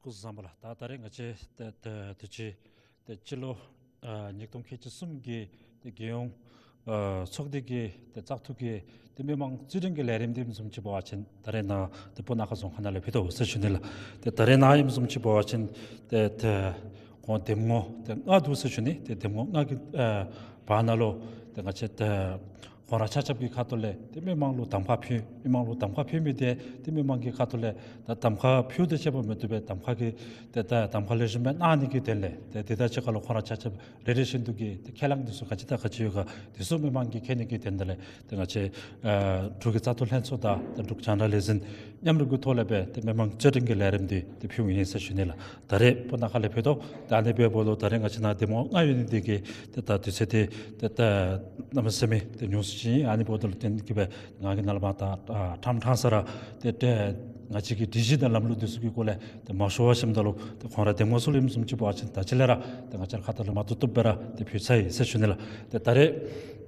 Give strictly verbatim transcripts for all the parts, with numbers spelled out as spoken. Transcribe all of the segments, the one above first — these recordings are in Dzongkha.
སྐུ་གཟུགས་བཟང་པོ་ལགས། ད་ད་རེས་ང་བཅས་ཏེ་ཏེ་དུས་ཅི་ཏེ་སྤྱི་ལོ་ཨ་ཉིས་སྟོང་ཁལ་གཅིག་གསུམ་གྱི་ཏེ་རྒྱལ་ཡོངས་ཨ་ཚོགས་སྡེ་གི་ཏེ་བཙག་འཐུ་གི་ཏེ་མི་མང་རྩིས་སྤྲོད་ཀྱི་ལས་རིམ་འདི་ཨིནམ་བཟུམ་ཅིག་འབད་བ་ཅིན་ད་རེས་ནཱ་ཏེ་སྤུ་ན་ཁ་རྫོང་ཁག་ནང་ལས་ཕུལ་དོ་ཟེར་ཞུ་ནི་ལགས། ཏེ་ད་རེས་ནཱ་ཨིནམ་བཟུམ་ཅིག་འབད་བ་ཅིན་ཏེ་ཏེ་ཁོང་འདེམས་ངོ་ཏེ་ལྔ་འདུག་ཟེར་ཞུ་ནི། ཏེ་འདེམས་ངོ་ལྔ་གི་ཨ་བར་ན་ལུ་ཏེ་ང་བཅས་ཏེ་ཁོང་ར་ཆ་ཁྱབ་ཀྱི་ཁ་ཐུག་ལས་ཏེ་མི་མང་ལུ་གདམ་ཁ་ཕུལ། མི་མང་ལུ་གདམ་ཁ་ཕུལ་མི་འདི་ཏེ་མི་མང་གི་ཁ་ཐུག་ལས་ད་གདམ་ཁ་ཕུལ་དང་བཅས་པ་མི་བཏུབ་པས། གདམ་ཁ་གི་ཏེ་ད་གདམ་ཁ་ལེགས་ཤོམ་སྦེ་གནང་ནི་གི་དོན་ལས་ཏེ་དེ་དང་གཅིག་ཁར་ལུ་ཁོང་ར་ཆ་ཁྱབ་རེ་རེ་བཞིན་དུ་གི་ཏེ་ཁས་བླངས་འདི་ཚུ་ག་ཅི་དང་ག་ཅི་ཡོད་ག་འདི་ཚུ་མི་མང་གིས་མཁྱེན་ནི་གི་དོན་དག་ལས་ཏེ་ང་བཅས་ཨ་འབྲུག་གི་བཙག་འཐུ་ལྷན་ཚོགས་དང་ཏེ་འབྲུག་རྒྱང་བསྒྲགས་ལས་འཛིན་མཉམ་རུབ་ཀྱི་ཐོག་ལས་སྦེ་ཏེ་མི་མང་རྩིས་སྤྲོད་ཀྱི་ལས་རིམ་འདི་ཏེ་ཕུལཝ་ཨིན་ཟེར་ཞུ་ནི་ལགས། ད་རེས་སྤུ་ན་ཁ་ལས་ཕུལ་དོ། ད་ཨ་ནི་འབདཝ་ད་ལུ་ད་རེས་ང་བཅས་ནཱ་འདེམས་ངོ་ལྔ་ཡོད་ནི་འདི་གིས་ཏེ་ད་དུས་ཚོད་འདི་ཏེ་ད་གནམ་མེད་ས་མེད་ཏེ་ཉུང་སུ་ཅིག་ཨིན། ཨ་ནི་འབདཝ་ད་ལུ་བརྟེན་གྱི་སྦེ་ང་གིས་ནཱ་ལས་མར་ད་ཨ་ཕྲང་ཕྲང་ས་ར་ཏེ་ཏེ་ང་བཅས་ཀྱི་སྒྲིག་གཞི་དང་ལམ་ལུགས་འདི་ཚུ་གི་སྐོར་ལས་ཏེ་མ་ཞུ་བར་ཞིནམ་ད་ལུ་ཏེ་ཁོང་ར་འདེམས་ངོ་ཚུ་ལུ་ཨིནམ་བཟུམ་ཅིག་འབད་བ་ཅིན་ད་ཅི་ལས་ར་ཏེ་ང་བཅས་ར་ཁ་ཐུག་ལས་མར་བཏུབ་བཏུབ་སྦེ་ར་ཏེ་ཕུལ་ཚར་ཡི་ཟེར་ཞུ་ནི་ལགས། ཏེ་ད་རེས་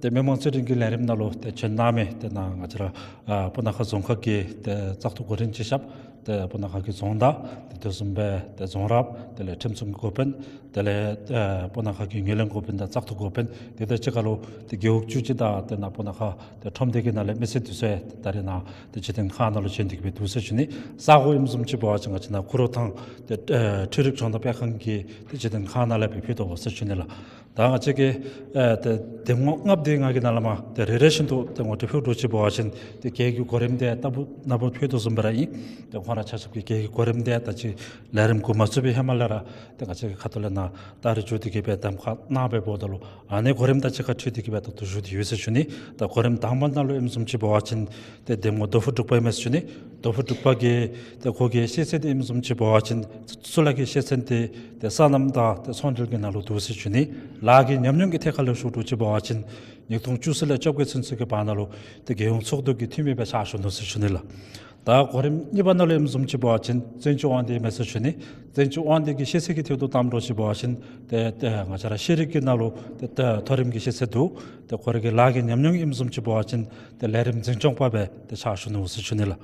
ཏེ་མི་མང་རྩིས་སྤྲོད་ཀྱི་ལས་རིམ་ནང་ལུ་ཏེ་བྱོན་གནང་མི་ཏེ་ནཱ་ང་བཅས་ར་ཨ་སྤུ་ན་ཁ་རྫོང་ཁག་གི་ཏེ་བཙག་འཐུ་འགོ་འདྲེན་སྤྱི་ཁྱབ་ཏེ་སྤུ་ན་ཁ་གི་རྫོང་བདག་ཏེ་དེ་བཟུམ་སྦེ་ཏེ་རྫོང་རབ་དེ་ལས་ཁྲིམས་སྲུང་གི་འགོ་དཔོན་དེ་ལས་ཨ་སྤུ་ན་ཁ་གི་ངོས་ལེན་འགོ་དཔོན་དང་བཙག་འཐུ་འགོ་དཔོན་དེ་དང་གཅིག་ཁར་ལུ་ཏེ་རྒེད་འོག་བཅུ་གཅིག་དང་ཏེ་ནཱ་སྤུ་ན་ཁ་ཏེ་ཁྲོམ་སྡེ་གི་ནང་ལས་མི་སེར་འདི་ཚུ་ཏེ་ད་རེས་ནཱ་ཏེ་སྤྱི་དོན་ཁང་ནང་ལུ་བྱོན་ཏེ་གི་སྦེ་འདུག་ཟེར་ཞུ་ནི། ས་གོ་ཨིནམ་བཟུམ་ཅིག་འབད་བ་ཅིན་ང་བཅས་ནཱ་ཁུ་རུ་ཐང་ཏེ་ཨ་འཕྲུལ་རིག་ཚོང་དོན་སྤེལ་ཁང་གི་ཏེ་སྤྱི་དོན་ཁང་ནང་ལས་སྦེ་ཕུལ་དོ་ཟེར་ཞུ་ནི་ལགས། ད་ང་བཅས་ཀྱི་ཨ་ཏེ་འདེམས་ངོ་ལྔ་པོ་འདི་ང་གིས་ནཱ་ལས་མར་ཏེ་རེ་རེ་བཞིན་དུ་ཏེ་ངོ་སྤྲོད་ཕུལ་འགྱོ་ཅིག་འབད་བ་ཅིན་ཏེ་སྒེར་གྱི་གོ་རིམ་འདི་ལྟ་བུ་ནཱ་ཕར་ཕུལ་དོ་བཟུམ་སྦེ་ར་ཨིན། ཏེ་ཁོང་ར་ཆ་ཁྱབ་ཀྱི་སྒེར་གྱི་གོ་རིམ་འདི་ད་ཅི་ལས་རིམ་འགོ་མ་བཙུགས་པའི་ཧེ་མ་ལས་ར་ཏེ་ང་བཅས་ཀྱི་ཁ་ཐུག་ལས་ནཱ་ད་རེས་འགྱོ་སྟེ་གི་སྦེ་གདམ་ཁ་གནང་སྦེ་འབདཝ་ད་ལུ་ཨ་ནི་གོ་རིམ་དང་གཅིག་ཁར་འཁྲིལ་ཏེ་གི་སྦེ་ད་ལྟོ་བཞུགས་ཏེ་ཡོད་ཟེར་ཞུ་ནི། ད་གོ་རིམ་དང་པ་ནང་ལུ་ཨིནམ་བཟུམ་ཅིག་འབད་བ་ཅིན་ཏེ་འདེམས་ངོ་རྡོ་ཕུ་འབྲུག་པ་ཨིན་མས་ཟེར་ཞུ་ནི། རྡོ་ཕུ་འབྲུག་པ་གི་ཏེ་ཁོ་གི་ཤེས་ཚད་འདི་ཨིནམ་བཟུམ་ཅིག་འབད་བ་ཅིན་ཚུ་ལཱ་གི་ཤེས་ཚད་འདི་ཏེ་སོ་ནམ་དང་ཏེ་ཚོང་འབྲེལ་གྱི་ནང་ལུ་འདུག་ཟེར་ཞུ་ནི། ལཱ་གི་ཉམས་མྱོང་གི་ཐད་ཁར་ལུ་ཞུ་འགྱོ་ཅིག་འབད་བ་ཅིན་ཉིས་སྟོང་བཅུ་གསུམ་ལས་བཅོ་བརྒྱད་ཚུན་ཚོད་ཀྱི་བར་ན་ལུ་ཏེ་རྒྱལ་ཡོངས་ཚོགས་འདུ་གི་འཐུས་མི་སྦེ་ཕྱག་ཞུ་ནུག་ཟེར་ཞུ་ནི་ལགས། ད་གོ་རིམ་གཉིས་པ་ནང་ལུ་ཨིནམ་བཟུམ་ཅིག་འབད་བ་ཅིན་བཙན་སྐྱོགས་དབང་འདུས་ཨིན་མས་ཟེར་ཞུ་ནི། བཙན་སྐྱོགས་དབང་འདུས་ཀྱི་ཤེས་ཚད་ཀྱི་ཐད་དུ་བཏངམ་འགྱོ་ཅིག་འབད་བ་ཅིན་ཏེ་ཏེ་ང་བཅས་ར་ཤེས་རིག་གི་ནང་ལུ་ཏེ་ཏེ་མཐོ་རིམ་གྱི་ཤེས་ཚད་འདུག། ཏེ་ཁོ་ར་གི་ལཱ་གི་ཉམས་མྱོང་ཨིནམ་བཟུམ་ཅིག་འབད་བ་ཅིན་ཏེ་ལས་རིམ་འཛིན་སྐྱོང་པ་སྦེ་ཏེ་ཕྱག་ཞུ་ནུག་ཟེར་ཞུ་ནི་ལགས།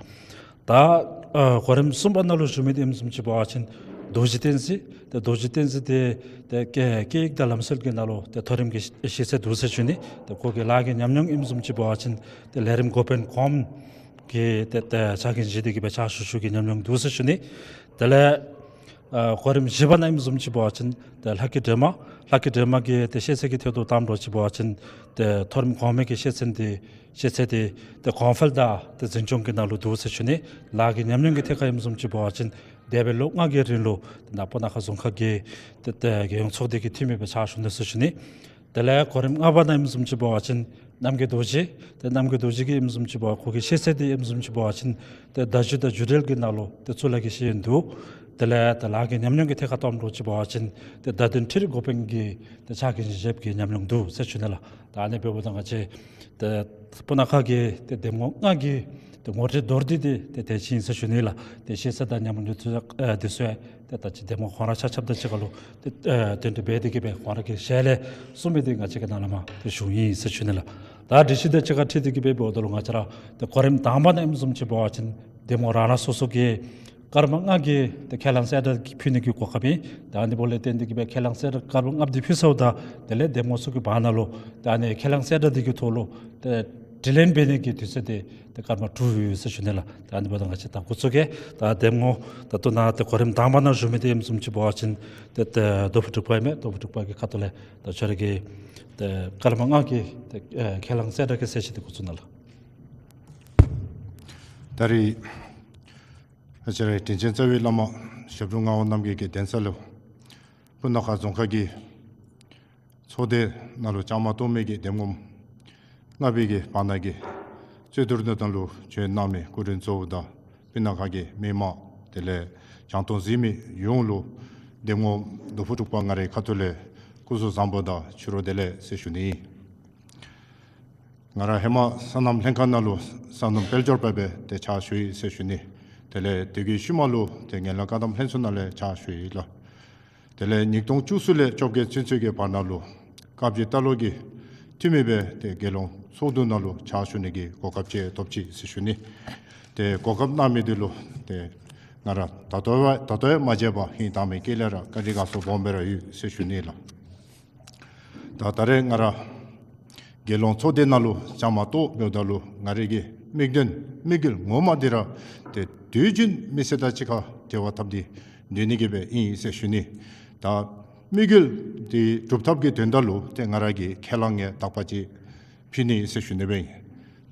ད་ཨ་གོ་རིམ་གསུམ་པ་ནང་ལུ་བཞུགས་མི་འདི་ཨིནམ་བཟུམ་ཅིག་འབད་བ་ཅིན་རྡོ་རྗེ་བསྟན་འཛིན། ཏེ་རྡོ་རྗེ་བསྟན་འཛིན་འདི་ཏེ་སྐད་སྐད་ཡིག་དང་ལམ་སྲོལ་གྱི་ནང་ལུ་ཏེ་མཐོ་རིམ་གྱི་ཤེས་ཤེས་ཚད་འདུག་ཟེར་ཞུ་ནི། ཏེ་ཁོ་གི་ལཱ་གི་ཉམས་མྱོང་ཨིནམ་བཟུམ་ཅིག་འབད་བ་ཅིན་ཏེ་ལས་རིམ་འགོ་དཔོན་གོངམ་གི་ཏེ་ཏེ་ཕྱག་འགན་བཞེས་ཏེ་གི་སྦེ་ཕྱག་ཞུ་ཞུ་གི་ཉམས་མྱོང་འདུག་ཟེར་ཞུ་ནི། དེ་ལས་ཨ་གོ་རིམ་བཞི་པ་ནང་ཨིནམ་བཟུམ་ཅིག་འབད་བ་ཅིན་ཏེ་ལྷ་སྐྱིད་སྒྲོལ་མ། ལྷ་སྐྱིད་སྒྲོལ་མ་གི་ཏེ་ཤེས་ཚད་ཀྱི་ཐད་དུ་བཏངམ་འགྱོ་ཅིག་འབད་བ་ཅིན་ཏེ་མཐོ་རིམ་གོང་མའི་གི་ཤེས་ཚད་འདི་ཤེས་ཚད་འདི་ཏེ་གོང་འཕེལ་དང་ཏེ་འཛིན་སྐྱོང་གི་ནང་ལུ་འདུག་ཟེར་ཞུ་ནི། ལཱ་གི་ཉམས་མྱོང་གི་ཐད་ཁར་ཨིནམ་བཟུམ་ཅིག་འབད་བ་ཅིན་འདས་པའི་ལོ་ལྔ་གི་རིང་ལུ་ཏེ་ནཱ་སྤུ་ན་ཁ་རྫོང་ཁག་གི་ཏེ་ཏེ་རྒྱལ་ཡོངས་ཚོགས་སྡེ་གི་འཐུས་མི་སྦེ་ཕྱག་ཞུ་ནུག་ཟེར་ཞུ་ནི། དེ་ལས་གོ་རིམ་ལྔ་པ་ནང་ཨིནམ་བཟུམ་ཅིག་འབད་བ་ཅིན་རྣམ་རྒྱལ་རྡོ་རྗེ། ཏེ་རྣམ་རྒྱལ་རྡོ་རྗེ་གིས་ཨིནམ་བཟུམ་ཅིག་འབད་བ་ཁོ་གི་ཤེས་ཚད་འདི་ཨིནམ་བཟུམ་ཅིག་འབད་བ་ཅིན་ཏེ་བརྡ་བརྒྱུད་དང་བརྒྱུད་འབྲེལ་གྱི་ནང་ལུ་ཏེ་གཙུག་ལག་གི་ཤེས་ཡོན་འདུག། དེ་ལས་ཏེ་ལཱ་གི་ཉམས་མྱོང་གི་ཐད་ཁར་བཏངམ་འགྱོ་ཅིག་འབད་བ་ཅིན་ཏེ་བརྡ་དོན་འཕྲུལ་རིག་འགོ་དཔོན་གྱི་ཏེ་ཕྱག་འགན་བཞེསཔ་གི་ཉམས་མྱོང་འདུག་ཟེར་ཞུ་ནི་ལགས། ད་ཨ་ནི་འབདཝ་ད་ང་བཅས་ཏེ་སྤུ་ན་ཁ་གི་ཏེ་འདེམས་ངོ་ལྔ་གི་ཏེ་ངོ་སྤྲོད་མདོར་བསྡུས་འདི་ཏེ་དེ་ཅིག་ཨིན་ཟེར་ཞུ་ནི་ལགས། ཏེ་ཤེས་ཚད་དང་ཉམས་མྱོང་འདི་ཚུ་ཨ་འདི་ཚུ་ ཏེ་ད་ཅི་གདམ་ངོ་ཁོང་ར་ཆ་ཁྱབ་དང་གཅིག་ཁར་ལུ་ཏེ་ཨེ་དོན་འགྲུབ་འབད་དེ་གི་སྦེ་ཁོང་ར་གི་ཞལ་ལས་གསུངས་མི་འདི་ང་བཅས་ཀྱིས་ནཱ་ལས་མར་ཏེ་ཞུ་ཡི་ཟེར་ཞུ་ནི་ལགས། ད་སྒྲིག་གཞི་དང་གཅིག་ཁར་འཁྲིལ་ཏེ་གི་སྦེ་འབདཝ་ད་ལུ་ང་བཅས་ར་ཏེ་གོ་རིམ་དང་པ་ནང་ཨིནམ་བཟུམ་ཅིག་འབད་བ་ཅིན་གདམ་ངོ་རང་རང་སོ་སོ་གི་སྐར་མ་ལྔ་གི་ཏེ་ཁས་བླངས་གསལ་བསྒྲགས་ཕུལ་ནི་གི་གོ་སྐབས་ཨིན། ད་ཨ་ནི་འབདཝ་ལས་བརྟེན་ཏེ་གི་སྦེ་ཁས་བླངས་གསལ་བསྒྲགས་སྐར་མ་ལྔ་འདི་ཕུལ་ཚརཝ་ད་དེ་ལས་གདམ་ངོ་ཚུ་གི་བར་ན་ལུ་ད་ཨ་ནི་ཁས་བླངས་གསལ་བསྒྲགས་འདི་གི་ཐོག་ལུ་ཏེ་དྲི་ལན་འབད་ནི་གི་དུས་ཚོད་འདི་ཏེ་སྐར་མ་དྲུག་ཡོད་ཟེར་ཞུ་ནི་ལགས། ད་ཨ་ནི་འབདཝ་ད་ང་བཅས་ད་འགོ་བཙུགས་གེ། ད་གདམ་ངོ་ད་ལྟོ་ནཱ་ཏེ་གོ་རིམ་དང་པ་ནང་ཞུ་མི་འདི་ཨིནམ་བཟུམ་ཅིག་འབད་བ་ཅིན་ཏེ་ཏེ་རྡོ་ཕུ་འབྲུག་པ་ཨིན་མས། རྡོ་ཕུ་འབྲུག་པ་གི་ཁ་ཐུག་ལས་ད་ཁྱོད་ར་གི་ཏེ་སྐར་མ་ལྔ་གི་ཏེ་ཨེ་ཁས་བླངས་གསལ་བསྒྲགས་ཀྱི་གསལ་བཤད་འདི་འགོ་བཙུགས་གནང་ལགས། ད་རེས་ང་བཅས་རའི་དྲིན་ཅན་རྩ་བའི་བླ་མ་ཞབས་དྲུང་ངག་དབང་རྣམ་རྒྱལ་གྱི་གདན་ས་ལུ་སྤུ་ན་ཁ་རྫོང་ཁག་གི་ཚོགས་སྡེ་ནང་ལུ་བཅའ་མར་གཏོགས་མི་གི་གདམ་ངོ་ལྔ་པའི་གི་བར་ན་གི་རྩོད་བསྡུར་འདི་ནང་ལུ་བྱོན་གནང་མི་སྐུ་མགྲོན་གཙོ་བོ་དང་སྤུ་ན་ཁ་གི་མི་མང་དེ་ལས་གྱང་སྟོང་གཟིགས་མི་ཡོངས་ལུ་གདམ་ངོ་རྡོ་ཕུ་འབྲུག་པ་ང་རའི་ཁ་ཐུག་ལས་སྐུ་གཟུགས་བཟང་པོ་དང་ཕྱི་རུ་བདེ་ལེགས་ཟེར་ཞུ་ནི་ཨིན། ང་ར་ཧེ་མ་སོ་ནམ་ལྷན་ཁག་ནང་ལུ་སོ་ནམ་དཔལ་འབྱོར་པ་སྦེ་ཏེ་ཕྱག་ཞུ་ཡི་ཟེར་ཞུ་ནི། དེ་ལས་དེ་གི་ཤུལ་མ་ལུ་ཏེ་ངན་ལྷད་བཀག་སྡོམ་ལྷན་ཚོགས་ནང་ལས་ཕྱག་ཞུ་ཡི་ལགས། དེ་ལས་ཉིས་སྟོང་བཅུ་གསུམ་ལས་བཅོ་བརྒྱད་ཚུན་ཚོད་ཀྱི་བར་ན་ལུ་བཀའ་བརྒྱུད་ལྟ་ཀློག་གི་འཐུས་མི་སྦེ་ཏེ་དགེ་སློང་ཚོགས་འདུ་ནང་ལུ་ཕྱག་ཞུ་ནི་གི་གོ་སྐབས་ཅིག་ཐོབ་ཅི་ཟེར་ཞུ་ནི། ཏེ་གོ་སྐབས་གནང་མི་འདི་ལུ་ཏེ་ང་ར་ད་ལྟོ་བ་ད་ལྟོ་ཡང་མ་བརྗེད་པར་ཧིང་དྭངས་མའི་དཀྱིལ་ལས་ར་བཀའ་དྲིན་དགའ་ཚོར་སྦོམ་སྦེ་ར་ཡོད་ཟེར་ཞུ་ནི་ལགས། ད་ད་རེས་ང་ར་དགེ་སློང་ཚོགས་སྡེ་ནང་ལུ་བཅའ་མར་གཏོགས་འབདཝ་ད་ལུ་ང་རའི་གི་དམིགས་དོན་དམིགས་ཡུལ་ངོ་མ་འདི་ར་ཏེ་དུས་རྒྱུན་མི་སེར་དང་གཅིག་ཁར་འབྲེལ་བ་འཐབ་སྟེ་སྡོད་ནི་གི་སྦེ་ཨིན་ཟེར་ཞུ་ནི། ད་དམིགས་ཡུལ་འདི་སྒྲུབ་ཐབས་ཀྱི་དོན་དག་ལུ་ཏེ་ང་ར་གིས་ཁས་བླངས་ངེས་དག་པ་ཅིག་ཕུལ་ནི་ཟེར་ཞུ་ནི་སྦེ་ཨིན།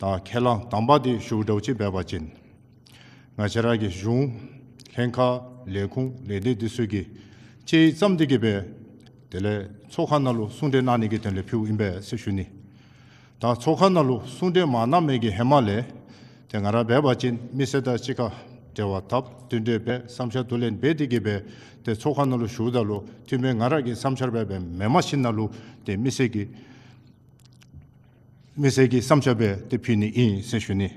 ད་ཁས་བླངས་དང་པ་འདི་ཞུ་དགོཔ་ཅིག་འབད་བ་ཅིན་ང་བཅས་ར་གི་གཞུང་ལྷན་ཁག་ལས་ཁུངས་ལས་སྡེ་འདི་ཚུ་གིས་དཔྱད་ཡིག་བརྩམས་ཏེ་གི་སྦེ་དེ་ལས་ཚོགས་ཁང་ནང་ལུ་གསུང་གྲོས་གནང་ནི་གི་དོན་ལས་ཕུལཝ་ཨིན་པས་ཟེར་ཞུ་ནི། ད་ཚོགས་ཁང་ནང་ལུ་གསུང་གྲོས་མ་གནང་མི་གི་ཧེ་མ་ལས་ཏེ་ང་ར་འབད་བ་ཅིན་མི་སེར་དང་གཅིག་ཁར་འབྲེལ་བ་འཐབ་བསྟུན་གྲོས་འབད་བསམ་འཆར་བསྡུ་ལེན་འབད་དེ་གི་སྦེ་ཏེ་ཚོགས་ཁང་ནང་ལུ་ཞུཝ་ད་ལུ་འཐུས་མི་ང་ར་གི་བསམ་འཆར་སྦེ་འབད་མེན་མ་ཤེས་ན་ལུ་ཏེ་མི་སེར་གྱི་མི་སེར་གྱི་བསམ་འཆར་སྦེ་ཏེ་ཕུལ་ནི་ཨིན་ཟེར་ཞུ་ནི།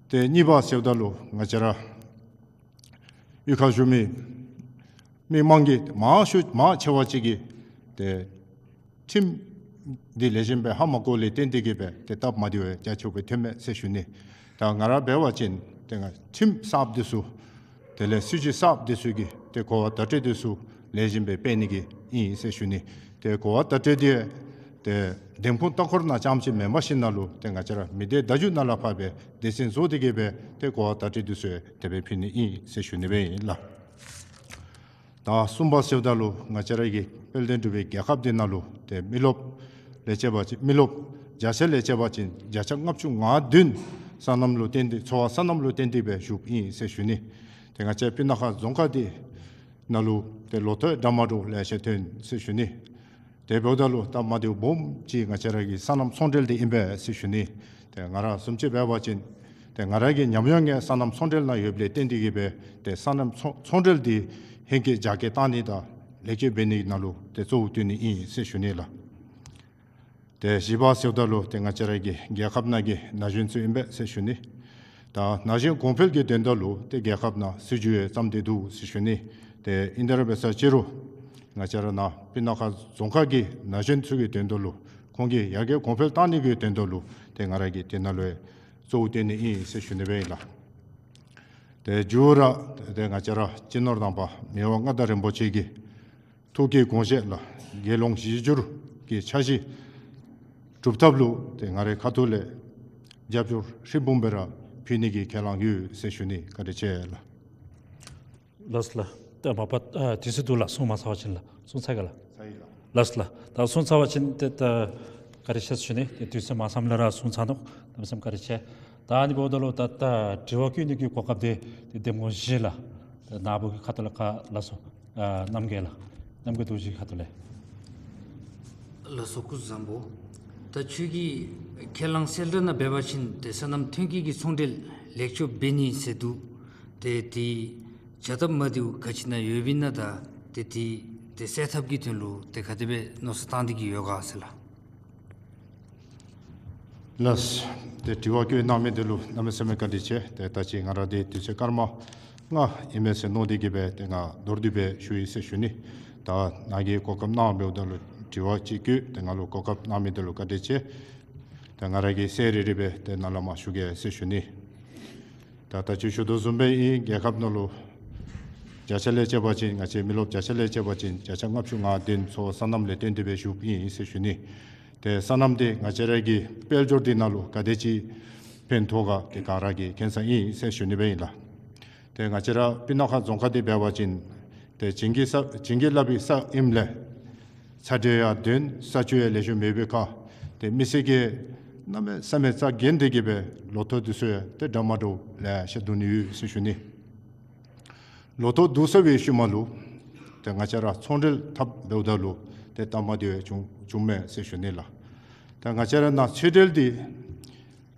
ཏེ་གཉིས་པ་ཟེརཝ་ད་ལུ་ང་བཅས་ར་གཡུས་ཁར་བཞུགས་མི་མི་མང་གི་མང་ཤོས་མང་ཆེ་བ་ཅིག་གིས་ཏེ་ཁྲིམས་འདི་ལེགས་ཤོམ་སྦེ་ཧ་མ་གོཝ་ལས་བརྟེན་ཏེ་གི་སྦེ་ཏེ་སྟབས་མ་བདེཝ་རྒྱ་ཆེཝ་སྦེ་ཐོནམ་མས་ཟེར་ཞུ་ནི། ད་ང་ར་འབད་བ་ཅིན་ཏེ་ང་ཁྲིམས་གསརཔ་འདི་ཚུ་དེ་ལས་སྲིད་བྱུས་གསརཔ་འདི་ཚུ་གི་ཏེ་གོ་བ་བརྡ་སྤྲོད་འདི་ཚུ་ལེགས་ཤོམ་སྦེ་སྤེལ་ནི་གི་ཨིན་ཟེར་ཞུ་ནི། ཏེ་གོ་བ་བརྡ་སྤྲོད་འདི་ཏེ་འདེམས་ཁོངས་ལྟ་སྐོར་ནང་རྐྱངམ་ཅིག་མེན་མ་ཤེས་ན་ལུ་ཏེ་ང་བཅས་ར་མི་སྡེ་བརྡ་བརྒྱུད་ནང་ལས་ཕར་སྦེ་སྡེ་ཚན་བཟོ་སྟེ་གི་སྦེ་ཏེ་གོ་བ་བརྡ་སྤྲོད་འདི་ཚུ་དེ་སྦེ་ཕུལ་ནི་ཨིན་ཟེར་ཞུ་ནི་སྦེ་ཨིན་ལགས། ད་གསུམ་པ་ཟེརཝ་ད་ལུ་ང་བཅས་ར་གི་དཔལ་ལྡན་འབྲུག་པའི་རྒྱལ་ཁབ་འདི་ནང་ལུ་ཏེ་མི་རློབས་ལས་བྱེད་པ་ཅིན་མི་རློབས་བརྒྱ་ཆ་ལས་བྱེད་པ་ཅིན་བརྒྱ་ཆ་ལྔ་བཅུ་ང་བདུན་སོ་ནམ་ལུ་བརྟེན་ཏེ་འཚོ་བ་སོ་ནམ་ལུ་བརྟེན་ཏེ་སྦེ་བཞུགསཔ་ཨིན་ཟེར་ཞུ་ནི། ཏེ་ང་བཅས་སྤུ་ན་ཁ་རྫོང་ཁག་འདི་ནང་ལུ་ཏེ་ལོ་ཐོག་འདྲ་མ་འདྲཝ་ལེ་ཤ་ཐོན་ཟེར་ཞུ་ནི། དེ་འབདཝ་ད་ལུ་སྟབས་མ་བདེཝ་སྦོམ་ཅིག་ང་བཅས་ར་གི་སོ་ནམ་ཚོང་འབྲེལ་འདི་ཨིན་པས་ཟེར་ཞུ་ནི། ཏེ་ང་ར་བཟུམ་ཅིག་འབད་བ་ཅིན་ཏེ་ང་ར་གི་ཉམས་མྱོང་ཡང་སོ་ནམ་ཚོང་འབྲེལ་ནང་ཡོདཔ་ལས་བརྟེན་ཏེ་གི་སྦེ་ཏེ་སོ་ནམ་ཚོང་ཚོང་འབྲེལ་འདི་ཧེང་སྐལ་རྒྱ་སྐྱེད་བཏང་ནི་དང་ལེགས་བཅོས་འབད་ནི་ནང་ལུ་ཏེ་གཙོ་བོ་བཏོན་ནི་ཨིན་ཟེར་ཞུ་ནི་ལགས། ཏེ་བཞི་པ་ཟེརཝ་ད་ལུ་ཏེ་ང་བཅས་ར་གི་རྒྱལ་ཁབ་ནང་གི་ན་གཞོན་ཚུ་ཨིན་པས་ཟེར་ཞུ་ནི། ད་ན་གཞོན་གོང་འཕེལ་གྱི་དོན་དག་ལུ་ཏེ་རྒྱལ་ཁབ་ནང་སྲིད་བྱུས་ཡང་བརྩམས་ཏེ་འདུག་ཟེར་ཞུ་ནི། ཏེ་ཨིན་ཏེ་ར་འབད་ས་ཅིག་རུང་ང་བཅས་ར་ནཱ་སྤུ་ན་ཁ་རྫོང་ཁག་གི་ན་གཞོན་ཚུ་གི་དོན་དག་ལུ་ཁོང་གི་ཡར་རྒྱས་གོང་འཕེལ་བཏང་ནི་གི་དོན་དག་ལུ་ཏེ་ང་ར་གིས་དེ་ནང་ལུ་ཡང་གཙོ་བོ་བཏོན་ནི་ཨིན་ཟེར་ཞུ་ནི་སྦེ་ཨིན་ལགས། ཏེ་མཇུག་ར་ཏེ་ང་བཅས་ར་སྤྱི་ནོར་དམ་པ་མི་དབང་མངའ་བདག་རིན་པོ་ཆེ་གི་ཐུགས་ཀྱི་དགོངས་བཞེད་ལ་དགེ་སློང་གཞིར་གྱུར་གྱི་འཆར་གཞི་སྒྲུབ་ཐབས་ལུ་ཏེ་ང་རའི་ཁ་ཐུག་ལས་རྒྱབ་སྐྱོར་ཧྲིལ་བུམ་སྦེ་ར་ཕུལ་ནི་གི་ཁས་བླངས་ཡོད་ཟེར་ཞུ་ནི། བཀའ་དྲིན་ཆེ་ལགས། ལགས་སོ་ལགས། ཏེ་མ་པ་ཨ་དུས་ཚོད་འདུག་ལགས། གསུང་མ་ཚར་བ་ཅིན་ལགས། གསུང་ཚར་ག་ལགས། ལགས་སོ་ལགས། ད་གསུང་ཚར་བ་ཅིན་ཏེ་ད་བཀའ་དྲིན་ཆེ་ཟེར་ཞུ་ནི། ཏེ་དུས་ཚོད་མ་ཚངམ་ལས་ར་གསུང་ཚར་ནུག། གནམ་མེད་ས་མེད་བཀའ་དྲིན་ཆེ། ད་ཨ་ནི་འབདཝ་ད་ལུ་ད་ད་དྲི་བ་བཀོད་ནི་གི་གོ་སྐབས་འདི་ཏེ་གདམ་ངོ་བཞི་ལགས། ཏེ་ནཱ་བུ་གི་ཁ་ཐུག་ལས་ཁ་ལགས་སོ། ཨ་རྣམ་རྒྱལ་ལགས། རྣམ་རྒྱལ་རྡོ་རྗེ་གི་ཁ་ཐུག་ལས། ལགས་སོ། སྐུ་གཟུགས་བཟང་པོ། ད་ཁྱོད་ཀྱིས་ཁས་བླངས་གསལ་བསྒྲགས་ནང་འབད་བ་ཅིན་ཏེ་སོ་ནམ་ཐོན་སྐྱེད་ཀྱི་ཚོང་འབྲེལ་ལེགས་བཅོས་འབད་ནི་ཟེར་འདུག། ཏེ་དེ་བྱ་ཐབས་མ་བདེཝ་ག་ཅི་ནང་ཡོདཔ་ཨིན་ན་ད་ཏེ་དེ་ཏེ་སེལ་ཐབས་ཀྱི་དོན་ལུ་ཏེ་ག་དེ་སྦེ་མནོ་བསམ་བཏང་སྟེ་གི་ཡོད་ག་ཟེར་ལགས། ལགས། ཏེ་དྲི་བ་བཀོད་གནང་མི་འདི་ལུ་གནམ་མེད་ས་མེད་བཀའ་དྲིན་ཆེ། ཏེ་ད་ཅི་ང་ར་འདི་དུས་ཚོད་སྐར་མ་ ལྔ་ཨིན་མས་ཟེར་མནོ་སྟེ་གི་སྦེ་ཏེ་ང་མདོར་བསྡུས་སྦེ་ཞུ་ཡི་ཟེར་ཞུ་ནི། ད་ནཱ་གིས་གོ་སྐབས་གནང་འབདཝ་ད་ལུ་དྲི་བ་ཅིག་བཀོད་ཏེ་ང་ལུ་གོ་སྐབས་གནང་མི་འདི་ལུ་བཀའ་དྲིན་ཆེ། ད་ང་ར་གིས་གསལ་རི་རི་སྦེ་ཏེ་ནཱ་ལས་མར་ཞུ་གེ་ཟེར་ཞུ་ནི། ད་ད་ཅི་ཞུ་དོ་བཟུམ་སྦེ་ཨིན། རྒྱལ་ཁབ་ནང་ལུ་བརྒྱ་ཆ་ལས་བཅད་པ་ཅིན་ང་བཅས་མི་རློབས་བརྒྱ་ཆ་ལས་བཅད་པ་ཅིན་བརྒྱ་ཆ་ལྔ་བཅུ་ང་བདུན་ཚུ་སོ་སོ་སོ་ནམ་ལས་བརྟེན་ཏེ་སྦེ་བཞུགསཔ་ཨིན་ཟེར་ཞུ་ནི། ཏེ་སོ་ནམ་འདི་ང་བཅས་ར་གི་དཔལ་འབྱོར་འདི་ནང་ལུ་ག་དེ་ཅིག་ཕན་ཐོགས་ག་ཏེ་ག་ར་གིས་མཁྱེན་ས་ཨིན་ཟེར་ཞུ་ནི་སྦེ་ཨིན་ལགས། ཏེ་ང་བཅས་ར་སྤུ་ན་ཁ་རྫོང་ཁག་འདི་འབད་བ་ཅིན་ཏེ་བྱིན་གྱིས་བརླབས་བྱིན་གྱིས་བརླབས་པའི་ས་ཨིནམ་ལས་ཚ་དྲོད་ཡང་འདོན་ས་ཆུ་ཡང་ལེགས་ཤོམ་མེད་པའི་ཁར་ཏེ་མི་སེར་གྱིས་གནམ་མེད་ས་མེད་རྩ་འགེངས་ཏེ་གི་སྦེ་ལོ་ཐོག་འདི་ཚུ་ཡང་ཏེ་འདྲ་མ་འདྲཝ་ལེ་ཤ་བསྡུ་ནི་ཡོད་ཟེར་ཞུ་ནི། ལོ་ཐོག་བསྡུ་ཚར་བའི་ཤུལ་མ་ལུ་ཏེ་ང་བཅས་ར་ཚོང་འབྲེལ་འཐབ་འབདཝ་ད་ལུ་ཏེ་སྟབས་མ་བདེཝ་བྱུང་བྱུངམ་མས་ཟེར་ཞུ་ནི་ལགས། ཏེ་ང་བཅས་ར་ནཱ་ཚོད་འབྲེལ་འདི་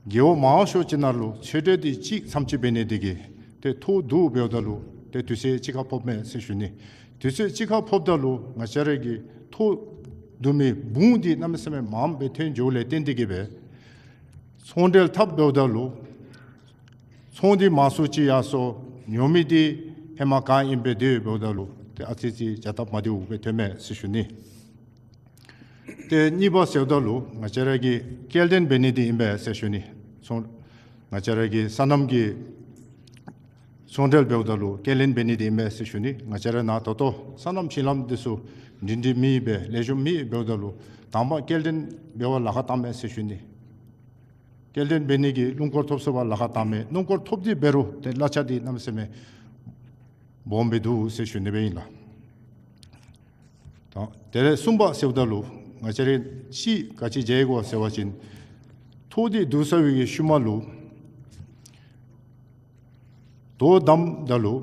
རྒེད་འོག་མང་ཤོས་ཅིག་ནང་ལུ་ཚོད་འབྲེལ་འདི་གཅིག་ཙམ་ཅིག་འབད་ནི་འདི་གིས་ཏེ་ཐོག་བསྡུ་འབདཝ་ད་ལུ་ཏེ་དུས་ཚོད་གཅིག་ཁར་ཕོགཔ་མས་ཟེར་ཞུ་ནི། དུས་ཚོད་གཅིག་ཁར་ཕོགཔ་ད་ལུ་ང་བཅས་ར་གི་ཐོག་བསྡུ་མི་འབུམ་འདི་གནམ་མེད་ས་མེད་མངམ་སྦེ་ཐོན་འགྱོཝ་ལས་བརྟེན་ཏེ་གི་སྦེ་ཚོང་འབྲེལ་འཐབ་འབདཝ་ད་ལུ་ཚོང་འདི་མང་སུ་ཅིག་ཡར་སོང་། ཉོ་མི་འདི་ཧེ་མ་ག་ཨིནམ་སྦེ་སྡོད་འབདཝ་ད་ལུ་ཏེ་ཨ་ཙི་ཅིག་བྱ་སྟབས་མ་བདེཝ་སྦེ་ཐོནམ་མས་ཟེར་ཞུ་ནི། ཏེ་གཉིས་པ་ཟེརཝ་ད་ལུ་ང་བཅས་ར་གིས་སྐྱེལ་འདྲེན་འབད་ནི་འདི་ཨིན་པས་ཟེར་ཞུ་ནི། ཚོང་ང་བཅས་ར་གི་སོ་ནམ་གྱི་ཚོང་འབྲེལ་འབདཝ་ད་ལུ་སྐྱེལ་འདྲེན་འབད་ནི་འདི་ཨིན་པས་ཟེར་ཞུ་ནི། ང་བཅས་ར་ནཱ་ད་ལྟོ་སོ་ནམ་ཤིང་ལམ་འདི་ཚུ་སྒྲིང་སྒྲི་མེད་པས་ལེགས་ཤོམ་མེད་འབདཝ་ད་ལུ་དང་པ་སྐྱེལ་འདྲེན་འབད་བར་ལཱ་ཁག་བཏངམ་མས་ཟེར་ཞུ་ནི། སྐྱེལ་འདྲེན་འབད་ནི་གི་སྣུམ་འཁོར་ཐོབ་ཚུགས་པར་ལཱ་ཁག་བཏངམ་མས། སྣུམ་འཁོར་ཐོབ་སྟེ་འབད་རུང་ཏེ་གླ་ཆ་འདི་གནམ་མེད་ས་མེད་སྦོམ་སྦེ་འདུག་ཟེར་ཞུ་ནི་སྦེ་ཨིན་ལགས། ད་དེ་ལས་གསུམ་པ་ཟེརཝ་ད་ལུ་ང་བཅས་ར་གིས་ག་ཅི་མཇལ་དགོ་ཟེར་བ་ཅིན་ཐོག་འདི་བསྡུ་ཚར་བའི་གི་ཤུལ་མ་ལུ་དོས་བསྡམ་ད་ལུ་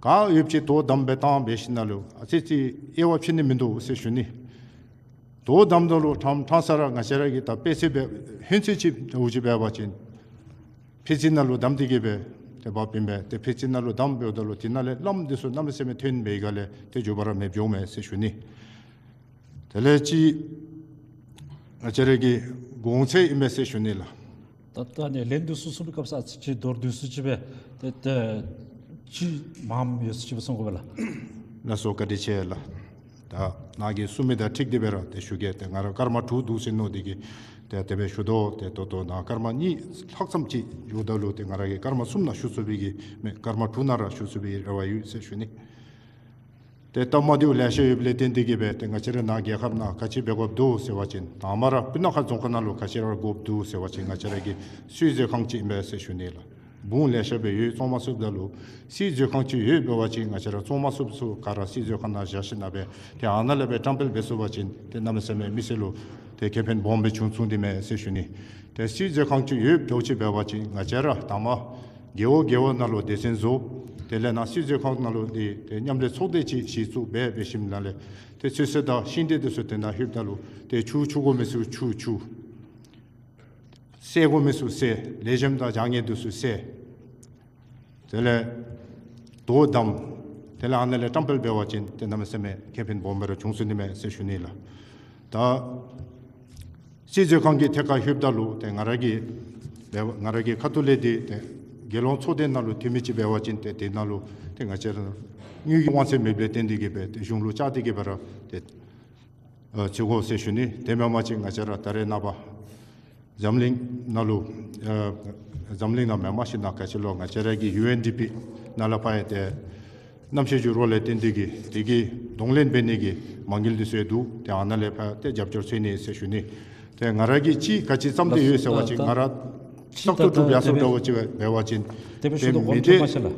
ག་ཡོདཔ་ཅིག་དོས་བསྡམ་སྦེ་བཏང་འབད་ཞིནམ་ལས་ཨ་ཙི་ཅིག་དབྱེ་བ་ཕྱེ་ནི་མིན་འདུག་ཟེར་ཞུ་ནི། དོས་བསྡམ་ད་ལུ་ཕྲང་ཕྲང་ས་ར་ང་བཅས་ར་གིས་ད་དཔེ་ཆ་སྦེ་ཧོན་ཚོད་ཅིག་འདྲཝ་ཅིག་འབད་བ་ཅིན་ཕད་ཙི་ནང་ལུ་བསྡམས་ཏེ་གི་སྦེ་ཏེ་འབགཔ་ཨིན་པས། ཏེ་ཕད་ཙི་ནང་ལུ་བསྡམས་འབདཝ་ད་ལུ་དེ་ནང་ལས་རླངམ་འདི་ཚུ་གནམ་མེད་ས་མེད་ཐོན་པའི་སྒང་ལས་ཏེ་མགྱོགས་པ་ར་མེདཔ་འགྱོཝ་མས་ཟེར་ཞུ་ནི། དེ་ལས་ཅིག་ང་བཅས་ར་གི་གོང་ཚད་ཨིན་མས་ཟེར་ཞུ་ནི་ལགས། ད་ད་ནི་ལན་འདི་ཚུ་གསུངས་པའི་སྐབས་སུ་ཨ་ཙི་ཅིག་མདོར་བསྡུས་སུ་ཅིག་སྦེ་ཏེ་ཏེ་ཅིག་མངམ་ཡོད་སུ་ཅིག་སྦེ་གསུང་དགོ་པས་ལགས། ལགས་སོ། བཀའ་དྲིན་ཆེ་ལགས། ད་ནཱ་གིས་གསུངས་མི་དང་འཁྲིལ་ཏེ་སྦེ་ར་ཏེ་ཞུ་གེ། ཏེ་ང་ར་སྐར་མ་དྲུག་འདུག་ཟེར་མནོ་སྟེ་གི་ཏེ་དེ་སྦེ་ཞུ་དོ། ཏེ་ད་ལྟོ་ནཱ་སྐར་མ་གཉིས་ལྷག་ཙམ་ཅིག་འགྱོཝ་ད་ལུ་ཏེ་ང་ར་གིས་སྐར་མ་གསུམ་ནང་ཞུ་ཚུགས་པའི་གི་མེད། སྐར་མ་དྲུག་ནང་ར་ཞུ་ཚུགས་པའི་རེ་བ་ཡོད་ཟེར་ཞུ་ནི། ཏེ་སྟབས་མ་བདེཝ་ལེ་ཤ་ཡོདཔ་ལས་བརྟེན་ཏེ་གི་སྦེ་ཏེ་ང་བཅས་ར་ནཱ་རྒྱལ་ཁབ་ནང་ག་ཅི་འབད་དགོཔ་འདུག་ཟེར་བ་ཅིན་དང་པ་ར་སྤུ་ན་ཁ་རྫོང་ཁག་ནང་ལུ་ག་ཅི་ར་དགོཔ་འདུག་ཟེར་བ་ཅིན་ང་བཅས་ར་གི་སུའི་མཛོད་ཁང་ཅིག་ཨིན་པས་ཟེར་ཞུ་ནི་ལགས། འབུམ་ལེ་ཤ་སྦེ་ཡོད། བཙོང་མ་ཚུགསཔ་ད་ལུ་སུའི་མཛོད་ཁང་ཅིག་ཡོདཔ་འབད་བ་ཅིན་ང་བཅས་ར་བཙོང་མ་ཚུགསཔ་ཚུ་ག་ར་སུའི་མཛོད་ཁང་ནང་བཞག་ཞིནམ་ལས་སྦེ་ཏེ་ཨ་ནཱ་ལས་སྦེ་བཀྲམ་སྤེལ་འབད་ཚུགས་པ་ཅིན་ཏེ་གནམ་མེད་ས་མེད་མི་སེར་ལུ་ཏེ་ཁེ་ཕན་སྦོམ་སྦེ་བྱུང་ཚུགས་ནི་མས་ཟེར་ཞུ་ནི། ཏེ་སུའི་མཛོད་ཁང་ཅིག་ཡོདཔ་འདྲཝ་ཅིག་འབད་བ་ཅིན་ང་བཅས་ར་དང་པ་རྒེད་འོག་རྒེད་འོག་ནང་ལུ་སྡེ་ཚན་བཟོ། དེ་ལས་ནཱ་སུའི་མཛོད་ཁང་ནང་ལུ་ཏེ་ཏེ་མཉམ་ལས་ཚོགས་སྡེ་ཅིག་གཞི་བཙུགས་འབད་འབད་ཞིནམ་ལས་ཏེ་ཚོད་བསྲེ་དང་ཤིང་འབྲས་འདི་ཚུ་དེ་ནང་ལྷོདཔ་ད་ལུ་ཏེ་ཆུ་འཁྱུ་དགོ་མི་ཚུ་ཆུ་འཁྱུ། བསལ་དགོ་མི་ཚུ་བསལ། ལེགས་ཤོམ་དང་བྱང་ཉེས་འདི་ཚུ་བསལ། དེ་ལས་དོས་བསྡམས། དེ་ལས་ཨ་ནཱ་ལས་བཀྲམ་སྤེལ་འབད་བ་ཅིན་ཏེ་གནམ་མེད་ས་མེད་ཁེ་ཕན་སྦོམ་སྦེ་ར་བྱུང་ཚུགས་ནི་མས་ཟེར་ཞུ་ནི་ལགས། ད་སྲིད་མཛོད་ཁང་གི་ཐད་ཁར་ལྷོདཔ་ད་ལུ་ཏེ་ང་ར་གི་ང་ར་གི་ཁ་ཐུག་ལས་འདི་ཏེ་རྒྱལ་ཡོངས་ཚོགས་སྡེ་ནང་ལུ་འཐུས་མི་ཅིག་འབད་བ་ཅིན་ཏེ་དེ་ནང་ལུ་ཏེ་ང་བཅས་ར་དངུལ་གྱི་དབང་ཚད་མེདཔ་ལས་བརྟེན་ཏེ་གི་སྦེ་ཏེ་གཞུང་ལུ་བཅར་ཏེ་གི་སྦེ་ར་ཏེ་ཨ་བྱེད་དགོ་ཟེར་ཞུ་ནི། དེ་མེན་པ་ཅིན་ང་བཅས་ར་ད་རེས་ནངས་པ་འཛམ་གླིང་ནང་ལུ་ཨ་འཛམ་གླིང་ནང་མེན་པ་ཞིན་ན་ག་ཅི་ལོ་ང་བཅས་ར་གི་ཡུ་ཨེན་ཌི་པི་ནང་ལས་ཕར་ཡང་ཏེ་གནམ་གཤིས་འགྱུར་བ་ལས་བརྟེན་ཏེ་གི་དེ་གི་གདོང་ལེན་འབད་ནི་གི་མ་དངུལ་འདི་ཚུ་ཡང་འདུག། ཏེ་ཨ་ནཱ་ལས་ཕར་ཏེ་རྒྱབ་སྐྱོར་འཚོལ་ནི་ཟེར་ཞུ་ནི། ཏེ་ང་ར་གིས་ཅིག་ག་ཅི་བརྩམས་ཏེ་ཡོད་ཟེར་བ་ཅིན་ང་ར་ཏག་ཏག་སྒྲུབ་ཡར་སོང་འདྲཝ་ཅིག་འབད་བ་ཅིན་དེ་སྦེ་ཞུ་དོ་མི་དགོངསམ་ཁྲེལ་མ་བཞེས་ལགས།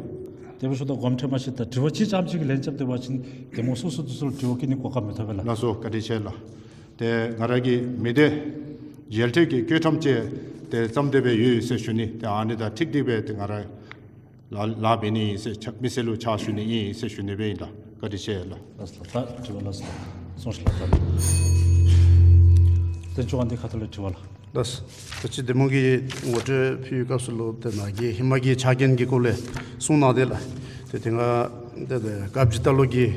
དེ་སྦེ་ཞུ་དོ་མགུ་མཁྲེགས་མ་བཞེས། ད་དྲི་བ་ཅིག་ཙམ་ཅིག་གི་ལན་རྐྱབ་སྟེ་འབད་བ་ཅིན་གདམ་ངོ་སོ་སོ་འདི་ཚུ་ལུ་དྲི་བ་བཀོད་ནིའི་གོ་སྐབས་མི་ཐོབ་པས་ལགས། ལགས་སོ། བཀའ་དྲིན་ཆེ་ལགས། ཏེ་ང་ར་གིས་མི་སྡེ་མཇལ་ཁྲིད་ཀྱི་བཀོད་ཁྲམ་ཅིག་ཏེ་བརྩམས་ཏེ་སྦེ་ཡོད་ཟེར་ཞུ་ནི། ཏེ་ཨ་ནི་དང་འཁྲིལ་ཏེ་སྦེ་ཏེ་ང་ར་ལཱ་ལཱ་འབད་ནི་ཨིན་ཟེར་མི་སེར་ལུ་ཕྱག་ཞུ་ནི་ཨིན་ཟེར་ཞུ་ནི་སྦེ་ཨིན་ལགས། བཀའ་དྲིན་ཆེ་ལགས། ལགས་སོ་ལགས། ད་དྲི་བ་ལགས་སོ་སོང་ཞིག་ལགས། ད་དེ་ཚུ་ག་འདི་ཁ་ཐུག་ལས་དྲི་བ་ལགས། ལགས། ད་ཅི་གདམ་ངོ་གི་ངོ་སྤྲོད་ཕུལ་བའི་སྐབས་སུ་ལུ་ཏེ་ནཱ་གིས་ཧེ་མ་གི་ཕྱག་འགན་གྱི་སྐོར་ལས་གསུངས་གནང་སྟེ་ལགས། ཏེ་དེ་སྒང་ཏེ་ཏེ་སྐབས་ཅིག་ད་ལྟོ་གི་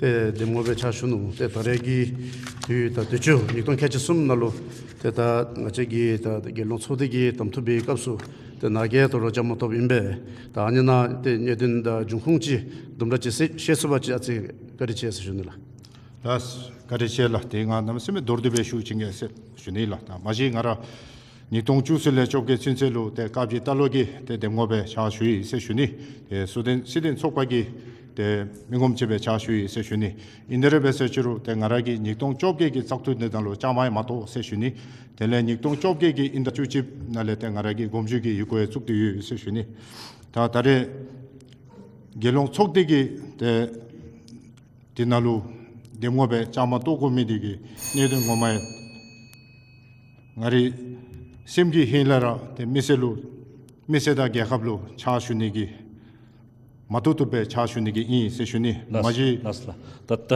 ཏེ་འདེམས་ངོ་སྦེ་ཕྱག་ཞུ་ནུག། ཏེ་ད་རེས་ཀྱི་དུས་ད་དུས་ཅི་ཉིས་སྟོང་ཁལ་གཅིག་གསུམ་ནང་ལུ་ཏེ་ད་ང་བཅས་ཀྱི་ད་རྒྱལ་ཡོངས་ཚོགས་སྡེ་གི་གདམ་འཐུ་འབད་བའི་སྐབས་སུ་ཏེ་ནཱ་གིས་དོ་རུང་བཅའ་མར་གཏོགསཔ་ཨིན་པས། ད་ཨ་ནི་ནང་ཏེ་གནད་དོན་དང་འབྱུང་ཁུངས་ཅིག་དུམ་གྲ་ཅིག་ཤེས་ཤེས་ཚུགས་པ་ཅིན་ཨ་ཙི་བཀའ་དྲིན་ཆེ་ཟེར་ཞུ་ནི་ལགས། ལགས་བཀའ་དྲིན་ཆེ་ལགས། ཏེ་ང་གནམ་མེད་ས་མེད་མདོར་བསྡུས་སྦེ་ཞུ་བྱིན་གེ་ཟེར་ཞུ་ནི་ལགས། ད་མ་གཞི་ང་ར་ཉིས་སྟོང་བཅུ་གསུམ་ལས་བཅོ་བརྒྱད་ཚུན་ཚོད་ལུ་ཏེ་སྐབས་ཀྱི་ལྟ་ལོག་གི་ཏེ་འདེམས་ངོ་སྦེ་ཕྱག་ཞུ་ཡི་ཟེར་ཞུ་ནི། ཏེ་སུ་ལྡན་སྲིད་དོན་ཚོགས་པ་གི་ཏེ་མི་ངོམ་ཅིག་སྦེ་ཕྱག་ཞུ་ཡི་ཟེར་ཞུ་ནི། ཨིན་ཏེ་ར་འབད་ཟེར་ཅི་རུང་ཏེ་ང་ར་གིས་ཉིས་སྟོང་བཅོ་བརྒྱད་ཀྱི་བཙག་འཐུ་འདི་ནང་ལུ་བཅའ་མར་མ་གཏོགས་ཟེར་ཞུ་ནི། དེ་ལས་ཉིས་སྟོང་བཅོ་བརྒྱད་ཀྱི་དབྱིན་ཟླ་བཅུ་གཅིག་ནང་ལས་ཏེ་ང་ར་གིས་དགོངས་ཞུ་གི་ཡི་གུ་ཡང་བཙུགས་ཏེ་ཡོད་ཟེར་ཞུ་ནི། ད་ད་རེས་རྒྱལ་ཡོངས་ཚོགས་སྡེ་གི་ཏེ་དེ་ནང་ལུ་འདེམས་ངོ་སྦེ་བཅའ་མར་གཏོགས་དགོ་མི་འདི་གི་གནད་དོན་ངོ་མ་ཡང་ང་རའི་སེམས་ཀྱི་ཧིང་ལས་ར་ཏེ་མི་སེར་ལུ་མི་སེར་དང་རྒྱལ་ཁབ་ལུ་ཕྱག་ཞུ་ནི་གི་མ་བཏུབ་བཏུབ་སྦེ་ཕྱག་ཞུ་ནི་གི་ཨིན་ཟེར་ཞུ་ནི། ལགས་མ་གཞི་ལགས་ལགས། ད་ད་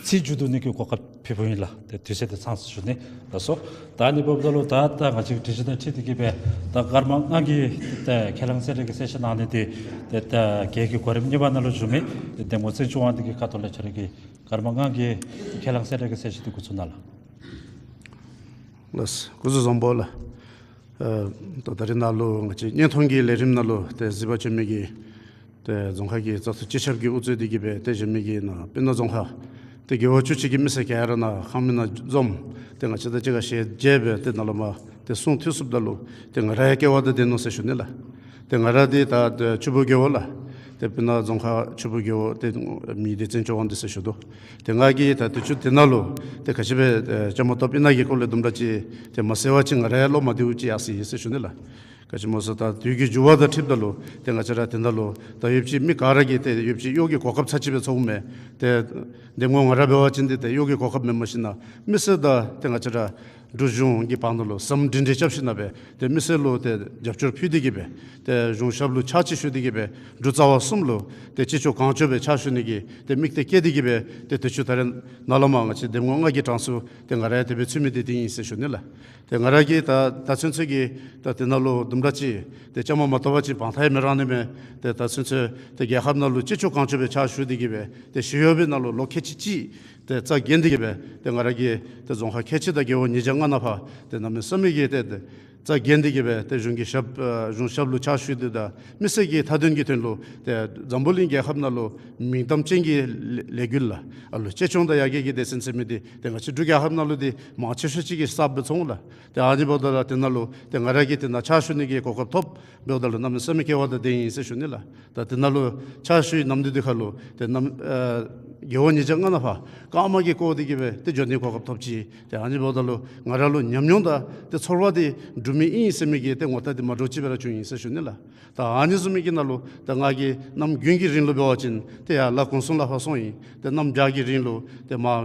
ཚིག་མཇུག་བསྡུ་ནི་གི་གོ་སྐབས་ཕུལ་ཕུལཝ་ཨིན་ལགས། ཏེ་དུས་ཚོད་དེ་ཚང་ཟེར་ཞུ་ནི། ལགས་སོ། ད་ཨ་ནི་འབདཝ་ད་ལུ་ད་ད་ང་བཅས་ཀྱི་དྲི་གཞི་དང་འཁྲིལ་ཏེ་གི་སྦེ་ད་སྐར་མ་ལྔ་གི་ཏེ་ཁས་བླངས་གསལ་བསྒྲགས་ཀྱི་གསལ་བཤད་གནང་ནི་འདི་ཏེ་ད་གལ་གྱི་གོ་རིམ་གཉིས་པ་ནང་ལུ་བྱུང་མི་ཏེ་འདེམས་ངོ་བཙན་སྐྱོང་བ་འདི་གི་ཁ་ཐུག་ལས་ཁྱོད་ར་གིས་སྐར་མ་ལྔ་གི་ཁས་བླངས་གསལ་བསྒྲགས་ཀྱི་གསལ་བཤད་འདི་འགོ་བཙུགས་གནང་ལགས། ལགས་སོ། སྐུ་གཟུགས་བཟང་པོ་ལགས། ཨ་ད་ད་རེས་ནཱ་ལུ་ང་བཅས་བརྙན་ཐུང་གི་ལས་རིམ་ནང་ལུ་ཏེ་གཟིགས་པར་བྱོན་མི་གི་ཏེ་རྫོང་ཁག་གི་བཙག་འཐུ་སྤྱི་ཁྱབ་ཀྱི་དབུ་གཙོ་འདི་གིས་སྦེ་ཏེ་གཞན་མི་གི་ནཱ་སྤུ་ན་རྫོང་ཁག་ཏེ་རྒེད་འོག་བཅུ་གཅིག་གི་མི་སེར་ག་ར་ནཱ་ཁང་མིག་ནང་འཛོམས་ཏེ་ང་བཅས་དང་གཅིག་ཁར་ཞལ་མཇལ་སྦེ་ཏེ་ནཱ་ལས་མར་ཏེ་གསུང་ཐོས་ཚུགསཔ་ད་ལུ་ཏེ་ང་ར་ཡང་སྐལ་བ་དང་ལྡན་ནུག་ཟེར་ཞུ་ནི་ལགས། ཏེ་ང་ར་འདི་ད་ཏེ་ཆུ་སྦུག་རྒེད་འོག་ལགས། ཏེ་སྤུ་ན་རྫོང་ཁག་ཆུ་སྦུག་རྒེད་འོག་ཏེ་མི་སྡེ་བཙན་སྐྱོང་བ་འདི་ཟེར་ཞུ་དོ། ཏེ་ང་གིས་ད་དུས་ཅི་དེ་ནང་ལུ་ཏེ་ག་ཅི་སྦེ་ཨེ་བཅའ་མར་གཏོགསཔ་ཨིན་ན་གི་སྐོར་ལས་དུམ་གྲ་ཅིག་ཏེ་མ་གསལ་བ་ཅིན་ང་ར་ཡང་བློ་མ་བདེཝ་ཅིག་ཡར་སོ་ཡི་ཟེར་ཞུ་ནི་ལགས། ག་ཅི་སྨོ་ཟེར་ད་དུས་ཀྱི་འགྱུར་བ་དང་འཁྲིལཝ་ད་ལུ་ཏེ་ང་བཅས་ར་དེ་ནང་ལུ་ད་ཡོདཔ་ཅིག་མི་ག་ར་གིས་ཏེ་ཡོདཔ་ཅིག་གཡོག་གི་གོ་སྐབས་ཚར་གཅིག་སྦེ་ཚོརཝ་མས། ཏེ་འདེམས་ངོ་ང་ར་འབད་བ་ཅིན་འདི་ཏེ་གཡོག་གི་གོ་སྐབས་མེན་པར་ཞིན་ན་མི་སེར་དང་ཏེ་ང་བཅས་ར་འབྲུག་གཞུང་གི་བར་ན་ལུ་ཟམ་སྒྲིང་སྒྲིང་རྐྱབ་ཞིན་ན་སྦེ་ཏེ་མི་སེར་ལུ་ཏེ་རྒྱབ་སྐྱོར་ཕུལ་ཏེ་གི་སྦེ་ཏེ་གཞུང་ཞབས་ལུ་ཕྱག་ཕྱིད་ཞུ་སྟེ་གི་སྦེ་འབྲུག་རྩ་བ་གསུམ་ལུ་ཏེ་ཅི་ལྕོགས་གང་ལྕོགས་སྦེ་ཕྱག་ཞུ་ནི་གི་ཏེ་དམིགས་གཏད་བསྐྱེད་དེ་གི་སྦེ་ཏེ་དུས་ཅི་ད་རེས་ནཱ་ལས་མར་ང་བཅས་འདེམས་ངོ་ལྔ་གི་གྲངས་སུ་ཏེ་ང་ར་ཡང་དེ་སྦེ་ཚུད་མི་འདི་འདི་ཨིན་ཟེར་ཞུ་ནི་ལགས། ཏེ་ང་ར་གིས་ད་ད་ཚུན་ཚོད་ཀྱི་ད་དེ་ནང་ལུ་དུམ་གྲ་ཅིག་ཏེ་བཅའ་མར་མ་གཏོགས་པ་ཅིན་དབང་ཐང་ཡང་མི་རང་ནི་མས། ཏེ་ད་ཚུན་ཚོད་ཏེ་རྒྱལ་ཁབ་ནང་ལུ་ཅི་ལྕོགས་གང་ལྕོགས་སྦེ་ཕྱག་ཞུ་སྟེ་གི་སྦེ་ཏེ་ཞི་གཡོག་པའི་ནང་ལུ་ལོ་ཁལ་གཅིག་གཅིག་ཏེ་རྩ་འགེངས་ཏེ་གི་སྦེ་ཏེ་ང་ར་གིས་ཏེ་རྫོང་ཁག་ཁལ་གཅིག་དང་རྒེད་འོག་ཉིས་བརྒྱ་ལྔ་ནང་ཕར་ཏེ་གནམ་མེད་ས་མེད་ཀྱི་ཏེ་ཏེ་རྩ་འགེངས་ཏེ་གི་སྦེ་ཏེ་གཞུང་གི་ཞབས་ཨ་གཞུང་ཞབས་ལུ་ཕྱག་ཞུ་སྟེ་དང་མི་སེར་གྱི་མཐའ་དོན་གྱི་དོན་ལུ་ཏེ་འཛམ་བུ་གླིང་རྒྱལ་ཁབ་ནང་ལུ་མིང་གཏམ་ཅན་གྱི་ལས་ལས་འགུལ་ལགས། ཨ་ལུ་གཅེས་སྐྱོང་དང་ཡར་རྒྱས་ཀྱི་སྡེ་ཚན་ཟེར་མི་འདི་ཏེ་ང་བཅས་འབྲུག་རྒྱལ་ཁབ་ནང་ལུ་འདི་མང་ཆེ་ཤོས་ཅིག་གིས་གསརཔ་སྦེ་ཚོར་འོང་ལགས། ཏེ་ཨ་ནི་འབདཝ་ད་ལུ་དེ་ནང་ལུ་ཏེ་ང་ར་གིས་དེ་ནང་ཕྱག་ཞུ་ནི་གི་གོ་སྐབས་ཐོབ་འབདཝ་ད་ལུ་གནམ་མེད་ས་མེད་སྐལ་བ་དང་ལྡན་ཡི་ཟེར་ཞུ་ནི་ལགས། ད་དེ་ནང་ལུ་ཕྱག་ཞུ་བའི་ནམ་དུས་འདི་ཁར་ལུ་ཏེ་གནམ་ཨ་རྒེད་འོག་ཉིས་བརྒྱ་ལྔ་ནང་ཕར་རྐངམ་གིས་བསྐོར་ཏེ་གི་སྦེ་ཏེ་འགྱོ་ནི་གོ་སྐབས་ཐོབ་ཅི། ཏེ་ཨ་ནི་འབདཝ་ད་ལུ་ང་ར་ལུ་ཉམས་མྱོང་དང་ཏེ་ཚོར་བ་འདི་འགྲུབ་མི་ཨིན་ཟེར་མི་གི་ཏེ་ངོ་རྟགས་འདི་མ་འདྲཝ་ཅིག་སྦེ་ར་བྱུང་ཡི་ཟེར་ཞུ་ནི་ལགས། ད་ཨ་ནི་བཟུམ་མའི་གི་ནང་ལུ་ད་ང་གིས་གནམ་དགུན་གྱི་རིང་ལུ་འབད་བ་ཅིན་ཏེ་ཡར་ལ་གུང་སེང་ལས་ཕར་སོང་ཡི། ཏེ་གནམ་བྱཱར་གྱི་རིང་ལུ་ཏེ་མར་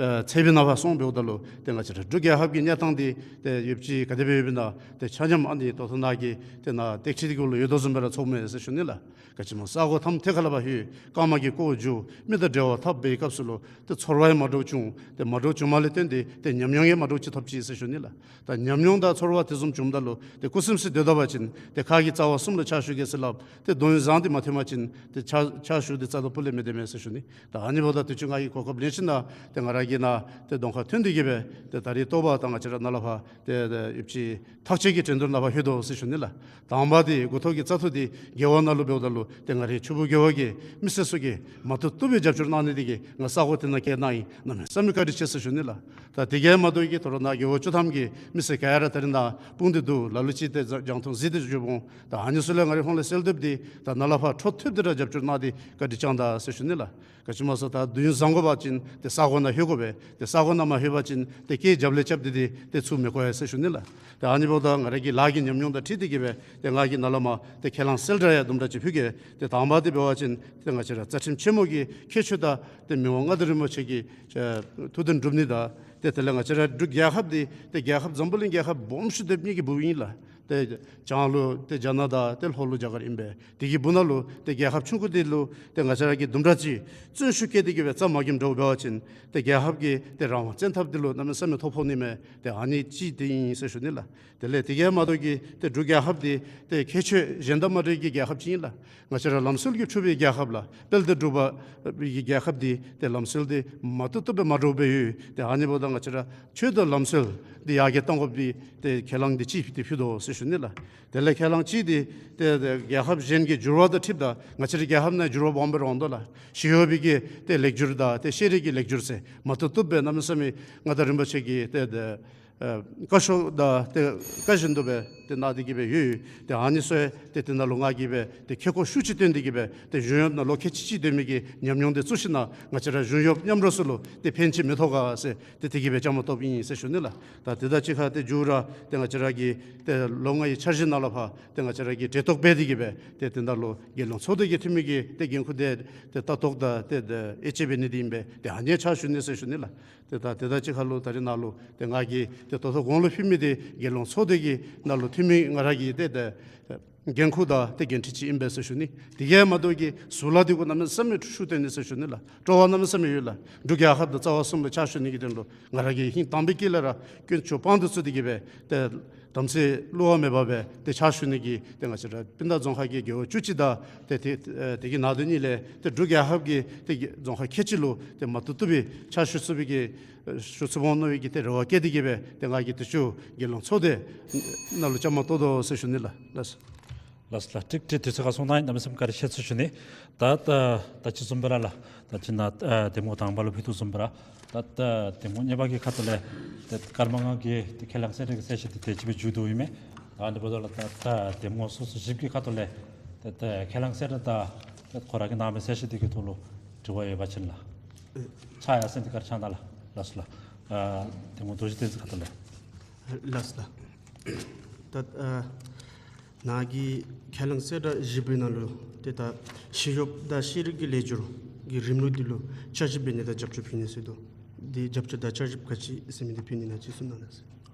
ཨ་ཚལ་པའི་ནང་ཕར་སོང་འབདཝ་ད་ལུ་ཏེ་ང་བཅས་ར་འབྲུག་རྒྱལ་ཁབ་ཀྱི་གནས་སྟངས་འདི་ཏེ་ཡོདཔ་ཅིག་ག་དེ་སྦེ་ཡོདཔ་ཨིན་ན་ཏེ་ཆ་མཉམ་ཨ་ནི་ད་ལྟོ་ནཱ་གི་ཏེ་ནཱ་ཏེ་ཁྲི་འདི་གུ་ལུ་ཡོད་དོ་བཟུམ་སྦེ་ར་ཚོརཝ་མས་ཟེར་ཞུ་ནི་ལགས། ག་ཅི་སྨོ་ས་གོ་མཐའམ་ཐད་ཁ་ལས་ཕར་ལྷོད་རྐངམ་གིས་བསྐོར་འགྱོ་མི་དང་འབྲེལ་བ་འཐབ་པའི་སྐབས་སུ་ལུ་ཏེ་ཚོར་བ་ཡང་མ་འདྲཝ་བྱུང་། ཏེ་མ་འདྲཝ་བྱུངམ་ལས་བརྟེན་ཏེ་ཏེ་ཉམས་མྱོང་ཡང་མ་འདྲཝ་ཅིག་ཐོབ་ཅི་ཟེར་ཞུ་ནི་ལགས། ད་ཉམས་མྱོང་དང་ཚོར་བ་དེ་བཟུམ་བྱུངམ་ད་ལུ་ཏེ་སྐུ་སེམས་སུ་སྡོད་ད་པ་ཅིན་ཏེ་ཁ་གི་རྩ་བ་གསུམ་ལུ་ཕྱག་ཞུ་གེ་ཟེར་སླབ། ཏེ་གདོང་བཟང་འདི་མ་ཐོན་པ་ཅིན་ཏེ་ཕྱག་ཕྱག་ཞུ་སྟེ་རྩ་དང་ཕུ་ལས་མི་སྡོད་མས་ཟེར་ཞུ་ནི། ད་ཨ་ནི་འབདཝ་ད་དུས་ཅི་ང་གིས་གོ་སྐབས་ལེན་ཞིན་ན་ཏེ་ང་ར་གིས་ནཱ་ཏེ་གདོང་ཁར་ཐོན་ཏེ་གི་སྦེ་ཏེ་ད་རེས་ལྟོ་ཕར་ད་ང་བཅས་ར་ནཱ་ལས་ཕར་ཏེ་ཏེ་ཡོདཔ་ཅིག་ཐག་གཅོད་ཀྱི་འགྲན་བསྡུར་ནང་ཕར་ལྷོད་དོ་ཟེར་ཞུ་ནི་ལགས། དང་པ་འདི་འགོ་ཐོག་གི་བཙག་འཐུ་འདི་རྒེད་འོག་ནང་ལུ་འབདཝ་ད་ལུ་ཏེ་ང་རའི་ཆུ་སྦུག་རྒེད་འོག་གི་མི་སེར་ཚུ་གིས་མ་བཏུབ་བཏུབ་སྦེ་རྒྱབ་སྐྱོར་གནང་ནི་འདི་གིས་ང་ས་གོ་དེ་ནང་བཀལ་གནང་ཡི། གནམ་མེད་ས་མེད་བཀའ་དྲིན་ཆེ་ཟེར་ཞུ་ནི་ལགས། ད་དེ་གིས་མ་དོ་གི་ད་རུང་ནཱ་རྒེད་འོག་བཅུ་ཐམ་གྱི་མི་སེར་ག་ར་ད་རེས་ནཱ་སྤུངས་ཏེ་འདུག། ལ་ལུ་ཅིག་ཏེ་རྒྱང་མཐོང་གཟིགས་ཏེ་བཞུགས་འོང་། ད་ཨ་ནི་ཚུ་ལས་ང་རའི་ཧོངས་ལས་གསོལ་འདེབས་འདི་ད་ནཱ་ལས་ཕར་འཕྲོ་མཐུད་དེ་ར་རྒྱབ་སྐྱོར་གནང་སྟེ་བཀའ་དྲིན་བསྐྱང་ད་ཟེར་ཞུ་ནི་ལགས། ག་ཅི་སྨོ་ཟེར་ད་དུས་ཡུན་བཟང་དགོ་པ་ཅིན་ཏེ་ས་གོ་ནང་ལྷོད་དགོ་པས། ཏེ་ས་གོ་ནང་མ་ལྷོད་པ་ཅིན་ཏེ་སྐད་རྒྱབ་ལས་རྐྱབ་སྟེ་ཏེ་ཏེ་ཚུར་མི་བཀོ་ཡ་ཟེར་ཞུ་ནི་ལགས། ཏེ་ཨ་ནི་འབདཝ་ད་ང་ར་གི་ལཱ་གི་ཉམས་མྱོང་དང་འཁྲིལ་ཏེ་གི་སྦེ་ཏེ་ང་གིས་ནཱ་ལས་མར་ཏེ་ཁས་བླངས་གསལ་བསྒྲགས་ཡང་དུམ་གྲ་ཅིག་ཕུལ་གེ། ཏེ་དང་པ་འདི་འབད་བ་ཅིན་ཏེ་ང་བཅས་ར་རྩ་ཁྲིམས་ཆེན་མོ་གི་ཁྱད་ཆོས་དང་ཏེ་མི་དབང་མངའ་བདག་རིན་པོ་ཆེ་གི་ཨེ་ཐུགས་དོན་སྒྲུབ་ནི་དང་ཏེ་དེ་ལས་ང་བཅས་ར་འབྲུག་རྒྱལ་ཁབ་འདི་ཏེ་རྒྱལ་ཁབ་འཛམ་བུ་གླིང་རྒྱལ་ཁབ་སྦོམ་ཤོས་དེ་གཉིས་ཀྱི་སྦུག་ཨིན་ལགས། ཏེ་བྱང་ལུ་ཏེ་རྒྱ་ནག་དང་ཏེ་ལྷོ་ལུ་རྒྱ་གར་ཨིན་པས། དེ་གི་སྦུག་ན་ལུ་ཏེ་རྒྱལ་ཁབ་ཆུང་ཀུ་འདི་ལུ་ཏེ་ང་བཅས་ར་གིས་དུམ་གྲ་ཅིག་བརྩོན་ཤུགས་བསྐྱེད་དེ་གི་སྦེ་རྩ་མ་འགེངས་འགྱོ་བ་ཅིན་ཏེ་རྒྱལ་ཁབ་ཀྱི་ཏེ་རང་དབང་བཙན་ཐབས་འདི་ལུ་གནམ་མེད་ས་མེད་ཐོ་ཕོག་ནི་མས། ཏེ་ཨ་ནི་ཅིག་འདི་ཨིན་ཟེར་ཞུ་ནི་ལགས། དེ་ལས་དེ་གིས་མ་དོ་གི་ཏེ་འབྲུག་རྒྱལ་ཁབ་འདི་ཏེ་ཁྱད་ཆོས་གཞན་དང་མ་འདྲ་བའི་གི་རྒྱལ་ཁབ་ཅིག་ཨིན་ལགས། ང་བཅས་ར་ལམ་སྲོལ་གྱིས་གྲུབ་པའི་རྒྱལ་ཁབ་ལགས། དཔལ་ལྡན་འབྲུག་པའི་གི་རྒྱལ་ཁབ་འདི་ཏེ་ལམ་སྲོལ་འདི་མ་བཏུབ་བཏུབ་སྦེ་མ་འདྲཝ་སྦེ་ཡོད། ཏེ་ཨ་ནི་འབདཝ་ད་ང་བཅས་ར་ཆོས་དང་ལམ་སྲོལ་འདི་ཡར་རྒྱས་གཏང་དགོཔ་འདི་ཏེ་ཁས་བླངས་འདི་ཅིག་ཏེ་ཕུལ་དོ་ཟེར་ཞུ་ནི་ལགས། དེ་ལས་ཁས་བླངས་ཅིག་འདི་ཏེ་ཏེ་རྒྱལ་ཁབ་གཞན་གྱི་འགྱུར་བ་དང་འཁྲིལཝ་ད་ང་བཅས་རའི་རྒྱལ་ཁབ་ནང་འགྱུར་བ་སྦོམ་སྦེ་ར་འོང་དོ་ལགས། ཞི་གཡོག་པའི་གི་ཏེ་ལེགས་སྒྱུར་དང་ཏེ་ཤེས་རིག་གི་ལེགས་སྒྱུར་ཟེར་མ་བཏུབ་བཏུབ་སྦེ་གནམ་མེད་ས་མེད་མངའ་བདག་རིན་པོ་ཆེ་གིས་ཏེ་ཏེ་ཨ་བཀའ་ཤོག་དང་ཏེ་བཀའ་བཞིན་དུ་སྦེ་ཏེ་གནང་སྟེ་གི་སྦེ་ཡོད། ཏེ་ཨ་ནི་ཚུ་ཏེ་དེ་ནང་ལུ་ང་གིས་སྦེ་ཏེ་ཁེ་ཁོག་ཤུགས་ཅིག་བཏོན་ཏེ་གི་སྦེ་ཏེ་གཞུང་གཡོག་ནང་ལོ་ཁལ་གཅིག་གཅིག་སྡོད་མི་གི་ཉམས་མྱོང་འདི་བཙུགས་ཞིནམ་ལས་ང་བཅས་ར་གཞུང་གཡོག་མཉམ་རོགས་ཚུ་ལུ་ཏེ་ཕན་ཅིག་མི་ཐོགས་ག་ཟེར་ཏེ་དེ་གི་སྦེ་བཅའ་མར་གཏོགསཔ་ཨིན་ཟེར་ཞུ་ནི་ལགས། ད་དེ་དང་གཅིག་ཁར་ཏེ་མཇུག་ར་ཏེ་ང་བཅས་ར་གི་ཏེ་ལོ་ལྔའི་འཆར་གཞི་ནང་ལུ་ཕར་ཏེ་ང་བཅས་ར་གིས་གྲལ་གཏོགས་འབད་དེ་གི་སྦེ་ཏེ་དེ་ནང་ལུ་རྒྱལ་ཡོངས་ཚོགས་སྡེ་གི་འཐུས་མི་གི་ཏེ་འགན་ཁུར་འདི་ཏེ་ལྟ་རྟོག་དང་ཏེ་ཏེ་དབྱེ་དཔྱད་འབད་ནི་འདི་ཨིན་པས། ཏེ་ཨ་ནི་ཕྱག་ཞུ་ནི་ཟེར་ཞུ་ནི་ལགས། ཏེ་ད་དེ་དང་གཅིག་ཁར་ལུ་ད་རེས་ནཱ་ལུ་ཏེ་ང་གིས་ཏེ་ད་ལྟོ་གོང་ལུ་ཕུལ་མི་འདི་རྒྱལ་ཡོངས་ཚོགས་སྡེ་གི་ནང་ལུ་འཐུས་མི་ང་ར་གི་ཏེ་ཏེ་འགན་ཁུར་དང་ཏེ་འགན་འཁྲི་ཅིག་ཨིན་པས་ཟེར་ཞུ་ནི། དེ་གིས་མ་དོ་གི་ཟུར་ལས་འདི་གུ་གནམ་མེད་ས་མེད་ཤུགས་བཏོན་ནི་ཟེར་ཞུ་ནི་ལགས། སྤྲོ་བ་གནམ་མེད་ས་མེད་ཡོད་ལགས། འབྲུག་རྒྱལ་ཁབ་དང་རྩ་བ་གསུམ་ལུ་ཕྱག་ཞུ་ནི་གི་དོན་ལུ་ང་ར་གིས་ཧིང་དྭངས་པའི་དཀྱིལ་ལས་ར་དཀོན་མཆོག་དཔང་དུ་བཙུགས་ཏེ་གི་སྦེ་ཏེ་དམ་ཚིག་བསླུ་བ་མེད་པར་སྦེ་ཏེ་ཕྱག་ཞུ་ནི་གི་ཏེ་ང་བཅས་ར་སྤུན་ཟླ་རྫོང་ཁག་གི་རྒེད་འོག་བཅུ་གཅིག་དང་ཏེ་ཏེ་ཨེ་དེ་གི་ནང་དོན་གཉིས་ལས་ཏེ་འབྲུག་རྒྱལ་ཁབ་ཀྱི་ཏེ་རྒེད་རྫོང་ཁག་ཁལ་གཅིག་ལུ་ཏེ་མ་བཏུབ་བཏུབ་སྦེ་ཕྱག་ཞུ་ཚུགས་པའི་གི་ཨེ་ཞུ་ཚུགས་འོང་མནོ་བའི་གི་ཏེ་རེ་བ་བསྐྱེད་དེ་གི་སྦེ་ཏེ་ང་གིས་དུས་ཅི་རྒྱལ་ཡོངས་ཚོགས་སྡེ་ནང་ལུ་བཅའ་མར་གཏོགས་དོ་ཟེར་ཞུ་ནི་ལགས། ལགས་སོ། ལགས་སོ་ལགས། ཀྲིག་ཀྲི་དུས་ཚོད་ཁར་སོང་ད་གནམ་མེད་ས་མེད་བཀའ་དྲིན་ཆེ་ཟེར་ཞུ་ནི། ད་ད་ད་ཅི་བཟུམ་སྦེ་ར་ལགས། ད་ཅི་ནཱ་ཨ་གདམ་ངོ་དང་པ་ལུ་ཕུལ་དོ་བཟུམ་སྦེ་ར་ད་ད་གདམ་ངོ་གཉིས་པ་གི་ཁ་ཐུག་ལས་ད་སྐར་མ་ལྔ་གི་ཏེ་ཁས་བླངས་གསལ་བསྒྲགས་ཀྱི་གསལ་བཤད་འདི་དེ་ཅིག་སྦེ་མཇུག་བསྡུཝ་ཨིན་མས། ད་ཨ་ནི་འབདཝ་ད་ལུ་ད་ད་གདམ་ངོ་སོ་སོ་བཞི་གི་ཁ་ཐུག་ལས་ད་ད་ཁས་བླངས་གསལ་བསྒྲགས་དང་ད་ཁོ་ར་གིས་གནང་མི་གསལ་བཤད་འདི་གི་ཐོག་ལུ་དྲི་བ་ཡོད་པ་ཅིན་ལགས། ཕྱག་ཡར་སེང་སྟེ་གི་སྦེ་ཕྱག་གནང་ལགས། ལགས་སོ་ལགས། ཨ་གདམ་ངོ་རྡོ་རྗེ་བསྟན་འཛིན་ཁ་ཐུག་ལས། ལགས་སོ་ལགས། ད་ཨ་ནཱ་གི་ཁས་བླངས་གསལ་བསྒྲགས་བཞི་པའི་ནང་ལུ་ཏེ་ད་ཞི་གཡོགཔ་དང་ཤེས་རིག་གི་ལེགས་སྒྱུར་གྱི་རིམ་ལུགས་འདི་ལུ་བསྐྱར་ཞིབ་འབད་ནི་དང་རྒྱབ་སྐྱོར་ཕུལ་ནི་ཟེར་འདུག། འདི་རྒྱབ་སྐྱོར་དང་བསྐྱར་ཞིབ་ག་ཅི་ཟེར་མི་འདི་ཕུལ་ནི་ནང་ཅིག་གསུང་གནང་ལགས།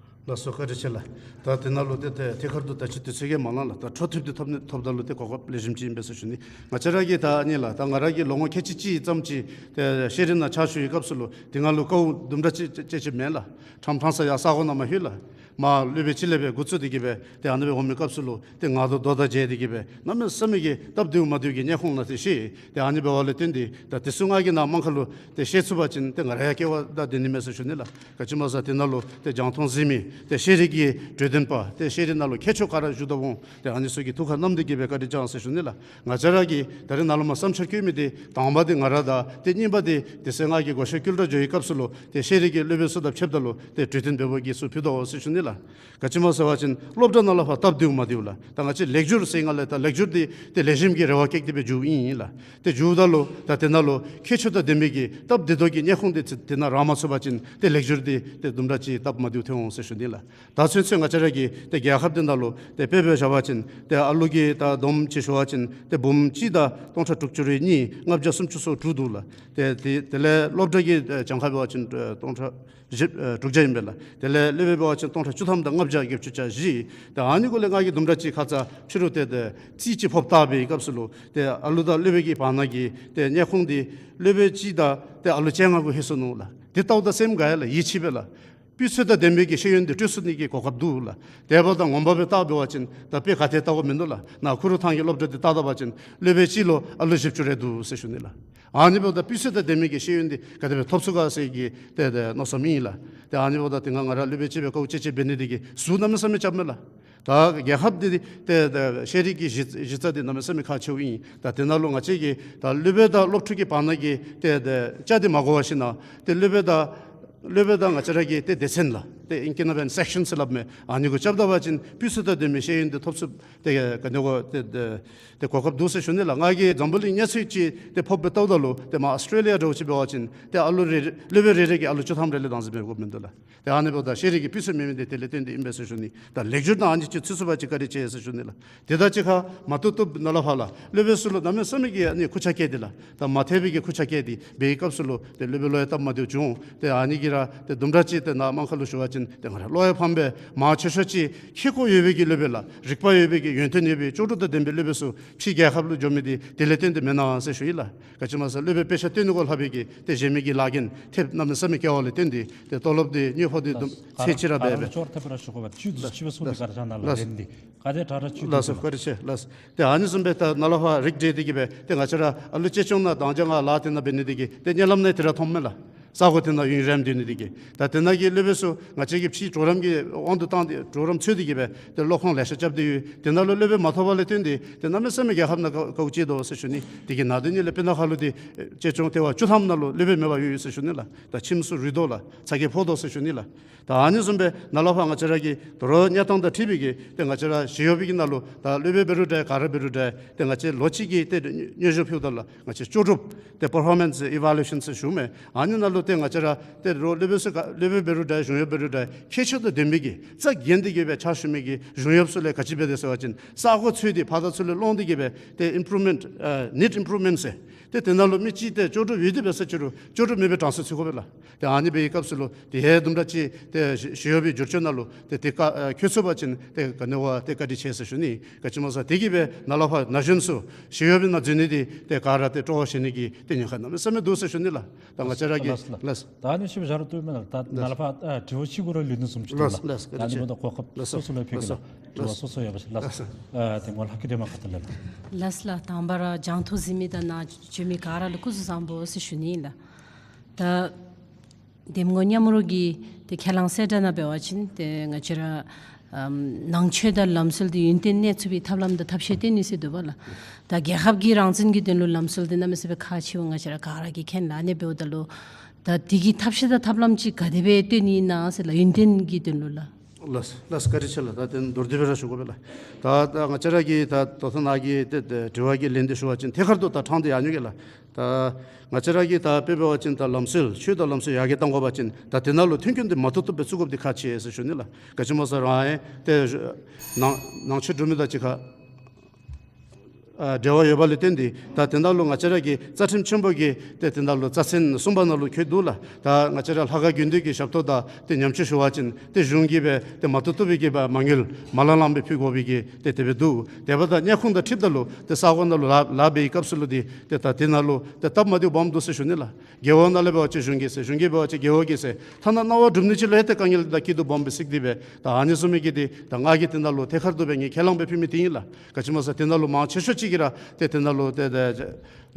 ལགས་སོ་བཀའ་དྲིན་ཆེ་ལགས། ད་དེ་ནང་ལུ་ཏེ་ཏེ་ཐད་ཀར་དུ་ད་ཅི་དུས་ཚོད་ཀྱིས་མ་ལང་ལགས། ད་འཕྲོ་མཐུད་དེ་ཐོབ་ནི་ཐོབ་ད་ལུ་ཏེ་གོ་སྐབས་ལེགས་ཤོམ་ཅིག་ཨིན་པས་ཟེར་ཞུ་ནི། ང་བཅས་ར་གིས་ད་ཨ་ནི་ལགས་ད་ང་ར་གིས་ལོ་ངོ་ཁལ་གཅིག་གཅིག་ཙམ་ཅིག་ཏེ་ཤེས་རིག་ནང་ཕྱག་ཞུ་བའི་སྐབས་སུ་ལུ་དེ་ནང་ལུ་དཀའཝ་དུམ་གྲ་ཅིག་སྤྱད་ཅི་མེད་ལགས། ཕྲང་ཕྲང་ས་ཡར་ས་གོ་ནང་མ་ལྷོད་ལགས། མར་སློབ་དཔོན་ཅིག་ལས་སྦེ་འགོ་བཙུགས་ཏེ་གི་སྦེ་ཏེ་ཨ་ནི་སྦེ་འོང་མི་སྐབས་སུ་ལུ་ཏེ་ང་དང་རྡོ་དང་བརྒྱད་དེ་གི་སྦེ་གནམ་མེད་ས་མེད་ཀྱི་སྟབས་བདེཝ་མ་བདེཝ་གི་ཉལ་ཁོང་ནང་ཏེ་ཤི། ཏེ་ཨ་ནི་འབདཝ་ལས་བརྟེན་ཏེ་ད་དེ་ཚུ་ང་གིས་ནཱ་མང་ཁ་ལུ་ཏེ་བཤད་ཚུགས་པ་ཅིན་ཏེ་ང་ར་ཡང་སྐལ་བ་དང་ལྡན་ནི་མས་ཟེར་ཞུ་ནི་ལགས། ག་ཅི་སྨོ་ཟེར་དེ་ནང་ལུ་ཏེ་རྒྱང་མཐོང་གཟིགས་མི་ཏེ་ཤེས་རིག་གི་གྲོས་སྟོན་པ་ཏེ་ཤེས་རིག་ནང་ལུ་མཁས་མཆོག་ག་ར་བཞུགས་དོ་འོང་། ཏེ་ཨ་ནི་ཚུ་གི་ཐུགས་ཁར་བསྣམས་ཏེ་གི་སྦེ་བཀའ་དྲིན་བསྐྱང་ཟེར་ཞུ་ནི་ལགས། ང་བཅས་ར་གིས་ད་རེས་ནཱ་ལུ་མར་བསམ་འཆར་བཀོད་མི་འདི་དང་པ་འདི་ང་ར་དང་ཏེ་གཉིས་པ་འདི་དེ་ཚེ་ང་གིས་སྒོ་ཤར་ཀུན་དགའ་འགྱོ་བའི་སྐབས་སུ་ལུ་ཏེ་ཤེས་རིག་གི་སློབ་དཔོན་ཚུ་དང་ཕྱདཔ་ད་ལུ་ཏེ་གྲོས་སྟོན་འབད་བའི་གི་ཚུ་ཕུལ་དོ་ཟེར་ཞུ་ནི་ལགས། ག་ཅི་སྨོ་ཟེར་བ་ཅིན་སློབ་གྲྭ་ནང་ལུ་ཕར་སྟབས་བདེཝ་མ་བདེཝ་ལགས། ད་ང་བཅས་ལེགས་སྒྱུར་ཟེར་ང་ལས་ད་ལེགས་སྒྱུར་འདི་ཏེ་ལེགས་ཤོམ་གྱི་རེ་བ་བསྐྱེད་དེ་སྦེ་འགྱོཝ་ཨིན་ལགས། ཏེ་འགྱོཝ་ད་ལུ་ད་དེ་ནང་ལུ་མཁས་མཆོག་དང་ལྡན་མི་གི་སྟབས་བདེ་ཏོག་ཏོ་གི་ཉལ་ཁོང་འདི་དེ་ནང་ར་མ་ཚུད་པ་ཅིན་ཏེ་ལེགས་སྒྱུར་འདི་ཏེ་དུམ་གྲ་ཅིག་སྟབས་མ་བདེཝ་ཐོན་འོང་ཟེར་ཞུ་ནི་ལགས། ད་ཚུན་ཚོད་ང་བཅས་ར་གི་ཏེ་རྒྱལ་ཁབ་འདི་ནང་ལུ་ཏེ་དཔེ་འབད་བཞག་པ་ཅིན་ཏེ་ཨ་ལུ་གི་ད་བསྡོམས་ཅིག་ཞུ་བ་ཅིན་ཏེ་འབུམ་གཅིག་དང་སྟོང་ཕྲག་དྲུག་ཅུ་རེ་གཉིས་ལྔ་བརྒྱ་སུམ་ཅུ་སོ་དྲུག་འདུག་ལགས། ཏེ་དེ་དེ་ལས་སློབ་གྲྭ་གི་ཨེ་གྱངས་ཁ་འབད་བ་ཅིན་ཨེ་སྟོང་ཕྲག་བཞི་ཨེ་དྲུག་བརྒྱ་ཨིན་པས་ལགས། དེ་ལས་སློབ་དཔོན་འབད་བ་ཅིན་སྟོང་ཕྲག་བཅུ་ཐམ་དང་ལྔ་བརྒྱ་བརྒྱད་ཅུ་གྱ་བཞི། ཏེ་ཨ་ནི་གུ་ལས་ང་གིས་དུམ་གྲ་ཅིག་ཁ་ཙ་ཕྱི་རུ་ཏེ་ཏེ་རྩིས་ཅིག་ཕབ་བལྟ་བའི་སྐབས་སུ་ལུ་ཏེ་ཨ་ལུ་དང་སློབ་དཔོན་གྱི་བར་ན་གི་ཏེ་ཉལ་ཁོང་འདི་སློབ་དཔོན་གཅིག་དང་ཏེ་ཨ་ལུ་བཅོ་ལྔ་གུ་ལྷོད་སོ་ནུག་ལགས། དེ་ལྟཝ་ད་སེམས་དགའ་ཡི་ལགས། ཡིད་ཆེས་པས་ལགས། སྤུས་ཚད་དང་ལྡན་པའི་གི་ཤེས་ཡོན་འདི་སྤྲོད་ཚུགས་ནི་གི་གོ་སྐབས་འདུག་ལགས། དེ་འབདཝ་ད་ངོ་མ་སྦེ་བལྟ་འབད་བ་ཅིན་ད་དཔེ་ག་ཏེ་ལྟ་དགོཔ་མིན་འདུག་ལགས། ནཱ་ཁུ་རུ་ཐང་གི་སློབ་གྲྭ་འདི་བལྟ་བལྟ་བ་ཅིན་སློབ་དཔོན་གཅིག་ལུ་ཨ་ལུ་བཞི་བཅུ་རེ་འདུག་ཟེར་ཞུ་ནི་ལགས། ཨ་ནི་འབདཝ་ད་སྤུས་ཚད་དང་ལྡན་མི་གི་ཤེས་ཡོན་འདི་ག་དེ་སྦེ་ཐོབ་ཚུགས་ག་ཟེར་གྱི་ཏེ་ཏེ་མནོ་བསམ་ཨིན་ལགས། ཏེ་ཨ་ནི་འབདཝ་ད་ཏེ་ང་ང་ར་སློབ་དཔོན་ཅིག་སྦེ་དཀའཝ་སྤྱད་སྤྱད་འབད་ནི་འདི་གིས་ཟུར་གནམ་མེད་ས་མེད་རྐྱབ་མས་ལགས། ད་རྒྱལ་ཁབ་འདི་ཏེ་ཏེ་ཤེས་རིག་གི་གཞི་གཞི་རྩ་འདི་གནམ་མེད་ས་མེད་ཁག་ཆེཝ་ཨིན། ད་དེ་ནང་ལུ་ང་བཅས་ཀྱིས་ད་སློབ་དཔོན་དང་སློབ་ཕྲུག་གི་བར་ན་གི་ཏེ་ཏེ་བཅའ་འདི་མ་གོ་བར་ཞིནམ་ལས་ཏེ་སློབ་དཔོན་དང་སློབ་དཔོན་དང་ང་བཅས་ར་གི་ཏེ་སྡེ་ཚན་ལགས། ཏེ་ཨིང་སྐད་ནང་འབད་བ་ཅིན་སེཀ་ཤཱན་ཟེར་སླབ་མས། ཨ་ནི་གུ་རྐྱབ་ད་པ་ཅིན་སྤུས་ཚད་དང་ལྡན་པའི་ཤེས་ཡོན་འདི་ཐོབ་ཚུགསཔ་ཏེ་ག་ནི་གོ་ཏེ་ཏེ་ཏེ་གོ་སྐབས་འདུག་ཟེར་ཞུ་ནི་ལགས། ང་གིས་འཛམ་བུ་གླིང་གནས་ཚད་ཅིག་ཏེ་ཕབ་སྦེ་བལྟཝ་ད་ལུ་ཏེ་མར་ཨོསི་ཊེ་ལི་ཡ་འདྲཝ་ཅིག་འབད་བ་ཅིན་ཏེ་ཨ་ལུ་རེ་རེ་སློབ་དཔོན་རེ་རེ་གིས་ཨ་ལུ་བཅུ་ཐམ་རེ་ལས་བརྡ་འཛིན་འབད་དགོཔ་མིན་འདུག་ལགས། ཏེ་ཨ་ནི་འབདཝ་ད་ཤེས་རིག་གི་སྤུས་ཚད་མེད་མི་འདི་དེ་ལས་བརྟེན་ཏེ་ཨིན་པས་ཟེར་ཞུ་ནི། ད་ལེགས་སྒྱུར་དང་ཨ་ནི་ཅིག་ཚུད་ཚུགས་པ་ཅིན་བཀའ་དྲིན་ཆེ་ཟེར་ཞུ་ནི་ལགས། དེ་དང་གཅིག་ཁར་མ་བཏུབ་བཏུབ་ནཱ་ལས་ཕར་ལགས་སློབ་དཔོན་ཚུ་ལུ་གནམ་མེད་ས་མེད་ཀྱི་ཨ་ནི་ཁུར་ཆ་བཀལ་ཏེ་ལགས། ད་མ་འཐད་པའི་གི་ཁུར་ཆ་བཀལ་ཏེ་འབད་བའི་སྐབས་སུ་ལུ་ཏེ་སློབ་དཔོན་ལུ་ཡང་སྟབས་མ་བདེཝ་བྱུང་། ཏེ་ཨ་ནི་གིས་ར་ཏེ་དུམ་གྲ་ཅིག་ཏེ་ནཱ་མང་ཁ་ལུ་ཞུ་བ་ཅིན་ ཏེ་ང་ར་བློ་ཡང་ཕམ་སྦེ་མང་ཆེ་ཤོས་ཅིག་ཁེ་ཀོ་ཡོད་པའི་གི་སློབ་དཔོན་ལགས། རིག་པ་ཡོད་པའི་གི་ཡོན་ཏན་ཡོད་པའི་ལྕོགས་གྲུབ་དང་ལྡན་པའི་སློབ་དཔོན་ཚུ་ཕྱིའི་རྒྱལ་ཁབ་ལུ་འགྱོ་མི་འདི་དེ་ལས་བརྟེན་ཏེ་མེན་ན་ཟེར་ཞུ་ཡི་ལགས། ག་ཅི་སྨོ་ཟེར་སློབ་དཔོན་དཔེ་ཆ་སྟོན་ནི་གུ་ལྷག་པའི་གི་ཏེ་གཞན་མི་གི་ལཱ་འགན་ཐེབས་གནམ་མེད་ས་མེད་བཀལ་བ་ལས་བརྟེན་ཏེ་ཏེ་ལྟོ་ལོབ་འདི་དངུལ་ཕོགས་འདི་ལགས། ཚད་ཅིག་ར་ག་ར་འབད་ལུ་ཅོག་ར་འཐདཔ་སྦེ་ར་ཞུ་དགོ་པས། བཅུད་དུ་ལགས། བཅུད་པ་ཚུ་འདི་ལགས། ག་ར་ཅང་ནཱ་ལགས། ལགས། ལན་འདི་ག་དེ་དྲག་དྲག་བཅུད་དུ་ལགས་སོ། བཅུད་པ། བཀའ་དྲིན་ཆེ་ལགས། ཏེ་ཨ་ནི་བཟུམ་སྦེ་ད་ནཱ་ལས་ཕར་རིགས་བསྒྲེས་ཏེ་གི་སྦེ་ཏེ་ང་བཅས་ར་ཨ་ལུ་གཅེས་སྐྱོང་ནང་དང་ཅ་ང་ལཱ་དེ་ནང་འབད་ནི་དེ་གིས་ཏེ་གཉིད་ལམ་ནང་ཡང་དེ་ར་མཐོངམ་མས་ལགས། ས་གོ་དེ་ནང་ཡུན་རིངམོ་སྡོད་ནི་དེ་གིས། ད་དེ་ནང་གི་སློབ་དཔོན་ཚུ་ང་བཅས་ཀྱིས་ཕྱིའི་གྲོགས་རམ་གྱི་དབང་དུ་བཏང་སྟེ་གྲོགས་རམ་འཚོལ་ཏེ་གི་སྦེ་ཏེ་སློབ་ཁང་ལེ་ཤ་རྐྱབ་སྟེ་ཡོད། དེ་ནང་ལུ་སློབ་དཔོན་མ་ཐོབ་པ་ལས་བརྟེན་ཏེ་ཏེ་གནམ་མེད་ས་མེད་རྒྱལ་ཁབ་ནང་དཀའཝ་དཀའཝ་སྤྱད་དོ་ཟེར་ཞུ་ནི། དེ་གི་ནང་དོན་ཉིད་ལས་སྤུ་ན་ཁ་ལུ་ཏེ་གཅེས་སྐྱོང་ལྟེ་བ་བཅུ་ཐམ་ནང་ལུ་སློབ་དཔོན་མེད་པར་ཡོད་ཡོད་ཟེར་ཞུ་ནི་ལགས། ད་ཁྱིམ་ཚུ་རུལ་དོ་ལགས། ཚ་གྱང་ཕོག་དོ་ཟེར་ཞུ་ནི་ལགས། ད་ཨ་ནི་བཟུམ་སྦེ་ནཱ་ལས་ཕར་ང་བཅས་ར་གི་དོ་རུང་གནས་སྟངས་དང་འཁྲིལ་བའི་གི་ཏེ་ང་བཅས་ར་ཞི་གཡོགཔ་གི་ནང་ལུ་ད་སློབ་དཔོན་འབད་རུང་འདྲ་ག་ར་འབད་རུང་འདྲ་ཏེ་ང་བཅས་ལོ་གཅིག་གི་ཏེ་སྙན་ཞུ་ཕུལཝ་ད་ལུ་ང་བཅས་ལྕོགས་གྲུབ་ཏེ་པར་ཕོར་མེནསི་ཨི་ཝཱ་ལུ་ཨེ་ཤཱན་ཟེར་ཞུཝ་མས། ཨ་ནི་ནང་ལུ་ཏེ་ང་བཅས་ར་ཏེ་རོགས་སློབ་དཔོན་ཚུ་ག་སློབ་དཔོན་འབད་རུང་འདྲ་གཞུང་གཡོགཔ་འབད་རུང་འདྲ་ཁྱད་ཆོས་དང་ལྡན་པའི་གི་རྩ་འགེངས་ཏེ་གི་སྦེ་ཕྱག་ཞུ་མི་གི་གཞུང་གཡོགཔ་ཚུ་ལས་ག་ཅི་འབད་དེ་ཟེར་བ་ཅིན་ས་གོ་འཚོལ་ཏེ་ཕར་དང་ཚུར་ལས་སློང་སྟེ་གི་སྦེ་ཏེ་ཨིམ་པུརུབ་མེནཊ་ཨ་ནིཌ་ཨིམ་པུརུབ་མེནཊ་ཟེར་ཏེ་དེ་ནང་ལུ་མི་གཅིག་ཏེ་ལྕོགས་གྲུབ་ཡོད་དེ་འབད་ས་ཅི་རུང་ལྕོགས་གྲུབ་མེད་པའི་གྲངས་སུ་ཚུད་དགོ་པས་ལགས། ཏེ་ཨ་ནི་འབད་བའི་སྐབས་སུ་ལུ་ཏེ་ཧེ་དུམ་གྲ་ཅིག་ཏེ་ཞི་ཞི་གཡོགཔ་གི་བསྒྱུར་བཅོས་ནང་ལུ་ཏེ་དེ་བཀའ་ཨ་བཀོད་ཚུགས་པ་ཅིན་ཏེ་ག་ནི་བ་ཏེ་བཀའ་དྲིན་ཆེ་ཟེར་ཞུ་ནི། ག་ཅི་སྨོ་ཟེར་དེ་གི་སྦེ་ནཱ་ལས་ཕར་ན་གཞོན་ཚུ་ཞི་གཡོགཔ་གི་ནང་འཛུལ་ནི་འདི་ཏེ་ག་ར་ཏེ་སྤྲོ་བ་བཞེས་ནི་གི་ཏེ་ཉེན་ཁ་གནམ་མེད་ས་མེད་འདུག་ཟེར་ཞུ་ནི་ལགས། ད་ང་བཅས་ར་གི་ལགས་ལགས། ལགས། ད་ཨ་ནི་ཞུ་བ་བཞག་རུང་བཏུབ་མས་ལགས། ད་ནཱ་ལས་ཕར་ཨ་དྲི་བ་ཅིག་གུ་ར་ལུས་ནི་བཟུམ་ཅིག་འདུག་ལགས། ལགས་ལགས། བཀའ་དྲིན་ཆེ། ད་ཨ་ནི་འབདཝ་ད་གོ་སྐབས་ལགས་སོ་སོ་ལུ་ཕུལ་གེ་ལགས། ལགས་སོ། དྲི་བ་སོ་སོ་ཡོད་པ་ཅིན་ལགས། ལགས་སོ། ཨ་ཏེ་ངོ་ལྷག་གི་དེ་མ་ཁ་ཐུག་ལས་ལགས། ལགས་ལགས། དང་པ་ར་རྒྱང་མཐོང་གཟིགས་མི་དང་ནཱ་བྱོན་མི་ག་ར་ལུ་སྐུ་གཟུགས་བཟང་པོ་ཟེར་ཞུ་ནི་ཨིན་ལགས། ད་འདེམས་ངོ་མཉམ་རོགས་ཀྱི་ཏེ་ཁས་བླངས་གསལ་བསྒྲགས་ནང་འབད་བ་ཅིན་ཏེ་ང་བཅས་ར་ཨམ་ནང་ཆོས་དང་ལམ་སྲོལ་འདི་ཡུན་བརྟན་གནས་ཚུགས་པའི་ཐབས་ལམ་དང་ཐབས་ཤེས་སྟོན་ནི་ཟེར་འདུག་པ་ལགས། ད་རྒྱལ་ཁབ་ཀྱི་རང་བཙན་གྱི་དོན་ལུ་ལམ་སྲོལ་འདི་གནམ་མེད་ས་མེད་ཁག་ཆེཝ་ང་བཅས་ར་ག་ར་གིས་མཁྱེན་ལགས། ཨ་ནི་འབདཝ་ད་ལུ་ད་དེ་གི་ཐབས་ཤེས་དང་ཐབས་ལམ་ཅིག་ག་དེ་སྦེ་སྟོན་ནི་ཨིན་ན་ཟེར་ལགས། ཡུན་བརྟན་གྱི་དོན་ལུ་ལགས། ལགས་ལགས། བཀའ་དྲིན་ཆེ་ལགས། ད་དེ་མདོར་བསྡུས་སྦེ་ར་ཞུ་དགོ་པས་ལགས། ད་ད་ང་བཅས་ར་གི་ད་ད་ལྟོ་ནཱ་གི་ཏེ་ཏེ་དྲི་བ་གི་ལན་འདི་ཞུ་བ་ཅིན་ཐད་ཀར་དུ་ད་དྲངས་ཏེ་ཡར་འགྱོ་གེ་ལགས། ད་ང་བཅས་ར་གི་ད་དཔེ་འབད་བ་ཅིན་ད་ལམ་སྲོལ་ཆོས་དང་ལམ་སྲོལ་ཡར་རྒྱས་གཏང་དགོ་པ་ཅིན་ད་དེ་ནང་ལུ་མཐུན་རྐྱེན་འདི་མ་ཐུབ་ཐུབ་སྦེ་བཙུགས་དགོཔ་འདི་ཁག་ཆེ་ཟེར་ཞུ་ནི་ལགས། ག་ཅི་སྨོ་ཟེར་རང་ཡང་ཏེ་ནང་ནང་ཆོས་སྒྲུབ་མི་དང་གཅིག་ཁར་ཨ་འབྲེལ་བ་ཡོད་པ་ལུ་བརྟེན་ཏེ་ད་དེ་ནང་ལུ་ང་བཅས་ར་གི་རྩ་ཁྲིམས་ཆེན་པོ་གི་ཏེ་དེ་ནང་ལུ་རྩ་ཚན་གསུམ་པ་ནང་ལུ་འཁོད་འདུག་ལགས། ད་ང་བཅས་ར་ལྷ་ཁང་དགོན་སྡེ་གི་ཞབས་ཏོག་དང་ཏེ་ཉམས་བཅོས་ཞུ་བ་ཅིན་ཏེ་གཞུང་གིས་སྦེ་ཏེ་མ་ཐུབ་ཐུབ་པའི་གི་སྦེ་མ་དངུལ་མ་ལང་ལང་སྦེ་ཕུལ་དགོ་པའི་གི་ཏེ་དེ་སྦེ་འདུག། དེ་འབདཝ་ད་དམྱལ་ཁམས་དང་འཁྲིལཝ་ད་ལུ་ཏེ་ས་གོ་ནང་ལུ་ལཱ་ལཱ་འབད་བའི་སྐབས་སུ་ལུ་འདི་ཏེ་ད་དེ་ནང་ལུ་ཏེ་སྟབས་མ་བདེཝ་སྦོམ་འདུག་ཟེར་ཞུ་ནི་ལགས། རྒེད་འོག་ནང་ལས་འབད་བ་ཅིན་གཞུང་གིས་ཟེར་གཞུང་གིས་འབད་བ་ཅིན་རྒེད་འོག་གིས་ཟེར་ཐ་ན་གནང་བ་སྒྲུབ་ནི་ཅིག་ལུ་ཡང་ཏེ་དཀའ་ངལ་དང་སྐྱིད་སྡུག་སྦོམ་སྦེ་གཟིགས་ཏེ་སྦེ་ད་ཨ་ནི་བཟུམ་མའི་གི་འདི་ད་ང་གིས་དེ་ནང་ལུ་ཐད་ཀར་དུ་སྦེ་ངེའི་ཁས་བླངས་སྦེ་ཕུལ་མི་འདི་ཨིན་ལགས། ག་ཅི་སྨོ་ཟེར་དེ་ནང་ལུ་མང་ཆེ་ཤོས་ཅིག་གིས་ར་ཏེ་དེ་ནང་ལུ་ཏེ་ཏེ་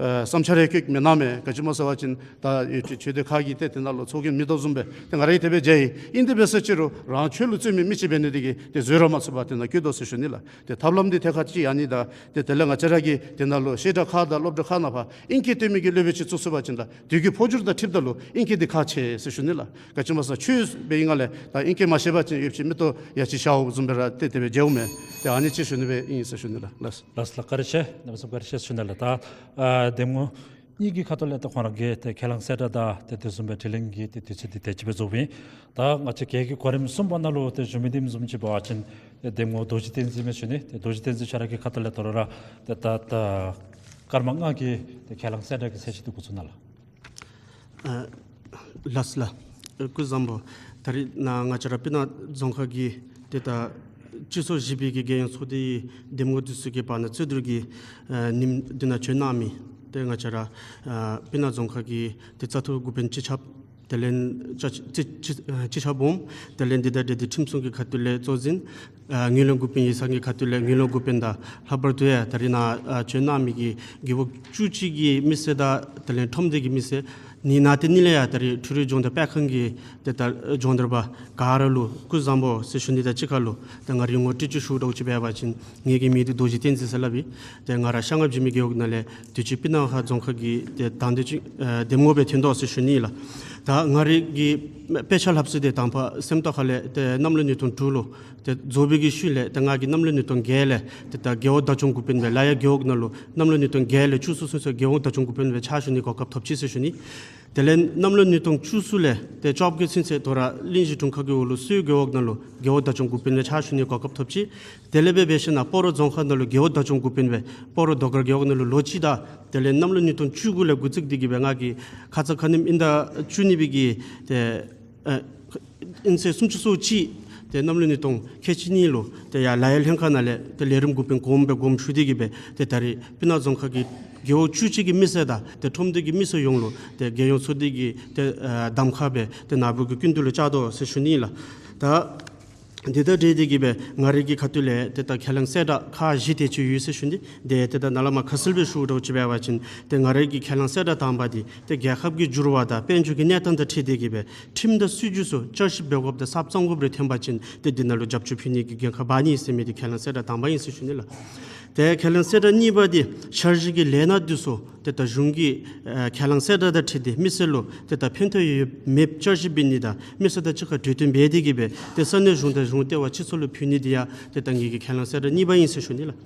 ཨེ་བསམ་འཆར་ཡང་བཀོད་མི་གནང་མས། ག་ཅི་སྨོ་ཟེར་བ་ཅིན་ད་ཡོད་ཆོས་ཆོས་སྡེ་ཁག་གི་ཏེ་དེ་ནང་ལུ་ཚོགས་རྒྱན་མི་བཏུབ་བཟུམ་སྦེ་ཏེ་ང་ར་གིས་དེ་སྦེ་མཇལ་ཡི། ཨིན་ཏེ་འབད་ས་ཅི་རུང་རང་ཆོས་ལུ་བརྩོན་མི་མི་ཅིག་འབད་ནི་འདི་གིས་ཏེ་བཟོད་ར་མ་ཚུགས་པར་དེ་ནང་བཀོད་དོ་ཟེར་ཞུ་ནི་ལགས། ཏེ་ཐབས་ལམ་འདི་ཐད་ཀར་ཅིག་ཡང་ནི་དང་ཏེ་དེ་ལས་ང་བཅས་ར་གི་དེ་ནང་ལུ་བཤད་གྲྭ་ཁག་དང་སློབ་གྲྭ་ཁག་ནང་ཕར་ཨིང་སྐད་སྟོན་མི་གི་སློབ་དཔོན་ཅིག་བཙུགས་ཚུགས་པ་ཅིན་ལགས། དུས་ཀྱི་འཕོ་འགྱུར་དང་འཁྲིལཝ་ད་ལུ་ཨིང་སྐད་འདི་ཁག་ཆེ་ཟེར་ཞུ་ནི་ལགས། ག་ཅི་སྨོ་ཟེར་ཆོས་འབད་བའི་སྒང་ལས་ད་ཨིང་སྐད་མ་ཤེས་པ་ཅིན་ཡོད་ཅིག་མིག་ཏོ་ཡ་ཅིག་ཞརཝ་བཟུམ་སྦེ་ར་ཏེ་དེ་སྦེ་མཇལཝ་མས། ཏེ་ཨ་ནི་ཅིག་ཞུ་ནི་སྦེ་ཨིན་ཟེར་ཞུ་ནི་ལགས། ལགས། ལགས་ལགས། བཀའ་དྲིན་ཆེ། གནམ་མེད་ས་མེད་བཀའ་དྲིན་ཆེ་ཞུ་ནི་ལགས། ད་ཨ་འདེམས་ངོ་གཉིས་ཀྱི་ཁ་ཐུག་ལས་ཏེ་ཁོང་ར་གིས་ཏེ་ཁས་བླངས་གསལ་བསྒྲགས་དང་ཏེ་དེ་བཟུམ་སྦེ་དྲི་ལན་གྱི་ཏེ་དུས་ཚོད་འདི་དེ་ཅིག་སྦེ་རྫོགསཔ་ཨིན། ད་ང་བཅས་རྒྱལ་ཁབ་ཀྱི་གོ་རིམ་གསུམ་པ་ནང་ལུ་ཏེ་ཞུ་མི་འདི་བཟུམ་ཅིག་འབད་བ་ཅིན་ཏེ་འདེམས་ངོ་རྡོ་རྗེ་བསྟན་འཛིན་མས་ཞུ་ནི། ཏེ་རྡོ་རྗེ་བསྟན་འཛིན་ཁྱོད་ར་གི་ཁ་ཐུག་ལས་ད་རུང་ར་ཏེ་ད་ད་སྐར་མ་ལྔ་གི་ཏེ་ཁས་བླངས་གསལ་བསྒྲགས་ཀྱི་ཚད་གཞི་འདི་འགོ་བཙུགས་གནང་ལགས། ཨ་ལགས་ལགས། སྐུ་གཟུགས་བཟང་པོ། ད་རིས་ནཱ་ང་བཅས་ར་སྤུ་ན་རྫོང་ཁག་གི་ཏེ་ད་སྤྱི་ཚོགས་བཞི་པའི་གི་རྒྱལ་ཡོངས་ཚོགས་སྡེའི་འདེམས་ངོ་འདི་ཚུ་གི་བར་ན་རྩོད་བསྡུར་གྱི་ཨ་ཉིནམ་འདི་ནང་བྱོན་གནང་མི་ཏེ་ང་བཅས་ར་ཨ་སྤུ་ན་རྫོང་ཁག་གི་ཏེ་བཙག་འཐུ་འགོ་དཔོན་སྤྱི་ཁྱབ་དེ་ལས་ཅ་ཅ་ཅ་སྤྱི་ཁྱབ་འོགམ་དེ་ལས་འདི་དང་འབྲེལ་ཏེ་ཁྲིམས་སྲུང་གི་ཁ་ཐུག་ལས་གཙོ་འཛིན་ཨ་ངོས་ལེན་འགོ་དཔོན་ཡིག་ཚང་གི་ཁ་ཐུག་ལས་ངོས་ལེན་འགོ་དཔོན་དང་ལྷག་པར་དུ་ཡང་ད་རིས་ནཱ་ཨ་བྱོན་གནང་མི་གི་རྒེད་འོག་བཅུ་གཅིག་གི་མི་སེར་དང་དེ་ལས་ཁྲོམ་སྡེ་གི་མི་སེར་ནི་ནཱ་ཏེ་ནི་ལས་ཡང་ད་རིས་འཕྲུལ་རིག་སྦྱོང་བརྡར་སྤེལ་ཁང་གི་ཏེ་ད་སྦྱོང་བརྡར་པ་ག་ར་ལུ་སྐུ་གཟུགས་བཟང་པོ་ཟེར་ཞུ་ནི་དང་གཅིག་ཁར་ལུ་ད་ང་རའི་ངོ་སྤྲོད་ཅིག་ཞུ་དོ་ཅིག་འབད་བ་ཅིན་ངེའི་གི་མིང་འདི་རྡོ་རྗེ་བསྟན་འཛིན་ཟེར་སླབ་ཨིན། ཏེ་ང་ར་ཤངས་སྔགས་འཇིགས་མེད་རྒེད་འོག་ནང་ལས་དུས་ཅི་སྤུ་ན་ཁ་རྫོང་ཁག་གི་ཏེ་དང་འདོད་ཅིག་ཨ་འདེམས་ངོ་སྦེ་ཐོན་དོ་ཟེར་ཞུ་ནི་ལགས། ད་ང་རའི་གི་དཔེ་ཆ་ལྷབ་ས་འདི་དང་པ་སེམས་རྟོགས་ཁ་ལས་ཏེ་གནམ་ལོ་ཉིས་སྟོང་དྲུག་ལུ་ཏེ་རྫོགས་པའི་གི་ཤུལ་ལས་ཏེ་ང་གིས་གནམ་ལོ་ཉིས་སྟོང་བརྒྱད་ལས་ཏེ་ད་རྒེད་འོག་བདག་སྐྱོང་འགོ་དཔོན་སྦེ་ལ་ཡ་རྒེད་འོག་ནང་ལུ་གནམ་ལོ་ཉིས་སྟོང་བརྒྱད་ལས་བཅུ་གསུམ་ཚུན་ཚོད་རྒེད་འོག་བདག་སྐྱོང་འགོ་དཔོན་སྦེ་ཕྱག་ཞུ་ནི་གོ་སྐབས་ཐོབ་ཅི་ཟེར་ཞུ་ནི། དེ་ལས་གནམ་ལོ་ཉིས་སྟོང་བཅུ་གསུམ་ལས་ཏེ་བཅོ་བརྒྱད་ཚུན་ཚོད་དོ་རུང་གླིང་བཞི་དྲུང་ཁག་གི་འོག་ལུ་སོའི་རྒེད་འོག་ནང་ལུ་རྒེད་འོག་བདག་སྐྱོང་འགོ་དཔོན་སྦེ་ཕྱག་ཞུ་ནི་གོ་སྐབས་ཐོབ་ཅི། དེ་ལས་འབད་འབད་ཞིནམ་ལས་སྤ་རོ་རྫོང་ཁག་ནང་ལུ་རྒེད་འོག་བདག་སྐྱོང་འགོ་དཔོན་སྦེ་སྤ་རོ་རྡོ་དཀར་རྒེད་འོག་ནང་ལུ་ལོ་གཅིག་དང་དེ་ལས་གནམ་ལོ་ཉིས་སྟོང་བཅུ་དགུ་ལས་འགོ་བཙུགས་ཏེ་གི་སྦེ་ང་གིས་ཁ་ཙ་ཁ་ཉིནམ་དབྱིན་ཟླ་བཅུ་གཉིས་པའི་གི་ཏེ་ཨ་ དབྱིན་ཚེས་སུམ་ཅུ་སོ་གཅིག་ཏེ་གནམ་ལོ་ཉིས་སྟོང་ཁལ་གཅིག་གཉིས་ལུ་ཏེ་ཡར་ལ་ཡ་ལྷན་ཁག་ནང་ལས་ཏེ་ལས་རིམ་འགོ་དཔོན་གོངམ་སྦེ་དགོངམ་ཞུ་སྟེ་གི་སྦེ་ཏེ་ད་རེས་སྤུ་ན་རྫོང་ཁག་གི་རྒེད་འོག་བཅུ་གཅིག་གི་མི་སེར་དང་ཏེ་ཁྲོམ་སྡེ་གི་མི་སེར་ཡོངས་ལུ་ཏེ་རྒྱལ་ཡོངས་ཚོགས་སྡེ་གི་ཏེ་ཨ་གདམ་ཁ་སྦེ་ཏེ་ནཱ་བུ་གི་སྐུ་མདུན་ལུ་བཅར་དོ་ཟེར་ཞུ་ནི་ལགས། ད་འདི་དང་འབྲེལ་ཏེ་གི་སྦེ་ང་རའི་གི་ཁ་ཐུག་ལས་ཏེ་ད་ཁས་བླངས་གསལ་བསྒྲགས་ཁག་བཞི་དེ་ཅིག་ཡོད་ཟེར་ཞུ་ནི། ཏེ་ཏེ་ད་ནཱ་ལས་མར་ཁ་གསལ་སྦེ་ཞུ་དོ་ཅིག་འབད་བ་ཅིན་ཏེ་ང་རའི་གི་ཁས་བླངས་གསལ་བསྒྲགས་དང་པ་འདི་ཏེ་རྒྱལ་ཁབ་ཀྱི་འགྱུར་བ་དང་དཔལ་འབྱོར་གྱི་གནས་སྟངས་དང་འཁྲིལ་ཏེ་གི་སྦེ་ཁྲིམས་དང་སྲིད་བྱུས་ཚུ་བསྐྱར་ཞིབ་འབད་དགོཔ་དང་གསརཔ་བརྩམ་དགོཔ་རེ་ཐོན་པ་ཅིན་ཏེ་འདི་ནང་ལུ་རྒྱབ་སྐྱོར་ཕུལ་ནི་གི་འགན་ཁག་འབག་ནི་ཟེར་མི་འདི་ཁས་བླངས་གསལ་བསྒྲགས་དང་པ་ཨིན་ཟེར་ཞུ་ནི་ལགས། ཏེ་ཁས་བླངས་གསལ་བསྒྲགས་གཉིས་པ་འདི་འཆར་གཞི་གི་ལས་སྣ་འདི་ཚུ་ཏེ་ད་གཞུང་གི་ཨ་ཁས་བླངས་གསལ་བསྒྲགས་དང་འཁྲིལ་ཏེ་མི་སེར་ལུ་ཏེ་ད་ཕན་ཐོགས་ཡོད་མེདཔ་བསྐྱར་ཞིབ་འབད་ནི་དང་མི་སེར་དང་གཅིག་ཁར་གྲོས་བསྟུན་འབད་དེ་གི་སྦེ་ཏེ་ས་གནས་གཞུང་དང་གཞུང་ལྟེ་བ་སྤྱི་ཚོགས་ལུ་ཕུལ་ནི་འདི་ཡང་ཏེ་ད་ངེ་གི་ཁས་བླངས་གསལ་བསྒྲགས་གཉིས་པ་ཨིན་ཟེར་ཞུ་ནི་ལགས།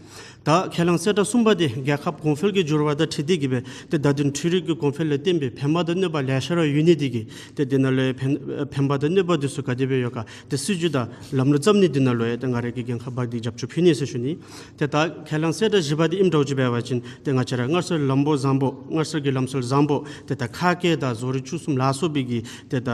ད་ཁས་བླངས་གསལ་བསྒྲགས་གསུམ་པ་འདི་རྒྱལ་ཁབ་གོང་འཕེལ་གྱི་འགྱུར་བ་དང་འཁྲིལ་ཏེ་གི་སྦེ་ཏེ་བརྡ་དོན་འཕྲུལ་རིག་གི་གོང་འཕེལ་ལས་བརྟེན་པའི་ཕན་པ་དང་གནོད་པ་ལེ་ཤ་ར་ཡོད་ནི་འདི་གིས་ཏེ་འདི་ནང་ལུ་ཕན་ཕན་པ་དང་གནོད་པ་འདི་ཚུ་ག་དེ་སྦེ་ཡོད་ག་ཏེ་སྲིད་བྱུས་དང་ལམ་ལུགས་བརྩམ་ནི་འདི་ནང་ལུ་ཡང་ཏེ་ང་རའི་གི་འགན་ཁག་འབག་སྟེ་རྒྱབ་སྐྱོར་ཕུལ་ནི་ཟེར་ཞུ་ནི། ཏེ་ད་ཁས་བླངས་གསལ་བསྒྲགས་བཞི་པ་འདི་ཨིནམ་འདྲཝ་ཅིག་འབད་བ་ཅིན་ཏེ་ང་བཅས་ར་སྔར་སྲོལ་ལམ་བུ་བཟང་པོ་སྔར་སྲོལ་གྱི་ལམ་སྲོལ་བཟང་པོ་ཏེ་ད་ཁ་སྐད་དང་བཟོ་རིག་སྤྱོད་གསུམ་ལ་སོགས་པའི་གི་ཏེ་ད་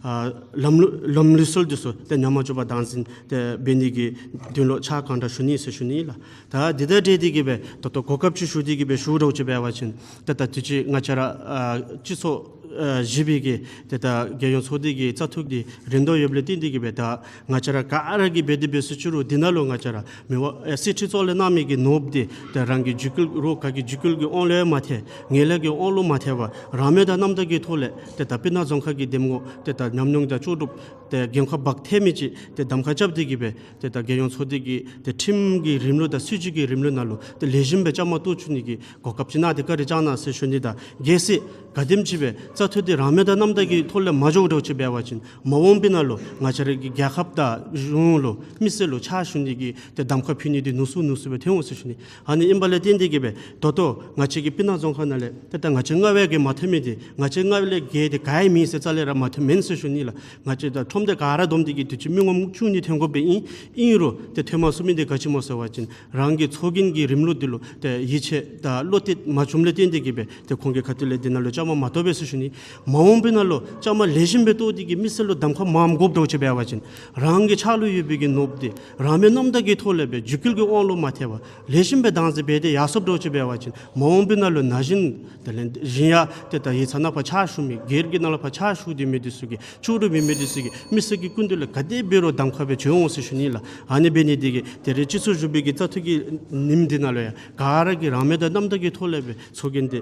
ཨ་ལམ་ལུགས་ལམ་ལུགས་སྲོལ་འདི་ཚུ་ཏེ་ཉམས་མ་བཅུག་པར་བདག་འཛིན་ཏེ་འབད་ནི་གི་དོན་ལུ་ཕྱག་གང་དྲག་ཞུ་ནི་ཟེར་ཞུ་ནི་ལགས། ད་འདི་དང་འབྲེལ་ཏེ་གི་སྦེ་ད་ལྟོ་གོ་སྐབས་ཅིག་ཞུ་སྟེ་གི་སྦེ་ཞུ་འདྲཝ་ཅིག་འབད་བ་ཅིན་ཏེ་ད་དུས་ཅི་ང་བཅས་ར་ཨ་སྤྱི་ཚོགས་ཨ་བཞི་པའི་གི་ཏེ་ད་རྒྱལ་ཡོངས་ཚོགས་སྡེ་གི་བཙག་འཐུ་འདི་རན་དོ་ཡོདཔ་ལས་བརྟེན་ཏེ་གི་སྦེ་ད་ང་བཅས་ར་ག་ར་གིས་འབད་དེ་འབད་ཟེར་ཅི་རུང་འདི་ནང་ལུ་ང་བཅས་ར་མི་དབང་ཨེ་གསེར་ཁྲི་གཙུག་ལག་གནང་མི་གི་ནོར་བུ་འདི་ཏེ་རང་གི་རྒྱུད་སྐུལ་རོགས་ག་གི་རྒྱུད་སྐུལ་གྱི་དབང་ལུ་ཡང་མ་ཐལ། ངན་ལྷད་ཀྱི་དབང་ལུ་མ་ཐལ་བར་རང་མོས་དང་རྣམ་དག་གི་ཐོག་ལས་ཏེ་ད་སྤུ་ན་རྫོང་ཁག་གི་འདེམས་ངོ་ཏེ་ད་ཉམས་མྱོང་དང་ལྕོགས་གྲུབ་ཏེ་འགན་ཁག་འབག་ཐེག་མི་ཅིག་ཏེ་གདམ་ཁ་རྐྱབ་སྟེ་གི་སྦེ་ཏེ་ད་རྒྱལ་ཡོངས་ཚོགས་སྡེ་གི་ཏེ་ཁྲིམས་ཀྱི་རིམ་ལུགས་དང་སྲིད་བྱུས་ཀྱི་རིམ་ལུགས་ནང་ལུ་ཏེ་ལེགས་ཤོམ་སྦེ་བཅའ་མར་གཏོགས་ཚུགས་ནི་གི་གོ་སྐབས་ཅིག་གནང་སྟེ་བཀའ་དྲིན་བསྐྱང་གནང་ཟེར་ཞུ་ནི་དང་། གལ་སྲིད་ག་དེམ་ཅིག་སྦེ་བཙག་འཐུ་འདི་རང་མོས་དང་རྣམ་དག་གི་ཐོག་ལས་མ་འགྱོ་འདྲཝ་ཅིག་འབད་བ་ཅིན་མ་འོངས་པའི་ནང་ལུ་ང་བཅས་ར་གི་རྒྱལ་ཁབ་དང་གཞུང་ལུ་མི་སེར་ལུ་ཕྱག་ཞུ་ནི་གི་ཏེ་གདམ་ཁ་ཕུལ་ནི་འདི་ནུས་སུ་ནུས་སུ་སྦེ་ཐོན་འོང་ཟེར་ཞུ་ནི། ཨ་ནི་ཨིན་པ་ལས་བརྟེན་ཏེ་གི་སྦེ་ད་ལྟོ་ང་བཅས་ཀྱི་སྤུ་ན་རྫོང་ཁག་ནང་ལས་ཏེ་ད་ང་བཅས་རྔ་བ་གིས་མ་ཐོབ་མི་འདི་ང་བཅས་རྔ་བ་ལས་རྒྱལ་ཏེ་ག་ཡང་མེད་ཟེར་རྩ་ལས་ར་མ་ཐོབ་མེན་ཟེར་ཞུ་ནི་ལགས། ང་བཅས་ད་ཁྲོམ་སྡེ་ག་ར་བསྡོམས་ཏེ་གི་དུས་ཅི་མི་ངོམ་བཅུ་གཉིས་ཐོན་དགོཔ་སྦེ་ཨིན། ཨིན་རུང་ཏེ་ཐོན་མ་ཚུགས་མི་འདི་ག་ཅི་སྨོ་ཟེར་བ་ཅིན་རང་གི་ཚོགས་རྒྱན་གྱི་རིམ་ལུགས་འདི་ལུ་ཏེ་ཡིད་ཆེས་དང་བློ་གཏད་མ་བྱུངམ་ལས་བརྟེན་ཏེ་གི་སྦེ་ཏེ་ཁོང་གི་ཁ་ཐུག་ལས་འདི་ནང་ལུ་བཅའ་མར་མ་གཏོགས་པས་ཟེར་ཞུ་ནི། མ་འོངས་པའི་ནང་ལུ་བཅའ་མར་ལེགས་ཤོམ་སྦེ་གཏོགས་ཏེ་གི་མི་སེར་ལུ་གདམ་ཁ་མངམ་དགོཔ་འདྲཝ་ཅིག་འབད་བ་ཅིན་རང་གི་ཕྱག་ལུ་ཡོད་པའི་གི་ནོར་བུ་འདི་རང་མོས་རྣམ་དག་གི་ཐོག་ལས་སྦེ་རྒྱུད་སྐུལ་གྱི་དབང་ལུ་མ་ཐལ་བར་ལེགས་ཤོམ་སྦེ་བདག་འཛིན་འབད་དེ་ཡར་སོངམ་འདྲཝ་ཅིག་འབད་བ་ཅིན་མ་འོངས་པའི་ནང་ལུ་ན་གཞོན་དེ་ལས་གཞན་ཡང་ཏེ་ད་ཡིག་ཚང་ནང་ཕར་ཕྱག་ཞུ་མི་སྒེར་གྱི་ནང་ལུ་ཕར་ཕྱག་ཞུ་སྡོད་མི་འདི་ཚུ་གི་ལྕོགས་གྲུབ་ཡོད་མི་འདི་ཚུ་གིས་མི་སེར་གྱི་སྐུ་མདུན་ལུ་ག་དེ་འབད་རུང་གདམ་ཁ་སྦེ་བྱོན་འོང་ཟེར་ཞུ་ནི་ལགས། ཨ་ནི་འབད་ནི་འདི་གིས་ད་རེས་སྤྱི་ཚོགས་བཞི་པའི་གི་བཙག་འཐུ་གི་ཉིནམ་འདི་ནང་ལུ་ཡང་ག་ར་གིས་རང་མོས་དང་རྣམ་དག་གི་ཐོག་ལས་སྦེ་ཚོགས་རྒྱན་འདི་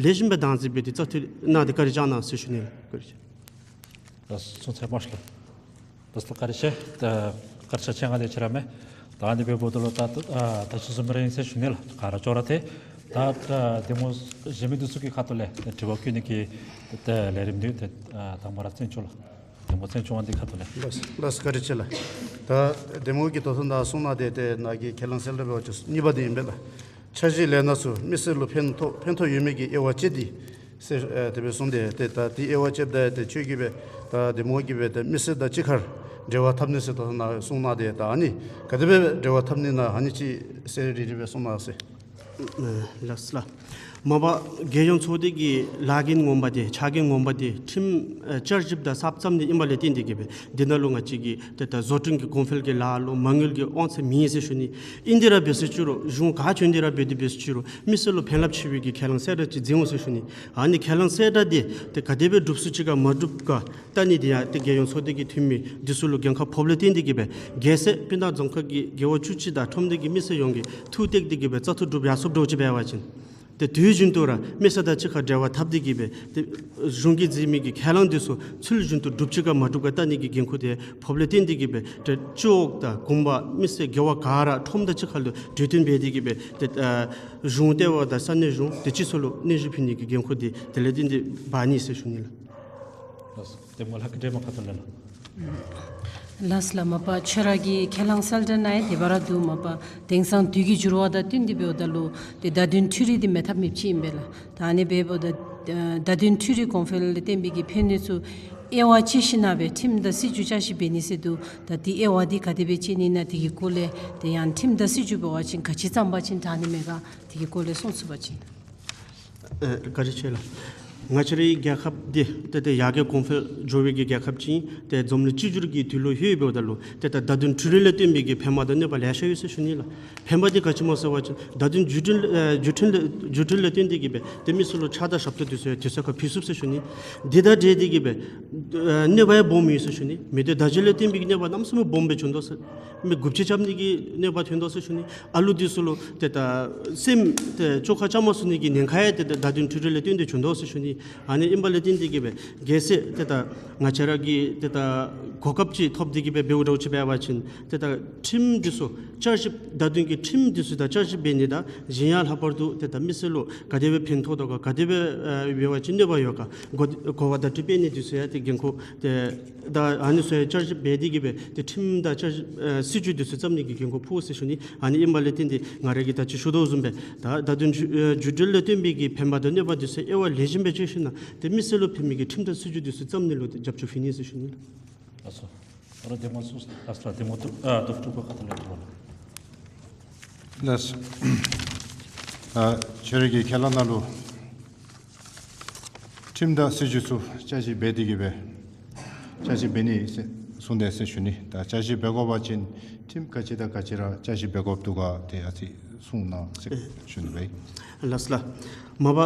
ལེགས་ཤོམ་སྦེ་བདག་འཛིན་འབད་དེ་བཙག་འཐུ་གནང་སྟེ་བཀའ་དྲིན་བསྐྱང་གནང་ཟེར་ཞུ་ནི་ལགས། བཀའ་དྲིན་ཆེ། ལགས་སོ། གསུང་ཚད་མ་ཞུ་ལགས། ལགས་སོ། བཀའ་དྲིན་ཆེ། ད་བཀའ་དྲིན་ཆེ་ང་ལས་ཆེ་ར་མེད། ད་ཨ་ནི་སྦེ་འབདཝ་ད་ལུ་ད་ད་ད་ཅི་བཟུམ་ར་ཨིན་ཟེར་ཞུ་ནི་ལགས། ག་ར་ཅོག་ར་ཐད། ད་ད་འདེམས་ངོ་གཞན་མི་འདི་ཚུ་གི་ཁ་ཐུག་ལས་དྲི་བ་བཀོད་ནི་གི་ད་ལས་རིམ་འདི་ད་དང་པ་ར་བཙན་སྐྱོགས་ལགས། འདེམས་ངོ་བཙན་སྐྱོགས་ཨ་ནི་ཁ་ཐུག་ལས། ལགས་སོ། ལགས་སོ། བཀའ་དྲིན་ཆེ་ལགས། ད་འདེམས་ངོ་གིས་ད་ལྟོ་ནཱ་གསུངས་གནང་སྟེ་ཏེ་ནཱ་གི་ཁས་བླངས་གསལ་བསྒྲགས་འབད་བ་ཅིན་གཉིས་པ་འདི་ཨིན་པས་ལགས། འཆར་གཞི་ལས་སྣ་ཚུ་མི་སེར་ལུ་ཕན་ཐོགས་ཕན་ཐོགས་ཡོད་མི་གི་དབྱེ་བ་དཔྱད་དེ་ཟེར་ཨེ་དེ་སྦེ་གསུངས་ཏེ་ཏེ་ད་དེ་དབྱེ་བ་དཔྱདཔ་ད་ཏེ་ཁྱོད་ཀྱིས་སྦེ་ད་འདེམས་ངོ་གིས་སྦེ་ད་མི་སེར་དང་གཅིག་ཁར་འབྲེལ་བ་འཐབ་ནི་ཟེར་ད་ནཱ་གསུངས་གནང་སྟེ་ད་ཨ་ནི་ག་དེ་སྦེ་འབྲེལ་བ་འཐབ་ནི་ན་ཨ་ནི་ཅིག་ཟེར་རེ་རེ་སྦེ་གསུངས་གནང་ཟེར། ལགས་སོ་ལགས། མ་པ་རྒྱལ་ཡོངས་ཚོགས་སྡེ་གི་ལཱ་འགན་ངོ་མ་འདི་ཕྱག་འགན་ངོ་མ་འདི་ཁྲིམས་ཨེ་བསྐྱར་ཞིབ་དང་གསརཔ་བརྩམ་ནི་ཨིནམ་ལས་བརྟེན་ཏེ་གི་སྦེ་འདི་ནང་ལུ་ང་བཅས་ཀྱིས་ཏེ་ད་བཟོ་སྐྲུན་གྱི་གོང་འཕེལ་གྱི་ལཱ་ལུ་མ་དངུལ་གྱི་དབང་ཚད་མེད་ཟེར་ཞུ་ནི། ཨིན་ཏེ་ར་འབད་ཟེར་ཅི་རུང་གཞུང་ག་བྱོན་ཏེ་ར་འབད་དེ་འབད་ཟེར་ཅི་རུང་མི་སེར་ལུ་ཕན་རླབས་ཆེ་བའི་གི་ཁས་བླངས་གསལ་བསྒྲགས་ཅིག་མཛད་འོང་ཟེར་ཞུ་ནི། ཨ་ནི་ཁས་བླངས་གསལ་བསྒྲགས་འདི་ཏེ་ག་དེ་སྦེ་སྒྲུབ་ཚུགས་ཅི་ག་མ་སྒྲུབ་ག་བལྟ་ནི་འདི་ཡང་ཏེ་རྒྱལ་ཡོངས་ཚོགས་སྡེ་གི་འཐུས་མི་འདི་ཚུ་ལུ་འགན་ཁག་ཕོགཔ་ལས་བརྟེན་ཏེ་གི་སྦེ་གལ་སྲིད་སྤུ་ན་རྫོང་ཁག་གི་རྒེད་འོག་བཅུ་གཅིག་དང་ཁྲོམ་སྡེ་གི་མི་སེར་ཡོངས་ཀྱིས་ཐུགས་གཏད་དེ་གི་སྦེ་བཙག་འཐུ་གྲུབ་ཡར་སོངམ་འདྲཝ་ཅིག་འབད་བ་ཅིན་ཏེ་དུས་རྒྱུན་དུ་ར་མི་སེར་དང་གཅིག་ཁར་འབྲེལ་བ་འཐབ་སྟེ་གི་སྦེ་ཏེ་གཞུང་གིས་མཛད་མི་གི་ཁས་བླངས་འདི་ཚུ་ཚུལ་བཞིན་དུ་སྒྲུབ་ཅི་ག་མ་སྒྲུབ་ག་བལྟ་ནི་གི་འགན་ཁུར་དེ་ཕོགཔ་ལས་བརྟེན་ཏེ་གི་སྦེ་ཏེ་སྤྱི་འོག་དང་དགོན་པ་མི་སེར་རྒེད་འོག་ག་ར་ཁྲོམ་དང་གཅིག་ཁར་ལུ་གྲོས་བསྟུན་འབད་དེ་གི་སྦེ་ཏེ་ཨ་གཞུང་ལྟེ་བ་དང་ས་གནས་གཞུང་དེ་སྤྱི་ཚོགས་ལུ་སྙན་ཞུ་ཕུལ་ནི་གི་འགན་ཁུར་དེ་དེ་ལས་བརྟེན་ཏེ་འབག་ནི་ཟེར་ཞུ་ནི་ལགས། ལགས་སོ། འདེམས་ངོ་ལྷ་སྐྱིད་སྒྲོལ་མ་ཁ་ཐུག་ལས་ལགས། ལགས་སོ་ལགས། མ་པ་ཁྱོད་ར་གི་ཁས་བླངས་གསལ་བསྒྲགས་ནང་ཡང་དེ་སྦེ་ར་འདུག། མ་པ་དེང་སང་དུས་ཀྱི་འགྱུར་བ་དང་བསྟུན་ཏེ་འབདཝ་ད་ལུ་ཏེ་བརྡ་དོན་འཕྲུལ་རིག་འདི་མེད་ཐབས་མེདཔ་ཅིག་ཨིན་པས་ལགས། ད་ཨ་ནི་འབདཝ་ད་ཨ་བརྡ་དོན་འཕྲུལ་རིག་གོང་འཕེལ་ལས་བརྟེན་པའི་གི་ཕན་ནུས་ཚུ་དབྱེ་བ་དཔྱད་ཞིནམ་ལས་སྦེ་ཁྲིམས་དང་སྲིད་བྱུས་བསྐྱར་ཞིབ་འབད་ནི་ཟེར་འདུག། ད་དེ་དབྱེ་བ་འདི་ག་དེ་སྦེ་དཔྱད་ནི་ན་དེ་གི་སྐོར་ལས་ཏེ་ཡང་ཁྲིམས་དང་སྲིད་བྱུས་འབད་བ་ཅིན་ག་ཅི་བརྩམ་པ་ཅིན་དྲག་ནི་མས་ག། དེ་གི་སྐོར་ལས་གསུང་ཚུགས་པ་ཅིན། ཨེ་བཀའ་དྲིན་ཆེ་ལགས། ང་བཅས་རའི་རྒྱལ་ཁབ་འདི་ཏེ་ད་ཡར་རྒྱས་གོང་འཕེལ་འགྱོ་བའི་གི་རྒྱལ་ཁབ་ཅིག་ཨིན། ཏེ་འཛམ་གླིང་གཅིག་གྱུར་གྱི་དུས་ལུ་ལྷོད་འབདཝ་ད་ལུ་ཏེ་ད་བརྡ་དོན་འཕྲུལ་རིག་ལས་བརྟེན་པའི་གི་ཕན་པ་དང་གནོད་པ་ལེ་ཤ་ཡོད་ཟེར་ཞུ་ནི་ལགས། ཕན་པ་འདི་ག་ཅི་སྨོ་ཟེར་བ་ཅིན་བརྡ་དོན་བརྒྱུད་འཕྲིན་ཨེ་བརྒྱུད་འཕྲིན་ལས་བརྒྱུད་འཕྲིན་ལས་བརྟེན་ཏེ་གི་སྦེ་ཏེ་མི་སེར་ལུ་ཕྱག་དང་ཞབས་ཏོག་འདི་ཚུ་ཡང་དུས་ཚོད་ཁར་ཕུལ་ཚུགས་ཟེར་ཞུ་ནི། འདི་དང་འབྲེལ་ཏེ་གི་སྦེ་ཨེ་གནོད་པ་ཡང་སྦོམ་ཡོད་ཟེར་ཞུ་ནི། མི་སྡེ་བརྡ་བརྒྱུད་ལས་བརྟེན་པའི་གི་གནོད་པ་གནམ་མེད་ས་མེད་སྦོམ་སྦེ་བྱུང་དོ་ཟེར། མི་འགོ་བཅད་རྐྱབ་ནི་གི་གནོད་པ་ཐོན་དོ་ཟེར་ཞུ་ནི། ཨ་ལུ་འདི་ཚུ་ལུ་ཏེ་ད་སེམས་ཏེ་བཅོས་ཁ་རྐྱབ་མ་ཚུགས་ནི་གི་ཉེན་ཁ་ཡང་ཏེ་ད་བརྡ་དོན་འཕྲུལ་རིག་ལས་བརྟེན་ཏེ་བྱུང་དོ་ཟེར་ཞུ་ནི། ཨ་ནི་ཨིན་པ་ལས་བརྟེན་ཏེ་གི་སྦེ་གལ་སྲིད་ཏེ་ད་ང་བཅས་ར་གིས་ཏེ་ད་གོ་སྐབས་ཅིག་ཐོབ་སྟེ་གི་སྦེ་འབདཝ་འདྲཝ་ཅིག་འབད་བ་ཅིན་ཏེ་ད་ཁྲིམས་འདི་ཚུ་བསྐྱར་ཞིབ་བརྡ་དོན་གྱི་ཁྲིམས་འདི་ཚུ་ད་བསྐྱར་ཞིབ་འབད་ནི་དང་གཞན་ཡང་ལྷག་པར་དུ་ཏེ་ད་མི་སེར་ལུ་ག་དེ་སྦེ་ཕན་ཐོགས་དོ་ག་ག་དེ་སྦེ་ཨེ་འབད་བ་ཅིན་གནོད་པ་ཡོད་ག་གོ་གོ་བ་བརྡ་སྤྲོད་འབད་ནི་འདི་ཚུ་ཡང་ཏེ་འགན་ཁུར་ཏེ་ད་ཨ་ནི་ཚུ་ཡང་བསྐྱར་ཞིབ་འབད་དེ་གི་སྦེ་ཏེ་ཁྲིམས་དང་བསྐྱར་ཞིབ་ཨེ་སྲིད་བྱུས་འདི་ཚུ་བརྩམ་ནི་གི་འགན་ཁུར་ཕོག་ཟེར་ཞུ་ནི། ཨ་ནི་ཨིན་པ་ལས་བརྟེན་ཏེ་ང་ར་གིས་ད་ཅི་ཞུ་དོ་བཟུམ་སྦེ་ད་བརྡ་དོན་བརྒྱུད་ཨེ་བརྒྱུད་འཕྲིན་ལས་བརྟེན་པའི་གི་ཕན་པ་དང་གནོད་པ་འདི་ཚུ་དབྱེ་བ་ལེགས་ཤོམ་སྦེ་དཔྱད་ཞིན་ན་ཏེ་མི་སེར་ལུ་ཕན་མི་གི་ཁྲིམས་དང་སྲིད་བྱུས་འདི་ཚུ་བརྩམ་ནི་ལུ་ཏེ་རྒྱབ་སྐྱོར་ཕུལ་ནི་ཟེར་ཞུ་ནི་ལགས། ལགས་སོ། ད་རུང་འདེམས་ངོ་ཚུ་ལགས་སོ་ལགས། འདེམས་ངོ་ཐུབ་ཨ་ཐུབ་ཐུབ་པ་ཁ་ཐུག་ལས་ཐུབ་ལགས། ལགས་སོ། ཨ་ཁྱོད་རའི་གི་ཁས་བླངས་ནང་ལུ་ཁྲིམས་དང་སྲིད་བྱུས་ཚུ་བསྐྱར་ཞིབ་འབད་དེ་གི་སྦེ་བསྐྱར་ཞིབ་འབད་ནི་ཟེར་གསུངས་དེས་ཟེར་ཞུ་ནི། ད་བསྐྱར་ཞིབ་འབད་དགོ་པ་ཅིན་ཁྲིམས་ག་ཅི་དང་ག་ཅི་ར་བསྐྱར་ཞིབ་འབད་དགོཔ་འདུག་ག་དེ་ཨ་ཙི་གསུང་གནང་ཟེར་ཞུ་ནི་ལགས། ལགས་སོ་ལགས། མ་པ་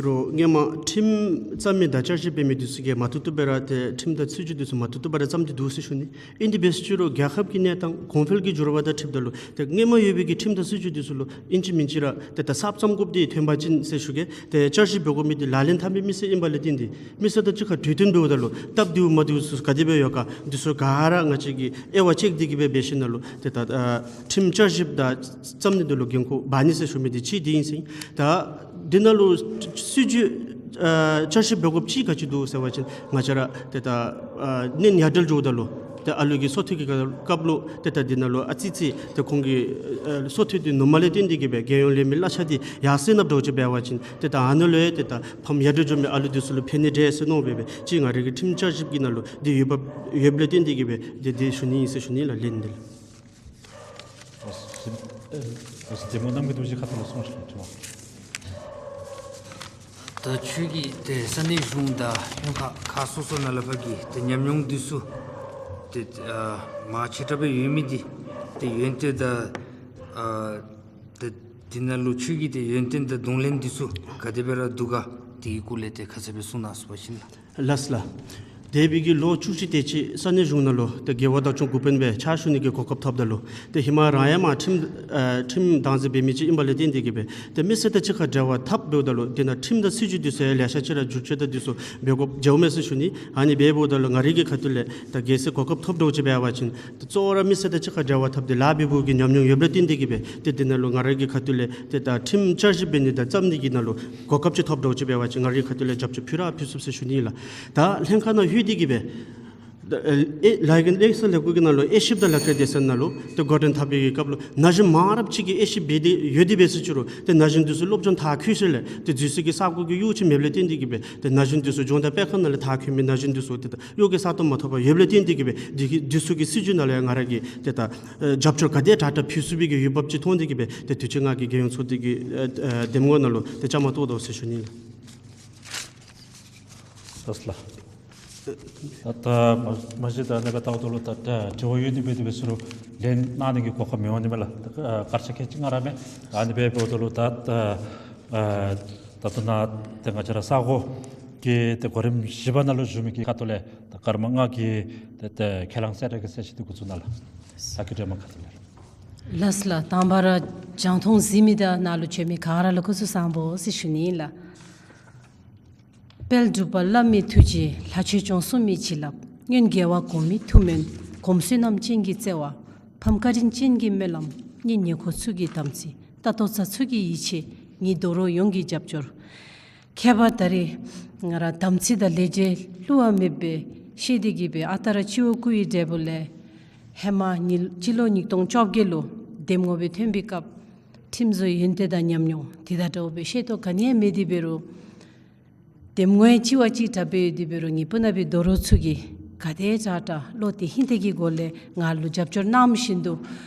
རོགས་སྔོན་མ་ཁྲིམས་བརྩམ་མི་དང་བསྐྱར་ཞིབ་འབད་མི་འདི་ཚུ་གིས་མ་བཏུབ་བཏུབ་སྦེ་ར་ཏེ་ཁྲིམས་དང་སྲིད་བྱུས་འདི་ཚུ་མ་བཏུབ་བཏུབ་སྦེ་ར་བརྩམས་ཏེ་འདུག་ཟེར་ཞུ་ནི། ཨིན་དེ་འབད་ཟེར་ཅི་རུང་རྒྱལ་ཁབ་ཀྱི་གནས་སྟངས་གོང་འཕེལ་གྱི་འགྱུར་བ་དང་འཁྲིལཝ་ད་ལུ་ཏེ་སྔོན་མ་ཡོད་པའི་གི་ཁྲིམས་དང་སྲིད་བྱུས་འདི་ཚུ་ལུ་ཨིན་ཅི་མིན་ཅི་ར་ཏེ་ད་གསརཔ་བརྩམ་དགོཔ་འདི་ཐོན་པ་ཅིན་ཟེར་ཞུ་གེ། ཏེ་བསྐྱར་ཞིབ་འབད་དགོ་མི་འདི་ལག་ལེན་འཐབ་མི་མི་སེར་ཨིན་པ་ལས་བརྟེན་ཏེ་མི་སེར་དང་གཅིག་ཁར་གྲོས་བསྟུན་འབདཝ་ད་ལུ་སྟབས་བདེཝ་མ་བདེཝ་ཚུ་ག་དེ་སྦེ་ཡོད་ག་འདི་ཚུ་ག་ར་ང་བཅས་ཀྱིས་དབྱེ་བ་དཔྱད་དེ་གི་སྦེ་འབད་ཞིན་ན་ལུ་ཏེ་ད་ཨ་ཁྲིམས་བསྐྱར་ཞིབ་དང་བརྩམ་ནི་འདི་ལུ་འགན་ཁུར་འབག་ནི་ཟེར་ཞུ་མི་འདི་གཅིག་འདི་ཨིན་ཟེར། ད་འདི་ནང་ལུ་སྲིད་བྱུས་ཨ་བསྐྱར་ཞིབ་འབད་དགོཔ་ཅིག་ག་ཅི་འདུག་ཟེར་བ་ཅིན་ང་བཅས་ར་ཏེ་ད་ཨ་གནས་ཡར་འགྲེལ་འགྱོཝ་ད་ལུ་ཏེ་ཨ་ལུ་གི་སོ་ཐོག་གི་སྐབས་ལུ་ཏེ་ད་འདི་ནང་ལུ་ཨ་ཙི་ཙི་ཏེ་ཁོང་གི་ཨ་སོ་ཐོག་འདི་ནུབ་མ་ལས་བརྟེན་ཏེ་གི་སྦེ་རྒྱལ་ཡོངས་ལས་མི་གླ་ཆ་འདི་ཡར་སེང་ནང་འགྱོ་ཅི་འབད་བ་ཅིན་ཏེ་ད་ཨ་ནཱ་ལུ་ཡང་ཏེ་ད་ཕམ་ཡར་འགྲེལ་འགྱོ་མི་ཨ་ལུ་འདི་ཚུ་ལུ་ཕན་ནི་འདྲས་ཟེར་མནོ་སྦེ་སྦེ་ཅིག་ང་རའི་གི་ཁྲིམས་བསྐྱར་ཞིབ་ཀྱི་ནང་ལུ་འདི་ཡོདཔ་ཡོདཔ་ལས་བརྟེན་ཏེ་གི་སྦེ་འདི་འདི་ཞུ་ནི་ཨིན་ཟེར་ཞུ་ནི་ལགས། ལན་འདི་ལགས། ཨ་ཟེར་ཨ་ཟེར་འདེམས་ངོ་རྣམ་རྒྱལ་རྡོ་རྗེ་ཁ་ཐུག་ལུ་གསུང་ཞུ་ནི་ཨིན། ད་ཁྱོད་ཀྱིས་ཏེ་ས་གནས་གཞུང་དང་ལྷན་ཁག་ཁག་སོ་སོ་ནང་ལས་ཕར་གྱི་ཏེ་ཉམས་མྱོང་འདི་ཚུ་ཏེ་ཨ་མང་ཆེ་དྲགས་སྦེ་ཡོད་མི་འདི་ཏེ་ཡོན་ཏན་དང་ཨ་ཏེ་འདི་ནང་ལུ་ཁྱོད་ཀྱི་ཏེ་ཡོན་ཏན་དང་གདོང་ལེན་འདི་ཚུ་ག་དེ་སྦེ་ར་འདུག་ག་དེ་གི་སྐོར་ལས་ཏེ་ཁ་གསལ་སྦེ་གསུང་གནང་ཟེར་བ་ཅིན་ལགས། ལགས་སོ་ལགས། འདས་པའི་གི་ལོ་བཅུ་གཅིག་དེ་ཅིག་ས་གནས་གཞུང་ནང་ལུ་ཏེ་རྒེད་འོག་བདག་སྐྱོང་འགོ་དཔོན་སྦེ་ཕྱག་ཞུ་ནི་གི་གོ་སྐབས་ཐོབ་ད་ལུ་ཏེ་ཧེ་མ་རང་ཡང་མར་ཁྲིམས་ཨ་ཁྲིམས་བདག་འཛིན་འབད་མི་ཅིག་ཨིན་པ་ལས་བརྟེན་ཏེ་གི་སྦེ་ཏེ་མི་སེར་དང་གཅིག་ཁར་འབྲེལ་བ་འཐབ་འབདཝ་ད་ལུ་དེ་ནང་ཁྲིམས་དང་སྲིད་བྱུས་འདི་ཚུ་ཡང་ལེ་ཤ་ཅིག་ར་བསྒྱུར་བཅོས་དང་འདི་ཚུ་འབད་དགོཔ་མཇལཝ་མས་ཟེར་ཞུ་ནི། ཨ་ནི་འབདཝ་ད་ལུ་ང་རའི་གི་ཁ་ཐུག་ལས་ད་གལ་སྲིད་གོ་སྐབས་ཐོབ་འདྲཝ་ཅིག་འབད་བ་ཅིན་ཏེ་གཙོ་བོ་ར་མི་སེར་དང་གཅིག་ཁར་འབྲེལ་བ་འཐབ་སྟེ་ལཱ་འབད་བའི་གི་ཉམས་མྱོང་ཡོདཔ་ལས་བརྟེན་ཏེ་གི་སྦེ་ཏེ་དེ་ནང་ལུ་ང་རའི་གི་ཁ་ཐུག་ལས་ཏེ་ད་ཁྲིམས་བསྐྱར་ཞིབ་འབད་ནི་དང་བརྩམ་ནི་གི་ནང་ལུ་གོ་སྐབས་ཅིག་ཐོབ་འདྲཝ་ཅིག་འབད་བ་ཅིན་ང་རའི་ཁ་ཐུག་ལས་རྒྱབ་སྐྱོར་ཕུལ་ར་ཕུལ་ཚུགས་ཟེར་ཞུ་ནི་ལགས། ད་ལྷན་ཁག་ནང་ལྷོད་དེ་གི་སྦེ་ད་ཨེ་ལཱ་གི་གནས་སྟངས་ལས་འགུལ་གྱི་ནང་ལུ་དབྱེ་ཞིབ་དང་ལག་ཁྱེར་སྡེ་ཚན་ནང་ལུ་ཏེ་འགོ་འདྲེན་འཐབ་པའི་གི་སྐབས་ལུ་ན་གཞོན་མང་རབས་ཅིག་གིས་དབྱེ་ཞིབ་འབད་དེ་ཡོད་དེ་འབད་ཟེར་ཅི་རུང་ཏེ་ན་གཞོན་འདི་ཚུ་སློབ་སྦྱོང་མཐར་འཁྱོལ་ཞིནམ་ལས་ཏེ་འཛུལ་སའི་གི་ས་གོ་གི་གཡོག་ཅིག་མེདཔ་ལས་བརྟེན་ཏེ་གི་སྦེ་ཏེ་ན་གཞོན་འདི་ཚུ་ལྗོངས་མཐར་དཔེ་ཁང་ནང་ལས་མཐར་འཁྱོལ་མི་ན་གཞོན་འདི་ཚུ་ཏེ་ད་གཡོག་གི་ས་སྟོང་མ་ཐོབ་པར་ཡོདཔ་ལས་བརྟེན་ཏེ་གི་སྦེ་འདི་གི་འདི་ཚུ་གི་སྲིད་བྱུས་ནང་ལུ་ཡང་ང་ར་གིས་ཏེ་ད་ཨེ་རྒྱབ་སྐྱོར་ག་དེ་དྲག་དྲག་ཕུལ་ཚུགས་པའི་གི་འོས་འབབ་ཅིག་མཐོང་སྟེ་གི་སྦེ་ཏེ་དུས་ཅི་ང་གིས་རྒྱལ་ཡོངས་ཚོགས་སྡེ་གི་ཨེ་ཨེ་འདེམས་ངོ་ནང་ལུ་ཏེ་བཅའ་མར་གཏོགས་དོ་ཟེར་ཞུ་ནི་ལགས། ལགས་སོ་ལགས། ད་ད་མ་མ་གཞི་ད་ནཱ་ལྟཝ་ད་ལུ་ད་ད་དྲི་བ་ཡོད་དེ་འབད་དེ་འབད་ཟེར་རུང་ལན་གནང་ནི་གི་གོ་སྐབས་མི་འོང་ནི་མས་ལགས། ད་སྐར་ཆ་ཁལ་གཅིག་ལྔ་ར་མས། ཨ་ནི་འབདཝ་ད་ལུ་ད་ད་ཨ་ད་ལྟོ་ནཱ་ཏེ་ང་བཅས་ར་ས་གོ་གི་ཏེ་གོ་རིམ་བཞི་པ་ནང་ལུ་ཞུ་མི་གི་ཁ་ཐུག་ལས་ད་སྐར་མ་ལྔ་གི་ཏེ་ཏེ་ཁས་བླངས་གསལ་བསྒྲགས་ཀྱི་གསལ་བཤད་འདི་འགོ་བཙུགས་གནང་ལགས། ད་གི་འདྲ་མ་ཁ་ཐུག་ལས། ལགས་སོ་ལགས། དང་པ་ར་རྒྱང་མཐོང་གཟིགས་མི་དང་ནཱ་ལུ་བྱོན་མི་ག་ར་ལུ་སྐུ་གཟུགས་བཟང་པོ་ཟེར་ཞུ་ནི་ལགས། དཔལ་འབྲུག་པ་བླ་མའི་ཐུགས་རྗེ། ལྷ་ཆོས་སྐྱོང་སྲུང་མའི་བྱིན་རླབས། སྔོན་རྒྱལ་བ་གོང་མའི་ཐུགས་སྨོན། གོམས་བསོད་ནམས་ཅན་གྱི་བརྩེ་བ། ཕམ་བཀའ་དྲིན་ཅན་གྱི་སྨོན་ལམ། སྙིང་ཉེ་འཁོར་ཚུ་གི་དམ་ཚིག། ལྟ་རྟོག་ཚ་ཚུ་གི་ཡིད་ཆེས། ངེའི་རྡོ་རོགས་ཡོངས་ཀྱི་རྒྱབ་སྐྱོར། ཁྱད་པར་ད་རེས་ང་ར་དམ་ཚིག་དང་ལས་འབྲས་བསླུ་བ་མེདཔ་སྦེ་ཤེས་ཏེ་གི་སྦེ་ཨ་རྟག་ར་སྤྱི་བོ་སྐུ་ཡི་འབྲས་བུ་ལས་ཧེ་མ་ཉིས་སྤྱི་ལོ་ཉིས་སྟོང་བཅོ་བརྒྱད་ལུ་འདེམས་ངོ་སྦེ་ཐོན་པའི་སྐབས་ཁྲིམས་བཟོ་ཡོན་ཏན་དང་ཉམས་མྱོང་དེ་དང་འདྲཝ་སྦེ་ཤེས་རྟོགས་ག་ནི་ཡང་མེད་དེ་འབད་རུང་འདེམས་ངོ་ཡང་གཅིག་བ་གཅིག་དྲག་སྦེ་ཡོད་དེ་འབད་རུང་ངེའི་སྤུ་ན་པའི་རྡོ་རོགས་ཚུ་གིས་ག་དེ་དྲག་དྲག་བློ་གཏད་ཧིང་གཏད་ཀྱི་སྒོ་ལས་ང་ལུ་རྒྱབ་སྐྱོར་གནང་བཞིན་དུ་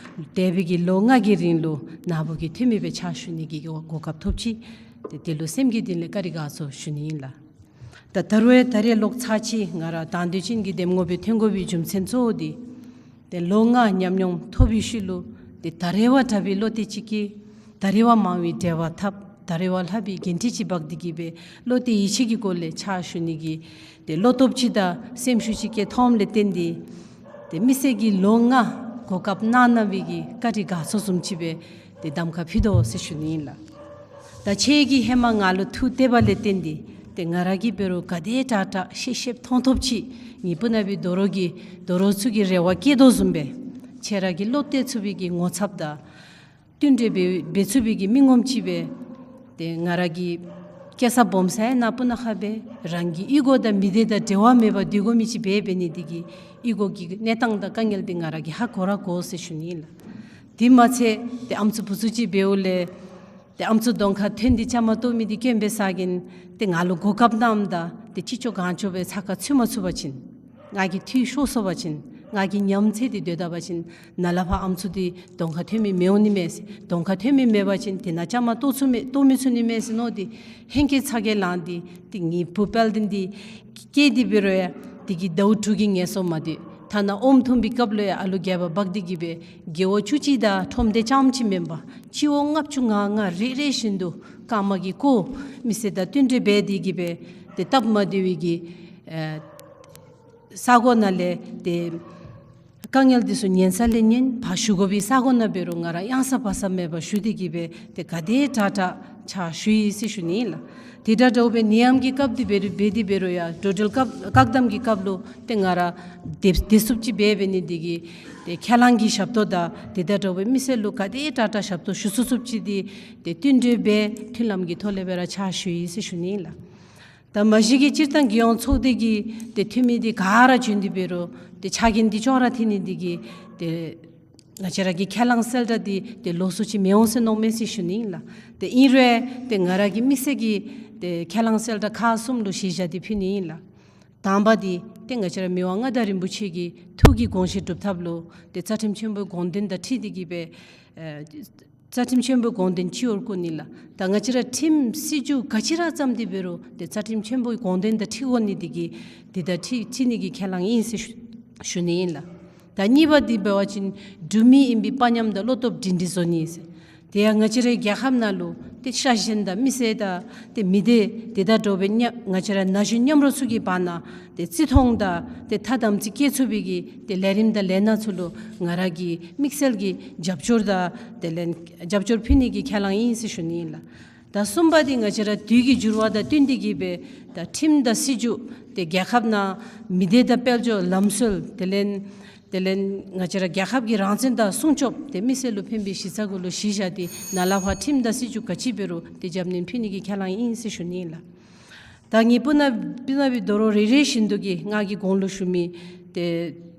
འདས་པའི་གི་ལོ་ལྔ་གི་རིང་ལུ་ནཱ་བུ་གི་འཐུས་མི་སྦེ་ཕྱག་ཞུ་ནི་གི་གོ་གོ་སྐབས་ཐོབ་ཅི། ཏེ་དེ་ལུ་སེམས་ཀྱི་གཏིང་ལས་བཀའ་དྲིན་དགའ་ཚོར་ཞུ་ནི་ཨིན་ལགས། ད་ད་རུང་ད་རེས་ལོག་ཚར་གཅིག་ང་ར་དང་འདོད་ཅན་གྱི་འདེམས་ངོ་སྦེ་ཐོན་དགོ་པའི་རྒྱུ་མཚན་གཙོ་བོ་འདི་ཏེ་ལོ་ལྔ་ཉམས་མྱོང་ཐོབ་པའི་ཤུལ་ལུ་ཏེ་ད་རེས་བ་དྲག་པའི་བློ་གཏད་ཅིག་གིས་ད་རེས་བ་མང་བའི་འབྲེལ་བ་འཐབ། ད་རེས་བ་ལྷག་པའི་འགན་འཁྲི་ཅིག་འབག་སྟེ་གིས་སྦེ་བློ་གཏད་ཡིད་ཆེས་ཀྱི་སྒོ་ལས་ཕྱག་ཞུ་ནི་གི་ཏེ་བློ་སྟོབས་ཅིག་དང་སེམས་ཤུགས་ཅིག་སྐྱེ་ཐོནམ་ལས་བརྟེན་ཏེ་ཏེ་མི་སེར་གྱིས་ལོ་ལྔ་གོ་སྐབས་གནང་གནང་བའི་གི་བཀའ་དྲིན་དགའ་ཚོར་བཟུམ་ཅིག་སྦེ་ཏེ་གདམ་ཁ་ཕུལ་དོ་ཟེར་ཞུ་ནི་ཨིན་ལགས། ད་ཁྱེད་ཀྱིས་ཧེ་མ་ང་ལུ་ཐུགས་གཏད་པ་ལས་བརྟེན་ཏེ་ཏེ་ང་ར་གིས་འབད་རུང་ག་དེ་དྲག་དྲག་ཤེས་ཤེསཔ་མཐོང་ཐོབ་ཅིག་ངེའི་སྤུ་ན་བའི་དོ་རུང་གི་དོ་རུང་ཚུ་གིས་རེ་བ་བསྐྱེད་དོ་བཟུམ་སྦེ་ཁྱེད་ར་གིས་བློ་གཏད་ཚུགས་པའི་གི་ངོ་ཚབ་དང་བསྟུན་གྲོས་འབད་འབད་ཚུགས་པའི་གི་མི་ངོམ་ཅིག་སྦེ་ཏེ་ང་ར་གི་སྐྱེས་ས་སྦོམ་ས་ཡང་ནཱ་སྤུ་ན་ཁ་སྦེ་རང་གི་གཡུས་སྒོ་དང་མི་སྡེ་དང་འབྲེལ་བ་མེད་པར་སྡོད་དགོ་མི་ཅིག་འབད་འབད་ནི་འདི་གིས་གཡུས་སྒོ་གི་གནས་སྟངས་དང་དཀའ་ངལ་འདི་ང་ར་གིས་ཧ་གོ་ར་གོ་ཟེར་ཞུ་ནི་ཨིན་ལགས། དེ་མ་ཚད་ཏེ་ཨམ་སྲུ་བུ་ཚུ་ཅིག་འབདཝ་ལས་ཏེ་ཨམ་སྲུ་གདོང་ཁར་ཐོན་ཏེ་བཅའ་མར་གཏོགས་མི་འདི་དཀོན་པའི་ས་གིན་ཏེ་ང་ལུ་གོ་སྐབས་གནངམ་ད་ཏེ་ཅི་ལྕོགས་གང་ལྕོགས་སྦེ་ཚགས་ཁར་ཚུད་མ་ཚུགས་པ་ཅིན་ང་གིས་འཐུས་ཤོར་སོང་པ་ཅིན་ང་གིས་ཉམས་ཚད་དེ་སྡོད་ད་པ་ཅིན་ནཱ་ལས་ཕར་ཨམ་སྲུ་འདི་གདོང་ཁར་ཐོན་མི་མི་འོང་ནི་མས་ཟེར། གདོང་ཁར་ཐོན་མི་མེད་པ་ཅིན་དེ་ནང་བཅའ་མར་གཏོགས་ཚུགས་མི་གཏོགས་མི་ཚུགས་ནི་མས་ཟེར་མནོ་སྟེ་ཧེང་སྐལ་ཚ་གྱང་ལང་སྟེ་ཏེ་ངེའི་བུ་དཔལ་ལྡན་འདི་སྐྱེས་ཏེ་འབད་རུང་ཡང་དེ་གི་ཟླཝ་དྲུག་གི་ངལ་གསོ་མ་སྡོད། ཐ་ན་ཨོམ་འཐུང་པའི་སྐབས་ལུ་ཡང་ཨ་ལུ་སྒལ་པར་འབག་སྟེ་གིས་སྦེ་རྒྱལ་པོ་བཅུ་གཅིག་དང་ཁྲོམ་སྡེ་རྐྱངམ་ཅིག་མེན་པར་སྤྱི་འོག་ལྔ་བཅུ་ང་ལྔ་རེ་རེ་བཞིན་དུ་རྐངམ་གིས་བསྐོར་མི་སེར་དང་བསྟུན་གྲོས་འབད་དེ་གིས་སྦེ་ཏེ་སྟབས་མ་བདེ་བའི་གི་ཨེ་ས་གོ་ནང་ལས་ཏེ་དཀའ་ངལ་འདི་ཚུ་ཉན་ས་ལས་ཉན་ཕར་ཞུ་དགོ་པའི་ས་གོ་ནང་འབད་རུང་ང་ར་གཡང་ས་བག་ས་མེད་པར་ཞུ་སྟེ་གིས་སྦེ་ཏེ་ག་དེ་དྲག་དྲག་ཕྱག་ཞུ་ཡི་ཟེར་ཞུ་ནི་ཨིན་ལགས། དེ་དང་འདྲཝ་སྦེ་ནད་ཡམས་ཀྱི་སྐབས་འདི་འབད་རུང་འབད་དེ་འབད་རུང་ཡང་འགྲོ་འགྲུལ་བཀག་བཀག་དམ་གྱི་སྐབས་ལུ་ཏེ་ང་ར་སྡོད་སྡོད་ཚུགསཔ་ཅིག་འབད་འབད་ནི་འདི་གིས་ཏེ་ཁས་བླངས་ཀྱི་ཞབས་ཏོག་དང་དེ་དང་འདྲཝ་སྦེ་མི་སེར་ལུ་ག་དེ་དྲག་དྲག་ཞབས་ཏོག་ཞུ་ཚུགས་ཚུགསཔ་ཅིག་འདི་ཏེ་བསྟུན་གྲོས་འབད་མཐུན་ལམ་གྱི་ཐོག་ལས་སྦེ་ར་ཕྱག་ཞུ་ཡི་ཟེར་ཞུ་ནི་ཨིན་ལགས། ད་མ་གཞི་གི་སྤྱིར་བཏང་རྒྱལ་ཡོངས་ཚོགས་སྡེ་གི་ཏེ་འཐུས་མི་འདི་ག་ར་བྱོན་ཏེ་འབད་རུང་ཏེ་ཕྱག་འགན་འདི་ཅོག་ར་འཐད་ནི་འདི་གིས་ཏེ་ང་བཅས་ར་གི་ཁས་བླངས་གསལ་བསྒྲགས་འདི་ཏེ་ལོགས་སུ་ཅིག་མི་འོང་ཟེར་མནོཝ་མས་ཟེར་ཞུ་ནི་ཨིན་ལགས། ཏེ་ཨིན་རུང་ཏེ་ང་ར་གིས་དམིགས་བསལ་གྱིས་ཏེ་ཁས་བླངས་གསལ་བསྒྲགས་ཁག་གསུམ་ལུ་གཞི་བཞག་སྟེ་ཕུལ་ནི་ཨིན་ལགས། དང་པ་འདི་ཏེ་ང་བཅས་ར་མི་དབང་མངའ་བདག་རིན་པོ་ཆེ་གི་ཐུགས་ཀྱི་དགོངས་བཞེད་སྒྲུབ་ཐབས་ལུ་ཏེ་རྩ་ཁྲིམས་ཆེན་པོའི་དགོངས་དོན་དང་འཁྲིལ་ཏེ་གིས་སྦེ་ཨེ་རྩ་ཁྲིམས་ཆེན་པོའི་དགོངས་དོན་སྤྱི་བོར་བཀུར་ནི་ལགས། ད་ང་བཅས་ར་ཁྲིམས་སྲིད་བྱུས་ག་ཅི་ར་བརྩམས་ཏེ་འབད་རུང་ཏེ་རྩ་ཁྲིམས་ཆེན་པོའི་དགོངས་དོན་དང་འཁྲིལ་དགོ་ནི་འདི་གིས་འདི་དང་འཁྲིལ་འཁྲིལ་ནི་གི་ཁས་བླངས་ཨིན་ཟེར་ཞུ་ཞུ་ནི་ཨིན་ལགས། ད་གཉིས་པ་འདི་འབད་བ་ཅིན་འབྲུག་མི་ཨིན་པའི་དཔའ་ཉམས་དང་བློ་སྟོབས་སྒྲིང་སྒྲིང་བཟོ་ནི་ཟེར། དེ་ཡང་ང་བཅས་རའི་རྒྱལ་ཁབ་ནང་ལུ་ཏེ་ཤ་ཞེན་དང་མི་བསད་དང་ཏེ་མི་བདེ་དེ་དང་འདྲ་བའི་ཉ་ང་བཅས་ར་ན་གཞོན་མཉམ་རོགས་ཚུ་གི་བར་ན་ཏེ་བརྩི་མཐོང་དང་ཏེ་ཐ་དམ་ཚིག་སྐྱེ་ཚུགས་པའི་གི་ཏེ་ལས་རིམ་དང་ལས་སྣ་ཚུ་ལུ་ང་ར་གིས་དམིགས་བསལ་གྱི་རྒྱབ་སྐྱོར་དང་དེ་ལས་རྒྱབ་སྐྱོར་ཕུལ་ནི་གི་ཁས་བླངས་ཨིན་ཟེར་ཞུ་ནི་ཨིན་ལགས། ད་གསུམ་པ་འདི་ང་བཅས་ར་དུས་ཀྱི་འགྱུར་བ་དང་བསྟུན་ཏེ་གིས་སྦེ་ད་ཁྲིམས་དང་སྲིད་བྱུས་ཏེ་རྒྱལ་ཁབ་ནང་མི་སྡེ་དང་དཔལ་འབྱོར་ལམ་སྲོལ་དེ་ལས་དེ་ལས་ང་བཅས་ར་རྒྱལ་ཁབ་ཀྱི་རང་བཙན་དང་སྲུང་སྐྱོབ་ཏེ་མི་སེར་ལུ་ཕན་པའི་གཞི་རྩ་གུ་ལུ་གཞི་བཞག་སྟེ་ནཱ་ལས་ཕར་ཁྲིམས་དང་སྲིད་བྱུས་ག་ཅི་འབད་རུང་ཏེ་རྒྱབ་སྣོན་ཕུལ་ནི་གི་ཁས་བླངས་ཨིན་ཟེར་ཞུ་ནི་ཨིན་ལགས། ད་ངེའི་སྤུ་ན་སྤུ་ན་བའི་དོ་རུང་རེ་རེ་བཞིན་དུ་གིས་ང་གིས་གོང་ལུ་ཞུ་མི་ཏེ་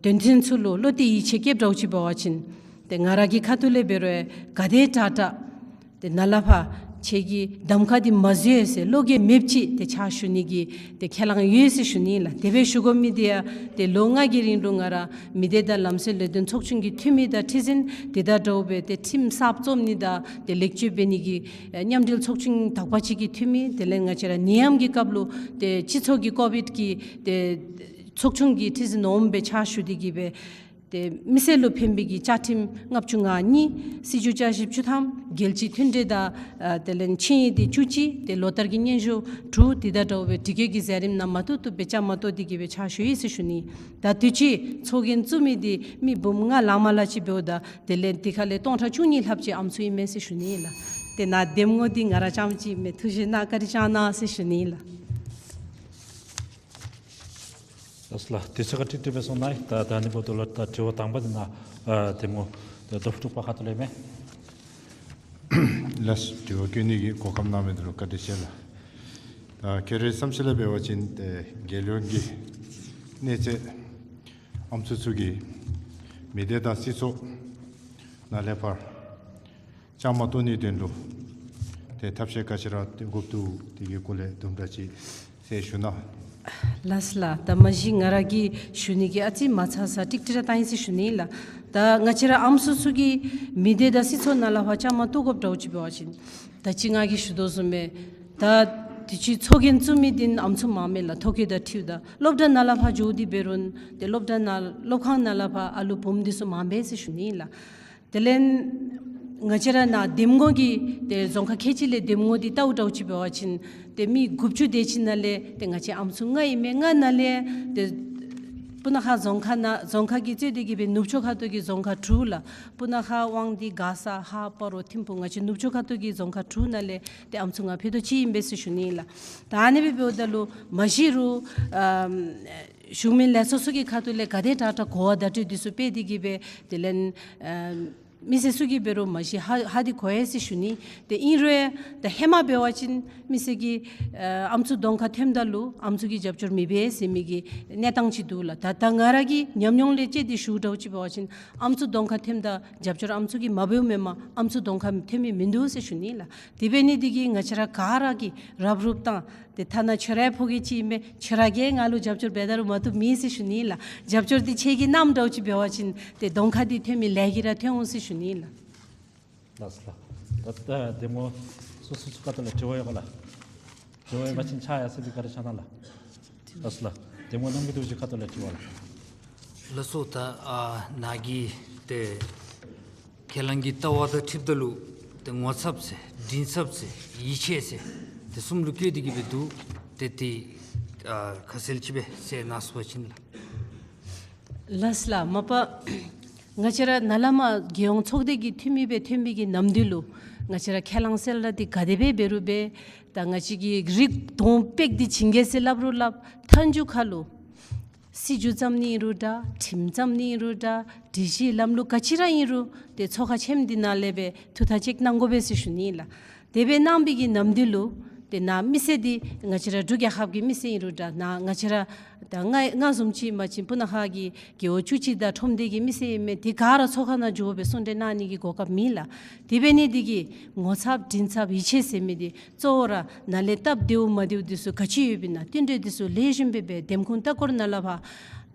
དོན་ཚན་ཚུ་ལུ་བློ་གཏད་ཡིད་ཆེས་བསྐྱེདཔ་འདྲཝ་ཅིག་འབད་བ་ཅིན་ཏེ་ང་ར་གི་ཁ་ཐུག་ལས་འབད་རུང་ག་དེ་དྲག་དྲག་ཏེ་ནཱ་ལས་ཕར་ཁྱེད་ཀྱི་གདམ་ཁ་འདི་མ་བཟོད་ཟེར་བློ་འགྱོད་མེདཔ་ཅིག་ཏེ་ཕྱག་ཞུ་ནི་གི་ཏེ་ཁས་བླངས་ཡོད་ཟེར་ཞུ་ནི་ཨིན་ལགས། དེ་སྦེ་ཞུ་དགོ་མི་འདི་ཡང་ཏེ་ལོ་ལྔ་གི་རིང་ལུ་ང་ར་མི་སྡེ་དང་ལམ་སྲོལ་ལས་དོན་ཚོགས་ཆུང་གི་འཐུས་མི་དང་ཁྲི་འཛིན་དེ་དང་འདྲ་བའི་ཏེ་ཁྲིམས་གསརཔ་རྩོམ་ནི་དང་ཏེ་ལེགས་བཅོས་འབད་ནི་གི་ཨེ་མཉམ་འབྲེལ་ཚོགས་ཆུང་དག་པ་ཅིག་གི་འཐུས་མི་དེ་ལས་ང་བཅས་ར་ནད་ཡམས་ཀྱི་སྐབས་ལུ་ཏེ་སྤྱི་ཚོགས་ཀྱི་ཀོ་བིཌ་ཀྱི་ཏེ་ཚོགས་ཆུང་གི་ཁྲི་འཛིན་འོགམ་སྦེ་ཕྱག་ཞུ་སྟེ་གིས་སྦེ་ཏེ་མི་སེར་ལུ་ཕན་པའི་གི་བཅའ་ཁྲིམས་ལྔ་བཅུ་ང་གཉིས། སྲིད་བྱུས་བརྒྱ་བཞི་བཅུ་ཐམ། རྒྱལ་སྤྱིའི་མཐུན་འབྲེལ་དང་ཨ་དེ་ལས་ཆིངས་ཡིག་འདི་བཅུ་གཅིག། ཏེ་ལོ་ལྟར་གྱི་སྙན་ཞུ་དྲུག། དེ་དང་འདྲ་བའི་དྲི་བཀོད་ཀྱི་མཛད་རིམ་ནང་མ་བཏུབ་བཏུབ་སྦེ་བཅའ་མར་གཏོགས་ཏེ་གིས་སྦེ་ཕྱག་ཞུ་ཡི་ཟེར་ཞུ་ནི། ད་དུས་ཅི་ཚོགས་རྒྱན་བཙུགས་མི་འདི་མི་འབུམ་ལྔ་ལང་མ་ལང་ཅིག་འབདཝ་ད་དེ་ལས་དེ་ཁ་ལས་སྟོང་ཕྲག་བཅུ་གཉིས་ལྷགཔ་ཅིག་ཨམ་སྲུ་ཨིན་མས་ཟེར་ཞུ་ནི་ཨིན་ལགས། ཏེ་ནཱ་འདེམས་ངོ་འདི་ང་ར་རྐྱངམ་ཅིག་ཨིན་མས། ཐུགས་བཞེད་གནང་བཀའ་དྲིན་བསྐྱང་གནང་ཟེར་ཞུ་ནི་ཨིན་ལགས། ལགས་སོ་ལགས། དུས་ཚོད་ཁ་ཏིག་ཏིག་སྦེ་སོང་ནུག། ད་ད་ནི་འབདཝ་ད་ལུ་ད་དྲི་བ་དང་པ་འདི་ནཱ་ཨ་འདེམས་ངོ་ད་རྡོ་ཕུ་འབྲུག་པ་ཁ་ཐུག་ལས་མས། ལགས་སོ། དྲི་བ་བཀོད་ནི་གི་གོ་སྐབས་གནང་མི་འདི་ལུ་བཀའ་དྲིན་ཆེ་ལགས། ད་ཁྱེད་རའི་བསམ་ཤེས་ལས་འབད་བ་ཅིན་ཏེ་རྒྱལ་ཡོངས་ཀྱི་གནས་ཚད་ཨམ་སྲུ་ཚུ་གིས་མི་སྡེ་དང་སྲིད་ཚོགས་ནང་ལས་ཕར་བཅའ་མར་གཏོགས་ནིའི་དོན་ལུ་ཏེ་ཐབས་ཤེས་ག་ཅི་ར་ཏེ་དགོཔ་འདུག། དེ་གི་སྐོར་ལས་དུམ་གྲ་ཅིག་ཟེར་ཞུ་ན། ལགས་སོ་ལགས། ད་མ་གཞི་ང་ར་གིས་ཞུ་ནི་གི་ཨ་ཙི་མ་ཚར་ས་ཏིག་ཏིག་ར་བཏང་ཡི་ཟེར་ཞུ་ནི་ལགས། ད་ང་བཅས་ར་ཨམ་སྲུ་ཚུ་གིས་མི་སྡེ་དང་སྲིད་ཚོགས་ནང་ལས་ཕར་བཅའ་མར་གཏོགས་དགོཔ་འདྲཝ་ཅིག་འབད་བ་ཅིན་ད་ཅི་ང་གིས་ཞུ་དོ་བཟུམ་སྦེ་ད་ དུས་ཅི་ཚོགས་རྒྱན་བཙུགས་མི་འདི་ཨམ་སྲུ་མང་མས་ལགས། ཐོ་བཀོད་དང་འཁྲིལཝ་ད་སློབ་གྲྭ་ནང་ལས་ཕར་འགྱོ་སྟེ་འབད་རུང་ཏེ་སློབ་གྲྭ་ནང་སློབ་ཁང་ནང་ལས་ཕར་ཨ་ལུ་བུམོ་འདི་ཚུ་མང་མས་ཟེར་ཞུ་ནི་ལགས། དེ་ལས་ང་བཅས་ར་ནཱ་འདེམས་ངོ་གི་ཏེ་རྫོང་ཁག་ཁལ་གཅིག་ལས་འདེམས་ངོ་འདི་བལྟཝ་འདྲཝ་ཅིག་འབད་བ་ཅིན་ཏེ་མི་དགུ་བཅུ་དེ་ཅིག་ནང་ལས་ཏེ་ང་བཅས་ཨམ་སྲུ་ལྔ་ཨིན་མས། ལྔ་ནང་ལས་ཏེ་སྤུ་ན་ཁ་རྫོང་ཁག་ནང་རྫོང་ཁག་གི་རྩོད་དེ་གི་སྦེ་ནུབ་ཕྱོགས་ཁ་ཐུག་གི་རྫོང་ཁག་དྲུག་ལགས། སྤུ་ན་ཁ་དབང་འདུས་མགར་ས་ཧཱ་སྤ་རོ་ཐིམ་ཕུག་ང་བཅས་ནུབ་ཕྱོགས་ཁ་ཐུག་གི་རྫོང་ཁག་དྲུག་ནང་ལས་ཏེ་ཨམ་སྲུ་ང་ཕུད་རྡོག་གཅིག་ཨིན་པས་ཟེར་ཞུ་ནི་ལགས། ད་ཨ་ནི་སྦེ་འབདཝ་ད་ལུ་མ་གཞི་རུང་ཨམ་གཞུང་མིན་ལས་ཚོགས་ཚུ་གི་ཁ་ཐུག་ལས་ག་དེ་དྲག་དྲག་གོ་བ་བརྡ་སྤྲོད་འདི་ཚུ་སྤེལ་ཏེ་གི་སྦེ་དེ་ལས་ཨམ་མི་སེར་ཚུ་གིས་འབད་རུང་མ་གཞི་ཧ་ཧ་འདི་གོ་ཡི་ཟེར་ཞུ་ནི། ཏེ་ཨིན་རུང་ད་ཧེ་མ་འབད་བ་ཅིན་མི་སེར་གྱིས་ཨ་ཨམ་སྲུ་གདོང་ཁར་ཐོནམ་ད་ལུ་ཨམ་སྲུ་གིས་རྒྱབ་སྐྱོར་མི་འབད་ཟེར་མི་གི་གནས་སྟངས་ཅིག་འདུག་ལགས། ད་ད་ང་ར་གི་ཉམས་མྱོང་ལས་དཔྱད་དེ་ཞུཝ་འདྲཝ་ཅིག་འབད་བ་ཅིན་ཨམ་སྲུ་གདོང་ཁར་ཐོནམ་ད་རྒྱབ་སྐྱོར་ཨམ་སྲུ་གིས་མ་འབདཝ་མེན་པར་ཨམ་སྲུ་གདོང་ཁར་ཐོན་མི་མིན་འདུག་ཟེར་ཞུ་ནི་ལགས། དེ་འབད་ནི་འདི་གིས་ང་བཅས་ར་ག་ར་གིས་རབ་རུབ་བཏང་། ཏེ་ཐ་ན་ཁྱོད་རའི་ཕོ་རྒྱས་ཅིག་ཨིན་མས། ཁྱོད་ར་གིས་ང་ལུ་རྒྱབ་སྐྱོར་འབད་ད་རུང་མ་བཏུབ་མེད་ཟེར་ཞུ་ནི་ལགས། རྒྱབ་སྐྱོར་འདི་ཁྱོད་ཀྱིས་གནངམ་འདྲཝ་ཅིག་འབད་བ་ཅིན་ཏེ་གདོང་ཁར་འདི་ཐོན་མི་ལས་ཀྱི་ར་ཐོན་འོང་ཟེར་ཞུ་ནི་ལགས། ལགས་སོ་ལགས། ད་ད་འདེམས་ངོ་སོ་སོ་ཚུ་ཁ་ཐུག་ལས་དྲི་བ་ཡོད་ག་ལགས། དྲི་བ་ཡོད་པ་ཅིན་ཕྱག་ཡར་སེང་སྟེ་བཀའ་དྲིན་བསྐྱང་གནང་ལགས། ལགས་སོ་ལགས། འདེམས་ངོ་རྣམ་རྒྱལ་རྡོ་རྗེ་ཁ་ཐུག་ལས་དྲི་བ་ལགས། ལགས་སོ། ད་ཨ་ནཱ་གི་ཏེ་ཁས་བླངས་ཀྱི་ལྟ་བ་དང་འཁྲིལཝ་ད་ལུ་ཏེ་ངོ་ཚབ་ཟེར་མགྲིན་ཚབ་ཟེར་ཡིད་ཆེས་ཟེར་ཏེ་གསུམ་ལུ་བཀོད་དེ་གི་སྦེ་འདུག། ཏེ་དེ་ཨ་ཁ་གསལ་ཅིག་སྦེ་གསལ་གནང་ཚུགས་པ་ཅིན་ལགས། ལགས་སོ་ལགས། མ་པ་ང་བཅས་ར་ནཱ་ལས་མར་རྒྱལ་ཡོངས་ཚོགས་སྡེ་གི་འཐུས་མི་སྦེ་ཐོན་པའི་གི་ནམ་དུས་ལུ་ང་བཅས་ར་ཁས་བླངས་གསལ་བསྒྲགས་འདི་ག་དེ་སྦེ་འབད་རུང་འབད། ད་ང་བཅས་ཀྱིས་རིགས་གདོང་སྤེལ་ཏེ་བྱིན་གེ་ཟེར་སླབ་རུང་སླབ། མཐའ་མཇུག་ཁར་ལུ་སྲིད་བྱུས་བརྩམ་ནི་ཨིན་རུང་འདྲ། ཁྲིམས་བརྩམ་ནི་ཨིན་རུང་འདྲ། སྒྲིག་གཞི་ལམ་ལུགས་ག་ཅི་ར་ཨིན་རུང་ཏེ་ཚོགས་ཁང་ཆེན་འདི་ནང་ལས་སྦེ་ཐུགས་ཐག་བཅད་གནང་དགོ་པས་ཟེར་ཞུ་ནི་ལགས། དེ་སྦེ་གནང་པའི་གི་ནམ་དུས་ལུ་ཏེ་ནཱ་མི་སེར་འདི་ང་བཅས་ར་འབྲུག་རྒྱལ་ཁབ་ཀྱི་མི་སེར་ཨིན་རུང་འདྲ། ནཱ་ང་བཅས་ར་ད་ང་ང་བཟུམ་ཅིག་ཨིན་པ་ཅིན་སྤུ་ན་ཁ་གི་རྒེད་འོག་བཅུ་གཅིག་དང་ཁྲོམ་སྡེ་གི་མི་སེར་ཨིན་མས། དེ་ག་ར་ཚོགས་ཁང་ནང་འགྱོ་སྦེ་གསུང་གྲོས་གནང་ནི་གི་གོ་སྐབས་མེད་ལགས། དེ་འབད་ནི་འདི་གིས་ངོ་ཚབ་མགྲིན་ཚབ་ཡིད་ཆེས་ཟེར་མི་འདི་གཙོ་བོ་ར་ནཱ་ལས་སྟབས་བདེཝ་མ་བདེཝ་འདི་ཚུ་ག་ཅི་ཡོདཔ་ཨིན་ན་བསྟུན་གྲོས་འདི་ཚུ་ལེགས་ཤོམ་སྦེ་འབད། འདེམས་ཁོངས་ལྟ་སྐོར་ནང་ལས་ཕར་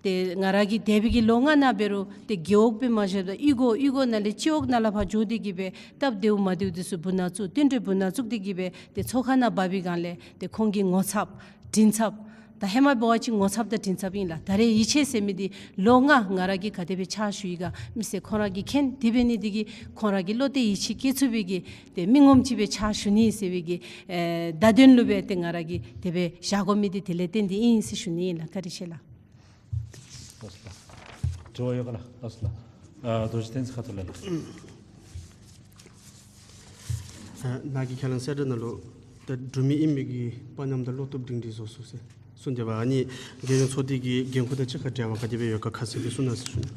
ཏེ་ང་ར་གིས་འདས་པའི་གི་ལོ་ལྔ་ནང་འབད་རུང་ཏེ་རྒེད་འོག་སྦེ་མ་བཞག་པར་གཡུས་སྒོ་གཡུས་སྒོ་ནང་ལས་སྤྱི་འོག་ནང་ལས་ཕར་འགྱོ་སྟེ་གི་སྦེ་སྟབས་བདེཝ་མ་བདེཝ་འདི་ཚུ་བུ་ནང་བཙུགས། བསྟུན་གྲོས་བུ་ནང་བཙུགས་ཏེ་གི་སྦེ་ཏེ་ཚོགས་ཁང་ནང་འབག་པའི་སྒང་ལས་ཏེ་ཁོང་གི་ངོ་ཚབ་མགྲིན་ཚབ། ད་ཧེ་མ་འབད་བ་ཅིན་ངོ་ཚབ་དང་མགྲིན་ཚབ་ཨིན་ལགས། ད་རེས་ཡིད་ཆེས་ཟེར་མི་འདི་ལོ་ལྔ་ང་ར་གིས་ག་དེ་སྦེ་ཕྱག་ཞུ་ཡི་ག་མི་སེར་ཁོང་ར་གིས་མཁྱེན། དེ་འབད་ནི་འདི་གིས་ཁོང་ར་གིས་བློ་གཏད་ཡིད་ཆེས་བསྐྱེད་ཚུགས་པའི་གི་ཏེ་མི་ངོམ་ཅིག་སྦེ་ཕྱག་ཞུ་ནི་ཟེར་བའི་གི་ཨེ་བརྡ་དོན་ལུ་སྦེ་ཏེ་ང་ར་གིས་དེ་སྦེ་བཞག་དགོ་མི་འདི་དེ་ལས་བརྟེན་ཏེ་ཨིན་ཟེར་ཞུ་ནི་ཨིན་ལགས། བཀའ་དྲིན་ཆེ་ལགས། དྲི་བ་ཡོད་ག་ལགས། ལགས་སོ་ལགས། ཨ་རྡོ་རྗེ་བསྟན་འཛིན་ཁ་ཐུག་ལས་ལགས། ཨ་ནཱ་གི་ཁས་བླངས་གསལ་བསྒྲགས་ནང་ལུ་ད་འབྲུག་མི་ཨིན་མི་གི་དཔའ་ཉམས་དང་བློ་སྟོབས་སྒྲིང་སྒྲིང་བཟོ་ཚུགས་ཟེར་གསུངས་ཏེ་འབད། ཨ་ནི་རྒྱལ་ཡོངས་ཚོགས་སྡེ་གི་འགན་ཁུར་དང་གཅིག་ཁར་འབྲེལ་བ་ག་དེ་སྦེ་ཡོད་ག་ཁ་གསལ་ཅིག་གསུང་གནང་ཟེར་ཞུ་ནི།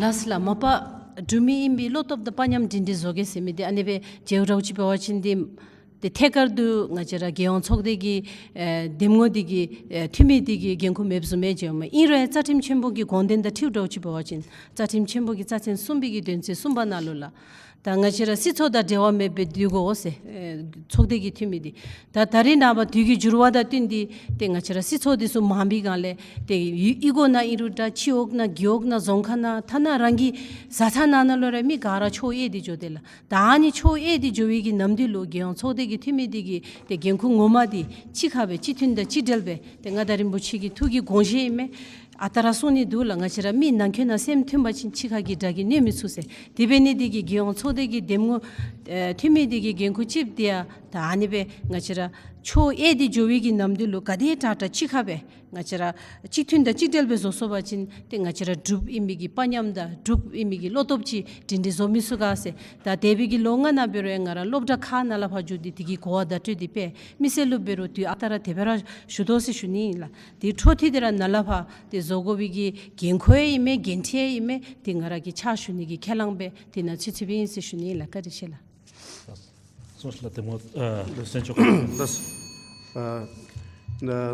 ལགས་སོ་ལགས། མ་པ་འབྲུག་མི་ཨིན་མི་བློ་སྟོབས་དང་དཔའ་ཉམས་སྒྲིང་སྒྲིང་བཟོ་དགོ་ཟེར་མི་འདི་ཨ་ནི་སྦེ་མཇལཝ་འདྲཝ་ཅིག་འབད་བ་ཅིན་འདི་ཏེ་ཐད་ཀར་དུ་ང་བཅས་ར་རྒྱལ་ཡོངས་ཚོགས་སྡེ་གི་ཨེ་འདེམས་ངོ་འདི་གི་ཨེ་འཐུས་མི་འདི་གི་འགན་ཁུར་མེདཔ་བཟུམ་སྦེ་མཇལཝ་མས། ཨིན་རུང་ཡང་རྩ་ཁྲིམས་ཆེན་པོ་གི་དགོངས་དོན་དང་འཁྲིལཝ་འདྲཝ་ཅིག་འབད་བ་ཅིན་རྩ་ཁྲིམས་ཆེན་པོ་གི་རྩ་ཚན་གསུམ་པའི་གི་དོན་ཚན་གསུམ་པ་ནང་ལུ་ལགས། ད་ང་བཅས་ར་སྲིད་ཚོགས་དང་འབྲེལ་བ་མེད་པར་སྡོད་དགོ་ཟེར་ཨེ་ཚོགས་སྡེ་གི་འཐུས་མི་འདི། ད་ད་རེས་ནངས་པ་དུས་ཀྱི་འགྱུར་བ་དང་བསྟུན་ཏེ་ཏེ་ང་བཅས་ར་སྲིད་ཚོགས་འདི་ཚུ་མང་པའི་སྒང་ལས་ཏེ་གཡུས་གཡུས་སྒོ་ནང་ཨིན་རུང་འདྲ། སྤྱི་འོག་ནང་རྒེད་འོག་ནང་རྫོང་ཁག་ནང་ཐ་ན་རང་གི་བཟའ་ཚང་ནང་ན་ལུ་ར་མི་ག་ར་ཕྱོགས་དབྱེ་སྟེ་འགྱོ་དེས་ལགས། ད་ཨ་ནི་ཕྱོགས་དབྱེ་སྟེ་འགྱོ་བའི་གི་ནམ་དུས་ལུ་རྒྱལ་ཡོངས་ཚོགས་སྡེ་གི་འཐུས་མི་འདི་གི་ཏེ་འགན་ཁུར་ངོ་མ་འདི་གཅིག་ཁར་སྦེ་གཅིག་མཐུན་དང་གཅིག་སྒྲིལ་སྦེ་ཏེ་མངའ་བདག་རིན་པོ་ཆེ་གི་ཐུགས་ཀྱི་དགོངས་བཞེད་ཨིན་མས། ཨ་རྟག་ར་གསུང་ནི་འདུག་ལགས། ང་བཅས་ར་མི་ནང་ཁྱོད་ནང་སེམས་མཐུན་པ་ཅིན་གཅིག་ཁར་གྱི་དགྲ་གིས་གནོད་མི་ཚུགས་ཟེར། དེ་འབད་ནི་འདི་གིས་རྒྱལ་ཡོངས་ཚོགས་སྡེ་གི་འདེམས་ངོ་ཨེ་འཐུས་མི་འདི་གི་འགན་ཁུར་གཅིག་འདི་ཡང་ད་ཨ་ནི་སྦེ་ང་བཅས་ར་ཕྱོགས་དབྱེ་སྟེ་འགྱོ་བའི་གི་ནམ་དུས་ལུ་ག་དེ་དྲག་དྲག་གཅིག་ཁར་སྦེ་ང་བཅས་ར་གཅིག་མཐུན་དང་གཅིག་སྒྲིལ་སྦེ་བཟོ་ཚུགས་པ་ཅིན་ཏེ་ང་བཅས་ར་འབྲུགཔ་ཨིན་མི་གི་དཔའ་ཉམས་དང་འབྲུགཔ་ཨིན་མི་གི་བློ་སྟོབས་ཅིག་སྒྲིང་སྒྲིང་བཟོ་མི་ཚུགས་ག་ཟེར། ད་འདས་པའི་གི་ལོ་ལྔ་ནང་འབད་རུང་ཡང་ང་ར་སློབ་གྲྭ་ཁག་ནང་ལས་ཕར་འགྱོ་སྟེ་དེ་གི་གོ་བ་བརྡ་སྤྲོད་འདི་སྤེལ། མི་སེར་ལུ་འབད་རུང་དུས་ཨ་རྟག་ར་དེ་སྦེ་ར་ཞུ་དོ་ཟེར་ཞུ་ནི་ཨིན་ལགས། དེ་འཕྲོ་མཐུད་དེ་ར་ནཱ་ལས་ཕར་ཏེ་བཟོ་དགོ་པའི་གི་འགན་ཁུར་ཡང་ཨིན་མས། འགན་འཁྲི་ཡང་ཨིན་མས། དེ་ང་ར་གིས་ཕྱག་ཞུ་ནི་གི་ཁས་བླངས་སྦེ་དེ་ནང་ཚུད་ཚུདཔ་ཨིན་ཟེར་ཞུ་ནི་ཨིན་ལགས། བཀའ་དྲིན་ཆེ་ལགས། གསུངས་ཤིག་ལགས། འདེམས་ངོ་ཨ་བཙན་སྐྱོགས་ཁ་ཐུག་ལགས། ཨ་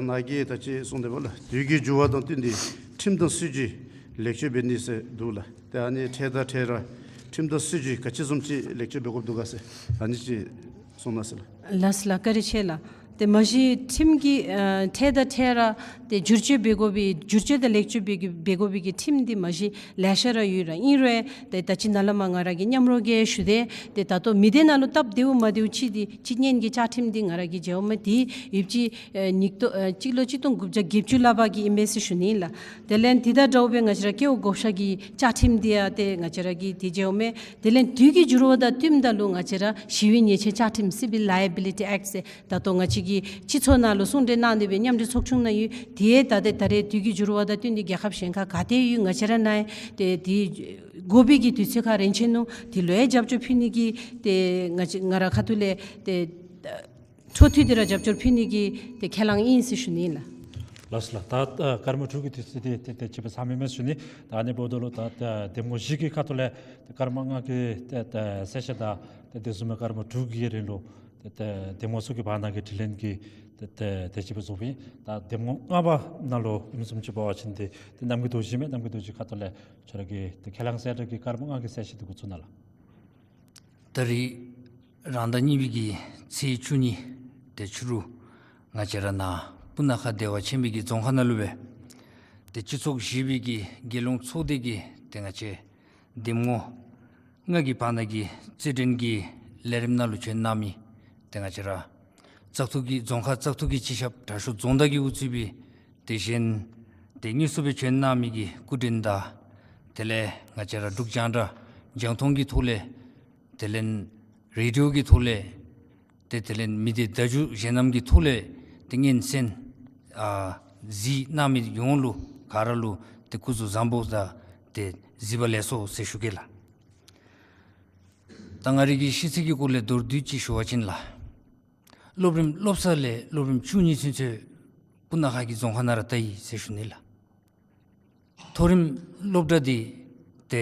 ནཱ་གིས་ད་ཅི་གསུངས་དེས་པ་ལགས། དུས་ཀྱི་འགྱུར་བ་དང་བསྟུན་ཏེ་ཁྲིམས་དང་སྲིད་བྱུས་ལེགས་བཅོས་འབད་ནི་ཟེར་འདུག་ལགས། ཏེ་ཨ་ནི་འཕྲལ་དང་འཕྲལ་ར་ཁྲིམས་དང་སྲིད་བྱུས་ག་ཅི་བཟུམ་ཅིག་ལེགས་བཅོས་འབད་དགོཔ་འདུག་ག་ཟེར་ཨ་ནི་ཅིག་གསུང་གནང་ཟེར་ལགས། ལགས་སོ་ལགས། བཀའ་དྲིན་ཆེ་ལགས། ཏེ་མ་གཞི་ཁྲིམས་ཀྱི་ཨ་འཕྲལ་དང་འཕྲལ་ར་ཏེ་བསྒྱུར་བཅོས་འབད་དགོ་པའི་བསྒྱུར་བཅོས་དང་ལེགས་བཅོས་འབད་དགོ་འབད་དགོ་པའི་གི་ཁྲིམས་འདི་མ་གཞི་ལེ་ཤ་ར་ཡོད་ར། ཨིན་རུང་ཏེ་ད་ཅི་ནཱ་ལས་མར་ང་ར་གིས་མཉམ་རོགས་ཀྱིས་ཞུ་དེས། ཏེ་ད་ལྟོ་མི་སྡེ་ནང་ལུ་སྟབས་བདེཝ་མ་བདེཝ་ཅིག་འདི་སྤྱི་གཉེར་གྱི་བཅའ་ཁྲིམས་འདི་ང་ར་གིས་མཇལཝ་མས། དེ་ཡོདཔ་ཅིག་ཨ་ཉིས་སྟོང་ཨ་སྤྱི་ལོ་གཅིག་སྟོང་དགུ་བརྒྱ་བརྒྱད་ཅུ་ལྷགཔ་གི་ཨིན་པས་ཟེར་ཞུ་ནི་ལགས། དེ་ལས་དེ་དང་འདྲཝ་སྦེ་ང་བཅས་ར་སྐལཝ་བགོ་བཤའ་གི་བཅའ་ཁྲིམས་འདི་ཡང་ཏེ་ང་བཅས་ར་གིས་དེ་མཇལཝ་མས། དེ་ལས་དུས་ཀྱི་འགྱུར་བ་དང་བསྟུནམ་ད་ལུ་ང་བཅས་ར་ཞི་བའི་ཉེས་ཆད་བཅའ་ཁྲིམས་Civil Liability Act ཟེར་ད་ལྟོ་ང་བཅས་ཀྱི་སྤྱི་ཚོགས་ནང་ལུ་གསུང་གྲོས་གནང་སྟེ་སྦེ་མཉམ་འབྲེལ་ཚོགས་ཆུང་ནང་ཡོད། དེ་ཡང་ད་ཏེ་ད་རེས་དུས་ཀྱི་འགྱུར་བ་དང་བསྟུན་ཏེ་རྒྱལ་ཁབ་གཞན་ཁར་ག་ཏེ་ཡོད་ང་བཅས་ར་ནང་ཡང་ཏེ་དེ་དགོ་པའི་གི་དུས་ཚོད་ཁར་རན་ཆི་ནུག། དེ་ལུ་ཡང་རྒྱབ་སྐྱོར་ཕུལ་ནི་གི་ཏེ་ང་བཅས་ང་རའི་ཁ་ཐུག་ལས་ཏེ་འཕྲོ་མཐུད་དེ་ར་རྒྱབ་སྐྱོར་ཕུལ་ནི་གི་ཏེ་ཁས་བླངས་ཨིན་ཟེར་ཞུ་ནི་ལགས། ལགས་སོ་ལགས། ད་ཨ་སྐར་མ་དྲུག་གི་དུས་ཚོད་འདི་ཏེ་ཏེ་ཅིག་སྦེ་ཚང་མི་མས་ཟེར་ཞུ་ནི། ད་ཨ་ནི་འབདཝ་ད་ལུ་ད་ད་འདེམས་ངོ་བཞི་གི་ཁ་ཐུག་ལས་ཏེ་སྐར་མ་ལྔ་གི་ཏེ་ཏེ་གསལ་བཤད་དང་ཏེ་དེ་བཟུམ་མའི་སྐར་མ་དྲུག་གི་རིང་ལུ་ཏེ་ཏེ་འདེམས་ངོ་ཚུ་གི་བར་ན་གི་དྲི་ལན་གྱི་ཏེ་ཏེ་དེ་ཅིག་སྦེ་རྫོགས་པས། ད་འདེམས་ངོ་ལྔ་པ་ནང་ལུ་ཨིནམ་བཟུམ་ཅིག་འབད་བ་ཅིན་ཏེ་ཏེ་རྣམ་རྒྱལ་རྡོ་རྗེ་མས། རྣམ་རྒྱལ་རྡོ་རྗེ་ཁ་ཐུག་ལས་ཁྱོད་ར་གི་ཏེ་ཁས་བླངས་གསལ་བསྒྲགས་ཀྱི་སྐར་མ་ལྔ་གི་གསལ་བཤད་འདི་འགོ་བཙུགས་གནང་ལགས། ད་རིས་རང་ཟླ་གཉིས་པའི་གི་ཚེས་བཅུ་གཉིས་ཏེ་ཕྱི་རུ་ང་བཅས་ར་ནཱ་སྤུ་ན་ཁ་བདེ་བ་ཆེན་པོའི་གི་རྫོང་ཁག་ནང་ལུ་སྦེ་ཏེ་སྤྱི་ཚོགས་བཞི་པའི་གི་རྒྱལ་ཡོངས་ཚོགས་སྡེ་གི་ཏེ་ང་བཅས་འདེམས་ངོ་ལྔ་གི་བར་ན་གི་རྩོད་འགྲན་གྱི་ལས་རིམ་ནང་ལུ་བྱོན་གནང་མི་ཏེ་ང་བཅས་ར་བཙག་འཐུ་གི་རྫོང་ཁག་བཙག་འཐུ་གི་སྤྱི་ཁྱབ་དྲག་ཤོས་རྫོང་བདག་གིས་དབུ་གཙོས་པའི་ཏེ་གཞན་ཏེ་དངོས་སུ་སྦེ་བྱོན་གནང་མི་གི་སྐུ་མགྲོན་དང་དེ་ལས་ང་བཅས་ར་འབྲུག་རྒྱང་བསྒྲགས་རྒྱང་མཐོང་གི་ཐོག་ལས་དེ་ལས་རེ་ཌི་ཡོ་གི་ཐོག་ལས་ཏེ་དེ་ལས་མི་སྡེ་བརྡ་བརྒྱུད་གཞན་རྣམས་ཀྱི་ཐོག་ལས་ཏེ་སྙན་གསན་ཨ་གཟིགས་གནང་མི་ཡོངས་ལུ་ག་ར་ལུ་ཏེ་སྐུ་གཟུགས་བཟང་པོ་དང་ཏེ་གཟིགས་པ་ལེགས་སོ་ཟེར་ཞུ་གེ་ལགས། ད་ང་རའི་གི་ཤེས་ཚད་ཀྱི་སྐོར་ལས་མདོར་བསྡུས་ཅིག་ཞུ་བ་ཅིན་ལགས། སློབ་རིམ་སློབ་གསར་ལས་སློབ་རིམ་བཅུ་གཉིས་ཚུན་ཚོད་སྤུ་ན་ཁ་གི་རྫོང་ཁག་ནང་ར་ལྟ་ཡི་ཟེར་ཞུ་ནི་ལགས། མཐོ་རིམ་སློབ་གྲྭ་འདི་ཏེ་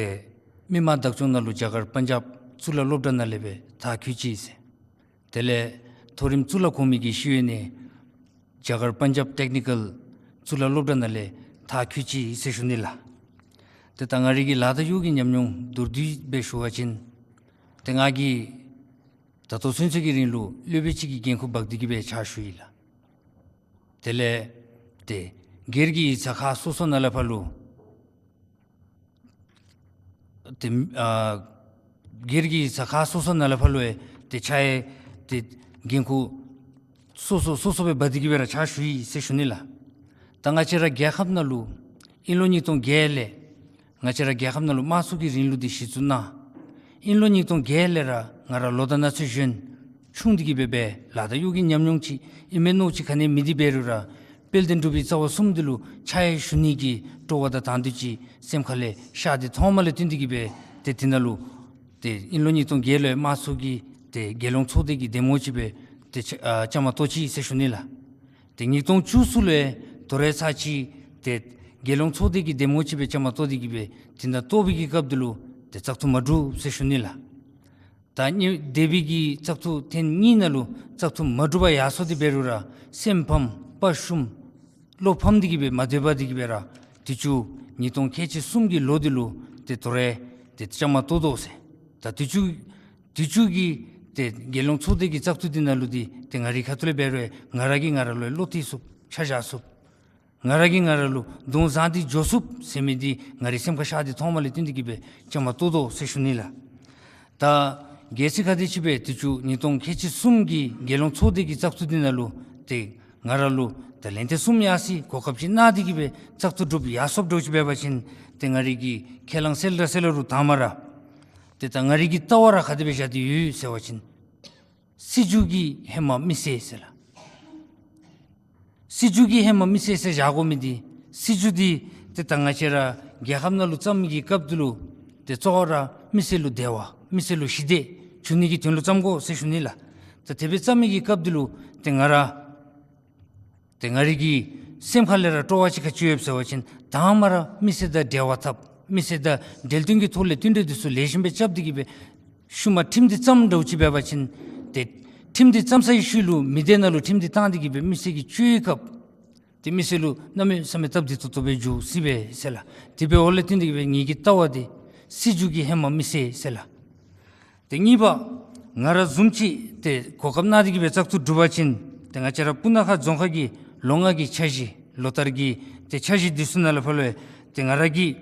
མི་དམངས་བདག་སྐྱོང་ནང་ལུ་རྒྱ་གར་པན་ཇབ་གཙུག་ལག་སློབ་གྲྭ་ནང་ལས་སྦེ་མཐར་འཁྱོལ་ཅི་ཟེར། དེ་ལས་མཐོ་རིམ་གཙུག་ལག་གོང་མའི་གི་ཤེས་ཡོན་ནི་རྒྱ་གར་པན་ཇབ་ཊེཀ་ནི་ཀཱལ་གཙུག་ལག་སློབ་གྲྭ་ནང་ལས་མཐར་འཁྱོལ་ཅི་ཟེར་ཞུ་ནི་ལགས། ཏེ་ད་ང་རའི་གི་ལག་དང་གཡོག་གི་ཉམས་མྱོང་མདོར་བསྡུས་སྦེ་ཞུ་བ་ཅིན་ཏེ་ང་གིས་ད་ལྟོ་ཚུན་ཚོད་ཀྱི་རིང་ལུ་སློབ་དཔོན་ཅིག་གི་འགན་ཁུར་འབག་སྟེ་གི་སྦེ་ཕྱག་ཞུ་ཡི་ལགས། དེ་ལས་ཏེ་སྒེར་གྱི་ཡིག་ཚང་ཁག་སོ་སོ་ནང་ལས་ཕར་ལུ་ཏེ་ཨ་སྒེར་གྱི་ཡིག་ཚང་ཁག་སོ་སོ་ནང་ལས་ཕར་ལུ་ཡང་ཏེ་ཕྱག་ཡིག་ཏེ་འགན་ཁུར་སོ་སོ་སོ་སོ་སྦེ་འབག་སྟེ་གི་སྦེ་ར་ཕྱག་ཞུ་ཡི་ཟེར་ཞུ་ནི་ལགས། ད་ང་བཅས་ར་རྒྱལ་ཁབ་ནང་ལུ་དབྱིན་ལོ་ཉིས་སྟོང་བརྒྱད་ལས་ང་བཅས་ར་རྒྱལ་ཁབ་ནང་ལུ་དམངས་གཙོ་གི་རིང་ལུགས་འདི་གཞི་བཙུགས་གནང་། དབྱིན་ལོ་ཉིས་སྟོང་བརྒྱད་ལས་ར་ང་ར་ལོ་དང་ན་ཚོད་གཞོན་ཆུང་སྟེ་གི་སྦེ་སྦེ་ལག་དང་གཡོག་གི་ཉམས་མྱོང་ཅིག་ཨིན་མས་མནོ་ཅིག་ག་ནི་མེད་དེ་འབད་རུང་ར་དཔལ་ལྡན་འབྲུག་པའི་རྩ་བ་གསུམ་འདི་ལུ་ཕྱག་ཞུ་ནི་གི་སྤྲོ་བ་དང་དང་འདོད་ཅིག་སེམས་ཁ་ལས་ཤར་ཏེ་ཐོག་མ་ལས་བརྟེན་ཏེ་གི་སྦེ་ཏེ་དེ་ནང་ལུ་ཏེ་དབྱིན་ལོ་ཉིས་སྟོང་བརྒྱད་ལུ་ཡང་དམངས་གཙོ་གི་ཏེ་རྒྱལ་ཡོངས་ཚོགས་སྡེ་གི་འདེམས་ངོ་ཅིག་སྦེ་ཏེ་ཨ་བཅའ་མར་གཏོགས་ཅི་ཟེར་ཞུ་ནི་ལགས། ཏེ་ཉིས་སྟོང་བཅུ་གསུམ་ལུ་ཡང་དོ་རུང་ཚར་གཅིག་ཏེ་རྒྱལ་ཡོངས་ཚོགས་སྡེ་གི་འདེམས་ངོ་ཅིག་སྦེ་བཅའ་མར་གཏོགས་ཏེ་གི་སྦེ་དེ་ནང་གཏོགས་པའི་གི་སྐབས་འདི་ལུ་ཏེ་བཙག་འཐུ་མ་གྲུབ་ཟེར་ཞུ་ནི་ལགས། ད་ནི་འདས་པའི་གི་བཙག་འཐུ་ཐེངས་གཉིས་ནང་ལུ་བཙག་འཐུ་མ་གྲུབ་པར་ཡར་སོང་སྟེ་འབད་རུང་ར་སེམས་ཕམ་དཔའ་ཞུམ་བློ་ཕམ་སྟེ་གི་སྦེ་མ་སྡོད་པར་དེ་གི་སྦེ་ར་དུས་ཅི་ཉིས་སྟོང་ཁལ་གཅིག་གསུམ་གྱི་ལོ་འདི་ལུ་ཏེ་དོ་རུང་ཏེ་བཅའ་མར་གཏོགས་དོ་ཟེར། ད་དུས་ཅི་དུས་ཅི་གི་ཏེ་རྒྱལ་ཡོངས་ཚོགས་སྡེ་གི་བཙག་འཐུ་འདི་ནང་ལུ་འདི་ཏེ་ང་རའི་ཁ་ཐུག་ལས་འབད་རུང་ང་ར་གིས་ང་ར་ལུ་བློ་གཏད་ཚུགསཔ་ཆ་བཞག་ཚུགསཔ། ང་ར་གིས་ང་ར་ལུ་གདོང་བཟང་སྟེ་འགྱོ་ཚུགསཔ་ཟེར་མི་འདི་ང་རའི་སེམས་ཁར་ཤར་ཏེ་ཐོག་མ་ལས་བརྟེན་ཏེ་གི་སྦེ་བཅའ་མར་གཏོགས་དོ་ཟེར་ཞུ་ནི་ལགས། ད་གལ་སྲིད་ག་དེམ་ཅིག་སྦེ་དུས་ཅི་ཉིས་སྟོང་ཁལ་གཅིག་གསུམ་གྱི་རྒྱལ་ཡོངས་ཚོགས་སྡེ་གི་བཙག་འཐུ་འདི་ནང་ལུ་ཏེ་ང་ར་ལུ་ད་ལན་ཐེངས་གསུམ་ཡར་སོང་གོ་སྐབས་ཅིག་གནང་སྟེ་གི་སྦེ་བཙག་འཐུ་གྲུབ་ཡར་སོངམ་འདྲཝ་ཅིག་འབད་བ་ཅིན་ཏེ་ང་རའི་གི་ཁས་བླངས་གསལ་ར་གསལ་ར་རུ་དང་པ་ར་ཏེ་ད་ང་རའི་གི་ལྟ་བ་ར་ག་དེ་སྦེ་བཞག་སྟེ་ཡོད་ཟེར་བ་ཅིན་སྲིད་བྱུས་ཀྱི་ཧེ་མ་མི་སེར་ཟེར་ལགས། སྲིད་བྱུས་ཀྱི་ཧེ་མ་མི་སེར་ཟེར་བཞག་དགོ་མི་འདི་སྲིད་བྱུས་འདི་ཏེ་ད་ང་བཅས་ར་རྒྱལ་ཁབ་ནང་ལུ་བརྩམ་མི་གི་སྐབས་འདི་ལུ་ཏེ་གཙོ་བོ་ར་མི་སེར་ལུ་བདེ་བ་མི་སེར་ལུ་ཞི་བདེ་འབྱུང་ནི་གི་དོན་ལུ་བརྩམ་དགོ་ཟེར་ཞུ་ནི་ལགས། ད་དེ་སྦེ་བརྩམ་མི་གི་སྐབས་འདི་ལུ་ཏེ་ང་ར་ཏེ་ང་རའི་གི་སེམས་ཁ་ལས་ར་སྤྲོ་བ་ཅིག་ག་ཅི་ཡོདཔ་ཟེར་བ་ཅིན་དང་པ་ར་མི་སེར་དང་འབྲེལ་བ་འཐབ་མི་སེར་དང་འབྲེལ་དོན་གྱི་ཐོག་ལས་མཐུན་འབྲེལ་འདི་ཚུ་ལེགས་ཤོམ་སྦེ་རྐྱབ་སྟེ་གི་སྦེ་ཤུལ་མ་ཁྲིམས་འདི་བརྩམ་འདྲཝ་ཅིག་འབད་བ་ཅིན་ཏེ་ཁྲིམས་འདི་བརྩམ་ཚར་བའི་ཤུལ་ལུ་མི་སྡེ་ནང་ལུ་ཁྲིམས་འདི་བཏང་སྟེ་གི་སྦེ་མི་སེར་གྱིས་བཅོས་བའི་སྐབས་ཏེ་མི་སེར་ལུ་གནམ་མེད་ས་མེད་སྟབས་བདེ་ཏོག་ཏོ་སྦེ་འགྱོ་སྲིད་པས་ཟེར་ལགས། དེ་འབདཝ་ལས་བརྟེན་ཏེ་གི་སྦེ་ངེ་གི་ལྟ་བ་འདི་སྲིད་བྱུས་ཀྱི་ཧེ་མ་མི་སེར་ཟེར་ལགས། ཏེ་གཉིས་པ་ང་ར་བཟུམ་ཅིག་ཏེ་གོ་སྐབས་གནང་སྟེ་གི་སྦེ་བཙག་འཐུ་གྲུབ་པ་ཅིན་ ཏེ་ང་བཅས་ར་སྤུ་ན་ཁ་རྫོང་ཁག་གི་ལོ་ལྔ་གི་འཆར་གཞི་ལོ་ལྟར་གྱི་ཏེ་འཆར་གཞི་འདི་ཚུ་ནང་ལས་ཕར་ལུ་ཏེ་ང་ར་གིས་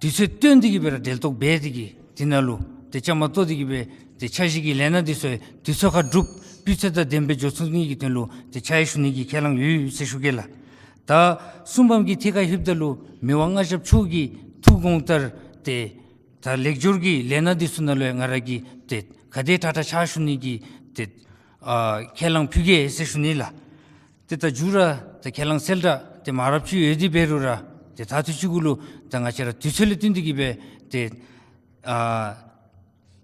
དུས་ཚོད་བཏོན་ཏེ་གི་སྦེ་ར་འབྲེལ་གཏོགས་འབད་དེ་གི་དེ་ནང་ལུ་ཏེ་བཅའ་མར་གཏོགས་ཏེ་གི་སྦེ་ཏེ་འཆར་གཞི་གི་ལས་སྣ་འདི་ཚུ་དུས་ཚོད་ཁར་སྒྲུབ་སྤུས་ཚད་དང་ལྡནམ་སྦེ་འགྱོ་ཚུགས་ནི་གི་དོན་ལུ་ཏེ་ཕྱག་ཞུ་ནི་གི་ཁས་བླངས་ཡོད་ཟེར་ཞུ་གེ་ལགས། ད་གསུམ་པམ་གྱི་ཐད་ཁར་ལྷོདཔ་ད་ལུ་མི་དབང་མངའ་ཞབས་མཆོག་གི་ཐུགས་དགོངས་ལྟར་ཏེ་ད་ལེགས་སྒྱུར་གྱི་ལས་སྣ་འདི་ཚུ་ནང་ལུ་ཡང་ང་ར་གིས་ཏེ་ག་དེ་དྲག་དྲག་ཕྱག་ཞུ་ནི་གི་ཏེ་ཨ་ཁས་བླངས་ཕུལ་གེ་ཟེར་ཞུ་ནི་ལགས། ཏེ་ད་མཇུག་ར་ད་ཁས་བླངས་གསལ་བསྒྲགས་ཏེ་མང་རབས་ཅིག་ཡོད་དེ་འབད་རུང་ར་ཏེ་ད་དུས་ཅི་གུ་ལུ་ད་ང་བཅས་ར་དུས་ཚོད་ལས་བསྟུན་ཏེ་གི་སྦེ་ཏེ་ཨ་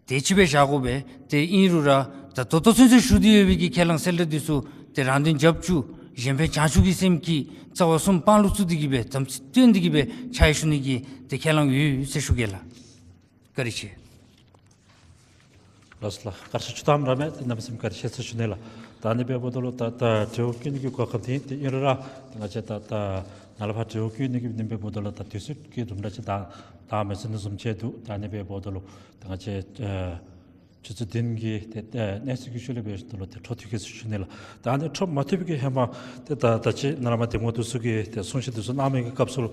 དེ་ཅིག་སྦེ་བཞག་དགོ་པས། ཏེ་ཨིན་རུང་ར་ད་ད་ལྟོ་ཚུན་ཚོད་ཞུ་སྟེ་ཡོད་པའི་གི་ཁས་བླངས་གསལ་བསྒྲགས་འདི་ཚུ་ཏེ་རང་དོན་རྒྱབ་བཅུག་གཞན་ཕན་བྱང་ཆུབ་ཀྱི་སེམས་ཀྱིས་རྩ་བ་གསུམ་དཔང་ལུ་བཙུགས་ཏེ་གི་སྦེ་དམ་ཚིག་བཏོན་ཏེ་གི་སྦེ་ཕྱག་ཞུ་ནི་གི་ཏེ་ཁས་བླངས་ཡོད་ཟེར་ཞུ་གེ་ལགས། བཀའ་དྲིན་ཆེ། ལགས་སོ་ལགས། བཀའ་དྲིན་ཆེ། ཆུ་ཐམ་ར་མེད། གནམ་མེད་ས་མེད་བཀའ་དྲིན་ཆེ་ཟེར་ཞུ་ནི་ལགས། ད་ཨ་ནི་འབདཝ་ད་ལུ་ད་ད་འབྲེལ་བ་བསྐྱོན་ནི་གི་གོ་སྐབས་འདི་ཏེ་ཨིན་རུང་ར་ཏེ་ང་བཅས་ད་ད་ནཱ་ལས་ཕར་འབྲེལ་བ་བསྐྱོན་ནི་གི་ཨིནམ་འབདཝ་ད་ལུ་ད་དུས་ཚོད་ཀྱི་དུམ་གྲ་ཅིག་ད་ད་མི་ཚུད་ནི་བཟུམ་ཅིག་འདུག། ད་ཨ་ནི་འབདཝ་ད་ལུ་ད་ང་བཅས་ཨ་ཆུ་ཚོད་བདུན་གྱི་ཏེ་ཏེ་གནས་ཚུལ་གྱི་ཤུལ་ལས་འབད་ཞིནམ་ད་ལུ་ཏེ་འཕྲོ་མཐུད་གེ་ཟེར་ཞུ་ནི་ལགས། ད་ཨ་ནི་འཕྲོ་མ་མཐུད་པའི་གི་ཧེ་མ་ཏེ་ད་ད་ཅི་ནཱ་ལས་མར་གདམ་ངོ་འདི་ཚུ་གིས་ཏེ་གསུང་བཤད་འདི་ཚུ་གནང་མི་གི་སྐབས་སུ་ལུ་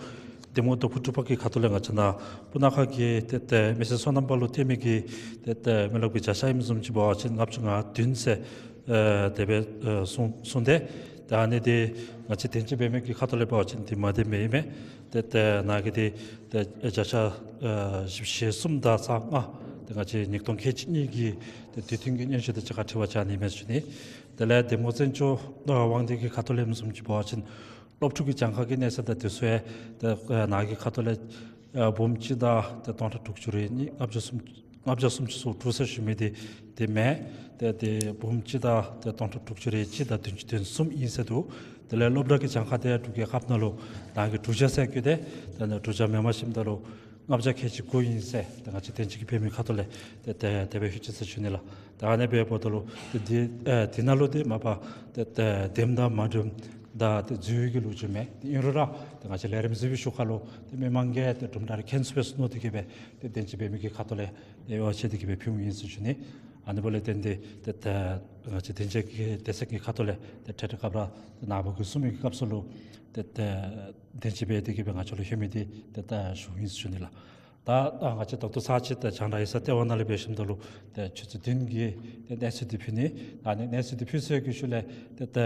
གདམ་ངོ་དོ་ཕུ་དྲུག་པ་གི་ཁ་ཐུག་ལས་ང་བཅས་ནཱ་སྤུ་ན་ཁ་གི་ཏེ་ཏེ་མི་སེར་སོ་ནམ་པ་ལུ་སྟོན་མི་གི་ཏེ་ཏེ་མི་རློབས་ཀྱི་བརྒྱ་ཆ་ཨིནམ་བཟུམ་ཅིག་འབད་བ་ཅིན་ལྔ་བཅུ་ང་བདུན་ཟེར་ཨེ་དེ་སྦེ་ཨེ་གསུངས་གསུངས་ཏེ། ད་ཨ་ནི་འདི་ང་བཅས་དོན་ཚན་འབད་མི་གི་ཁ་ཐུག་ལས་འབད་བ་ཅིན་འདི་མ་བདེནམ་ཨིན་མས། ཏེ་ཏེ་ནཱ་གི་འདི་ཏེ་བརྒྱ་ཆ་ཨེ་བཞི་བཅུ་ཞེ་གསུམ་དང་ས་ལྔ་ཏེ་ང་བཅས་ཉིས་སྟོང་ཁལ་གཅིག་གཉིས་ཀྱི་ཏེ་དུས་མཐུན་གྱི་སྙན་ཞུ་དང་གཅིག་ཁར་འཁྲིལ་བ་ཅིན་ཨ་ནི་མས་ཟེར་ཞུ་ནི། དེ་ལས་གདམ་ངོ་བཙན་སྐྱོགས་དབང་འདུས་ཀྱི་ཁ་ཐུག་ལས་ཨིནམ་བཟུམ་ཅིག་འབད་བ་ཅིན་སློབ་ཕྲུག་གི་གྱངས་ཁ་གི་གནས་ཚད་དང་དེ་ཚུ་ཡང་ཏེ་ནཱ་གི་ཁ་ཐུག་ལས་ཨ་འབུམ་གཅིག་དང་ཏེ་སྟོང་ཕྲག་དྲུག་ཅུ་རེ་གཉིས་ལྔ་བརྒྱ་སུམ་ལྔ་བརྒྱ་སུམ་ཅུ་སོ་དྲུག་ཟེར་ཞུ་མི་འདི་འདི་མེན། ཏེ་འདི་འབུམ་གཅིག་དང་ཏེ་སྟོང་ཕྲག་དྲུག་ཅུ་རེ་གཅིག་དང་བདུན་ཅུ་དོན་གསུམ་ཨིན་ཟེར་འདུག། དེ་ལས་སློབ་གྲྭ་གི་གྱངས་ཁ་འདི་ཡང་འབྲུག་རྒྱལ་ཁབ་ནང་ལུ་ནཱ་གི་དྲུག་བརྒྱ་ཟེར་བཀོད་དེ་ཏེ་ནཱ་དྲུག་བརྒྱ་མེནམ་ཞིནམ་ད་ལུ་ལྔ་བརྒྱ་ཁལ་གཅིག་དགུ་ཨིན་ཟེར་ཏེ་ང་བཅས་དོན་ཚན་གྱི་འབད་མི་ཁ་ཐུག་ལས་ཏེ་ཏེ་དེ་སྦེ་ཞུ་ཅི་ཟེར་ཞུ་ནི་ལགས། ད་ཨ་ནི་འབདཝ་ད་ལུ་ཏེ་འདི་ཨེ་འདི་ནང་ལུ་ཏེ་མ་པ་ཏེ་ཏེ་འདེམས་དང་མ་འདེམས་དང་ཏེ་འཛུལ་བའི་གི་ལོ་རྒྱུས་མེད། ཏེ་ཨིན་རུང་ར་ཏེ་ང་བཅས་ལས་རིམ་གཟིགས་པའི་ཤུལ་ཁ་ལུ་ཏེ་མི་མང་གིས་ཏེ་གྲུབ་མཐའ་རེ་མཁྱེན་ཚུགས་པའི་བསོད་ནམས་འདི་གིས་སྦེ་ཏེ་དོན་ཚན་འབད་མི་གི་ཁ་ཐུག་ལས་ཏེ་འོ་ཅི་འདི་གིས་སྦེ་ཕུལཝ་ཨིན་ཟེར་ཞུ་ནི། ཨ་ནི་འབདཝ་ལས་བརྟེན་ཏེ་ཏེ་ཏེ་ང་བཅས་དོན་ཚན་གྱི་དོན་ཚན་གྱི་ཁ་ཐུག་ལས་ཏེ་ཏེ་ཏེ་སྐབས་ར་ཏེ་ནཱ་བུ་གིས་གསུང་མི་གི་སྐབས་སུ་ལུ་ཏེ་ཏེ་དོན་ཚན་འབད་དེ་གིས་སྦེ་ང་བཅས་ལུ་ལྷོད་མི་འདི་ཏེ་ཏེ་ཞུཝ་ཨིན་ཟེར་ཞུ་ནི་ལགས། ད་ད་ང་བཅས་ད་ལྟོ་ཚར་ཅིག་ད་རྒྱང་བསྒྲགས་ཡིག་ཚང་ལྟེ་བ་ནང་ལས་འབད་ཞིནམ་ད་ལུ་ཏེ་ཆུ་ཚོད་བདུན་གྱི་ཏེ་གནས་ཚུལ་འདི་ཕུལ་ནི། ད་ཨ་ནི་གནས་ཚུལ་འདི་ཕུལ་ཚར་བའི་ཤུལ་ལས་ཏེ་ཏེ་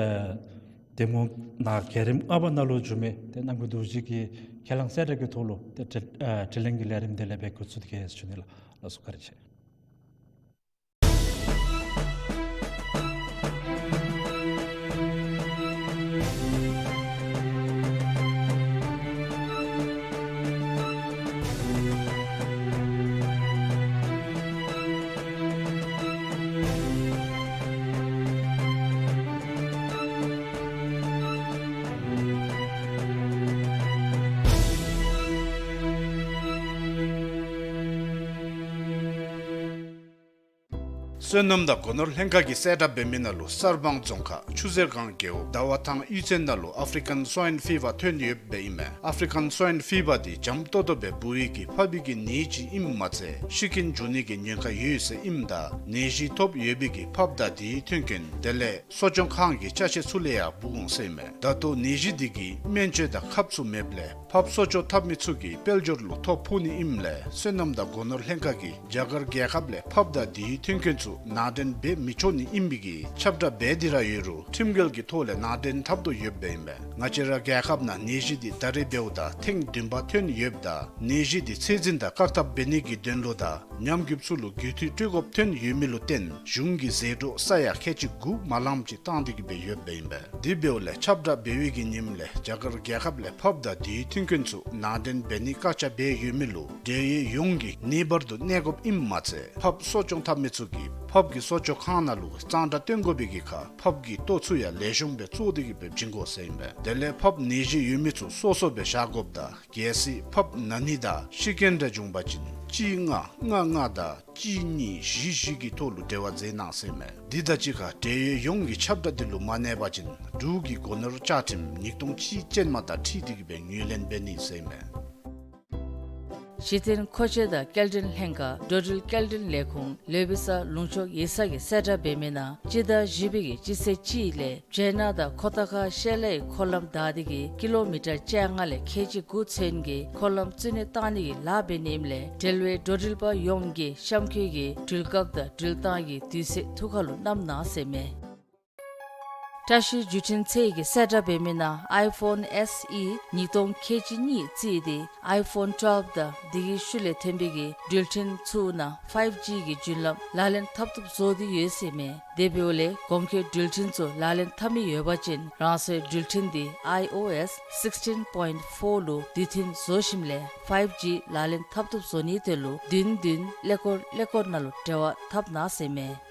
གདམ་ངོ་ནཱ་བརྒྱུད་རིམ་ལྔ་པ་ནང་ལུ་འཛུལ་མི་ཏེ་རྣམ་ཀུན་རྡོ་རྗེ་གི་ཁས་བླངས་གསལ་བསྒྲགས་ཀྱི་ཐོག་ལུ་ཏེ་དྲི་ཨ་དྲི་ལན་གྱི་ལས་རིམ་འདི་ལས་འབད་འགོ་བཙུགས་ཏེ་གི་ཟེར་ཞུ་ནི་ལགས། ལགས་སོ་བཀའ་དྲིན་ཆེ། སོ་ནམ་དང་སྒོ་ནོར་ལྷན་ཁག་གིས་གསལ་བསྒྲགས་འབད་མི་ནང་ལུ་གསར་སྤང་རྫོང་ཁག་ཆུ་གཟེར་སྒང་རྒེད་འོག་ཟླ་བ་ཐང་གཡུས་ཚན་ནང་ལུ་ཨ་ཕི་རི་ཀཱན་སོའིན་ཕི་བར་ཐོན་ཡོདཔ་ཨིན་མས། ཨ་ཕི་རི་ཀཱན་སོའིན་ཕི་བར་འདི་འཇམ་ཏོག་ཏོ་སྦེ་འབུ་བའི་གི་ཕགཔ་གི་ནད་ཅིག་ཨིནམ་མ་ཚད་ཤི་རྐྱེན་འབྱུང་ནི་གི་ཉེན་ཁ་ཡོད་ཟེར་ཨིནམ་ད་ནད་གཞི་ཐོབ་ཡོད་པའི་གི་ཕགཔ་དང་དེའི་མཐུན་རྐྱེན་དེ་ལས་གསོ་སྐྱོང་ཁང་གི་ཅ་ཆས་ཚུ་ལས་ཡང་འབུ་འོང་ཟེར་ཨིན་མས། ད་ལྟོ་ནད་གཞི་འདི་གི་སྨན་བཅོས་དང་ཁབ་ཚུ་མེདཔ་ལས་ཕགཔ་གསོ་སྐྱོང་འཐབ་མི་ཚུ་གིས་དཔལ་འབྱོར་ལུ་ཐོ་ཕོག་ནི་ཨིནམ་ལས་སོ་ནམ་དང་སྒོ་ནོར་ལྷན་ཁག་གིས་རྒྱ་གར་རྒྱལ་ཁབ་ལས་ཕགཔ་དང་དེའི་མཐུན་རྐྱེན་ཚུ་ནང་འདྲེན་འབད་མི་ཆོག་ནི་ཨིན་པའི་གི་ཁྱབ་བསྒྲགས་འབད་དེ་ར་ཡོད་རུང་ཁྲིམས་འགལ་གྱི་ཐོག་ལས་ནང་འདྲེན་འཐབ་དོ་ཡོདཔ་ཨིན་པས། ང་བཅས་ར་རྒྱལ་ཁབ་ནང་ནད་གཞི་འདི་ད་རེས་འབདཝ་ད་ཐེངས་བདུན་པ་ཐོན་ཡོདཔ་ད་ནད་གཞི་འདི་ཚད་འཛིན་དང་བཀག་ཐབས་འབད་ནི་གི་དོན་ལུ་དང་ཉམས་རྒུདཔ་ཚུ་ལུ་རྒུད་འཐུས་སྤྲོད་དགོཔ་ཐོན་ཡོད་མི་ལུ་བརྟེན་གཞུང་གིས་ཟད་འགྲོ་ས་ཡ་ཁལ་གཅིག་དགུ་མ་ལངམ་ཅིག་བཏང་སྟེ་གི་སྦེ་ཡོདཔ་ཨིན་པས། དེ་འབདཝ་ལས་ཁྱབ་བསྒྲགས་འབད་བའི་གི་ཉིནམ་ལས་རྒྱ་གར་རྒྱལ་ཁབ་ལས་ཕགཔ་དང་དེའི་མཐུན་རྐྱེན་ཚུ་ནང་འདྲེན་འབད་ནི་བཀག་ཆ་འབད་ཡོད་མི་ལུ་འབྲེལ་ཡོད་ཡོངས་ཀྱིས་ངེས་པར་དུ་གནས་དགོཔ་ཨིནམ་མ་ཚད་ཕགཔ་གསོ་སྐྱོང་འཐབ་མི་ཚུ་གིས་ཕགཔ་གི་གསོ་སྐྱོང་ཁང་ནང་ལུ་གཙང་སྦྲ་བཏོན་དགོ་པའི་གི་ཁར་ཕགཔ་གི་ལྟོ་ཚུ་ཡང་ལེགས་ཤོམ་སྦེ་བཙོ་སྟེ་གི་སྦེ་བྱིན་དགོ་ཟེར་ཨིན་པས། དེ་ལས་ཕགཔ་ནད་གཞི་ཡོད་མི་ཚུ་སོ་སོ་སྦེ་བཞག་དགོཔ་དང་གལ་སྲིད་ཕགཔ་ན་ནི་དང་ཤི་རྐྱེན་འདྲ་བྱུང་པ་ཅིན་གཅིག་ལྔ་ལྔ་ལྔ་དང་གཅིག་གཉིས་བཞི་བཞི་གི་ཐོག་ལུ་འབྲེལ་བ་མཛད་གནང་ཟེར་ཨིན་མས། འདི་དང་གཅིག་ཁར་འབྲེལ་ཡོད་ཡོངས་ཀྱིས་ཁྱབ་བསྒྲགས་འདི་ལུ་མ་གནས་པ་ཅིན་འབྲུག་གི་སྒོ་ནོར་བཅའ་ཁྲིམས་ཉིས་སྟོང་གཅིག་ཅན་མ་དང་འཁྲིལ་ཏེ་གི་སྦེ་ངོས་ལེན་འབད་ནི་ཟེར་ཨིན་མས། གཞི་རྟེན་མཁོ་ཆས་དང་སྐྱེལ་འདྲེན་ལྷན་ཁག་འགྲོ་འགྲུལ་སྐྱེལ་འདྲེན་ལས་ཁུངས་ལོ་བི་ས་ལུང་ཕྱོགས་ཡིག་ཚང་གིས་གསལ་བསྒྲགས་འབད་མི་ནང་སྤྱི་ཟླ་བཞི་པའི་གི་སྤྱི་ཚེས་གཅིག་ལས་བྱེ་ནག་དང་ཁོ་ཐང་ཁ་ཤེལ་ལའི་འཁོར་ལམ་བདའ་སྟེ་གི་ཀི་ལོ་མི་ཊར་བཅོ་ལྔ་ལས་ཁལ་གཅིག་དགུ་ཚུན་གྱི་འཁོར་ལམ་བཙུགས་ནི་བཏང་ནི་གི་ལཱ་འབད་ནི་ཨིནམ་ལས་འབྲེལ་བའི་འགྲོ་འགྲུལ་པ་ཡོངས་ཀྱིས་གཤམ་འཁོད་ཀྱི་འགྲུལ་སྐབས་དང་འགྲུལ་བཏང་གི་དུས་ཚོད་ཐུགས་ཁར་ལུ་བསྣམ་གནང་ཟེར་མས། བཀྲ་ཤིས་བརྒྱུད་འཕྲིན་ཚད་ཀྱིས་གསལ་བསྒྲགས་འབད་མི་ནང་ཨའི་ཕོན་ཨེསི་ཨི་ཉིས་སྟོང་ཁལ་གཅིག་གཉིས་བརྩིས་ཏེ་ཨའི་ཕོན་ཊུ་ཝེལབ་དང་དེ་གི་ཤུལ་ལས་ཐོན་པའི་གི་འགྲུལ་འཕྲིན་ཚུ་ནང་ཕའིབ་ཇི་གི་བརྒྱུད་ལམ་ལག་ལེན་འཐབ་བཏུབ་བཟོ་སྟེ་ཡོད་ཟེར་མས། དེ་འབདཝ་ལས་གོང་འཁོད་འགྲུལ་འཕྲིན་ཚུ་ལག་ལེན་འཐབ་མི་ཡོད་པ་ཅིན་རང་སོའི་འགྲུལ་འཕྲིན་དེ་ཨའི་ཨོ་ཨེསི་སིགསི་ཊིན་པོའིནཊི་ཕོར་ལུ་དུས་མཐུན་བཟོ་ཞིནམ་ལས་ཕའིབ་ཇི་ལག་ལེན་འཐབ་བཏུབ་བཟོ་ནིའི་དོན་ལུ་བདུན་བདུན་ཀླད་ཀོར་ཀླད་ཀོར་ནང་ལུ་འབྲེལ་བ་འཐབ་གནང་ཟེར་མས།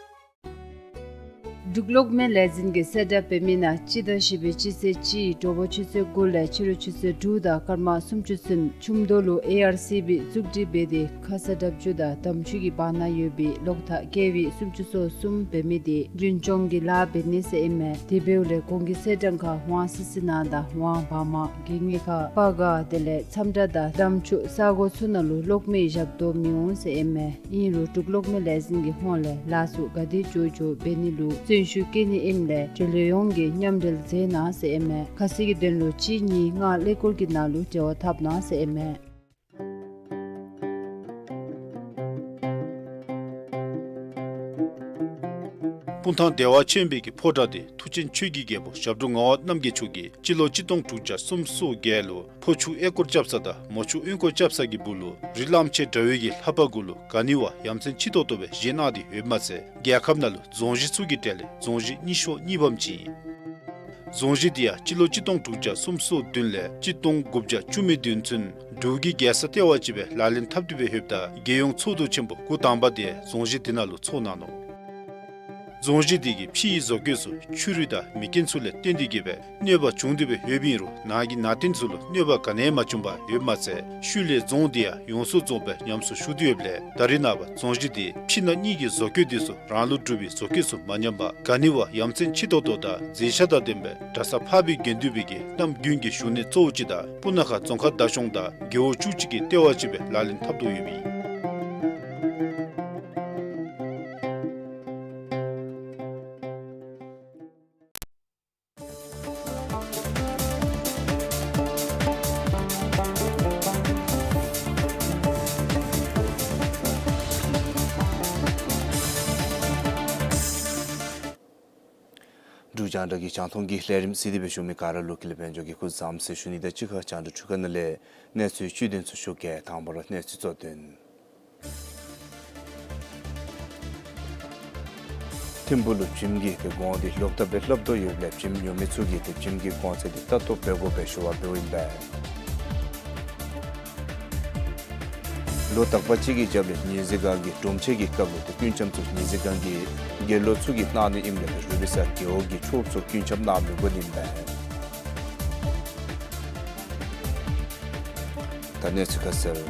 འབྲུག་གློག་མེ་ལས་འཛིན་གྱིས་གསལ་བསྒྲགས་འབད་མི་ནང་སྤྱི་ཟླ་བཞི་པའི་སྤྱི་ཚེས་གཅིག་དྲོ་པ་ཆུ་ཚོད་དགུ་ལས་ཕྱི་རུ་ཆུ་ཚོད་དྲུག་དང་སྐར་མ་སུམ་ཅུ་ཚུན་ཆུ་མདོ་ལུ་ཨེ་ཨར་སི་བི་བཙུགས་སྒྲིག་འབད་དེ་ཁ་ས་འདབས་ཆུ་དང་འདམ་ཆུ་གི་བར་ན་ཡོད་པའི་གློག་ཐག་བཀལ་བའི་སུམ་ཅུ་སོ་གསུམ་འབད་མི་དེ་རྒྱུན་སྐྱོང་གི་ལཱ་འབད་ནི་ཟེར་ཨིན་མས། དེ་འབདཝ་ལས་གོང་གི་ཚེས་གྲངས་ཁར་ཝང་སི་སི་ན་དང་ཝང་བར་མ་གི་ངོས་ཁར་སྤ་སྒར་དེ་ལས་མཚམས་ཁྲ་དང་འདམ་ཆུ་ས་གོ་ཚུ་ནང་ལུ་གློག་མེ་བཞག་དོ་མི་འོང་ཟེར་ཨིན་མས། ཨིན་རུང་འབྲུག་གློག་མེ་ལས་འཛིན་གྱི་ཧོངས་ལས་ལཱ་ཚུ་ག་དེ་མགྱོགས་མགྱོགས་འབད་ནི་ལུ་བརྩོན་ཤུགས་བསྐྱེད་ནི་ཨིནམ་ལས་འབྲེལ་ཡོད་ཡོངས་ཀྱིས་མཉམ་འབྲེལ་མཛད་གནང་ཟེར་ཨིན་མས། ཁ་གསལ་གྱི་དོན་ལུ་གཅིག་གཉིས་ལྔ་ཀླད་ཀོར་གྱི་ནང་ལུ་འབྲེལ་བ་འཐབ་གནང་ཟེར་ཨིན་མས། སྤུངས་ཐང་བདེ་བ་ཆེན་པོའི་གི་ཕོ་བྲང་དེ་མཐུ་ཆེན་ཆོས་ཀྱི་རྒྱལ་པོ་ཞབས་དྲུང་ངག་དབང་རྣམ་རྒྱལ་མཆོག་གིས་སྤྱི་ལོ་གཅིག་སྟོང་དྲུག་བརྒྱ་སུམ་ཅུ་སོ་བརྒྱད་ལུ་ཕོ་ཆུ་ཨེ་སྐོར་རྐྱབ་ས་དང་མོ་ཆུ་གཡུས་སྐོར་རྐྱབ་ས་གི་སྦུག་ལུ་རི་གླང་ཆེན་དགྲ་བོའི་གི་ལྷ་པ་གུ་ལུ་ག་ནི་བ་ཡ་མཚན་ཆེ་ཏོག་ཏོ་སྦེ་བཞེངས་གནང་སྟེ་ཡོདཔ་མ་ཚད་རྒྱལ་ཁབ་ནང་ལུ་རྫོང་གཞི་ཚུ་གི་གྲས་ལས་རྫོང་གཞི་རྙིང་ཤོས་གཉིས་པམ་ཅིག་ཨིན། རྫོང་གཞི་དེ་ཡང་སྤྱི་ལོ་གཅིག་སྟོང་དྲུག་བརྒྱ་སུམ་ཅུ་སོ་བདུན་ལས་གཅིག་སྟོང་དགུ་བརྒྱ་བཅུ་མེད་བདུན་ཚུན་འབྲུག་གི་རྒྱལ་ས་ལྟེ་བ་ཅིག་སྦེ་ལག་ལེན་འཐབ་སྟེ་སྦེ་ཡོདཔ་ད་རྒྱལ་ཡོངས་ཚོགས་འདུ་ཆེན་པོ་སྐུ་དང་པ་དེ་རྫོང་གཞི་དེ་ནང་ལུ་ཚོགས་གནང་ནུག། རྫོང་གཞི་དེ་གི་ཕྱི་ཡི་བཟོ་བཀོད་ཚུ་ཆུ་རུད་དང་མེ་རྐྱེན་ཚུ་ལས་བརྟེན་ཏེ་གི་སྦེ་གནོད་པ་བྱུང་སྟེ་སྦེ་ཡོདཔ་ཨིན་རུང་ནང་གི་ནང་རྟེན་ཚུ་ལུ་གནོད་པ་ག་ནི་ཡང་མ་བྱུང་པར་ཡོདཔ་མ་ཚད་ཤུལ་ལས་རྫོང་དེ་ཡང་ཡོངས་སུ་རྫོགསཔ་སྦེ་ཉམས་གསོ་ཞུ་སྟེ་ཡོདཔ་ལས་ད་རེས་ནངས་པ་རྫོང་གཞི་དེ་ཕྱི་ནང་གཉིས་ཀྱི་བཟོ་བཀོད་དེ་ཚུ་རང་ལུགས་གྲུབ་པའི་བཟོ་བཀོད་ཚུ་མ་ཉམས་པར་ག་ནི་བ་ཡ་མཚན་ཆེ་ཏོག་ཏོ་དང་མཛེས་ཆ་དང་ལྡན་པའི་གྲྭ་ས་འཕགས་པའི་དགེ་འདུན་པའི་གི་རྣམ་དགུན་གྱི་བཞུགས་གནས་གཙོ་བོ་ཅིག་དང་སྤུ་ན་ཁ་རྫོང་ཁག་བདག་སྐྱོང་དང་རྒེད་འོག་བཅུ་གཅིག་གི་ལྟེ་བ་ཅིག་སྦེ་ལག་ལེན་འཐབ་དོ་ཡོདཔ་ཨིན། འབྲུག་རྒྱང་བསྒྲགས་ཀྱི་རྒྱང་མཐོང་གི་ལས་རིམ་གཟིགས་ཏེ་སྦེ་བཞུགས་མི་ག་ར་ལུ་ཀུན་ལེགས་དཔལ་འབྱོར་གྱིས་སྐུ་གཟུགས་བཟང་པོ་ཟེར་ཞུ་ནི་དང་གཅིག་ཁར་རྒྱང་བསྒྲགས་འཕྲུལ་ཁང་ནང་ལས་གནས་ཚུལ་བཅུད་དོན་ཚུ་ཞུ་གེ། དང་པ་ར་གནས་ཚུལ་གཙོ་དོན། ཐིམ་ཕུག་ལུ་བྱེམ་གྱི་ཏེ་གོང་འདི་ལོག་ལྟབ་སྦེ་སླབ་དོ་ཡོདཔ་ལས་བྱེམ་ཉོ་མི་ཚུ་གིས་ཏེ་བྱེམ་གྱི་གོང་ཚད་འདི་ལྟ་རྟོག་འབད་དགོ་པའི་ཞུ་བ་འབདཝ་ཨིན་པས། ལོ་དག་པ་ཅིག་གི་རྒྱབ་ལས་ཉེས་འཛུགས་ཁང་གིས་སྒྲོམ་ཆེན་གྱི་སྐབས་ལུ་ཏེ་རྐུན་འཁྱམ་ཚུ་ཉེས་འཛུགས་ཁང་གི་དགེ་སློང་ཚུ་གིས་གནང་ནི་ཨིནམ་ལས་རུ་པི་ས་རྒེད་འོག་གི་ཕྱོགས་ཚུ་རྐུན་འཁྱམ་གནང་མི་དགོ་ནི་ཨིན་པས། ད་གནས་ཚུལ་ཁ་གསལ།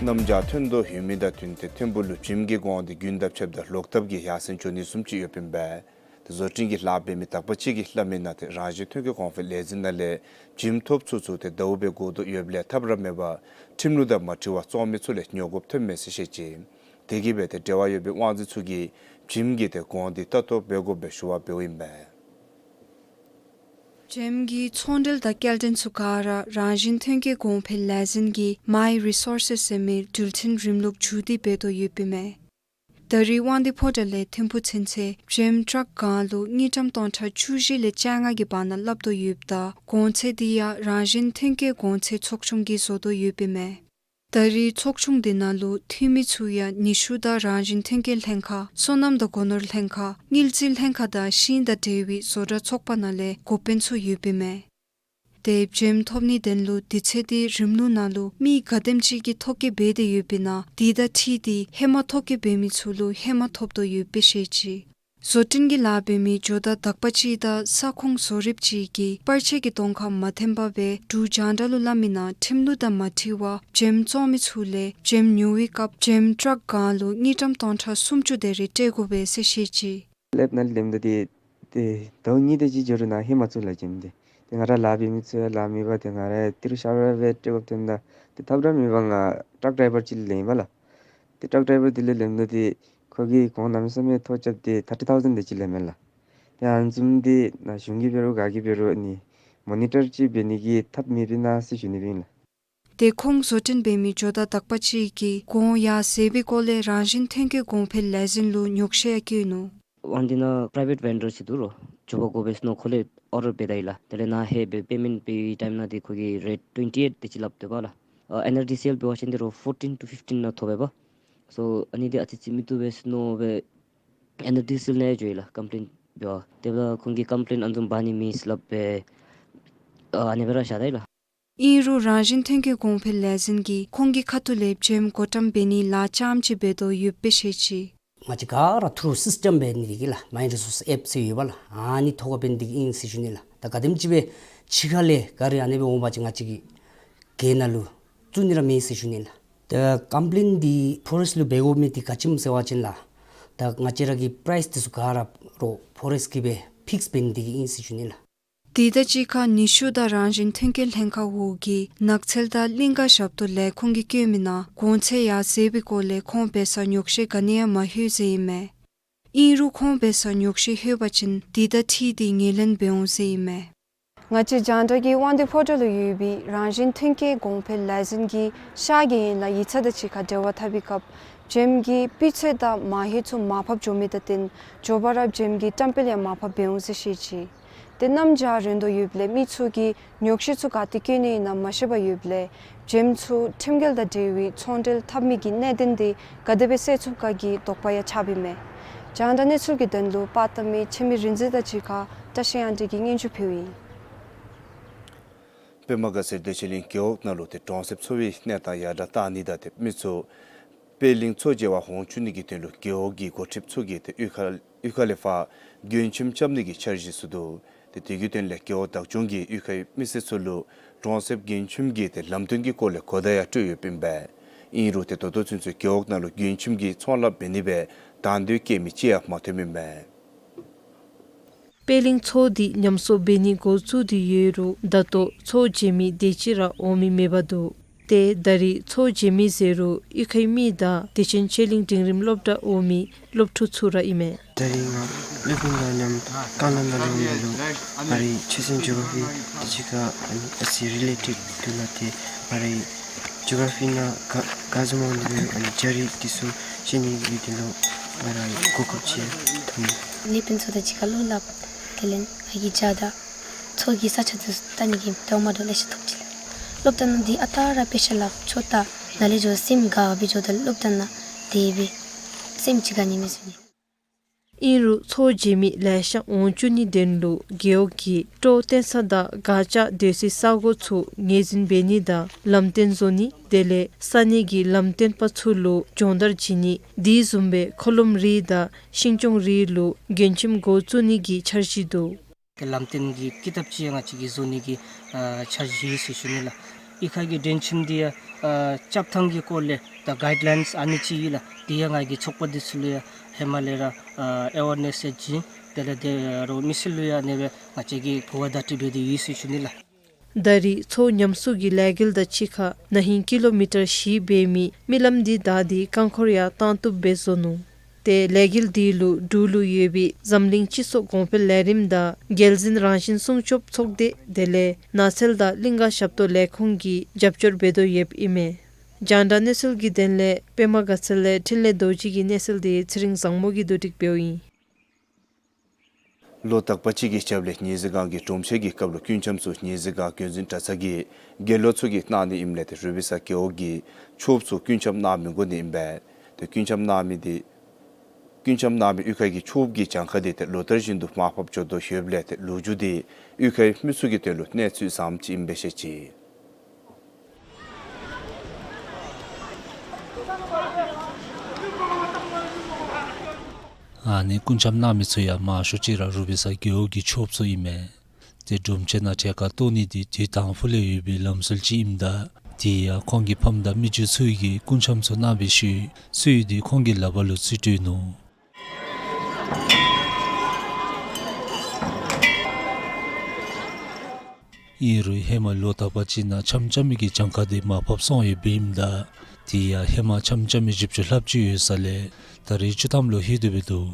གནམ་བྱཱར་ཐོན་དོ་ཡོད་མི་དང་བསྟུན་ཏེ་ཐིམ་ཕུག་ལུ་བྱེམ་གྱི་གོང་འདི་རྒྱུན་དང་ཕྱདཔ་ད་ལོག་ལྟབ་ཀྱིས་ཡར་སེང་འགྱོ་ནི་བཟུམ་ཅིག་ཡོདཔ་ཨིན་པས། ཏེ་བཟོ་སྐྲུན་གྱི་ལཱ་འབད་མི་དག་པ་ཅིག་གིས་སླབ་མི་ནང་ཏེ་རང་བཞིན་ཐོན་སྐྱེད་གོང་འཕེལ་ལས་འཛིན་ནང་ལས་བྱེམ་ཐོབ་ཚུ་ཚུ་ཏེ་ཟླཝ་སྦེ་བགོ་དོ་ཡོདཔ་ལས་ཐབས་ར་མེད་པར་ཁྲིམས་ལུགས་དང་མ་འཁྲིལ་བར་བཙོང་མི་ཚུ་ལས་ཉོ་དགོཔ་ཐོནམ་མས་ཟེར་བཤད་ཅི། དེ་གིས་སྦེ་ཏེ་འབྲེལ་བ་ཡོད་པའི་དབང་འཛིན་ཚུ་གིས་བྱེམ་གྱི་ཏེ་གོང་འདི་ལྟ་རྟོག་འབད་དགོ་པའི་ཞུ་བ་འབདཝ་ཨིན་པས། བྱེམ་གྱི་ཚོང་འབྲེལ་དང་སྐྱེལ་འདྲེན་ཚུ་ག་ར་རང་བཞིན་ཐོན་སྐྱེད་གོང་འཕེལ་ལས་འཛིན་གྱི་My Resources ཟེར་མི་འགྲུལ་འཕྲིན་རིམ་ལུགས་མཇུག་སྒྲིལ་འབད་དོ་ཡོདཔ་ཨིན་མས། ད་རིས་དབང་འདུས་ཕོ་བྲང་ལས་ཐིམ་ཕུག་ཚུན་ཚོད་བྱེམ་ཊཱརཀ་གང་ལུ་དངུལ་ཀྲམ་སྟོང་ཕྲག་བཅུ་བཞི་ལས་བཅོ་ལྔ་གི་བར་ན་སླབ་དོ་ཡོདཔ་ད་གོང་ཚད་འདི་ཡང་རང་བཞིན་ཐོན་སྐྱེད་གོང་ཚད་ཚོགས་ཆུང་གིས་བཟོ་དོ་ཡོདཔ་ཨིན་མས། ད་རིས་ཚོགས་ཆུང་འདི་ནང་ལུ་འཐུས་མི་ཚུ་ཡང་ནུས་ཤུགས་དང་རང་བཞིན་ཐོན་སྐྱེད་ལྷན་ཁག་སོ་ནམ་དང་སྒོ་ནོར་ལྷན་ཁག་དངུལ་རྩིས་ལྷན་ཁག་དང་ཤིང་དང་འབྲེལ་བའི་བཟོ་གྲྭ་ཚོགས་པ་ནང་ལས་འགོ་དཔོན་ཚུ་ཡོདཔ་ཨིན་མས། ཏེ་བྱེམ་ཐོབ་ནི་དོན་ལུ་དུས་ཚོད་འདི་རིམ་ལུགས་ནང་ལུ་མི་ག་དེམ་ཅིག་གིས་ཐོ་བཀོད་འབད་དེ་ཡོདཔ་ཨིན་ན་དེ་དང་འཁྲིལ་ཏེ་ཧེ་མ་ཐོ་བཀོད་འབད་མི་ཚུ་ལུ་ཧེ་མ་ཐོབ་དོ་ཡོདཔ་སྦེ་བཤད་ཅི། བཟོ་སྐྲུན་གྱི་ལཱ་འབད་མི་ཇོ་བདག་དག་པ་ཅིག་དང་ས་ཁོངས་བཟོ་རིགཔ་ཅིག་གིས་པར་ཆས་ཀྱི་གདོང་ཁར་མ་འཐོན་པར་སྦེ་འབྲུག་རྒྱང་བསྒྲགས་ལུ་སླབ་མི་ནང་ཁྲིམས་ལུགས་དང་མ་འཁྲིལ་བར་བྱེམ་བཙོང་མི་ཚུ་ལས་བྱེམ་ཉོ་བའི་སྐབས་བྱེམ་ཊཱརཀ་གང་ལུ་དངུལ་ཀྲམ་སྟོང་ཕྲག་སུམ་ཅུ་དེ་རེ་སྤྲོད་དགོ་པས་ཟེར་བཤད་ཅི། ལེབ་ནང་ལེབ་ད་དེ་ཏེ་ཟླཝ་གཉིས་དེ་ཅིག་འགྱོ་རུང་ནཱ་ཧེ་མ་བཙུགས་ལགས་བྱེམ་དེ། ཏེ་ང་ར་ལཱ་འབད་མི་ཚུ་ཡང་ལཱ་མེད་པར་ཏེ་ང་ར་ཡང་ཏི་རུ་ཤ་ར་སྦེ་སྤྲོད་དགོཔ་ཐོནམ་ད་ཏེ་ཐབས་ར་མེད་པར་ང་ཊག་ཌའི་བར་ཅིག་ལུ་ལེན་ཡི་པ་ལགས། ཏེ་ཊག་ཌའི་བར་དེ་ལུ་ལེནམ་ད་ཏེ་ཁོ་གིས་གོང་གནམ་མེད་ས་མེད་ཐོ་རྐྱབ་སྟེ་ཐར་ཊི་ཐའུ་ཟེན་དེ་ཅིག་ལེན་མས་ལགས། ཏེ་ཨ་ནི་བཟུམ་འདི་ནཱ་གཞུང་གིས་འབད་རུང་ག་གིས་འབད་རུང་ཨ་ནི་མོ་ནི་ཊར་ཅིག་འབད་ནི་གི་ཐབས་མེད་པས་ན་ཟེར་ཞུ་ནི་སྦེ་ཨིན་ལགས། ཏེ་ཁོང་བཟོ་སྐྲུན་འབད་མི་ཇོ་བདག་དག་པ་ཅིག་གིས་གོང་ཡར་ཟད་པའི་སྐོར་ལས་རང་བཞིན་ཐོན་སྐྱེད་གོང་འཕེལ་ལས་འཛིན་ལུ་ཉོགས་བཤད་ཡང་བཀོད་ནུག། ཨ་ནི་འདི་ནང་པ་རའི་ཝེཊ་ཝེན་ཌར་ཅིག་འདུག་རོ། ཇོ་བོ་གོ་བེ་སི་ནོ་ཁོ་ལས་ཨོར་ཌར་འབད་ད་ཡི་ལགས། དེ་ལས་ནཱ་ཧེ་སྦེ་པེ་མེནཊ་འབད་བའི་ཊའིམ་ནང་འདི་ཁོ་གིས་རེཊ་ཊུ་ཝེན་ཊི་ཨེཊ་དེ་ཅིག་སླབ་སྡོད་པ་ལགས། ཨ་ཨེན་ཨར་ཌི་སི་ཨེལ་འབད་བ་ཅིན་འདི་རོ་ཕོར་ཊིན་ཊུ་ཕིཕ་ཊིན་ནང་ཐོབ་པས་པ། སོ་ཨ་ནི་འདི་ཨ་ཙི་ཙི་མི་བཏུབ་པས་ཟེར་མནོ་སྦེ་ཨེན་ཨར་ཌི་སི་ཨེལ་ནང་ཡང་འགྱོ་ཡི་ལགས། ཀམ་པི་ལེན་འབད་བར། དེ་འབདཝ་ད་ཁོང་གིས་ཀམ་པི་ལེན་ཨ་ནི་བཟུམ་འབག་ནི་མེད་ཟེར་སླབ་སྦེ་ཨ་ཨ་ནི་སྦེ་ར་བཞག་ད་ཡི་ལགས། ཨིན་རུང་རང་བཞིན་ཐོན་སྐྱེད་གོང་འཕེལ་ལས་འཛིན་གྱིས་ཁོང་གི་ཁ་ཐུག་ལས་བྱེམ་བགོ་བཀྲམ་འབད་ནིའི་ལཱ་རྐྱངམ་ཅིག་འབད་དོ་ཡོདཔ་སྦེ་བཤད་ཅི། ང་བཅས་ག་ར་ཐུ་རུ་སིསི་ཊེམ་འབད་ནི་དེ་གིས་ལགས། མའིན་རི་སོརསི་ཨེཔ་ཟེར་ཡོད་པ་ལགས། ཨ་ནི་ཐོག་ཁར་འབད་ནི་དེ་གིས་ཨིན་ཟེར་ཞུ་ནི་ལགས། ད་ག་དེམ་ཅིག་སྦེ་ཕྱི་ཁ་ལས་ག་ར་ཨ་ནི་སྦེ་འོང་བ་ཅིན་ང་བཅས་ཀྱི་གྱལ་ནང་ལུ་བཙུགས་ནི་ར་མེད་ཟེར་ཞུ་ནི་ལགས། ད་ཀམ་པི་ལེན་འདི་ཕོ་རེསཊ་ལུ་འབད་དགོ་མི་འདི་ག་ཅི་སྨོ་ཟེར་བ་ཅིན་ལགས། ད་ང་བཅས་ར་གི་པ་རའིསི་འདི་ཚུ་ག་ར་རོ་ཕོ་རེསཊ་གིས་སྦེ་ཕིགསི་འབད་ནི་དེ་གིས་ཨིན་ཟེར་ཞུ་ནི་ལགས། དེ་དང་གཅིག་ཁར་ནུས་ཤུགས་དང་རང་བཞིན་ཐོན་སྐྱེད་ལྷན་ཁག་འོག་གི་ནགས་ཚལ་དང་གླིང་ཀ་ཞབས་ཏོག་ལས་ཁུངས་ཀྱིས་བཀོད་མི་ནང་གོང་ཚད་ཡར་ཟད་པའི་སྐོར་ལས་ཁོང་འབད་སར་ཉོགས་བཤད་ག་ནི་ཡང་མ་ལྷོད་ཟེར་ཨིན་མས། ཨིན་རུང་ཁོང་འབད་སར་ཉོགས་བཤད་ལྷོད་པ་ཅིན་དེ་དང་འཁྲིལ་ཏེ་ངོས་ལེན་འབད་འོང་ཟེར་ཨིན་མས། ང་བཅས་རྒྱང་བསྒྲགས་ཀྱིས་དབང་འདུས་ཕོ་བྲང་ལུ་ཡོད་པའི་རང་བཞིན་ཐོན་སྐྱེད་གོང་འཕེལ་ལས་འཛིན་གྱི་ཤར་རྒྱལ་ཡན་ལག་ཡིག་ཚང་དང་གཅིག་ཁར་འབྲེལ་བ་འཐབ་པའི་སྐབས་བྱེམ་གྱི་སྤུས་ཚད་དང་མ་ལྷོད་ཚུ་མར་ཕབ་འགྱོ་མི་དང་བསྟུན་མགྱོགས་པ་ར་བྱེམ་གྱི་བཀྲམ་སྤེལ་ཡང་མར་ཕབ་འབད་འོང་ཟེར་བཤད་ཅི། ཏེ་གནམ་བྱཱར་རན་དོ་ཡོདཔ་ལས་མི་ཚུ་གིས་ཉོགས་བཤད་ཚུ་ག་ཏེ་བཀོད་ནི་ཨིན་ན་མ་ཤེས་པར་ཡོདཔ་ལས་བྱེམ་ཚུ་ཁྲིམས་འགལ་དང་འབྲེལ་བའི་ཚོང་འབྲེལ་འཐབ་མི་གི་གནད་དོན་དེ་ག་དེ་སྦེ་སེལ་ཚུགས་ག་གི་དོགས་པ་ཡང་ཆགསཔ་ཨིན་མས། རྒྱང་བསྒྲགས་གནས་ཚུལ་གྱི་དོན་ལུ་པར་བཏབ་མི་ཆེ་མི་རིག་འཛིན་དང་གཅིག་ཁར་བཀྲ་ཤིས་དབྱངས་སྒྲོན་གྱིས་སྙན་ཞུ་ཕུལཝ་ཨིན། པདྨ་དགའ་ཚལ་བདེ་ཆེན་གླིང་རྒེད་འོག་ནང་ལུ་ཏེ་གྲོང་གསེབ་འཚོ་བའི་གནས་སྟངས་ཡར་དྲག་གཏང་ནི་དང་ཏེ་མི་ཚུ་པད་གླིང་མཚོ་མཇལ་བར་འོང་བཅུག་ནི་གི་དོན་ལུ་རྒེད་འོག་གི་འགོ་ཁྲིདཔ་ཚུ་གིས་ཏེ་གཡུས་ཁ་གཡུས་ཁ་ལས་ཕར་མགྱོནམ་ཁྱིམ་རྐྱབ་ནི་གི་འཆར་གཞི་ཚུ་འདུག། ཏེ་དེ་གི་དོན་ལས་རྒེད་འོག་བདག་སྐྱོང་གིས་གཡུས་ཁའི་མི་སེར་ཚུ་ལུ་གྲོང་གསེབ་མགྱོནམ་ཁྱིམ་གྱི་ཏེ་ལམ་སྟོན་གྱི་སྐོར་ལས་གོ་བརྡ་ཡང་སྤྲོད་ཡོདཔ་ཨིན་པས། ཨིན་རུང་ཏེ་ད་ལྟོ་ཚུན་ཚོད་རྒེད་འོག་ནང་ལུ་མགྱོནམ་ཁྱིམ་གྱི་ཚོང་ལཱ་འབད་ནི་སྦེ་དང་འདོད་བསྐྱེད་མི་གཅིག་ཡང་མ་ཐོནམ་ཨིན་པས། པད་གླིང་མཚོ་འདི་ཉམས་གསོ་འབད་ནི་འགོ་བཙུགས་ཏེ་ཡོད་རུང་ད་ལྟོ་མཚོ་མཇལ་མི་དེ་ཅིག་ར་འོང་མི་མེདཔ་འདུག། ཏེ་ད་རེས་མཚོ་མཇལ་མི་ཟེར་རུང་གཡུས་ཁའི་མི་དང་བདེ་ཆེན་ཆོས་གླིང་འབྲིང་རིམ་སློབ་གྲྭ་འོག་མའི་སློབ་ཕྲུག་ཚུ་ར་ཨིན་མས། ད་རེས་ང་སློབ་དཔོན་དང་མཉམ་རྐང་ལམ་ནང་ལུ་འོངམ་ད་ལུ་ང་རའི་ཆོས་ཚན་ཇོ་གྷ་ར་ཕི་དང་གཅིག་ཁར་ཨ་ནི་ཨ་ཙི་རི་ལེ་ཊེཌ་འདུག་ལགས། ཏེ་ང་རའི་ཇོ་གྷ་ར་ཕི་ནང་ག་ག་བཟུམ་འོང་ནི་སྦེ་ཨ་ནི་རྒྱ་རིགས་འདི་ཚུ་ཤེས་ནི་གི་དོན་ལུ་ང་ར་གོ་སྐབས་ཅིག་ཐོབ་ནུག། སློབ་དཔོན་ཚུ་དང་གཅིག་ཁར་བློ་སླབ། དེ་ལས་ང་གིས་བྱཱར་དང་མཚོ་གི་ས་ཆ་འདི་ཚུ་བལྟ་ནི་གི་འདོད་མ་འདོད་ལེ་ཤ་ཐོབ་ཅི་ལགས། སློབ་གྲྭ་ནང་འདི་ཨ་རྟག་ར་དཔེ་ཆ་བསླབ་ཆོག་ད་ནཱ་ལས་འགྱོ་སེམས་དགའ་བ་སྦེ་འགྱོཝ་ད་སློབ་གྲྭ་ནང་དེ་སྦེ་སེམས་ཅིག་དགའ་ནི་མས་ཟེར་ནི། ཨིན་རུང་མཚོ་མཇལ་མི་ལེ་ཤ་འོང་བཅུག་ནིའི་དོན་ལུ་རྒེད་འོག་གིས་སྤྲོ་སྟོན་ས་དང་སྒར་ལྕགས་སྡོད་སའི་ས་གོ་ཚུ་ངོས་འཛིན་འབད་ནི་དང་ལམ་སྟོན་བཟོ་ནི་དེ་ལས་ས་གནས་ཀྱི་ལམ་སྟོན་པ་ཚུ་ལུ་སྦྱོང་བརྡར་བྱིན་ནི་དེ་བཟུམ་སྦེ་མཁོ་ལོམ་རིགས་དང་ཤིང་སྐྱོང་རིགས་ལུ་མགྱོནམ་ཁྱིམ་འགོ་བཙུགས་ནི་གི་འཆར་གཞི་འདུག། ཏེ་ལམ་སྟོན་གྱི་ཀི་ཏབ་ཅིག་ཡང་ང་བཅས་ཀྱིས་བཟོ་ནི་གི་ཨ་འཆར་གཞི་ཡོད་ཟེར་ཞུ་ནི་ལགས། གཡུས་ཁ་གི་མགྱོནམ་ཁྱིམ་འདི་ཡང་ཨ་རྐྱབ་ཐངས་ཀྱི་སྐོར་ལས་ད་གའིཌ་ལའིནསི་ཨ་ནི་ཅིག་ཡོད་ལགས། དེ་ཡང་ང་གིས་ཚོགས་པ་འདི་ཚུ་ལུ་ཡང་ཧེ་མ་ལས་ར་ཨ་ཨེ་ཝེར་ནེསི་ཡང་བྱིན། དེ་ལས་དེ་རུང་མི་སེར་ལུ་ཡང་ཨ་ནི་སྦེ་ང་བཅས་ཀྱིས་གོ་བརྡ་སྤྲོད་འབད་དེ་ཡོད་ཟེར་ཞུ་ནི་ལགས། ད་རེས་མཚོ་ཉམས་གསོ་གི་ལས་འགུལ་དང་གཅིག་ཁར་ན་ཧིང་ཀི་ལོ་མི་ཊར་བཞི་འབད་མི་རྨི་ལམ་འདི་བདའ་སྟེ་རྐང་འཁོར་ཡང་བཏང་བཏུབ་སྦེ་བཟོ་ནུག། ཏེ་ལས་འགུལ་འདི་ལུ་འབྲུག་ལུ་ཡོད་པའི་འཛམ་གླིང་སྤྱི་ཚོགས་གོང་འཕེལ་ལས་རིམ་དང་རྒྱལ་འཛིན་རང་བཞིན་སྲུང་སྐྱོབ་ཚོགས་སྡེ་དེ་ལས་ནགས་ཚལ་དང་གླིང་ཀ་ཞབས་ཏོག་ལས་ཁུངས་ཀྱིས་རྒྱབ་སྐྱོར་འབད་དོ་ཡོདཔ་ཨིན་མས། རྒྱང་བསྒྲགས་གནས་ཚུལ་གྱི་དོན་ལས་པདྨ་དགའ་ཚལ་ལས་འཕྲིན་ལས་རྡོ་རྗེ་གི་གནས་ཚུལ་འདི་ཚེ་རིང་བཟང་མོ་གིས་བསྡུ་སྒྲིག་འབདཝ་ཨིན། ལོ་དག་པ་ཅིག་གི་རྒྱབ་ལས་ཉི་ཟེར་སྒང་གི་སྒྲོམ་ཆེན་གྱི་སྐབས་ལུ་སྐུ་འཆམ་ཚུ་ཉི་ཟེར་སྒང་འགོ་འཛིན་གྲྭ་ཚང་གི་དགེ་སློང་ཚུ་གིས་གནང་ནི་ཨིནམ་ལས་ཏེ་རུ་པིན་ས་རྒེད་འོག་གི་ཆོསཔ་ཚུ་སྐུ་འཆམ་གནང་མི་དགོ་ནི་ཨིན་པས། ཏེ་སྐུ་འཆམ་གནང་མི་འདི་སྐུ་འཆམ་གནང་མི་གཡུས་ཁ་གི་ཆོསཔ་གི་གྱངས་ཁ་འདི་ཏེ་ལོ་ལྟར་བཞིན་དུ་མར་ཕབ་འགྱོ་དོ་ཡོདཔ་ལས་ཏེ་ལོ་མཇུག་འདི་གཡུས་ཁའི་མི་ཚུ་གི་དོན་ལུ་གནས་ཚུལ་བཟངམ་ཅིག་ཨིན་པས་ཟེར་བཤད་ཅི། ཨ་ནི་སྐུ་འཆམ་གནང་མི་ཚུ་ཡང་མང་ཤོས་ཅིག་ར་རུ་པིན་ས་རྒེད་འོག་གི་ཆོསཔ་ཚུ་ཨིན་མས། ཏེ་སྒྲོམ་ཆེན་ནང་གྲལ་ཁར་གཏོགས་ནི་འདི་དུས་དང་ཕུ་ལས་ཡོད་པའི་ལམ་སྲོལ་ཅིག་ཨིནམ་ད་དེ་ཡང་ཁོང་གི་ཕམ་དང་མི་རྒྱུད་ཚུ་གིས་སྐུ་འཆམ་ཚུ་གནང་བའི་ཤུལ་སོ་ཡི་འདི་ཁོང་གི་ལག་པར་ལུ་ཚུད་སྡོད་ནུག། ཨིན་རུང་ཧེ་མ་ལོ་དག་པ་ཅིག་ནང་འཆམ་རྐྱབ་མི་གི་གྱངས་ཁ་དེ་མར་ཕབ་སོང་ཡོདཔ་ཨིནམ་ད་དེ་ཡང་ཧེ་མ་འཆམ་རྐྱབ་མི་བཞི་བཅུ་ལྷགཔ་ཅིག་ཡོད་ས་ལས་ད་རེས་བཅུ་ཐམ་ལུ་ལྷོད་དེ་འབད་འདུག།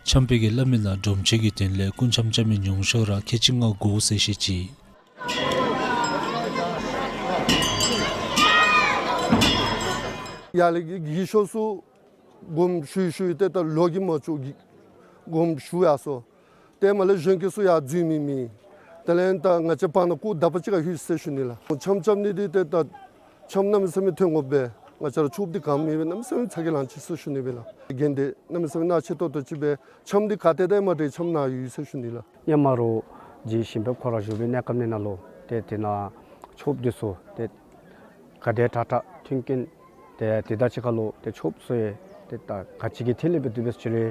འཆམ་དཔོན་གྱིས་སླབ་མི་ནང་སྒྲོམ་ཆེན་གྱི་དོན་ལས་སྐུ་འཆམ་རྐྱབ་མི་ཉུང་ཤོས་ར་ཁལ་གཅིག་ལྔ་དགོ་ཟེར་བཤད་ཅི། ཡར་ལས་ཀྱི་ཤོག་སུ་དགོངསམ་ཞུ་ཞུ་ཏེ་ད་ལོག་གི་མ་བཅུག་གི་དགོངསམ་ཞུ་ཡར་སོ། ཏེ་མར་ལས་གཞོན་སྐྱེས་ཚུ་ཡར་འཛུལ་མི་མེད། དེ་ལས་ད་ང་བཅས་བར་ན་སྐུ་དག་པ་ཅིག་ཁར་ལྷོད་ཟེར་ཞུ་ནི་ལགས། འཆམ་རྐྱབ་ནི་འདི་ཏེ་ད་འཆམ་གནམ་མེད་ས་མེད་ཐོན་དགོ་པས། ང་བཅས་ར་ཆོསཔ་འདི་ག་མེད་པས་གནམ་མེད་ས་མེད་ཚ་གྱང་ལང་ཅི་ཟེར་ཞུ་ནི་སྦེ་ལགས། དགོན་སྡེ་གནམ་མེད་ས་མེད་ནང་ཆེ་ཏོག་ཏོ་ཅིག་སྦེ་འཆམ་འདི་ག་ཏེ་ཏེ་མ་འདྲཝ་འཆམ་ནང་ཡོད་ཟེར་ཞུ་ནི་ལགས། ཧེ་མ་ར་རྗེ་ཞིང་ཕེབས་ཁོ་ར་བཞུགས་པའི་གནས་སྐབས་ནང་ལུ་ཏེ་དེ་ནང་ཆོསཔ་འདི་ཚུ་ཏེ་ག་དེ་དྲག་དྲག་མཐུན་རྐྱེན་ཏེ་དེ་དང་གཅིག་ཁར་ལུ་ཏེ་ཆོསཔ་ཚུ་ཡང་ཏེ་ད་ག་ཅི་གི་ཐད་ལས་འབད་དེ་འབད་ཟེར་ཞུ་ནི་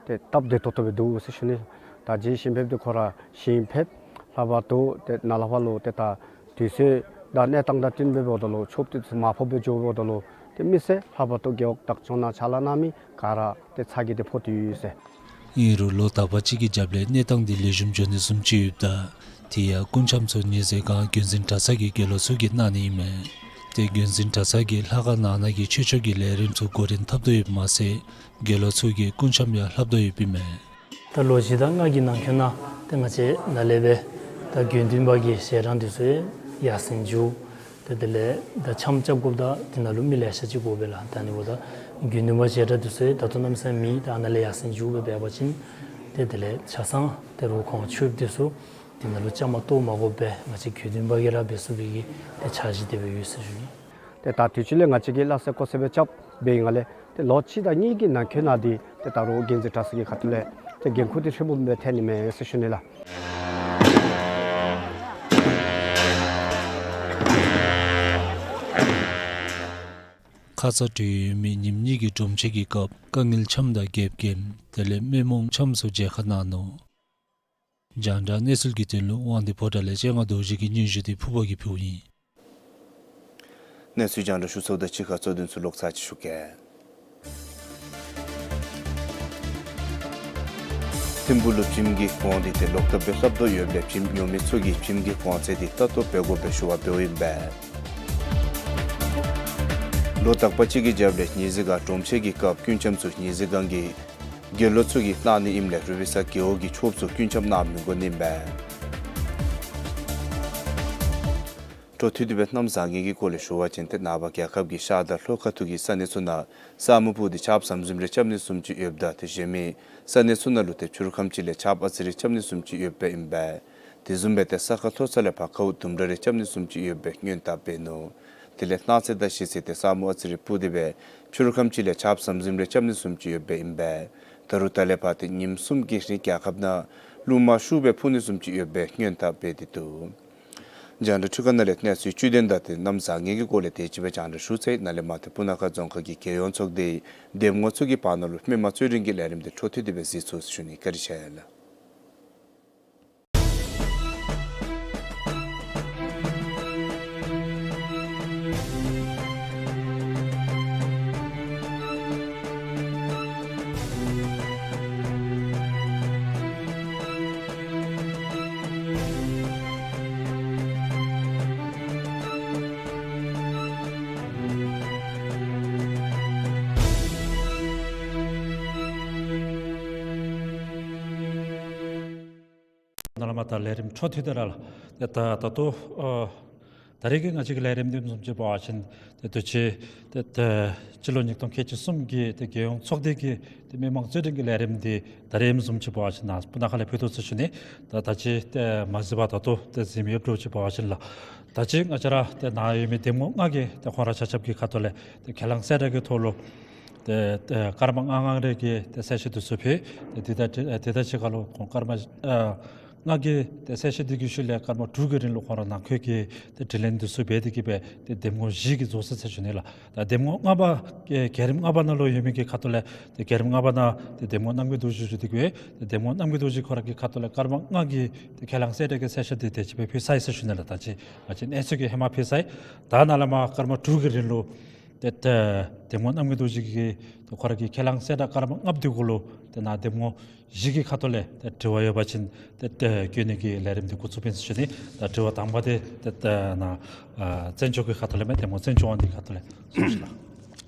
ཏེ་སྟབས་བདེ་ཏོག་ཏོ་སྦེ་འདུག་ཟེར་ཞུ་ནི། ད་རྗེ་ཞིང་ཕེབས་འདི་ཁོ་ར་ཞིང་ཕེབས་ལྷག་པར་དུ་ཏེ་ནཱ་ལས་ཕར་ལུ་ཏེ་ད་དུས་ཚོད་དང་གནས་སྟངས་དང་བསྟུན་འབདཝ་ད་ལུ་ཆོསཔ་འདི་ཚུ་མར་ཕབ་སྦེ་འགྱོཝ་ད་ལུ་ཏེ་མི་སེར་ལྷག་པར་དུ་རྒེད་འོག་བདག་སྐྱོང་ནང་ཕྱག་ལཱ་གནང་མི་ག་ར་ཏེ་ཚ་གྱང་འདི་ཕོག་སྟེ་ཡོད་ཟེར། ཨིན་རུང་ལོ་དག་པ་ཅིག་གི་རྒྱབ་ལས་གནས་སྟངས་འདི་ལེགས་ཤོམ་འགྱོ་ནི་བཟུམ་ཅིག་ཡོདཔ་ད་དེ་ཡང་སྐུ་འཆམ་ཚུ་ཉི་ཟེར་སྒང་རྒྱུན་འཛིན་གྲྭ་ཚང་གི་དགེ་སློང་ཚུ་གིས་གནང་ནི་ཨིན་མས། ཏེ་རྒྱུན་འཛིན་གྲྭ་ཚང་གིས་ལྷ་ཁང་ནང་ན་གི་ཆོས་ཕྱོགས་ཀྱི་ལས་རིམ་ཚུ་འགོ་འདྲེན་འཐབ་དོ་ཡོདཔ་མ་ཚད་དགེ་སློང་ཚུ་གིས་སྐུ་འཆམ་ཡང་ལྷབ་དོ་ཡོདཔ་ཨིན་མས། ད་ལོ་བཞི་དང་ལྔ་གི་ནང་འཁོད་ནང་ཏེ་ང་བཅས་ནཱ་ལས་སྦེ་ད་དགེ་འདུན་པ་གི་ཞལ་གྲངས་འདི་ཚུ་ཡར་སེང་འགྱོ། ཏེ་དེ་ལས་ད་འཆམ་རྐྱབ་དགོཔ་ད་དེ་ནང་ལུ་མི་ལེ་ཤ་ཅིག་དགོ་པས་ལགས། ད་ཨ་ནི་འབདཝ་ད་དགེ་འདུན་པ་ཞལ་གྲངས་འདི་ཚུ་ད་ལྟོ་གནམ་མེད་ས་མེད་མེད། ད་ནཱ་ལས་ཡར་སེང་འགྱོ་སྦེ་འབད་བ་ཅིན་ཏེ་དེ་ལས་ཆ་ཚང་ཏེ་རོགས་ཁོང་ཆོསཔ་འདི་ཚུ་དེ་ནང་ལུ་བཅའ་མར་གཏོགས་མ་དགོ་པར་ང་བཅས་དགེ་འདུན་པ་གིས་ར་འབད་ཚུགས་པའི་གི་ཏེ་འཆར་གཞི་དེ་སྦེ་ཡོད་ཟེར་ཞུ་ནི། ཏེ་ད་དུས་ཅི་ལས་ང་བཅས་ཀྱིས་སླ་བསྲེ་ཀོ་བསྲེ་སྦེ་རྐྱབ་འབད་ཡི་ག་ལས་ཏེ་ལོ་གཅིག་དང་གཉིས་ཀྱི་ནང་འཁོད་ནང་འདི་ཏེ་ད་རུང་རྒྱུན་འཛིན་གྲྭ་ཚང་གི་ཁ་ཐུག་ལས་ཏེ་འགན་ཁུར་འདི་ཧྲིལ་བུམ་སྦེ་ཐོན་ནི་མས་ཟེར་ཞུ་ནི་ལགས། ཁ་ཙ་འབྲེལ་ཡོད་མི་ཉིནམ་གཉིས་ཀྱི་སྒྲོམ་ཆེན་གྱི་སྐབས་དཀའ་ངལ་འཆམ་དང་རྒྱལཔོ་རྒྱལམོ་དེ་ལས་མི་མང་འཆམ་ཚུ་མཇལ་ཁ་གནང་ནུག། རྒྱང་བསྒྲགས་གནས་ཚུལ་གྱི་དོན་ལུ་དབང་འདུས་ཕོ་བྲང་ལས་སྤྱན་སྔ་རྡོ་རྗེ་གི་སྙན་ཞུ་དེ་ཕུར་པ་གིས་ཕུལཝ་ཨིན། གནས་ཚུལ་རྒྱང་བསྒྲགས་ཞུ་ཚརཝ་དང་གཅིག་ཁར་གཙོ་དོན་ཚུ་ལོག་ཚར་ཅིག་ཞུ་གེ། ཐིམ་ཕུག་ལུ་བྱེམ་གྱི་གོང་འདི་ཏེ་ལོག་ལྟབ་སྦེ་ལྷབ་དོ་ཡོདཔ་ལས་བྱེམ་ཉོ་མི་ཚུ་གིས་བྱེམ་གྱི་གོང་ཚད་འདི་ལྟ་རྟོག་འབད་དགོ་པའི་ཞུ་བ་འབདཝ་ཨིན་པས། ལོ་དག་པ་ཅིག་གི་རྒྱབ་ལས་ཉི་ཟེར་སྒང་སྒྲོམ་ཆེན་གྱི་སྐབས་སྐུ་འཆམ་ཚུ་ཉི་ཟེར་སྒང་གི་དགེ་སློང་ཚུ་གིས་གནང་ནི་ཨིནམ་ལས་རུ་བི་ས་རྒེད་འོག་གི་ཆོསཔ་ཚུ་སྐུ་འཆམ་གནང་མི་དགོ་ནི་ཨིན་པས། འཕྲོ་མཐུད་དེ་སྦེ་གནམ་བཟང་ངན་གྱི་སྐོར་ལས་ཞུ་བ་ཅིན་ཏེ་ནངས་པ་རྒྱལ་ཁབ་ཀྱི་ཤར་དང་ལྷོ་ཁ་ཐུག་གི་ས་གནས་ཚུ་ནང་ས་སྨུག་སྤུབས་ཏེ་ཆརཔ་ཟམ་ཟིམ་རེ་རྐྱབ་ནི་བཟུམ་ཅིག་ཡོདཔ་ད་ཏེ་གཞན་མི་ས་གནས་ཚུ་ནང་ལུ་ཏེ་ཕྱི་རུ་ཁམས་ཅིག་ལས་ཆརཔ་ཨ་ཙི་རེ་རྐྱབ་ནི་བཟུམ་ཅིག་ཡོདཔ་ཨིན་པས། དེ་བཟུམ་སྦེ་ཏེ་ས་ཁ་མཐོ་ས་ལས་ཕར་ཁཝ་དུམ་གྲ་རེ་རྐྱབ་ནི་བཟུམ་ཅིག་ཡོདཔ་སྦེ་སྔོན་དཔག་འབད་ནུག། དེ་ལས་གནངས་ཚེ་དང་གཞེས་ཚེ་ཏེ་ས་སྨུག་ཨ་ཙི་རེ་སྤུབས་ཏེ་སྦེ་ཕྱི་རུ་ཁམས་ཅིག་ལས་ཆརཔ་ཟམ་ཟིམ་རེ་རྐྱབ་ནི་བཟུམ་ཅིག་ཡོདཔ་སྦེ་ཨིན་པས། ད་རུང་ད་ལས་ཕར་ཏེ་ཉིནམ་གསུམ་གྱི་རིང་རྒྱལ་ཁབ་ནང་རླུང་དམར་ཤུགས་སྦེ་འཕུ་ནི་བཟུམ་ཅིག་ཡོདཔ་སྦེ་སྔོན་དཔག་འབད་དེ་འདུག། རྒྱང་བསྒྲགས་འཕྲུལ་ཁང་ནང་ལས་གནས་ཚུལ་བཅུད་དོན་དང་ཏེ་གནམ་བཟང་ངན་གྱི་སྐོར་ལས་དེ་ཅིག་སྦེ་རྒྱང་བསྒྲགས་ཞུ་ཚར་ཡི། ནཱ་ལས་མར་ཏེ་སྤུ་ན་ཁ་རྫོང་ཁག་གི་རྒྱལ་ཡོངས་ཚོགས་སྡེའི་འདེམས་ངོ་ཚུ་གི་བར་ན་ལུ་མི་མང་རྩོད་འགྲན་གྱི་ལས་རིམ་དེ་འཕྲོ་མཐུད་དེ་སྦེ་གཟིགས་ཚུགས་ཟེར་ཞུ་ནི། བཀའ་དྲིན་ཆེ་ལགས། ནཱ་ལས་མར་ད་ལས་རིམ་འཕྲོ་མཐུད་དེ་ར་ལགས། ཏེ་ད་ད་ལྟོ་ཨ་ད་རེས་ཀྱི་ང་བཅས་ཀྱི་ལས་རིམ་འདི་བཟུམ་ཅིག་འབད་བ་ཅིན་ཏེ་དུས་ཅི་ཏེ་ཏེ་སྤྱི་ལོ་ཉིས་སྟོང་ཁལ་གཅིག་གསུམ་གྱི་ཏེ་རྒྱལ་ཡོངས་ཚོགས་སྡེ་གི་ཏེ་མི་མང་རྩོད་འགྲན་གྱི་ལས་རིམ་འདི་ད་རེས་བཟུམ་ཅིག་འབད་བ་ཅིན་ནཱ་སྤུ་ན་ཁ་ལས་ཕུལ་དོ་ཟེར་ཞུ་ནི། ད་ད་ཅི་ཏེ་མ་གཟིགས་པར་ད་ལྟོ་ཏེ་གཟིགས་མི་ཡོདཔ་འདྲཝ་ཅིག་འབད་བ་ཅིན་ལགས། ད་ཅི་ང་བཅས་ར་ཏེ་ནཱ་ཡོད་མི་འདེམས་ངོ་ལྔ་གིས་ཏེ་ཁོང་ར་ཆ་ཁྱབ་ཀྱི་ཁ་ཐུག་ལས་ཏེ་ཁས་བླངས་གསལ་བསྒྲགས་ཀྱི་ཐོག་ལུ་ཏེ་ཏེ་སྐར་མ་ལྔ་ལྔ་རེ་གི་ཏེ་གསལ་བཤད་འདི་ཚུ་ཕུལ། ཏེ་དེ་དང་དེ་དང་གཅིག་ཁར་ལུ་ཁོང་སྐར་མ་ཨ་ལྔ་གི་ཏེ་གསལ་བཤད་འདི་གི་ཤུལ་ལས་སྐར་མ་དྲུག་གི་རིང་ལུ་ཁོང་ར་ནང་འཁོད་ཀྱི་ཏེ་དྲི་ལན་འདི་ཚུ་འབད་དེ་གིས་སྦེ་ཏེ་འདེམས་ངོ་བཞི་གིས་རྫོགས་ཟེར་ཟེར་ཞུ་ནི་ལགས། ད་འདེམས་ངོ་ལྔ་པ་བརྒྱ་རིམ་ལྔ་པ་ནང་ལུ་ཡོད་མི་གི་ཁ་ཐུག་ལས་ཏེ་བརྒྱ་རིམ་ལྔ་པ་ནང་ཏེ་འདེམས་ངོ་རྣམ་རྒྱལ་རྡོ་རྗེ་ཞུ་སྟེ་གིས་སྦེ་ཏེ་འདེམས་ངོ་རྣམ་རྒྱལ་རྡོ་རྗེ་ཁོ་ར་གི་ཁ་ཐུག་ལས་སྐར་མ་ལྔ་གི་ཏེ་ཁས་བླངས་གསལ་བསྒྲགས་ཀྱི་གསལ་བཤད་འདི་དེ་ཅིག་སྦེ་ཕུལ་ཚར་ཡི་ཟེར་ཞུ་ནི་ལགས། ད་ཅི་ང་བཅས་གནས་ཚུལ་གྱི་ཧེ་མ་ཕུལ་ཚར་ཡི། ད་ནཱ་ལས་མར་སྐར་མ་དྲུག་གི་རིང་ལུ་ ཏེ་ཏེ་འདེམས་ངོ་རྣམ་རྒྱལ་རྡོ་རྗེ་གིས་ཏེ་ཁོ་ར་གི་ཁས་བླངས་གསལ་བསྒྲགས་སྐར་མ་ལྔ་པ་འདི་གུ་ལུ་ཏེ་ནཱ་འདེམས་ངོ་བཞི་གི་ཁ་ཐུག་ལས་ཏེ་དྲི་བ་ཡོད་པ་ཅིན་ཏེ་ཏེ་བཀོད་ནི་གི་ལས་རིམ་འདི་འགོ་བཙུགས་འབད་ནི་ཟེར་ཞུ་ནི། ད་དྲི་བ་དང་པ་འདི་ཏེ་ཏེ་ནཱ་ཨ་བཙན་སྐྱོགས་ཀྱི་ཁ་ཐུག་ལས་མས། འདེམས་ངོ་བཙན་སྐྱོགས་དབང་འདུས་ཀྱི་ཁ་ཐུག་ལས་གསུངས་ཤིག་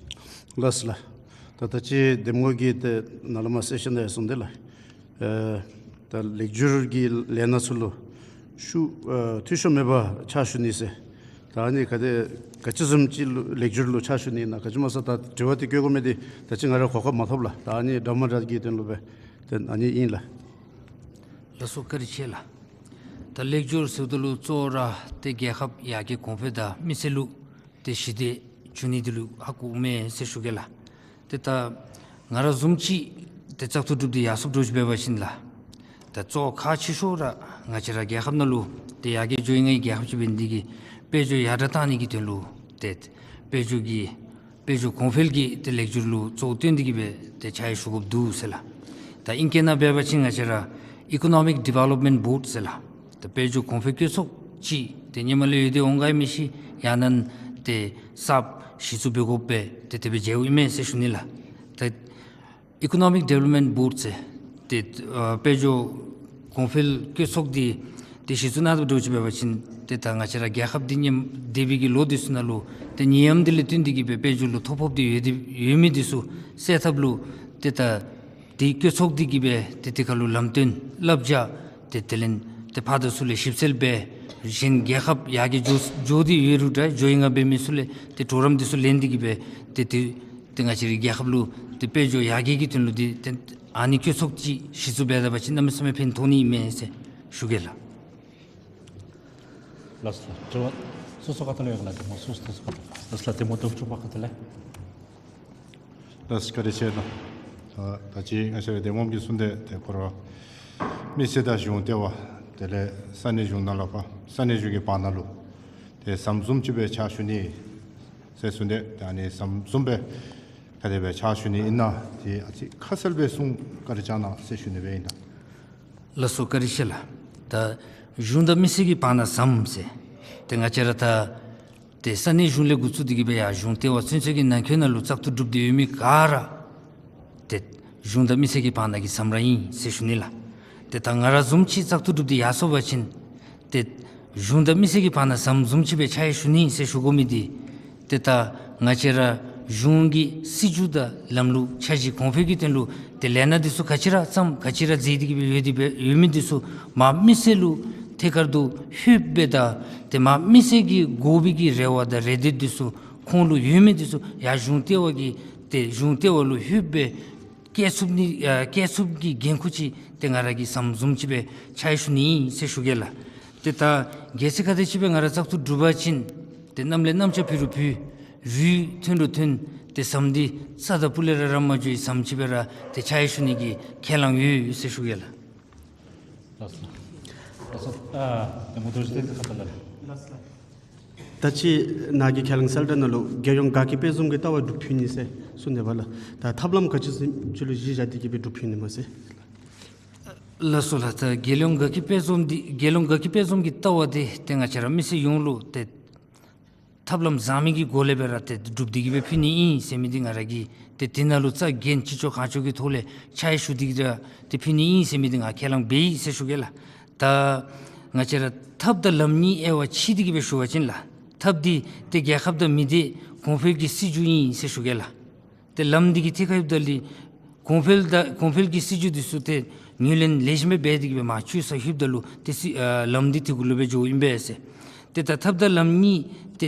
ལགས། ལགས་སོ་ལགས། ད་ད་ཅི་འདེམས་ངོ་གིས་ཏེ་ནཱ་ལུ་མ་གསལ་བཤད་ནང་ཡང་གསུངས་ཏེ་ལགས། ཨེ་ད་ལེགས་བསྒྱུར་གྱི་ལས་སྣ་ཚུ་ལུ་ཤུགས་ཨེ་འཐུས་ཤོར་མེད་པར་ཕྱག་ཞུ་ནི་ཟེར། ད་ཨ་ནི་ག་དེ་ག་ཅི་བཟུམ་ཅིག་ལུ་ལེགས་བསྒྱུར་ལུ་ཕྱག་ཞུ་ནི་ཨིན་ན། ག་ཅི་སྨོ་ཟེར་ད་དྲི་བ་འདི་བཀོད་དགོ་མི་འདི་ད་ཅི་ང་ར་གོ་སྐབས་མ་ཐོབ་ལགས། ད་ཨ་ནི་འདྲ་མ་འདྲ་གི་དོན་ལུ་སྦེ་ཏེ་ཨ་ནི་ཨིན་ལགས། ལགས་སོ་བཀའ་དྲིན་ཆེ་ལགས། ད་ལེགས་བསྒྱུར་ཟེརཝ་ད་ལུ་གཙོ་བོ་ར་ཏེ་རྒྱལ་ཁབ་ཡར་རྒྱས་གོང་འཕེལ་དང་མི་སེར་ལུ་ཏེ་ཞི་བདེ་འབྱུང་ནི་འདི་ལུ་ཧ་གོཝ་མས་ཟེར་ཞུ་གེ་ལགས། ཏེ་ད་ང་ར་བཟུམ་ཅིག་ཏེ་བཙག་འཐུ་གྲུབ་སྟེ་ཡར་སོངམ་འདྲཝ་ཅིག་འབད་བ་ཅིན་ལགས། ད་གཙོ་བོ་ཁག་ཆེ་ཤོས་ར་ང་བཅས་ར་རྒྱལ་ཁབ་ནང་ལུ་ཏེ་ཡར་རྒྱས་འགྱོ་ཡི་ང་གི་རྒྱལ་ཁབ་ཅིག་འབད་ནི་འདི་གིས་དཔལ་འབྱོར་ཡར་དྲག་གཏང་ནི་གི་དོན་ལུ་ཏེ་དཔལ་འབྱོར་གྱི་དཔལ་འབྱོར་གོང་འཕེལ་གྱི་ཏེ་ལེགས་བསྒྱུར་ལུ་གཙོ་བོ་བཏོན་ཏེ་གི་སྦེ་ཏེ་ཕྱག་ཞུ་དགོཔ་འདུག་ཟེར་ལགས། ད་ཨིང་སྐད་ནང་འབད་བ་ཅིན་ང་བཅས་ར་Economic Development Board ཟེར་ལགས། ད་དཔལ་འབྱོར་གོང་འཕེལ་བཀོད་ཚོགས་ཅིག་ཏེ་ཧེ་མ་ལས་ཡོད་དེ་འོང་ག་མི་ཤེས། ཡང་ན་ཏེ་གསརཔ་གཞི་བཙུགས་འབད་དགོཔ་སྦེ་ཏེ་དེ་སྦེ་མཇལཝ་ཨིན་མས་ཟེར་ཞུ་ནི་ལགས། ད་Economic Development Board ཟེར་ཏེ་ཨ་དཔལ་འབྱོར་གོང་འཕེལ་བཀོད་ཚོགས་འདི་ཏེ་གཞི་བཙུགས་གནང་དོ་འདྲཝ་ཅིག་འབད་བ་ཅིན་ཏེ་ད་ང་བཅས་ར་རྒྱལ་ཁབ་འདི་ཉེ་འདས་པའི་གི་ལོ་འདི་ཚུ་ནང་ལུ་ཏེ་ནད་ཡམས་འདི་ལས་བརྟེན་ཏེ་གི་སྦེ་དཔལ་འབྱོར་ལུ་ཐོ་ཕོགཔ་འདི་ཡོད་དེ་ཡོད་མི་འདི་ཚུ་སེལ་ཐབས་ལུ་ཏེ་ད་ཏེ་བཀོད་ཚོགས་འདི་གིས་སྦེ་ཏེ་དེ་ཁར་ལུ་ལམ་སྟོན་བསླབ་བྱ་ཏེ་དེ་ལས་ཏེ་ཕར་དང་ཚུར་ལས་ཞིབ་འཚོལ་འབད་གཞན་རྒྱལ་ཁབ་ཡར་རྒྱས་འགྱོ་འགྱོ་སྟེ་ཡོད་རུང་འདྲ་འགྱོ་ཡི་ང་འབད་མི་ཚུ་ལས་ཏེ་གྲོགས་རམ་འདི་ཚུ་ལེན་ཏེ་གི་སྦེ་ཏེ་ཏེ་ཏེ་ང་བཅས་རའི་རྒྱལ་ཁབ་ལུ་ཏེ་དཔལ་འབྱོར་ཡར་རྒྱས་ཀྱི་དོན་ལུ་ཏེ་ཏེ་ཨ་ནི་བཀོད་ཚོགས་ཅིག་གཞི་བཙུགས་འབད་ད་པ་ཅིན་གནམ་མེད་ས་མེད་ཕན་ཐོགས་ནི་ཨིན་མས་ཟེར་ཞུ་གེ་ལགས། ལགས་སོ་ལགས། དྲི་བ་སོ་སོ་ཁ་ཐུག་ལས་ཡོད་ག་ལགས། དྲི་བ་སོ་སོ་ཁ་ཐུག་ལས། ལགས་སོ་ལགས། འདེམས་ངོ་དོན་གྲུབ་པ་ཁ་ཐུག་ལས། ལགས་སོ་བཀའ་དྲིན་ཆེ་ལགས། ད་ད་ཅི་ང་བཅས་ར་འདེམས་ངོ་གིས་གསུངས་ཏེ་ཏེ་ཁོ་ར་མི་སེར་དང་གཞུང་ལྟེ་བ་དེ་ལས་ས་གནས་གཞུང་ནང་ལུ་ཕར་ས་གནས་གཞུང་གི་བར་ན་ལུ་ཏེ་ཟམ་བཟུམ་ཅིག་སྦེ་ཕྱག་ཞུ་ནི་ཟེར་གསུངས་ཏེ་ཏེ་ཨ་ནི་ཟམ་བཟུམ་སྦེ་ག་དེ་སྦེ་ཕྱག་ཞུ་ནི་ཨིན་ན་ཏེ་ཨ་ཙི་ཁ་གསལ་སྦེ་གསུང་བཀའ་དྲིན་བསྐྱང་གནང་ཟེར་ཞུ་ནི་སྦེ་ཨིན་ལགས། ལགས་སོ་བཀའ་དྲིན་ཆེ་ལགས། ད་གཞུང་དང་མི་སེར་གྱི་བར་ན་ཟམ་ཟེར་ཏེ་ང་བཅས་ར་ད་ཏེ་ས་གནས་གཞུང་ལས་འགོ་བཙུགས་ཏེ་གི་སྦེ་ཡར་གཞུང་ལྟེ་བ་ཚུན་ཚོད་ཀྱི་ནང་འཁོད་ནང་ལུ་བཙག་འཐུ་གྲུབ་སྟེ་ཡོད་མི་ག་ར་ཏེ་གཞུང་དང་མི་སེར་གྱི་བར་ན་གི་ཟམ་ར་ཨིན་ཟེར་ཞུ་ནི་ལགས། ཏེ་ད་ང་ར་བཟུམ་ཅིག་བཙག་འཐུ་གྲུབ་སྟེ་ཡར་སོང་པ་ཅིན་ཏེ་གཞུང་དང་མི་སེར་གྱི་བར་ན་ཟམ་བཟུམ་ཅིག་སྦེ་ཕྱག་ཞུ་ནི་ཟེར་ཞུ་དགོ་མི་འདི་ཏེ་ད་ང་བཅས་ར་གཞུང་གི་སྲིད་བྱུས་དང་ལམ་ལུགས་འཆར་གཞི་གོང་འཕེལ་གྱི་དོན་ལུ་ཏེ་ལས་སྣ་འདི་ཚུ་ག་ཅི་ར་བརྩམས་ག་ཅི་ར་མཛད་དེ་གི་སྦེ་ཡོད་དེ་སྦེ་ཡོད་མི་འདི་ཚུ་མར་མི་སེར་ལུ་ཐད་ཀར་དུ་ལྷོདཔ་སྦེ་ད་ཏེ་མར་མི་སེར་གྱི་དགོ་པའི་གི་རེ་བ་དང་རེ་འདོད་འདི་ཚུ་ཁོང་ལུ་ཡོད་མི་འདི་ཚུ་ཡར་གཞུང་ལྟེ་བ་གི་ཏེ་གཞུང་ལྟེ་བ་ལུ་ལྷོདཔ་སྦེ་བཀལ་ཚུགས་ནི་ཨ་བཀལ་ཚུགས་ཀྱི་འགན་ཁུར་ཅིག་ཏེ་ང་ར་གིས་ཟམ་བཟུམ་ཅིག་སྦེ་ཕྱག་ཞུ་ནི་ཨིན་ཟེར་ཞུ་གེ་ལགས། ཏེ་ད་གལ་སྲིད་ག་དེམ་ཅིག་སྦེ་ང་ར་བཙག་འཐུ་གྲུབ་པ་ཅིན་ཏེ་གནམ་ལས་གནམ་ལྕགས་འཕུར་རུང་འཕུར་རུ་ཐོན་རུང་ཐོན་ཏེ་ཟམ་འདི་རྩ་དང་སྤུ་ལས་ར་ར་མ་འགྱོ་བའི་ཟམ་ཅིག་སྦེ་ར་ཏེ་ཕྱག་ཞུ་ནི་གི་ཁས་བླངས་ཡོད་ཟེར་ཞུ་གེ་ལགས། ལགས་སོ། ལགས་སོ། ཨ་འདེམས་ངོ་རྡོ་རྗེ་བསྟན་འཛིན་ཁ་ཐུག་ལས། ལགས་སོ། ད་ཅི་ནཱ་གི་ཁས་བླངས་གསལ་བསྒྲགས་ནང་ལུ་རྒྱལ་ཡོངས་དགའ་སྐྱིད་དཔལ་འཛོམས་ཀྱི་ལྟ་བ་སྒྲུབ་ཕུལ་ནི་ཟེར་གསུངས་ཏེ་འབདཝ་ལགས། ད་ཐབས་ལམ་ག་ཅི་ཅིག་ལུ་གཞི་བཞག་སྟེ་གི་སྦེ་སྒྲུབ་ཕུལ་ནི་སྨོ་ཟེར། ལགས་སོ་ལགས། ད་རྒྱལ་ཡོངས་དགའ་སྐྱིད་དཔལ་འཛོམས་འདི་རྒྱལ་ཡོངས་དགའ་སྐྱིད་དཔལ་འཛོམས་ཀྱི་ལྟ་བ་འདི་ཏེ་ང་བཅས་ར་མི་སེར་ཡོངས་ལུ་ཏེ་ཐབས་ལམ་བཟང་མི་གི་སྒོ་ལས་སྦེ་ར་ཏེ་སྒྲུབ་སྟེ་གི་སྦེ་ཕུལ་ནི་ཨིན་ཟེར་མི་འདི་ང་ར་གིས་ཏེ་དེ་ནང་ལུ་རྩ་འགེངས་ཅི་ལྕོགས་གང་ལྕོགས་ཀྱི་ཐོག་ལས་ཕྱག་ཞུ་སྟེ་གི་ར་ཏེ་ཕུལ་ནི་ཨིན་ཟེར་མི་འདི་ང་ཁས་བླངས་འབད་ཡི་ཟེར་ཞུ་གེ་ལགས། ད་ང་བཅས་ར་ཐབས་དང་ལམ་གཉིས་དབྱེ་བ་ཕྱེ་སྟེ་གི་སྦེ་ཞུ་བ་ཅིན་ལགས། ཐབས་འདི་ཏེ་རྒྱལ་ཁབ་དང་མི་སྡེ་གོང་འཕེལ་གྱི་སྲིད་བྱུས་ཨིན་ཟེར་ཞུ་གེ་ལགས། ཏེ་ལམ་འདི་གི་ཐད་ཁར་ལྷོདཔ་ད་ལུ་གོང་འཕེལ་དང་གོང་འཕེལ་གྱི་སྲིད་བྱུས་འདི་ཚུ་ཏེ་ངོས་ལེན་ལེགས་ཤོམ་སྦེ་འབད་དེ་གི་སྦེ་མར་བཅུད་ས་ལྷོདཔ་ད་ལུ་ཏེ་སྲིད་ཨ་ལམ་འདི་དེ་གུ་ལུ་སྦེ་འགྱོཝ་ཨིན་པས་ཟེར། ཏེ་ད་ཐབས་དང་ལམ་གཉིས་ཏེ་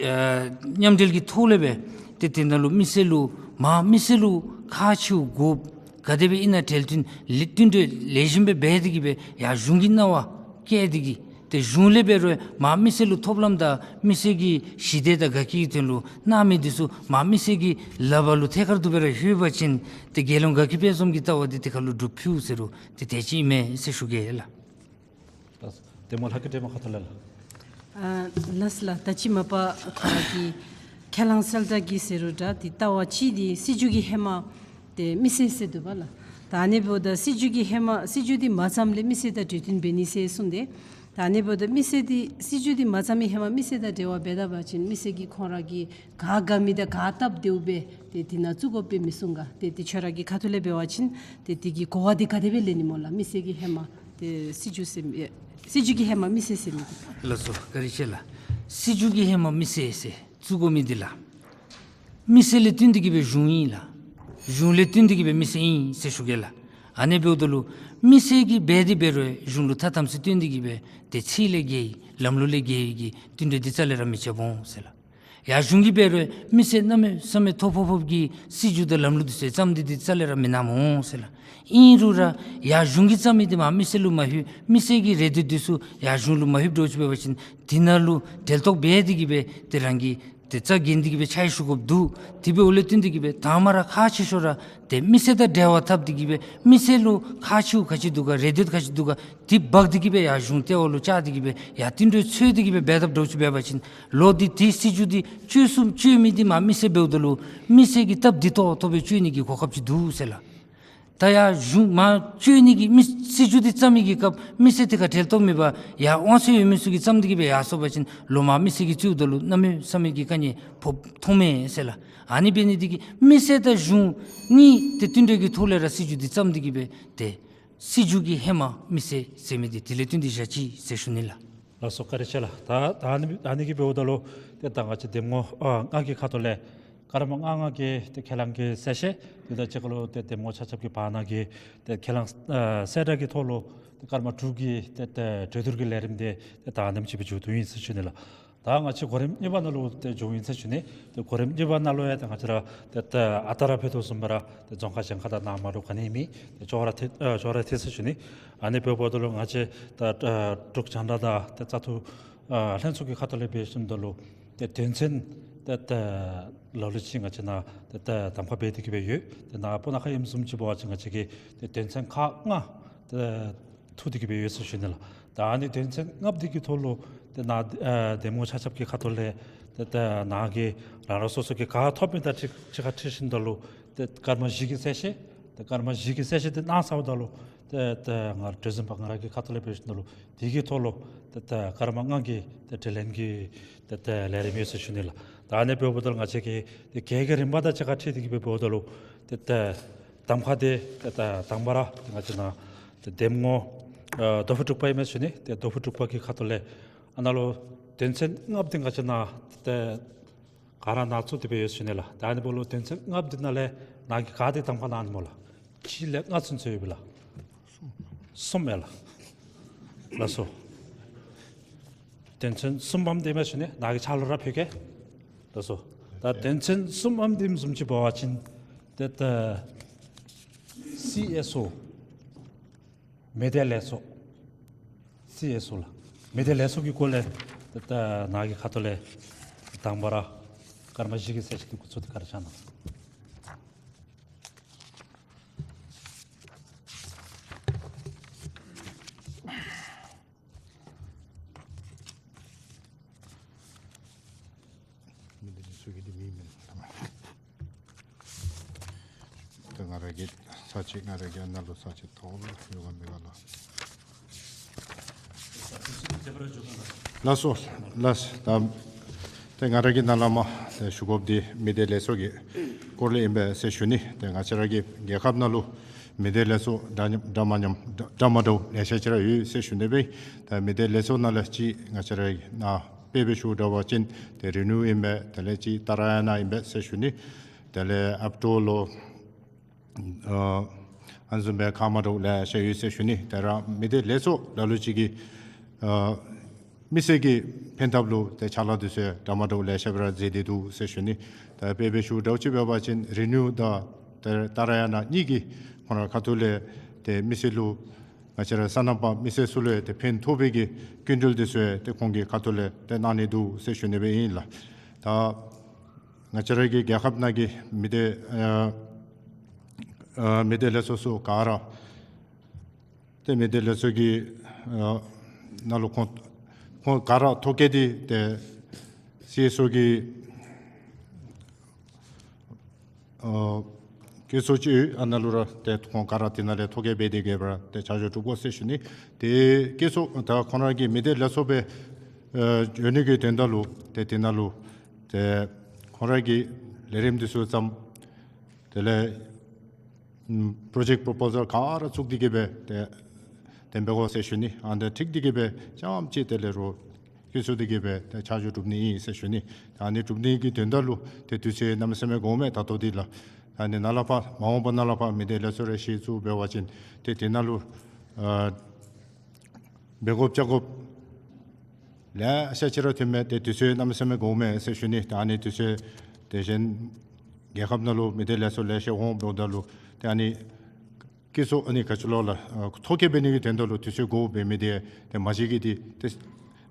ཨ་མཉམ་འབྲེལ་གྱི་ཐོག་ལས་སྦེ་ཏེ་དེ་ནང་ལུ་མི་སེར་ལུ་མར་མི་སེར་ལུ་ཁག་ཆེཝ་དགོཔ་ག་དེ་སྦེ་ཨིན་ན་གྲོས་བསྟུན་ལེགས་བསྟུན་གྲོས་ལེགས་ཤོམ་སྦེ་འབད་དེ་གི་སྦེ་ཡར་གཞུང་གི་གནང་བ་བཀལ་ཏེ་གི་ཏེ་གཞུང་ལས་འབད་རུང་མར་མི་སེར་ལུ་ཐོབ་ལམ་དང་མི་སེར་གྱི་ཞི་བདེ་དང་དགའ་སྐྱིད་ཀྱི་དོན་ལུ་གནང་མི་འདི་ཚུ་མར་མི་སེར་གྱི་ལག་པར་ལུ་ཐད་ཀར་དུ་སྦེ་ར་ལྷོད་པ་ཅིན་ཏེ་རྒྱལ་ཡོངས་དགའ་སྐྱིད་དཔལ་འཛོམས་ཀྱི་ལྟ་བ་འདི་དེ་ཁར་ལུ་སྒྲུབ་ཕུལཝ་ཟེར་རུང་ཏེ་དེ་ཅིག་ཨིན་མས་ཟེར་ཞུ་གེ་ལགས། ལགས་སོ། འདེམས་ངོ་ལྷ་སྐྱིད་སྒྲོལ་མ་ཁ་ཐུག་ལས་ལགས། ཨ་ལགས་སོ་ལགས། ད་ཅི་མ་པ་ཁོ་ར་གི་ཁས་བླངས་གསལ་བསྒྲགས་ཀྱི་ཟེར་རུང་འདྲ་ཏེ་ལྟ་བ་གཅིག་འདི་སྲིད་བྱུས་ཀྱི་ཧེ་མ་ཏེ་མི་སེར་ཟེར་འདུག་པ་ལགས། ད་ཨ་ནི་འབདཝ་ད་སྲིད་བྱུས་ཀྱི་ཧེ་མ་སྲིད་བྱུས་འདི་མ་བརྩམས་ལས་མི་སེར་དང་གྲོས་བསྟུན་འབད་ནི་ཟེར་གསུངས་ཏེ། ད་ ཨ་ནི་འབདཝ་ད་མི་སེར་འདི་སྲིད་བྱུས་འདི་མ་བརྩམ་མི་ཧེ་མ་མི་སེར་དང་འབྲེལ་བ་འབད་ད་པ་ཅིན་མི་སེར་གྱིས་ཁོང་ར་གིས་ག་དགའ་མི་དང་ག་སྟབས་བདེཝ་སྦེ་ཏེ་འདི་ནང་བཙུགས་དགོཔ་སྦེ་མི་གསུང་ག། ཏེ་འདི་ཁྱོད་ར་གི་ཁ་ཐུག་ལས་འབད་བ་ཅིན་ཏེ་འདི་གི་གོ་བ་འདི་ག་དེ་སྦེ་ལེན་ནི་སྨོ་ལགས། མི་སེར་གྱི་ཧེ་མ་ཏེ་སྲིད་བྱུས་ཟེར་མི་སྲིད་བྱུས་ཀྱི་ཧེ་མ་མི་སེར་ཟེར་མི་འདི། ལགས་སོ། བཀའ་དྲིན་ཆེ་ལགས། སྲིད་བྱུས་ཀྱི་ཧེ་མ་མི་སེར་ཟེར་བཙུགས་དགོ་མི་འདི་ལགས། མི་སེར་ལས་བརྟེན་ཏེ་གིས་སྦེ་གཞུང་ཨིན་ལགས། གཞུང་ལས་བརྟེན་ཏེ་གིས་སྦེ་མི་སེར་ཨིན་ཟེར་ཞུ་གེ་ལགས། ཨ་ནི་འབདཝ་ད་ལུ་མི་སེར་གྱིས་འབད་དེ་འབད་རུང་གཞུང་ལུ་ཐ་དམ་ཚིག་བསྟུན་ཏེ་གིས་སྦེ་ཏེ་ཚད་ལས་བརྒལ་ལམ་ལུགས་ལས་བརྒལ་བའི་གི་བསྟུན་གྲོས་འདི་རྩ་ལས་ར་མི་རྐྱབ་འོང་ཟེར་ལགས། ཡར་གཞུང་གིས་འབད་རུང་མི་སེར་གནམ་མེད་ས་མེད་ཐོ་ཕོག་ཕོགཔ་གི་སྲིད་བྱུས་དང་ལམ་ལུགས་འདི་ཚུ་བརྩམས་ཏེ་འདི་རྩ་ལས་ར་མི་གནང་འོང་ཟེར་ལགས། ཨིན་རུང་ར་ཡར་གཞུང་གིས་བརྩམས་མི་འདི་མར་མི་སེར་ལུ་མ་ལྷོད། མི་སེར་གྱི་རེ་འདོད་འདི་ཚུ་ཡར་གཞུང་ལུ་མ་ལྷོདཔ་འདྲཝ་ཅིག་འབད་བ་ཅིན་འདི་ནང་ལུ་འབྲེལ་གཏོགས་འབད་དེ་གིས་སྦེ་ཏེ་རང་གི་ཏེ་རྩ་འགེངས་ཏེ་གིས་སྦེ་ཕྱག་ཞུ་དགོཔ་འདུག། དེ་འབདཝ་ལས་བརྟེན་ཏེ་གིས་སྦེ་དང་པ་ར་ཁག་ཆེ་ཤོས་ར་ཏེ་མི་སེར་དང་འབྲེལ་བ་འཐབ་སྟེ་གིས་སྦེ་མི་སེར་ལུ་ཁག་ཆེཝ་ག་ཅི་འདུག་ག། རེ་འདོད་ག་ཅི་འདུག་ག། དེ་འབག་སྟེ་གིས་སྦེ་ཡར་གཞུང་ལྟེ་བ་ལུ་བཅར་ཏེ་གིས་སྦེ་ཡར་བསྟུན་གྲོས་འཚོལ་ཏེ་གིས་སྦེ་འབད་འཐབ་འདྲཝ་ཅིག་འབད་བ་ཅིན་ལོག་སྟེ་དེ་སྲིད་བྱུས་འདི་བཅོས་གསུམ་བཅོས་མི་འདི་མར་མི་སེར་འབདཝ་ད་ལུ་མི་སེར་གྱིས་སྟབས་བདེ་ཏོག་ཏོ་སྦེ་བཅོས་ནི་གི་གོ་སྐབས་ཅིག་འདུག་ཟེར་ལགས། ད་ཡར་གཞུང་མར་བཅོས་ནི་གི་མི་སྲིད་བྱུས་འདི་བརྩམ་མི་གི་སྐབས་མི་སེར་དེ་ཁར་འབྲེལ་གཏོགས་མེད་པར་ཡར་དབང་ཚད་ཡོད་མི་ཚུ་གིས་བརྩམས་ཏེ་གིས་སྦེ་ཡར་སོང་པ་ཅིན་ལོག་མར་མི་སེར་གྱིས་བཙུགསཔ་ད་ལུ་གནམ་མེད་ས་མེད་ཀྱི་དཀའ་ངལ་ཕོགཔ་མཐོངམ་མས་ཟེར་ལགས། ཨ་ནི་འབད་ནི་འདི་གིས་མི་སེར་དང་གཞུང་གཉིས་ཏེ་བསྟུན་གྲོས་ཀྱི་ཐོག་ལས་ར་སྲིད་བྱུས་འདི་བརྩམས་ཏེ་གིས་སྦེ་ཏེ་སྲིད་བྱུས་ཀྱི་ཧེ་མ་མི་སེར་ཟེར་མི་འདི་དེ་ལས་བརྟེན་ཏེ་བཞག་ཅི་ཟེར་ཞུ་ནི་ལགས། ལགས་སོ། བཀའ་དྲིན་ཆེ་ལགས། ད་ད་ཨ་ནི་ཨ་ནི་གི་འབདཝ་ད་ལུ་ཏེ་ད་ང་བཅས་འདེམས་ངོ་ཨ་ལྔ་གི་ཁ་ཐུག་ལས་སྐར་མ་ལྔ་ལྔ་གི་ཏེ་ཁས་བླངས་ཀྱི་གསལ་བཤད་དེ་དང་གཅིག་ཁར་ལུ་ཏེ་འདེམས་ངོ་ཆ་ཁྱབ་ཀྱི་བར་ན་གི་ཏེ་ཁས་བླངས་ཨ་གསལ་བསྒྲགས་ཀྱི་ཐོག་ལུ་ཏེ་སྐར་མ་དྲུག་གི་ཏེ་ཏེ་གྲོས་བསྡུར་གྱི་ལས་རིམ་དེ་ཏེ་ད་ཨ་ནེམ་ཅིག་སྦེ་མཇུག་བསྡུ་ཡི་ཟེར་ཞུ་ནི་ལགས། ད་ང་བཅས་གོ་རིམ་གཉིས་པ་ནང་ལུ་ཏེ་འགྱོཝ་ཨིན་ཟེར་ཞུ་ནི། ཏེ་གོ་རིམ་གཉིས་པ་ནང་ལུ་ཡང་ཏེ་ང་བཅས་ར་ཏེ་ཏེ་ཨ་རྟག་ར་འབད་དོ་བཟུམ་སྦེ་ར་ཏེ་རྫོང་ཁག་གཞན་ཁར་དང་ནཱ་མ་འདྲཝ་ག་ནི་མེད། ཏེ་ཅོག་ར་འཐད་ཨ་ཅོག་ར་འཐད་ཟེར་ཞུ་ནི། ཨ་ནི་འབདཝ་ད་ལུ་ང་བཅས་ད་ཨ་འབྲུག་རྒྱང་བསྒྲགས་དང་ཏེ་བཙག་འཐུ་ཨ་ལྷན་ཚོགས་ཀྱི་ཁ་ཐུག་ལས་འབད་ཞིནམ་ད་ལུ་ཏེ་དོན་ཚན་ཏེ་ཏེ་ལ་ལུ་ཅིག་ང་བཅས་ནཱ་ཏེ་ཏེ་གདམ་ཁ་འབད་དེ་གིས་སྦེ་ཡོད། ཏེ་ནཱ་སྤུ་ན་ཁ་ཨིནམ་བཟུམ་ཅིག་འབད་བ་ཅིན་ང་བཅས་ཀྱི་ཏེ་དོན་ཚན་ཁག་ལྔ་ཏེ་ཐུག་སྟེ་གིས་སྦེ་ཡོད་ཟེར་ཞུ་ནི་ལགས། ད་ཨ་ནི་དོན་ཚན་ལྔ་པོ་འདི་གི་ཐོག་ལུ་ཏེ་ནཱ་ཨ་འདེམས་ངོ་ཆ་ཁྱབ་ཀྱི་ཁ་ཐུག་ལས་ཏེ་ཏེ་ནཱ་གིས་རང་རང་སོ་སོ་གི་ག་ཐོབ་མི་དང་གཅིག་གཅིག་ཁར་འཁྲིལ་ཞིནམ་ད་ལུ་ཏེ་སྐར་མ་བཞི་གི་གསལ་བཤད་ཏེ་སྐར་མ་བཞི་གི་གསལ་བཤད་འདི་གནང་ཚརཝ་ད་ལུ་ཏེ་ཏེ་ང་གྲོས་འཛིན་པ་ང་ར་གི་ཁ་ཐུག་ལས་འབད་ཞིནམ་ད་ལུ་དེ་གི་ཐོག་ལུ་ཏེ་ཏེ་སྐར་མ་ལྔ་གི་ཏེ་དྲི་ལན་གྱི་ཏེ་ཏེ་ལས་རིམ་ཡོད་ཟེར་ཞུ་ནི་ལགས། ད་ཨ་ནི་འབདཝ་ད་ལུ་ང་བཅས་ཀྱི་ཏེ་གྱལ་གྱི་རིམ་པ་དང་གཅིག་ཁར་འཁྲིལ་ཏེ་གིས་སྦེ་འབདཝ་ད་ལུ་ཏེ་ཏེ་གདམ་ཁ་འདི་ཏེ་ཏེ་དང་པ་ར་ཏེ་ང་བཅས་ནཱ་ཏེ་འདེམས་ངོ་ཨ་རྡོ་ཕུ་འབྲུག་པ་ཨིན་མས་ཞུ་ནི། ཏེ་རྡོ་ཕུ་འབྲུག་པ་གི་ཁ་ཐུག་ལས་ཨ་ནཱ་ལུ་དོན་ཚན་ལྔ་པོ་འདི་ང་བཅས་ནཱ་ཏེ་ག་ར་ནཱ་བཙུགས་ཏེ་སྦེ་ཡོད་ཟེར་ཞུ་ནི་ལགས། ད་ཨ་ནི་འབདཝ་ད་ལུ་དོན་ཚན་ལྔ་པོ་འདི་ནང་ལས་ནཱ་གིས་ག་འདི་གདམ་ཁ་གནང་ནི་སྨོ་ལགས། གཅིག་ལས་ལྔ་ཚུན་ཚོད་ཡོད་པས་ལགས། གསུམ་ཨིན་ལགས། ལགས་སོ། དོན་ཚན་གསུམ་པམ་འདི་ཨིན་མས་ཞུ་ནི། ནཱ་གིས་ཕྱག་ལུ་ར་ཕུལ་གེ། ལགས་སོ། ད་དོན་ཚན་གསུམ་པམ་འདི་བཟུམ་ཅིག་འབད་བ་ཅིན་ཏེ་ཏེ་སི་ཨེསི་ཨོ་མི་སྡེ་ལས་ཚོགས། སི་ཨེསི་ཨོ་ལགས། མི་སྡེ་ལས་ཚོགས་ཀྱི་སྐོར་ལས་ཏེ་ཏེ་ནཱ་གི་ཁ་ཐུག་ལས་དང་པ་ར་སྐར་མ་བཞི་གི་གསལ་བཤད་འདི་འགོ་བཙུགས་ཏེ་ག་ར་བཞག་གནང་། མི་སྡེ་ལས་ཚོགས་ཀྱི་འདི་མི་མེན། ད་ང་ར་གི་ས་གཅིག་ང་ར་གི་ཨ་ནཱ་ལུ་ས་གཅིག་ཐོག་ལུ་ཡོད་ག་མེད་ག་ལགས། ལགས་སོ། ལགས། ད་ཏེ་ང་ར་གིས་ནཱ་ལས་མར་ཏེ་ཞུ་དགོཔ་འདི་མི་སྡེ་ལས་ཚོགས་ཀྱི་སྐོར་ལས་ཨིན་པས་ཟེར་ཞུ་ནི། ཏེ་ང་བཅས་ར་གི་རྒྱལ་ཁབ་ནང་ལུ་མི་སྡེ་ལས་ཚོགས་འདྲ་མཉམ་འདྲ་མ་མཉམ་འདྲ་མ་འདྲཝ་ལེ་ཤ་ཅིག་ར་ཡོད་ཟེར་ཞུ་ནི་སྦེ། ད་མི་སྡེ་ལས་ཚོགས་ནང་ལས་ཅིག་ང་བཅས་ར་ནཱ་དཔེ་སྦེ་ཞུ་འདྲ་བ་ཅིན་ཏེ་རི་ནིའུ་ཨིན་པས། དེ་ལས་ཅིག་ཏཱ་ར་ཡ་ན་ཨིན་པས་ཟེར་ཞུ་ནི། དེ་ལས་ཨཔ་ཊོ་ལོ་ཨ་ཨ་ནི་བཟུམ་སྦེ་ཁག་མ་འདྲཝ་ལེ་ཤ་ཡོད་ཟེར་ཞུ་ནི། ཏེ་ར་མི་སྡེ་ལས་ཚོགས་ལ་ལུ་ཅིག་གིས་ཨ་མི་སེར་གྱི་ཕན་ཐབས་ལུ་ཏེ་ཕྱག་ལཱ་འདི་ཚུ་འདྲ་མ་འདྲཝ་ལེ་ཤ་སྦེ་ར་མཛད་དེ་འདུག་ཟེར་ཞུ་ནི། ད་དཔེ་སྦེ་ཞུ་འདྲཝ་ཅིག་འབད་བ་ཅིན་རི་ནིའུ་དང་ཏཱ་ར་ཡ་ན་གཉིས་ཀྱིས་ཁོང་ར་ཁ་ཐུག་ལས་ཏེ་མི་སེར་ལུ་ང་བཅས་ར་སོ་ནམ་པ་མི་སེར་ཚུ་ལུ་ཏེ་ཕན་ཐོགས་པའི་གི་སྐྱིན་འགྲུལ་འདི་ཚུ་ཏེ་ཁོང་གི་ཁ་ཐུག་ལས་ཏེ་གནང་ནི་འདུག་ཟེར་ཞུ་ནི་སྦེ་ཨིན་ལགས། ད་ང་བཅས་ར་གི་རྒྱལ་ཁབ་ནང་གི་མི་སྡེ་ཨ་ཨ་མི་སྡེ་ལས་ཚོགས་ཚུ་ག་ར་ཏེ་མི་སྡེ་ལས་ཚོགས་ཀྱི་ཨ་ནང་ལུ་ཁོང་ཁོང་ག་ར་ཐོ་བཀོད་འདི་ཏེ་སི་ཨེསི་ཨོ་གི་ཨ་ བཀོད་ཚོགས་ཅིག་ཡོད། ཨ་ནཱ་ལུ་ར་ཏེ་ཁོང་ག་ར་དེ་ནང་ལས་ཐོ་བཀོད་འབད་དེ་གི་སྦེ་ར་ཏེ་ཆ་འཇོག་གྲུབ་དགོ་ཟེར་ཞུ་ནི། ཏེ་བཀོད་ཚོགས་ད་ཁོང་ར་གི་མི་སྡེ་ལས་ཚོགས་སྦེ་ཨེ་འགྱོ་ནི་གི་དོན་དག་ལུ་ཏེ་དེ་ནང་ལུ་ཏེ་ཁོང་ར་གི་ལས་རིམ་འདི་ཚུ་བརྩམ། དེ་ལས་ཨམ་པྲོ་ཇེཀཊ་པོ་རོ་པོ་ཟལ་ག་ར་བཙུགས་ཏེ་གི་སྦེ་ཏེ་དེ་སྦེ་དགོ་ཟེར་ཞུ་ནི། ཨ་ནི་འཁྲིལ་ཏེ་གི་སྦེ་རྐྱངམ་ཅིག་དེ་ལས་རོགས་བཀོད་ཚོགས་འདི་གིས་སྦེ་ཏེ་ཆ་འཇོག་གྲུབ་ནི་ཨིན་ཟེར་ཞུ་ནི། ད་ཨ་ནི་གྲུབ་ནི་གི་དོན་དག་ལུ་ཏེ་དུས་ཚོད་གནམ་མེད་ས་མེད་འགོརཝ་མས། ད་ལྟོ་འདི་ལགས་ད་ཨ་ནི་ནཱ་ལས་ཕར་མ་འོངས་པ་ནཱ་ལས་ཕར་མི་སྡེ་ལས་ཚོགས་རེ་གཞི་བཙུགས་འབད་བ་ཅིན་ཏེ་དེ་ནང་ལུ་ཨ་འབད་དགོཔ་བཅའ་དགོཔ་ལེ་ཤ་ཅིག་ར་ཐོནམ་མས། ཏེ་དུས་ཚོད་གནམ་མེད་ས་མེད་འགོརཝ་མས་ཟེར་ཞུ་ནི། ད་ཨ་ནི་དུས་ཚོད་དེ་གཞན་རྒྱལ་ཁབ་ནང་ལུ་མི་སྡེ་ལས་ཚོགས་ལེ་ཤ་འོང་འབདཝ་ད་ལུ་ཏེ་ཨ་ནི་བཀོད་ཚོགས་ཨ་ནི་ག་ཅི་ལོ་ལགས་ཨ་ཐོ་བཀོད་འབད་ནི་གི་དོན་དག་ལུ་དུས་ཚོད་འགོར་འབད་མི་འདི་ཏེ་མ་གཞི་གི་འདི་ཏེ་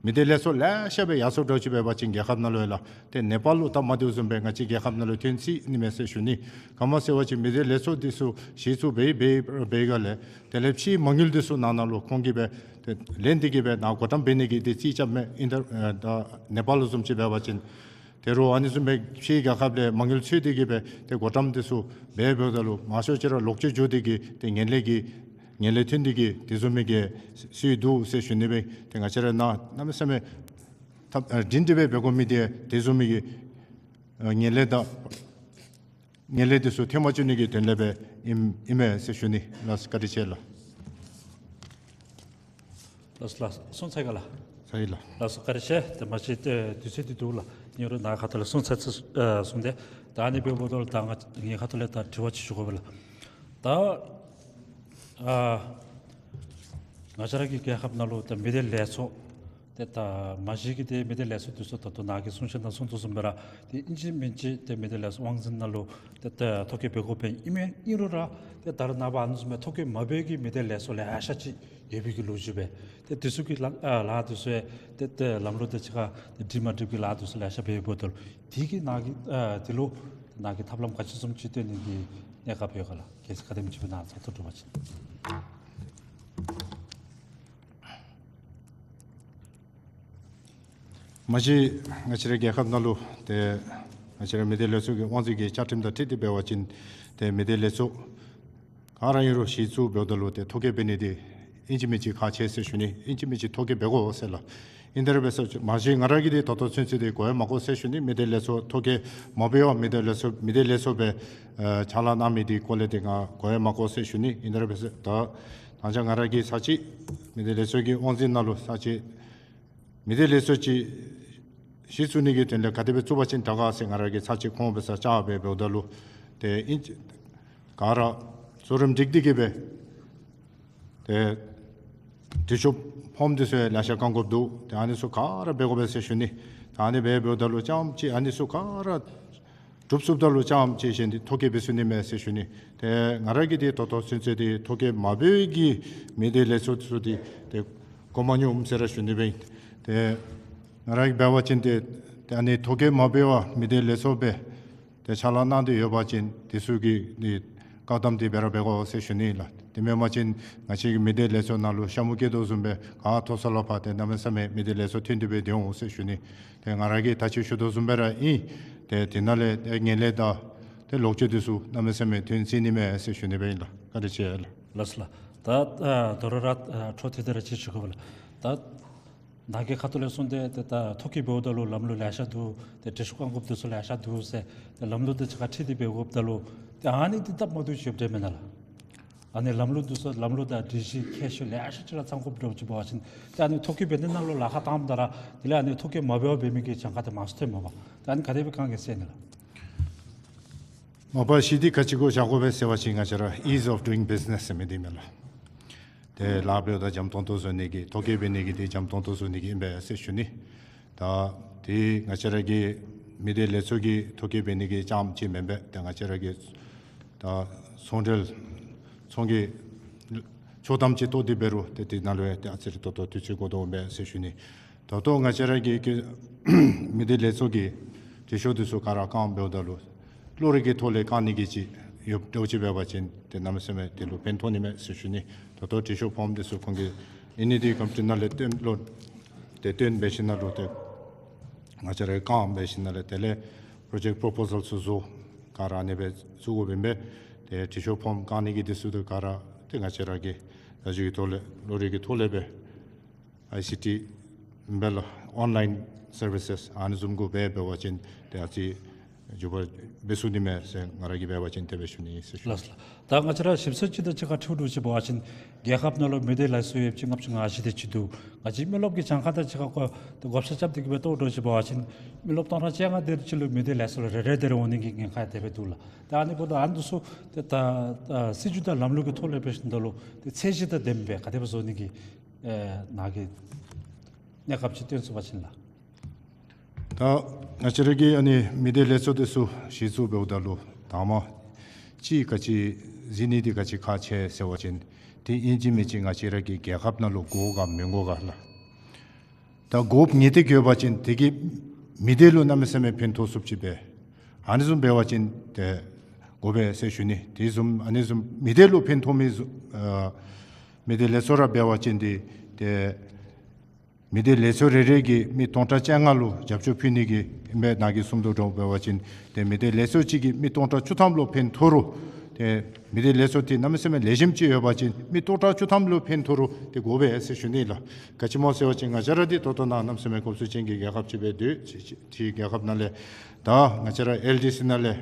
མི་སྡེ་ལས་ཚོགས་ལེ་ཤ་སྦེ་ཡར་སོངམ་འདྲཝ་ཅིག་འབད་བ་ཅིན་རྒྱལ་ཁབ་ནང་ལུ་ཡང་ལགས་ཏེ་ནེ་པཱལ་ལུ་སྟབས་མ་བདེཝ་བཟུམ་སྦེ་ང་བཅས་རྒྱལ་ཁབ་ནང་ལུ་ཐོན་སྲིད་ནི་མས་ཟེར་ཞུ་ནི། ག་མ་ཟེར་བ་ཅིན་མི་སྡེ་ལས་ཚོགས་འདི་ཚུ་གཞི་བཙུགས་འབད་འབད་འབད་སྒང་ལས་དེ་ལས་ཕྱིའི་མ་དངུལ་འདི་ཚུ་ནང་ན་ལུ་ཁོང་གིས་སྦེ་ཏེ་ལེན་ཏེ་གི་སྦེ་ནཱ་བགོ་བཀྲམ་འབད་ནི་གི་ཏེ་རྩིས་རྐྱབ་མས། ཨིན་ད་ཨེ་ད་ནེ་པཱལ་ལུ་བཟུམ་ཅིག་འབད་བ་ཅིན་ཏེ་རོགས་ཨ་ནི་བཟུམ་སྦེ་ཕྱིའི་རྒྱལ་ཁབ་ལས་མ་དངུལ་འཚོལ་ཏེ་གི་སྦེ་ཏེ་བགོ་བཀྲམ་འདི་ཚུ་འབད་འབདཝ་ད་ལུ་མང་ཤོས་ཅིག་ར་ལོག་སྤྱོད་འགྱོ་སྟེ་གི་ཏེ་ངན་ལྷད་ཀྱི་ངན་ལྷད་ཐོན་ཏེ་གི་དེ་བཟུམ་མའི་གི་སྲོལ་འདུག་ཟེར་ཞུ་ནི་སྦེ། ཏེ་ང་བཅས་ར་ནཱ་གནམ་མེད་ས་མེད་ཐབས་ཨ་སྒྲིང་སྒྲི་སྦེ་འབད་དགོ་མི་འདི་དེ་བཟུམ་མའི་གི་ཨ་ངན་ལྷད་དང་ངན་ལྷད་འདི་ཚུ་ཐོན་མ་བཅུག་ནི་གི་དོན་ལས་སྦེ་ཨིན་ཨིན་མས་ཟེར་ཞུ་ནི་ལགས། བཀའ་དྲིན་ཆེ་ལགས། ལགས་སོ་ལགས་སོ། གསུང་ཚར་ག་ལགས། ཚར་ཡི་ལགས། ལགས་སོ་བཀའ་དྲིན་ཆེ། ཏེ་མ་གཞི་ཏེ་དུས་ཚོད་འདི་འདུག་ལགས། ཨིན་རུང་ནཱ་ཁ་ཐུག་ལས་གསུང་ཚར་ཚར་ཨ་གསུངས་ཏེ། ད་ཨ་ནི་འབདཝ་ད་ལུ་ད་ང་ངེའི་ཁ་ཐུག་ལས་ད་དྲི་བ་ཅིག་ཞུ་དགོ་པས་ལགས། ད་ཨ་ང་བཅས་ར་གི་རྒྱལ་ཁབ་ནང་ལུ་ད་མི་སྡེ་ལས་ཚོགས་ཏེ་ད་མ་གཞི་གི་ཏེ་མི་སྡེ་ལས་ཚོགས་འདི་ཚུ་ད་ལྟོ་ནཱ་གིས་གསུང་བཤད་ནང་གསུངས་དོ་བཟུམ་སྦེ་ར་ཏེ་ཨིན་ཅི་མིན་ཅི་ཏེ་མི་སྡེ་ལས་ཚོགས་དབང་འཛིན་ནང་ལུ་ཏེ་ཏེ་ཐོ་བཀོད་འབད་དགོཔ་ཨིན་མས། ཨིན་རུང་ར་ཏེ་ད་རེས་ནངས་པ་ཨ་ནི་བཟུམ་མའི་ཐོ་བཀོད་མ་འབད་བའི་གི་མི་སྡེ་ལས་ཚོགས་ལེ་ཤ་ཅིག་ཡོད་པའི་གི་ལོ་རྒྱུས་སྦེ། ཏེ་འདི་ཚུ་གི་ལཱ་ཨ་ལཱ་འདི་ཚུ་ཡང་ཏེ་ཏེ་ལམ་ལུགས་དང་གཅིག་ཁར་ཏེ་འགྲིག་མ་འགྲིག་གི་ལཱ་འདི་ཚུ་ལེ་ཤ་འབད་འབདཝ་ད་ལུ་དེ་གིས་ནཱ་གི་ཨ་དེ་ལུ་ནཱ་གིས་ཐབས་ལམ་ག་ཅི་བཟུམ་ཅིག་སྟོན་ནི་གི་གནས་སྐབས་ཡོད་ག་ལགས། གལ་སྲིད་ག་དེམ་ཅིག་སྦེ་ནཱ་ཚགས་ཚུད་འབད་བ་ཅིན། མ་གཞི་ང་བཅས་རའི་རྒྱལ་ཁབ་ནང་ལུ་ཏེ་ང་བཅས་རའི་མི་སྡེ་ལས་ཚོགས་ཀྱི་དབང་འཛིན་གྱི་བཅའ་ཁྲིམས་དང་འཁྲིལ་ཏེ་འབད་བ་ཅིན་ཏེ་མི་སྡེ་ལས་ཚོགས་ག་ར་ཨིན་རུང་གཞི་བཙུགས་འབདཝ་ད་ལུ་ཏེ་ཐོ་བཀོད་འབད་ནི་འདི་ཨིན་ཅི་མིན་ཅི་ཁག་ཆེ་ཟེར་ཞུ་ནི། ཨིན་ཅི་མིན་ཅི་ཐོ་བཀོད་འབད་དགོ་ཟེར་ལགས། ཨིན་ཏེ་ར་འབད་ས་མ་གཞི་ང་ར་གིས་འདི་ད་ལྟོ་ཚུན་ཚོད་འདི་གོ་ཡང་མ་གོ་ཟེར་ཞུ་ནི། མི་སྡེ་ལས་ཚོགས་ཐོ་བཀོད་མ་འབད་བར་མི་སྡེ་ལས་ཚོགས་མི་སྡེ་ལས་ཚོགས་སྦེ་ཨ་ཕྱག་ལཱ་གནང་མི་འདི་སྐོར་ལས་འདི་ང་གོ་ཡང་མ་གོ་ཟེར་ཞུ་ནི། ཨིན་ཏེ་ར་འབད་ས་ད་ད་ཅི་ང་ར་གིས་ཚར་གཅིག་མི་སྡེ་ལས་ཚོགས་ཀྱི་དབང་འཛིན་ནང་ལུ་ཚར་གཅིག་མི་སྡེ་ལས་ཚོགས་ཅིག་གཞི་བཙུགས་ནི་གི་དོན་ལས་ག་དེ་སྦེ་བཙུགས་པ་ཅིན་དྲག་ག་ཟེར་ང་ར་གིས་ཚར་གཅིག་ཁོང་འབད་ས་བཅར་སྦེ་འབདཝ་ད་ལུ་ཏེ་ཨིན་ཅི་ག་ར་གཙོ་རིམ་སྒྲིག་སྟེ་གི་སྦེ་ཏེ་དྲི་ཤོབ་ཕོརམ་འདི་ཚུ་ཡང་ལེ་ཤ་བཀང་དགོཔ་འདུག། ཏེ་ཨ་ནི་ཚུ་ག་ར་འབད་དགོ་པས་ཟེར་ཞུ་ནི། ཏེ་ཨ་ནི་སྦེ་འབདཝ་ད་ལུ་རྐྱངམ་ཅིག་ཨ་ནི་ཚུ་ག་ར་གྲུབ་ཚུགསཔ་ད་ལུ་རྐྱངམ་ཅིག་གཞན་འདི་ཐོ་བཀོད་འབད་ཚུགས་ནི་མས་ཟེར་ཞུ་ནི། ཏེ་ང་ར་གིས་འདི་ད་ལྟོ་ཚུན་ཚོད་འདི་ཐོ་བཀོད་མ་འབད་བའི་གི་མི་སྡེ་ལས་ཚོགས་ཚུ་འདི་ཏེ་གོ་མ་མྱོངམ་ཟེར་ར་ཞུ་ནི་སྦེ་ཨིན། ཏེ་ང་ར་གིས་འབད་བ་ཅིན་ཏེ་ཏེ་ཨ་ནི་ཐོ་བཀོད་མ་འབད་བར་མི་སྡེ་ལས་ཚོགས་སྦེ་ཏེ་ཕྱག་ལཱ་གནང་སྟེ་ཡོད་པ་ཅིན་དེ་ཚུ་གི་ནི་བཀག་དམ་འདི་འབད་ར་འབད་དགོ་ཟེར་ཞུ་ནི་ལགས། དེ་མེན་པ་ཅིན་ང་བཅས་ཀྱི་མི་སྡེ་ལས་ཚོགས་ནང་ལུ་ཤ་མུ་སྐྱེས་དོ་བཟུམ་སྦེ་ག་མཐོ་ས་ལུ་ཕར་ཏེ་གནམ་མེད་ས་མེད་མི་སྡེ་ལས་ཚོགས་ཐོན་ཏེ་སྦེ་སྡོད་འོང་ཟེར་ཞུ་ནི། ཏེ་ང་ར་གིས་ད་ཅི་ཞུ་དོ་བཟུམ་སྦེ་ར་ཨིན། ཏེ་དེ་ནང་ལས་ཏེ་ངན་ལྷད་དང་ཏེ་ལོག་སྤྱོད་འདི་ཚུ་གནམ་མེད་ས་མེད་ཐོན་སྲིད་ནི་མས་ཟེར་ཞུ་ནི་སྦེ་ཨིན་ལགས། བཀའ་དྲིན་ཆེ་ལགས། ལགས་སོ་ལགས། ད་ཨ་དོ་རུང་ར་ཨ་འཕྲོ་མཐུད་དེ་ར་ཅིག་ཞུ་དགོ་པས་ལགས། ད་ནཱ་གི་ཁ་ཐུག་ལས་གསུངས་ཏེ་ཏེ་ད་ཐོ་བཀོད་འབདཝ་ད་ལུ་ལམ་ལུགས་ལེ་ཤ་འདུག། ཏེ་དྲི་ཤོབ་བཀང་དགོཔ་འདི་ཚུ་ལེ་ཤ་འདུག་ཟེར། ཏེ་ལམ་ལུགས་དང་གཅིག་ཁར་འཁྲིལ་ཏེ་འབད་དགོཔ་ད་ལུ་ཏེ་ཨ་ནི་འདི་སྟབས་མ་བདེཝ་ཅིག་ཡོདཔ་འདྲས་མེན་ན་ལགས། ཨ་ནི་ལམ་ལུགས་འདི་ཚུ་ལམ་ལུགས་དང་སྒྲིག་གཞི་ཁྱད་ཆོས་ལེ་ཤ་ཅིག་ར་ཚང་དགོཔ་འདྲཝ་ཅིག་འབད་བ་ཅིན་ཏེ་ཨ་ནི་ཐོ་བཀོད་འབད་ནི་ནང་ལུ་ལཱ་ཁག་བཏངམ་ད་ར་དེ་ལས་ཨ་ནི་ཐོ་བཀོད་མ་འབད་བར་འབད་མི་གི་གྱངས་ཁ་དེ་མང་སུ་ཐོནམ་མས་པ། ཏེ་ཨ་ནི་ག་དེ་སྦེ་གང་གིས་སེལ་ནི་ལགས། མ་པ་གཞི་འདི་ག་ཅི་གུ་བཞག་དགོ་པས་ཟེར་བ་ཅིན་ང་བཅས་ར་ease of doing business ཟེར་མི་འདི་མས་ལགས། ཏེ་ལཱ་འབདཝ་ད་འཇམ་ཏོང་ཏོ་བཟོ་ནི་གི་ཐོ་བཀོད་འབད་ནི་གི་འདི་འཇམ་ཏོང་ཏོ་བཟོ་ནི་གི་ཨིན་པས་ཟེར་ཞུ་ནི། ད་འདི་ང་བཅས་ར་གི་མི་སྡེ་ལས་ཚོགས་ཀྱི་ཐོ་བཀོད་འབད་ནི་གི་རྐྱངམ་ཅིག་མེན་པས། ཏེ་ང་བཅས་ར་གི་ད་ཚོང་འབྲེལ་ཚོང་གི་ཆོག་ཐམ་ཅིག་བཏོག་སྟེ་འབད་རུང་ཏེ་འདི་ནང་ལུ་ཡང་ཏེ་ཨ་ཙི་རེ་ཏོག་ཏོ་དུས་ཚོད་འགོར་དོ་འོང་པས་ཟེར་ཞུ་ནི། ད་ལྟོ་ང་བཅས་ར་གི་གི་མི་སྡེ་ལས་ཚོགས་ཀྱི་དྲི་ཤོབ་འདི་ཚུ་ག་ར་བཀང་འབདཝ་ད་ལུ་གློག་རིག་གི་ཐོག་ལས་བཀང་ནི་གི་ཅིག་ཡོདཔ་འདྲཝ་ཅིག་འབད་བ་ཅིན་ཏེ་གནམ་མེད་ས་མེད་དེ་ལུ་ཕན་ཐོགས་ནི་མས་ཟེར་ཞུ་ནི། ད་ལྟོ་དྲི་ཤོབ་ཕོརམ་འདི་ཚུ་ཁོང་གིས་ཨིན་ནི་འདི་ཀམ་པུ་ཊར་ནང་ལས་བཏོན་ལོ་ཏེ་བཏོན་འབད་ཞིནམ་ལས་ཏེ་ང་བཅས་ར་བཀང་འབད་ཞིནམ་ལས་དེ་ལས་པྲོ་ཇེཀཊ་པོ་རོ་པོ་ཟཱལ་ཚུ་བཟོ། ག་ར་ཨ་ནི་སྦེ་བཙུགས་དགོཔ་ཨིན་པས། ཏེ་དྲི་ཤོག་ཕོརམ་བཀང་ནི་གི་འདི་ཚུ་དང་ག་ར་ཏེ་ང་བཅས་ར་གིས་ད་ཅི་གི་ཐོག་ལས་གློག་རིག་གི་ཐོག་ལས་སྦེ་ཨའི་སི་ཊི་འབད་ལགས་ཨོན་ལའིན་སར་བི་སེས་ཨ་ནི་བཟུམ་གུ་འབད་འབད་བ་ཅིན་ཏེ་ཨ་ཙི་འགྱུར་བ་འབད་ཚུགས་ནི་མས་ཟེར་ང་ར་གིས་འབད་བ་ཅིན་དེ་སྦེ་ཞུ་ནི་ཟེར་ཞུ། ལགས་སོ་ལགས། ད་ང་བཅས་ར་ཞིབ་འཚོལ་ཅིག་དང་གཅིག་ཁར་འཁྲིལ་འདྲཝ་ཅིག་འབད་བ་ཅིན་རྒྱལ་ཁབ་ནང་ལུ་མི་སྡེ་ལས་ཚོགས་ཡོདཔ་ཅིག་ལྔ་བཅུ་ང་བཞི་དེ་ཅིག་འདུག། ང་བཅས་མི་རློབས་ཀྱི་གྱངས་ཁ་དང་གཅིག་ཁར་བཀོད་དེ་བགོ་བཤའ་རྐྱབ་སྟེ་གི་སྦེ་བལྟ་འདྲཝ་ཅིག་འབད་བ་ཅིན་མི་རློབས་སྟོང་ཕྲག་བཅོ་ལྔ་དེ་ཅིག་ལུ་མི་སྡེ་ལས་ཚོགས་ལུ་རེ་རེ་དེ་རེ་འོང་ནི་གི་ཉེན་ཁ་དེ་སྦེ་འདུག་ལགས། ད་ཨ་ནི་འབདཝ་ད་ཨ་ནི་འདི་ཚུ་ཏེ་ད་ད་སྲིད་བྱུས་དང་ལམ་ལུགས་ཀྱི་ཐོག་ལས་འབད་ཞིནམ་ད་ལུ་ཏེ་ཚད་གཞི་དང་ལྡནམ་སྦེ་ག་དེ་སྦེ་བཟོ་ནི་གི་ཨེ་ནཱ་གི་གནས་སྐབས་ཅིག་སྟོན་ཚུགས་པ་ཅིན་ལགས། ད་ང་བཅས་ར་གི་ཨ་ནི་མི་སྡེ་ལས་ཚོགས་དེ་ཚུ་གཞི་བཙུགས་འབདཝ་ད་ལུ་དང་པ་ཅིག་ག་ཅི་གཟིགས་ནི་འདི་ག་ཅི་ཁག་ཆེ་ཟེར་བ་ཅིན་ཏེ་ཨིན་ཅི་མིན་ཅི་ང་བཅས་ར་གི་རྒྱལ་ཁབ་ནང་ལུ་དགོ་ག་མི་དགོ་ག་ལགས། ད་དགོཔ་ངེས་ཏིག་ཡོད་པ་ཅིན་དེ་གིས་མི་སྡེ་ལུ་གནམ་མེད་ས་མེད་ཕན་ཐོགས་ཚུགསཔ་ཅིག་འབད། ཨ་ནི་བཟུམ་འབད་བ་ཅིན་ཏེ་དགོ་པས་ཟེར་ཞུ་ནི། དེ་བཟུམ་ཨ་ནི་བཟུམ་མི་སྡེ་ལུ་ཕན་ཐོགས་མི་བཟུམ་ཨ་མི་སྡེ་ལས་ཚོགས་ར་འབད་བ་ཅིན་འདི་ཏེ་མི་སྡེ་ལས་ཚོགས་རེ་རེ་གིས་མི་སྟོང་ཕྲག་བཅོ་ལྔ་ལུ་རྒྱབ་སྐྱོར་ཕུལ་ནི་གི་ཨིན་པས། ནཱ་གིས་གསུངས་དོ་བཟུམ་འབད་བ་ཅིན་ཏེ་མི་སྡེ་ལས་ཚོགས་གཅིག་གིས་མི་སྟོང་ཕྲག་བཅུ་ཐམ་ལུ་ཕན་ཐོགས་རུང་ཏེ་མི་སྡེ་ལས་ཚོགས་དེ་གནམ་མེད་ས་མེད་ལེགས་ཤོམ་ཅིག་ཡོད་པ་ཅིན་མི་སྟོང་ཕྲག་བཅུ་ཐམ་ལུ་ཕན་ཐོགས་རུང་ཏེ་དགོ་པས་ཟེར་ཞུ་ནི་ལགས། ག་ཅི་སྨོ་ཟེར་བ་ཅིན་ང་བཅས་ར་འདི་ད་ལྟོ་ནཱ་གནམ་མེད་ས་མེད་གོམས་སྲོལ་ཅན་གྱི་རྒྱལ་ཁབ་ཅིག་སྦེ་སྡོད་ཅི་ཅི་ཏེ་རྒྱལ་ཁབ་ནང་ལས་ད་ང་བཅས་ར་ཨེལ་ཌི་སི་ནང་ལས་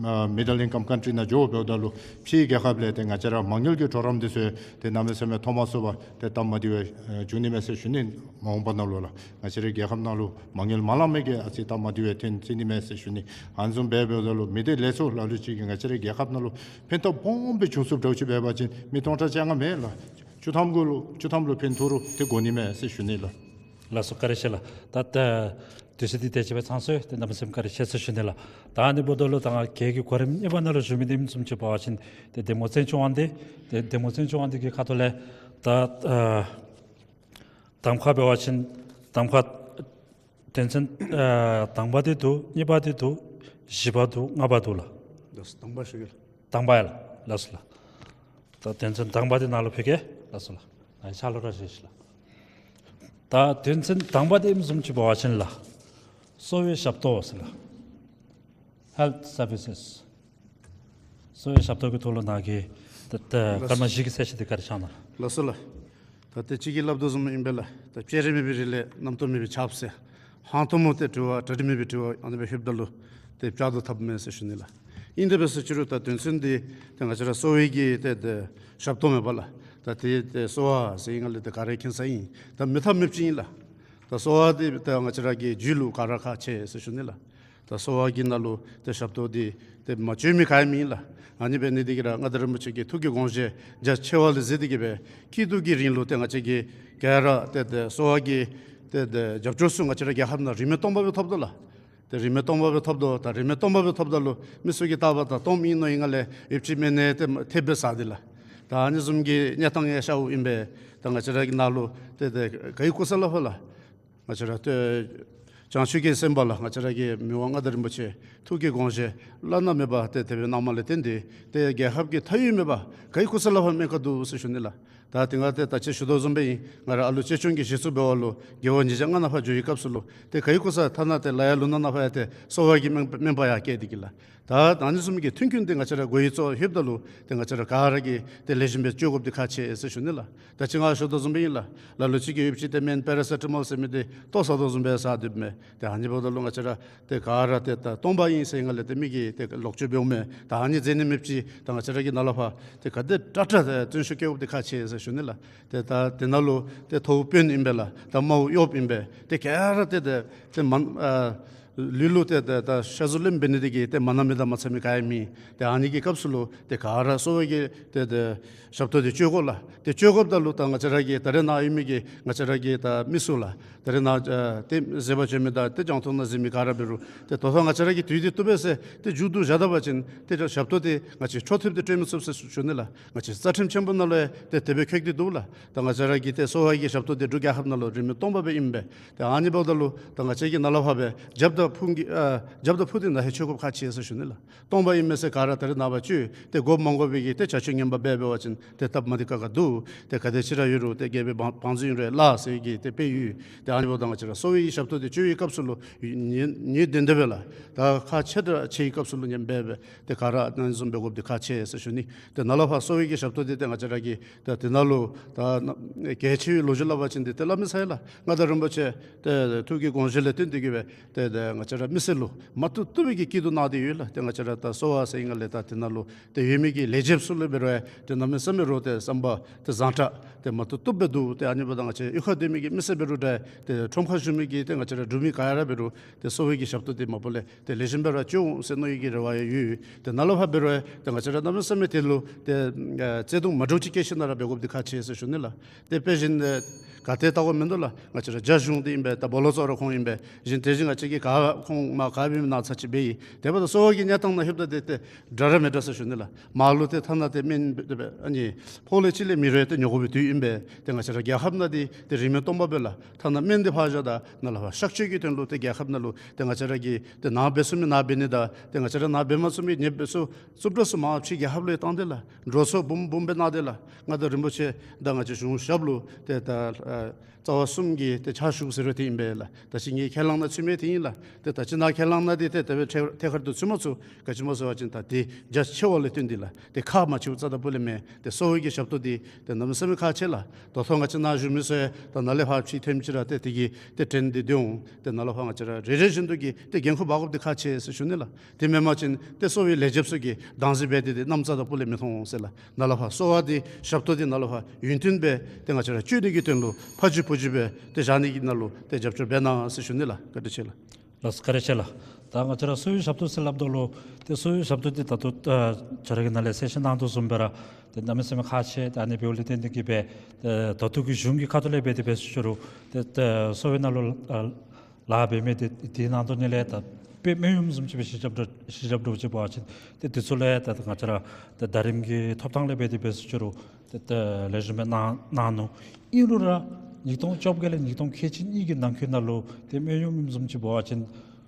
ཨ་མི་ཌལ་ཨིན་ཀམ་ཀཱན་ཊི་ནང་འགྱོ་འབདཝ་ད་ལུ་ཕྱིའི་རྒྱལ་ཁབ་ལས་ཏེ་ང་བཅས་ར་མ་དངུལ་གྱི་གྲོགས་རམ་འདི་ཚུ་ཏེ་གནམ་མེད་ས་མེད་ཐོབ་མ་ཚུགས་པར་ཏེ་སྟབས་མ་བདེཝ་ཨེ་འབྱུང་ནི་མས་ཟེར་ཞུ་ནི། མ་འོངས་པ་ནང་ལུ་ལགས་ང་བཅས་རའི་རྒྱལ་ཁབ་ནང་ལུ་མ་དངུལ་མ་ལང་མི་གིས་ཨ་ཙི་སྟབས་མ་བདེཝ་ཐོན་སྲིད་ནི་མས་ཟེར་ཞུ་ནི། ཨ་ནི་བཟུམ་འབད་འབདཝ་ད་ལུ་མི་སྡེ་ལས་ཚོགས་ལ་ལུ་ཅིག་གིས་ང་བཅས་རའི་རྒྱལ་ཁབ་ནང་ལུ་ཕན་ཐོགས་སྦོམ་སྦེ་བྱུང་ཚུགསཔ་འདྲཝ་ཅིག་འབད་བ་ཅིན་མི་སྟོང་ཕྲག་བཅོ་ལྔ་མེན་ལགས། བཅུ་ཐམ་གུ་ལུ་བཅུ་ཐམ་ལུ་ཕན་ཐོགས་རུང་ཏེ་དགོ་ནི་མས་ཟེར་ཞུ་ནི་ལགས། ལགས་སོ་བཀའ་དྲིན་ཆེ་ལགས། ད་ད་དུས་ཚོད་འདི་དེ་ཅིག་སྦེ་ཚང་སོང་ཡི། ཏེ་གནམ་མེད་ས་མེད་བཀའ་དྲིན་ཆེ་ཟེར་ཞུ་ནི་ལགས། ད་ཨ་ནི་འབདཝ་ད་ལུ་ད་ང་གི་གོ་རིམ་གཉིས་པ་ནང་ལུ་ཞུ་མི་འདི་ཨིནམ་བཟུམ་ཅིག་འབད་བ་ཅིན་ཏེ་གདམ་ངོ་བཙན་སྐྱོང་དབང་འདུས་ཏེ་གདམ་ངོ་བཙན་སྐྱོང་དབང་འདུས་ཀྱི་ཁ་ཐུག་ལས་ད་ཨ་གདམ་ཁ་འབད་བ་ཅིན་གདམ་ཁ་དོན་ཚན་ཨ་དང་པ་འདི་འདུག། གཉིས་པ་འདི་འདུག། བཞི་པ་འདུག། ལྔ་པ་འདུག་ལགས། ལགས་སོ། དང་པ་ཞུ་གེ་ལགས། དང་པ་ཡ་ལགས། ལགས་སོ་ལགས། ད་དོན་ཚན་དང་པ་འདི་ནཱ་ལུ་ཕུལ་གེ། ལགས་སོ་ལགས། ཨ་ནི་ཕྱག་ལུ་ར་བཞེས་ཤིག་ལགས། ད་དོན་ཚན་དང་པ་འདི་ཨིནམ་བཟུམ་ཅིག་འབད་བ་ཅིན་ལགས་གསོ་བའི་ཞབས་ཏོག་ཟེར་ལགས། Health Services། གསོ་བའི་ཞབས་ཏོག་གི་ཐོག་ལུ་ནཱ་གི་ད་ད་ལགས་སོ། སྐར་མ་བཞི་གི་གསལ་བཤད་འདི་ག་ར་ཕྱག་ན། ལགས་སོ་ལགས། ད་ཏེ་ཅིག་གིས་སླབ་དོ་བཟུམ་ཨིན་པས་ལགས། ད་སྤྱན་རས་མེད་པའི་རིགས་ལས་རྣམ་རྟོག་མེད་པའི་ཆབ་ཟེར། ཧང་སྟོང་མོ་ཏེ་དྲི་བ་གྲ་སྒྲིག་མེད་པའི་དྲི་བ་ཨ་ནི་སྦེ་ལྷོདཔ་ད་ལུ་ཏེ་བཅར་དོ་ཐབས་མེད་ཟེར་ཞུ་ནི་ལགས། ཨིན་དེ་སྦེ་ཟེར་ཅི་རུང་ད་དོན་ཚན་འདི་ཏེ་ང་བཅས་ར་གསོ་བའི་གི་ཏེ་ཏེ་ཞབས་ཏོག་མེན་པ་ལགས། ད་ཏེ་ཏེ་གསོ་བ་ཟེར་ཨིན་ག་ལས་ཏེ་ག་ར་མཁྱེན་ས་ཨིན། ད་མེད་ཐབས་མེདཔ་ཅིག་ཨིན་ལགས། ད་གསོ་བ་འདི་ད་ང་བཅས་ར་གི་རྒྱུད་ལུ་ག་ར་ཁག་ཆེ་ཟེར་ཞུ་ནི་ལགས། ད་གསོ་བ་གི་ནང་ལུ་ཏེ་ཞབས་ཏོག་འདི་ཏེ་མ་སྤྱོད་མི་ག་ཡང་མེད་ལགས། ཨ་ནི་འབད་ནི་འདི་གིས་ར་མངའ་བདག་རིན་པོ་ཆེ་གི་ཐུགས་ཀྱི་དགོངས་བཞེད་རྒྱ་ཆེ་བ་ལས་གཟིགས་ཏེ་གི་སྦེ་སྐྱིད་སྡུག་གི་རིང་ལུ་ཏེ་ང་བཅས་ཀྱིས་ག་ར་ཏེ་ཏེ་གསོ་བ་གི་ཏེ་ཏེ་རྒྱབ་སྐྱོར་ཚུ་ང་བཅས་ར་རྒྱལ་ཁབ་ནང་རིན་མེད་སྟོང་པ་སྦེ་ཐོབ་དོ་ལགས། ཏེ་རིན་མེད་སྟོང་པ་སྦེ་ཐོབ་དོ། ད་རིན་མེད་སྟོང་པ་སྦེ་ཐོབ་ད་ལུ་མི་ཚུ་གིས་བལྟ་བ་ད་སྟོངམ་ཨིན་མནོ་ཨིན་ག་ལས་ཡོདཔ་ཅིག་མེན་ནི་ཏེ་ཐེབས་སྦེ་ཟ་སྟེ་ལགས། ད་ཨ་ནི་བཟུམ་གྱི་གནས་སྟངས་ཡང་ཤརཝ་ཨིན་པས། ད་ང་བཅས་ར་གི་ནང་ལུ་ཏེ་ཏེ་ག་ཡི་གུ་ས་ལ་ཕར་ལགས། ང་བཅས་ར་ཏེ་བྱང་ཆུབ་ཀྱི་སེམས་དཔའ་ལགས། ང་བཅས་ར་གི་མི་དབང་མངའ་བདག་རིན་པོ་ཆེ་ཐུགས་ཀྱི་དགོངས་བཞེད་བླ་ན་མེད་པ་ཏེ་དེ་སྦེ་གནངམ་ལས་བརྟེན་ཏེ་ཏེ་རྒྱལ་ཁབ་ཀྱི་མཐའ་དབུས་མེད་པར་ག་ཡི་གུ་ས་ལ་ཕར་སྨན་ཁང་འདུག་ཟེར་ཞུ་ནི་ལགས། ད་ཏེ་ང་ཏེ་ད་ཅི་ཞུ་དོ་བཟུམ་སྦེ་ཨིན། ང་ར་ཨ་ལུ་གཅེས་སྐྱོང་གི་གཞི་བཙུགས་འབད་བ་ལུ་དགེ་བ་ཉིས་བརྒྱ་ལྔ་ནང་ཕར་འགྱོ་བའི་སྐབས་སུ་ལུ་ཏེ་ག་ཡི་གུ་ས་ཐ་ན་ཏེ་ལ་ཡ་ལུ་ནང་ན་ཕར་ཡང་ཏེ་གསོ་བ་གི་སྨན་སྨན་པ་ཡང་བསྐྱལ་ཏེ་གི་ལགས། ད་ད་ཨ་ནི་བཟུམ་གྱི་མཐུན་རྐྱེན་འདི་ང་བཅས་ར་སྒོ་ཡི་གཙོ་བོར་ལྷོདཔ་ད་ལུ་ཏེ་ང་བཅས་ར་ག་ར་གིས་ཏེ་ལེགས་ཤོམ་སྦེ་སྤྱོད་དགོཔ་འདི་ཁག་ཆེ་ཟེར་ཞུ་ནི་ལགས། ད་ཅི་ང་ཞུ་དོ་བཟུམ་སྦེ་ཨིན་ལགས། ལ་ལུ་ཅིག་གིས་ཡོདཔ་ཅིག་ཏེ་སྨན་པེ་ར་སི་ཊ་མོལ་ཟེར་མི་འདི་ལྟོ་བཟའ་དོ་བཟུམ་སྦེ་བཟའ་སྡོདཔ་མས། ཏེ་ཨ་ནི་འབདཝ་ད་ལུ་ང་བཅས་ར་ཏེ་ག་ར་ཏེ་ད་སྟོང་པ་ཨིན་ཟེར་ཨིན་ག་ལས་ཏེ་མི་གིས་ཏེ་ལོག་སྤྱོད་འབདཝ་མས། ད་ཨ་ནི་མཛད་ནི་མེདཔ་ཅིག་ད་ང་བཅས་ར་གི་ནང་ལུ་ཕར་ཏེ་ག་དེ་དྲག་དྲག་ཏེ་བརྩོན་ཤུགས་བསྐྱེད་དགོཔ་འདི་ཁག་ཆེ་ཟེར་ཞུ་ནི་ལགས། ཏེ་ད་དེ་ནང་ལུ་ཏེ་མཐོཝ་དཔོན་ཨིན་པས་ལགས། ད་དམའཝ་གཡོགཔ་ཨིན་པས། ཏེ་ག་ར་ཏེ་ཏེ་ཏེ་མ་ཨ་ལུས་ལུ་ཏེ་ཏེ་ད་ཤ་ཟུག་ལེནམ་འབད་ནི་འདི་གིས་ཏེ་མ་གནམ་མི་དང་མ་ཚ་མི་ག་ཡང་མེད། ཏེ་ཨ་ནི་གི་སྐབས་སུ་ལུ་ཏེ་ག་ར་གསོ་བའི་གི་ཏེ་ཏེ་ཞབས་ཏོག་འདི་སྤྱོད་དགོ་ལགས། ཏེ་སྤྱོད་དགོཔ་ད་ལུ་ད་ང་བཅས་ར་གི་ད་རེས་ནཱ་ཡོད་མི་གི་ང་བཅས་ར་གི་ད་མི་ཚུ་ལགས། ད་རེས་ནཱ་ཨ་ཏེ་བཟི་བར་བྱོན་མི་དང་ཏེ་རྒྱང་མཐོང་ནང་གཟིགས་མི་ག་ར་འབད་རུང་ཏེ་ད་ལྟོ་ང་བཅས་ར་གིས་དུས་འདི་བཏུབ་པས་ཟེར་ཏེ་མཇུག་བསྡུ་བཞག་ད་པ་ཅིན་ཏེ་ཞབས་ཏོག་འདི་ང་བཅས་འཕྲོ་མཐུད་དེ་སྤྲོད་མི་ཚུགས་ཟེར་ཞུ་ནི་ལགས། ང་བཅས་རྩ་ཁྲིམས་ཆེན་པོ་ནང་ལུ་ཡང་ཏེ་དེ་སྦེ་འཁོད་དེ་འདུག་ལགས། ད་ང་བཅས་ར་གི་ཏེ་གསོ་བ་གི་ཞབས་ཏོག་འདི་འབྲུག་རྒྱལ་ཁབ་ནང་ལུ་རིན་མེད་སྟོང་པ་སྦེ་ཨིན་པས། ཏེ་ཨ་ནི་འབདཝ་ད་ལུ་ད་ང་བཅས་ཀྱིས་ནཱ་ལས་ཕར་སྦེ་རྒྱབ་ ཕུང་གི་ཨ་རྒྱབ་དང་ཕུ་འདི་ནཱ་ཧེ་ཆོད་དགོཔ་ཁག་ཆེ་ཟེར་ཞུ་ནི་ལགས། སྟོང་པ་ཨིན་མས་ཟེར་ག་ར་ད་རེས་ནངས་པ་ཅིག་ཏེ་དགོཔ་མ་དགོ་པའི་གི་ཏེ་བྱ་སྤྱོད་ངན་པ་འབད་འབད་བ་ཅིན་ཏེ་སྟབས་མ་བདེ་ཁག་ཁ་འདུག། ཏེ་ག་དེ་ཅིག་ར་ཡོད་རུང་ཏེ་རྒྱལ་པོའི་བང་བང་མཛོད་ཨིན་རུང་ལགས་ཟེར་གི་ཏེ་དཔེ་ཡོད། ཏེ་ཨ་ནི་འབདཝ་ད་ང་བཅས་ར་གསོ་བའི་ཞབས་ཏོག་འདི་སྤྱོད་པའི་སྐབས་སུ་ལུ་ངེས་ངེས་བདེན་བདེན་སྦེ་ལགས། ད་ཁག་ཆེ་དྲགས་ཆེ་བའི་སྐབས་སུ་ལུ་ཉམས་འབད་འབད་ཏེ་ག་ར་ཨ་ནི་བཟུམ་འབད་དགོཔ་འདི་ཁག་ཆེ་ཟེར་ཞུ་ནི། ཏེ་ནཱ་ལས་ཕར་གསོ་བའི་གི་ཞབས་ཏོག་འདི་ཏེ་ང་བཅས་ར་གི་ད་དེ་ནང་ལུ་ད་གལ་ཆེ་བའི་ལོ་རྒྱུས་སླབ་པ་ཅིན་འདི་ཏེ་སླབ་མི་ཚར་ཡི་ལགས། མངའ་བདག་རིན་པོ་ཆེ་ཏེ་ཐུགས་ཀྱི་དགོངས་བཞེད་ལས་བརྟེན་ཏེ་གིས་སྦེ་ཏེ་ཏེ་ང་བཅས་ར་མི་སེར་ལུ་མ་བཏུབ་བཏུབ་པའི་གི་སྐྱིད་སྡུག་གནང་སྟེ་ཡོད་ལགས། ཏེ་ང་བཅས་ར་ད་གསོ་བ་ཟེར་ཨིན་ག་ལས་ད་དེ་ནང་ལུ་ཏེ་ཡོད་མི་གི་ལས་བྱེདཔ་ཚུ་ལུ་འབད་རུང་ཏེ་གནམ་མེད་ས་མེད་རོགས་ཏེ་བསམ་པ་ཏེ་བཟང་དྲགས་ཏེ་མ་བཏུབ་བཏུབ་སྦེ་འདུག། ཏེ་ཨ་ནི་འབདཝ་ད་ང་བཅས་གཡུས་ཁར་སྡོད་མི་གི་མི་སེར་འབད་རུང་འདྲ་ཏེ་ཁྲོམ་ཁར་བཞུགས་མི་གི་ཏེ་ང་བཅས་ར་འབྲུག་མི་ག་ར་འབད་རུང་ཏེ་གསོ་བའི་གི་ཞབས་ཏོག་འདི་མ་པ་ལས་ཏེ་ལེགས་ཤོམ་སྦེ་ར་སྤྱོད་འོང་ཟེར་མནོ་བའི་གི་རེ་བ་ཡང་ཡོད། ཏེ་ནཱ་ལས་ཕར་འབད་རུང་ཏེ་ང་བཅས་ར་གནམ་མེད་ས་མེད་དེ་ལུ་ཏེ་ཨ་བརྩེ་གདུང་མ་འདྲཝ་ཅིག་བསྐྱེད་ཞིནམ་ལས་ར་འབད་དགོཔ་འདི་ཁག་ཆེ་ཟེར་ཞུ་ནི་ལགས། ཏེ་དཔེ་གཞན་ཨ་ག་ཏེ་ལྟ་བ་མིན་འདུག་ལགས། ང་བཅས་ར་རྒྱ་གཞུང་འདི་ཨིན་པས། ད་སྦོ་ལོགས་ཚུ་ར་ཁོང་ཨིན་པས། གཞན་དེ་བཞིན་ང་བཅས་ཀྱིས་ག་ཁོང་མ་ག་འབད་མི་ནང་ཚ་ཅིག་འབད་ཡི། དེ་འབདཝ་ད་གསོ་བ་གི་གནས་སྟངས་ནང་ལྷོདཔ་ད་ཏེ་ཏེ་འདྲ་ར་མི་འདྲ་ཟེར་ཞུ་ནི་ལགས། མར་ལུ་ཏེ་ཐ་ན་ཏེ་སྨན་ཨ་ནི་ཕོག་ལེབ་ཅིག་ལས་མེད་རུང་ཏེ་ཉོ་དགོ་པའི་དུས་ཨིན་པས། ཏེ་ང་བཅས་ར་རྒྱལ་ཁབ་ནང་འདི་ཏེ་རིན་མེད་སྟོང་པ་སྦེ་ལགས། ཐ་ན་སྨན་འདི་ཕར་བཞག་ད་ནཱ་ལས་ཕར་གཤག་བཅོས་ཀྱི་དོན་ལུ་ཏེ་རྒྱལ་ཁབ་ནང་ལུ་ཏེ་ང་བཅས་ར་གིས་ཏེ་ནཱ་འབད་ཚུགས་མི་ནཱ་འབད་ནི་དང་ཏེ་ང་བཅས་ར་ནཱ་འབད་མ་ཚུགས་མི་ནཱ་འབད་ཚུགས་རྩུབ་དྲགས་ཚུ་མར་ཕྱི་རྒྱལ་ཁབ་ལུ་བཏང་སྟེ་ལགས། འགྲོ་སོང་འབུམ་འབུམ་སྦེ་གནང་སྟེ་ལགས། མངའ་བདག་རིན་པོ་ཆེ་དང་ང་བཅས་གཞུང་ཞབས་ལུ་ཏེ་ད་ཨ་རྩ་བ་གསུམ་གྱི་ཏེ་ཕྱག་ཞུ་ཟེར་རུང་དེ་ཨིན་པས་ལགས། ད་ཅི་ངེའི་ཁས་བླངས་ནང་ཚུད་མི་དེ་ཨིན་ལགས། ཏེ་ད་ཅི་ནཱ་ཁས་བླངས་ནང་འདི་ཏེ་དེ་སྦེ་ཐད་ཐད་ཀར་དུ་ཚུད་མ་ཚུགས། ག་ཅི་སྨོ་ཟེར་བ་ཅིན་ད་འདི་རྒྱ་ཆེ་བ་ལས་བརྟེན་ཏེ་ལགས། ཏེ་ཁག་མ་ཆེཝ་རྩ་དང་སྤུ་ལས་མེན། ཏེ་གསོ་བའི་གི་ཞབས་ཏོག་འདི་ཏེ་གནམ་མེད་ས་མེད་ཁག་ཆེ་ལགས། ད་ལྟོ་ང་བཅས་ནཱ་བཞུགས་མི་ཚུ་ཡང་ད་ནཱ་ལས་ཕར་ཕྱི་ཐོནམ་ཅིག་ར་ཏེ་དེ་གི་ཏེ་ཊེན་འདི་སྡོད་འོང་། ཏེ་ནཱ་ལས་ཕར་ང་བཅས་ར་རེ་རེ་བཞིན་དུ་གིས་ཏེ་འགན་ཁུར་འབག་དགོཔ་འདི་ཁག་ཆེ་ཟེར་ཞུ་ནི་ལགས། དེ་མེན་པ་ཅིན་ཏེ་གསོ་བའི་ལས་བྱེདཔ་ཚུ་གིས་བདག་འཛིན་འབད་དེ་ཏེ་གནམ་རྩ་དང་སྤུ་ལས་མི་ཐོན་ཟེར་ལགས། ནཱ་ལས་ཕར་གསོ་བ་འདི་ཞབས་ཏོག་འདི་ནཱ་ལས་ཕར་ཡུན་བརྟན་སྦེ་ཏེ་ང་བཅས་ར་སྤྱོད་ནི་གི་དོན་ལུ་ཕ་རྒྱུད་བུ་རྒྱུད་སྦེ་ཏེ་བཞག་ནི་གི་ནང་ལུ་ཏེ་རྒྱབ་སྐྱོར་འབད་གནང་ཟེར་ཞུ་ནི་ལགས། བཀའ་དྲིན་ཆེ་ལགས། ལགས་སོ། བཀའ་དྲིན་ཆེ་ལགས། ད་ང་བཅས་ར་གསོ་བའི་ཞབས་ཏོག་ཟེར་སླབ་དོ་ལོ། ཏེ་གསོ་བའི་ཞབས་ཏོག་འདི་ད་ལྟོ་ཨ་ཁྱོད་ར་གིས་ནཱ་ལས་གསལ་བཤད་གནང་དོ་བཟུམ་སྦེ་ར་ཏེ་གནམ་མེད་ས་མེད་ཁག་ཆེ། ད་ཨ་ནི་འབདཝ་ལས་བརྟེན་ཏེ་གིས་སྦེ་ཏེ་ད་ལྟོ་གི་གཞུང་གི་ཁ་ཐུག་ལས་འབད་དེ་འབད་ཟེར་ཞུ་རུང་ཏེ་ད་གསོ་བའི་ནང་ལུ་ཨ་ལཱ་འབད་མི་འདི་དེ་ནང་དོ་ནི་ལས་ད་དཔེ་སྨན་ཡོམ་བཟུམ་ཅིག་སྦེ་གཞི་རྐྱབ་འགྱོ་གཞི་རྐྱབ་འགྱོ་ཅིག་འབད་བ་ཅིན་ཏེ་དེ་ཚུ་ལས་ད་ང་བཅས་ར་ད་ཟླ་རིམ་གྱི་ཐོབ་ཐང་ལས་འབད་དེ་འབད་ཟེར་ཞུ་རུང་ཏེ་ད་ལེགས་ཤོམ་སྦེ་གནང་གནང་ནུག། ཨིན་རུང་ར་ཉིས་སྟོང་བཅོ་བརྒྱད་ལས་ཉིས་སྟོང་ཁལ་གཅིག་གཉིས་ཀྱི་ནང་འཁོད་ནང་ལུ་ཏེ་སྨན་ཡོམ་བཟུམ་ཅིག་འབད་བ་ཅིན་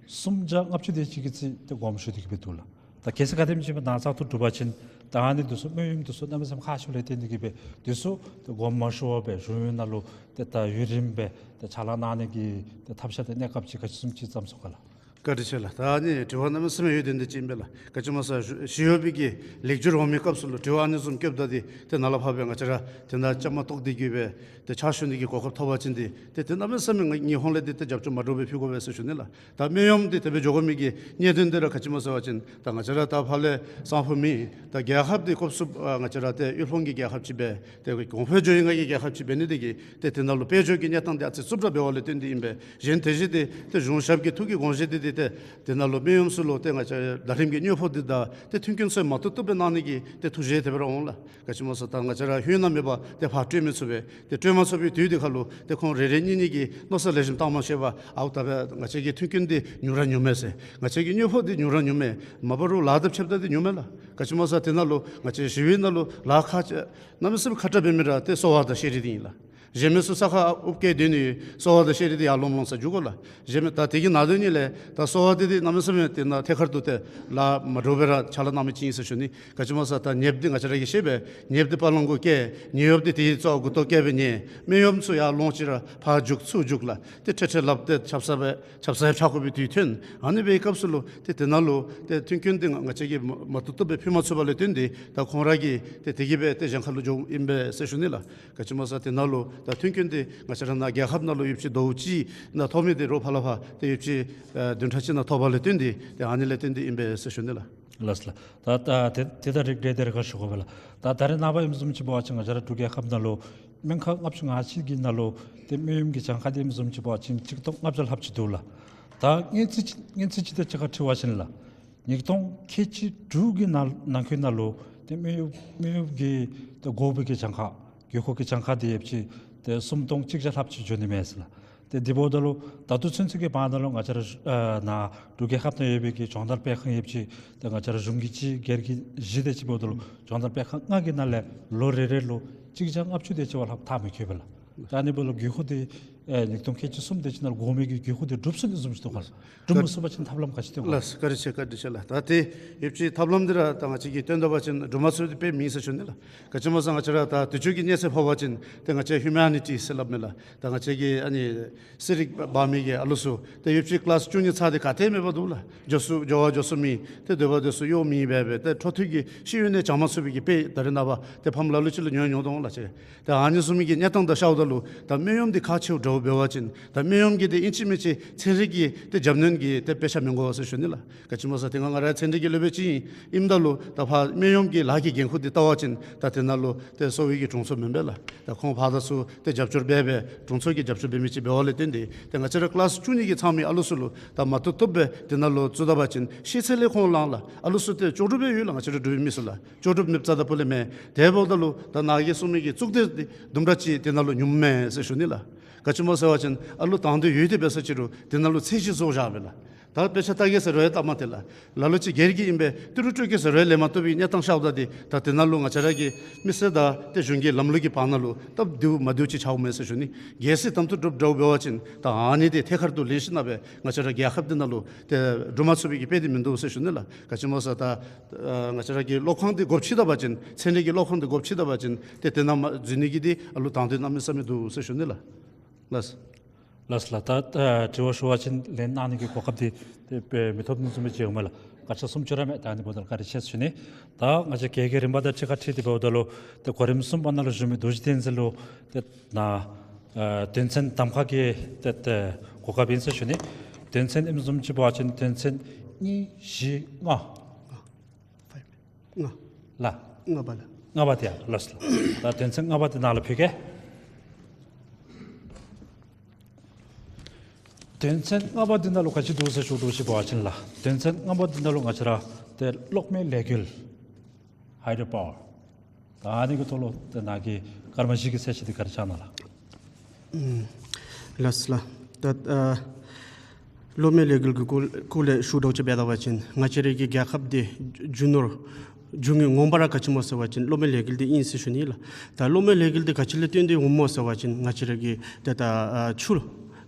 སུམ་བརྒྱ་ལྔ་བཅུ་དེ་ཅིག་གི་རྩིས་ཏེ་དགོངསམ་ཞུ་སྟེ་གིས་སྦེ་འདུག་ལགས། ད་གལ་སྲིད་ག་དེམ་ཅིག་སྦེ་ནཱ་བཙག་འཐུ་གྲུབ་པ་ཅིན་ད་ཨ་ནི་འདི་ཚུ་སྨན་ཡོམ་འདི་ཚུ་གནམ་མེད་ས་མེད་ཁག་ཆེཝ་ལས་བརྟེན་ཏེ་གིས་སྦེ་འདི་ཚུ་ཏེ་དགོངསམ་མ་ཞུ་བར་སྦེ་གཞུང་གཡོག་ནང་ལུ་ཏེ་ད་ཡུན་རིངམོ་སྦེ་ཏེ་ཕྱག་ལཱ་གནང་ནི་གི་ཏེ་ཐབས་ཤེས་དང་གནས་སྐབས་ཅིག་ག་ཅི་བཟུམ་ཅིག་བརྩམས་སོང་ག་ལགས། བཀའ་དྲིན་ཆེ་ལགས། ད་ཨ་ནི་དྲི་བ་གནམ་མེད་ས་མེད་ཡོད་དེ་འདི་ཅིག་ཨིན་པས་ལགས། ག་ཅི་སྨོ་ཟེར་ཞུ་ཞུ་ཡོད་པའི་གི་ལེགས་བསྒྱུར་འོང་མི་སྐབས་སུ་ལུ་དྲི་བ་ཨ་ནི་བཟུམ་བཀོདཔ་ད་འདི་ཏེ་ནཱ་ལས་ཕར་སྦེ་ང་བཅས་ར་ཏེ་ནཱ་བཅའ་མར་གཏོགས་ཏེ་གིས་སྦེ་ཏེ་ཕྱག་ཞུ་ནི་གི་གོ་སྐབས་ཐོབ་པ་ཅིན་འདི་ཏེ་ཏེ་གནམ་མེད་ས་མེད་ང་ངེའི་ཧོངས་ལས་འདི་ཏེ་རྒྱབ་སྐྱོར་མ་འདྲཝ་སྦེ་ཕུལ་དགོ་པས་ཟེར་ཞུ་ནི་ལགས། ད་སྨན་ཡོམ་འདི་དེ་སྦེ་འགྱོ་དགོ་མི་གི་གནད་དོན་འདི་ར་ག་ཅི་སྨོ་ཟེར་བ་ཅིན་ད་ང་བཅས་ར་ད་ཕར་ལས་སང་ཕོད་མེད། ད་རྒྱལ་ཁབ་འདི་སྐབས་སུ་ཨ་ང་བཅས་ར་ཏེ་གཡུས་ལྷུང་གི་རྒྱལ་ཁབ་ཅིག་སྦེ་ཏེ་གོང་འཕེལ་འགྱོ་ཡི་ང་གི་རྒྱལ་ཁབ་ཅིག་འབད་ནི་དེ་གིས་ཏེ་དེ་ནང་ལུ་དཔལ་འབྱོར་གྱི་གནས་སྟངས་འདི་ཨ་ཙི་རྩུབ་དྲགས་འབད་བ་ལས་བརྟེན་ཏེ་ཨིན་པས། གཞན་དེ་བཞིན་ཏེ་ཏེ་གཞུང་ཞབས་ཀྱི་ཐུགས་ཀྱི་དགོངས་བཞེད་འདི་ཏེ་ཏེ་དེ་ནང་ལུ་སྨན་ཡོམ་ཚུ་ལུ་ཏེ་ང་བཅས་ཟླ་རིམ་གྱི་དངུལ་ཕོགས་འདི་དང་ཏེ་མཐུན་རྐྱེན་ཚུ་མ་བཏུབ་བཏུབ་སྦེ་གནང་ནི་གི་ཏེ་ཐུགས་བཞེད་དེ་སྦེ་ར་འོང་ལགས། ག་ཅི་སྨོ་ཟེར་ད་ང་བཅས་ར་ཧུན་ནང་མེད་པར་ཏེ་ཕར་སྤྲོད་མི་ཚུགས་པས། ཏེ་སྤྲོད་མ་ཚུགས་པའི་དུས་འདི་ཁར་ལུ་ཏེ་ཁོང་རེ་རེ་གཉིས་གཉིས་ཀྱིས་མནོ་བསམ་ལེགས་ཤོམ་བཏང་མ་ཤེས་པར་ཨའུ་ད་སྦེ་ང་བཅས་ཀྱི་མཐུན་རྐྱེན་འདི་ཉུང་ར་ཉུངམ་མས་ཟེར། ང་བཅས་ཀྱི་དངུལ་ཕོགས་འདི་ཉུང་ར་ཉུངམ་མས། མ་པ་རུང་ལཱ་དང་ཕྱདཔ་ད་འདི་ཉུངམ་མས་ལགས། ག་ཅི་སྨོ་ཟེར་དེ་ནང་ལུ་ང་བཅས་ཞི་བའི་ནང་ལུ་ལཱ་ཁག་ཆེ་གནམ་མེད་ས་མེད་ཁག་དྲགས་འབད་མི་ར་ཏེ་གསོ་བ་དང་ཤེས་རིག་འདི་ཨིན་ལགས། གཞན་མི་ཚུ་ས་ཁར་འུབ་བཀལ་སྡོད་ནི་ཡོད། གསོ་བ་དང་ཤེས་རིག་འདི་ཡར་ལོང་ལོང་ས་འགྱོ་དགོ་ལགས། གཞན་མི་ད་དེ་གི་ནང་དོན་ཉིད་ལས་ད་གསོ་བ་འདི་ཏེ་གནམ་མེད་ས་མེད་ཏེ་ནཱ་ཐད་ཀར་དུ་ཏེ་ལཱ་མ་འདྲཝ་སྦེ་ར་ཕྱག་ལཱ་གནང་མི་ཅིག་ཨིན་ཟེར་ཞུ་ནི། ག་ཅི་སྨོ་ཟེར་ད་ནདཔ་འདི་ང་བཅས་ར་གིས་ཤེས་པས། ནདཔ་འདི་པ་ལང་གུ་བཀལ། ནད་གཡོགཔ་འདི་དེའི་རྩ་བ་མགུ་ཏོ་བཀལ་སྦེ་ཉལ། སྨན་གཡོགཔ་ཚུ་ཡར་ལོང་ཅི་ར་ཕར་རྒྱུག་ཚུར་རྒྱུག་ལགས། ཏེ་ཁྲེ་ཁྲེ་ལགཔ་ཏེ་ཆབ་གསང་སྦེ་ཆབ་གསང་ཕྱག་དགོ་པའི་དུས་ཐོན། ཨ་ནི་སྦེ་སྐབས་སུ་ལུ་ཏེ་དེ་ནང་ལུ་ཏེ་མཐུན་རྐྱེན་འདི་ང་བཅས་ཀྱིས་མ་མ་བཏུབ་བཏུབ་སྦེ་ཕུལ་མ་ཚུགས་པ་ལས་བརྟེན་ཏེ་ད་ཁོང་ར་གིས་ཏེ་དེ་གིས་སྦེ་ཏེ་གཞན་ཁ་ལུ་འགྱོཝ་ཨིན་པས་ཟེར་ཞུ་ནི་ལགས། ག་ཅི་སྨོ་ཟེར་དེ་ནང་ལུ་ད་མཐུན་རྐྱེན་འདི་ང་བཅས་ར་ནཱ་རྒྱལ་ཁབ་ནང་ལུ་ཡོདཔ་ཅིག་ཟླཝ་གཅིག་ནང་ཐོབ་མི་འདི་རོགས་ཕར་ལས་ཕར་ཏེ་ཡོདཔ་ཅིག་ཨ་བདུན་ཕྲག་གཅིག་ནང་ཐོབ་པ་ལས་བརྟེན་ཏེ་ཏེ་ཨ་ནི་ལས་བརྟེན་ཏེ་ཨིན་པས་ཟེར་ཞུ་ནི་ལགས། ལགས་སོ་ལགས། ད་ད་དེ་དེ་ད་རིགས་འགྲེ་སྟེ་ར་ཁ་ཞུ་དགོ་པས་ལགས། ད་ད་རེས་ནངས་པ་ཨིནམ་བཟུམ་ཅིག་འབད་བ་ཅིན་ང་བཅས་ར་འབྲུག་རྒྱལ་ཁབ་ནང་ལུ་སྨན་ཁང་ལྔ་བཅུ་ང་གཅིག་གི་ནང་ལུ་ཏེ་སྨན་ཡོམ་གྱི་གྱངས་ཁ་འདི་ཨིནམ་བཟུམ་ཅིག་འབད་བ་ཅིན་གཅིག་སྟོང་ལྔ་བརྒྱ་ལྷགཔ་ཅིག་འདུག་ལགས། ད་སྔོན་ཚུད་ཅིག་སྔོན་ཚུད་ཅིག་དང་གཅིག་ཁར་འཁྲིལ་བ་ཅིན་ལགས། ཉིས་སྟོང་ཁལ་གཅིག་དྲུག་གི་ནང་ནང་འཁོད་ནང་ལུ་ཏེ་སྨན་ཡོམ་སྨན་ཡོམ་གྱི་ཏེ་དགོ་པའི་གི་གྱངས་ཁ་དགོས་མཁོ་གི་གྱངས་ཁ་འདི་ཡོདཔ་ཅིག་ཏེ་སུམ་སྟོང་གཅིག་བརྒྱ་ལྷགཔ་ཅིག་འགྱོ་ནི་མས་ཟེར་ལགས། ཏེ་འདི་འབདཝ་ད་ལུ་ད་ལྟོ་ཚུན་ཚོད་ཀྱི་བར་ན་ལུ་ང་བཅས་ར་ཨ་ནཱ་འབྲུག་རྒྱལ་ཁབ་ནང་ཡོད་པའི་གི་སྦྱོང་བརྡར་སྤེལ་ཁང་ཡོདཔ་ཅིག་ཏེ་ང་བཅས་ར་གཞུང་གི་གཅིག་སྒེར་གྱི་བཞི་དེ་ཅིག་འབདཝ་ད་ལུ་སྦྱོང་བརྡར་སྤེལ་ཁང་ལྔ་གི་ནང་ལས་ལོ་རེ་རེ་ལུ་གཅིག་བརྒྱ་ལྔ་བཅུ་དེ་ཅིག་བ་ལྷགཔ་མཐར་མི་འཁྱོལ་བས་ལགས། ད་ཨ་ནི་འབདཝ་ལུ་དགོས་མཁོ་འདི་ ཨེ་ཉིས་སྟོང་ཁལ་གཅིག་གསུམ་དེ་ཅིག་ནང་ལུ་དགོ་མི་གི་དགོས་མཁོ་དེ་འགྲུབ་ཚུགས་ནི་བཟུམ་ཅིག་འདུག་ག་ལགས། འགྲུབ་མ་ཚུགས་པ་ཅིན་ཐབས་ལམ་ག་ཅི་སྟོན་ག་ལགས། བཀའ་དྲིན་ཆེ། བཀའ་དྲིན་ཆེ་ལགས། ད་ཏེ་ཡོད་ཅིག་ཐབས་ལམ་འདི་ར་ད་ང་བཅས་ཀྱིས་སྟོན་ད་པ་ཅིན་འགྲུབ་མ་ཚུགས་ཏེ་དཔེ་མེད་ཟེར་ཞུ་ནི་ལགས། ག་ཅི་སྨོ་ཟེར་ང་བཅས་ར་ད་དུས་ཚོད་ཀྱི་གནས་ཚད་ཕོག་པ་ཅིན་ཏེ་ང་བཅས་ཧིའུ་མེ་ནི་ཊི་ཟེར་སླབ་མས་ལགས། ད་ང་བཅས་ཀྱི་ཨ་ནི་ཤེས་རིག་འབག་མི་གི་ཨ་ལོ་ཚུ་ཏེ་ཡོད་ཅིག་ཀི་ལཱསི་བཅུ་གཉིས་ཚར་ཏེ་ག་ཏེ་མེད་པར་འདུག་ལགས། འགྱོ་སུ་འགྱོ་བ་འགྱོ་སུ་མེད། ཏེ་སྡོད་པ་སྡོད་སུ་གཡོག་མེད་པས་སྦེ་ཏེ་འཕྲོ་མཐུད་ཀྱི་ཤེས་ཡོན་ནི་སྦྱང་མ་ཚུགས་པའི་གི་དཔེ་ད་རེས་ནངས་པ་ཏེ་ཕམ་ལ་ལུ་ཅིག་ལུ་ཉོ་ཉོ་དོ་ལགས་ཅིག། ཏེ་ཨ་ནི་བཟུམ་མའི་གི་གནས་སྟངས་དང་ཤརཝ་ད་ལུ་ད་སྨན་གཡོགམ་འདི་ཁག་ཆེཝ་འདྲཝ་འབད་བ་ཅིན་ད་སྨན་གཡོགམ་གྱི་ཏེ་ཨིན་ཅི་མིན་ཅི་ཚན་རིག་གི་ཏེ་རྒྱབ་སྣོན་གྱི་ཏེ་དཔེ་ཆ་མི་དགོ་ཟེར་ཞུ་ནི་ལགས། ག་ཅི་སྨོ་ཟེར་ཏེ་ང་ང་ར་ཚན་རིག་གི་སློབ་དཔོན་ཅིག་ཨིནམ་ད་ལུ་ད་ཕར་སྨན་གཡོགམ་གྱི་ལཱ་གི་འགན་ཁུར་འདི་བལྟ་བ་ཅིན་ད་དེ་ནང་ལུ་ཏེ་གསོ་བའི་གི་དྲུང་འཚོ་མེན་པས་ལགས། ད་ཁོང་ཕར་དང་ཚུར་ཏེ་རྒྱབ་སྐྱོར་འབད་སྦེ་དྲུང་འཚོ་གིས་རྒྱབ་སྐྱོར་འབད་མི་ཅིག་འབདཝ་ལས་བརྟེན་ཏེ་ཏེ་ང་བཅས་ར་ཀི་ལཱསི་བཅུ་གཉིས་ཀྱི་ཚང་མའི་ཨ་ལོ་ཚུ་ལུ་ད་མ་བཏུབ་བཏུབ་སྦེ་དེ་ནང་ལུ་བཙུགས་ད་པ་ཅིན་ཤེས་ཚད་ལས་ཁོང་ལངས་ལགས། ཨ་ལོ་ཚུ་ཏེ་ལྕོགས་གྲུབ་སྦེ་ཡོད་ལགས། ང་བཅས་ར་འབྲུག་པའི་མི་ཚུ་ལགས། ལྕོགས་གྲུབ་མེདཔ་རྩ་དང་སྤུ་ལས་མེད། དེ་འབདཝ་ད་ལུ་ད་ནཱ་གིས་གསུངས་མི་གི་གཙུག་སྡེ་འདི་དུམ་གྲ་ཅིག་དེ་ནང་ལུ་ཉུངམ་མས་ཟེར་ཞུ་ནི་ལགས། ག་ཅི་སྨོ་ཟེར་བ་ཅིན་ཨ་ལོ་དང་འདོད་ཡོད་དེ་འབད་ས་ཅིག་རུང་དེ་ནང་ལུ་ཚད་གཞི་བཟོ་བཞག་པས་ལགས། ད་དཔེ་ཆ་ལྟ་གེ་ཟེར་རུང་ཡང་ལྟ་མ་སྟེར་ལགས། ལ་ལུ་ཅིག་སྒེར་གྱི་ཨིན་པས་ཏི་རུ་སྤྲོད་གེ་ཟེར་རུང་ཡང་ལེན་མ་བཏུབ་པའི་གནས་སྟངས་ཤརཝ་ད་ཏེ་ད་དེ་ནང་ལུ་ང་བཅས་ར་གི་མི་སེར་དང་ཏེ་གཞུང་གི་ལམ་ལུགས་ཀྱི་བར་ན་ལུ་སྟབས་བདེཝ་མ་བདེཝ་ཅིག་ཆགསཔ་མས་ཟེར་ཞུ་ནི། གལ་སྲིད་དམ་དུ་གྲུབ་འདྲཝ་འབད་བ་ཅིན་ད་ཨ་ནི་འདི་ཐད་ཀར་དུ་ལེན་ཞིནམ་ལས་ང་བཅས་ར་རྒྱལ་ཁབ་འདི་ནང་ལུ་ཏེ་འགྲུབ་མ་ཚུགས་པའི་གི་དཔེ་འདི་མིན་འདུག་ཟེར་ཞུ་ནི་ལགས། ག་ཅི་སྨོ་ཟེར་ད་ཨ་ང་བཅས་ར་གི་སློབ་ཁང་འདི་དགོཔ་ཆེ་ད་པ་ཅིན་ཚན་རིག་གི་སློབ་ཁང་འདི་དགོཔ་ཆེ་ད་པ་ཅིན་ཏེ་དེ་ནང་མ་འཛུལ་ནི་གི་འདི་ཨ་ལོ་དང་འདོད་གནམ་མེད་ས་མེད་འདུག་ཟེར་ཞུ་ནི་ལགས། ལགས། ལགས་ལགས། ད་ཨ་དྲི་བ་ཞུ་བ་ཅིན་ལན་གནང་ནི་གི་གོ་སྐབས་འདི་ཏེ་དཔེ་མི་ཐོབ་ནི་བཟུམ་སྦེ་མཇལཝ་མས་ལགས། སྐར་ཆ་སུམ་ཅུ་ར་མས། ད་ཨ་ནི་འབདཝ་ད་བཀའ་དྲིན་ཆེ་ཟེར་ཞུ་ནི། ད་ང་བཅས་གི་གི་རིམ་པ་དང་གཅིག་ཁར་འཁྲིལ་ཏེ་འབདཝ་ད་ལུ་ཏེ་གོ་རིམ་གསུམ་པ་ནང་ལུ་བཞུགས་མི་རྡོ་རྗེ་བསྟན་འཛིན་ལུ་ཏེ་ནཱ་ཨ་དོན་ཚན་གདམ་ཁ་གི་ཏེ་ཏེ་གོ་སྐབས་ཨིན་ཟེར་ཞུ་ནི། དོན་ཚན་ཨིནམ་བཟུམ་ཅིག་འབད་བ་ཅིན་དོན་ཚན་གཉིས་བཞི་ལྔ་ལྔ། ལགས། ལྔ་པ་ལགས། ལྔ་པ་དེ་ཡ། ལགས་ལགས། ད་དོན་ཚན་ལྔ་པ་དེ་ནཱ་ལུ་ཕུལ་གེ། དོན་ཚན་ལྔ་པ་དེ་ནང་ལུ་ག་ཅི་འདུག་ཟེར་ཞུ་དོ་ཅིག་འབད་བ་ཅིན་ལགས། དོན་ཚན་ལྔ་པ་དེ་ནང་ལུ་ང་བཅས་ར་ཏེ་གློག་མེ་ལས་འགུལ་ཧའི་ཌོ་པ་ཝར། ད་ཨ་ནི་གི་ཐོག་ལུ་ཏེ་ནཱ་གིས་སྐར་མ་བཞི་གི་གསལ་བཤད་འདི་ག་ར་བྱིན་གནང་ལགས། ཨུམ། ལགས་ལགས། ད་ཨ་གློག་མེ་ལས་འགུལ་གྱི་སྐོར་སྐོར་ལས་ཞུ་དོ་ཅིག་འབད་ད་པ་ཅིན་ང་བཅས་ར་གི་རྒྱལ་ཁབ་འདི་རྒྱུ་ནོར་རྒྱུ་དངོས་ངོ་མ་ར་ག་ཅི་སྨོ་ཟེར་བ་ཅིན་གློག་མེ་ལས་འགུལ་འདི་ཨིན་ཟེར་ཞུ་ནི་ལགས། ད་གློག་མེ་ལས་འགུལ་འདི་ག་ཅི་ལས་བརྟེན་ཏེ་འོངམ་སྨོ་ཟེར་བ་ཅིན་ང་བཅས་ར་གི་ཏེ་ད་ཨ་ཆུ་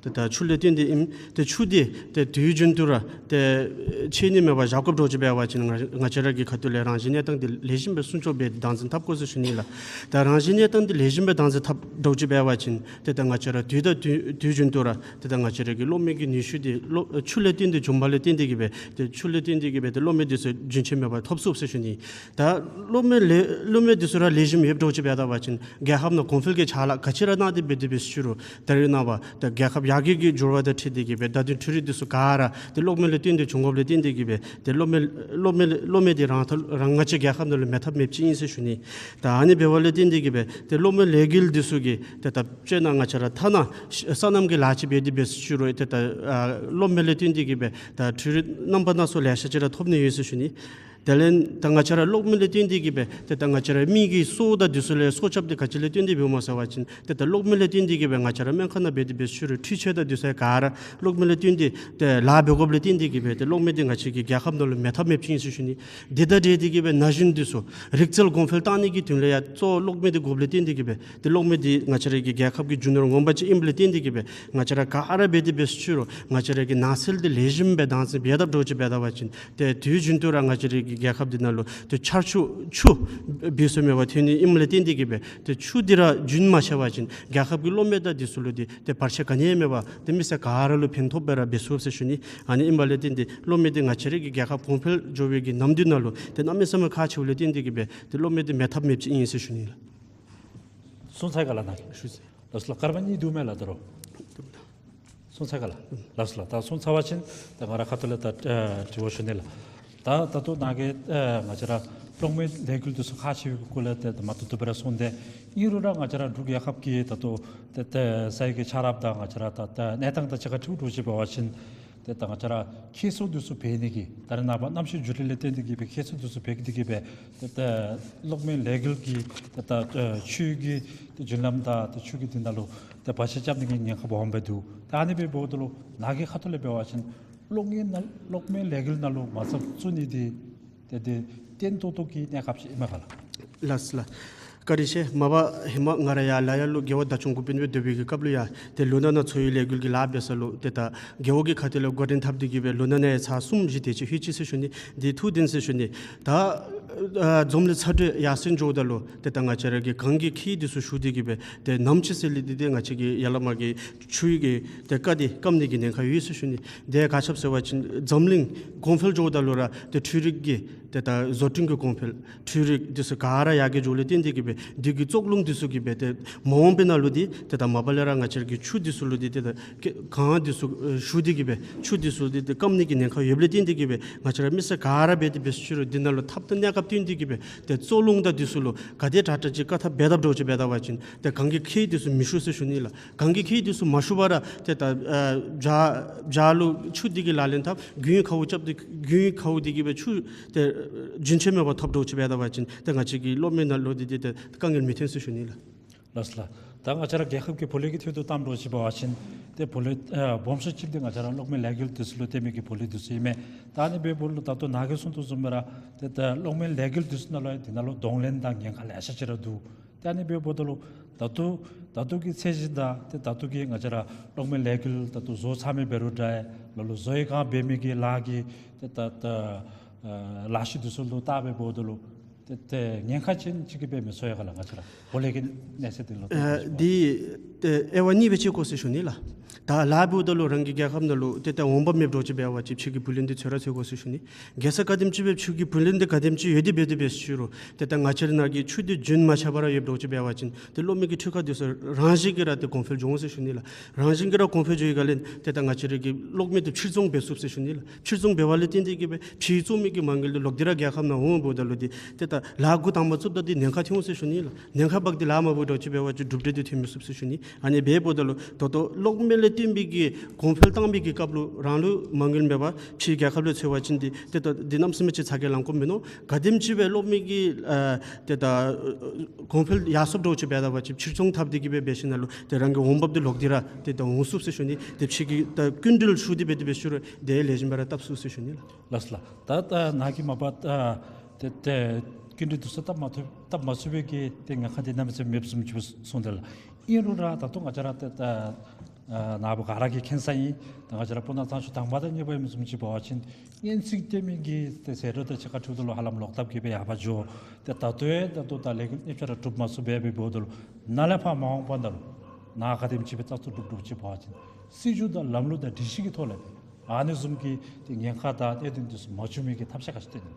ཏེ་ད་ཆུ་ལས་བརྟེན་ཏེ་ཨིན། ཏེ་ཆུ་འདི་ཏེ་དུས་རྒྱུན་དུ་ར་ཏེ་ཆད་ནི་མེད་པར་བཞག་དགོཔ་འདྲཝ་ཅིག་འབད་བ་ཅིན་ང་ང་བཅས་ར་གི་ཁ་ཐུག་ལས་རང་བཞིན་གནས་སྟངས་འདི་ལེགས་ཤོམ་སྦེ་སྲུང་སྐྱོབ་འབད་དེ་བདག་འཛིན་འཐབ་དགོ་ཟེར་ཞུ་ནི་ལགས། ད་རང་བཞིན་གནས་སྟངས་འདི་ལེགས་ཤོམ་སྦེ་བདག་འཛིན་འཐབ་འདྲཝ་ཅིག་འབད་བ་ཅིན་ཏེ་ད་ང་བཅས་ར་དུས་དང་དུས་དུས་རྒྱུན་དུ་ར་ཏེ་ད་ང་བཅས་ར་གི་གློག་མེ་གི་ནུས་ཤུགས་འདི་གློག་ཆུ་ལས་བརྟེན་ཏེ་བྱུངམ་ལས་བརྟེན་ཏེ་གིས་སྦེ་ཏེ་ཆུ་ལས་བརྟེན་ཏེ་གིས་སྦེ་ཏེ་གློག་མེ་འདི་ཚུ་རྒྱུན་ཆད་མེད་པར་ཐོབ་ཚུགས་ཟེར་ཞུ་ནི། ད་གློག་མེ་ལས་གློག་མེ་འདི་ཚུ་ར་ལེགས་ཤོམ་ཡོདཔ་འདྲཝ་ཅིག་འབད་ད་པ་ཅིན་རྒྱལ་ཁབ་ནང་གོང་འཕེལ་གྱི་ཕྱག་ལཱ་ག་ཅི་ར་གནང་སྟེ་འབད་དེ་འབད་ཟེར་ཞུ་རུང་ད་རེས་ནངས་པ་ད་རྒྱལ་ཁབ་ཡར་རྒྱས་ཀྱི་འགྱུར་བ་དང་འཁྲིལ་ཏེ་གིས་སྦེ་ད་དུང་འཕྲུལ་རིག་འདི་ཚུ་ག་ར་ཏེ་གློག་མེ་ལས་བརྟེན་ཏེ་བྱུང་དགོཔ་ལས་བརྟེན་ཏེ་གིས་སྦེ་ཏེ་གློག་མེ་གློག་མེ་གློག་མེ་འདི་རང་ཐག་རང་ང་བཅས་རྒྱལ་ཁབ་ནང་ལུ་མེད་ཐབས་མེདཔ་ཅིག་ཨིན་ཟེར་ཞུ་ནི། ད་ཨ་ནི་འབདཝ་ལས་བརྟེན་ཏེ་གིས་སྦེ་ཏེ་གློག་མེ་ལས་འགུལ་འདི་ཚུ་གིས་ཏེ་ད་དཔེར་ན་ང་བཅས་ར་ཐ་ན་ཤ་སོ་ནམ་གྱི་ལཱ་ཅིག་འབད་དེ་འབད་ཟེར་ཞུ་རུང་ཏེ་ད་ཨ་གློག་མེ་ལས་བརྟེན་ཏེ་གིས་སྦེ་ད་འཕྲུལ་རིག་རྣམ་པ་སྣ་ཚོགས་ལེ་ཤ་ཅིག་ར་ཐོབ་ནི་ཡོད་ཟེར་ཞུ་ནི། དེ་ལས་ད་ང་བཅས་ར་གློག་མེ་ལས་བརྟེན་ཏེ་གིས་སྦེ་ཏེ་ད་ང་བཅས་ར་མི་གི་སྲོག་དང་འདི་ཚུ་ལས་སྲོག་སྐྱབས་འདི་ག་ཅི་ལས་བརྟེན་ཏེ་འབདཝ་སྨོ་ཟེར་བ་ཅིན་ཏེ་ད་གློག་མེ་ལས་བརྟེན་ཏེ་གིས་སྦེ་ང་བཅས་ར་སྨན་ཁང་ནང་འབད་དེ་འབད་ཟེར་ཞུ་རུང་འཕྲུལ་ཆས་དང་འདི་ཚུ་ག་ར་གློག་མེ་ལས་བརྟེན་ཏེ་ཏེ་ལཱ་འབད་དགོཔ་ལས་བརྟེན་ཏེ་གིས་སྦེ་ཏེ་གློག་མེ་འདི་ང་བཅས་ཀྱི་རྒྱལ་ཁབ་ནང་ལུ་མེད་ཐབས་མེདཔ་ཅིག་ཨིན་ཟེར་ཞུ་ནི། འདི་དང་འབྲེལ་ཏེ་གིས་སྦེ་ན་གཞོན་འདི་ཚུ་རིག་རྩལ་གོང་འཕེལ་གཏང་ནི་གི་དོན་ལས་ཡང་གཙོ་བོ་གློག་མེ་འདི་དགོཔ་ལས་བརྟེན་ཏེ་གིས་སྦེ་ཏེ་གློག་མེ་འདི་ང་བཅས་ར་གི་རྒྱལ་ཁབ་ཀྱི་རྒྱུ་ནོར་ངོ་མ་ཅིག་ཨིནམ་ལས་བརྟེན་ཏེ་གིས་སྦེ་ང་བཅས་ར་ག་ར་འབད་དེ་འབད་ཟེར་ཞུ་རུང་ང་བཅས་ར་གི་ནགས་ཚལ་འདི་ལེགས་ཤོམ་སྦེ་བདག་འཛིན་འབད་དཔ་འདྲཝ་ཅིག་འབད་ད་པ་ཅིན་ཏེ་དུས་རྒྱུན་དུ་ར་ང་བཅས་ར་གི་རྒྱལ་ཁབ་འདི་ནང་ལུ་ཏེ་ཆར་ཆུ་ཆུ་འབད་སོ་མེད་པར་ཐོན་ནི་ཨིནམ་ལས་བརྟེན་ཏེ་གིས་སྦེ་ཏེ་ཆུ་འདི་ར་རྒྱུན་མ་ཆད་པ་ཅིན་རྒྱལ་ཁབ་ཀྱི་གློག་མེ་དང་འདི་ཚུ་ལུ་འདི་ཏེ་བར་ཆད་ག་ནི་ཡང་མེད་པར་ཏེ་མི་སེར་ག་ར་ལུ་ཕན་ཐོགས་སྦེ་ར་འབད་ཚུགས་ཟེར་ཞུ་ནི། ཨ་ནི་ཨིནམ་ལས་བརྟེན་ཏེ་གློག་མེ་འདི་ང་བཅས་ར་གི་རྒྱལ་ཁབ་གོང་འཕེལ་འགྱོ་བའི་གི་ནམ་དུས་ནང་ལུ་ཏེ་གནམ་མེད་ས་མེད་ཁག་ཆེཝ་ལས་བརྟེན་ཏེ་གིས་སྦེ་ཏེ་གློག་མེ་འདི་མེད་ཐབས་མེདཔ་ཅིག་ཨིན་ཟེར་ཞུ་ནི་ལགས། གསུངས་ཚར་ག་ལགས་ནཱ། ཞུ་ཟེར། ལགས་ལགས། སྐར་མ་གཉིས་འདུག་མས་ལགས་ད་རུང་། གསུངས་ཚར་ག་ལགས། ལགས་ལགས། ད་གསུངས་ཚར་བ་ཅིན་ད་ང་ར་ཁ་ཐུག་ལས་ད་ཨ་དྲི་བ་ཞུ་ནི་ལགས། ད་ད་ལྟོ་ནཱ་གིས་ཨ་ང་བཅས་ར་གློག་མེ་ལས་འགུལ་འདི་ཚུ་ཁག་ཆེ་བའི་སྐོར་ལས་ཏེ་ད་མ་ཐུབ་ཐུབ་སྦེ་ར་གསུངས་ཏེ་ཨིན་རུང་ར་ང་བཅས་ར་འབྲུག་རྒྱལ་ཁབ་ཀྱི་ད་ལྟོ་ཏེ་ཏེ་ས་ཡི་གི་ཆགས་རབས་དང་ང་བཅས་ར་ད་ད་གནས་སྟངས་དང་གཅིག་ཁར་འཁྲིལཝ་འདྲཝ་ཅིག་འབད་བ་ཅིན་ཏེ་ད་ང་བཅས་ར་ཁྱད་གསོད་འདི་ཚུ་འབད་ནི་གི་ད་རེས་ནངས་པ་གནམ་གཤིས་འགྱུར་ལྡོག་ལས་བརྟེན་ཏེ་གིས་སྦེ་ཁྱད་གསོད་འདི་ཚུ་འབད་དེ་གིས་སྦེ་ཏེ་ད་གློག་མེ་ལས་འགུལ་གྱི་ཏེ་ད་ཨ་ཆུ་གི་ཏེ་རྒྱུན་ལམ་དང་ཏེ་ཆུ་གི་འདི་ནང་ལུ་ཏེ་བར་ཆད་རྐྱབ་ནི་གི་ཉེན་ཁ་སྦོམ་སྦེ་འདུག། ད་ཨ་ནི་སྦེ་འབདཝ་ད་ལུ་ནཱ་གི་ཁ་ཐུག་ལས་འབད་བ་ཅིན་གློག་མེ་ནང་གློག་མེ་ལས་འགུལ་ནང་ལུ་མ་ཚབ་བཙུགས་ནི་འདི་ཏེ་འདི་བརྟན་ཏོག་ཏོ་གི་གནས་སྐབས་ཅིག་ཨིན་མས་ག་ལགས། ལགས་ལགས། བཀའ་དྲིན་ཆེ། མ་པ་ཧེ་མ་ང་ར་ཡར་ལ་ཡ་ལུ་རྒེད་འོག་བདག་སྐྱོང་འགོ་དཔོན་སྦེ་སྡོད་པའི་གི་སྐབས་ལུ་ཡང་ཏེ་ལུང་ནག་ནང་འཚོ་བའི་ལས་འགུལ་གྱི་ལཱ་འབད་ས་ལུ་ཏེ་ད་རྒེད་འོག་གི་ཁ་ཐུག་ལས་འགོ་འདྲེན་འཐབ་སྟེ་གི་སྦེ་ལུང་ནག་ནང་ཡང་ཚར་གསུམ་བཞི་དེ་ཅིག་ལྷོད་ཅི་ཟེར་ཞུ་ནི། འདི་ཐུགས་བདེན་ཟེར་ཞུ་ནི། ད་ཨ་འཛོམས་གླིང་ཚ་དྲོད་ཡར་སེང་འགྱོཝ་ད་ལུ་ཏེ་ད་ང་བཅས་ར་གི་གངས་ཀྱི་ཁྱི་འདི་ཚུ་ཞུ་སྟེ་གི་སྦེ་ཏེ་ནམ་ཅིག་ཟེར་ལས་ཏེ་ཏེ་ང་བཅས་ཀྱི་ཡར་ལས་མར་གྱི་ཆུ་གི་ཏེ་རྐ་འདི་སྐམ་ནི་གི་ཉེན་ཁ་ཡོད་ཟེར་ཞུ་ནི། དེ་ག་ཅི་སྦེ་ཟེར་བ་ཅིན་འཛམ་གླིང་གོང་འཕེལ་འགྱོཝ་ད་ལུ་ར་ཏེ་འཕྲུལ་རིག་གི་ཏེ་ད་བཟོ་སྐྲུན་གྱི་གོང་འཕེལ་འཕྲུལ་རིག་འདི་ཚུ་ག་ར་ཡར་རྒྱས་འགྱོཝ་ལས་བརྟེན་ཏེ་གི་སྦེ་འདི་གི་བཙོག་རླུང་འདི་ཚུ་གིས་སྦེ་ཏེ་མ་འོངས་པའི་ནང་ལུ་འདི་ཏེ་ད་མ་པ་ལས་ར་ང་བཅས་ར་གི་ཆུ་འདི་ཚུ་ལུ་འདི་ཏེ་ད་གངས་འདི་ཚུ་ཨེ་ཞུ་སྟེ་གི་སྦེ་ཆུ་འདི་ཚུ་འདི་ཏེ་སྐམ་ནི་གི་ཉེན་ཁ་ཡོདཔ་ལས་བརྟེན་ཏེ་གི་སྦེ་ང་བཅས་ར་མི་སེར་ག་ར་འབད་དེ་འབད་ཞུ་རུང་འདི་ནང་ལུ་ཐབས་དང་གནས་སྐབས་བསྟུན་ཏེ་གི་སྦེ་ཏེ་བཙོག་རླུང་དང་འདི་ཚུ་ལུ་ག་དེ་དྲག་དྲག་ཅིག་བཀག་ཐབས་འབད་ཐབས་འདྲཝ་ཅིག་འབད་ད་པ་ཅིན་ཏེ་གངས་ཀྱི་ཁྱི་འདི་ཚུ་མི་ཞུ་ཟེར་ཞུ་ནི་ལགས། གངས་ཀྱི་ཁྱི་འདི་ཚུ་མ་ཞུ་བར་ཏེ་ད་ཨ་བྱག་བྱག་ལུ་ཆུ་འདི་གི་ལག་ལེན་འཐབ་དགུན་ཁཝ་རྐྱབ་སྟེ་དགུན་ཁཝ་སྟེ་གི་སྦེ་ཆུ་ཏེ་རྒྱུན་ཆད་མེད་པར་ཐོབ་འདྲཝ་ཅིག་འབད་ད་པ་ཅིན་ཏེ་ང་བཅས་ཀྱི་གློག་མེ་ནང་ལུ་འདི་འདི་ཏེ་དཀའ་ངལ་མི་ཐོན་ཟེར་ཞུ་ནི་ལགས། ལགས་ལགས། ད་ང་བཅས་ར་རྒྱལ་ཁབ་ཀྱི་བུ་ལོན་གྱི་ཐད་དུ་བཏངམ་འདྲཝ་ཅིག་འབད་བ་ཅིན་ཏེ་བུ་ལོན་ཨ་སྦོམ་ཤོས་ཅིག་འདི་ང་བཅས་ར་གློག་མེ་ལས་འགུལ་འདི་ཚུ་ལུ་བརྟེན་མི་གི་བུ་ལོན་འདི་ཚུ་ཨིན་མས། ད་ཨ་ནི་འབདཝ་ད་ལུ་ད་ལྟོ་ནཱ་གིས་གསུངས་དོ་བཟུམ་སྦེ་ར་ཏེ་ད་གློག་མེ་ལས་འགུལ་འདི་ཚུ་ནང་ལུ་ཡང་འདི་ནང་ལུ་གདོང་ལེན་དང་ཉེན་ཁ་ལེ་ཤ་ཅིག་ར་འདུག། ཏེ་ཨ་ནི་འབདཝ་ད་ལུ་ད་ལྟོ་ད་ལྟོ་གི་ཚད་གཞི་དང་ཏེ་ད་ལྟོ་གི་ང་བཅས་ར་གློག་མེ་ལས་འགུལ་ད་ལྟོ་བཟོ་ཚར་མི་འབད་རུང་འདྲ་ལ་ལུ་བཟོ་བའི་སྒང་འབད་མི་གི་ལཱ་གི་ཏེ་ད་ད་ཨ་ལཱ་གཞི་འདི་ཚུ་ལུ་བལྟ་སྦེ་འབདཝ་ད་ལུ་ཏེ་ཏེ་ཉེན་ཁ་ཅན་ཅིག་གི་སྦེ་མི་ཚོར་ཡ་ག་ལགས། ང་བཅས་ར་བུ་ལོན་གྱི་གནས་ཚད་འདི་ལུ་ཨ་ཏེ་འདི་ཏེ་དབྱེ་བ་གཉིས་སྦེ་ཕྱེ་དགོ་ཟེར་ཞུ་ནི་ལགས། ད་ལཱ་འབདཝ་ད་ལུ་རང་གི་རྒྱལ་ཁབ་ནང་ལུ་ཏེ་ད་འོང་འབབ་མེདཔ་འདྲཝ་ཅིག་འབད་བ་ཅིན་ཕྱི་གི་བུ་ལོན་འདི་ཚུ་ར་འཚོལ་དགོ་ཟེར་ཞུ་ནི། གེ་སར་ག་དེམ་ཅིག་སྦེ་ཕྱི་གི་བུ་ལོན་འདི་ག་དེམ་ཅིག་ཡོད་དེ་འབད་དེ་འབད་ཞུ་རུང་ཏེ་ད་ང་བཅས་ར་ནཱ་གི་ཆུ་འདི་རྒྱུན་མ་ཆད་པར་ཡོདཔ་འདྲཝ་ཅིག་འབད་བ་ཅིན་ཏེ་གློག་མེ་གི་འཕྲུལ་ཁང་འདི་ཚུ་རང་བཞིན་གྱིས་ར་ཏེ་གོང་འཕེལ་འགྱོ་འོང་ཟེར་ཞུ་ནི་ལགས། རང་བཞིན་གྱིས་ར་གོང་འཕེལ་འགྱོ་བའི་སྒང་ལས་ཏེ་ད་ང་བཅས་ར་གི་གློག་མེ་འདི་ཕྱིར་ཚོང་འབད་ཚུགས་ཟེར་ཞུ་ནི་ལགས། ཕྱིར་ཚོང་འབད་བ་ལས་བརྟེན་ཏེ་གི་སྦེ་ཕྱིར་བཙོང་མི་གི་མ་དངུལ་འདི་ལོག་སྟེ་ར་རྒྱལ་ཁབ་ནང་འོང་འབདཝ་ད་ལུ་འདི་ཏེ་ད་ལཱ་འགོ་དང་པ་བཙུགསཔ་ད་འདི་ཉེན་ཁ་ཐོན་འོང་ཟེར་ཞུ་ནི་ལགས། ཉེན་ཁ་འབག་སྟེ་ལཱ་མ་འབད་འདྲཝ་ཅིག་འབད་བ་ཅིན་གྲུབ་འབྲས་འདི་ཐོན་མི་ཚུགས་ཟེར་ཞུ་ནི། ཨ་ནི་འབདཝ་ད་ལུ་ད་ལྟོ་གློག་མེ་ལས་བརྟེན་པའི་གི་གོང་འཕེལ་བཏང་བའི་གི་སྐབས་ལུ་རང་ལུ་མ་དངུལ་མེད་པར་ཕྱི་རྒྱལ་ཁབ་ལས་འཚོལ་བ་ཅིན་འདི་ཏེ་ད་འདི་གནམ་མེད་ས་མེད་ཅིག་ཚ་གྱང་ལང་དགོཔ་མིན་ནུག། ག་དེམ་ཅིག་སྦེ་གློག་མེ་གི་ཨ་ཏེ་ད་གོང་འཕེལ་ཡར་སོངམ་འདྲཝ་ཅིག་འབད་ད་པ་ཅིན་ཕྱིར་ཚོང་འཐབ་སྟེ་གི་སྦེ་འབད་ཞིནམ་ལས་ཏེ་རང་གི་འོང་འབབ་འདི་ལོག་སྟེ་ར་ཏེ་ད་འོང་ཚུགས་ཟེར་ཞུ་ནི། ཏེ་ཕྱི་གི་ད་སྐྱིན་འགྲུལ་ཞུ་སྟེ་འབད་དེ་འབད་ཞུ་རུང་ཏེ་ལེགས་ཤོམ་སྦེ་ར་བཏབ་ཚུགས་ཟེར་ཞུ་ནི་ལགས། ལགས་ལགས། ད་ད་ནཱ་གིས་མ་པ་ད་ཏེ་ཏེ་སྐྱིན་འགྲུལ་འདི་ཚུ་བཏབ་མ་ཐུབ་བཏབ་མ་ཚུགས་པའི་གི་ཏེ་ཉེན་ཁ་འདི་གནམ་མེད་ས་མེད་མེདཔ་བཟུམ་ཅིག་གསུངས་ཏེ་ལགས། ཨིན་རུང་ར་ད་ལྟོ་ང་བཅས་ར་ཏེ་ད་ཨ་ནཱ་བུ་ག་ར་གིས་མཁྱེན་ས་ཨིན། ད་ང་བཅས་ར་སྤུ་ན་གཙང་ཆུ་དང་པ་དང་གཉིས་པ་ཨིནམ་བཟུམ་ཅིག་འབད་བ་ཅིན་སྔོན་རྩིས་སྟོན་མི་གི་ཏེ་ཟད་འགྲོ་དང་ཕྱེད་ཀ་འཁྲུལཝ་ད་ལུ་ཧ་ལམ་ལོག་ལྟབ་ཀྱིས་སྦེ་ཡར་འཕར་འགྱོ། ཏེ་ད་ལྟོ་ཡང་ད་ལྟོ་ད་ལས་འགུལ་གཉེར་ཅ་ར་གྲུབ་མ་ཚུགས་པར་སྦེ་འབདཝ་ད་ལུ་ནཱ་ལས་ཕར་མ་འོངས་པ་ནང་ལུ་ནཱ་ག་དེམ་ཅིག་སྦེ་བཙག་འཐུ་གྲུབ་གྲུབཔ་ཅིག་འབད་བ་ཅིན་སྲིད་བྱུས་དང་ལམ་ལུགས་དང་སྒྲིག་གཞི་གི་ཐོག་ལས་ཨ་ནི་བཟུམ་གྱི་ཏེ་ཉེན་ཁ་དང་གནད་དོན་འདི་ཚུ་མ་འབྱུང་མི་གི་ཐབས་ཤེས་ག་ཅི་སྟོན་ནི།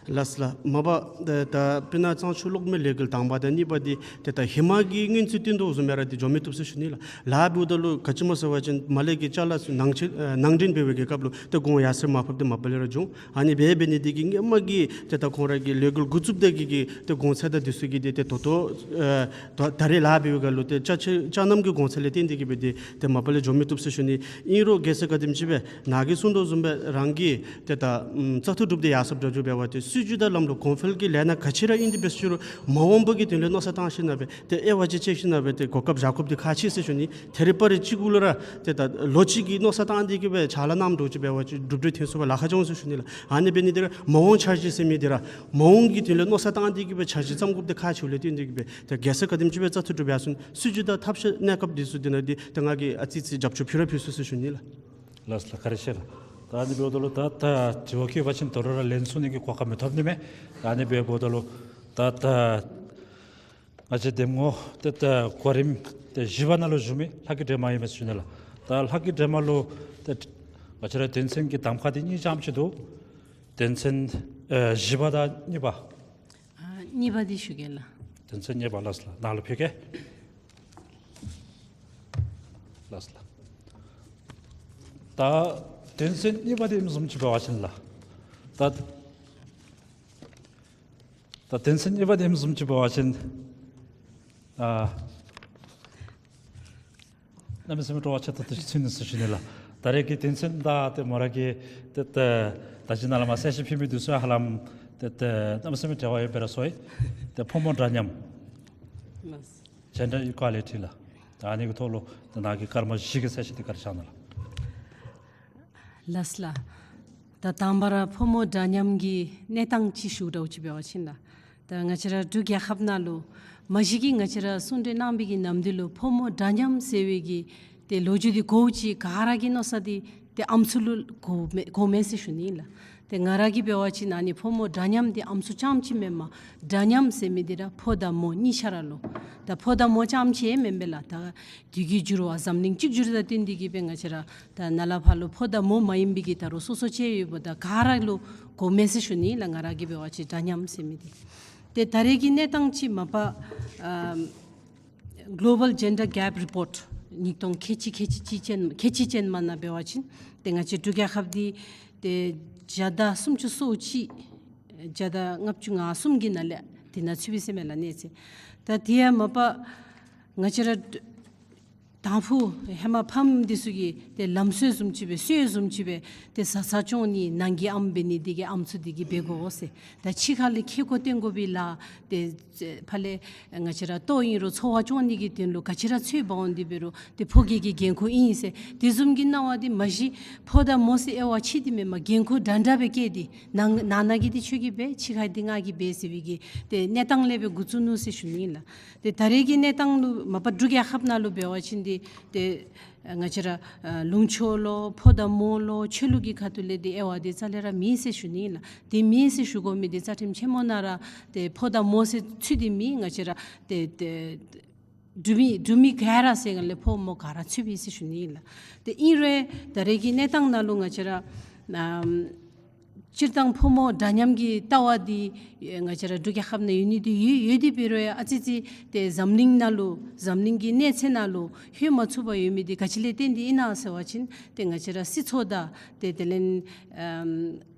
ལགས་ལགས། མ་པ་ད་ད་སྤུ་ན་གཙང་ཆུ་གློག་མེ་ལས་འགུལ་དང་པ་དང་གཉིས་པ་འདི་ཏེ་ད་ཧེ་མ་གི་སྔོན་རྩིས་སྟོན་དོ་བཟུམ་སྦེ་ར་འདི་འགྱོ་མི་བཏུབ་ཟེར་ཞུ་ནི་ལགས། ལཱ་འབདཝ་ད་ལུ་ག་ཅི་སྨོ་ཟེར་བ་ཅིན་མ་ལས་ཀྱི་ཅ་ལ་ཚུ་ནང་ཆེན་ཨ་ནང་འདྲེན་འབད་བའི་གི་སྐབས་ལུ་ཏེ་གོང་ཡར་སེང་མར་ཕབ་སྟེ་མ་པ་ལས་ར་འགྱོ་འོང་། ཨ་ནི་འབད་འབད་ནི་འདི་གིས་སྔོན་མ་གི་ཏེ་ད་ཁོང་ར་གི་ལས་འགུལ་འགོ་བཙུགསཔ་ད་གི་གི་ཏེ་གོང་ཚད་དང་འདི་ཚུ་གི་འདི་ཏེ་ད་ལྟོ་ཨ་ད་ད་རེས་ལཱ་འབད་བའི་སྒང་ལུ་ཏེ་ཅ་ཆས་ཅ་རྣམ་གྱི་གོང་ཚད་ལས་བརྟེན་ཏེ་གི་སྦེ་འདི་ཏེ་མ་པ་ལས་འགྱོ་མི་བཏུབ་ཟེར་ཞུ་ནི། ཨིན་རུང་གེ་སར་ག་དེམ་ཅིག་སྦེ་ནཱ་གིས་གསུངས་དོ་བཟུམ་སྦེ་རང་གིས་ཏེ་ད་ཨམ་བཙག་འཐུ་གྲུབ་སྟེ་ཡར་སོངམ་འདྲཝ་ཅིག་འབད་བ་ཅིན་སྲིད་བྱུས་དང་ལམ་ལུགས་གོང་འཕེལ་གྱི་ལས་སྣ་ག་ཅི་ར་ཨིན་ཏེ་འབད་ཞུ་རུང་མ་འོངས་པ་གི་དོན་ལས་མནོ་བསམ་བཏང་ཞིནམ་སྦེ་ཏེ་དབྱེ་བ་ཅིག་ཕྱེ་ཞིནམ་སྦེ་ཏེ་གོ་སྐབས་བཞག་དགོཔ་འདི་ཁག་ཆེ་ཟེར་ཞུ་ནི། ད་རེས་པ་རེ་གཅིག་གུ་ལུ་ར་ཏེ་ད་ལོ་གཅིག་གི་མནོ་བསམ་བཏང་སྟེ་གི་སྦེ་ཕྱག་ལཱ་གནངམ་འདྲཝ་ཅིག་འབད་བ་ཅིན་གྲུབ་འབྲས་ཐོན་ཚུགས་པར་ལཱ་ཁག་འབྱུང་ཟེར་ཞུ་ནི་ལགས། ཨ་ནི་འབད་ནི་འདི་ར་མ་འོངས་འཆར་གཞི་ཟེར་མི་འདི་ར་མ་འོངས་ཀྱི་དོན་ལས་མནོ་བསམ་བཏང་སྟེ་གི་སྦེ་འཆར་གཞི་བརྩམ་དགོཔ་འདི་ཁག་ཆེཝ་ལས་བརྟེན་ཏེ་གི་སྦེ་ཏེ་གེ་སར་ག་དེམ་ཅིག་སྦེ་བཙག་འཐུ་གྲུབ་ཡར་སོང་སྲིད་བྱུས་དང་ཐབས་ཤེས་གནས་སྐབས་འདི་ཚུ་འདི་ནང་འདི་ཏེ་ང་གིས་ཨ་ཙི་ཙི་རྒྱབ་སྐྱོར་ཕུལ་ར་ཕུལ་ཚུགས་ཟེར་ཞུ་ནི་ལགས། ལགས་ལགས། བཀའ་དྲིན་ཆེ་ལགས། ད་ཨ་ནི་འབདཝ་ད་ལུ་ད་ད་དྲི་བ་བཀོད་པ་ཅིན་དོ་རུང་ར་ལན་གསུང་ནི་གི་གོ་སྐབས་མི་ཐོབ་ནི་མས། ད་ཨ་ནི་འབདཝ་ད་ལུ་ད་ད་ང་བཅས་འདེམས་ངོ་ཏེ་ད་གོ་རིམ་ཏེ་བཞི་པ་ནང་ལུ་བཞུགས་མི་ལྷ་སྐྱིད་སྒྲོལ་མ་ཨིན་མས་ཟེར་ཞུ་ནི་ལགས། ད་ལྷ་སྐྱིད་སྒྲོལ་མ་ལུ་ཏེ་ང་བཅས་ར་དོན་ཚན་གྱི་གདམ་ཁ་འདི་གཉིས་ཙམ་ཅིག་འདུག། དོན་ཚན་ཨེ་བཞི་པ་དང་གཉིས་པ། ཨ་གཉིས་པ་འདི་ཞུ་གེ་ལགས། དོན་ཚན་གཉིས་པ་ལགས་ལགས། ནཱ་ལུ་ཕུལ་གེ། ལགས་ལགས། ད་དོན་ཚན་གཉིས་པ་འདི་ཨིནམ་བཟུམ་ཅིག་འབད་བ་ཅིན་ལགས། ད་ད་དོན་ཚན་གཉིས་པ་འདི་ཨིནམ་བཟུམ་ཅིག་འབད་བ་ཅིན་ཨ་གནམ་མེད་ས་མེད་སྤྲོ་བ་ཆེ་ཏོག་ཏོ་ཅིག་ཐོན་ནུག་ཟེར་ཞུ་ནི་ལགས། ད་རེས་ཀྱི་དོན་ཚན་དང་ཏེ་མོ་ར་གིས་ཏེ་ད་ད་ཅི་ནཱ་ལས་མར་གསལ་བཤད་ཕུལ་མི་འདི་ཚུ་ཧ་ལམ་ཏེ་ད་གནམ་མེད་ས་མེད་འབྲེལ་བ་ཡོདཔ་སྦེ་ར་སོང་ཡི། ཏེ་ཕོ་མོ་འདྲ་མཉམ། ལགས། Gender equality ལགས། ད་ཨ་ནི་གི་ཐོག་ལུ་ད་ནཱ་གིས་སྐར་མ་བཞི་གི་གསལ་བཤད་འདི་བཀའ་དྲིན་བསྐྱང་གནང་ལགས། ལགས་ལགས། ད་དང་པ་ར་ཕོ་མོ་འདྲ་མཉམ་གྱི་གནས་སྟངས་ཅིག་ཞུ་འདྲཝ་ཅིག་འབད་བ་ཅིན་ལགས། ད་ང་བཅས་ར་འབྲུག་རྒྱལ་ཁབ་ནང་ལུ་ མ་གཞི་གིས་ང་བཅས་ར་གསུང་གྲོས་གནང་བའི་གི་ནམ་དུས་ལུ་ཕོ་མོ་འདྲ་མཉམ་ཟེར་བའི་གི་ཏེ་ལོ་རྒྱུས་འདི་གོཝ་ཅིག་ག་ར་གི་མནོ་ས་འདི་ཏེ་ཨམ་སྲུ་ལུ་གོཝ་མས་གོཝ་མས་ཟེར་ཞུ་ནི་ལགས། ཏེ་ང་ར་གིས་འབད་བ་ཅིན་ཨ་ནི་ཕོ་མོ་འདྲ་མཉམ་འདི་ཨམ་སྲུ་རྐྱངམ་ཅིག་མེན་པར་འདྲ་མཉམ་ཟེར་མི་འདི་ར་ཕོ་དང་མོ་གཉིས་ཆ་ར་ལུ། ད་ཕོ་དང་མོ་རྐྱངམ་ཅིག་ཡང་མེན་པས་ལགས། ད་དུས་ཀྱི་འགྱུར་བ་འཛམ་གླིང་གཅིག་གྱུར་དང་བསྟུན་ཏེ་གིས་སྦེ་ང་བཅས་ར་ད་ནཱ་ལས་ཕར་ལུ་ཕོ་དང་མོ་མ་ཡིན་པའི་གི་ད་རུང་སོ་སོ་ཅིག་ཡོདཔ་ད་ག་ར་ལུ་གོཝ་མས་ཟེར་ཞུ་ནི་ལགས། ང་ར་གིས་འབད་བ་ཅིན་འདྲ་མཉམ་ཟེར་མི་འདི། ཏེ་ད་རེས་ཀྱི་གནས་སྟངས་ཅིག་མ་པ་ཨམ་Global Gender Gap Report ཉིས་སྟོང་ཁལ་གཅིག་ཁལ་གཅིག་ཅན་ཁལ་གཅིག་ཅན་མ་ནང་འབད་བ་ཅིན་ཏེ་ང་བཅས་འབྲུག་རྒྱལ་ཁབ་འདི་ཏེ་བརྒྱ་དང་སུམ་ཅུ་སོ་གཅིག་བརྒྱ་དང་ལྔ་བཅུ་ང་གསུམ་གྱི་ནང་ལས་དེ་ནང་ཚུད་པས་ཟེར་མས་ལགས་གནས་ཚད། ད་དེ་ཡང་མ་པ་ང་བཅས་ར་དང་ཕུ་ཧེ་མ་ཕམ་འདི་ཚུ་གིས་ཏེ་ལམ་སྲོལ་བཟུམ་ཅིག་སྦེ་སྲོལ་བཟུམ་ཅིག་སྦེ་ཏེ་བཟའ་ཚང་སྐྱོང་ནི་ནང་གི་ཨམ་འབད་ནི་འདི་གིས་ཨམ་སྲུ་འདི་གིས་འབད་དགོ་ཟེར། ད་ཕྱི་ཁ་ལས་ཁེ་ཀོ་བཏོན་དགོ་པའི་ལཱ་ཏེ་ཕར་ལས་ང་བཅས་ར་ལྟོ་ཨིན་རུང་འཚོ་བ་སྐྱོང་ནི་གི་དོན་ལུ་ག་ཅི་ར་འཚོལ་འབག་འོང་སྟེ་འབད་རུང་ཏེ་ཕོ་སྐྱེས་ཀྱི་འགན་ཁུར་ཨིན་ཟེར། དེ་བཟུམ་གྱི་སྣང་བ་འདི་མ་གཞི་ཕོ་དང་མོ་ཟེར་དབྱེ་བ་ཕྱེ་སྟེ་མེན་པར་འགན་ཁུར་འདྲ་འདྲ་སྦེ་བཀལ་ཏེ་ནང་ནང་ན་གི་འདི་ཁྱོད་ཀྱིས་འབད་ཕྱི་ཁ་འདི་ང་གིས་འབད་ཟེར་བའི་གི་ཏེ་གནས་སྟངས་ལས་སྦེ་འགོ་བཙུགས་ནུག་ཟེར་ཞུ་ནི་ལགས། ཏེ་ད་རེས་ཀྱི་གནས་སྟངས་ལུ་མ་པ་འབྲུག་རྒྱལ་ཁབ་ནང་ལུ་འབད་བ་ཅིན་འདི་ཏེ་ང་བཅས་ར་ལུང་ཕྱོགས་ལོ་ཕོ་དང་མོ་ལོ་ཆོས་ལུགས་ཀྱི་ཁ་ཐུག་ལས་འདི་དབྱེ་བ་འདི་རྩ་ལས་ར་མེད་ཟེར་ཞུ་ནི་ལགས། འདི་མེད་ཟེར་ཞུ་དགོ་མི་འདི་རྩ་ཁྲིམས་ཆེན་མོ་ནང་ར་ཏེ་ཕོ་དང་མོ་ཟེར་ཚུད་དེ་མེད། ང་བཅས་ར་ཏེ་ཏེ་འབྲུག་མི་འབྲུག་མི་ག་ར་ཟེར་ག་ལས་ཕོ་མོ་ག་ར་ཚུད་པས་ཟེར་ཞུ་ནི་ལགས། ཏེ་ཨིན་རུང་ད་རེས་ཀྱི་གནས་སྟངས་ནང་ལུ་ང་བཅས་ར་ཨམ་སྤྱིར་བཏང་ཕོ་མོ་འདྲ་མཉམ་གྱི་ལྟ་བ་འདི་ང་བཅས་ར་འབྲུག་རྒྱལ་ཁབ་ནང་ཡོད་ནི་འདི་ཡོད་ཡོད་དེ་འབད་རུང་ཡང་ཨ་ཙི་ཙི་ཏེ་འཛམ་གླིང་ནང་ལུ་འཛམ་གླིང་གི་གནས་ཚད་ནང་ལུ་ལྷོད་མ་ཚུགས་པར་ཡོད་མི་འདི་ག་ཅི་ལས་བརྟེན་ཏེ་ཨིན་ན་ཟེར་བ་ཅིན་ཏེ་ང་བཅས་ར་སྲིད་ཚོགས་དང་ཏེ་དེ་ལས་ཨམ་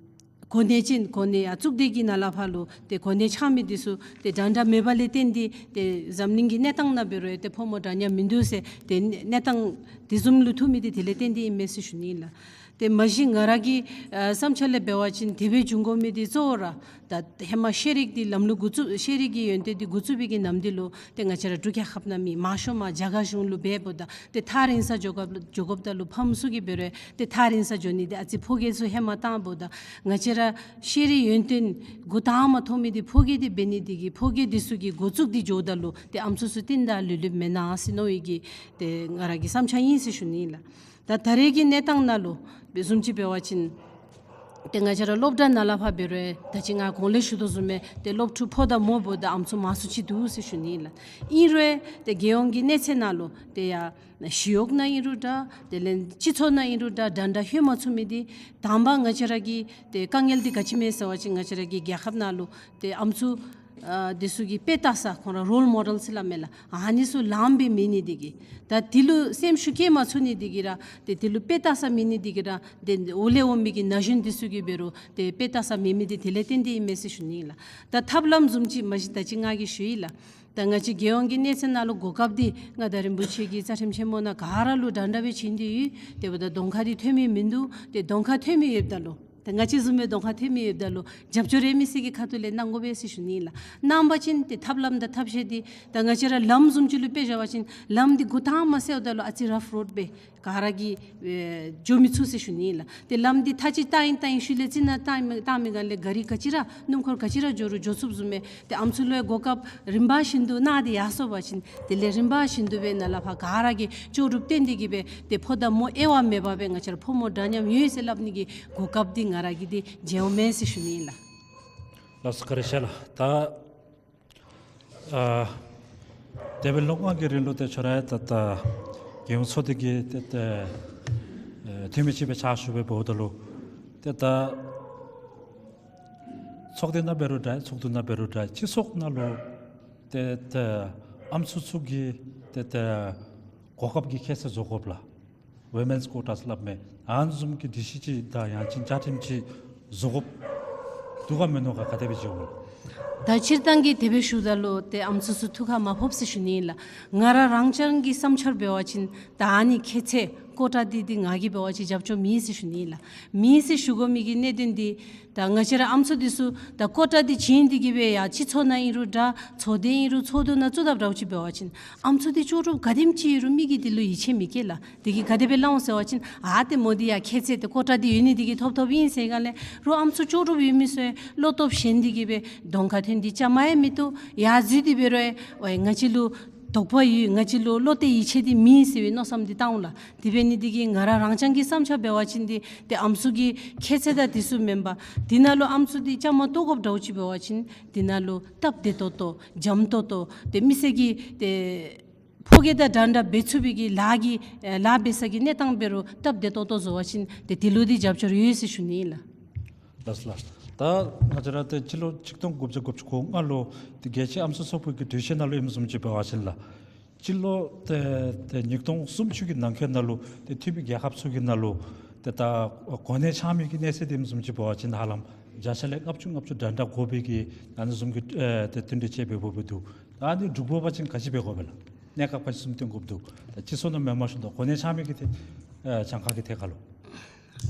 གོ་གནས་ཅན་གོ་གནས་ཡར་བཙུགས་ཏེ་གི་ནཱ་ལས་ཕར་ལུ་ཏེ་གོ་གནས་འཆང་མི་འདི་ཚུ་ཏེ་འདྲ་འདྲ་མེད་པ་ལས་བརྟེན་ཏེ་ཏེ་འཛམ་གླིང་གི་གནས་སྟངས་ནང་འབད་རུང་ཡང་ཏེ་ཕོ་མོ་འདྲ་མཉམ་མིན་འདུག་ཟེར་ཏེ་གནས་སྟངས་དེ་བཟུམ་ལུ་ཐུག་མི་འདི་དེ་ལས་བརྟེན་ཏེ་ཨིན་མས་ཟེར་ཞུ་ནི་ལགས། ཏེ་མ་གཞི་ང་ར་གི་ཨ་བསམ་འཆར་ལས་འབད་བ་ཅིན་དེ་སྦེ་འབྱུང་དགོ་མི་འདི་གཙོ་བོ་ར་ད་ཧེ་མ་ཤེས་རིག་འདི་ལམ་ལུགས་འགོ་བཙུགས་ཤེས་རིག་གི་ཡོན་ཏན་འདི་འགོ་བཙུགས་པའི་གི་ནམ་དུས་ལུ་ཏེ་ང་བཅས་ར་འབྲུག་རྒྱལ་ཁབ་ནང་མེད། མང་ཤོས་མར་རྒྱ་གར་གཞུང་ལུ་འབད་འབདཝ་ད་ཏེ་ཐག་རིང་ས་འགྱོ་སྐབས་འགྱོ་སྐབས་ད་ལུ་ཕམ་ཚུ་གིས་འབད་རུང་ཏེ་ཐག་རིང་ས་འགྱོ་ནི་འདི་ཨ་ཙི་ཕོ་སྐྱེས་ཚུ་ཧེ་མ་བཏང་འབདཝ་ད་ང་བཅས་ར་ཤེས་རིག་ཡོན་ཏན་འགོ་དང་པ་ཐོབ་མི་འདི་ཕོ་སྐྱེས་འདི་འབད་ནི་འདི་གིས་ཕོ་སྐྱེས་འདི་ཚུ་གིས་འགོ་བཙུགས་ཏེ་འགྱོཝ་ད་ལུ་ཏེ་ཨམ་སྲུ་ཚུ་རྟིང་བདའ་ལུས་ལུས་མེན་ན་ཟེར་མནོ་བའི་གི་ཏེ་ང་ར་གི་བསམ་འཆར་ཨིན་ཟེར་ཞུ་ནི་ལགས། ད་ད་རེས་ཀྱི་གནས་སྟངས་ནང་ལུ་འབད་བཟུམ་ཅིག་འབད་བ་ཅིན་ཏེ་ང་བཅས་ར་སློབ་གྲྭ་ནང་ལས་ཕར་འབད་རུང་ད་ཅི་ང་གོང་ལས་ཞུ་དོ་བཟུམ་སྦེ་ཏེ་སློབ་ཕྲུག་ཕོ་དང་མོ་འབདཝ་ད་ཨམ་སྲུ་མང་སུ་ཅིག་འདུག་ཟེར་ཞུ་ནི་ལགས། ཨིན་རུང་ཏེ་རྒྱལ་ཡོངས་ཀྱི་གནས་ཚད་ནང་ལུ་ཏེ་ཡར་ཞི་གཡོག་ནང་ཨིན་རུང་འདྲ་དེ་ལས་སྤྱི་ཚོགས་ནང་ཨིན་རུང་འདྲ་འདྲ་འདྲ་ལྷོད་མ་ཚུགས་མི་འདི་དང་པ་ང་བཅས་ར་གི་ཏེ་དཀའ་ངལ་འདི་ག་ཅི་མས་ཟེར་བ་ཅིན་ང་བཅས་ར་གི་རྒྱལ་ཁབ་ནང་ལུ་ཏེ་ཨམ་སྲུ་ཨ་འདི་ཚུ་གི་དཔེ་བལྟ་ས་ཁོང་ར་རོལ་མོ་ཌེལ་ཟེར་སླབ་མས་ལགས། ཨ་ནི་ཚུ་ལངམ་སྦེ་མེད་ནི་འདི་གིས་ད་དེ་ལུ་སེམས་ཤུགས་བསྐྱེད་མ་ཚུགས་ནི་འདི་གིས་ར་ཏེ་དེ་ལུ་དཔེ་བལྟ་ས་མེད་ནི་འདི་གིས་ར་ཏེ་འོག་ལས་འོང་མི་གི་ན་གཞོན་འདི་ཚུ་གིས་འབད་རུང་ཏེ་དཔེ་བལྟ་ས་མེད་མི་འདི་དེ་ལས་བརྟེན་ཏེ་ཨིན་མས་ཟེར་ཞུ་ནི་ལགས། ད་ཐབས་ལམ་བཟུམ་ཅིག་མ་གཞི་ད་ཅི་ང་གིས་ཞུ་ཡི་ལགས། ད་ང་བཅས་རྒྱལ་ཡོངས་ཀྱི་གནས་ཚད་ནང་ལུ་གོ་སྐབས་འདི་མངའ་བདག་རིན་པོ་ཆེ་གི་རྩ་ཁྲིམས་ཆེན་མོ་ནང་ག་ར་ལུ་འདྲ་འདྲ་སྦེ་བྱིན་ཏེ་ཡོད། དེ་འབདཝ་ད་གདོང་ཁ་འདི་ཐོན་མི་མིན་འདུག། ཏེ་གདོང་ཁ་ཐོན་མི་ཡོདཔ་ད་ལུ་ད་ང་བཅས་བཟུམ་སྦེ་གདོང་ཁ་ཐོན་མི་ཡོདཔ་ད་ལུ་རྒྱབ་སྐྱོར་རེ་མི་སེར་གྱི་ཁ་ཐུག་ལས་གནང་དགོ་པས་ཟེར་ཞུ་ནི་ལགས། གནང་པ་ཅིན་ཏེ་ཐབས་ལམ་དང་ཐབས་ཤེས་འདི་ད་ང་བཅས་ར་ལམ་བཟུམ་ཅིག་ལུ་དཔེ་བཞག་པ་ཅིན་ལམ་འདི་འགོ་དང་པ་མ་བསལཝ་ད་ལུ་ཨ་ཙི་རཕ་རོཌ་སྦེ་ག་ར་གིས་ཨེ་འགྱོ་མི་ཚུགས་ཟེར་ཞུ་ནི་ལགས། ཏེ་ལམ་འདི་མཐའ་ཅིག་བཏགས་ཡི་བཏགས་ཡི་ཤུལ་ལས་རྩི་ནག་བཏགས་མི་བཏགས་མི་ག་ལས་ག་རི་ག་ཅི་ར་སྣུམ་འཁོར་ག་ཅི་ར་འགྱོ་རུང་འགྱོ་ཚུགསཔ་བཟུམ་སྦེ་ཏེ་ཨམ་སྲུ་ལུ་ཡང་གོ་སྐབས་རིམ་པ་བཞིན་དུ་གནང་སྟེ་ཡར་སོང་པ་ཅིན་དེ་ལས་རིམ་པ་བཞིན་དུ་སྦེ་ནཱ་ལས་ཕར་ག་ར་གིས་ལྕོགས་གྲུབ་བསྟན་ཏེ་གིས་སྦེ་ཏེ་ཕོ་དང་མོ་དབྱེ་བ་མེད་པར་སྦེ་ང་བཅས་ར་ཕོ་མོ་འདྲ་མཉམ་ཡོད་ཟེར་སླབ་ནི་གི་གོ་སྐབས་འདི་ང་ར་གིས་འདི་བྱིན་འོང་མས་ཟེར་ཞུ་ནི་ལགས། ལགས་སོ་བཀའ་དྲིན་ཆེ་ལགས། ད་ཨ་དེ་སྦེ་ལོ་ལྔ་གི་རིང་ལུ་ཏེ་ཁྱོད་ར་ད་ལྟ་རྒྱལ་ཡོངས་ཚོགས་སྡེ་གི་ཏེ་ཏེ་ཨེ་འཐུས་མི་ཅིག་སྦེ་ཕྱག་ཞུ་སྦེ་འབདཝ་ད་ལུ་ཏེ་ད་ཚོགས་སྡེ་ནང་འབད་རུང་འདྲ་ཚོགས་འདུ་ནང་འབད་རུང་འདྲ་སྤྱི་ཚོགས་ནང་ལུ་ཏེ་ཏེ་ཨམ་སྲུ་ཚུ་གི་ཏེ་ཏེ་གོ་སྐབས་ཀྱི་ཁྱད་ཚད་བཟོ་དགོཔ་ལགས། ཝི་མེནསི་ཀོ་ཊ་ཟེར་སླབ་མས། ཨ་ནི་བཟུམ་གྱི་སྒྲིག་གཞི་ཅིག་དང་ཡང་ཅིན་བཅའ་ཁྲིམས་ཅིག་བཟོ་དགོཔ་འདུག་ག་མིན་ནུག་ག། ག་དེ་སྦེ་བྱུང་ཡི། ད་སྤྱིར་བཏང་གི་དེ་སྦེ་ཞུཝ་ད་ལུ་ཏེ་ཨམ་སྲུ་ཚུ་ཐུགས་ཁར་མ་ཕོགཔ་ཟེར་ཞུ་ནི་ལགས། ང་ར་རང་རྐྱང་གི་བསམ་འཆར་འབད་བ་ཅིན་ད་ཨ་ནི་ཁྱད་ཚད་ཀོ་ཊ་འདི་འདི་ང་གིས་འབད་བ་ཅིན་རྒྱབ་སྐྱོར་མེད་ཟེར་ཞུ་ནི་ལགས། མེད་ཟེར་ཞུ་དགོ་མི་གི་གནད་དོན་འདི་ད་ང་བཅས་ར་ཨམ་སྲུ་འདི་ཚུ་ད་ཀོ་ཊ་འདི་བྱིན་ཏེ་གིས་སྦེ་ཡར་སྤྱི་ཚོགས་ནང་ཨིན་རུང་འདྲ་ཚོགས་སྡེ་ཨིན་རུང་ཚོགས་འདུ་ནང་བཙུགས་དཔ་འདྲཝ་ཅིག་འབད་བ་ཅིན་ཨམ་སྲུ་འདི་ལྕོགས་གྲུབ་ག་དེམ་ཅིག་ཡོད་རུང་མི་གིས་འདི་ལུ་ཡིད་ཆེས་མི་བསྐྱེད་ལགས། དེ་གིས་ག་དེ་སྦེ་སླབ་འོང་ཟེར་བ་ཅིན་ཨ་ཏེ་མོ་འདི་ཡང་ཁྱད་ཚད་ཏེ་ཀོ་ཊ་འདི་ཡོད་ནི་འདི་གིས་ཐོབ་ཐོབ་ཨིན་ཟེར་ག་ལས་རོགས་ཨམ་སྲུ་ལྕོགས་གྲུབ་ཡོད་མི་ཚུ་བློ་སྟོབས་ཞན་ཏེ་གིས་སྦེ་གདོང་ཁར་ ཐོན་ཏེ་བཅའ་མར་ཡང་མི་བཏུབ། ཡར་འཛུལ་ཏེ་འབད་རུང་ཨེ་ང་བཅས་ལུ་དོགས་པ་ཡོད། ང་བཅས་ལུ་བློ་གཏད་ཡིད་ཆེས་འདི་མེད་ཟེར་བའི་མནོ་བསམ་འདི་བཏང་འོང་ལགས། དེ་འབད་ནི་འདི་གིས་ང་ར་རང་རྐྱང་གི་བསམ་འཆར་འབད་བ་ཅིན་འདི་ཏེ་ཨམ་སྲུ་གི་ཁྱད་ཚད་དང་དེ་ཚུ་མེན་པར་འདི་ནང་ལུ་ཨམ་སྲུ་འདི་བཅའ་མར་གཏོགས་དགོཔ་འདྲཝ་ཅིག་འབད་བ་ཅིན་འདི་ནང་ལུ་སྟབས་བདེ་ཏོག་ཏོ་འཇམ་ཏོག་ཏོ་ཏེ་མི་སེར་གྱི་ཏེ་ཕོ་སྐྱེད་དང་འདྲན་འདྲ་འབད་ཚུགས་པའི་གི་ལཱ་གི་ཨེ་ལཱ་འབད་ས་གི་གནས་སྟངས་འབད་རུང་སྟབས་བདེ་ཏོག་ཏོ་བཟོ་བ་ཅིན་ཏེ་དེ་ལུ་འདི་རྒྱབ་སྐྱོར་ཡོད་ཟེར་ཞུ་ནི་ཨིན་ལགས། ལགས་སོ་ལགས། ད་ང་བཅས་ར་ཏེ་སྤྱི་ལོ་ཆིག་སྟོང་དགུ་བརྒྱ་དགུ་བཅུ་གོ་ལྔ་ལུ་ཏེ་རྒྱལ་སྤྱིའི་ཨམ་སྲུ་ཚོགས་པའི་གི་གྲོས་ཆོད་ནང་ལུ་ཨིནམ་བཟུམ་ཅིག་འབད་བ་ཅིན་ལགས། སྤྱི་ལོ་ཏེ་ཏེ་ཉིས་སྟོང་སུམ་ཅུ་གི་ནང་འཁོད་ནང་ལུ་ཏེ་འཐུས་མི་རྒྱལ་ཁབ་ཚུ་གི་ནང་ལུ་ཏེ་ད་གོ་གནས་འཆང་མི་གི་གནས་ཚད་འདི་ཨིནམ་བཟུམ་ཅིག་འབད་བ་ཅིན་ཧ་ལམ་བརྒྱ་ཆ་ལས་ལྔ་བཅུ་ལྔ་བཅུ་འདྲན་འདྲ་དགོ་པའི་གི་ཨ་ནི་བཟུམ་གྱི་ཨེ་ཏེ་བསྟུན་གྲོས་ཅིག་འབད་འབདཝ་འདུག། ད་ཨ་ནི་འགྲུབ་དགོ་པ་ཅིན་ག་ཅི་འབད་དགོ་པས་ལགས། གནས་སྐབས་ག་ཅི་བཟུམ་བཏོན་དགོཔ་འདུག། ད་སྤྱི་ཚོགས་ནང་མེནམ་ཞུ་དོ། གོ་གནས་འཆང་མི་གི་ཏེ་ཨེ་གྱངས་ཁ་གི་ཐད་ཁར་ལུ།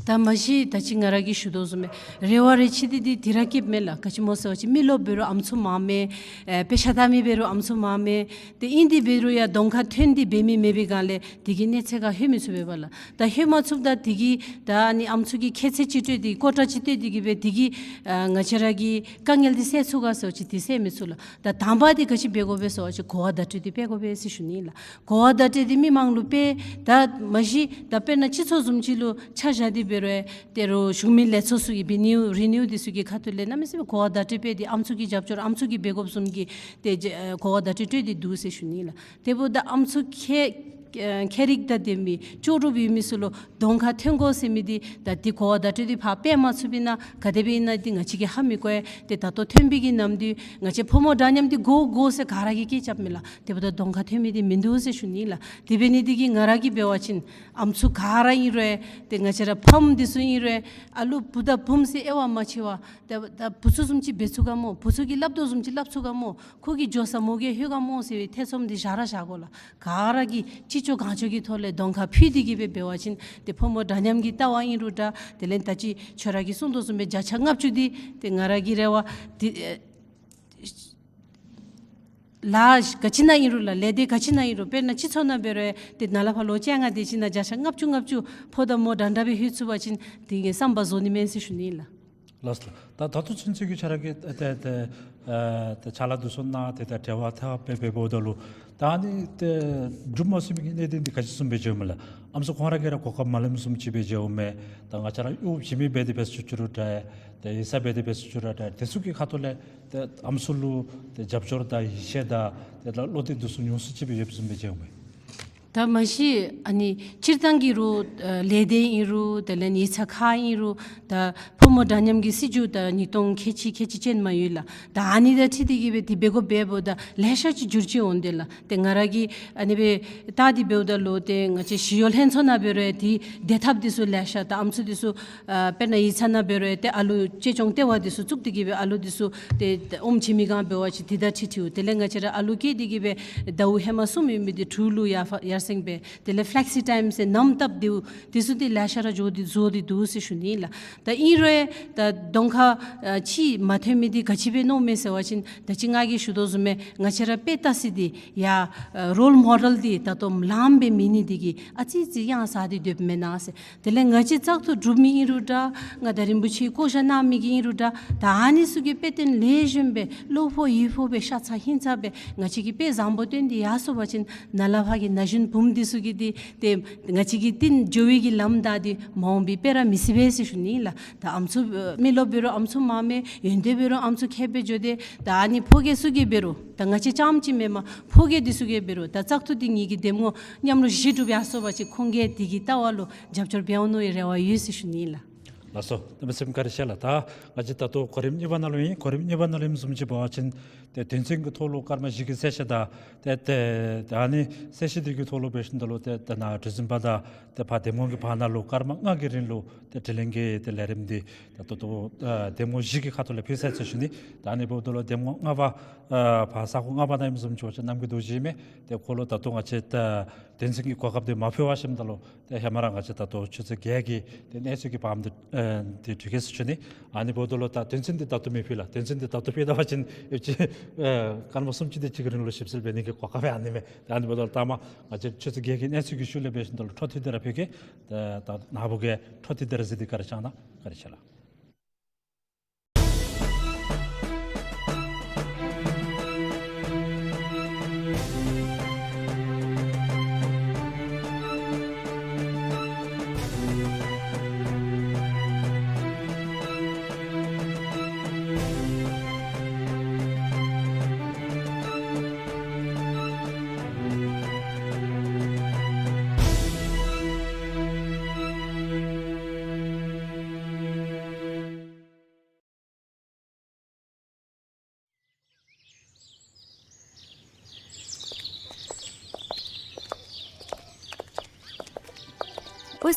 ད་མ་གཞི་ད་ཅི་ང་ར་གིས་ཞུ་དོ་བཟུམ་སྦེ་རེ་བ་རེ་ཆེ་འདི་འདི་དེ་ར་སྐྱེཝ་མས་ལགས། ག་ཅི་སྨོ་ཟེར་བ་ཅིན་མི་རློབས་འབད་རུང་ཨམ་སྲུ་མངམ་མས། ཨེ་དཔེ་ཆ་ལྟ་མི་འབད་རུང་ཨམ་སྲུ་མངམ་མས། ཏེ་ཨིན་ཏེ་འབད་རུང་ཡང་གདོང་ཁར་ཐོན་ཏེ་འབད་མི་མེད་པའི་སྒང་ལས་དེ་གི་གནས་ཚད་ཁར་ལྷོད་མི་ཚུགས་པས་པ་ལགས། ད་ལྷོད་མ་ཚུགསཔ་ད་དེ་གིས་ད་ཨ་ནི་ཨམ་སྲུ་གི་ཁྱད་ཚད་ཅིག་སྤྲོད་དེ་ཀོ་ཊ་ཅིག་སྤྲོད་དེ་གི་སྦེ་དེ་གིས་ཨ་ང་བཅས་ར་གི་དཀའ་ངལ་འདི་སེལ་ཚུགས་ག་ཟེར་བ་ཅིན་དེ་སེལ་མི་ཚུགས་ལགས། ད་དང་པ་འདི་ག་ཅི་འབད་དགོ་པས་ཟེར་བ་ཅིན་གོ་བ་བརྡ་སྤྲོད་འདི་འབད་དགོ་པས་ཟེར་ཞུ་ནི་ལགས། གོ་བ་བརྡ་སྤྲོད་འདི་མི་མང་ལུ་སྤེལ། ད་མ་གཞི་ད་དཔེར་ན་སྤྱི་ཚོགས་བཟུམ་ཅིག་ལུ་ཆ་བཞག་སྟེ་འབད་རུང་ཏེ་རུང་གཞུང་མིན་ལས་ཚོགས་ཚུ་གི་བི་ནིའུ་རི་ནིའུ་འདི་ཚུ་གི་ཁ་ཐུག་ལས་གནམ་མེད་ས་མེད་གོ་བ་བརྡ་སྤྲོད་འབད་དེ་ཨམ་སྲུ་གི་རྒྱབ་སྐྱོར་ཨམ་སྲུ་གིས་འབད་དགོཔ་བཟུམ་གྱི་ཏེ་ཨེ་གོ་བ་བརྡ་སྤྲོད་སྤྲོད་དེ་འདུག་ཟེར་ཞུ་ནི་ལགས། དེ་འབདཝ་ད་ཨམ་སྲུ་ཁྱད་ཨེ་ཁྱད་རིག་དང་ལྡན་མི་ལྕོགས་གྲུབ་ཡོད་མི་ཚུ་ལུ་གདོང་ཁར་ཐོན་དགོ་ཟེར་མི་འདི་ད་འདི་གོ་བ་བརྡ་སྤྲོད་འདི་ཕར་སྤེལ་མ་ཚུགས་པས་ན་ག་དེ་སྦེ་ཨིན་ན་འདི་ང་བཅས་ཀྱིས་ཧ་མི་གོ་བས། ཏེ་ད་ལྟོ་ཐོན་པའི་གི་ནམ་དུས་ང་བཅས་ཕོ་མོ་འདྲ་མཉམ་འདི་དགོ་དགོ་ཟེར་ག་ར་གིས་སྐད་རྐྱབ་མས་ལགས། དེ་འབདཝ་ད་གདོང་ཁར་ཐོན་མི་འདི་མིན་འདུག་ཟེར་ཞུ་ནི་ལགས། དེ་འབད་ནི་འདི་གིས་ང་ར་གིས་འབད་བ་ཅིན་ཨམ་སྲུ་ག་ར་ཨིན་རུང་ཏེ་ང་བཅས་ར་ཕམ་འདི་ཚུ་ཨིན་རུང་ཨ་ལུ་བུ་དང་བུམོ་ཟེར་དབྱེ་བ་མ་ཕྱེ་བར་ད་ད་བུ་ཚུ་བཟུམ་ཅིག་འབད་ཚུགས་ག་སྨོ། བུ་ཚུ་གིས་སླབ་དོ་བཟུམ་ཅིག་སླབ་ཚུགས་ག་སྨོ། ཁོ་གིས་འགྱོ་ས་མོ་གིས་ལྷོད་ག་སྨོ་ཟེར་བའི་ཐེ་ཚོམ་འདི་བཞག་ར་བཞག་དགོ་ལགས། ག་ར་གིས་ཅི་ལྕོགས་གང་ལྕོགས་ཀྱི་ཐོག་ལས་གདོང་ཁར་ཕུད་དེ་གི་སྦེ་འབད་བ་ཅིན་ཏེ་ཕོ་མོ་འདྲ་མཉམ་གྱི་ལྟ་བ་ཨིན་རུང་འདྲ། དེ་ལས་ད་ཅི་ཁྱོད་ར་གིས་གསུངས་དོ་བཟུམ་སྦེ་བརྒྱ་ཆ་ལྔ་བཅུ་འདི་ཏེ་ང་ར་གི་རེ་བ་འདི་ཨེ་ལཱ་ག་ཅི་ནང་ཨིན་རུང་ལགས། ལས་སྡེ་ག་ཅི་ནང་ཨིན་རུང་། དཔེར་ན་སྤྱི་ཚོགས་ནང་འབད་རུང་ཏེ་ནཱ་ལས་ཕར་ལོ་བཅོ་ལྔ་དེ་ཅིག་ནང་བརྒྱ་ཆ་ལྔ་བཅུ་ལྔ་བཅུ་ཕོ་དང་མོ་འདྲན་འདྲ་སྦེ་ལྷོད་ཚུགས་པ་ཅིན་དེ་གིས་བསམ་པ་རྫོགས་ནི་མས་ཟེར་ཞུ་ནི་ལགས། ལགས་སོ་ལགས། ད་ད་ལྟོ་ཚུན་ཚོད་ཀྱི་ཁྱོད་ར་གིས་ཏེ་ཏེ་ཨེ་ཏེ་ཕྱག་ལཱ་འདི་ཚུ་གནང་སྟེ་ད་འབྲེལ་བ་འཐབ་སྦེ་འབདཝ་ད་ལུ་ད་ཨ་ནི་ཏེ་འགྲུབ་མ་ཚུགས་མི་གི་གནད་དོན་འདི་ག་ཅི་བཟུམ་སྦེ་འགྱོཝ་མས་ལགས། ཨམ་སྲུ་ཁོང་ར་གིས་ར་གོ་སྐབས་མ་ལེནམ་བཟུམ་ཅིག་སྦེ་འགྱོཝ་མས། ད་ང་བཅས་ར་ཨོ་བྱིན་མི་འབད་དེ་འབད་ཚུགས་རུང་འདྲ། ཏེ་ཡིག་ཚང་འབད་དེ་འབད་ཚུགས་རུང་འདྲ། དེ་ཚུ་གི་ཁ་ཐུག་ལས་ཏེ་ཨམ་སྲུ་ལུ་ཏེ་རྒྱབ་སྐྱོར་དང་ཡིད་ཆེས་དང་ཏེ་བློ་གཏད་འདི་ཚུ་ཉུང་སུ་ཅིག་སྦེ་ཡོདཔ་བཟུམ་སྦེ་འགྱོཝ་མས། ད་མ་གཞི་ཨ་ནི་སྤྱིར་བཏང་གི་རུང་ཨེ་ལས་སྡེ་ཨིན་རུང་དེ་ལས་ཡིག་ཚང་ཁག་ཨིན་རུང་ད་ཕོ་མོ་འདྲ་མཉམ་གྱི་སྲིད་བྱུས་ད་ཉིས་སྟོང་ཁལ་གཅིག་ཁལ་གཅིག་ཅན་མ་ཡོད་ལགས། ད་ཨ་ནི་དང་འཁྲིལ་ཏེ་གི་སྦེ་དེ་འབད་དགོཔ་འབདཝ་ད་ལེ་ཤ་ཅིག་འགྱུར་བཅོས་འོང་དེས་ལགས། ཏེ་ང་ར་གིས་ཨ་ནི་སྦེ་བལྟ་སྟེ་འབདཝ་ད་ལུ་ཏེ་ང་བཅས་ཞི་གཡོག་ལྷན་ཚོགས་ནང་འབད་རུང་ཏེ་བདེ་ཐབས་འདི་ཚུ་ལེ་ཤ་ད་ཨམ་སྲུ་འདི་ཚུ་ཨ་དཔེར་ན་ཡིག་ཚང་ནང་འབད་རུང་ཏེ་ཨ་ལུ་གཅེས་སྐྱོང་ལྟེ་བ་འདི་ཚུ་བཙུགས་ཏེ་གི་སྦེ་ཨ་ལུ་འདི་ཚུ་ཏེ་ཨོམ་བྱིན་མི་སྒང་འབད་བ་ཅིན་དེ་དང་འཁྲིལ་འཁྲིལཝ། དེ་ལས་ང་བཅས་ར་ཨ་ལུ་སྐྱེས་ཏེ་གི་སྦེ་ཟླཝ་ཧེ་མ་གསུམ་ཡོད་མི་འདི་དྲུག་ལུ་ཡར་ཡར་སེང་སྦེ་དེ་ལས་ཕླེག་སི་ཊའིམ་ཟེར་ནམ་བཏབ་འདི་འདི་ཚུ་འདི་ལེ་ཤ་ར་འགྱོ་སྟེ་འགྱོ་སྟེ་འདུག་ཟེར་ཞུ་ནི་ལགས། ད་ཨིན་རུང་ད་གདོང་ཁར་ཨ་ཅིག་མ་ཐོན་མི་འདི་ག་ཅི་སྦེ་མནོཝ་མས་ཟེར་བ་ཅིན་ད་ཅི་ང་གིས་ཞུ་དོ་བཟུམ་སྦེ་ང་བཅས་ར་དཔེ་བལྟ་ས་འདི་ཡ་ཨ་རོལ་མོ་ཌེལ་འདི་ད་ལྟོ་ལངམ་སྦེ་མེད་ནི་འདི་གིས་ཨ་ཙི་ཅིག་གཡང་ཟ་སྟེ་སྡོདཔ་མེན་ན་ཟེར། དེ་ལས་ང་བཅས་བཙག་འཐུ་གྲུབ་མི་ཨིན་རུང་འདྲ། མངའ་བདག་རིན་པོ་ཆེ་བསྐོ་བཞག་གནང་མི་གི་ཨིན་རུང་འདྲ། ད་ཨ་ནི་ཚུ་གིས་དཔེ་སྟོན་ལེགས་ཤོམ་སྦེ་བློ་ཕོག་ཡིད་ཕོག་སྦེ་ཤ་ཚ་ཧིང་ཚ་སྦེ་ང་བཅས་ཀྱིས་དཔེ་བཟང་པོ་སྟོན་ཏེ་ཡར་སོང་པ་ཅིན་ནཱ་ལས་ཕར་གྱི་ན་གཞོན་བུམོ་འདི་ཚུ་གིས་འདི་ཏེ་ང་བཅས་ཀྱི་བསྟུན་འགྱོ་བའི་གི་ལམ་བདའ་སྟེ་མ་འོངས་པའི་དཔེ་ར་མི་སྲིད་པས་ཟེར་ཞུ་ནི་ལགས། ད་ཨམ་སྲུ་ཨེ་མི་རློབས་འབད་རུང་ཨམ་སྲུ་མངམ་མས། ཡོན་ཏན་འབད་རུང་ཨམ་སྲུ་ཁྱད་སྦེ་འགྱོ་དེས། ད་ཨ་ནི་ཕོ་སྐྱེས་ཚུ་གིས་འབད་རུང་ད་ང་བཅས་རྐྱངམ་ཅིག་མེན་པར་ཕོ་སྐྱེས་འདི་ཚུ་གིས་འབད་རུང་ད་བཙག་འཐུ་འདི་ངེ་གི་འདེམས་ངོ་མཉམ་རོགས་གཞི་གྲུབ་ཡར་སོང་པ་ཅིན་ཁོང་གིས་དེ་གི་ལྟ་བ་ལུ་རྒྱབ་སྐྱོར་འབད་འོང་མནོ་བའི་རེ་བ་ཡོད་ཟེར་ཞུ་ནི་ལགས། ལགས་སོ། གནམ་མེད་ས་མེད་བཀའ་དྲིན་ཆེ་ལགས། ད་ང་བཅས་ད་ལྟོ་གོ་རིམ་གཉིས་པ་ནང་ལུ་ཨིན། གོ་རིམ་གཉིས་པ་ནང་ལུ་ཨིནམ་བཟུམ་ཅིག་འབད་བ་ཅིན་ཏེ་དོན་ཚན་གྱི་ཐོག་ལུ་སྐར་མ་བཞི་གི་གསལ་བཤད་དང་ཏེ་ཏེ་ཏེ་ཨ་ནི་གསལ་བཤད་འདི་གི་ཐོག་ལུ་འབད་ཞིནམ་ད་ལུ་ཏེ་ཏེ་ནཱ་གྲོས་འཛིན་པ་དང་ཏེ་ཕར་འདེམས་ངོ་གི་བར་ན་ལུ་སྐར་མ་ལྔ་གི་རིང་ལུ་ཏེ་དྲི་ལན་གྱི་ཏེ་ལས་རིམ་འདི་ད་ལྟོ་ཏེ་ཨ་འདེམས་ངོ་བཞི་གི་ཁ་ཐུག་ལས་ཕུལ་ཚར་ཟེར་ཞུ་ནི། ད་ཨ་ནི་འབདཝ་ད་ལུ་འདེམས་ངོ་ལྔ་པ་ཨ་ཕར་ས་ཁོངས་ལྔ་པ་ནང་ཨིནམ་བཟུམ་ཅིག་འབད་བ་ཅིན་རྣམ་རྒྱལ་རྡོ་རྗེ་མས། ཏེ་ཁོ་ལུ་ད་ལྟོ་ང་བཅས་ཏེ་དོན་ཚན་གྱི་གོ་སྐབས་འདི་མ་ཕུལ་བར་ཞིནམ་ད་ལུ་ཏེ་ཧེ་མ་ར་ང་བཅས་ད་ལྟོ་ཆུ་ཚོད་བརྒྱད་ཀྱི་ཏེ་གནས་ཚུལ་གྱི་བར་འདི་ཨེ་འདི་གྲོལ་གེ་ཟེར་ཞུ་ནི། ཨ་ནི་འབདཝ་ད་ལུ་ད་དོན་ཚན་འདི་ད་ལྟོ་མི་ཕུལ་ལགས། དོན་ཚན་འདི་ད་ལྟོ་ཕུལ་ད་པ་ཅིན་ཨེ་ཅིག་ཨེ་སྐར་མ་སུམ་ཅུ་དེ་ཅིག་གི་རིང་ལུ་ཞིབ་འཚོལ་འབད་ནི་གི་གོ་སྐབས་ཡང་ཨ་ནི་མས། ད་ཨ་ནི་འབདཝ་ད་ལུ་ད་མ་ང་བཅས་ཆུ་ཚོད་བརྒྱད་ཀྱི་གནས་ཚུལ་གྱི་ཤུལ་ལས་འབད་ཞིནམ་ད་ལུ་འཕྲོ་མཐུད་དེ་ར་ཕུལ་གེ། ད་ད་ནཱ་བུ་གིས་འཕྲོ་མཐུད་དེ་ར་གཟིགས་ཏེ་བཀའ་དྲིན་བསྐྱང་གནང་། བཀའ་དྲིན་ཆེ་ལགས།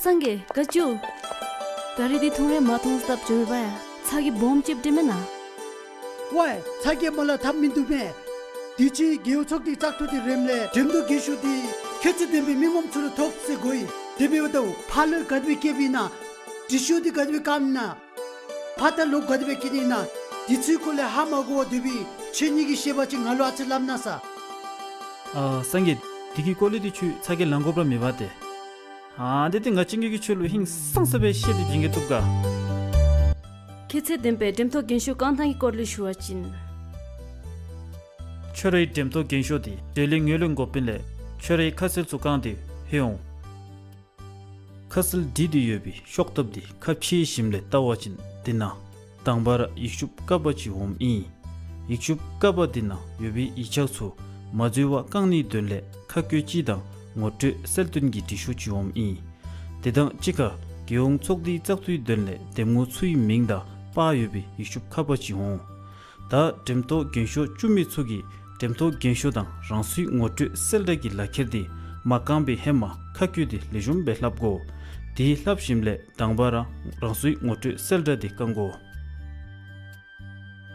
སངས་རྒྱས་ག་ཅི་ཞུ། ག་རི་འདི་ཐུང་རེ་མ་ཐུང་སྟབས་འགྱོ་བ་ཡ། ཚ་གྱང་སྦོམ་ཅིག་འདྲེན་མེན་ན། ཝའི་ཚ་གྱང་མ་ལ་ཐབས་མིན་འདུག་མེ། དུས་ཅི་རྒེད་འོག་ཚོགས་སྡེ་བཙག་འཐུ་འདི་རནམ་ལས་འགྲེམས་སྟོན་རྒྱན་ཤོག་འདི་ཁྱད་ཚད་ལྡན་པའི་མི་ངོམ་ཚུ་ལུ་ཐོབ་ཟེར་གོ་ཡི། དེ་འབདཝ་ད་ཕར་ལུ་ག་དེ་སྦེ་བསྐྱལཝ་ཨིན་ན། དྲི་ཤོག་འདི་ག་དེ་སྦེ་བཀབ་ཨིན་ན། ཕར་ད་ལོག་ག་དེ་སྦེ་བསྐྱལ་ནི་ཨིན་ན། དེ་ཚུའི་སྐོར་ལས་ཧ་མ་གོ་བར་སྡོད་པའི་ཁྱེད་གཉིས་ཀྱིས་ཤེས་པ་ཅིན་ང་ལུ་ཨ་ཙི་སླབ་གནང་ས། ཨ་སངས་རྒྱས་འདི་གི་སྐོར་ལས་འདི་ཁྱོད་ཚ་གྱང་ལང་དགོཔ་ར་མེད་པ་ཏེ། ཨ་འདི་འདི་ང་བཅས་ཀྱིས་ཁྱོད་ལུ་ཧིང་སངས་ས་སྦེ་བཤད་དེ་བྱིན་གེ་བཏུབ་ག། ཁྱད་ཚད་ལྡན་པའི་འགྲེམས་སྟོན་རྒྱན་ཤོག་བཀང་ཐངས་ཀྱི་སྐོར་ལས་ཞུ་བ་ཅིན། ཁྱོད་རའི་འགྲེམས་སྟོན་རྒྱན་ཤོག་འདི་འབྲས་ལིང་ངོས་ལེན་འགོ་དཔོན་ལས་ཁྱོད་རའི་ཁ་གསལ་ཚུ་བཀང་སྟེ་ལྷོད་འོང་། ཁ་གསལ་བྲིས་ཏེ་ཡོད་པའི་ཤོག་ཐབ་འདི་ཁ་ཕྱེ་ཞིནམ་ལས་བལྟ་བ་ཅིན་འདི་ནང་དང་པ་ར་ཡིག་ཤུབས་ཀ་པ་ཅིག་འོངམ་ཨིན། ཡིག་ཤུབས་ཀ་པ་འདི་ནང་ཡོད་པའི་ཡིག་ཆ་ཚུ་མ་འཛོལ་བར་བཀང་ནིའི་དོན་ལས་ཁ་བཀོད་ཅིག་དང་ངོ་སྤྲོད་གསལ་སྟོན་གྱི་འབྲི་ཤོག་ཅིག་འོངམ་ཨིན། དེ་དང་གཅིག་ཁར་རྒྱལ་ཡོངས་ཚོགས་སྡེའི་བཙག་འཐུའི་དོན་ལས་འདེམས་ངོ་ཚུའི་མིང་དང་པར་ཡོད་པའི་ཡིག་ཤུབས་ཁ་པ་ཅིག་འོང་། ད་འགྲེམས་སྟོན་རྒྱན་ཤོག་བཙུགས་མི་ཚུ་གིས་འགྲེམས་སྟོན་རྒྱན་ཤོག་དང་རང་སོའི་ངོ་སྤྲོད་གསལ་བསྒྲགས་ཀྱི་ལག་ཁྱེར་འདི་མ་བཀང་པའི་ཧེ་མ་ཁ་བཀོད་དེ་ལེགས་ཤོམ་སྦེ་ལྷབ་དགོ། དེ་ལྷབ་ཞིནམ་ལས་དང་པ་ར་རང་སོའི་ངོ་སྤྲོད་གསལ་བསྒྲགས་འདི་བཀང་དགོ།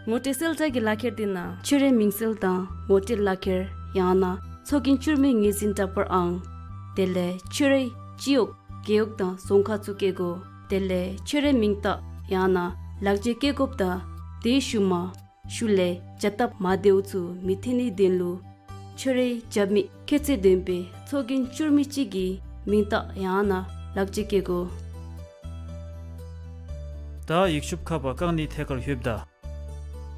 ངོ་སྤྲོད་གསལ་བསྒྲགས་ཀྱི་ལག་ཁྱེར་འདི་ནང་ཁྱོད་རའི་མིང་གསལ་དང་ངོ་སྤྲོད་ལག་ཁྱེར་ཡང་ན་ཚོགས་རྒྱན་བཙུགས་མི་ངོས་འཛིན་བསྒྲགས་པར་ཨང་། དེ་ལས་ཁྱོད་རའི་སྤྱི་འོག་རྒེད་འོག་དང་རྫོང་ཁག་ཚུ་བཀོད་དགོ། དེ་ལས་ཁྱོད་རའི་མིང་རྟགས་ཡང་ན་ལག་འཇལ་བཀོད་དགོཔ་དང་དེའི་ཤུལ་མ་ཤུལ་ལས་བྱ་སྟབས་མ་བདེཝ་ཚུ་མི་ཐོན་ནིའི་དོན་ལུ་ཁྱོད་རའི་རྒྱབ་མི་ཁྱད་ཚད་ལྡན་པའི་ཚོགས་རྒྱན་བཙུགས་མི་ཅིག་གི་མིང་རྟགས་ཡང་ན་ལག་འཇལ་བཀོད་དགོ། ད་ཡིག་ཤུབས་ཁ་པ་བཀང་ནིའི་ཐད་ཁར་ལྷོདཔ་ད།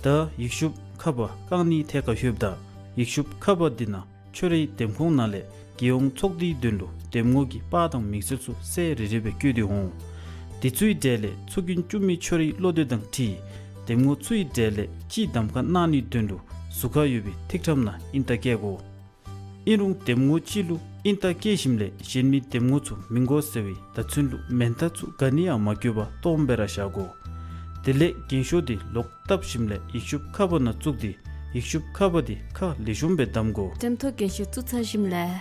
ད་ཡིག་ཤུབས་ཁ་པ་བཀང་ནིའི་ཐད་ཁར་ལྷོདཔ་ད་ཡིག་ཤུབས་ཁ་པ་འདི་ནང་ཁྱོད་རའི་འདེམས་ཁོངས་ནང་ལས་རྒྱལ་ཡོངས་ཚོགས་སྡེའི་དོན་ལུ་འདེམས་ངོ་གི་པར་དང་མིང་གསལ་ཚུ་གསལ་རི་རི་སྦེ་བཀོད་དེ་འོང་། དེ་ཚུའི་གྲས་ལས་ཚོགས་རྒྱན་བཙུགས་མི་ཁྱོད་རའི་བློ་འདོད་དང་འཁྲིལ་འདེམས་ངོ་ཚུའི་གྲས་ལས་གཅིག་གདམ་ཁ་གནང་ནིའི་དོན་ལུ་ཟུར་ཁར་ཡོད་པའི་ཐིག་ཁྲམ་ནང་ཨིན་རྟགས་བཀལ་དགོ། ཨིན་རུང་འདེམས་ངོ་གཅིག་ལུ་ཨིན་རྟགས་བཀལ་ཞིནམ་ལས་གཞན་མི་འདེམས་ངོ་ཚུ་མི་དགོ་ཟེར་བའི་བརྡ་མཚོན་ལུ་མེན་རྟགས་ཚུ་ག་ནི་ཡང་མ་བཀོད་པར་སྟོངམ་སྦེ་ར་བཞག་དགོ། དེ་ལས་རྒྱན་ཤོག་འདི་ལོག་བཏབ་ཞིནམ་ལས་ཡིག་ཤུབས་ཁ་པ་ནང་བཙུགས་ཏེ་ཡིག་ཤུབས་ཁ་པ་འདི་ཁ་ལེགས་ཤོམ་སྦེ་བསྡམ་དགོ། འགྲེམས་སྟོན་རྒྱན་ཤོག་བཙུགས་ཚར་ཞིནམ་ལས་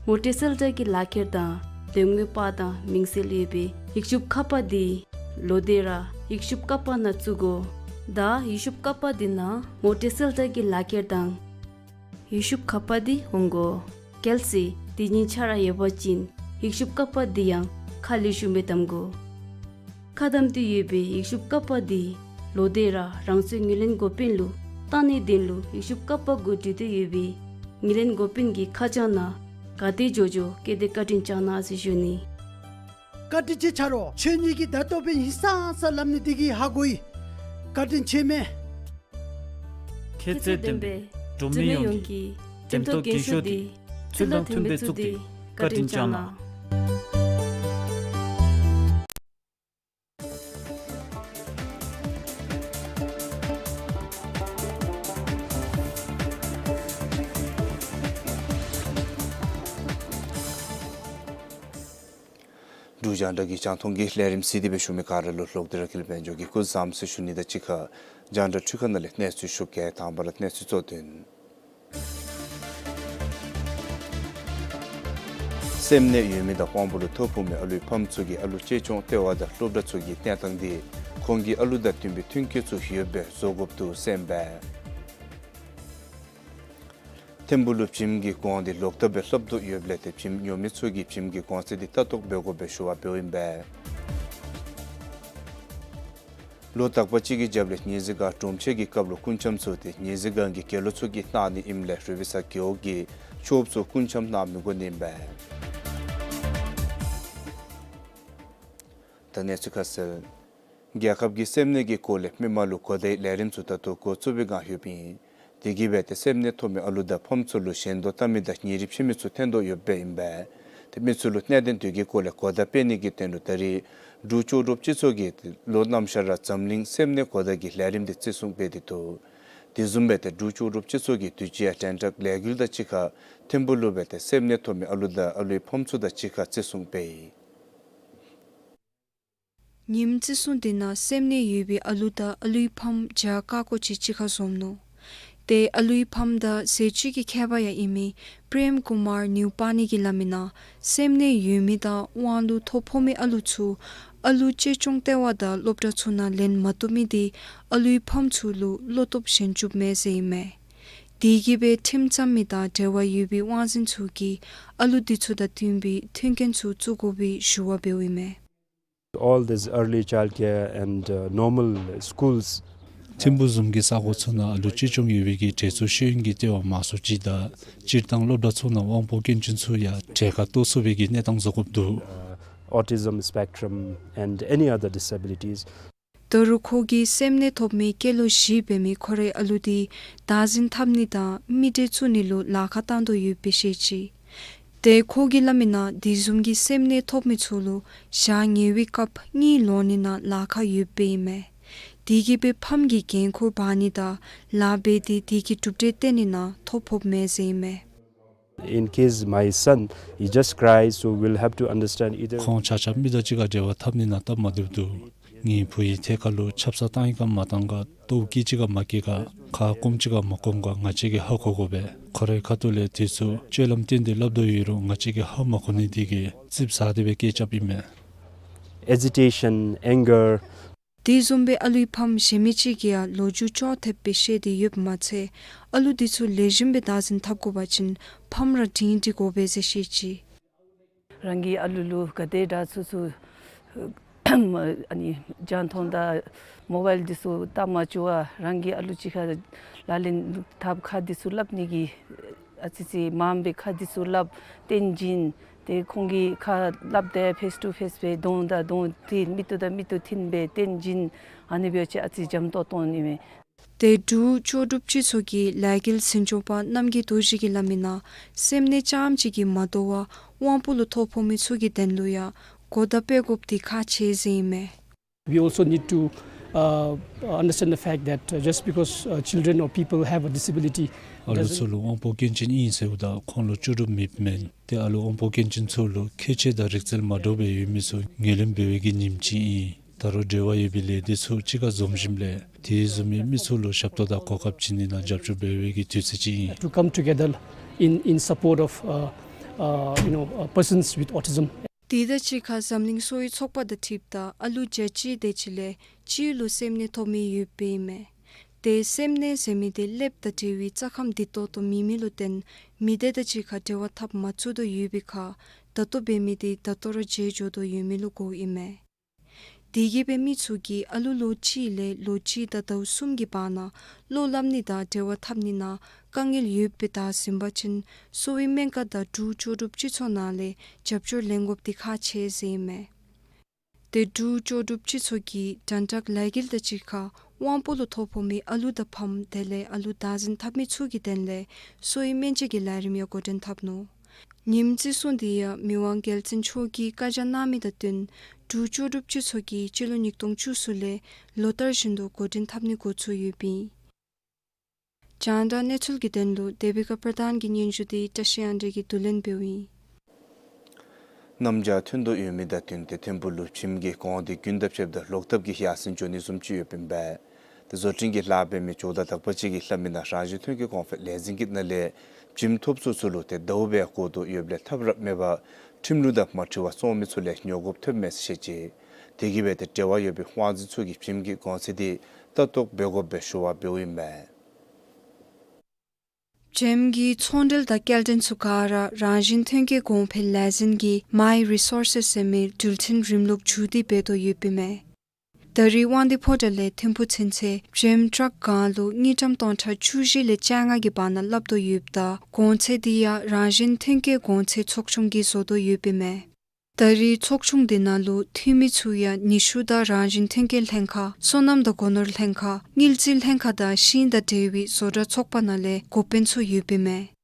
ངོ་སྤྲོད་གསལ་བསྒྲགས་ཀྱི་ལག་ཁྱེར་དང་འདེམས་ངོའི་པར་དང་མིང་གསལ་ཡོད་པའི་ཡིག་ཤུབས་ཁ་པ་འདི་ལོག་སྟེ་ར་ཡིག་ཤུབས་ཀ་པ་ནང་བཙུགས་དགོ། ད་ཡིག་ཤུབས་ཀ་པ་འདི་ནང་ངོ་སྤྲོད་གསལ་བསྒྲགས་ཀྱི་ལག་ཁྱེར་དང་ཡིག་ཤུབས་ཁ་པ་འདི་འོང་དགོ། གལ་སྲིད་དེ་གཉིས་ཆ་ར་ཡོད་པ་ཅིན་ཡིག་ཤུབས་ཀ་པ་འདི་ཡང་ཁ་ལེགས་ཤོམ་སྦེ་བསྡམ་དགོ། ཁ་བསྡམས་ཏེ་ཡོད་པའི་ཡིག་ཤུབས་ཀ་པ་འདི་ལོག་སྟེ་ར་རང་སོའི་ངོས་ལེན་འགོ་དཔོན་ལུ་བཏང་ནིའི་དོན་ལུ་ཡིག་ཤུབས་ཀ་པ་གུ་བྲིས་ཏེ་ཡོད་པའི་ངོས་ལེན་འགོ་དཔོན་གྱི་ཁ་བྱང་ནང་ག་ཏེ་འགྱོ་འགྱོ་བཀོད་དེ་བཀའ་དྲིན་བསྐྱང་གནང་ཟེར་ཞུ་ནི། བཀའ་དྲིན་ཆེ་ཆ་རོགས། ཁྱེད་གཉིས་ཀྱིས་ད་ལྟོ་འབད་ཧིང་སངས་ས་སླབ་ནི་དེ་གིས་ཧ་གོ་ཡི། བཀའ་དྲིན་ཆེ་མས། ཁྱད་ཚད་ལྡན་པའི་འབྲུག་མི་ཡོངས་ཀྱིས་འགྲེམས་སྟོན་རྒྱན་ཤོག་འདི་ཚུལ་དང་མཐུན་པའི་བཙུགས་ཏེ་བཀའ་དྲིན་བསྐྱངས་གནང་། འབྲུག་རྒྱང་བསྒྲགས་ཀྱི་རྒྱང་མཐོང་གི་ལས་རིམ་གཟིགས་ཏེ་སྦེ་བཞུགས་མི་ག་ར་ལུ་ལོག་སྟེ་ར་འཁྲུལ་དཔལ་འབྱོར་གྱི་སྐུ་གཟུགས་བཟང་པོ་ཟེར་ཞུ་ནི་དང་གཅིག་ཁར་རྒྱང་བསྒྲགས་འཕྲུལ་ཁང་ནང་ལས་གནས་ཚུལ་ཞུ་གེ། དང་པ་ར་གནས་ཚུལ་གཙོ་དོན། སེམས་ནད་ཡོད་མི་དང་དབང་པོ་ལུ་ཐོ་ཕོག་མི་ཨ་ལུའི་ཕམ་ཚུ་གིས་ཨ་ལུ་གཅེས་སྐྱོང་ལྟེ་བ་དང་སློབ་གྲྭ་ཚུ་གི་གནས་སྟངས་འདི་ཁོང་གི་ཨ་ལུ་དང་བསྟུན་པའི་མཐུན་རྐྱེན་ཚུ་ཡོདཔ་སྦེ་བཟོ་དགོཔ་འདུག་གསན་པས། ཐིམ་ཕུག་ལུ་བྱེམ་གྱི་གོང་འདི་ལོག་ལྟབ་སྦེ་ལྷབ་དོ་ཡོདཔ་ལས་ཏེ་བྱེམ་ཉོ་མི་ཚུ་གིས་བྱེམ་གྱི་གོང་ཚད་འདི་ལྟ་རྟོག་འབད་དགོ་པའི་ཞུ་བ་འབདཝ་ཨིན་པས། ལོ་དག་པ་ཅིག་གི་རྒྱབ་ལས་ཉི་ཟེར་སྒང་སྒྲོམ་ཆེན་གྱི་སྐབས་ལུ་སྐུ་འཆམ་ཚུ་ཏེ་ཉི་ཟེར་སྒང་གི་དགེ་སློང་ཚུ་གིས་གནང་ནི་ཨིནམ་ལས་རུ་སྦིས་ས་རྒེད་འོག་གི་ཆོསཔ་ཚུ་སྐུ་འཆམ་གནང་མི་དགོ་ནི་ཨིན་པས། ད་གནས་ཚུལ་ཁ་གསལ། རྒྱལ་ཁབ་ཀྱིས་སེམས་ནད་ཀྱི་སྐོར་ལས་མི་མང་ལུ་གོ་བརྡའི་ལས་རིམ་ཚུ་ད་ལྟོ་འགོ་བཙུགས་པའི་སྒང་ལྷོདཔ་ཨིན། དེ་གིས་འབད་ཏེ་སེམས་ནད་ཐོབ་མི་ཨ་ལུ་དང་ཕམ་ཚུ་ལུ་ཞེན་ལྟོགས་བཏང་མི་དང་ཉིན་རེ་ཕྱད་མི་ཚུ་ཐོན་དོ་ཡོདཔ་ཨིན་པས། ཏེ་མི་ཚུ་ལུ་གནད་དོན་དེ་གི་སྐོར་ལས་གོ་བརྡ་སྤེལ་ནི་གི་དོན་ལུ་ད་རིས་འབྲུག་ལྕོགས་གྲུབ་སྤྱི་ཚོགས་ཀྱིས་ལོ་གནམ་ཤར་ར་འཛམ་གླིང་སེམས་ནད་གོ་བརྡ་གི་ལས་རིམ་འདི་བརྩི་སྲུང་འབད་དེ་འདུག། དེ་བཟུམ་སྦེ་ཏེ་འབྲུག་ལྕོགས་གྲུབ་སྤྱི་ཚོགས་ཀྱི་དུས་ཅི་ཡང་དྲན་དྲག་ལས་འགུལ་དང་གཅིག་ཁར་ཐིམ་ཕུག་ལུ་འབད་ཏེ་སེམས་ནད་ཐོབ་མི་ཨ་ལུ་དང་ཨ་ལུའི་ཕམ་ཚུ་དང་གཅིག་ཁར་བརྩི་སྲུང་འབད་ཡི། ཉིནམ་བརྩི་སྲུང་དེ་ནང་སེམས་ནད་ཡོད་པའི་ཨ་ལུ་དང་ཨ་ལུའི་ཕམ་བརྒྱ་ཀ་ཀོ་ཅིག་གཅིག་ཁར་འཛོམས་ནུག། ཏེ་ཨ་ལུའི་ཕམ་དང་ཟས་བཅུད་ཀྱི་མཁས་པ་ཡང་ཨིན་མི་པྲེམ་ཀུ་མར་ནིའུ་པ་ནི་གིས་སླབ་མི་ནང་སེམས་ནད་ཡོད་མི་དང་དབང་ལུ་ཐོ་ཕོག་མི་ཨ་ལུ་ཚུ་ཨ་ལུ་གཅེས་སྐྱོང་ལྟེ་བ་དང་སློབ་གྲྭ་ཚུ་ནང་ལེན་མ་བཏུབ་མི་དེ་ཨ་ལུའི་ཕམ་ཚུ་ལུ་བློ་སྟོབས་ཞན་བཅུགཔ་མས་ཟེར་ཨིན་མས། དེ་གིས་སྦེ་ཁྲིམས་བཅངས་མི་དང་འབྲེལ་བ་ཡོད་པའི་དབང་འཛིན་ཚུ་གིས་ཨ་ལུ་དེ་ཚུ་དང་བསྟུན་པའི་མཐུན་རྐྱེན་ཚུ་བཙུགས་དགོ་པའི་ཞུ་བ་འབདཝ་ཨིན་མས། All these early childcare and, uh, normal schools. ཐིམ་ཕུག་བཟུམ་གྱི་ས་གོ་ཚུ་ནང་ཨ་ལུ་གཅེས་སྐྱོང་ཡོད་པའི་གི་གྲལ་ཚུད་ཤེས་ཡོན་གྱི་ལྟེ་བ་མང་སུ་ཅིག་དང་སྤྱིར་བཏང་སློབ་གྲྭ་ཚུ་ནང་དབང་པོ་སྐྱོན་ཅན་ཚུ་ཡང་གྲལ་ཁར་གཏོགས་ཚུགས་པའི་གི་གནས་སྟངས་བཟོ་དགོཔ་འདུག། Uh, autism spectrum and any other disabilities. ད་རུང་ཁོ་གིས་སེམས་ནད་ཐོབ་མི་སྐྱེས་ལོ་བཞི་འབད་མི་ཁོ་རའི་ཨ་ལུ་དེ་བདག་འཛིན་འཐབ་ནི་དང་མི་འདྲེས་བཙུགས་ནི་ལུ་ལཱ་ཁག་བཏང་དོ་ཡོདཔ་སྦེ་བཤད་ཅི། ཏེ་ཁོ་གིས་སླབ་མི་ནང་དེ་བཟུམ་གྱི་སེམས་ནད་ཐོབ་མི་ཚུ་ལུ་ཞག་ཉལ་བའི་སྐབས་གཉིད་ལོག་ནི་ནང་ལཱ་ཁག་ཡོདཔ་ཨིན་མས། དེ་གིས་སྦེ་ཕམ་གྱིས་འགན་ཁུར་འབག་ནི་དང་ལཱ་འབད་དེ་དེ་གི་གྲུབ་འབྲས་བསྟན་ནི་ནང་ཐོ་ཕོགཔ་མས་ཟེར་ཨིན་མས། In case my son, he just cries, so we'll have to understand either. ཁོང་ཆ་ཁྱབ་མི་དང་གཅིག་ཁར་འབྲེལ་བ་འཐབ་ནི་ནང་སྟབས་མ་བདེཝ་འདུག། ངེའི་བུ་ཡིས་ཐད་ཀར་ལུ་ཆབ་གསང་བཏང་ཡི་ག་མ་བཏང་ག་ལྟོཝ་བཀྱེས་ཅི་ག་མ་བཀྱེས་ག་ཁ་སྐོམ་ཅི་ག་མ་སྐོམ་ག་ང་བཅས་ཀྱིས་ཧ་གོ་དགོ་པས། ཁོ་རའི་ཁ་ཐུག་ལས་དེ་ཚུ་སྤྱོད་ལམ་བསྟན་ཏེ་སླབ་དོ་ཡོད་རུང་ང་བཅས་ཀྱིས་ཧ་མ་གོ་ནི་དེ་གིས་ཙིགཔ་ཟ་སྟེ་སྦེ་སྐད་རྐྱབ་ཨིན་མས། Agitation, anger. དེ་བཟུམ་སྦེ་ཨ་ལུའི་ཕམ་གཞན་མི་ཅིག་གིས་ཡང་ལོ་རྒྱུས་ཅོག་འཐདཔ་སྦེ་བཤད་དེ་ཡོདཔ་མ་ཚད་ཨ་ལུ་དེ་ཚུ་ལེགས་ཤོམ་སྦེ་བདག་འཛིན་འཐབ་དགོ་པ་ཅིན་ཕམ་ར་སྒྲིང་སྒྲི་དགོ་པས་ཟེར་བཤད་ཅི། རང་གི་ཨ་ལུ་ལུ་ག་དེ་དྲག་ཚུ་ཚུ་ཨ་ནི་རྒྱང་མཐོང་དང་མོ་བཱའིལ་དེ་ཚུ་བལྟ་མ་བཅུག་པར་རང་གི་ཨ་ལུ་གཅིག་ཁར་ལག་ལེན་འཐབ་ཁ་དེ་ཚུ་སླབ་ནི་གི་ཨ་ཙི་ཙི་མངམ་སྦེ་ཁ་དེ་ཚུ་སླབ་བསྟན་བྱིན། ཏེ་ཁོང་གིས་ཁ་སླབ་སྟེ་ཕེསི་ཊུ་ཕེསི་སྦེ་གདོང་དང་གདོང་འཐིན་མིག་ཏོ་དང་མིག་ཏོ་འཐིན་སྦེ་བསྟན་བྱིན། ཨ་ནི་སྦེ་ཅིག་ཨ་ཙི་འཇམ་ཏོང་ཏོ་ནི་མས། ཏེ་འབྲུག་ལྕོགས་གྲུབ་སྤྱི་ཚོགས་ཀྱི་ལས་འགུལ་འཛིན་སྐྱོང་པ་རྣམ་རྒྱལ་རྡོ་རྗེ་གིས་སླབ་མི་ནང་སེམས་ནད་རྐྱངམ་གཅིག་གིས་མ་དོ་བར་དབང་པོ་ལུ་ཐོ་ཕོག་མི་ཚུ་གི་དོན་ལུ་ཡང་གོ་བརྡ་སྤེལ་དགོཔ་དེ་ཁག་ཆེ་ཟེར་ཨིན་མས། We also need to, uh, understand the fact that, uh, just because, uh, children or people have a disability ཨ་ལུ་doesn't ཚུ་ལུ་དབང་པོ་སྐྱོན་ཅན་ཨིན་ཟེརཝ་ད་ཁོང་ལུ་ལྕོགས་གྲུབ་མེདཔ་མེན། ཏེ་ཨ་ལུ་དབང་པོ་སྐྱོན་ཅན་ཚུ་ལུ་ཁྱད་ཆོས་དང་རིག་རྩལ་མ་འདྲཝ་སྦེ་ཡོད་མི་ཚུ་ངོས་ལེན་འབད་བའི་གི་ཉིནམ་ཅིག་ཨིན། ད་རུང་འབྲེལ་བ་ཡོད་པའི་ལས་སྡེ་ཚུ་གཅིག་ཁར་འཛོམས་ཞིནམ་ལས་དེ་བཟུམ་མའི་མི་ཚུ་ལུ་ཞབས་ཏོག་དང་གོ་སྐབས་བྱིན་ནི་ནང་རྒྱབ་སྐྱོར་འབད་བའི་གི་དུས་ཚོད་ཅིག་ཨིན། To come together in, in support of, uh, uh, you know, uh, persons with autism. དེ་དང་གཅིག་ཁར་འཛམ་གླིང་གསོ་བའི་ཚོགས་པ་དང་འཁྲིལཝ་ད་ཨ་ལུ་རྒྱལ་སྤྱི་དེ་ཅིག་ལས་སྤྱིར་ལུ་སེམས་ནད་ཐོབ་མི་ཡོདཔ་ཨིན་མས། ཏེ་སེམས་ནད་ཟེར་མི་དེ་ཀླདཔ་དང་འབྲེལ་བའི་རྩ་ཁམས་བདེ་ཏོག་ཏོ་མེད་མི་ལུ་བརྟེན་མི་སྡེ་དང་གཅིག་ཁར་འབྲེལ་བ་འཐབ་མ་ཚུགས་དོ་ཡོད་པའི་ཁར་ད་ལྟོ་འབད་མི་དེ་ད་ལྟོ་ར་བརྗེད་འགྱོ་དོ་ཡོད་མི་ལུ་གོཝ་ཨིན་མས། དེ་གིས་སྦེ་མི་ཚུ་གིས་ཨ་ལུ་ལོ་གཅིག་ལས་ལོ་གཅིག་དང་ཟླཝ་གསུམ་གྱི་བར་ན་བློ་སླབ་ནི་དང་འབྲེལ་བ་འཐབ་ནི་ནང་དཀའ་ངལ་ཡོདཔ་སྦེ་བདའ་ཟུན་པ་ཅིན་གསོ་བའི་སྨན་ཁང་དང་འབྲུག་ལྕོགས་གྲུབ་སྤྱི་ཚོགས་ནང་ལས་རྒྱབ་སྐྱོར་ལེན་དགོཔ་དེ་ཁག་ཆེ་ཟེར་ཨིན་མས། ཏེ་འབྲུག་ལྕོགས་གྲུབ་སྤྱི་ཚོགས་ཀྱིས་དྲན་དྲག་ལས་འགུལ་དང་གཅིག་ཁར་དབང་པོ་ལུ་ཐོ་ཕོག་མི་ཨ་ལུ་དང་ཕམ་དེ་ལས་ཨ་ལུ་བདག་འཛིན་འཐབ་མི་ཚུ་གི་དོན་ལས་གསོ་བའི་སྨན་དཔྱད་ཀྱི་ལས་རིམ་ཡང་འགོ་འདྲེན་འཐབ་ནུག། ཉིནམ་བརྩི་སྲུང་དེ་ཡང་མི་དབང་རྒྱལ་བཙུན་མཆོག་གིས་བཀའ་རྒྱ་གནང་མི་དང་བསྟུན་འབྲུག་ལྕོགས་གྲུབ་སྤྱི་ཚོགས་ཀྱིས་སྤྱི་ལོ་ཉིས་སྟོང་བཅུ་གསུམ་ལས་ལོ་ལྟར་བཞིན་དུ་འགོ་འདྲེན་འཐབ་ནི་འགོ་བཙུགས་ཡོདཔ་ཨིན། རྒྱང་བསྒྲགས་གནས་ཚུལ་གྱི་དོན་ལུ་དེ་བི་ཀ་པར་དཱན་གྱི་སྙན་ཞུ་དེ་བཀྲ་ཤིས་དབང་འདུས་ཀྱིས་བསྡུ་ལེན་འབདཝ་ཨིན། གནམ་བྱཱར་ཐོན་དོ་ཡོད་མི་དང་བསྟུན་ཏེ་ཐིམ་ཕུག་ལུ་བྱེམ་གྱི་གོང་འདི་རྒྱུན་དང་ཕྱདཔ་ད་ལོག་ཐབས་ཀྱིས་ཡར་སེང་འགྱོ་ནི་བཟུམ་ཅིག་ཡོདཔ་ཨིན་པས། ཏེ་བཟོ་སྐྲུན་གྱི་ལཱ་འབད་མི་ཇོ་བདག་དག་པ་ཅིག་གིས་སླབ་མི་ནང་རང་བཞིན་ཐོན་སྐྱེད་གོང་འཕེལ་ལས་འཛིན་གྱི་ནང་ལས་བྱེམ་ཐོབ་ཚུ་ཚུ་ལུ་ཏེ་ཟླཝ་སྦེ་བགོ་དོ་ཡོདཔ་ལས་ཐབས་ར་མེད་པར་ཁྲིམས་ལུགས་དང་མ་འཁྲིལ་བར་བཙོང་མི་ཚུ་ལས་ཉོ་དགོཔ་ཐོནམ་མས་ཟེར་བཤད་ཅི། དེ་གིས་སྦེ་ཏེ་འབྲེལ་བ་ཡོད་པའི་དབང་འཛིན་ཚུ་གིས་བྱེམ་གྱི་གོང་ཚད་འདི་ལྟ་རྟོག་འབད་དགོཔ་སྦེ་ཞུ་བ་འབདཝ་ཨིན་པས། བྱེམ་གྱི་ཚོང་འབྲེལ་དང་སྐྱེལ་འདྲེན་ཚུ་ག་ར་རང་བཞིན་ཐོན་སྐྱེད་གོང་འཕེལ་ལས་འཛིན་གྱི་མའི་རི་སོར་སེས་ཟེར་མི་འགྲུལ་འཕྲིན་རིམ་ལུགས་བརྒྱུད་དེ་འབད་དོ་ཡོདཔ་ཨིན་མས། ད་རེས་དབང་འདུས་ཕོ་བྲང་ལས་ཐིམ་ཕུག་ཚུན་ཚོད་བྱེམ་ཊཱག་གང་ལུ་དངུལ་ཀྲམ་སྟོང་ཕྲག་བཅུ་བཞི་ལས་བཅོ་ལྔ་གི་བར་ན་སླབ་དོ་ཡོདཔ་ད་གོང་ཚད་འདི་ཡང་རང་བཞིན་ཐོན་སྐྱེད་གོང་ཚད་ཚོགས་ཆུང་གིས་བཟོ་དོ་ཡོདཔ་ཨིན་མས། ད་རེས་ཚོགས་ཆུང་འདི་ནང་ལུ་འཐུས་མི་ཚུ་ཡང་ནུས་ཤུགས་དང་རང་བཞིན་ཐོན་སྐྱེད་ལྷན་ཁག་སོ་ནམ་དང་སྒོ་ནོར་ལྷན་ཁག་དངུལ་རྩིས་ལྷན་ཁག་དང་ཤིང་དང་འབྲེལ་བའི་བཟོ་གྲྭ་ཚོགས་པ་ནང་ལས་འགོ་དཔོན་ཚུ་ཡོདཔ་ཨིན་མས།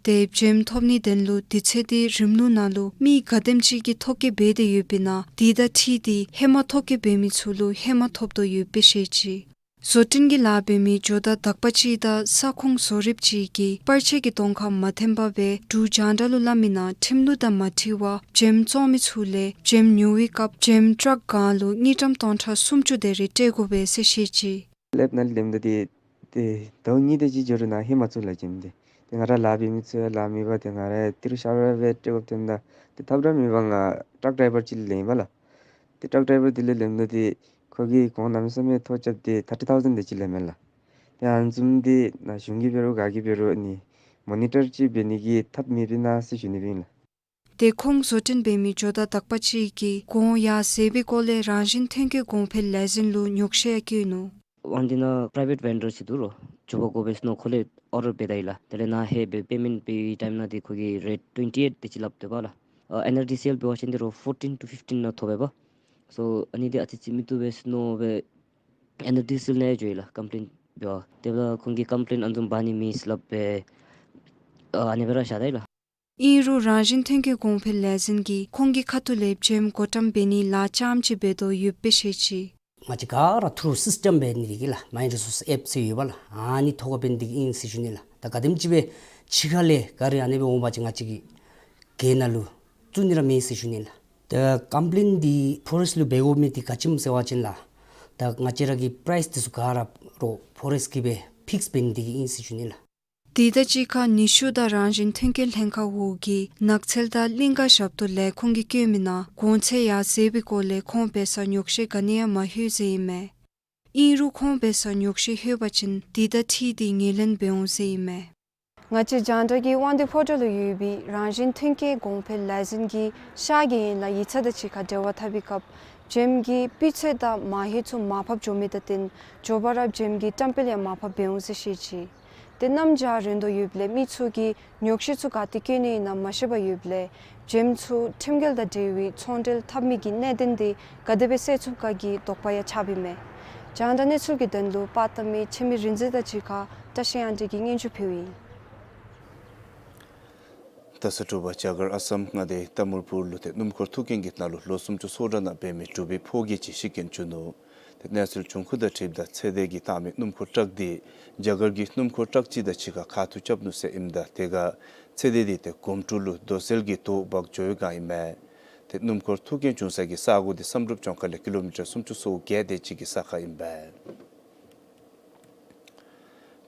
ཏེ་བྱེམ་ཐོབ་ནིའི་དོན་ལུ་དུས་ཚོད་དེ་རིམ་ལུགས་ནང་ལུ་མི་ག་དེམ་ཅིག་གིས་ཐོ་བཀོད་འབད་དེ་ཡོད་པའི་ནང་དེ་དང་འཁྲིལ་ཏེ་ཧེ་མ་ཐོ་བཀོད་འབད་མི་ཚུ་ལུ་ཧེ་མ་ཐོབ་དོ་ཡོདཔ་སྦེ་བཤད་ཅི། བཟོ་སྐྲུན་གྱི་ལཱ་འབད་མི་ཇོ་བདག་དག་པ་ཅིག་དང་ས་ཁོངས་བཟོ་རིགཔ་ཅིག་གིས་པར་ཆས་ཀྱི་གདོང་ཁར་མ་འཐོན་པར་སྦེ་འབྲུག་རྒྱང་བསྒྲགས་ལུ་སླབ་མི་ནང་ཁྲིམས་ལུགས་དང་མ་འཁྲིལ་བར་བྱེམ་བཙོང་མི་ཚུ་ལས་བྱེམ་ཉོ་བའི་སྐབས་བྱེམ་ཊཱག་གང་ལུ་དངུལ་ཀྲམ་སྟོང་ཕྲག་སུམ་ཅུ་དེ་རེ་སྤྲོད་དགོ་པས་ཟེར་བཤད་ཅི། ལེབ་ནང་ལེནམ་ད་ཏེ་ ཏེ་ཟླཝ་གཉིས་དེ་ཅིག་འགྱོ་རུང་ནཱ་ལྷོད་མ་ཚུགས་ལགས་བྱེམ་འདི། ཏེ་ང་ར་ལཱ་འབད་མི་ཚུ་ཡང་ལཱ་མེད་པར་ཏེ་ང་ར་ཏི་རུ་ཤ་ར་སྦེ་སྤྲོད་དགོཔ་ཐོནམ་ད་ཏེ་ཐབས་ར་མེད་པར་ང་ཊཱཀ་ཌའི་བར་ཅིག་ལས་ཨིན་པས་ལགས། ཏེ་ཊཱཀ་ཌའི་བར་འདི་ལས་ལེནམ་ད་ཏེ་ཁོ་གིས་གོང་གནམ་མེད་ས་མེད་མཐོ་རྐྱབ་སྟེ་ཐར་ཊི་ཐའུ་ཟེན་དེ་ཅིག་ལེན་མས་ལགས། ཏེ་ཨ་ནི་བཟུམ་འདི་ནཱ་གཞུང་གིས་འབད་རུང་ག་གིས་འབད་རུང་ཨ་ནི་མོ་ནི་ཊར་ཅིག་འབད་ནི་གི་ཐབས་མེད་པས་ན་ཟེར་ཞུ་ནི་སྦེ་ཨིན་ལགས། ཏེ་ཁོང་བཟོ་སྐྲུན་འབད་མི་ཇོ་བདག་དག་པ་ཅིག་གིས་གོང་ཡར་ཟད་པའི་སྐོར་ལས་རང་བཞིན་ཐོན་སྐྱེད་གོང་འཕེལ་ལས་འཛིན་ལུ་ཉོགས་བཤད་བཀོད་ནུག། ཨ་ནི་འདི་ནཱ་པ་རའི་ཝེཊ་ཝེན་ཌར་ཅིག་འདུག་རོ། ཇོ་བོ་གོ་བེ་སྣོ་ཁོ་ལས་ཨོར་ཌར་འབད་ད་ཡི་ལགས། དེ་ལས་ནཱ་ལྷོད་སྦེ་པེ་མེནཊ་འབད་བའི་ཊའིམ་ནང་འདི་ཁོ་གིས་རེཊ་ཊུ་ཝེན་ཊི་ཨེཊ་དེ་ཅིག་སླབ་སྡོད་པས་ལགས། ཨ་ཨེན་ཨར་ཌི་སི་ཨེལ་འབད་བ་ཅིན་འདི་རོ་ཕོར་ཊིན་ཊུ་ཕིཕ་ཊིན་ནང་ཐོབ་པས་པ། སོ་ཨ་ནི་འདི་ཨ་ཙི་ཅིག་མི་བཏུབ་པས་ཟེར་མནོ་སྦེ་ཨེན་ཨར་ཌི་སི་ཨེལ་ནང་འགྱོ་ཡི་ལགས་ཀམ་པི་ལེན་འབད་བར། དེ་ལས་ཁོང་གིས་ཀམ་པི་ལེན་ཨ་ནི་བཟུམ་འབག་ནི་མེད་ཟེར་སླབ་སྦེ་ཨ་ཨ་ནི་སྦེ་ར་བཞག་ད་ཡི་ལགས། ཨིན་རུང་རང་བཞིན་ཐོན་སྐྱེད་གོང་འཕེལ་ལས་འཛིན་གྱིས་ཁོང་གི་ཁ་ཐུག་ལས་བྱེམ་བགོ་བཀྲམ་འབད་ནིའི་ལཱ་རྐྱངམ་ཅིག་འབད་དོ་ཡོདཔ་སྦེ་བཤད་ཅི། ང་བཅས་ག་ར་ཐུ་རུ་སིསི་ཊེམ་འབད་ནི་དེ་གིས་ལགས། མའི་རི་སོརསི་ཨེཔ་ཟེར་ཡོད་པས་ལགས། ཨ་ནི་ཐོག་ཁར་འབད་ནི་དེ་གིས་ཨིན་ཟེར་ཞུ་ནི་ལགས། ད་ག་དེམ་ཅིག་སྦེ་ཕྱི་ཁ་ལས་ག་ར་ཨ་ནི་སྦེ་འོང་བ་ཅིན་ང་བཅས་ཀྱི་གྱལ་ནང་ལུ་བཙུགས་ནི་ར་མེད་ཟེར་ཞུ་ནི་ལགས། ད་ཀམ་པི་ལེན་འདི་ཕོ་རེསི་ལུ་འབད་དགོ་མི་འདི་ག་ཅི་སྨོ་ཟེར་བ་ཅིན་ལགས། ད་ང་བཅས་ར་གི་པ་རའིསི་འདི་ཚུ་ག་ར་རོ་ཕོ་རེསི་གིས་སྦེ་ཕིགསི་འབད་ནི་དེ་གིས་ཨིན་ཟེར་ཞུ་ནི་ལགས། དེ་དང་གཅིག་ཁར་ནུས་ཤུགས་དང་རང་བཞིན་ཐོན་སྐྱེད་ལྷན་ཁག་འོག་གི་ནགས་ཚལ་དང་གླིང་ག་ཞབས་ཏོག་ལས་ཁུངས་ཀྱིས་བཀོད་མི་ནང་གོང་ཚད་ཡར་ཟད་པའི་སྐོར་ལས་ཁོང་འབད་སར་ཉོགས་བཤད་ག་ནི་ཡང་མ་ལྷོད་ཟེར་ཨིན་མས། ཨིན་རུང་ཁོང་འབད་སར་ཉོགས་བཤད་ལྷོད་པ་ཅིན་དེ་དང་འཁྲིལ་ཏེ་ངོས་ལེན་འབད་འོང་ཟེར་ཨིན་མས། ང་བཅས་རྒྱང་བསྒྲགས་ཀྱིས་དབང་འདུས་ཕོ་བྲང་ལུ་ཡོད་པའི་རང་བཞིན་ཐོན་སྐྱེད་གོང་འཕེལ་ལས་འཛིན་གྱི་ཤར་གྱི་ཡན་ལག་ཡིག་ཚང་དང་གཅིག་ཁར་འབྲེལ་བ་འཐབ་པའི་སྐབས་བྱེམ་གྱི་སྤུས་ཚད་དང་མ་ལྷོད་ཚུ་མར་ཕབ་འགྱོ་མི་དང་བསྟུན་མགྱོགས་པ་ར་བྱེམ་གྱི་བཀྲམ་སྤེལ་ཡང་མར་ཕབ་འབད་འོང་ཟེར་བཤད་ཅི། ཏེ་གནམ་བྱཱར་རན་དོ་ཡོདཔ་ལས་མི་ཚུ་གིས་ཉོགས་བཤད་ཚུ་ག་ཏེ་བཀོད་ནི་ཨིན་ན་མ་ཤེས་པར་ཡོདཔ་ལས་བྱེམ་ཚུ་ཁྲིམས་འགལ་དང་འབྲེལ་བའི་ཚོང་འབྲེལ་འཐབ་མི་གི་གནད་དོན་དེ་ག་དེ་སྦེ་སེལ་ཚུགས་ག་གི་དོགས་པ་ཡང་ཆགསཔ་ཨིན་མས། རྒྱང་བསྒྲགས་གནས་ཚུལ་གྱི་དོན་ལུ་པར་བཏབ་མི་ཆེ་མི་རིག་འཛིན་དང་གཅིག་ཁར་བཀྲ་ཤིས་དབྱངས་སྒྲོན་གྱིས་སྙན་ཞུ་ཕུལཝ་ཨིན། ད་ས་དྲོ་པ་རྒྱ་གར་ཨ་སམ་མངའ་སྡེ་ཏ་མུལ་པུར་ལུ་ཏེ་སྣུམ་འཁོར་ཐུག་རྐྱེན་གྱི་ནང་ལུ་ལོ་སུམ་ཅུ་སོ་དྲུག་ནང་འབད་མི་འབྲུག་པའི་ཕོ་སྐྱེས་ཅིག་ཤི་རྐྱེན་བྱུང་ནུག། ཏེ་གནས་ཚུལ་བྱུང་ཁུངས་དང་འཁྲིལཝ་ད་ཚེ་འདས་ཀྱིས་བཏང་མི་སྣུམ་འཁོར་ཊཱག་འདི་རྒྱ་གར་གྱི་སྣུམ་འཁོར་ཊཱག་ཅིག་དང་གཅིག་ཁར་ཁ་ཐུག་རྐྱབ་ནུག་ཟེར་ཨིནམ་ད་དེ་ཁར་ཚེ་འདས་འདི་ཏེ་གོམ་ཕྲུག་ལུ་རྡོ་སེལ་གྱིས་དོག་འབག་འགྱོ་བའི་སྒང་ཨིན་མས། ཏེ་སྣུམ་འཁོར་ཐུག་རྐྱེན་བྱུང་ས་གི་ས་གོ་འདི་བསམ་གྲུབ་ལྗོངས་མཁར་ལས་ཀི་ལོ་མི་ཊར་སུམ་ཅུ་སོ་བརྒྱད་དེ་ཅིག་གི་ས་ཁར་ཨིན་པས།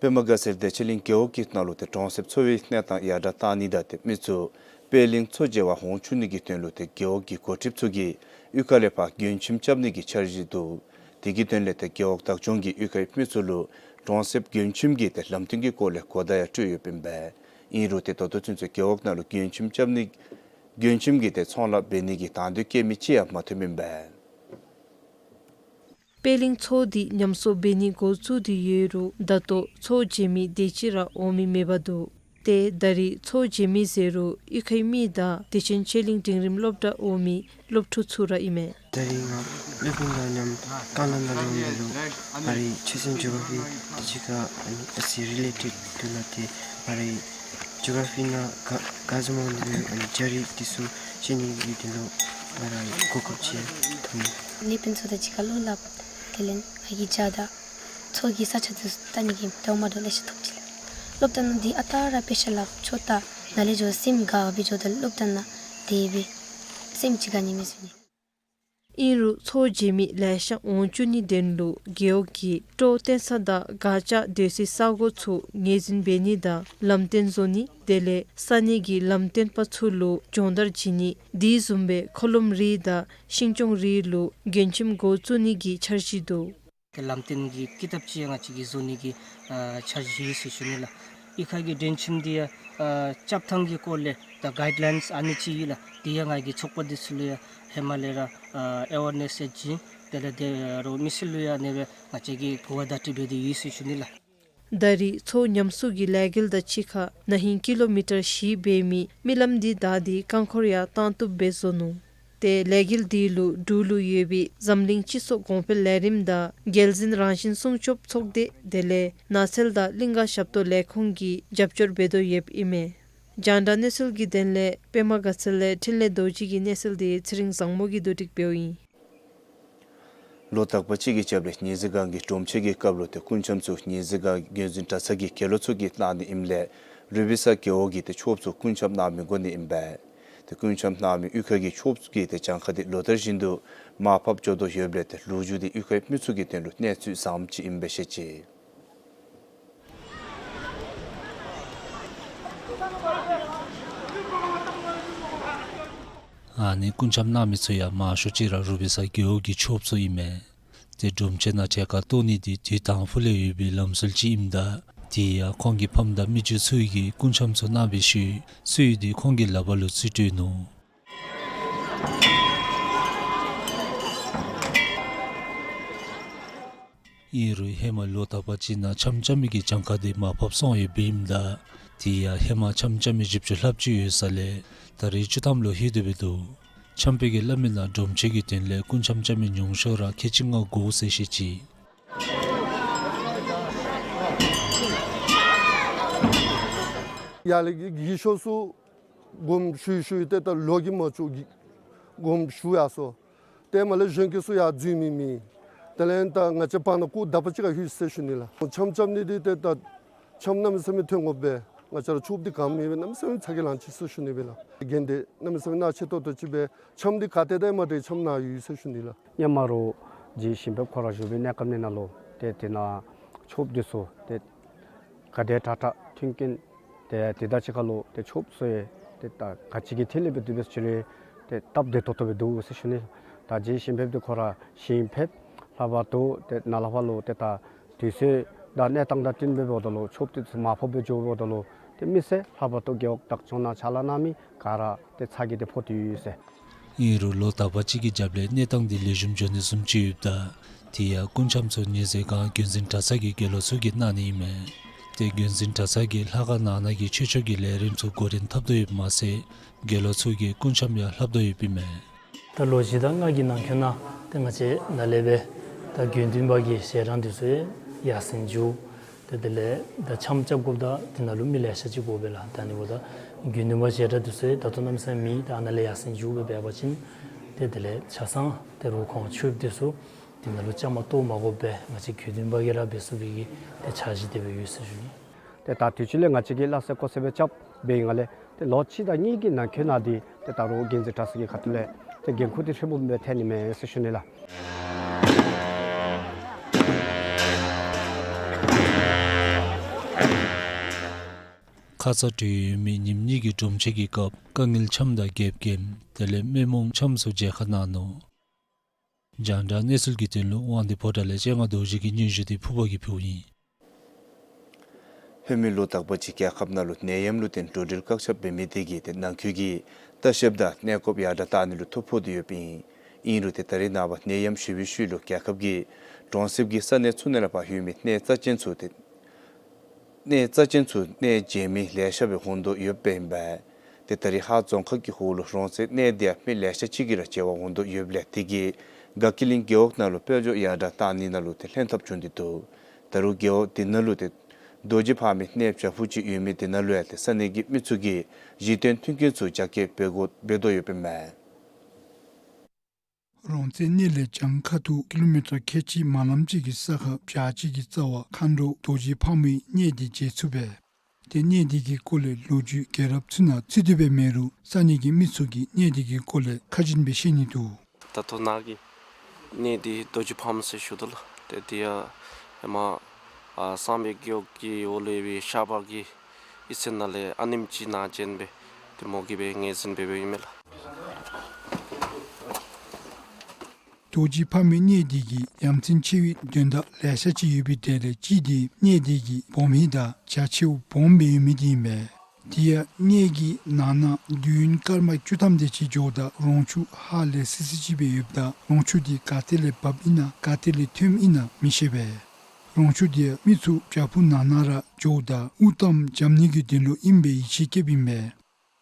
པདྨ་དགའ་ཚལ་བདེ་ཆེན་གླིང་རྒེད་འོག་གི་ནང་ལུ་ཏེ་གྲོང་གསེབ་འཚོ་བའི་གནས་སྟངས་ཡར་དྲག་གཏང་ནི་དང་ཏེ་མི་ཚུ་པད་གླིང་མཚོ་མཇལ་བར་འོང་བཅུག་ནི་གི་དོན་ལུ་ཏེ་རྒེད་འོག་གི་འགོ་ཁྲིདཔ་ཚུ་གིས་གཡུས་ཁ་ལས་ཕར་མགྱོནམ་ཁྱིམ་རྐྱབ་ནི་གི་འཆར་གཞི་འདུག། དེ་གི་དོན་ལས་ཏེ་རྒེད་འོག་བདག་སྐྱོང་གིས་གཡུས་ཁའི་མི་ཚུ་ལུ་གྲོང་གསེབ་མགྱོནམ་ཁྱིམ་གྱི་ཏེ་ལམ་སྟོན་གྱི་སྐོར་ལས་གོ་བརྡ་ཡང་སྤྲོད་ཡོདཔ་ཨིན་པས། ཨིན་རུང་ཏེ་ད་ལྟོ་ཚུན་ཚོད་རྒེད་འོག་ནང་ལུ་མགྱོནམ་ཁྱིམ་རྐྱབ་ནི་མགྱོནམ་ཁྱིམ་གྱི་ཏེ་ཚོང་ལཱ་འབད་ནི་གི་དང་འདོད་བསྐྱེད་མི་ཅིག་ཡང་མ་ཐོནམ་ཨིན་པས། པད་གླིང་མཚོ་འདི་ཉམས་གསོ་འབད་ནི་འགོ་བཙུགས་ཏེ་ཡོད་རུང་ད་ལྟོ་མཚོ་མཇལ་མི་དེ་ཅིག་ར་འོང་མི་མེདཔ་འདུག། ཏེ་ད་རིས་མཚོ་མཇལ་མི་ཟེར་རུང་གཡུས་ཁའི་མི་དང་བདེ་ཆེན་ཆོས་གླིང་འབྲིང་རིམ་སློབ་གྲྭ་འོག་མའི་སློབ་ཕྲུག་ཚུ་ར་ཨིན་མས། ད་རིས་ང་སློབ་དཔོན་དང་མཉམ་རྐང་ལམ་ནང་ལུ་འོང་མི་ལུ་ཨ་རིའི་ཆོས་སྲིད་ཇོ་གར་ཕི་དེ་ཅིག་ཁར་ཨ་ནི་ཨ་ཙི་རི་ལེ་ཊེཌ་འདུག་ལགས། ཏེ་ཨ་རིའི་ཇོ་གར་ཕི་ནང་ག་ག་བཟུམ་འོང་ནི་སྦེ་ཨ་ནི་རྒྱ་རིགས་འདི་ཚུ་ཤེས་ནི་གི་དོན་ལུ་ང་ར་གོ་སྐབས་ཅིག་ཐོབ་ཡི། སློབ་དཔོན་ཚུ་དང་གཅིག་ཁར་བློ་སླབ། དེ་ལས་ང་གིས་ཇ་དང་མཚོ་གི་ས་ཆ་འདི་ཚུ་བལྟ་ནི་གི་འདྲཝ་མ་འདྲཝ་ལེ་ཤ་ཐོབ་ཅི་ལགས། སློབ་གྲྭ་ནང་འདི་ཨ་རྟག་ར་དཔེ་ཆ་སླབ་ཆོག་ད་ནཱ་ལས་འགྱོ་སེམས་དགའ་བའི་འགྱོ་ད་སློབ་གྲྭ་ནང་དེ་སྦེ་སེམས་ཅིག་དགའ་ནི་མས་ཟེར་ནི། ཨིན་རུང་མཚོ་མཇལ་མི་ལེ་ཤ་འོང་བཅུག་ནིའི་དོན་ལུ་རྒེད་འོག་གིས་སྤྲོ་སྟོན་ས་དང་སྒར་ལྕགས་སྡོད་སའི་ས་གོ་ཚུ་ངོས་འཛིན་འབད་ནི་དང་ལམ་སྟོན་བཟོ་ནི་དེ་ལས་ས་གནས་ཀྱི་ལམ་སྟོན་པ་ཚུ་ལུ་སྦྱོང་བརྡར་བྱིན་ནི་དེ་བཟུམ་སྦེ་མཁོ་རློམ་རིགས་དང་ཤིང་སྐྱོང་རིགས་ལུ་མགྱོནམ་ཁྱིམ་འགོ་བཙུགས་ནི་གི་འཆར་གཞི་འདུག། ཏེ་ལམ་སྟོན་གྱི་ཀི་ཏབ་ཅིག་ཡང་ང་བཅས་ཀྱིས་བཟོ་ནི་གི་ཨ་འཆར་གཞི་ཡོད་ཟེར་ཞུ་ནི་ལགས། གཡུས་ཁ་གི་མགྱོནམ་ཁྱིམ་འདི་ཡང་ཨ་རྐྱབ་ཐངས་ཀྱི་སྐོར་ལས་ད་གའིཌ་ལའིནསི་ཨ་ནི་ཅིག་ཡོད་ལགས། དེ་ཡང་ང་གིས་ཚོགས་པ་འདི་ཚུ་ལུ་ཡང་ཧེ་མ་ལས་ར་ཨ་ཨེ་ཝེར་ནེསི་ཡང་བྱིན། དེ་ལས་དེ་རུང་མི་སེར་ལུ་ཡང་ཨ་ནི་སྦེ་ང་བཅས་ཀྱིས་གོ་བ་བརྡ་སྤྲོད་འབད་དེ་ཡོད་ཟེར་ཞུ་ནི་ལགས། ད་རིས་མཚོ་ཉམས་གསོ་གི་ལས་འགུལ་དང་གཅིག་ཁར་ན་ཧིང་ཀི་ལོ་མི་ཊར་བཞི་འབད་མི་མི་ལམ་འདི་བདའ་སྟེ་རྐང་འཁོར་ཡང་བཏང་བཏུབ་སྦེ་བཟོ་ནུག། ཏེ་ལས་འགུལ་འདི་ལུ་འབྲུག་ལུ་ཡོད་པའི་འཛམ་གླིང་སྤྱི་ཚོགས་གོང་འཕེལ་ལས་རིམ་དང་རྒྱལ་འཛིན་རང་བཞིན་སྲུང་སྐྱོབ་ཚོགས་སྡེ་དེ་ལས་ནགས་ཚལ་དང་གླིང་ག་ཞབས་ཏོག་ལས་ཁུངས་ཀྱིས་རྒྱབ་སྐྱོར་འབད་དོ་ཡོདཔ་ཨིན་མས། རྒྱང་བསྒྲགས་གནས་ཚུལ་གྱི་དོན་ལས་པདྨ་དགའ་ཚལ་ལས་འཕྲིན་ལས་རྡོ་རྗེ་གི་གནས་ཚུལ་འདི་ཚེ་རིང་བཟང་མོ་གིས་བསྡུ་སྒྲིག་འབདཝ་ཨིན། ལོ་དག་པ་ཅིག་གི་རྒྱབ་ལས་ཉི་ཟེར་སྒང་གི་སྒྲོམ་ཆེན་གྱི་སྐབས་ལུ་ཏེ་རྐུན་འཁྱམ་ཚུ་ཉི་ཟེར་སྒང་རྒྱུན་འཛིན་གྲྭ་ཚང་གི་དགེ་སློང་ཚུ་གིས་བཏང་ནི་ཨིནམ་ལས་རུ་པིན་ས་རྒེད་འོག་གི་ཏེ་ཆོསཔ་ཚུ་རྐུན་འཁྱམ་གནང་མི་དགོ་ནི་ཨིན་པས། ཏེ་རྐུན་འཁྱམ་གནང་མི་གཡུས་ཁ་གི་ཆོསཔ་ཚུ་གི་ཏེ་གྱངས་ཁ་འདི་ལོ་ལྟར་བཞིན་དུ་མར་ཕབ་འགྱོ་དོ་ཡོདཔ་ལས་ཏེ་ལོ་རྒྱུས་འདི་གཡུས་ཁའི་མི་ཚུ་གི་དོན་ལུ་གནས་ཚུལ་བཟངམ་ཅིག་ཨིན་པས་ཟེར་ཅི། ཨ་ནི་སྐུ་འཆམ་གནང་མི་ཚུ་ཡང་མང་ཤོས་ཅིག་ར་རུ་སྦིས་ས་རྒེད་འོག་གི་ཆོསཔ་ཚུ་ཨིན་མས། ཏེ་སྒྲོམ་ཆེན་ནང་གྲལ་ཁར་གཏོགས་ནི་འདི་དུས་དང་ཕུ་ལས་ཡོད་པའི་ལམ་སྲོལ་ཅིག་ཨིནམ་ད། དེ་ཡང་ཁོང་གི་ཕམ་དང་མི་རྗེ་ཚུ་གིས་སྐུ་འཆམ་ཚུ་གནང་བའི་ཤུལ་སོ་ཡི་འདི་ཁོང་གི་ལག་པ་ལུ་རྩིས་སྤྲོད་ནུག། ཨིན་རུང་ཧེ་མ་ལོ་དག་པ་ཅིག་ནང་འཆམ་རྐྱབ་མི་གི་གྱངས་ཁ་འདི་མར་ཕབ་སོང་ཡོདཔ་ཨིནམ་ད། དེ་ཡང་ཧེ་མ་འཆམ་རྐྱབ་མི་བཞི་བཅུ་ལྷགཔ་ཅིག་ཡོད་ས་ལས་ད་རེས་བཅུ་ཐམ་ལུ་ལྷོད་དེ་འབད་དོ། འཆམ་དཔོན་གྱིས་སླབ་མི་ནང་སྒྲོམ་ཆེན་གྱི་དོན་ལས་སྐུ་འཆམ་རྐྱབ་མི་ཉུང་ཤོས་ར་ཁལ་གཅིག་ལྔ་དགོ་ཟེར་བཤད་ཅི། ཡར་ལས་ཀྱི་གི་ཤོས་ཚུ་དགོངསམ་ཞུ་ཞུ་ཏེ་ད་ལོ་གིས་མ་ཚུགས་གི་དགོངསམ་ཞུ་ཡར་སོང་། ཏེ་མར་ལས་གཞོན་སྐྱེས་ཚུ་ཡར་འཛུལ་མི་མེད། དེ་ལས་ད་ང་བཅས་བར་ན་སྐུ་དག་པ་ཅིག་ཁར་ལྷོད་ཟེར་ཞུ་ནི་ལགས། འཆམ་རྐྱབ་ནི་འདི་ཏེ་ད་འཆམ་གནམ་མེད་ས་མེད་ཐོན་དགོ་པས། ང་བཅས་ར་ཆོསཔ་འདི་ག་མེད་པས་གནམ་མེད་ས་མེད་ཚ་གྱང་ལང་ཅི་ཟེར་ཞུ་ནི་སྦེ་ལགས། དགོན་སྡེ་གནམ་མེད་ས་མེད་ནང་ཆེ་ཏོག་ཏོ་ཅིག་སྦེ་འཆམ་འདི་ག་ཏེ་ཏེ་མ་ཏེ་འཆམ་གནང་ཡོད་ཟེར་ཞུ་ནི་ལགས། ཧེ་མ་རོགས་རྗེ་ཞིང་ཕེབས་ཁོ་ར་བཞུགས་པའི་གནས་སྐབས་ནང་ལུ་ཏེ་དེ་ནང་ཆོསཔ་འདི་ཚུ་ཏེ་ག་དེ་དྲག་དྲག་མཐུན་རྐྱེན་ཏེ་དེ་དང་གཅིག་ཁར་ལུ་ཏེ་ཆོསཔ་ཚུ་ཡང་ཏེ་ད་ག་ཅི་གི་ཐད་ལས་འབད་དེ་འབད་ཟེར་ཅི་རུང་ཏེ་སྟབས་བདེ་ཏོག་ཏོ་སྦེ་འདུག་ཟེར་ཞུ་ནི། ད་རྗེ་ཞིང་ཕེབས་འདི་ཁོ་ར་ཞིང་ཕེབས་ལྷག་པར་དུ་ཏེ་ནཱ་ལས་ཕར་ལུ་ཏེ་ད་དུས་ཚོད་དང་གནས་སྟངས་དང་བསྟུན་སྦེ་འབདཝ་ད་ལུ་ཆོསཔ་འདི་ཚུ་མར་ཕབ་སྦེ་འགྱོ་འབདཝ་ད་ལུ་ཏེ་མི་སེར་ལྷག་པར་དུ་རྒེད་འོག་བདག་སྐྱོང་ནང་ཕྱག་ལཱ་གནང་མི་ག་ར་ཏེ་ཚ་གྱང་འདི་ཕོག་སྟེ་ཡོད་ཟེར། ཨིན་རུང་ལོ་དག་པ་ཅིག་གི་རྒྱབ་ལས་གནས་སྟངས་འདི་ལེགས་ཤོམ་འགྱོ་ནི་བཟུམ་ཅིག་ཡོདཔ་ད། དེ་ཡང་སྐུ་འཆམ་ཚུ་ཉི་ཟེར་སྒང་དགོན་འཛིན་གྲྭ་ཚང་གི་དགེ་སློང་ཚུ་གིས་གནང་ནི་ཨིན་མས། ཏེ་དགོན་འཛིན་གྲྭ་ཚང་གིས་ལྷ་ཁང་ནང་ན་གི་ཆོས་ཕྱོགས་ཀྱི་ལས་རིམ་ཚུ་འགོ་འདྲེན་འཐབ་དོ་ཡོདཔ་མ་ཚད་དགེ་སློང་ཚུ་གིས་སྐུ་འཆམ་ཡང་ལྷབ་དོ་ཡོདཔ་ཨིན་མས། ད་ལོ་བཞི་དང་ལྔ་གི་ནང་འཁོད་ནང་ཏེ་ང་བཅས་ནཱ་ལས་སྦེ་ད་དགེ་འདུན་པ་གི་ཞལ་གྲངས་འདི་ཚུ་ཡར་སེང་འགྱོ། ཏེ་དེ་ལས་ད་འཆམ་རྐྱབ་དགོཔ་ད་དེ་ནང་ལུ་མི་ལེ་ཤ་ཅིག་དགོ་པས་ལགས། ད་ཨ་ནི་འབདཝ་ད་དགེ་འདུན་པ་ཞལ་གྲངས་འདི་ཚུ་ཡང་ད་ལྟོ་གནམ་མེད་ས་མེད་མེད། ད་ཨ་ནཱ་ལས་ཡར་སེང་འགྱོ་སྦེ་འབད་བ་ཅིན་ཏེ་དེ་ལས་ཆ་ཚང་ཏེ་རོགས་ཁོང་ཆོསཔ་འདི་ཚུ་དེ་ནང་ལུ་བཅའ་མར་གཏོགས་མ་དགོ་པས། ང་བཅས་དགེ་འདུན་པ་གིས་ར་འབད་ཚུགས་པའི་གི་ཏེ་འཆར་གཞི་དེ་སྦེ་ཡོད་ཟེར་ཞུ་ནི། ཏེ་ད་དུས་ཅི་ལས་ང་བཅས་ཀྱིས་སླ་བསྲེ་ཀོ་བསྲེ་སྦེ་རྐྱབ་འབད་ཡི་ག་ལས་ཏེ་ལོ་གཅིག་དང་གཉིས་ཀྱི་ནང་འཁོད་ནང་འདི་ཏེ་ད་རུང་དགོན་འཛིན་གྲྭ་ཚང་གི་ཁ་ཐུག་ལས་ཏེ་འགན་ཁུར་འདི་ཧྲིལ་བུམ་སྦེ་ཐལ་ནི་མས་ཟེར་ཞུ་ནི་ལགས། ཁ་ཙ་སྤྲོད་ཡོད་མི་ཉིནམ་གཉིས་ཀྱི་སྒྲོམ་ཆེན་གྱི་སྐབས་དཀའ་ངལ་འཆམ་དང་རྒྱལཔོ་རྒྱལམོ་དེ་ལས་སྨན་མོ་འཆམ་ཚུ་མཇལ་ཁ་གནང་ནུག། རྒྱང་བསྒྲགས་གནས་ཚུལ་གྱི་དོན་ལུ་དབང་འདུས་ཕོ་བྲང་ལས་སྤྱན་སྔ་རྡོ་རྗེ་གི་སྙན་ཞུ་འདི་ཕུརཔ་གིས་ཕུལཝ་ཨིན། ལྷོད་མེད་ལོ་དག་པ་ཅིག་རྒྱལ་ཁབ་ནང་ལུ་ནད་ཡམས་ལུ་བརྟེན་འགྲོ་འགྲུལ་བཀག་ཆ་འབད་མི་དེ་གིས་ཏེ་ནང་འཁོད་ཀྱི་ལྟ་བཤལཔ་དང་གནས་སྐོརཔ་ཡར་དྲགས་བཏང་ནི་ལུ་ཐོ་ཕོག་སྟེ་ཡོདཔ་ཨིན། ཨིན་རུང་ཏེ་ད་རེས་ནངས་པ་ནད་ཡམས་ཞི་བའི་ཤུལ་ལུ་རྒྱལ་ཁབ་ཀྱི་གྲོང་གསེབ་ཀྱི་ས་གནས་ཚུ་ནང་ལས་ཕར་ལྷོད་མི་གནས་རྩ་ཅན་ཚུ་ཏེ་གནས་རྩ་ཅན་ཚུ་གནས་མཇལ་མི་ལེ་ཤ་སྦེ་འོང་དོ་ཡོདཔ་ཨིན་པས། ཏེ་ད་རེས་ཧཱ་རྫོང་ཁག་གི་འོག་ལུ་རོང་བཙན་གནས་འདི་ཡང་མི་ལེ་ཤ་ཅིག་གིས་ར་མཇལ་བར་འོང་དོ་ཡོདཔ་ལས་དེ་གིས་དགའ་སྐྱིད་གླིང་རྒེད་འོག་ནང་ལུ་དཔལ་འབྱོར་ཡར་དྲགས་བཏང་ནི་ནང་ལུ་ཏེ་ལྷན་ཐབས་བྱུང་སྟེ་འདུག། ད་རུང་རྒེད་འོག་དེ་ནང་ལུ་ཏེ་རྡོ་རྗེ་ཕག་མོའི་གནས་བྱག་ཕུག་ཅིག་ཡོད་མི་དེ་ནང་ལུ་ཡང་ཏེ་ས་གནས་ཀྱི་མི་ཚུ་གིས་གཞི་རྟེན་མཐུན་རྐྱེན་ཚུ་རྒྱ་སྐྱེད་འབད་དགོ་འབད་དོ་ཡོདཔ་ཨིན་མས། རོང་བཙན་གནས་ལས་བྱང་ཁ་ཐུག་ཀི་ལོ་མི་ཊར་ཁལ་གཅིག་མ་ལམ་ཅིག་གི་ས་ཁར་བྱག་ཅིག་གི་རྩ་བར་མཁའ་འགྲོ་རྡོ་རྗེ་ཕག་མོའི་གནས་འདི་མཇལ་ཚུགས་པས། ཏེ་གནས་འདི་གི་སྐོར་ལས་ལོ་རྒྱུས་རྒྱལ་རབས་ཚུ་ནང་ཚུད་དེ་སྦེ་མེད་རུང་ས་གནས་ཀྱི་མི་ཚུ་གིས་གནས་འདི་གི་སྐོར་ལས་ཁ་འཆམ་སྦེ་བཤད་ནི་འདུག། ད་ལྟོ་ནཱ་གི་གནས་འདི་རྡོ་རྗེ་ཕག་མོ་ཟེར་ཞུ་དོ་ལགས། ཏེ་འདི་ཡང་ཧེ་མ་ཨ་གཙང་པའི་རྒེད་འོག་གི་འོག་ལུ་ཡོད་པའི་ཤར་པ་གི་གཡུས་ཚན་ནང་ལས་ཨ་ནེམ་ཅིག་ནཱ་བྱོན་སྦེ་ཏེ་མོ་གིས་སྦེ་ངོས་འཛིན་འབད་འབདཝ་ཨིན་མས་ལགས། རྡོ་རྗེ་ཕག་མོའི་གནས་འདི་གི་ཡ་མཚན་ཆེ་བའི་དོན་དག་ལེ་ཤ་ཅིག་ཡོད་པའི་གྲས་ལས་གཅིག་འདི་གནས་འདི་གི་སྦོམ་ཧིང་དང་རྒྱ་ཆེཝ་སྦོམ་སྦེ་ཡོད་མི་འདི་ཨིན་པས། དེ་ཡང་གནས་ཀྱི་ནང་ན་དུས་ཡུན་སྐར་མ་བཅུ་ཐམ་དེ་ཅིག་འགྱོཝ་ད་རོང་ཆུ་ཧ་ལས་སི་སི་ཅིག་སྦེ་ཡོདཔ་ད་རོང་ཆུ་འདི་ག་ཏེ་ལས་འབབ་ཨིན་ན་ག་ཏེ་ལས་ཐོནམ་ཨིན་ན་མི་ཤེས་པས། རོང་ཆུ་འདི་མི་ཚུ་བྱག་ཕུག་ནང་ན་ར་འགྱོཝ་ད་དབུགས་གཏམ་འཇམ་ནི་གི་དོན་ལུ་ཨིན་པའི་ཡིད་ཆེས་བསྐྱེདཔ་ཨིན་པས།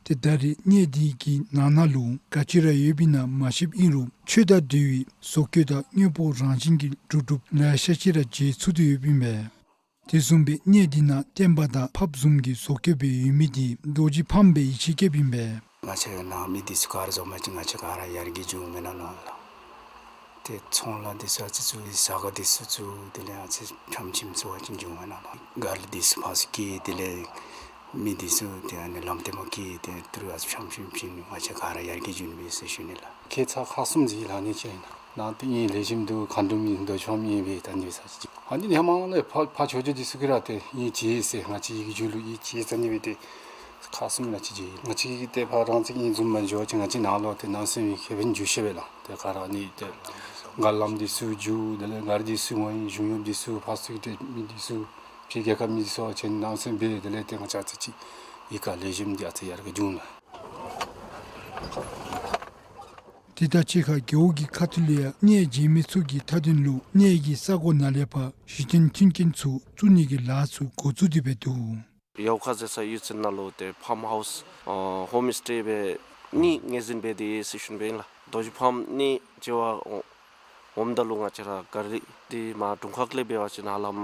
ཏེ་ད་རེས་གནས་འདི་གི་ནང་ན་ལུ་ག་ཅི་ར་ཡོདཔ་ཨིན་ན་མ་ཤེསཔ་ཨིན་རུང་ཆོས་དང་འབྲེལ་བའི་བཟོ་བཀོད་དང་དངོས་པོ་རང་བཞིན་གྱི་གྲུབ་གྲུབ་ལེ་ཤ་ཅིག་ར་མཇལ་ཚུགས་ཏེ་ཡོདཔ་ཨིན་པས། དེ་བཟུམ་སྦེ་གནས་འདི་ནང་བསྟན་པ་དང་ཕགཔ་བཟུམ་གྱི་བཟོ་བཀོད་སྦེ་ཡོད་མི་འདི་རྡོ་རྗེ་ཕག་མོ་སྦེ་ཡིད་ཆེས་བསྐྱེདཔ་ཨིན་པས། ང་བཅས་ནང་མི་འདི་ཚུ་ག་ར་བཟོ་མ་ཅིག་ང་བཅས་ག་ར་ཡར་རྒྱས་འགྱོཝ་མེན་ན་ལགས། ཏེ་ཚོང་ལཱ་འདི་ཚུ་ཨ་ཙི་ཚུ་ཟ་ཁང་འདི་ཚུ་ཚུ་དེ་ལས་ཨ་ཙི་ཕྱམ་ཕྱིམ་ཚུ་བ་ཅིན་འགྱོཝ་མེན་ན་ལགས། ག་ར་འདི་ཚུ་ཕར་ཚུར་སྐྱེལ་དེ་ལས་མི་འདི་ཚུ་ཏེ་ཨ་ནི་ལམ་འདི་མ་སྐྱེལ་ཏེ་ཏི་རུ་ཨ་ཙི་ཕྱམ་ཕྱིམ་ཕྱིམ་ང་བཅས་ག་ར་ཡར་རྒྱས་འགྱོ་ནི་མས་ཟེར་ཞུ་ནི་ལགས། ཁྱེད་ཚ་ཁ་གསུམ་ཅིག་ལགས་ནི་ཅིག་ཨིན་ན། ནཱ་ཏེ་ཨིན་ལེགས་ཤོམ་འདུག། མཁའ་འགྲོ་མའི་རྡོ་རྗེ་ཕག་མོ་ཨིན་པས་ད་འདི་ས་ཅིག། ཨ་ནི་ཧེ་མ་ལས་ཕར་ཕར་ཕྱོགས་བཅུ་འདི་ཚུ་གིས་ར་ཏེ་ཨིན་ཅི་ཟེར་ང་བཅས་ཡི་གེ་བརྗོད་ལུགས་ཨིན་ཅི་ཟེར་ནི་སྦེ་ཏེ་ ཁག་གསུམ་ལུ་ཅིག་བརྗེ་ཡི། ང་བཅས་ཀྱིས་ཏེ་ཕར་རོང་བཙན་གྱི་བཟུམ་མ་འགྱོ་བ་ཅིན་ང་བཅས་ནཱ་ལུ་ཏེ་ནང་སེམས་ཁེ་ཕན་འགྱོ་ཤེས་པས་ལགས། ཏེ་ག་ར་ཨ་ནི་ཏེ་མགར་ལམ་འདི་ཚུ་འགྱོ། དེ་ལས་མགར་འདི་ཚུ་ངོ་ཡི་གཞུང་གཡོགཔ་འདི་ཚུ་ཕར་ཚུར་ཏེ་མི་འདི་ཚུ་ཕྱི་རྒྱལ་ཁབ་མི་འདི་ཚུ་ཕྱད་ནང་སེམས་འབད། དེ་ལས་ཏེ་ང་བཅས་ཨ་ཙི་ཅིག་གཡུས་ཁར་ལེགས་ཤོམ་འདི་ཨ་ཙི་ཡར་རྒྱས་འགྱོ་འོང་ལགས། དེ་དང་གཅིག་ཁར་རྒེད་འོག་གི་ཁ་ཐུག་ལས་ཡང་གནས་མཇལ་མི་ཚུ་གི་མཐའ་དོན་ལུ་གནས་ཀྱི་ས་གོ་ནང་ལས་ཕར་གཞི་རྟེན་མཐུན་རྐྱེན་ཚུ་བཙུགས་ནི་གི་ལཱ་ཚུ་འགོ་བཙུགས་ཏེ་འབད་འདུག། ཡོ་ཁ་ཟེར་ས་གཡུས་ཚན་ནང་ལུ་ཏེ་ཕཱམ་ཧའུསི་ཨ་ཧོམ་སི་ཊེ་སྦེ་གཉིས་ངོས་འཛིན་འབད་དེ་ཡོད་ཟེར་ཞུ་ནི་སྦེ་ཨིན་ལགས། རྡོ་རྗེ་ཕཱམ་གནས་མཇལ་བར་འོངམ་ད་ལུ་ང་བཅས་ར་མགར་འདི་མར་དྲུང་ཁག་ལས་འབད་བ་ཅིན་ཧ་ལམ་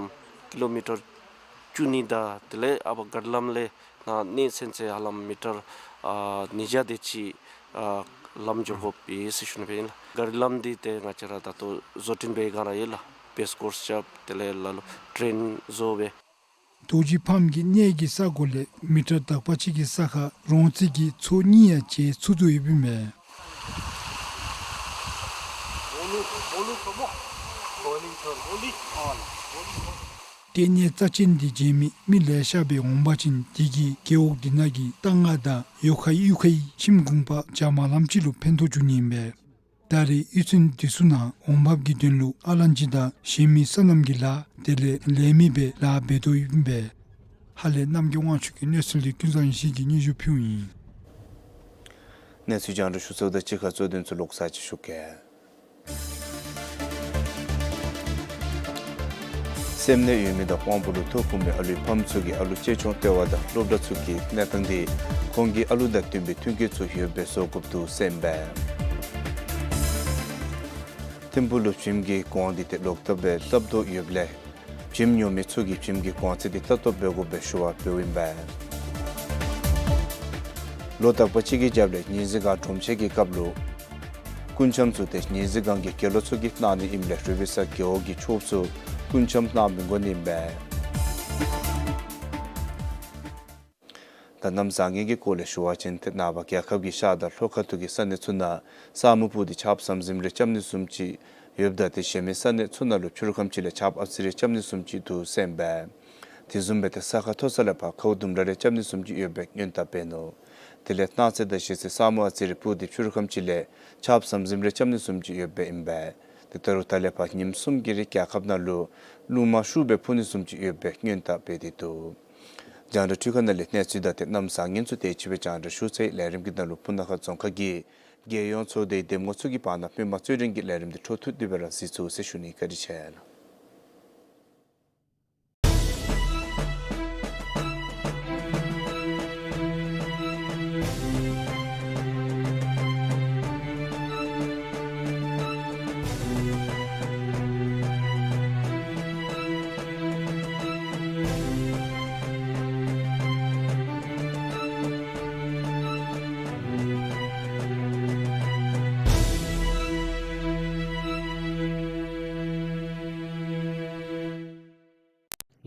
ཀི་ལོ་མི་ཊར་བཅུ་གཉིས་དང་དེ་ལས་ཨ་ཕར་མགར་ལམ་ལས་ནཱ་གནས་ཚུན་ཚོད་ཧ་ལམ་མི་ཊར་ཨ་ཉིས་བརྒྱ་དེ་ཅིག་ཨ་ལམ་འགྱོ་དགོཔ་ཡོད་ཟེར་ཞུ་ནི་སྦེ་ཨིན་ལགས། མགར་ལམ་འདི་ཏེ་ང་བཅས་ར་ད་ལྟོ་བཟོ་སྐྲུན་འབད་བའི་སྒང་ར་ཡོད་ལགས། བེསི་ཀོརསི་རྐྱབ། དེ་ལས་ལ་ལུ་ཌྲེན་བཟོ་སྦེ། རྡོ་རྗེ་ཕཱམ་གྱི་གནས་ཀྱི་ས་གོ་ལས་མི་ཊར་དག་པ་ཅིག་གི་ས་ཁར་རོང་བཙན་གྱི་ཚོགས་གཉིས་ཡང་མཇལ་ཚུགས་དོ་ཡོདཔ་ཨིན་མས། ལྟེ་གནས་རྩ་ཅན་འདི་མཇལ་མི་མི་ལེ་ཤ་སྦེ་འོང་པ་ཅིན་དེ་གིས་རྒེད་འོག་འདི་ནང་གི་རྟ་རྔ་དང་ཡོ་ཁ་གཡུས་ཁའི་ཁྱིམ་གུང་པ་བྱ་མ་ལམ་ཅིག་ལུ་ཕན་ཐོགས་འབྱུང་ནི་ཨིན་པས། ད་རེས་གཡུས་ཚན་འདི་ཚུ་ནང་འོང་འབབ་ཀྱི་དོན་ལུ་ཨ་ལན་ཅི་དང་གཞན་མི་སོ་ནམ་གྱི་ལཱ་དེ་ལས་ལས་མི་སྦེ་ལཱ་འབད་དོ་ཡོདཔ་ཨིན་པས། ཧཱ་ལས་རྣམ་རྒྱལ་དབང་ཕྱུག་གི་གནས་ཚུལ་འདི་ཀུན་བཟང་ཡེ་ཤེས་ཀྱིས་སྙན་ཞུ་ཕུལཝ་ཨིན། གནས་ཚུལ་རྒྱང་བསྒྲགས་ཞུ་ཚརཝ་དང་གཅིག་ཁར་གཙོ་དོན་ཚུ་ལོག་ཚར་ཅིག་ཞུ་གེ། སེམས་ནད་ཡོད་མི་དང་དབང་པོ་ལུ་ཐོ་ཕོག་མི་ཨ་ལུའི་ཕམ་ཚུ་གིས་ཨ་ལུ་གཅེས་སྐྱོང་ལྟེ་བ་དང་སློབ་གྲྭ་ཚུ་གི་གནས་སྟངས་འདི་ཁོང་གི་ཨ་ལུ་དང་བསྟུན་པའི་མཐུན་རྐྱེན་ཚུ་ཡོདཔ་སྦེ་བཟོ་དགོཔ་འདུག་ཟེར་ཨིན་པས། ཐིམ་ཕུག་ལུ་བྱེམ་གྱི་གོང་འདི་ཏེ་ལོག་ལྟབ་སྦེ་སླབ་དོ་ཡོདཔ་ལས་བྱེམ་ཉོ་མི་ཚུ་གིས་བྱེམ་གྱི་གོང་ཚད་འདི་ལྟ་རྟོག་འབད་དགོ་པའི་ཞུ་བ་འབདཝ་ཨིན་པས། ལོ་དག་པ་ཅིག་གི་རྒྱབ་ལས་ཉི་ཟེར་སྒང་སྒྲོམ་ཆེན་གྱི་སྐབས་ལུ་སྐུ་འཆམ་ཚུ་ཏེ་ཉི་ཟེར་སྒང་གི་དགེ་སློང་ཚུ་གིས་གནང་ནི་ཨིནམ་ལས་རུ་པི་ས་རྒེད་འོག་གི་ཆོསཔ་ཚུ་སྐུ་འཆམ་གནང་མི་དགོ་ནི་ཨིན་པས། ད་གནམ་བཟང་ངན་གྱི་སྐོར་ལས་ཞུ་བ་ཅིན་ཏེ་ནངས་པ་རྒྱལ་ཁབ་ཀྱི་ཤར་དང་ལྷོ་ཁ་ཐུག་གི་ས་གནས་ཚུ་ནང་ས་སྨུག་སྤུབས་ཏེ་ཆརཔ་ཟམ་ཟིམ་རེ་རྐྱབ་ནི་བཟུམ་ཅིག་ཡོདཔ་ད་ཏེ་གཞན་མི་ས་གནས་ཚུ་ནང་ལུ་ཕྱི་རུ་ཁམས་ཅིག་ལས་ཆརཔ་ཨ་ཙི་རེ་རྐྱབ་ནི་བཟུམ་ཅིག་འདུག་ཟེར་ཨིན་པས། དེ་བཟུམ་སྦེ་ཏེ་ས་ཁ་མཐོ་ས་ལས་ཕར་ཁཝ་ལྡུམ་ར་རེ་རྐྱབ་ནི་བཟུམ་ཅིག་ཡོདཔ་སྦེ་སྔོན་དཔག་འབད་ནུག། དེ་ལས་གནངས་ཚེ་དང་གཞེས་ཚེ་ས་སྨུག་ཨ་ཙི་རེ་སྤུབས་ཏེ་ཕྱི་རུ་ཁམས་ཅིག་ལས་ཆརཔ་ཟམ་ཟིམ་རེ་རྐྱབ་ནི་བཟུམ་ཅིག་ཡོདཔ་སྦེ་ཨིན་པས། ཏེ་ད་རུང་ད་ལས་ཕར་ཉིནམ་གསུམ་གྱི་རིང་རྒྱལ་ཁབ་ནང་ལུ་རླུང་མ་ཤུགས་སྦེ་འཕུ་ནི་བཟུམ་ཅིག་ཡོདཔ་སྦེ་སྔོན་དཔག་འབད་དེ་འདུག། རྒྱང་བསྒྲགས་འཕྲུལ་ཁང་ནང་ལས་གནས་ཚུལ་དང་ཏེ་གནམ་བཟང་ངན་ཚུ་དེ་ཅིག་སྦེ་རྒྱང་བསྒྲགས་ཞུ་ཚར་ཡི། ལས་རིམ་གྱི་ནང་ལུ་སྤུ་ན་ཁ་རྫོང་ཁག་གི་རྒྱལ་ཡོངས་ཚོགས་སྡེའི་འདེམས་ངོ་ཚུ་གི་བར་ན་སྨོན་མ་རྩོད་འགྲན་གྱི་ལས་རིམ་འདི་འཕྲོ་མཐུད་དེ་སྦེ་ར་གཟིགས་ཚུགས་ཟེར་ཞུ་ནི། བཀའ་དྲིན་ཆེ་ལགས།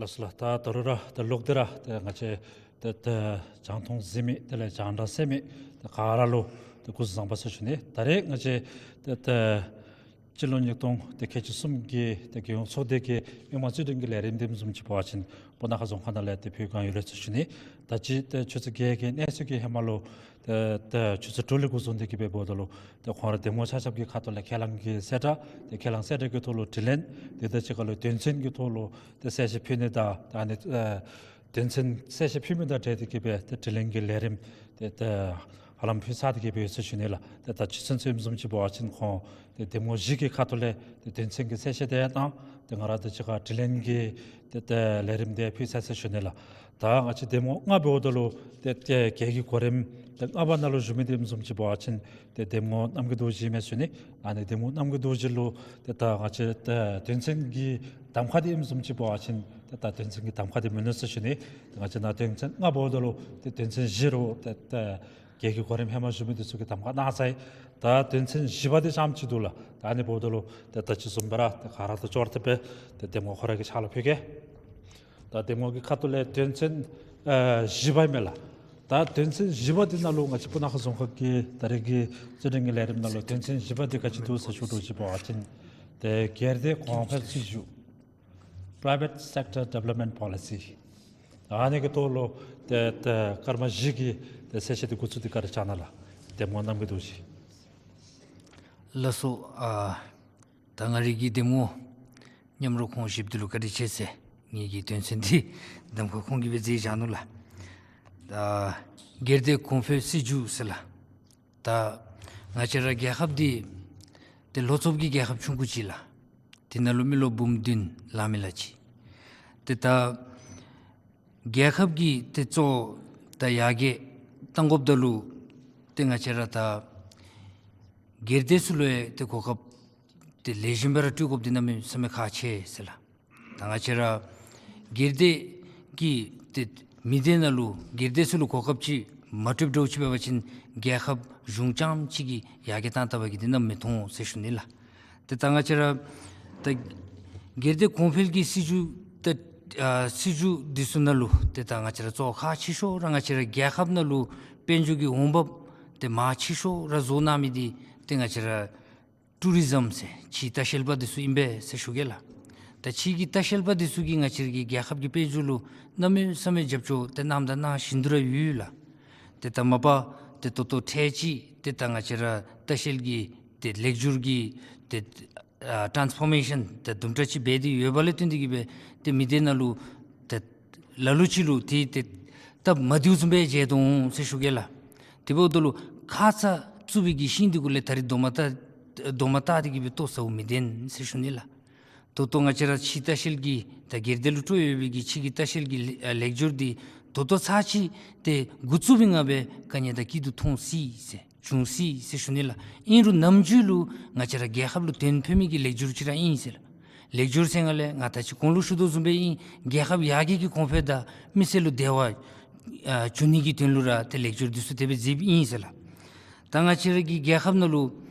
ལགས་སོ་ལགས། ད་ད་རུང་ར་ད་ལོག་སྟེ་ར་ད་ང་བཅས་ད་ད་རྒྱང་མཐོང་གཟིགས་མི་དེ་ལས་རྒྱང་བསྒྲགས་གསན་མི་ད་ག་ར་ལུ་ད་སྐུ་གཟུགས་བཟང་པོ་ཟེར་ཞུ་ནི། ད་རེས་ང་བཅས་ད་ད་སྤྱི་ལོ་ཉིས་སྟོང་ད་ཁལ་གཅིག་གསུམ་གྱི་ད་རྒྱལ་ཡོངས་ཚོགས་སྡེ་གི་སྨོན་མ་རྩོད་འགྲན་གྱི་ལས་རིམ་དེ་བཟུམ་ཅིག་འབད་བ་ཅིན་སྤུ་ན་ཁ་རྫོང་ཁག་ནང་ལས་ད་ཕུལ་གང་ཡོད་ལགས་ཟེར་ཞུ་ནི། ད་ཅི་ད་ཆུ་ཚོད་བརྒྱད་ཀྱི་གནས་ཚུལ་གྱི་ཧེ་མ་ལུ་ཏེ་ཏེ་ཆུ་ཚོད་དྲུག་ལས་འགོ་བཟུང་སྟེ་གི་སྦེ་འབདཝ་ད་ལུ་ཏེ་ཁོང་ར་འདེམས་ངོ་ཆ་ཁྱབ་ཀྱི་ཁ་ཐུག་ལས་ཁས་བླངས་ཀྱི་གསལ་བསྒྲགས་ཏེ་ཁས་བླངས་གསལ་བསྒྲགས་ཀྱི་ཐོག་ལུ་དྲི་ལན་དེ་དང་གཅིག་ཁར་ལུ་དོན་ཚན་གྱི་ཐོག་ལུ་ཏེ་གསལ་བཤད་ཕུལ་ནི་དང་ད་ཨ་ནི་ཨེ་དོན་ཚན་གསལ་བཤད་ཕུལ་མི་དང་འབྲེལ་ཏེ་གི་སྦེ་ཏེ་དྲི་ལན་གྱི་ལས་རིམ་ཏེ་ཏེ་ཧ་ལམ་ཕུལ་ཚར་ཏེ་གི་སྦེ་ཡོད་ཟེར་ཞུ་ནི་ལགས། ཏེ་ད་ཅི་ཚུན་ཚོད་བཟུམ་ཅིག་འབད་བ་ཅིན་ཁོང་ཏེ་འདེམས་ངོ་བཞི་གི་ཁ་ཐུག་ལས་ཏེ་དོན་ཚན་གྱི་གསལ་བཤད་དེ་ཡང་གནང་། ཏེ་ང་ར་དང་གཅིག་ཁར་དྲི་ལན་གྱི་ཏེ་ཏེ་ལས་རིམ་དེ་ཕུལ་ཚར་ཟེར་ཞུ་ནི་ལགས། ད་ང་བཅས་འདེམས་ངོ་ལྔ་འབདཝ་ད་ལུ་ཏེ་ཏེ་རྒྱལ་གྱི་གོ་རིམ་ཏེ་ལྔ་པ་ནང་ལུ་བཞུགས་མི་དེ་བཟུམ་ཅིག་འབད་བ་ཅིན་ཏེ་འདེམས་ངོ་རྣམ་རྒྱལ་རྡོ་རྗེ་མས་ཟེར་ཞུ་ནི། ཨ་ནི་འདེམས་ངོ་རྣམ་རྒྱལ་རྡོ་རྗེ་ལུ་ཏེ་ད་ང་བཅས་ཏེ་དོན་ཚན་གྱི་གདམ་ཁ་དེ་བཟུམ་ཅིག་འབད་བ་ཅིན་ཏེ་ད་དོན་ཚན་གྱི་གདམ་ཁ་དེ་མིན་ནུག་ཟེར་ཞུ་ནི། ཏེ་ང་བཅས་ནཱ་དོན་ཚན་ལྔ་འབདཝ་ད་ལུ་ཏེ་དོན་ཚན་བཞི་རུ་ཏེ་ཏེ་རྒྱལ་གྱི་གོ་རིམ་ཧེ་མ་བཞུགས་མི་དེ་ཚུ་གིས་གདམ་ཁ་གནང་ཚར་ཡི། ད་དོན་ཚན་བཞི་པ་དེ་ཙམ་ཅིག་འདུག་ལགས། ད་ཨ་ནི་འབདཝ་ད་ལུ་ཏེ་ད་ཅི་བཟུམ་སྦེ་ར་ཏེ་ག་ར་དང་འབྱོར་ཏེ་སྦེ་ཏེ་འདེམས་ངོ་ཁོ་ར་གི་ཕྱག་ལུ་ཕུལ་གེ། ད་འདེམས་ངོ་གི་ཁ་ཐུག་ལས་དོན་ཚན་ཨེ་བཞི་པ་ཨིན་མས་ལགས། ད་དོན་ཚན་བཞི་པ་དེ་ནང་ལུ་ང་བཅས་སྤུ་ན་ཁ་རྫོང་ཁག་གི་ད་རེས་ཀྱི་རྩོད་འགྲན་གྱི་ལས་རིམ་ནང་ལུ་དོན་ཚན་བཞི་པ་དེ་ག་ཅི་འདུག་ཟེར་ཞུ་དོ་ཅིག་འབད་བ་ཅིན་ཏེ་སྒེར་སྡེ་གོང་འཕེལ་སྲིད་བྱུས། Private Sector Development Policy། ཨ་ནི་གི་ཐོག་ལུ་ཏེ་ཏེ་སྐར་མ་བཞི་གི་ཏེ་གསལ་བཤད་འདི་འགོ་བཙུགས་ཏེ་བཀའ་དྲིན་བསྐྱང་གནང་ལགས། གདམ་ངོ་རྣམ་རྒྱལ་རྡོ་རྗེ། ལགས་སོ། ཨ་ད་ང་རའི་གི་གདམ་ངོ་མཉམ་རོགས་ཁོང་བཞིཔོ་འདི་ལུ་བཀའ་དྲིན་ཆེ་ཟེར། ངེ་གི་དོན་ཚན་འདི་གདམ་ཁ་ཁོང་གིས་སྦེ་མཛད་བཞག་ནུག་ལགས། ཨ་སྒེར་སྡེ་གོང་འཕེལ་སྲིད་བྱུས་ཟེར་ལགས། ད་ང་བཅས་ར་རྒྱལ་ཁབ་འདི་ཏེ་ལྷོ་ཕྱོགས་ཀྱི་རྒྱལ་ཁབ་ཆུང་ཀུ་ཅིག་ལགས། དེ་ནང་ལུ་མི་རློབས་འབུམ་བདུན་ལང་མི་ལ་ཅིག། ཏེ་ད་རྒྱལ་ཁབ་ཀྱི་ཏེ་གཙོ་བོ་ད་ཡར་རྒྱས་གཏང་དགོཔ་ད་ལུ་ཏེ་ང་བཅས་ར་ད་སྒེར་སྡེ་ཚུ་ལུ་ཡང་ཏེ་གོ་སྐབས་ཏེ་ལེགས་ཤོམ་སྦེ་ར་སྤྲོད་དགོཔ་འདི་གནམ་མེད་ས་མེད་ཁག་ཆེ་ཟེར་ལགས། ད་ང་བཅས་ར་སྒེར་སྡེ་གི་ཏེ་མི་སྡེ་ནང་ལུ་སྒེར་སྡེ་ཚུ་ལུ་གོ་སྐབས་ཅིག་མ་སྤྲོདཔ་འདྲཝ་ཅིག་འབད་བ་ཅིན་རྒྱལ་ཁབ་གཞུང་རྐྱངམ་གཅིག་གིས་ཡར་རྒྱས་བཏང་བཏང་བ་གི་འདི་གནམ་མི་མཐོང་ཟེར་ཞུ་ནི་ལགས། ཏེ་ད་ང་བཅས་ར་ད་སྒེར་སྡེ་གོང་འཕེལ་གྱི་སྲིད་བྱུས་ད་ཨ་སྲིད་བྱུས་འདི་ཚུ་ནང་ལུ་ཏེ་ད་ང་བཅས་ར་གཙོ་བོ་ཁག་ཆེ་ཤོས་ར་ང་བཅས་ར་རྒྱལ་ཁབ་ནང་ལུ་དཔལ་འབྱོར་གྱི་འོང་འབབ་ཏེ་མང་ཆེ་ཤོས་ར་བཟོ་གནང་མི་འདི་ཏེ་ང་བཅས་ར་ཊུ་རི་ཛམ་ཟེར་ཕྱིའི་ལྟ་བཤལ་པ་འདི་ཚུ་ཨིན་པས་ཟེར་ཞུ་གེ་ལགས། ད་ཕྱིའི་ལྟ་བཤལ་པ་འདི་ཚུ་གིས་ང་བཅས་ར་གི་རྒྱལ་ཁབ་ཀྱི་དཔལ་འབྱོར་ལུ་གནམ་མེད་ས་མེད་རྒྱབ་སྐྱོར་ཏེ་གནངམ་དང་གནང་བཞིན་དུ་ར་ཡོད་ལགས། ཏེ་ད་མ་པ་ཏེ་ད་ལྟོ་ཐེངས་ཅིག་ཏེ་ད་ང་བཅས་ར་ལྟ་བཤལ་གྱི་ཏེ་ལེགས་སྒྱུར་གྱི་ཏེ་ཨ་ཊཱནསི་ཕོར་མེ་ཤཱན་ཏེ་དུམ་གྲ་ཅིག་འབད་དེ་ཡོད་པ་ལས་བརྟེན་ཏེ་གིས་སྦེ་ཏེ་མི་སྡེ་ནང་ལུ་ཏེ་ལ་ལུ་ཅིག་ལུ་ཏེ་ཏེ་སྟབས་མ་བདེཝ་བཟུམ་སྦེ་མཇལ་དོ་འོང་ཟེར་ཞུ་གེ་ལགས། དེ་འབདཝ་ད་ལུ་ཁ་ཙ་བཙུགས་པའི་གི་ཤིང་འདི་གུ་ལས་ད་རིས་རྡོག་མ་བཏགས་རྡོག་མ་བཏགས་ཏེ་གིས་སྦེ་ལྟོ་ཟཝ་མི་བདེན་ཟེར་ཞུ་ནི་ལགས། ད་ལྟོ་ང་བཅས་ར་ཕྱིའི་ལྟ་བཤལ་གྱི་ད་སྒེར་སྡེ་ལུ་སྤྲོད་ཡོད་པའི་གི་ཕྱིའི་ལྟ་བཤལ་གྱི་ལེ་ཨ་ལེགས་སྒྱུར་འདི་ད་ལྟོ་ཚར་ཅིག་ཏེ་འགོ་བཙུགས་པའི་སྔ་སྦེ་ག་ནི་དང་སྐྱིད་སྡུག་མཐོང་སྲིད་ཟེར་བྱུང་སྲིད་ཟེར་ཞུ་ནི་ལགས། ཨིན་རུང་ནམ་རྒྱུན་ལུ་ང་བཅས་ར་རྒྱལ་ཁབ་ལུ་དོན་ཕན་མི་གི་ལེགས་སྒྱུར་ཅིག་ར་ཨིན་ཟེར་ལགས། ལེགས་སྒྱུར་ཟེར་སྒང་ལས་ང་ད་ཅི་གོང་ལུ་ཞུ་དོ་བཟུམ་སྦེ་ཨིན། རྒྱལ་ཁབ་ཡར་རྒྱས་ཀྱི་གོང་འཕེལ་དང་མི་སེར་ལུ་བདེ་བ་ཨ་བྱུང་ནི་གི་དོན་ལུ་ར་ཏེ་ལེགས་སྒྱུར་འདི་ཚུ་དེ་སྦེ་མཛདཔ་ཨིན་ཟེར་ལགས། ད་ང་བཅས་ར་གི་རྒྱལ་ཁབ་ནང་ལུ་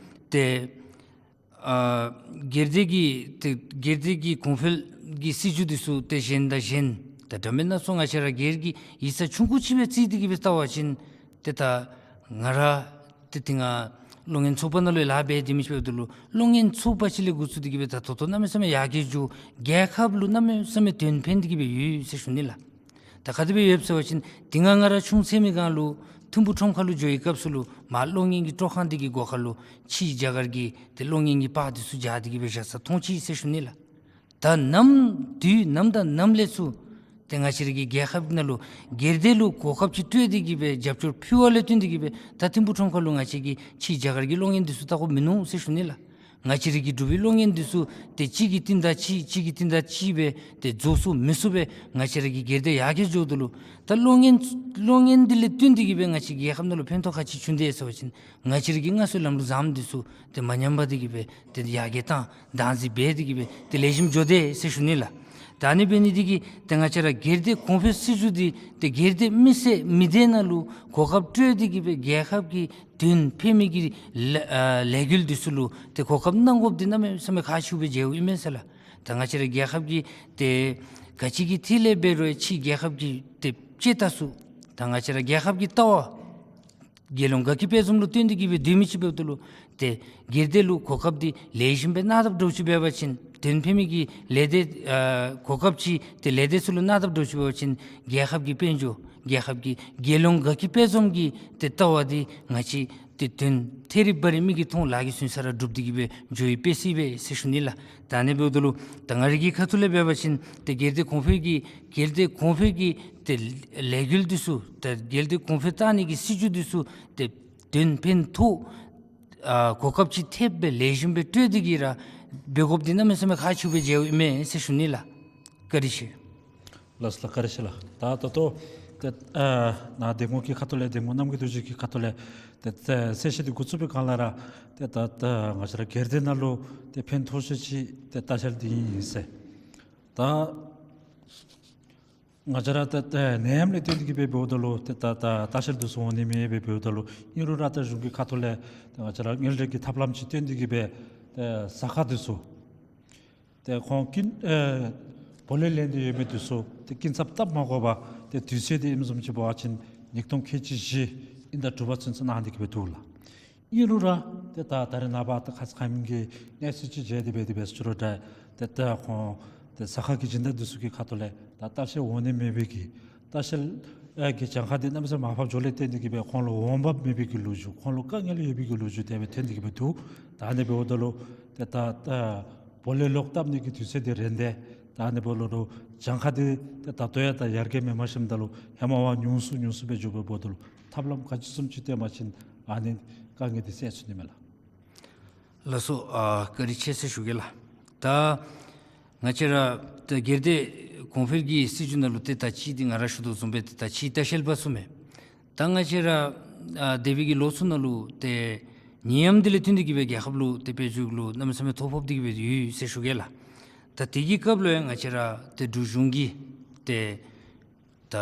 ཏེ་ཨ་སྒེར་སྡེ་གི་ཏེ་སྒེར་སྡེ་གི་གོང་འཕེལ་གྱི་སྲིད་བྱུས་འདི་ཚུ་ཏེ་གཞན་དང་གཞན་ད་འདྲ་མེན་ན་སོང་ང་བཅས་ར་སྒེར་གྱི་ཡིག་ཚང་ཆུང་ཀུ་ཅིག་སྦེ་བརྩིས་ཏེ་གིས་སྦེ་བལྟ་བ་ཅིན་ཏེ་ད་ང་ར་ཏེ་དེ་སྒང་གློག་བརྙན་ཚོགས་པ་ནང་ལུ་ལཱ་འབད་དེ་མི་ཅིག་འབདཝ་ད་ལུ་གློག་བརྙན་ཚོགས་པ་ཅིག་ལས་འགོ་བཙུགས་ཏེ་གིས་སྦེ་ད་ད་ལྟོ་གནམ་མེད་ས་མེད་ཡར་རྒྱས་འགྱོ་རྒྱལ་ཁབ་ལུ་གནམ་མེད་ས་མེད་དོན་ཕན་ཏེ་གིས་སྦེ་ཡོད་ཟེར་ཞུ་ནི་ལགས། ད་ག་དེ་སྦེ་ཡོདཔ་ཟེར་བ་ཅིན་དེ་སྒང་ང་ར་ཆུང་ཚད་མའི་སྒང་ལུ་ཐིམ་ཕུ་ཁྲོམ་ཁ་ལུ་འགྱོ་བའི་སྐབས་སུ་ལུ་མར་གློག་བརྙན་གྱི་སྤྲོ་ཁང་འདི་གི་སྒོ་ཁ་ལུ་ཕྱིའི་རྒྱ་གར་གྱི་ཏེ་གློག་བརྙན་གྱི་པར་འདི་ཚུ་སྦྱར་ཏེ་གིས་སྦེ་བཞག་ས་མཐོང་ཅི་ཟེར་ཞུ་ནི་ལགས། ད་ནམ་དུས་ནམ་དང་ནམ་ལས་ཚུར་ཏེ་ང་བཅས་ར་གི་རྒྱལ་ཁབ་ནང་ལུ་སྒེར་སྡེ་ལུ་གོ་སྐབས་ཅིག་སྤྲོད་དེ་གིས་སྦེ་རྒྱབ་སྐྱོར་ཕུལ་བ་ལས་བརྟེན་ཏེ་གིས་སྦེ་ད་ཐིམ་ཕུ་ཁྲོམ་ཁ་ལུ་ང་བཅས་ཀྱིས་ཕྱིའི་རྒྱ་གར་གྱི་གློག་བརྙན་འདི་ཚུ་བལྟ་དགོཔ་མིན་ནུག་ཟེར་ཞུ་ནི་ལགས། ང་བཅས་ར་གིས་སྒྲུབ་པའི་གློག་བརྙན་འདི་ཚུ་ཏེ་གཅིག་གི་རྟིང་བདའ་གཅིག་གཅིག་གི་རྟིང་བདའ་གཅིག་སྦེ་ཏེ་རྫོགས་སུ་མི་ཚུགས་པས། ང་བཅས་ར་གི་སྒེར་སྡེ་ཡར་རྒྱས་འགྱོཝ་ད་ལུ་ད་གློག་བརྙན་གློག་བརྙན་འདི་ལས་བརྟེན་ཏེ་གིས་སྦེ་ང་བཅས་རྒྱལ་ཁབ་ནང་ལུ་ཕན་ཐོགས་ག་ཅི་བྱུང་དེས་ཟེར་བ་ཅིན་ང་བཅས་ར་གི་སྔར་སྲོལ་ལམ་ལུགས་བཟང་འདི་ཚུ་ཏེ་མ་ཉམས་པར་ཏེ་གིས་སྦེ་ཏེ་ཡར་རྒྱས་བཏང་བདག་འཛིན་འབད་དེ་གིས་སྦེ་ཏེ་ལེགས་ཤོམ་འགྱོ་དེས་ཟེར་ཞུ་ནི་ལགས། ད་ཨ་ནི་འབད་ནི་འདི་གིས་ཏེ་ང་བཅས་ར་སྒེར་སྡེ་གོང་འཕེལ་སྲིད་བྱུས་འདི་ཏེ་སྒེར་སྡེ་མི་སེར་མི་སྡེ་ནང་ལུ་གོ་སྐབས་སྤྲོད་དེ་གིས་སྦེ་རྒྱལ་ཁབ་ཀྱི་དོན་ཕན་མི་གི་ལ་ཨ་ལས་འགུལ་འདི་ཚུ་ལུ་ཏེ་གོ་སྐབས་གནང་དགོཔ་འདི་གནམ་མེད་ས་མེད་ཁག་ཆེཝ་སྦེ་མཇལཝ་ཨིན་མས་ཟེར་ལགས། ད་ང་བཅས་ར་རྒྱལ་ཁབ་ཀྱི་ཏེ་ག་ཅི་གི་ཐད་ལས་འབད་རུང་ཕྱིའི་རྒྱལ་ཁབ་ཀྱི་ཏེ་ལྕེ་ལྟ་ཚུ་ད་ང་བཅས་ར་རྒྱལ་ཁབ་ཀྱི་ལྟ་བ་དགེ་སློང་དགའ་སྐྱིད་དཔལ་འཛོམས་ལུ་བརྟེན་ཏེ་གིས་སྦེ་སྡོད་མི་ཅིག་འབདཝ་ད་ལུ་ཏེ་སྒེར་སྡེ་ལུ་གོ་སྐབས་འདི་ལེགས་ཤོམ་སྦེ་གནང་དཔ་འདྲཝ་ཅིག་འབད་བ་ཅིན་དོན་ཕན་མི་གི་ལས་སྡེ་ཨ་གོ་སྐབས་ཅིག་ཏེ་ལས་སྡེ་ཚུ་ལུ་གནང་དཔ་འདྲཝ་ཅིག་འབད་བ་ཅིན་རྒྱལ་ཁབ་ཀྱི་དཔལ་འབྱོར་རྒྱལ་ཁབ་ཀྱི་དགེ་སློང་དགའ་སྐྱིད་དཔལ་འཛོམས་ཀྱི་ཏེ་ལྟ་བ་འདི་ང་བཅས་ཏེ་དོན་ཐད་རི་བ་རི་མིག་གིས་མཐོང་ལག་གིས་ཚུན་ས་ར་སྒྲུབ་སྟེ་གིས་སྦེ་འགྱོ་བའི་དཔེ་སྲིད་པས་ཟེར་ཞུ་ནི་ལགས། ད་ཨ་ནི་འབདཝ་ད་ལུ་ད་ང་རའི་གི་ཁ་ཐུག་ལས་འབད་བ་ཅིན་ཏེ་སྒེར་སྡེ་གོང་འཕེལ་གྱི་སྒེར་སྡེ་གོང་འཕེལ་གྱི་ཏེ་ལས་འགུལ་འདི་ཚུ་ཏེ་སྒེར་སྡེ་གོང་འཕེལ་བཏང་ནི་གི་སྲིད་བྱུས་འདི་ཚུ་ཏེ་དོན་ཕན་ཐོགས་ཨ་གོ་སྐབས་ཅིག་ཐེབས་སྦེ་ལེགས་ཤོམ་སྦེ་སྤྲོད་དེ་གིས་ར་འབད་དགོཔ་འདི་གནམ་མེད་ས་མེད་ཁག་ཆེཝ་སྦེ་མཇལཝ་ཨིན་མས་ཟེར་ཞུ་ནི་ལགས། བཀའ་དྲིན་ཆེ། ལགས་སོ་ལགས། བཀའ་དྲིན་ཆེ་ལགས། ད་ད་ལྟོ་ཏེ་ཨ་ནཱ་གདམ་ངོ་གི་ཁ་ཐུག་ལས་གདམ་ངོ་རྣམ་རྒྱལ་རྡོ་རྗེ་གི་ཁ་ཐུག་ལས་ཏེ་ཏེ་གསལ་བཤད་འདི་འགོ་བཙུགས་པའི་སྒང་ལས་ར་ཏེ་ད་ད་ང་བཅས་ར་སྒེར་སྡེ་ནང་ལུ་ཏེ་ཕན་ཐོགས་ཤོས་ཅིག་ཏེ་ལྟ་བཤལ་འདི་ཨིན་ཟེར། ད་ང་བཅས་ར་ཏེ་ཏེ་ནད་ཡམས་ལས་བརྟེན་ཏེ་གིས་སྦེ་འབདཝ་ད་ལུ་ཏེ་ད་ད་ལྟ་བཤལ་འདི་ཚུ་འོང་ནི་མེདཔ་སྦེ་འབདཝ་ད་ལུ་ཨིན་རུང་ར་ཏེ་གཞུང་གི་ཁ་ཐུག་ལས་ཏེ་ང་བཅས་ར་དངུལ་འབྲེལ་གྱི་ཐབས་ལམ་ཅིག་བཏོན་ཏེ་གིས་སྦེ་ཏེ་ཟ་ཁང་འདི་ཚུ་ཏེ་ཁོང་ཀུན་ཨེ་བུ་ལོན་ལེན་ཏེ་ཡོད་མི་འདི་ཚུ་ཏེ་སྐྱིན་ཚབ་བཏབ་མ་དགོ་པར་ཏེ་དུས་ཚོད་འདི་ཨིནམ་བཟུམ་ཅིག་འབད་བ་ཅིན་ཉིས་སྟོང་ཁལ་གཅིག་བཞི་དབྱིན་ཟླ་དྲུག་པ་ཚུན་ཚོད་གནང་སྟེ་གིས་སྦེ་འདུག་ལགས། ཨིན་རུང་ར་ཏེ་ད་ད་རེས་ནངས་པ་ད་ཁ་ཙ་ཁ་ཉིནམ་གྱི་གནས་ཚུལ་ཅིག་མཇལ་ཏེ་འབད་དེ་འབད་ཟེར་ཞུ་རུང་འདྲ་ཏེ་ད་ཁོང་ཏེ་ཟ་ཁང་གི་སྦྱིན་བདག་འདི་ཚུ་གི་ཁ་ཐུག་ལས་ད་ལྟ་བཤལ་འོང་ནི་མེད་པའི་གི་ ལྟ་བཤལ་ཨ་གི་གྱངས་ཁ་འདི་གནམ་མེད་ས་མེད་མར་ཕབ་འགྱོཝ་ལས་བརྟེན་ཏེ་གི་སྦེ་ཁོང་ལུ་འོང་འབབ་མེད་པའི་གི་ལོ་རྒྱུས་ཁོང་ལུ་དཀའ་ངལ་ཡོད་པའི་གི་ལོ་རྒྱུས་དེ་སྦེ་ཐོན་ཏེ་གི་སྦེ་འདུག། ད་ཨ་ནི་འབདཝ་ད་ལུ་ཏེ་ད་ད་བོ་ལོས་ལོག་བཏབ་ནི་གི་དུས་ཚོད་འདི་རན་ཏེ་ད་ཨ་ནི་འབདཝ་ད་ལུ་གྱངས་ཁ་འདི་ཏེ་ད་ལྟོ་ཡང་ད་ཡར་རྒྱས་མེནམ་ཞིནམ་ད་ལུ་ཧེ་མ་བ་ཉུང་སུ་ཉུང་སུ་སྦེ་འགྱོ་སྦེ་འབདཝ་ད་ལུ་ཐབས་ལམ་ག་ཅི་བཟུམ་ཅིག་བཏོན་པ་ཅིན་ཨ་ནི་དཀའ་ངལ་འདི་སེལ་ཚུགས་ནི་མས་ལགས། ལགས་སོ། ཨ་བཀའ་དྲིན་ཆེ་ཟེར་ཞུ་གེ་ལགས། ད་ང་བཅས་ར་ད་སྒེར་སྡེ་གོང་འཕེལ་གྱི་སྲིད་བྱུས་ནང་ལུ་ཏེ་ད་གཅིག་འདི་ང་ར་ཞུ་དོ་བཟུམ་སྦེ་ཏེ་ད་ཕྱིའི་ལྟ་བཤལ་པ་ཚུ་མས། ད་ང་བཅས་ར་ཨ་འདས་པའི་གི་ལོ་ཚུ་ནང་ལུ་ཏེ་ནད་ཡམས་འདི་ལས་བརྟེན་ཏེ་གི་སྦེ་རྒྱལ་ཁབ་ལུ་ཏེ་དཔལ་འབྱོར་ལུ་གནམ་མེད་ས་མེད་ཐོ་ཕོག་སྟེ་གི་སྦེ་ཡོད་ཟེར་ཞུ་གེ་ལགས། ད་དེ་གི་སྐབས་ལུ་ཡང་ང་བཅས་ར་ཏེ་འབྲུག་གཞུང་གིས་ཏེ་ད་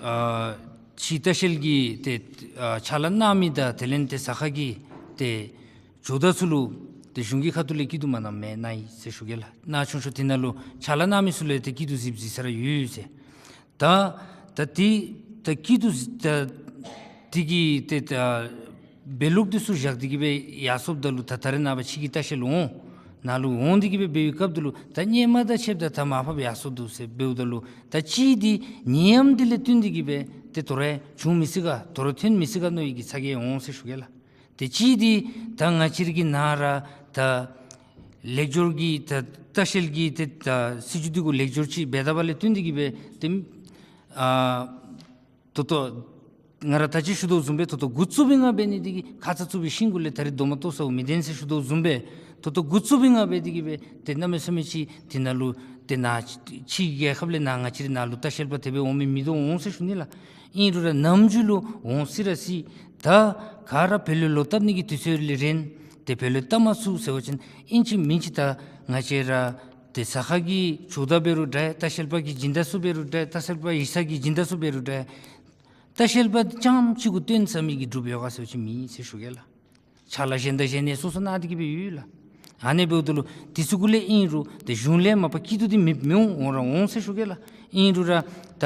ཨ་ཕྱིའི་ལྟ་བཤལ་གྱི་ཏེ་ཨ་ཕྱག་ལཱ་གནང་མི་དང་དེ་ལས་ཏེ་ཟ་ཁང་གི་ཏེ་ཇོ་བདག་ཚུ་ལུ་ཏེ་གཞུང་གི་ཁ་ཐུག་ལས་སྐྱིད་སྡུག་མ་གནངམ་མེན་ན་ཡི་ཟེར་ཞུ་གེ་ལགས། ནཱ་ཆུང་ཤོས་དེ་ནང་ལུ་ཕྱག་ལཱ་གནང་མི་ཚུ་ལུ་ཏེ་སྐྱིད་སྡུག་གཟིགས་གཟིགས་ས་ར་ཡོད་ཟེར། ད་ད་ཏེ་ད་སྐྱིད་སྡུག་ད་དེ་གི་ཏེ་ད་འབད་ལུགས་འདི་ཚུ་བཞག་སྟེ་གི་སྦེ་ཡར་སོངམ་ད་ལུ་ད་ད་རེས་ནངས་པ་ཕྱི་གི་ལྟ་བཤལ་འོང་ནཱ་ལུ་འོང་སྟེ་གི་སྦེ་འབད་བའི་སྐབས་ད་ལུ་ད་སྔོན་མ་དང་ཕྱདཔ་ད་ད་མར་ཕབ་ཡར་སོང་འདུག་ཟེར་འབདཝ་ད་ལུ་ད་གཅིག་འདི་ནད་ཡམས་འདི་ལས་བརྟེན་ཏེ་གི་སྦེ་ཏེ་དོ་རུང་བྱུང་མི་སྲིད་ག་དོ་རུང་ཐོན་མི་སྲིད་ག་མནོ་བའི་གི་ཚ་གྱང་འོང་ཟེར་ཞུ་གེ་ལགས། ཏེ་གཅིག་འདི་ད་ང་བཅས་ར་གི་ནཱ་ར་ད་ལེགས་སྒྱུར་གྱི་ད་ལྟ་བཤལ་གྱི་ཏེ་ད་སྲིད་བྱུས་འདི་གུ་ལེགས་སྒྱུར་ཅིག་འབད་ད་པ་ལས་བརྟེན་ཏེ་གི་སྦེ་ཏེ་ཨ་ད་ལྟོ་ང་ར་ད་ཅི་ཞུ་དོ་བཟུམ་སྦེ་ད་ལྟོ་འགོ་བཙུགས་པའི་སྔ་འབད་ནི་འདི་གིས་ཁ་ཙ་བཙུགས་པའི་ཤིང་གུ་ལས་ད་རིས་རྡོག་མ་གཏོགས་ས་མི་ལྡན་ཟེར་ཞུ་དོ་བཟུམ་སྦེ་ད་ལྟོ་འགོ་བཙུགས་པའི་སྔ་འབད་དེ་གི་སྦེ་ཏེ་གནམ་མེད་ས་མེད་ཅིག་དེ་ནང་ལུ་ཏེ་ནཱ་ཕྱི་རྒྱལ་ཁབ་ལས་ནཱ་ང་བཅས་རའི་ནཱ་ལུ་ལྟ་བཤལ་པ་དེ་སྦེ་འོང་མི་མི་དོ་འོང་ཟེར་ཞུ་ནི་ལགས། ཨིན་རུང་ར་ནམ་རྒྱུན་ལུ་འོང་སྲིད་ར་སྲིད། ད་ག་ར་བོ་ལོས་ལོག་བཏབ་ནི་གི་དུས་ཚོད་ལས་རན། ཏེ་བོ་ལོས་བཏབ་མ་ཚུགས་ཟེར་བ་ཅིན་ཨིན་ཅི་མིན་ཅི་ད་ང་བཅས་ར་ཏེ་ཟ་ཁང་གི་ཇོ་བདག་འབད་རུང་འདྲ། ལྟ་བཤལ་པ་གི་སྦྱིན་བདག་ཚུ་འབད་རུང་འདྲ། ལྟ་བཤལ་པ་ཡིག་ཚང་གི་སྦྱིན་བདག་ཚུ་འབད་རུང་འདྲ། ལྟ་བཤལ་པ་རྐྱངམ་གཅིག་གུ་བརྟེན་ཚར་མི་གི་འབྲུག་ཡོད་ག་ཟེར་བ་ཅིན་མེད་ཟེར་ཞུ་གེ་ལགས། ཕྱག་ལཱ་གཞན་དང་གཞན་ཡང་སོ་སོ་གནང་སྟེ་གི་སྦེ་ཡོད་ལགས། ཨ་ནི་འབདཝ་ད་ལུ་དེ་ཚུ་གུ་ལས་ཨིན་རུང་ཏེ་གཞུང་ལས་མ་པ་སྐྱིད་སྡུག་འདི་མེདཔ་མི་འོང་། འོང་ར་འོང་ཟེར་ཞུ་གེ་ལགས། ཨིན་རུང་ར་ད་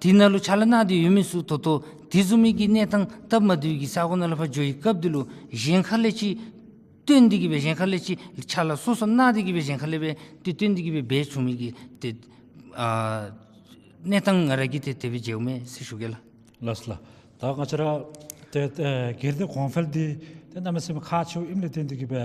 དེ་ནང་ལུ་ཕྱག་ལཱ་གནང་སྟེ་ཡོད་མི་ཚུ་ད་ལྟོ་དེ་བཟུམ་མའི་གི་གནས་སྟངས་སྟབས་མ་བདེཝ་གི་ས་གོ་ནང་ལུ་ཕར་འགྱོ་བའི་སྐབས་འདི་ལུ་གཞན་ཁ་ལས་ཅིག་བཏོན་ཏེ་གི་སྦེ་གཞན་ཁ་ལས་ཅིག་ཕྱག་ལཱ་སོ་སོ་གནང་སྟེ་གི་སྦེ་གཞན་ཁ་ལས་སྦེ་ཏེ་བཏོན་ཏེ་གི་སྦེ་འབད་བྱུང་མི་གི་ཏེ་ཨ་གནས་སྟངས་ང་ར་གིས་ཏེ་དེ་སྦེ་མཇལཝ་མས་ཟེར་ཞུ་གེ་ལགས། ལགས་སོ་ལགས། ད་ང་བཅས་ར་ཏེ་ཏེ་སྒེར་སྡེ་གོང་འཕེལ་འདི་ཏེ་གནམ་མེད་ས་མེད་ཁག་ཆེཝ་ཨིནམ་ལས་བརྟེན་ཏེ་གི་སྦེ་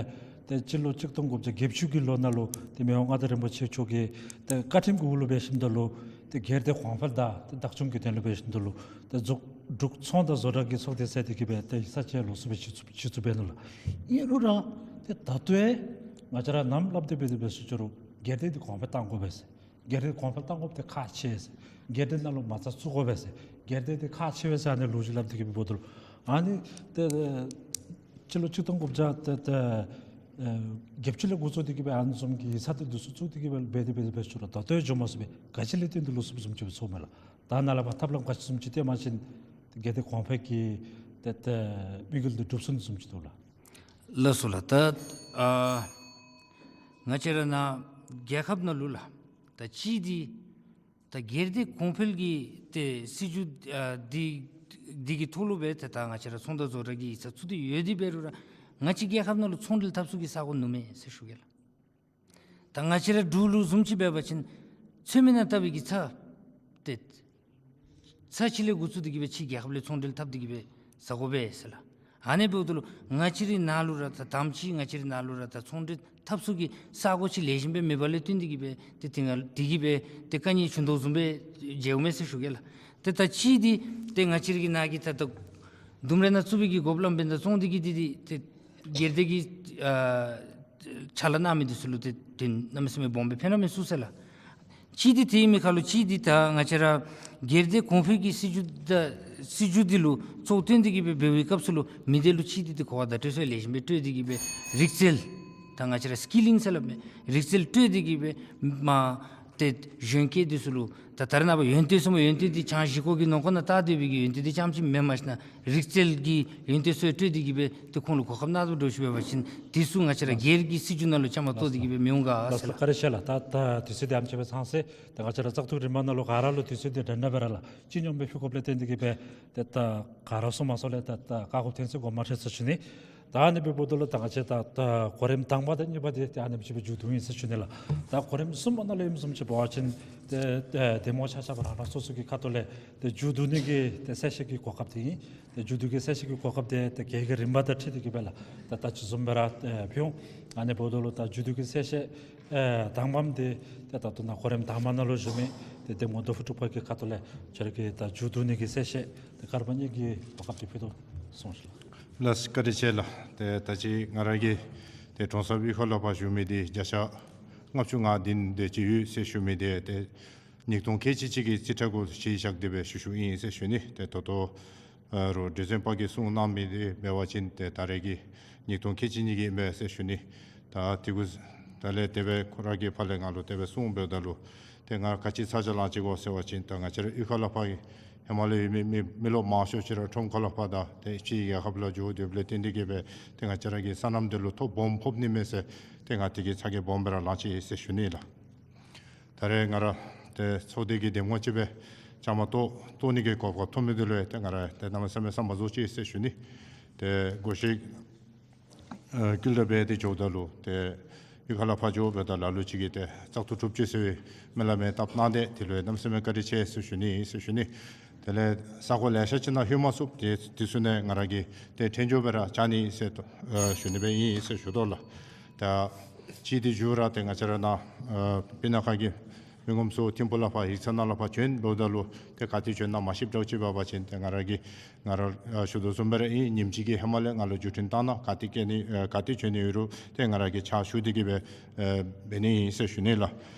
ཏེ་སྤྱི་ལོ་གཅིག་སྟོང་དགུ་བརྒྱ་བརྒྱད་ཅུ་གི་ལོ་ནང་ལུ་ཏེ་མི་དབང་མངའ་བདག་རིན་པོ་ཆེ་མཆོག་གི་ཏེ་བཀའ་ཁྲིམས་ཀྱི་འོག་ལུ་འབད་ཞིནམ་ད་ལུ་ཏེ་སྒེར་སྡེ་གོང་འཕེལ་དང་ཏེ་བདག་སྐྱོང་གི་དོན་ལུ་འབད་ཞིནམ་ད་ལུ་ཏེ་འཛུགས་འབྲུག་ཚོང་དང་བཟོ་གྲྭ་གི་ཚོགས་སྡེ་ཟེར་ཏེ་གི་སྦེ་ཏེ་ས་བཅད་ལུ་ཚུད་སྦེ་ཅིག་ཚུད་ཅིག་ཚུད་འབད་ནུག་ལགས། ཨིན་རུང་ར་ཏེ་ད་ལྟོ་ཡང་ང་བཅས་ར་ནམ་སླབ་སྟེ་འབད་དེ་འབད་སོང་རུང་སྒེར་སྡེ་འདི་གོང་འཕེལ་གཏང་དགོ་པས་ཟེར། སྒེར་སྡེ་གོང་འཕེལ་གཏང་དགོཔ་འདི་ཁག་ཆེ་ཟེར། སྒེར་སྡེ་ནང་ལུ་མ་རྩ་བཙུགས་དགོ་པས་ཟེར། སྒེར་སྡེ་འདི་ཁག་ཆེ་བས་ཟེར་ཨ་ནི་ལོ་རྒྱུས་སླབ་སྟེ་གི་འབདཝ་ད་ལུ་ཨ་ནི་ཏེ་སྤྱི་ལོ་གཅིག་སྟོང་དགུ་བརྒྱ་ཏེ་ཏེ་ཨེ་བརྒྱད་ཅུ་ལས་འགོ་བཙུགས་ཏེ་གི་སྦེ་ཨ་ནི་བཟུམ་གྱི་ཡིག་ཚང་འདི་ཚུ་བཙུགས་ཏེ་གི་སྦེ་འབད་དེ་འབད་དེ་འབད་སོང་རུང་ད་ལྟོ་ཡང་འགྱོ་མ་ཚུགས་པས། ག་ཅི་ལས་བརྟེན་ཏེ་ལུས་སོཔ་བཟུམ་ཅིག་སྦེ་ཚོརཝ་མས་ལགས། ད་ནཱ་ལས་ཕར་ཐབས་ལམ་ག་ཅི་བཟུམ་ཅིག་བཏོན་པ་ཅིན་ཏེ་སྒེར་སྡེ་གོང་འཕེལ་གྱི་ཏེ་ཏེ་དམིགས་ཡུལ་འདི་འགྲུབ་ཚུགས་ནི་བཟུམ་ཅིག་འདུག་ལགས། ལགས་སོ་ལགས། ད་ཨ་ང་བཅས་ར་ནཱ་རྒྱལ་ཁབ་ནང་ལུ་ལགས་ད་གཅིག་འདི་ད་སྒེར་སྡེ་གོང་འཕེལ་གྱི་ཏེ་སྲིད་བྱུས་ཨ་འདི་འདི་གི་ཐོག་ལུ་སྦེ་ཏེ་ད་ང་བཅས་ར་ཚོང་དང་བཟོ་གྲྭ་གི་ཡིག་ཚང་བཙུགས་ཏེ་ཡོད་དེ་འབད་རུང་ར་ང་བཅས་རྒྱལ་ཁབ་ནང་ལུ་ཚོང་འབྲེལ་འཐབ་ས་གི་ས་གོ་ནུབ་མེད་ཟེར་ཞུ་གེ་ལགས། ད་ང་བཅས་ར་འབྲུག་ལུ་བཟུམ་ཅིག་འབད་བ་ཅིན་ཚོད་མའི་ནང་བཏབ་པའི་གི་ཚྭ་ཏེ་ཚྭ་ཕྱེ་ལས་འགོ་བཙུགས་ཏེ་གི་སྦེ་ཕྱི་རྒྱལ་ཁབ་ལས་ཚོང་འབྲེལ་འཐབ་སྟེ་གི་སྦེ་ཟ་དགོ་པས་ཟེར་ལགས། ཨ་ནི་འབདཝ་ད་ལུ་ང་བཅས་རའི་ནང་ལུ་ར་ད་དམ་ཅིག་ང་བཅས་རའི་ནང་ལུ་ར་ད་ཚོང་འབྲེལ་འཐབ་ས་གི་ས་གོ་ཅིག་ལེགས་ཤོམ་སྦེ་མེད་པ་ལས་བརྟེན་ཏེ་གི་སྦེ་ཏེ་དེ་ང་དེ་གིས་སྦེ་ཏེ་དཀའ་ངལ་བྱུང་དོ་བཟུམ་སྦེ་མཇལཝ་མས་ཟེར་ཞུ་གེ་ལགས། ཏེ་ད་གཅིག་འདི་ཏེ་ང་བཅས་རའི་གི་ནང་གི་ད་ད་ལྡུམ་ར་ནང་བཙུགས་པའི་གི་འགོ་དཔོན་འབདན་དང་ཚོང་སྡེ་གི་འདི་འདི་ཏེ་སྒེར་སྡེ་གི་ཨ་ཕྱག་ལཱ་གནང་མི་འདི་ཚུ་ལུ་ཏེ་དོན་གནམ་མེད་ས་མེད་སྦོམ་སྦེ་ཕན་ར་མི་ཚུགས་ཟེར་ལགས། གཅིག་འདི་དེ་ཨིན་མི་ཁར་ལུ་གཅིག་འདི་ད་ང་བཅས་ར་སྒེར་སྡེ་གོང་འཕེལ་གྱི་སྲིད་བྱུས་ད་སྲིད་བྱུས་འདི་ལུ་གཙོ་བོ་བཏོན་ཏེ་གི་སྦེ་འབད་བའི་སྐབས་སུ་ལུ་མི་སྡེ་ལུ་གཅིག་འདི་ཏེ་གོ་བ་བརྡ་སྤྲོད་ཚུ་ལེགས་ཤོམ་སྦེ་སྤྲོད་དེ་གི་སྦེ་རིག་རྩལ་ད་ང་བཅས་ར་སི་ཀི་ལིང་ཟེར་སླབ་མས། རིག་རྩལ་སྤྲོད་དེ་གི་སྦེ་མ་ཏེ་གཞོན་སྐྱེས་འདི་ཚུ་ལུ་ད་ད་རེས་ནངས་པ་ཡོན་ཏན་ཟེར་མི་ཡོན་ཏན་འདི་གྱང་བཞི་སྐོར་གྱི་ནང་འཁོད་ནང་བཏགས་སྡོད་པའི་གི་ཡོན་ཏན་འདི་རྐྱངམ་ཅིག་མེནམ་ཞིན་ན་རིག་རྩལ་གྱི་ཡོན་ཏན་ཚུ་སྤྲོད་དེ་གི་སྦེ་ཏེ་ཁོང་ལུ་གོ་སྐབས་གནང་དོ་འདྲཝ་ཅིག་འབད་བ་ཅིན་འདི་ཚུ་ང་བཅས་ར་སྒེར་གྱི་སྲིད་བྱུས་ནང་ལུ་བཅའ་མར་གཏོགས་ཏེ་གི་སྦེ་མི་འོང་ག་ཟེར་ལགས། བཀའ་དྲིན་ཆེ་ལགས། ད་ད་དུས་ཚོད་འདི་ཨ་ནེམ་ཅིག་སྦེ་ཚང་ཟེར། ད་ང་བཅས་ར་བཙག་འཐུ་རིམ་པ་ནང་ལུ་ག་ར་ལུ་དུས་ཚོད་འདི་འདྲན་འདྲ་སྦེ་ར་ལགས། སྤྱི་སྙོམས་སྦེ་ཕུལ་དགོཔ་ལས་བརྟེན་ཏེ་གི་སྦེ་ཏེ་ད་ག་ར་སོང་མ་སོང་ལས་ད་ད་བཀག་དགོཔ་ཐོན་ཟེར་དགོངསམ་མ་ཁྲེལ་ཟེར་ཞུ་ནི། ད་ཨ་ནི་འབདཝ་ད་ལུ་ད་ང་བཅས་ད་ད་གོ་རིམ་དང་པ་དང་གཉིས་པ་འདི་ཏེ་ཨ་ནེམ་ཅིག་སྦེ་མཇུག་བསྡུ་ཡི་ཟེར་ཞུ་ནི་ལགས། ད་གོ་རིམ་གསུམ་པ་ནང་ལུ་ཨིནམ་བཟུམ་ཅིག་འབད་བ་ཅིན་ཏེ་ཏེ་གདམ་ངོ་ཆ་ཁྱབ་རང་རང་སོ་སོ་གི་ཁ་ཐུག་ལས་ཏེ་མཇུག་བསྡུ་ནི་གི་ཏེ་གསལ་བཤད་ཀྱི་གོ་སྐབས་འདི་ཨིན། ཏེ་མཇུག་བསྡུ་གི་གསལ་བཤད་ཀྱི་གོ་སྐབས་འདི་ཏེ་གྱལ་གྱི་རིམ་པ་དང་འཁྲིལ་ཏེ་གིས་སྦེ་ལགས་ད་ད་ཅི་བཟུམ་སྦེ་ར་ཨེ་ཕུལ་འོང་། ཨ་ནི་འབདཝ་ད་ལུ་ད་མཇུག་བསྡུ་གི་གསལ་བཤད་ཨེ་དང་པམ་འདི་ཏེ་ད་ལྟོ་ནཱ་གོ་རིམ་དང་པ་ནང་ལུ་བཞུགས་མི་ཏེ་གདམ་ངོ་རྡོ་ཕུ་དྲུག་པ་གི་ཁ་ཐུག་ལས་ཁྱོད་ར་གིས་ད་མཇུག་བསྡུ་ནི་གི་གསལ་བཤད་ཏེ་སྐར་མ་གཉིས་ཀྱི་གོ་སྐབས་འདི་ཕུལ་དོ་གསུངས་ཤིག་ལགས། ལགས་སོ། བཀའ་དྲིན་ཆེ་ལགས། ཏེ་ད་ཅི་ང་ར་གིས་ཏེ་གྲོང་གསར་དབུས་ཁ་ལུ་ཕར་བཞུགས་མི་འདི་བརྒྱ་ཆ་ལྔ་བཅུ་ང་བདུན་དེ་ཅིག་ཡོད་ཟེར་ཞུ་མི་འདི་ཏེ་ཉིས་སྟོང་ཁལ་གཅིག་གཅིག་གི་རྩིས་ཁྲ་གུ་གཞི་བཞག་སྟེ་སྦེ་ཞུ་ཞུཝ་ཨིན་ཟེར་ཞུ་ནི། ཏེ་ད་ལྟོ་ཨ་རུང་སྒྲིག་འཛུགས་པ་གིས་གསུངས་གནང་མི་འདི་འབད་བ་ཅིན་ཏེ་ད་རེས་ཀྱི་ཉིས་སྟོང་ཁལ་གཅིག་གཉིས་ཀྱི་ཨིན་པས་ཟེར་ཞུ་ནི། ད་དེ་གུ་ད་ལས་དེ་སྦེ་ཁོ་ར་གིས་ཕར་ལས་ང་ལུ་དེ་སྦེ་གསུངས་འབདཝ་ད་ལུ་ཏེ་ང་ག་ཅི་ཚ་གྱང་ལང་ཅི་གོ་ཟེར་བ་ཅིན་ད་ང་བཅས་ར་དབུས་ཁ་ལུ་ཕར་ཧེ་མ་ལས་ཡོད་མི་མི་མི་རློབས་མང་ཤོས་ཅིག་ར་ཁྲོམ་ཁ་ལུ་ཕར་དང་ཏེ་ཕྱིའི་རྒྱལ་ཁབ་ལུ་འགྱོ་སྡོདཔ་ལས་བརྟེན་ཏེ་གིས་སྦེ་ཏེ་ང་བཅས་ར་གི་སོ་ནམ་འདི་ལུ་ཐོ་སྦོམ་ཕོག་ནི་མས་ཟེར་ཏེ་ང་དེ་གི་ཚ་གྱང་སྦོམ་སྦེ་ར་ལང་ཅི་ཟེར་ཞུ་ནི་ལགས། ད་རེས་ང་ར་ཏེ་ཚོགས་སྡེ་གི་གདམ་ངོ་ཅིག་སྦེ་བཅའ་མར་གཏོགས་གཏོགས་ནི་གི་གོ་སྐབས་ཐོབ་མི་འདི་ལུ་ཡང་ཏེ་ང་ར་ཏེ་གནམ་མེད་ས་མེད་བསམ་པ་རྫོགས་ཅི་ཟེར་ཞུ་ནི། ཏེ་གོ་ཤེས་ཨ་ཀུན་ལ་སྦེ་ཏེ་འགྱོཝ་ད་ལུ་ཏེ་དབུས་ཁ་ལུ་ཕར་འགྱོ་སྦེ་ད་ལ་ལུ་ཅིག་གིས་ཏེ་བཙག་འཐུ་གྲུབ་ཅི་ཟེར་སྨོན་ལམ་ཡང་བཏབ་གནང་སྟེ་དེ་ལུ་ཡང་གནམ་མེད་ས་མེད་བཀའ་དྲིན་ཆེ་ཟེར་ཞུ་ནི་ཟེར་ཞུ་ནི། དེ་ལས་ས་གོ་ལེ་ཤ་ཅིག་ནང་ལྷོད་མ་ཚུགས། ཏེ་དེ་ཚུ་ནང་ང་ར་གིས་ཏེ་འཕྲལ་མགྱོགས་སྦེ་ར་བཅར་ནི་ཟེར་ཨ་ཞུ་ནི་སྦེ་ཨིན་ཟེར་ཞུ་དོ་ལགས། ད་ཅི་འདི་མཇུག་ར་ཏེ་ང་བཅས་ར་ནཱ་ཨ་སྤུ་ན་ཁ་གི་མི་ངོམ་ཚུ་ཐིམ་ཕུ་ལུ་ཕར་ཡིག་ཚང་ནང་ལུ་ཕར་བྱོན་འབདཝ་ད་ལུ་ཏེ་ག་ཏེ་བྱོན་ན་མ་ཤེསཔ་འདྲཝ་ཅིག་འབད་བ་ཅིན་ཏེ་ང་ར་གིས་ང་ར་ཨ་ཞུ་དོ་བཟུམ་སྦེ་ར་ཨིན། ཉིནམ་གཅིག་གི་ཧེ་མ་ལས་ང་ལུ་བརྒྱུད་འཕྲིན་བཏང་གནང་། ག་ཏེ་བསྐྱལ་ནི་ཨ་ག་ཏེ་བྱོན་ནི་ཡོད་རུང་ཏེ་ང་ར་གིས་ཕྱག་ཞུ་སྟེ་གིས་སྦེ་ཨ་འབད་ནི་ཨིན་ཟེར་ཞུ་ནི་ལགས།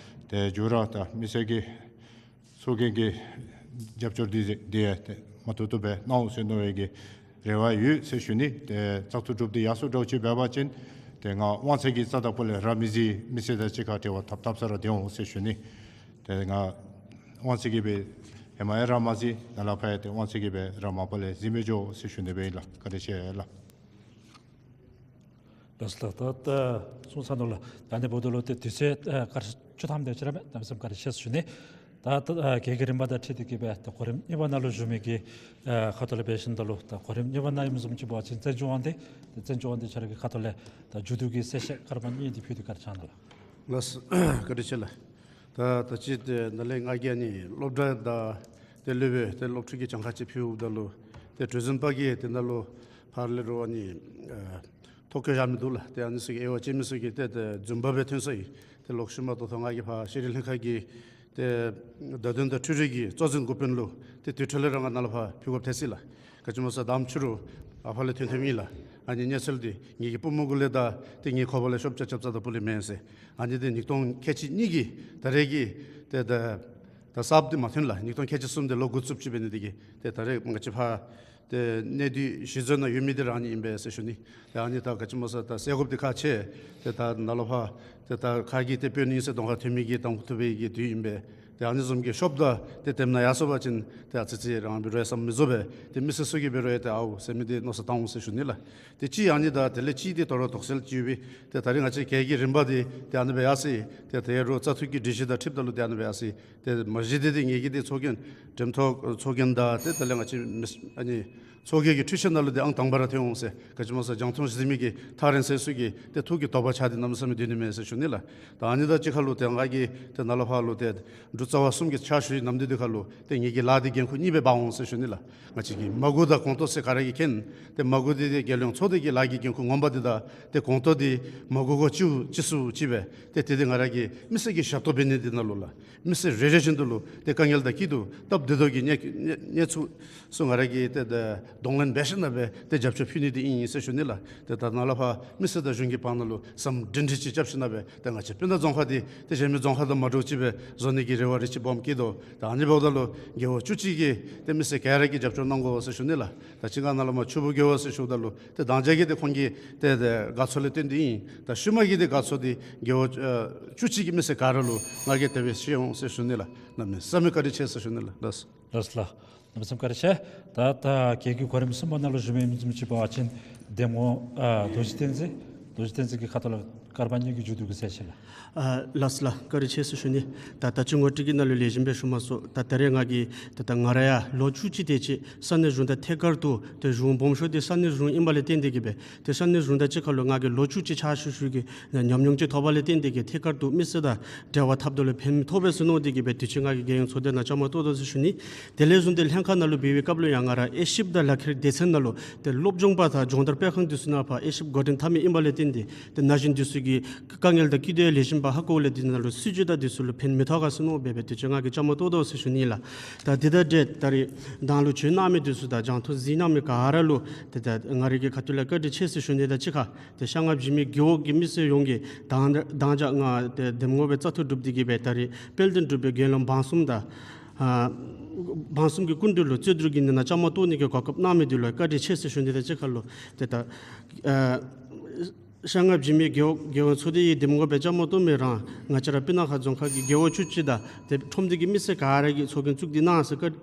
ཏེ་མཇུག་ར་ད་མི་སེར་གྱི་ཚོགས་རྒྱན་གྱི་རྒྱབ་སྐྱོར་འདི་འདི་ཏེ་མ་ཐུབ་ཐུབ་སྦེ་གནང་འོང་ཟེར་མནོ་བའི་གི་རེ་བ་ཡོད་ཟེར་ཞུ་ནི། ཏེ་བཙག་འཐུ་གྲུབ་སྟེ་ཡར་སོང་འདྲཝ་ཅིག་འབད་བ་ཅིན་ཏེ་ང་དབང་ཚད་ཀྱི་རྩ་དང་པོ་ལས་ར་མི་གཟིགས། མི་སེར་དང་གཅིག་ཁར་འབྲེལ་བ་འཐབ་འཐབ་ས་ར་སྡོད་འོང་ཟེར་ཞུ་ནི། ཏེ་ང་དབང་ཚད་ཀྱིས་སྦེ་ཧེ་མ་ཡང་ར་མ་གཟིགས། ད་ལས་ཕར་ཡང་ཏེ་དབང་ཚད་ཀྱིས་སྦེ་ར་མ་པ་ལས་གཟིགས་མི་འགྱོ་ཟེར་ཞུ་ནི་སྦེ་ཨིན་ལགས། བཀའ་དྲིན་ཆེ་ལགས། ལགས་སོ་ལགས། ད་ད་གསུངས་ཚར་ནུག་ལགས། ད་ཨ་ནི་འབདཝ་ད་ལུ་ཏེ་དུས་ཚོད་ཨ་སྐར་ཆ་བཅུ་ཐམ་དེ་ཅིག་ར་མས། གནམ་མེད་ས་མེད་བཀའ་དྲིན་ཆེ་ཟེར་ཞུ་ནི། ད་ད་ཨ་གྱལ་གྱི་རིམ་པ་དང་འཁྲིལ་ཏེ་གིས་སྦེ་ད་གོ་རིམ་གཉིས་པ་ནང་ལུ་བཞུགས་མི་གི་ཨ་ཁ་ཐུག་ལས་འབད་ཞིནམ་ད་ལུ་ད་གོ་རིམ་གཉིས་པ་ནང་ཨིནམ་བཟུམ་ཅིག་འབད་བ་ཅིན་བཙན་སྐྱོགས་དབང་འདུས། ཏེ་བཙན་སྐྱོགས་དབང་འདུས་ཁྱོད་ར་གི་ཁ་ཐུག་ལས་ད་མཇུག་བསྡུ་གི་གསལ་བཤད་སྐར་མ་གཉིས་འདི་ཕུལ་ཏེ་བཀའ་དྲིན་བསྐྱང་གནང་ལགས། ལགས་སོ། བཀའ་དྲིན་ཆེ་ལགས། ད་ད་ཅི་ཏེ་ནཱ་ལས་ང་གིས་ཨ་ནི་སློབ་གྲྭ་དང་ཏེ་སློབ་དཔོན་ཏེ་སློབ་ཕྲུག་གི་གྱངས་ཁ་ཅིག་ཕུལཝ་ད་ལུ་ཏེ་གྲོས་འཛིན་པ་གིས་ཏེ་ནཱ་ལུ་ཕར་ལས་རུང་ཨ་ནི་ཨ་ཐོ་བཀོད་བཞག་མི་འདུག་ལགས། ཏེ་ཨ་ནི་ཚུ་གི་དབྱེ་བ་དཔྱད་མི་ཚུ་གིས་ཏེ་ཏེ་རྫུན་པ་སྦེ་ཐོན་སོ་ཡི། ཏེ་ལོག་ཤུལ་མ་ད་ལྟོ་ང་གིས་ཕར་ཤེས་རིག་ལྷན་ཁག་གི་ཏེ་བརྡ་དོན་དང་འཕྲུལ་རིག་གི་གཙོ་འཛིན་འགོ་དཔོན་ལུ་ཏེ་དེ་འཕྲོ་ལས་ར་ང་ནཱ་ལུ་ཕར་ཕུལ་དགོཔ་ཐལ་སོ་ཡི་ལགས། ག་ཅི་སྨོ་ཟེར་བ་ཅིན་མདང་ཕྱི་རུ་ཨ་ཕར་ལས་ཐོན་ཐོནམ་ཨིན་ལགས། ཨ་ནི་གནས་ཚུལ་འདི་ངེ་གི་པུས་མོ་གུ་ལས་དང་ཏེ་ངེའི་ཁོག་པ་ལས་ཤོབ་རྐྱབ་རྐྱབ་རྩ་དང་པོ་ལས་མེན་ཟེར། ཨ་ནི་འདི་ཉིས་སྟོང་ཁལ་གཅིག་གཉིས་ཀྱི་ད་རེས་ཀྱི་ཏེ་ད་ད་གསརཔ་འདི་མ་ཐོན་ལགས། ཉིས་སྟོང་ཁལ་གཅིག་གསུམ་འདི་ལོ་འགོ་བཙུགསཔ་ཅིག་འབད་ནི་འདི་གིས་ཏེ་ད་རེས་ང་བཅས་ཕར་ཏེ་གནས་སྡུད་གཞི་འཛིན་ནང་ཡོད་མི་འདི་ར་ཨ་ནི་ཨིན་པས་ཟེར་ཞུ་ནི། ཏེ་ཨ་ནི་ད་ག་ཅི་སྨོ་ཟེར་བ་ད་ཟེར་དགོཔ་འདི་ཁག་ཆེ། ཏེ་ད་ནཱ་ལུ་ཕར་ཏེ་ད་ཁ་གིས་ཏེ་དཔོན་ཨིན་ཟེར་གདོང་ཁར་ཐོན་མི་གི་དང་ཐོབ་པའི་གི་དུས་ཨིན་པས། ཏེ་ཨ་ནི་བཟུམ་གྱི་ཤོབ་དང་ཏེ་དེམ་ནང་ཡར་སོང་པ་ཅིན་ཏེ་ཨ་ཙི་ཅིག་རང་འབད་རུང་ཡང་བསམ་མི་རྫོགས་པས། ཏེ་མི་སེར་ཚུ་གིས་འབད་རུང་ཡང་ཏེ་ཨའུ་ཟེར་མི་འདི་མནོ་བསམ་བཏང་འོང་ཟེར་ཞུ་ནི་ལགས། ཏེ་གཅིག་ཨ་ནི་དང་དེ་ལས་གཅིག་འདི་དོ་རུང་དོགས་སེལ་ཅིག་ཡོད་པས། ཏེ་ད་རེས་ང་བཅས་གྱལ་གྱི་རིམ་པ་འདི་ཏེ་ཨ་ནི་སྦེ་ཡར་སོ་ཡི། ཏེ་དེ་རུང་བཙག་འཐུ་གི་སྒྲིག་གཞི་དང་འཁྲིལཝ་ད་ལུ་ཏེ་ཨ་ནི་སྦེ་ཡར་སོ་ཡི། ཏེ་མ་གཞི་འདི་ཏེ་ངེ་གི་འདི་ཚོགས་རྒྱན་འགྲེམ་ཐོག་ཚོགས་རྒྱན་དང་ཏེ་དེ་ལས་ང་བཅས་མི་ཨ་ནི་ཚོགས་རྒྱན་གྱི་འཕྲུལ་ཆས་ནང་ལུ་འདི་ཨང་དང་པ་ར་ཐོན་འོང་ཟེར། ག་ཅི་སྨོ་ཟེར་བ་ཅིན་རྒྱང་མཐོང་གཟིགས་མི་གི་ཐག་རིང་ས་ཚུ་གི་ཏེ་ཐུགས་ཀྱི་དོགས་པ་ཆགས་ཏེ་གནམ་མེད་ས་མེད་སྡོད་ནི་མས་ཟེར་ཞུ་ནི་ལགས། ད་ཨ་ནི་དང་གཅིག་ཁར་ལུ་ཏེ་ང་གིས་ཏེ་ནཱ་ལུ་ཕར་ལུ་ཏེ་འབྲུག་རྩ་བ་གསུམ་གྱི་ཕྱག་ཞུ་བའི་ནམ་དུས་འདི་ཁར་ལུ་ཏེ་ངེ་གི་ལཱ་འདི་འགན་ཁུར་གཉིས་སྦེ་འབག་འོང་ཟེར་ཞུ་ནི་ལགས། ང་བཅས་ཀྱི་མ་དགོ་དང་གོང་ཏོ་ཟེར་ག་ར་གིས་མཁྱེན། ཏེ་མ་དགོ་འདི་ཏེ་རྒྱལ་ཡོངས་ཚོགས་སྡེ་གི་ལཱ་གི་འགན་ཁུར་ངོ་མ་འདི་དང་ཏེ་གོང་ཏོ་འདི་མ་དགོ་གོ་ཅིག་ཅིག་སུ་ཅིག་སྦེ་ཏེ་དེ་འདི་ང་ར་གིས་མི་སེར་གྱི་ཞབས་ཏོག་འབད་ནི་འདི་ནང་ལུ་ལགས། མི་སེར་རེ་རེ་བཞིན་དུ་ལུ་ཏེ་དཀའ་ངལ་དང་སྐྱིད་སྡུག་སྟབས་བདེ་ཏོག་ཏོ་གི་གནས་གནས་གནས་ཚུལ་ཚུ་ང་ར་གིས་ཏེ་ད་གདོང་ལེན་འབད་ཞིནམ་ལས་སྦེ་ཏེ་རྒྱབ་སྐྱོར་ཕུལ་ནི་འདི་ཨིན་ཟེར་ཞུ་ནི་ལགས། ཏེ་ད་ནཱ་ལུ་ཕར་མི་སེར་དང་གཞུང་གི་བར་ན་ལུ་ཟམ་སྒྲིང་སྒྲི་ཅིག་རྐྱབ་ཞིནམ་ལས་སྦེ་ཏེ་ང་བཅས་སྤུ་ན་རྫོང་ཁག་འདི་ཏེ་གཞན་མི་རྫོང་ཁག་དང་མ་འདྲཝ་ཅིག་སྦེ་བཟོ་ནི་གི་རེ་བ་རེ་ཅིག་སྦོམ་བསྐྱེད་དོ། ད་ཨ་ནི་འབདཝ་ད་ལུ་རྒེད་འོག་བཅུ་གཅིག་གི་ཏེ་མི་སེར་ག་ར་གིས་རྒྱབ་སྐྱོར་གནང་དགོ་ཟེར་ཞུ་ནི་ལགས། ད་ཅི་ང་ནཱ་ལུ་མར་ཆུ་སྦུག་རྒེད་འོག་ཟེར་ཞུཝ་ད་ལུ་ཏེ་དང་ཅ་གི་ཏེ་ཁོང་གི་ཏེ་ཏེ་དགའ་ཚོར་ལས་བརྟེན་ཏེ་ཨིན། ད་ཤུལ་མ་གི་ཏེ་དགའ་ཚོར་འདི་རྒེད་འོག་ཨ་བཅུ་གཅིག་གི་མི་སེར་ག་ར་ལུ་ང་གིས་དེ་སྦེ་བཤད་འོང་ཟེར་ཞུ་ནི་ལགས། གནམ་མེད་ས་མེད་བཀའ་དྲིན་ཆེ་ཟེར་ཞུ་ནི་ལགས། ལགས་སོ་ལགས། གནམ་མེད་ས་མེད་བཀའ་དྲིན་ཆེ། ད་ད་གྱལ་གྱི་གོ་རིམ་གསུམ་པ་ནང་ལུ་བཞུགས་མི་ཨིནམ་བཟུམ་ཅིག་འབད་བ་ཅིན་གདམ་ངོ་ཨ་རྡོ་རྗེ་བསྟན་འཛིན། རྡོ་རྗེ་བསྟན་འཛིན་གྱི་ཁ་ཐུག་ལས་ ཀརྨ་གཉིས་ཀྱིས་མཇུག་བསྡུ་གི་གསལ་བཤད་ལགས། ཨ་ལགས་སོ་ལགས། བཀའ་དྲིན་ཆེ་ཟེར་ཞུ་ནི། ད་ད་ཅི་ངོ་སྤྲོད་ཀྱི་ནང་ལུ་ལེགས་ཤོམ་སྦེ་ཞུ་མ་ཚུགས། ད་ད་རེས་ང་གིས་ད་ད་ང་ར་ཡང་ལོ་བཅུ་གཅིག་དེ་ཅིག་ས་གནས་གཞུང་དང་ཐད་ཀར་དུ་ཏེ་གཞུང་སྦོམ་ཤོས་འདི་ས་གནས་གཞུང་ཨིན་པ་ལས་བརྟེན་ཏེ་གིས་སྦེ་ཏེ་ས་གནས་གཞུང་དང་གཅིག་ཁར་ལུ་ང་གིས་ལོ་བཅུ་གཅིག་ཕྱག་ཞུ་ཞུ་གི་ཉམས་མྱོང་ཅིག་ཐོབ་པ་ལས་བརྟེན་ཏེ་གིས་ཐད་ཀར་དུ་མི་སེར་དང་འབྲེལ་བ་འཐབ་ད་ལུ་ཕན་ཐོགས་པས་ཟེར་མནོ་སྟེ་གིས་སྦེ་དུས་ཅི་ང་གིས་རྒྱལ་ཡོངས་ཚོགས་སྡེ་ནང་བཅའ་མར་གཏོགས་དོ་ཟེར་ཞུ་ནི། དེ་ལས་བཟུང་སྟེ་ལྷན་ཁག་ནང་ལུ་འབད་བའི་སྐབས་ལུ་ཡང་ང་ར་དབྱེ་ཞིབ་དང་ལག་ཁྱེར་སྡེ་ཚན་ནང་ལུ་ཏེ་སློབ་སྦྱོང་པ་དང་སྦྱོང་བརྡར་སྤེལ་ཁང་འདི་ཚུ་ནང་ཕར་དབྱེ་ཞིབ་འགོ་འདྲེན་འཐབ་མི་ཨིན་པ་ལས་བརྟེན་ཏེ་ཏེ་ན་གཞོན་འདི་ཚུ་གི་དཀའ་ངལ་དང་སྐྱིད་སྡུག་ལེགས་ཤོམ་སྦེ་ཧ་གོ་ལས་འདི་ནང་ལུ་སྲིད་བྱུས་དང་འདི་ཚུ་ལུ་ཕན་མི་ཐོགས་ག་ཟེར་མནོ་སྦེ་སྦེ་དུས་ཅི་ང་གིས་བཅའ་མར་གཏོགས་དོ་ཟེར་ཞུ་ནི་ལགས། ད་འདི་དང་འབྲེལ་ད་རེས་དང་ལུ་བྱོན་གནང་མི་འདི་ཚུ་དང་སྦྱང་ཐོ་གཟིགས་གནང་མི་ག་ར་ལུ་ཏེ་ད་ང་རའི་གི་ཁ་ཐུག་ལས་བཀའ་དྲིན་ཆེ་ཟེར་ཞུ་ནི་དང་གཅིག་ཁར་ཏེ་ཤར་ལྔ་པ་འཇིགས་མེད་རྒེད་འོག་གི་མི་སེར་ཡོངས་ཀྱིས་དང་དང་ཅ་ང་ཏེ་འདེམས་ངོ་སྦེ་བཙག་འཐུ་གྲུབ་སྟེ་གིས་སྦེ་ད་རེས་དཔལ་ལྡན་འབྲུག་པའི་དགེ་སློང་འབངས་གསུམ་དང་ཨ་འབངས་གསུམ་གྱི་སྐུ་མདུན་ལུ་རྩོད་སྒྲུབ་ཀྱི་ནང་བཅའ་མར་གཏོགས་ནི་གི་གོ་སྐབས་གནང་མི་འདི་ལུ་བཀའ་དྲིན་ཆེ་ཟེར་ཞུ་ནི་དང་གཅིག་ཁར་ལུ་ཏེ་ད་ཨ་ཤར་ལྔ་པ་འཇིགས་མེད་རྒེད་འོག་རྒེད་འོག་ཚོགས་སྡེའི་འདེམས་ངོ་སྦེ་བཅའ་མར་གཏོགས་མི་རང་ང་བཅས་ར་སྤུ་ན་ཁ་རྫོང་ཁག་གི་རྒེད་འོག་བཅུ་གཅིག་དང་ཏེ་ཁྲོམ་སྡེ་གི་མི་སེར་ག་ར་གིས་ཚོགས་རྒྱན་བཙུགས་ཏེ་གནང་ཟེར་བཀའ་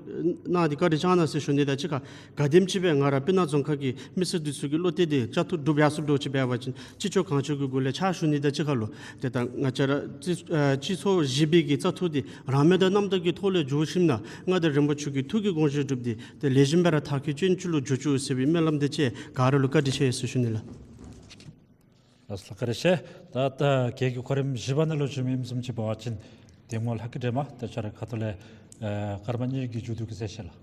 གནང་སྟེ་བཀའ་དྲིན་བསྐྱང་གནང་ཟེར་ཞུ་ནི་དང་གཅིག་ཁར་ག་དེམ་ཅིག་སྦེ་ང་ར་སྤུ་ན་རྫོང་ཁག་གི་མི་སེར་འདི་ཚུ་གི་བློ་གཏད་འདི་བཅའ་འཐུ་གྲུབ་ཡར་སོངམ་འདྲཝ་ཅིག་འབད་བ་ཅིན་ཅི་ལྕོགས་གང་ལྕོགས་ཀྱི་སྒོ་ལས་ཕྱག་ཞུ་ནི་དང་གཅིག་ཁར་ལུ་ཏེ་ད་ང་བཅས་ར་སྤྱི་ཨ་སྤྱི་ཚོགས་བཞི་པའི་གི་བཙག་འཐུ་འདི་རང་མོས་དང་རྣམ་དག་གི་ཐོག་ལས་འགྱོ་ཞིནམ་ན་མངའ་བདག་རིན་པོ་ཆེ་གི་ཐུགས་ཀྱི་དགོངས་བཞེད་གྲུབ་སྟེ་ཏེ་ལེགས་ཤོམ་སྦེ་ར་མཐར་འཁྱོལ་ཅན་ཅིག་ལུ་འགྱོ་བཅུག་ཟེར་བའི་སྨོན་ལམ་འདི་བཅས། ག་ར་ལུ་བཀའ་དྲིན་ཆེ་ཟེར་ཞུ་ནི་ལགས། ལགས་སོ་ལགས། བཀའ་དྲིན་ཆེ། ད་ད་རྒྱལ་གྱི་གོ་རིམ་བཞི་པ་ནང་ལུ་བྱོན་མི་ཨིནམ་བཟུམ་ཅིག་འབད་བ་ཅིན་འདེམས་ངོ་ལྷ་སྐྱིད་སྒྲོལ་མ་ད་ཁྱོད་རའི་ཁ་ཐུག་ལས་ཨེ་ཀརྨ་གཉིས་ཀྱི་མཇུག་བསྡུ་གི་གསལ་བཤད་ལགས།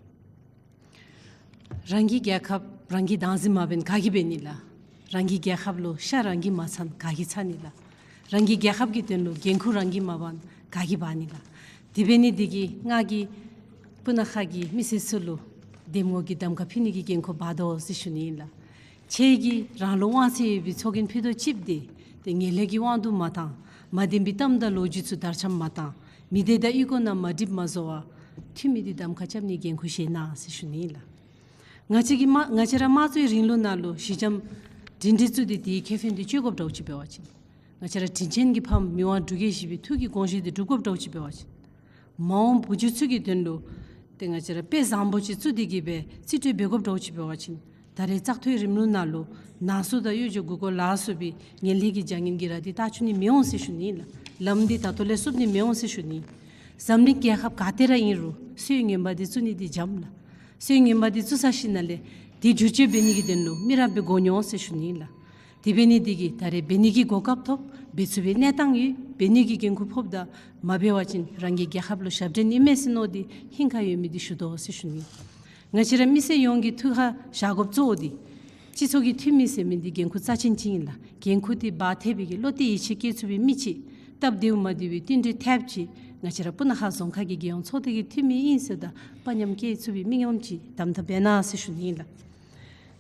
རང་གི་རྒྱལ་ཁབ་རང་གིས་བདག་འཛིན་མ་འབད་ན་ག་གིས་འབད་ནི་ལགས། རང་གི་རྒྱལ་ཁབ་ལུ་ཤ་རང་གིས་མ་ཚ་ན་ག་གིས་ཚ་ནི་ལགས། རང་གི་རྒྱལ་ཁབ་ཀྱི་དོན་ལུ་འགན་ཁུར་རང་གིས་མ་འབག་ན་ག་གིས་འབག་ནི་ལགས། དེ་འབད་ནི་འདི་གིས་ང་གིས་སྤུ་ན་ཁ་གི་མི་སེར་ཚུ་ལུ་འདེམས་ངོ་གི་གདམ་ཁ་ཕུལ་ནི་གི་འགན་ཁུར་འབག་དོ་ཟེར་ཞུ་ནི་ཨིན་ལགས། ཁྱེད་ཀྱིས་རང་ལུ་དབང་ཚད་ཡོད་པའི་ཚོགས་རྒྱན་ཕུལ་དོ་ཅིག་འདི་ཏེ་ངན་ལྷད་ཀྱི་དབང་དུ་མ་བཏང་། མ་བདེན་པའི་གཏམ་དང་ལོ་རྒྱུས་ཚུ་དར་ཁྱབ་མ་བཏང་། མི་སྡེ་དང་གཡུས་སྒོ་ནང་མ་འགྲིགཔ་མ་བཟོ་བར་འཐུས་མི་འདི་གདམ་ཁ་རྐྱབ་ནིའི་འགན་ཁུར་བཞེས་གནང་ཟེར་ཞུ་ནི་ཨིན་ལགས། ང་བཅས་ཀྱི་དམངས་ང་བཅས་ར་དམངས་གཙོའི་རིང་ལུགས་ནང་ལུ་ཞི་འཇམ་སྒྲིང་སྒྲི་བཙུགས་ཏེ་དེའི་ཁེ་ཕན་འདི་སྤྱོད་དགོཔ་འདྲཝ་ཅིག་འབད་བ་ཅིན། ང་བཅས་ར་དྲིན་ཅན་གྱི་ཕམ་མི་དབང་འབྲུག་རྒྱལ་བཞི་པའི་ཐུགས་ཀྱི་དགོངས་བཞེད་འདི་སྒྲུབ་དགོཔ་འདྲཝ་ཅིག་འབད་བ་ཅིན། མ་འོངས་བུ་བརྒྱུད་ཚུ་གི་དོན་ལུ་ཏེ་ང་བཅས་ར་དཔེ་བཟང་པོ་ཅིག་བཙུགས་ཏེ་གིས་སྦེ་རྩིས་སྤྲོད་འབད་དགོཔ་འདྲཝ་ཅིག་འབད་བ་ཅིན། ད་རེས་བཙག་འཐུའི་རིམ་ལུགས་ནང་ལུ་ནང་སོ་དང་གཡོ་སྒྱུ་མགུ་སྐོར་ལ་སོགས་པའི་ངན་ལྷད་ཀྱི་བྱ་ངན་གྱི་ར་འདི་རྟ་ཆུ་ནི་མི་འོང་ཟེར་ཞུ་ནི་ལགས། ལམ་འདི་ད་ལྟོ་ལས་བསུབ་ནི་མི་འོང་ཟེར་ཞུ་ནི། འཛམ་གླིང་རྒྱལ་ཁབ་ག་ཏེ་ར་ཨིན་རུང་སྲོལ་ངན་པ་འདི་བཙུགས་ནི་འདི་འཇམ་ལགས། སྲོལ་ངན་པ་འདི་བཙུགས་ཚར་ཞིནམ་ལས་འདི་བསྒྱུར་བཅོས་འབད་ནི་གི་དོན་ལུ་མི་རབས་སྦེ་འགོ་མྱོང་ཟེར་ཞུ་ནི་ལགས། དེ་འབད་ནི་འདི་གིས་ད་རེས་འབད་ནི་གི་གོ་སྐབས་ཐོབ། འབད་ཚུགས་པའི་གནས་སྟངས་ཡོད། འབད་ནི་གི་འགན་ཁུར་ཕོགཔ་ད་མ་འབད་བ་ཅིན་རང་གི་རྒྱལ་ཁབ་ལུ་ཞབས་འདྲེན་ཨིན་མས་ཟེར་མནོ་སྟེ་ཧིང་ཁར་ཡོད་མི་འདི་ཞུ་དོ་ཟེར་ཞུ་ནི། ང་བཅས་ར་མི་སེར་ཡོངས་ཀྱི་ཐུགས་ཁར་བཞག་དགོཔ་གཙོ་བོ་འདི་སྤྱི་ཚོགས་ཀྱི་འཐུས་མི་ཟེར་མི་འདི་འགན་ཁུར་རྩ་ཆེན་ཅིག་ཨིན་ལགས། འགན་ཁུར་འདི་འབག་འཐད་པའི་གི་བློ་གཏད་ཡིད་ཆེས་བསྐྱེད་ཚུགས་པའི་མི་ཅིག། སྟབས་བདེཝ་མ་བདེ་བའི་བསྟུན་གྲོས་ཐེབས་ཅིག། ང་བཅས་ར་སྤུ་ན་ཁ་རྫོང་ཁག་གི་རྒྱལ་ཡོངས་ཚོགས་སྡེ་གི་འཐུས་མི་ཨིན་ཟེར་ད་དཔའ་ཉམས་བསྐྱེད་ཚུགས་པའི་མི་ངོམ་ཅིག་དམ་དམ་འབད་གནང་ཟེར་ཞུ་ནི་ཨིན་ལགས།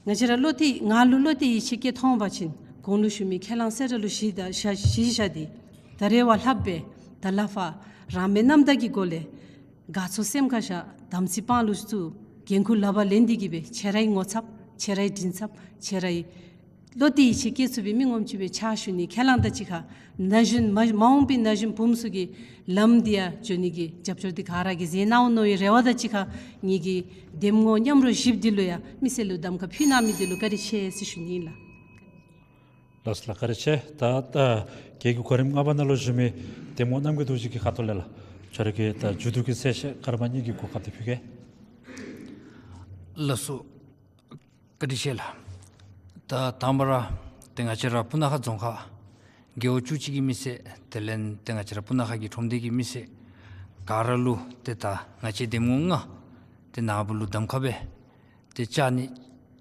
ང་བཅས་ར་བློ་གཏད་ང་ལུ་བློ་གཏད་ཡིད་ཆེས་བསྐྱེད་ཐོབ་པ་ཅིན་གོང་ལུ་ཞུ་མི་ཁས་བླངས་གསལ་བསྒྲགས་ལུ་གཞི་བཞག་གཞི་བཞག་སྟེ་ད་རེས་བ་ལྷགཔ་སྦེ་ད་ལས་ཕར་རང་མོས་རྣམ་དག་གི་སྒོ་ལས་དགའ་ཚོར་སེམས་ཁར་བཞག། དམ་ཚིག་དཔང་ལུ་བཙུགས། འགན་ཁུར་ལག་པར་ལེན་ཏེ་གིས་སྦེ་ཁྱེད་རའི་ངོ་ཚབ་ཁྱེད་རའི་མགྲིན་ཚབ་ཁྱེད་རའི་བློ་གཏད་ཡིད་ཆེས་བསྐྱེད་ཚུགས་པའི་མི་ངོམ་ཅིག་སྦེ་ཕྱག་ཞུ་ནི། ཁས་བླངས་དང་གཅིག་ཁར་ན་གཞོན་མ་མ་འོངས་པའི་ན་གཞོན་བུམོ་ཚུ་གི་ལམ་འདི་ཡང་འགྱོ་ནི་གི་རྒྱབ་སྐྱོར་འདི་ག་ར་གིས་མཛད་གནང་འོང་མནོ་བའི་རེ་བ་དང་གཅིག་ཁར་ངེ་གི་འདེམས་ངོ་མཉམ་རོགས་བཞིཔོ་འདི་ལུ་ཡང་མི་སེར་ལུ་གདམ་ཁ་ཕུལ་གནང་མི་འདི་ལུ་བཀའ་དྲིན་ཆེ་ཟེར་ཞུ་ནི་ལགས། ལགས་སོ་ལགས། བཀའ་དྲིན་ཆེ། ད་ད་རྒྱལ་གྱི་གོ་རིམ་ལྔ་པ་ནང་ལུ་བཞུགས་མི་འདེམས་ངོ་རྣམ་རྒྱལ་རྡོ་རྗེ་གི་ཁ་ཐུག་ལས་ལགས། ཁྱོད་ར་གི་ད་མཇུག་བསྡུ་གི་གསལ་བཤད་ཀརྨ་གཉིས་ཀྱི་གོ་སྐབས་འདི་ཕུལ་གེ། ལགས་སོ། བཀའ་དྲིན་ཆེ་ལགས། ད་དང་པ་ར་ཏེ་ང་བཅས་ར་སྤུ་ན་ཁ་རྫོང་ཁག་རྒེད་འོག་བཅུ་གཅིག་གི་མི་སེར་དེ་ལས་ཏེ་ང་བཅས་ར་སྤུ་ན་ཁ་གི་ཁྲོམ་སྡེ་གི་མི་སེར་ག་ར་ལུ་ཏེ་ད་ང་བཅས་འདེམས་ངོ་ལྔ་ཏེ་ནཱ་བུ་ལུ་གདམ་ཁ་སྦེ་ཏེ་བཅར་ནི་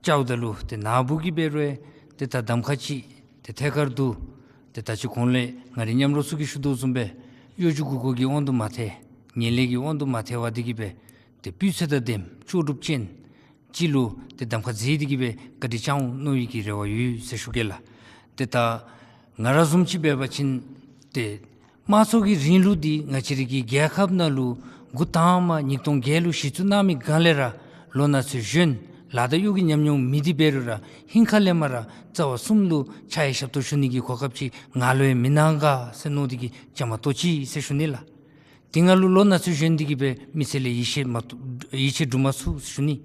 བཅརཝ་ད་ལུ་ཏེ་ནཱ་བུ་གིས་འབད་རུང་ཏེ་ད་གདམ་ཁ་ཅིག་ཏེ་ཐད་ཀར་དུ་ཏེ་ད་ཅི་གོང་ལས་ང་རའི་མཉམ་རོགས་ཚུ་གིས་ཞུ་དོ་བཟུམ་སྦེ་གཡོ་སྒྱུ་མགུ་སྐོར་གྱི་དབང་དུ་མ་ཐལ། ངན་ལྷད་ཀྱི་དབང་དུ་མ་ཐལ་བར་འདི་གིས་སྦེ་ཏེ་སྤུས་ཚད་དང་ལྡནམ་ལྕོགས་གྲུབ་ཅན་ཅིག་ལུ་ཏེ་གདམ་ཁ་མཛད་དེ་གིས་སྦེ་བཀའ་དྲིན་བསྐྱང་འོང་མནོ་བའི་གི་རེ་བ་ཡོད་ཟེར་ཞུ་གེ་ལགས། ཏེ་ད་ང་ར་བཟུམ་ཅིག་འབད་བ་ཅིན་ཏེ་དམངས་གཙོ་གི་རིང་ལུགས་འདི་ང་བཅས་རའི་གི་རྒྱལ་ཁབ་ནང་ལུ་འགོ་དང་པ་ཉིས་སྟོང་བརྒྱད་ལུ་གཞི་བཙུགས་གནང་མི་སྒང་ལས་ར་ལོ་ན་ཚོད་གཞོན་ལཱ་དང་གཡོག་གི་ཉམས་མྱོང་མེད་དེ་འབད་རུང་ར་ཧིང་ཁ་ལས་མར་རྩ་བ་གསུམ་ལུ་ཕྱག་ཡིག་ཞབས་ཏོག་ཞུ་ནི་གི་གོ་སྐབས་ཅིག་ང་ལུ་ཡང་མི་གནང་ག་ཟེར་མནོ་སྟེ་གིས་བཅའ་མར་གཏོགས་ཅི་ཟེར་ཞུ་ནི་ལགས། དེ་ང་ལུ་ལོ་ན་ཚོད་གཞོན་འདི་གིས་སྦེ་མི་སེར་ལས་ཡིད་ཆེས་མ་ཐོབ་ཡིད་ཆེས་སྒྲུབ་མ་ཚུགས་ཞུ་ནི།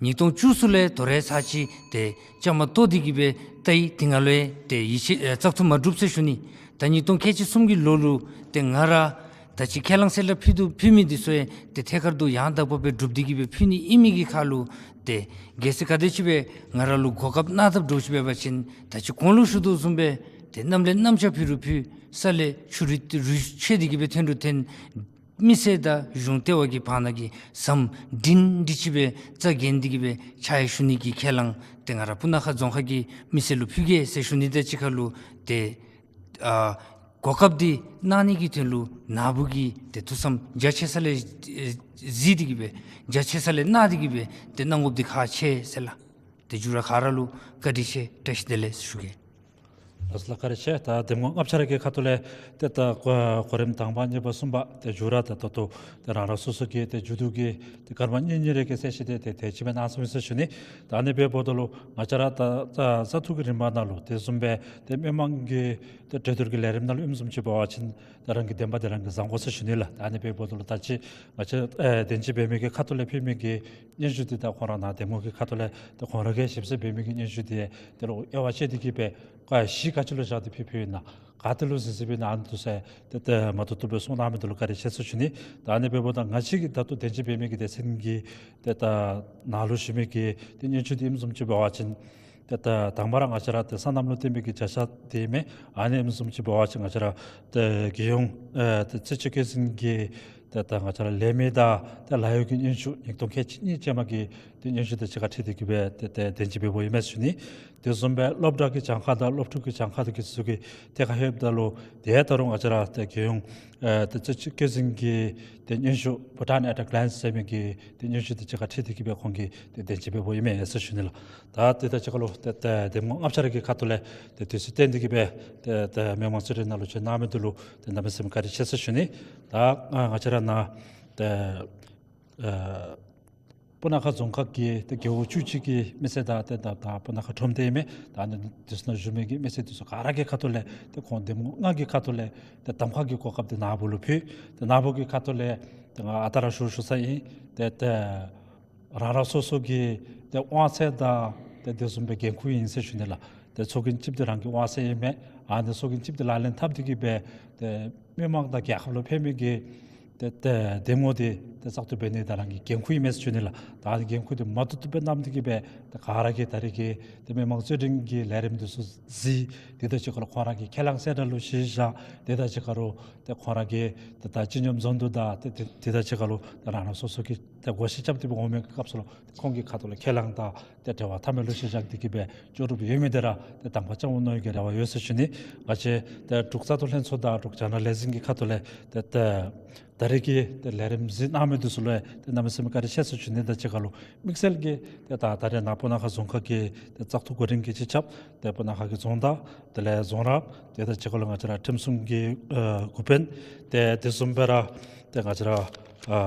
ཉིས་སྟོང་བཅུ་གསུམ་ལས་དོ་རུང་ཚར་གཅིག་ཏེ་བཅའ་མར་གཏོགས་ཏེ་གི་སྦེ་ལྟ་ཡི། དེ་ནང་ལུ་ཡང་ཏེ་ཡིད་ཆེས་ཨེ་བཙག་འཐུ་མ་གྲུབ་ཟེར་ཞུ་ནི། ད་ཉིས་སྟོང་ཁལ་གཅིག་གསུམ་གྱི་ལོ་ལུ་ཏེ་ང་ར་ད་ཅི་ཁས་བླངས་གསལ་བསྒྲགས་ཕུལ་དོ་ཕུལ་མི་འདི་ཚུ་ཡང་ཏེ་ཐད་ཀར་དུ་ཡང་དག་པ་སྦེ་སྒྲུབ་སྟེ་གི་སྦེ་ཕུལ་ནི་ཨིན་མི་གི་ཁར་ལུ་ཏེ་གལ་སྲིད་ག་དེམ་ཅིག་སྦེ་ང་ར་ལུ་གོ་སྐབས་གནང་དཔ་འདྲཝ་ཅིག་འབད་བ་ཅིན་ད་ཅི་གོང་ལུ་ཞུ་དོ་བཟུམ་སྦེ་ཏེ་གནམ་ལས་གནམ་ལྕགས་ཕུལ་རུང་ཕུལ། ས་ལས་ཆུ་རུད་རུད་ཆད་དེ་གི་སྦེ་ཐོན་རུང་ཐོན། མི་སེར་དང་གཞུང་ལྟེ་བ་གི་བར་ན་གི་ཟམ་སྒྲིང་སྒྲིང་ཅིག་སྦེ་རྩ་འགེངས་ཏེ་གི་སྦེ་ཕྱག་ཞུ་ནི་གི་ཁས་བླངས་ཏེ་ང་ར་སྤུ་ན་ཁ་རྫོང་ཁག་གི་མི་སེར་ལུ་ཕུལ་གེ་ཟེར་ཞུ་ནི་དང་གཅིག་ཁར་ལུ་ཏེ་ཨ་གོ་སྐབས་འདི་གནང་ནི་གི་དོན་ལུ་ན་བུ་གིས་ཏེ་ཐུགས་བསམ་རྒྱ་ཆེ་ས་ལས་ཨེ་གཟིགས་ཏེ་གི་སྦེ་རྒྱ་ཆེ་ས་ལས་གནང་སྟེ་གི་སྦེ་ཏེ་གནང་དགོཔ་འདི་ཁག་ཆེ་ཟེར་ལགས། ཏེ་མཇུག་ར་ག་ར་ལུ་བཀའ་དྲིན་ཆེ་བཀྲ་ཤིས་བདེ་ལེགས་ཞུ་གེ། ལགས་སོ་ལགས། བཀའ་དྲིན་ཆེ། ད་གདམ་ངོ་ལྔ་ཆ་ར་གི་ཁ་ཐུག་ལས་ཏེ་ད་གོ་གོ་རིམ་དང་པ་གཉིས་པ་གསུམ་པ་ཏེ་མཇུག་ར་ད་ད་ལྟོ་ཏེ་རང་རང་སོ་སོ་གི་ཏེ་མཇུག་བསྡུ་གི་ཏེ་སྐར་མ་གཉིས་གཉིས་རེ་གི་གསལ་བཤད་དེ་ཏེ་དེ་ཅིག་སྦེ་གནང་ཚུགས་ཟེར་ཞུ་ནི། ད་ཨ་ནི་འབདཝ་ད་ལུ་ང་བཅས་ར་ད་ད་བཙག་འཐུ་གི་རིམ་པ་ནང་ལུ་དེ་བཟུམ་སྦེ་ཏེ་མི་མང་གི་ཏེ་གྲོས་བསྡུར་གྱི་ལས་རིམ་ནང་ལུ་ཨིནམ་བཟུམ་ཅིག་འབད་བ་ཅིན་ཏེ་རང་གི་བདེན་པ་དེ་རང་གིས་བཟང་དགོ་ཟེར་ཞུ་ནི་ལགས། ད་ཨ་ནི་འབདཝ་ད་ལུ་ད་ཅི་ང་བཅས་ཨེ་དེམ་ཅིག་འབད་མི་གི་ཁ་ཐུག་ལས་ཕུལ་མི་གི་སྙན་ཞུ་འདི་ད་ཁོང་ར་ནཱ་གདམ་ངོ་གི་ཁ་ཐུག་ལས་ཏེ་ཁོང་ར་གིས་ཞིབ་གསལ་འབད་མི་གི་སྙན་ཞུ་འདི་དེ་ལུ་དབྱེ་བ་ཕྱེ་སྟེ་གི་སྦེ་ཀ་གཞི་ག་ཅི་ལུ་བཞག་སྟེ་ཕུལ་ཕུལཝ་ཨིན་ན་ག་ཏེ་ལུ་གཟིགས་གཟིགསཔ་ཨིན་ན་ཨ་ནི་འདི་ཚུ་ཏེ་ཏེ་མ་ཐུབ་ཐུབ་སྦེ་གསུང་གནང་མི་འདི་ལུ་བཀའ་དྲིན་ཆེ་ཟེར་ཞུ་ནི། ད་ཨ་ནི་འབདཝ་ད་ང་བཅས་ཀྱིས་ད་ལྟོ་དེམ་ཅིག་འབད་མི་གི་སྡེ་ཚན་གྱི་ཏེ་ད་ནཱ་ལུ་ཞུ་མི་གི་ཏེ་སྙན་ཞུ་འདི་ཨིནམ་བཟུམ་ཅིག་འབད་བ་ཅིན་ཏེ་ད་དང་པ་ར་ང་བཅས་ར་ཏེ་སོ་ནམ་ལུ་བརྟེན་པའི་གི་བྱ་གཞག་འདི་མས། ཨ་ནི་ཨིནམ་བཟུམ་ཅིག་འབད་བ་ཅིན་ང་བཅས་ར་ཏེ་རྒྱལ་ཡོངས་ཨེ་ཏེ་རྩིས་དཔྱད་བཀོད་འཛིན་གྱི་ཏེ་ད་ང་བཅས་ར་ལས་མི་དང་ཏེ་ལཱ་གཡོག་གི་སྙན་ཞུ་ཉིས་སྟོང་ཁལ་གཅིག་གཉིས་ཅན་མ་གི་ཏེ་སྙན་ཞུ་དང་གཅིག་ཁར་འཁྲིལ་ཏེ་གི་སྦེ་ཏེ་ཏེ་དེམ་ཅིག་འབདཝ་ཨིན་མས་ཟེར་ཞུ་ནི། དེ་བཟུམ་སྦེ་སློབ་གྲྭ་གི་གྱངས་ཁ་དང་སློབ་ཕྲུག་གི་གྱངས་ཁ་དང་གི་ཚུ་གི་ཐད་ཁར་ལྷོདཔ་ད་ལུ་ཏེ་ད་རུང་ང་བཅས་ར་ཏེ་རྒྱལ་ཡོངས་ཨེ་ཏེ་རྩིས་དཔྱད་བཀོད་འཛིན་གྱི་ཏེ་སྙན་ཞུ་Bhutan at a Glance ཟེར་མི་གི་ཏེ་སྙན་ཞུ་དང་གཅིག་ཁར་འཁྲིལ་ཏེ་གི་སྦེ་ཁོང་གིས་ཏེ་དེམ་ཅིག་འབདཝ་ཨིན་མས་ཟེར་ཞུ་ནི་ལགས། ད་དེ་དང་གཅིག་ཁར་ལུ་ཏེ་ཏེ་གདམ་ངོ་ལྔ་ཆ་ར་གི་ཁ་ཐུག་ལས་ཏེ་དུས་ཚོད་བཏོན་ཏེ་གི་སྦེ་ཏེ་ཏེ་མི་མང་གཙོ་གྲས་ནང་ལུ་བྱོན་གནང་མི་འདི་ལུ་ཏེ་གནམ་མེད་ས་མེད་བཀའ་དྲིན་ཆེ་ཟེར་ཞུ་ནི། ད་ང་བཅས་ར་ནཱ་ཏེ་ཨེ་སྤུ་ན་ཁ་རྫོང་ཁག་གི་ཏེ་རྒེད་འོག་བཅུ་གཅིག་གི་མི་སེར་དང་ཏེ་ད་ད་སྤུ་ན་ཁ་ཁྲོམ་སྡེ་ཨིན་མས། ད་ཨ་ནི་འདི་ཚུ་ནང་བཞུགས་མི་གི་མི་སེར་འདི་ཚུ་ག་ར་གི་ཁ་ཐུག་ལས་ཏེ་ཁོང་གདམ་ངོ་ལྔ་གི་ཁ་ཐུག་ལས་ཏེ་གདམ་ཁ་གི་གོ་སྐབས་འདི་ནཱ་བུ་ལུ་ཕུལ། ཏེ་ནཱ་བུ་གི་ཁ་ཐུག་ལས་ཏེ་ང་ཨ་རྟག་ར་ཞུ་ཞུ་ས་ཨིན། ཏེ་ཏེ་རང་རང་སོ་སོ་གི་ཏེ་དབང་ཚད་དང་ཏེ་དེ་བཟུམ་སྦེ་འགན་ཁུར་ཨིན་ཟེར་ཞུ་ནི་ལགས། ཏེ་ཚོགས་རྒྱན་གཅིགཔོ་འདི་རང་གི་དབང་ཚད་ཨིན་མས། ཨ་ནི་ཚོགས་རྒྱན་གཅིགཔོ་འདི་ལག་ལེན་འཐབ་སྟེ་གི་སྦེ་ཏེ་མི་མང་དང་རྒྱལ་ཁབ་ལུ་ཕན་མི་གི་ཏེ་ཏེ་གདམ་ངོ་འདི་ཏེ་བཙག་འཐུ་འབད་ནི་ད་རང་གི་འགན་ཁུར་ཨིན་མས་ཟེར་ཞུ་ནི་ལགས། ད་ཨ་ནི་འགན་ཁུར་འདི་མ་བཏུབ་བཏུབ་སྦེ་བསྣམས་ཏེ་གི་སྦེ་ཏེ་ག་ར་གིས་ད་རེས་ཀྱི་ཏེ་མི་མང་གཙོ་གྲས་ཀྱི་ལས་རིམ་འདི་ཚུ་གཟིགས། དེ་དང་གཅིག་ཁར་ལུ་ཁོང་ར་གི་ཁས་བླངས་གསལ་བསྒྲགས་ལུ་གཞི་བཞག། དེ་དང་གཅིག་ཁར་ལུ་ཏེ་ཁོང་ར་གི་ཏེ་ད་སྤྱི་སྙོམས་འཛོམས་འདུ་དང་ཏེ་དེ་དེ་དང་གཅིག་ཁར་ལུ་ཏེ་རང་རང་སོ་སོ་གི་ཏེ་སྒོ་ཕྱེ་རྐྱབ་སྟེ་སྦེ་འོང་མི་གི་སྐབས་སུ་ལུ་ཁོང་གི་ཁ་ཐུག་ལས་ཁས་བླངས་དང་ཏེ་འབྲེལ་བ་མཐའ་མ་ལུ་གཞི་བཞག་སྟེ་གི་སྦེ་ལྕོགས་གྲུབ་ཡོད་མི་འདི་ར་ཏེ་གདམ་ཁ་རྐྱབ་འོང་མནོ་བའི་གི་རེ་བ་ཡོད་ཟེར་ཞུ་ནི། ང་བཅས་ཏེ་འབྲུག་བཙག་འཐུ་ལྷན་ཚོགས་དང་འབྲུག་ལྗང་ནག་ལས་འཛིན་གྱི་ཁ་ཐུག་ལས་ཏེ་ཏེ་ད་རེས་ཀྱི་ཏེ་ལས་རིམ་གཟིགས་གནང་མི་འདི་ཚུ་ལུ་ཏེ་གནམ་མེད་ས་མེད་བཀའ་དྲིན་ཆེ་ཟེར་ཞུ་ནི་དང་གཅིག་ཁར་ལུ་དམིགས་བསལ་གྱིས་ཏེ་ད་ད་རེས་ནཱ་སྤུ་ན་ཁ་རྫོང་ཁག་གི་ཏེ་བཙག་འཐུ་འགོ་འདྲེན་གྱི་སྤྱི་ཁྱབ་ཏེ་སྤུ་ན་ཁ་གི་རྫོང་བདག་དེ་ལས་རྫོང་རབ་དེ་དང་གཅིག་ཁར་ལུ་ང་བཅས་ར་ཁྲིམས་སྲུང་གི་ཨེ་འགོ་དཔོན་ཏེ་དེ་བཟུམ་སྦེ་ར་ཏེ་ང་བཅས་ར་ཨ་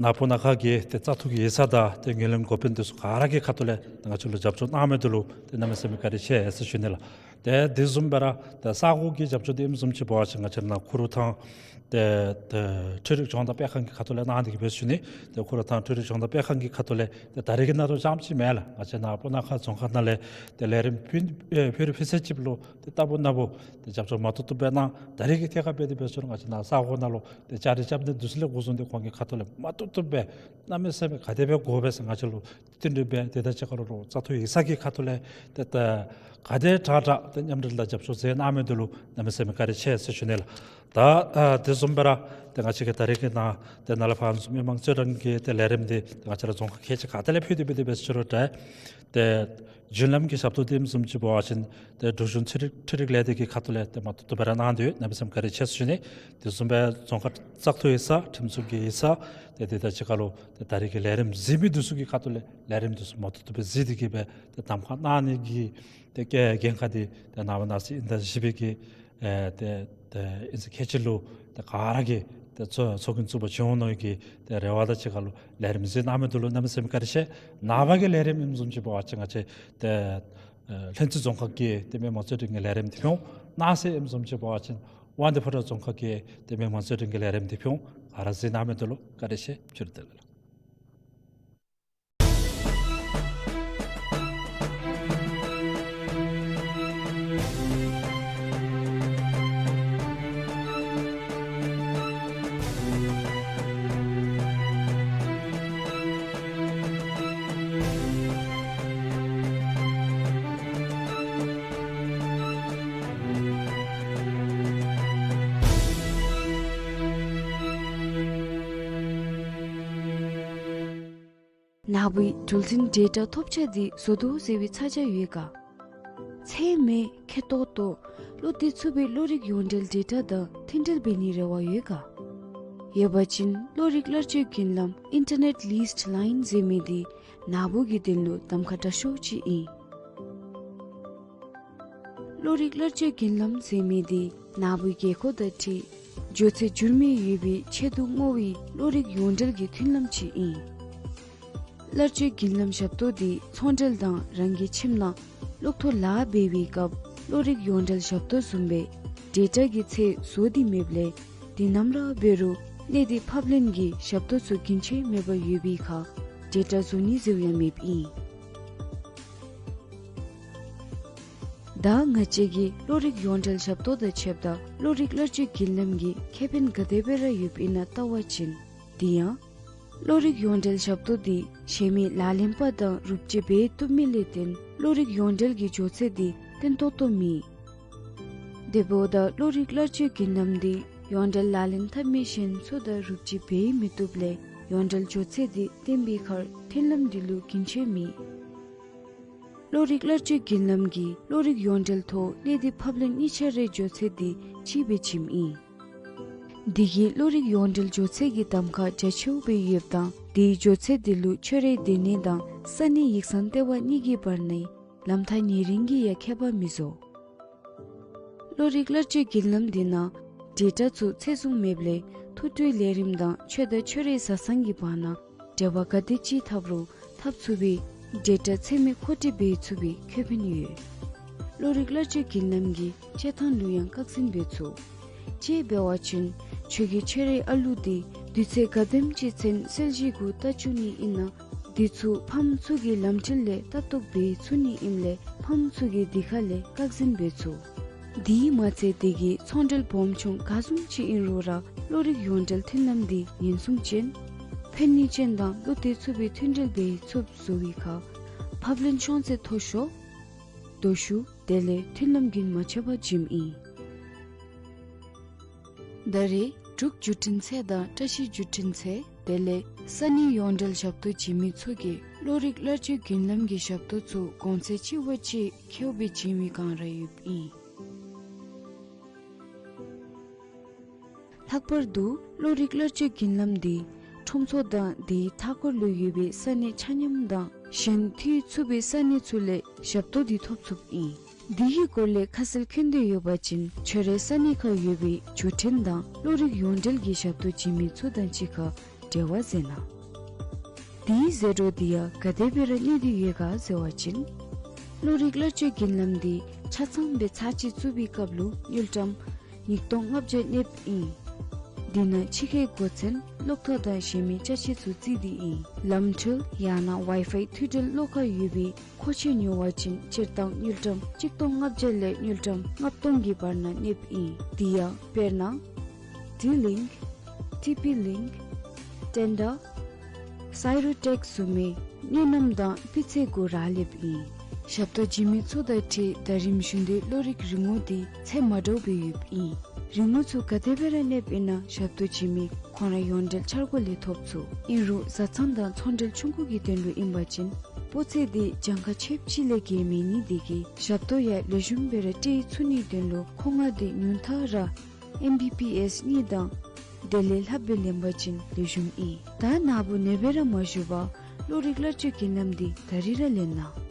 ནཱ་སྤུ་ན་ཁ་གི་ཏེ་བཙག་འཐུ་གི་ཡིག་ཚང་དང་ཏེ་ངོས་ལེན་འགོ་དཔོན་འདི་ཚུ་ག་ར་གི་ཁ་ཐུག་ལས་ཏེ་ང་བཅས་ལུ་རྒྱབ་སྐྱོར་གནང་མི་འདི་ལུ་ཏེ་གནམ་མེད་ས་མེད་བཀའ་དྲིན་ཆེ་ཟེར་ཞུ་ནི་ལགས། ཏེ་དེ་བཟུམ་སྦེ་ར་ཏེ་ས་གོ་གི་རྒྱབ་སྐྱོར་འདི་ཨིནམ་བཟུམ་ཅིག་འབད་བ་ཅིན་ང་བཅས་ནཱ་ཁུ་རུ་ཐང་ཏེ་ཏེ་འཕྲུལ་རིག་སྦྱོང་བརྡར་སྤེལ་ཁང་གི་ཁ་ཐུག་ལས་གནང་སྟེ་གི་སྦེ་ཞུ་ནི། ཏེ་ཁུ་རུ་ཐང་འཕྲུལ་རིག་སྦྱོང་བརྡར་སྤེལ་ཁང་གི་ཁ་ཐུག་ལས་ཏེ་ད་རེས་ཀྱི་ནང་དོ་རྐྱངམ་ཅིག་མེན་ལགས། ང་བཅས་ནཱ་སྤུ་ན་ཁ་རྫོང་ཁག་ནང་ལས་ཏེ་ལས་རིམ་ཕུལ་ཨེ་ཕུལ་རུང་ཕུལ་ཚད་ཅིག་ལུ་ཏེ་རྟག་བུ་ནམ་བུ་ཏེ་རྒྱབ་སྐྱོར་མ་བཏུབ་བཏུབ་སྦེ་གནང་། ད་རེས་ཀྱི་ཐད་ཁར་འབད་དེ་འབད་ཟེར་རུང་ང་བཅས་ནཱ་ས་གོ་ནང་ལུ་ཏེ་བཅའ་སྒྲིག་རྐྱབ་ནི་འདི་ཚུ་ལས་འགོ་བཟུང་སྟེ་ཁོང་གི་ཁ་ཐུག་ལས་མ་བཏུབ་བཏུབ་སྦེ་གནམ་མེད་ས་མེད་ག་དེ་སྦེ་དགོ་པས་ཟེར་ང་བཅས་ལུ་བསྟུན་གྲོས་འབད། དེ་དང་གཅིག་ཁར་ལུ་བཙག་འཐུ་ཡིག་ཚང་གི་ཁ་ཐུག་ལས་ཏེ་ད་ག་དེ་དྲག་དྲག་ཏེ་མཉམ་འབྲེལ་དང་རྒྱབ་སྐྱོར་མཛད་གནང་མི་འདི་ལུ་གནམ་མེད་ས་མེད་བཀའ་དྲིན་ཆེ་ཟེར་ཞུ་ནི་ལགས། ད་ཨ་དེ་བཟུམ་སྦེ་ར་ཏེ་ང་བཅས་ཀྱིས་ད་རེས་ཀྱི་ནང་ཏེ་ནཱ་ལས་ཕར་ཚུན་མི་མང་གཙོ་གྲས་ཀྱི་ཏེ་ལས་རིམ་འདི་ཏེ་ང་བཅས་ར་རྫོང་ཁག་ཁལ་གཅིག་ཁ་ཐུག་ལས་ཕུལ་ཏེ་འབད་དེ་འབད་ཟེར་རུང་ཏེ་ཏེ་རྒྱུན་ལམ་གྱི་ཞབས་ཏོག་འདི་ཨིནམ་བཟུམ་ཅིག་འབད་བ་ཅིན་ཏེ་འབྲུག་གཞུང་འཕྲུལ་རིག་འཕྲུལ་རིག་ལས་སྡེ་གི་ཁ་ཐུག་ལས་ཏེ་མ་བཏུབ་བཏུབ་སྦེ་ར་གནང་སྟེ་ཡོད། གནམ་མེད་ས་མེད་བཀའ་དྲིན་ཆེ་ཟེར་ཞུ་ནི། དེ་བཟུམ་སྦེ་རྫོང་ཁག་བཙག་འཐུ་ཡིག་ཚང་ཁྲིམས་སྲུང་གི་ཡིག་ཚང་ཏེ་དེ་དང་གཅིག་ཁར་ལུ་ཏེ་ད་རེས་ཀྱི་ལས་རིམ་གཟིགས་མི་འདི་ཚུ་གི་ཁ་ཐུག་ལས་ལས་རིམ་འདི་ཚུ་མ་བཏུབ་བཏུབ་སྦེ་གཟིགས་ཏེ་གི་སྦེ་ཏེ་གདམ་ཁ་གནང་ནི་གི་ཏེ་འགན་འགན་ཁག་འདི་ཏེ་ནངས་པ་གནངས་ཚེ་དབྱིན་ཟླ་བཞི་པའི་གི་ཨེ་ཏེ་ཏེ་དབྱིན་ཚེས་ཁལ་གཅིག་ལུ་ཏེ་ག་ར་གིས་ཏེ་ཚོགས་ཚོགས་རྒྱན་བཙུགས་པར་བྱོན་འོང་མནོ་བའི་གི་ཏེ་རེ་བ་དང་གཅིག་ཁར་ལུ་ལས་རིམ་གཟིགས་གནང་མི་འདི་ལུ་གནམ་མེད་ས་མེད་བཀའ་དྲིན་ཆེ། ནངས་པ་གི་ལས་རིམ་ཨིནམ་བཟུམ་ཅིག་འབད་བ་ཅིན་ང་བཅས་ཏེ་ཨེ་ལྷུན་རྩེ་རྫོང་ཁག་གི་ཏེ་མི་མང་གཙོ་གྲས་ཀྱི་ལས་རིམ་འདི་ཕུལ་འོང་། གནངས་ཚེ་ཨིནམ་བཟུམ་ཅིག་འབད་བ་ཅིན་དབང་འདུས་ཕོ་བྲང་རྫོང་ཁག་གི་ཏེ་མི་མང་གཙོ་གྲས་ཀྱི་ལས་རིམ་འདི་ཕུལ་འོང་། ག་ར་གཟིགས་གནང་མི་འདི་ལུ་བཀའ་དྲིན་ཆེ། ཕྱི་རུ་བདེ་ལེགས། ནཱ་བུའི་འགྲུལ་འཕྲིན་ཌེ་ཊ་ཐོབ་ཆ་འདི་བཟོ་དོ་ཟེར་བའི་ཚ་གྱང་ཡོད་ག། ཚད་མེད་ཁེ་ཏོག་ཏོ་བློ་གཏད་ཚུགས་པའི་བློ་རིག་ཡོངས་འབྲེལ་ཌེ་ཊ་དང་མཐུན་འབྲེལ་འབད་ནིའི་རེ་བ་ཡོད་ག། ཡོད་པ་ཅིན་བློ་རིག་གླར་སྤྱོད་བརྒྱུད་ལམ་ཨིན་ཊར་ནེཊ་ལིསཊ་ལའིན་ཟེར་མི་འདི་ནཱ་བུ་གི་དོན་ལུ་གདམ་ཁ་དྲག་ཤོས་ཅིག་ཨིན། བློ་རིག་གླར་སྤྱོད་བརྒྱུད་ལམ་ཟེར་མི་འདི་ནཱ་བུའི་དགོས་མཁོ་དང་འཁྲིལ་མགྱོགས་ཚད་འགྱུར་མེད་ཡོད་པའི་ཆེད་དུ་བསྔོ་བའི་བློ་རིག་ཡོངས་འབྲེལ་གྱི་མཐུན་ལམ་ཅིག་ཨིན། གླར་སྤྱོད་བརྒྱུད་ལམ་ཞབས་ཏོག་འདི་ཚོང་འབྲེལ་དང་རང་གི་ཁྱིམ་ནང་གློག་ཐོག་ལཱ་འབད་བའི་སྐབས་བློ་རིག་ཡོངས་འབྲེལ་ཞབས་ཏོག་བཟུམ་སྦེ་ཌེ་ཊ་གི་ཚད་བཟོ་སྟེ་མེདཔ་ལས་འདི་ནམ་ར་འབད་རུང་གནས་སྡུད་ཕབ་ལེན་གྱི་ཞབས་ཏོག་ཚུ་རྒྱུན་ཆད་མེད་པར་ཡོད་པའི་ཁར་ཌེ་ཊ་བཟོ་ནི་ཟེརཝ་ཡང་མེདཔ་ཨིན། ད་ང་བཅས་ཀྱིས་བློ་རིག་ཡོངས་འབྲེལ་ཞབས་ཏོག་དང་ཕྱདཔ་ད་བློ་རིག་གླར་སྤྱོད་བརྒྱུད་ལམ་གྱི་ཁེ་ཕན་ག་དེ་སྦེ་ར་ཡོདཔ་ཨིན་ན་བལྟ་བ་ཅིན། དེ་ཡང་བློ་རིག་ཡོངས་འབྲེལ་ཞབས་ཏོག་འདི་གཞན་མི་ལག་ལེན་པ་དང་རུབ་ཅིག་འབད་བཏུབ་མི་ལས་བརྟེན་བློ་རིག་ཡོངས་འབྲེལ་གྱི་མགྱོགས་ཚད་འདི་བརྟན་ཏོག་ཏོ་མེད། དེ་འབདཝ་ད་བློ་རིག་གླར་སྤྱོད་བརྒྱུད་ལམ་འདི་ཡོངས་འབྲེལ་ལག་ལེན་འཐབ་མི་གཞན་ཚུ་དང་རུབ་ཅིག་འབད་མི་བཏུབ་ལས་ཡོངས་འབྲེལ་མགྱོགས་ཚད་འདི་བརྟན་པའི་ཁར་མཐུན་ལམ་འདི་ལུ་རྒྱུན་ཆད་མེད། བློ་རིག་གླར་སྤྱོད་བརྒྱུད་ལམ་གྱིས་བློ་རིག་ཡོངས་འབྲེལ་ཐོག་གནས་སྡུད་ཕབ་ལེན་གཉིས་ཆ་རའི་མགྱོགས་ཚད་འདི་གཅིག་སྦེ་བྱིནམ་ཨིན། འདི་གིས་བློ་རིག་ཡོངས་འབྲེལ་མགྱོགས་ཚད་ཀྱི་གདམ་ཁ་རྒྱ་ཆེཝ་སྦེ་ཡོདཔ་དང་དེའི་མགྱོགས་ཚད་འདི་ལུ་ཁྱོད་རའི་སྡོད་གནས་དང་ས་གནས་ཡིག་ཚང་ལྟེ་བ་གཉིས་ཀྱི་བར་ནའི་ལམ་ཐག་ཉེ་རིང་གིས་ཡང་ཁྱད་པར་མི་བཟོ། བློ་རིག་གླར་སྤྱོད་བརྒྱུད་ལམ་འདི་ནང་ཌེ་ཊ་ཚུ་ཚད་བཟུང་མེདཔ་ལས་ཐུགས་སྤྲོའི་ལས་རིམ་དང་ཁྱོད་དང་ཁྱོད་རའི་བཟའ་ཚང་གི་བར་ན་འབྲེལ་བ་ག་དེ་ཅིག་འཐབ་རུང་འཐབ་ཚུགས་པའི་ཌེ་ཊ་ཚད་མེད་མཁོ་སྤྲོད་འབད་ཚུགས་པའི་ཁེ་ཕན་ཡོད། བློ་རིག་གླར་སྤྱོད་བརྒྱུད་ལམ་གྱི་སྤྱོད་ཐངས་ལུ་ཡང་བཀག་འཛིན་འབད་ཚུགས། དཔྱེ་འབད་བ་ཅིན་ཁྱོད་ཀྱིས་ཁྱོད་རའི་ཨ་ལུ་འདི་དུས་ཚོད་ག་དེམ་ཅིག་ཚུན་གསལ་བཤད་གུ་བལྟ་བཅུག་ནི་ཨིན་ན། འདི་ཚུ་ཕམ་ཚུ་གི་ལམ་འཁྲིད་ལས་ལྟ་རྟོག་འབད་ཚུགས་ནི་ཨིནམ་ལས་ཕམ་ཚུ་གིས་འདི་ཁ་ལས་བཀག་འཛིན་འབད་ཚུགས། དེ་མ་ཚད་དེ་གིས་ཚོང་འབྲེལ་སྦོམ་ཆུང་ག་བཟུམ་ཅིག་ཨིན་རུང་ར་བློ་རིག་ཡོངས་འབྲེལ་མཐུན་ལམ་འདི་ཉེན་སྲུང་ཅན་ཕན་ནུས་ཅན་དང་བློ་གཏད་ཚུགས་པའི་མཐུན་འབྲེལ་འབད་ཚུགསཔ་བཟོ་བའི་ཁར་ཕབ་ལེན་ཤོང་ཚད་མཐོ་ཤོས་དོ་ཤུ་དེ་ལས་མཐུན་ལམ་རྒྱུན་མ་ཆད་པར་བྱིནམ་ཨིན། ད་རེས་འབྲུག་བརྒྱུད་འཕྲིན་ཚད་དང་བཀྲ་ཤིས་བརྒྱུད་འཕྲིན་ཚད་དེ་ལས་ས་གནས་ཡོངས་འབྲེལ་ཞབས་ཏོག་བྱིན་མི་ཚུ་གིས་བློ་རིག་གླར་སྤྱོད་རྒྱུན་ལམ་གྱི་ཞབས་ཏོག་ཚུ་གོང་ཚད་ཆེ་བ་ཅིག་ཁེཝ་སྦེ་བྱིན་མི་གང་ར་ཡོདཔ་ཨིན། ལྷག་པར་དུ་བློ་རིག་གླར་སྤྱོད་རྒྱུན་ལམ་འདི་ཁྲོམ་ཚོགས་དང་དེའི་མཐའ་འཁོར་ལུ་ཡོད་པའི་ས་གནས་ཆ་མཉམ་དང་གཞན་མཐུད་ཚུགས་པའི་ས་གནས་ཚུ་ལས་ཞབས་ཏོག་འདི་ཐོབ་ཚུགསཔ་ཨིན། འདི་གི་སྐོར་ལས་ཁ་གསལ་མཁྱེན་འདོད་ཡོད་པ་ཅིན་ཁྱོད་རའི་ས་གནས་ཁར་ཡོད་པའི་བརྒྱུད་འཕྲིན་དང་བློ་རིག་ཡོངས་འབྲེལ་གྱི་ཞབས་ཏོག་བྱིན་མི་ཚུ་དང་གཅིག་ཁར་འབྲེལ་བ་མཛད་གནང་། དེའི་ཟད་འགྲོ་འདི་ཡང་ག་དེ་སྦེ་ར་གནས་ཏེ་ཡོད་ག་ཟེར་བ་ཅིན། བློ་རིག་གླར་སྤྱོད་རྒྱུན་ལམ་འདི་ཆ་ཚང་སྦེ་ཚར་གཅིག་བཙུགས་པའི་སྐབས་ལུ་དངུལ་ཀྲམ་ཉིས་སྟོང་ལྔ་བརྒྱ་གནསཔ་ཨིན། འདི་ནང་ཕྱི་ཁའི་སྒོ་ཚན་གློག་ཐག་དང་གཞན་མི་ཅ་ཆས་ཚུ་བརྩིས་ཏེ་ཨིན། ལམ་འཁྲུལ་ཡང་ན་ཝའི་ཕའི་མཐུད་འབྲེལ་བློ་ཁ་ཡོད་པའི་མཁོ་ཆས་ཉོ་བ་ཅིན་སྤྱིར་བཏང་དངུལ་ཀྲམ་གཅིག་སྟོང་ལྔ་བརྒྱ་ལས་དངུལ་ཀྲམ་ལྔ་སྟོང་གི་བར་ན་གནསཔ་ཨིན། དེ་ཡང་དཔེར་ན་ཌི་ལིངཀ་ཊི་པི་ལིངཀ་ཊེན་ཌར་སའི་རུ་ཊེཀ་བཟུམ་མའི་གནས་རྣམ་དང་སྤུས་ཚད་གུ་རག་ལསཔ་ཨིན། ཞབས་ཏོག་བྱིན་མི་ཚུ་དང་འཁྲིལ་ཟླ་རིམ་བཞིན་དུ་བློ་རིག་རིན་གོང་འདི་ཚད་མ་འདྲཝ་སྦེ་ཡོདཔ་ཨིན། རིན་གོང་ཚུ་ག་དེ་སྦེ་ར་གནསཔ་ཨིན་ན་ཞབས་ཏོག་བྱིན་མི་ཁོང་ར་ཡོངས་འབྲེལ་འཆར་སྒོ་ལས་ཐོབ་ཚུགས། ཨིན་རུང་བཟའ་ཚང་དང་ཚོང་འབྲེལ་ཆུང་ཀུ་གི་དོན་ལུ་ཨིན་པ་ཅིན་སྤུས་ཚད་འདི་གྱངས་ཁ་ཆེཝ་ཅིག་ལས་བརྒལ་མེད་ནི་དེ་གིས་ཞབས་ཏོག་ཡང་ལེགས་ཤོམ་སྦེ་ར་སྤྲོད་ཚུགས་ནིའི་དོན་ལུ་མཁོ་མངགས་འདི་ཉུང་མཐའ་ར་ཨེམ་བི་པི་ཨེས་གཉིས་དང་དེ་ལས་ལྷགཔ་སྦེ་ལེན་པ་ཅིན་ལེགས་ཤོམ་ཨིན། ད་ནཱ་བུ་ནེ་སྦེ་ར་མ་བཞུགས་པར་བློ་རིག་གླར་སྤྱོད་རྒྱུན་ལམ་འདི་ད་རིས་ར་ལེན་གནང་།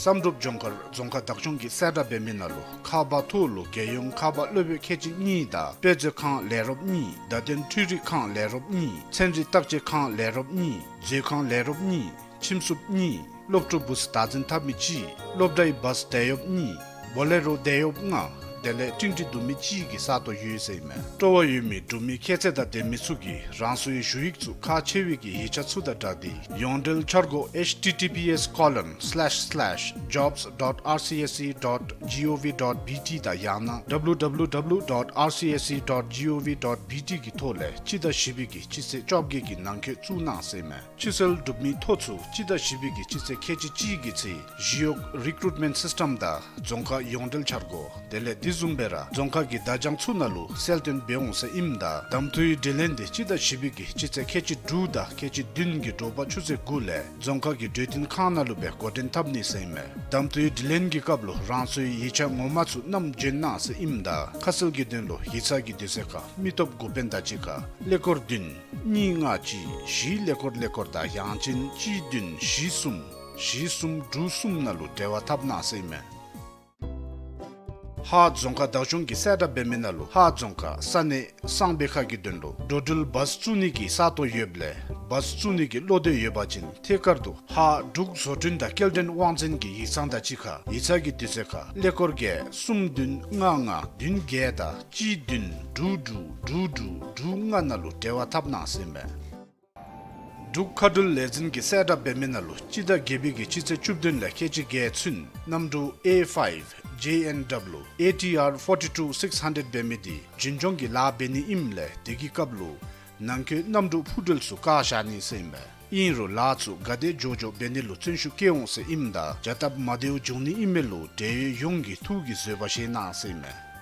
བསམ་གྲུབ་ལྗོངས་མཁར་རྫོང་ཁག་བདག་སྐྱོང་གིས་གསལ་བསྒྲགས་འབད་མི་ནང་ལུ་ཁ་པར་ཐོག་ལུ་རྒྱལ་ཡོངས་ཁ་པར་གློག་བརྙན་ཁལ་གཅིག་གཉིས་དང་དཔེ་མཛོད་ཁང་ལས་རོགསཔ་གཉིས། བརྡ་དོན་འཕྲུལ་རིག་ཁང་ལས་རོགསཔ་གཉིས། ཚན་རིག་བརྟག་དཔྱད་ཁང་ལས་རོགསཔ་གཉིས། མཛོད་ཁང་ལས་རོགསཔ་གཉིས། ཁྱིམ་སྲུབ་གཉིས། སློབ་ཕྲུག་བུཚ་བདག་འཛིན་འཐབ་མི་གཅིག། སློབ་གྲྭའི་བཱས་དེད་གཡོགཔ་གཉིས། བོ་ལེ་རོ་དེད་གཡོགཔ་ལྔ། དེ་ལས་སྒྲིང་སྒྲི་བསྡུ་མི་གཅིག་གི་ས་སྟོང་ཡོད་ཟེར་ཨིན་མས། སྤྲོ་བ་ཡོད་མི་འབྲུག་མི་ཁྱད་ཚད་དང་ལྡན་མི་ཚུ་གིས་རང་སོའི་ཞུ་ཡིག་ཚུ་ཁག་ཆེ་བའི་གི་ཡིག་ཆ་ཚུ་དང་སྦྲགས་ཏེ་ཡོངས་འབྲེལ་འཆར་སྒོ་H T T P S colon slash slash jobs dot R C S E dot G O V dot B T དང་ཡང་ན W W W dot R C S E dot G O V dot B T གི་ཐོག་ལས་སྤྱི་ཟླ་བཞི་པའི་གི་སྤྱི་ཚེས་བཅོ་བརྒྱད་ཀྱི་ནང་འཁོད་བཙུགས་གནང་ཟེར་ཨིན་མས། ཕྱིར་སེལ་གྲུབ་མིའི་ཐོ་ཚུ་སྤྱི་ཟླ་བཞི་པའི་གི་སྤྱི་ཚེས་ཁལ་གཅིག་གཅིག་གི་ཚེ་ཞི་གཡོག་རི་ཀྲུཊ་མེནཊ་སིསི་ཊམ་དང་རྫོང་ཁག་ཡོངས་འབྲེལ་འཆར་སྒོ་དེ་ལས་དེ་བཟུམ་སྦེ་ར་རྫོང་ཁག་གི་བརྡ་བྱང་ཚུ་ནང་ལུ་གསལ་སྟོན་འབད་འོང་ཟེར་ཨིནམ་ད་གདམ་འཐུའི་དྲི་ལན་དེ་སྤྱི་ཟླ་བཞི་པའི་གི་སྤྱི་ཚེས་ཁལ་གཅིག་དྲུག་དང་ཁལ་གཅིག་བདུན་གྱི་དྲོ་པ་ཆུ་ཚོད་དགུ་ལས་རྫོང་ཁག་གི་གྲོས་བསྟུན་ཁང་ནང་ལུ་སྦེ་འགོ་འདྲེན་འཐབ་ནི་ཟེར་ཨིན་མས། གདམ་འཐུའི་དྲི་ལན་གྱི་སྐབས་ལུ་རང་སོའི་ཡིག་ཆ་ངོ་མ་ཚུ་བསྣམས་བྱོན་གནང་ཟེར་ཨིནམ་ད་ཁ་གསལ་གྱི་དོན་ལུ་ཡིག་ཚང་གི་དུས་ཚོད་ཁར་མི་སྟོབས་འགོ་དཔོན་དང་གཅིག་ཁར་ཀླད་ཀོར་བདུན་གཉིས་ལྔ་གཅིག་བཞི་ཀླད་ཀོར་ཀླད་ཀོར་དང་ཡང་ཅིན་གཅིག་བདུན་བཞི་གསུམ་བཞི་གསུམ་དྲུག་གསུམ་ནང་ལུ་འབྲེལ་བ་འཐབ་གནང་ཟེར་ཨིན་མས། ཧཱ་རྫོང་ཁག་བདག་སྐྱོང་གིས་གསལ་བསྒྲགས་འབད་མི་ནང་ལུ་ཧཱ་རྫོང་ཁག་ས་གནས་གསང་སྦས་ཁ་གི་དོན་ལུ་འགྲོ་འགྲུལ་བཱས་བཙུགས་ནི་གི་ས་སྟོང་ཡོདཔ་ལས་བཱས་བཙུགས་ནི་གི་བློ་འདོད་ཡོད་པ་ཅིན་ཐད་ཀར་དུ་ཧཱ་འབྲུག་བཟོ་སྐྲུན་དང་སྐྱེལ་འདྲེན་དབང་འཛིན་གྱི་ཡིག་ཚང་དང་གཅིག་ཁར་ཡིག་ཚང་གི་དུས་ཚོད་ཁར་ཀླད་ཀོར་བརྒྱད་གསུམ་བདུན་ལྔ་ལྔ་བདུན་བརྒྱད་དང་གཅིག་བདུན་དྲུག་དྲུག་དྲུག་དྲུག་དྲུག་ལྔ་ནང་ལུ་འབྲེལ་བ་འཐབ་གནང་ཟེར་ཨིན་མས། འབྲུག་མཁའ་འགྲུལ་ལས་འཛིན་གྱིས་གསལ་བསྒྲགས་འབད་མི་ནང་ལུ་སྤྱི་ཟླ་བརྒྱད་པའི་གི་སྤྱི་ཚེས་བཅུ་བདུན་ལས་ཁལ་གཅིག་བརྒྱད་ཚུན་གནམ་གྲུ་A five J N W A T R forty-two six hundred འབད་མི་དེ་འཛིན་སྐྱོང་གི་ལཱ་འབད་ནི་ཨིནམ་ལས་དེ་གི་སྐབས་ལུ་ནང་འཁོད་གནམ་གྲུ་འཕུར་གྲོལ་ཚུ་བཀག་བཞག་ནི་ཟེར་ཨིན་མས། ཨིན་རུང་ལཱ་ཚུ་ག་དེ་མགྱོགས་མགྱོགས་འབད་ནི་ལུ་བརྩོན་ཤུགས་བསྐྱེད་འོང་ཟེར་ཨིནམ་ད་བྱ་སྟབས་མ་བདེཝ་འབྱུང་ནི་ཨིན་མས་ལུ་འབྲེལ་ཡོད་ཡོངས་ཀྱིས་ཐུགས་ཀྱི་བཟོད་པ་བཞེས་གནང་ཟེར་ཨིན་མས།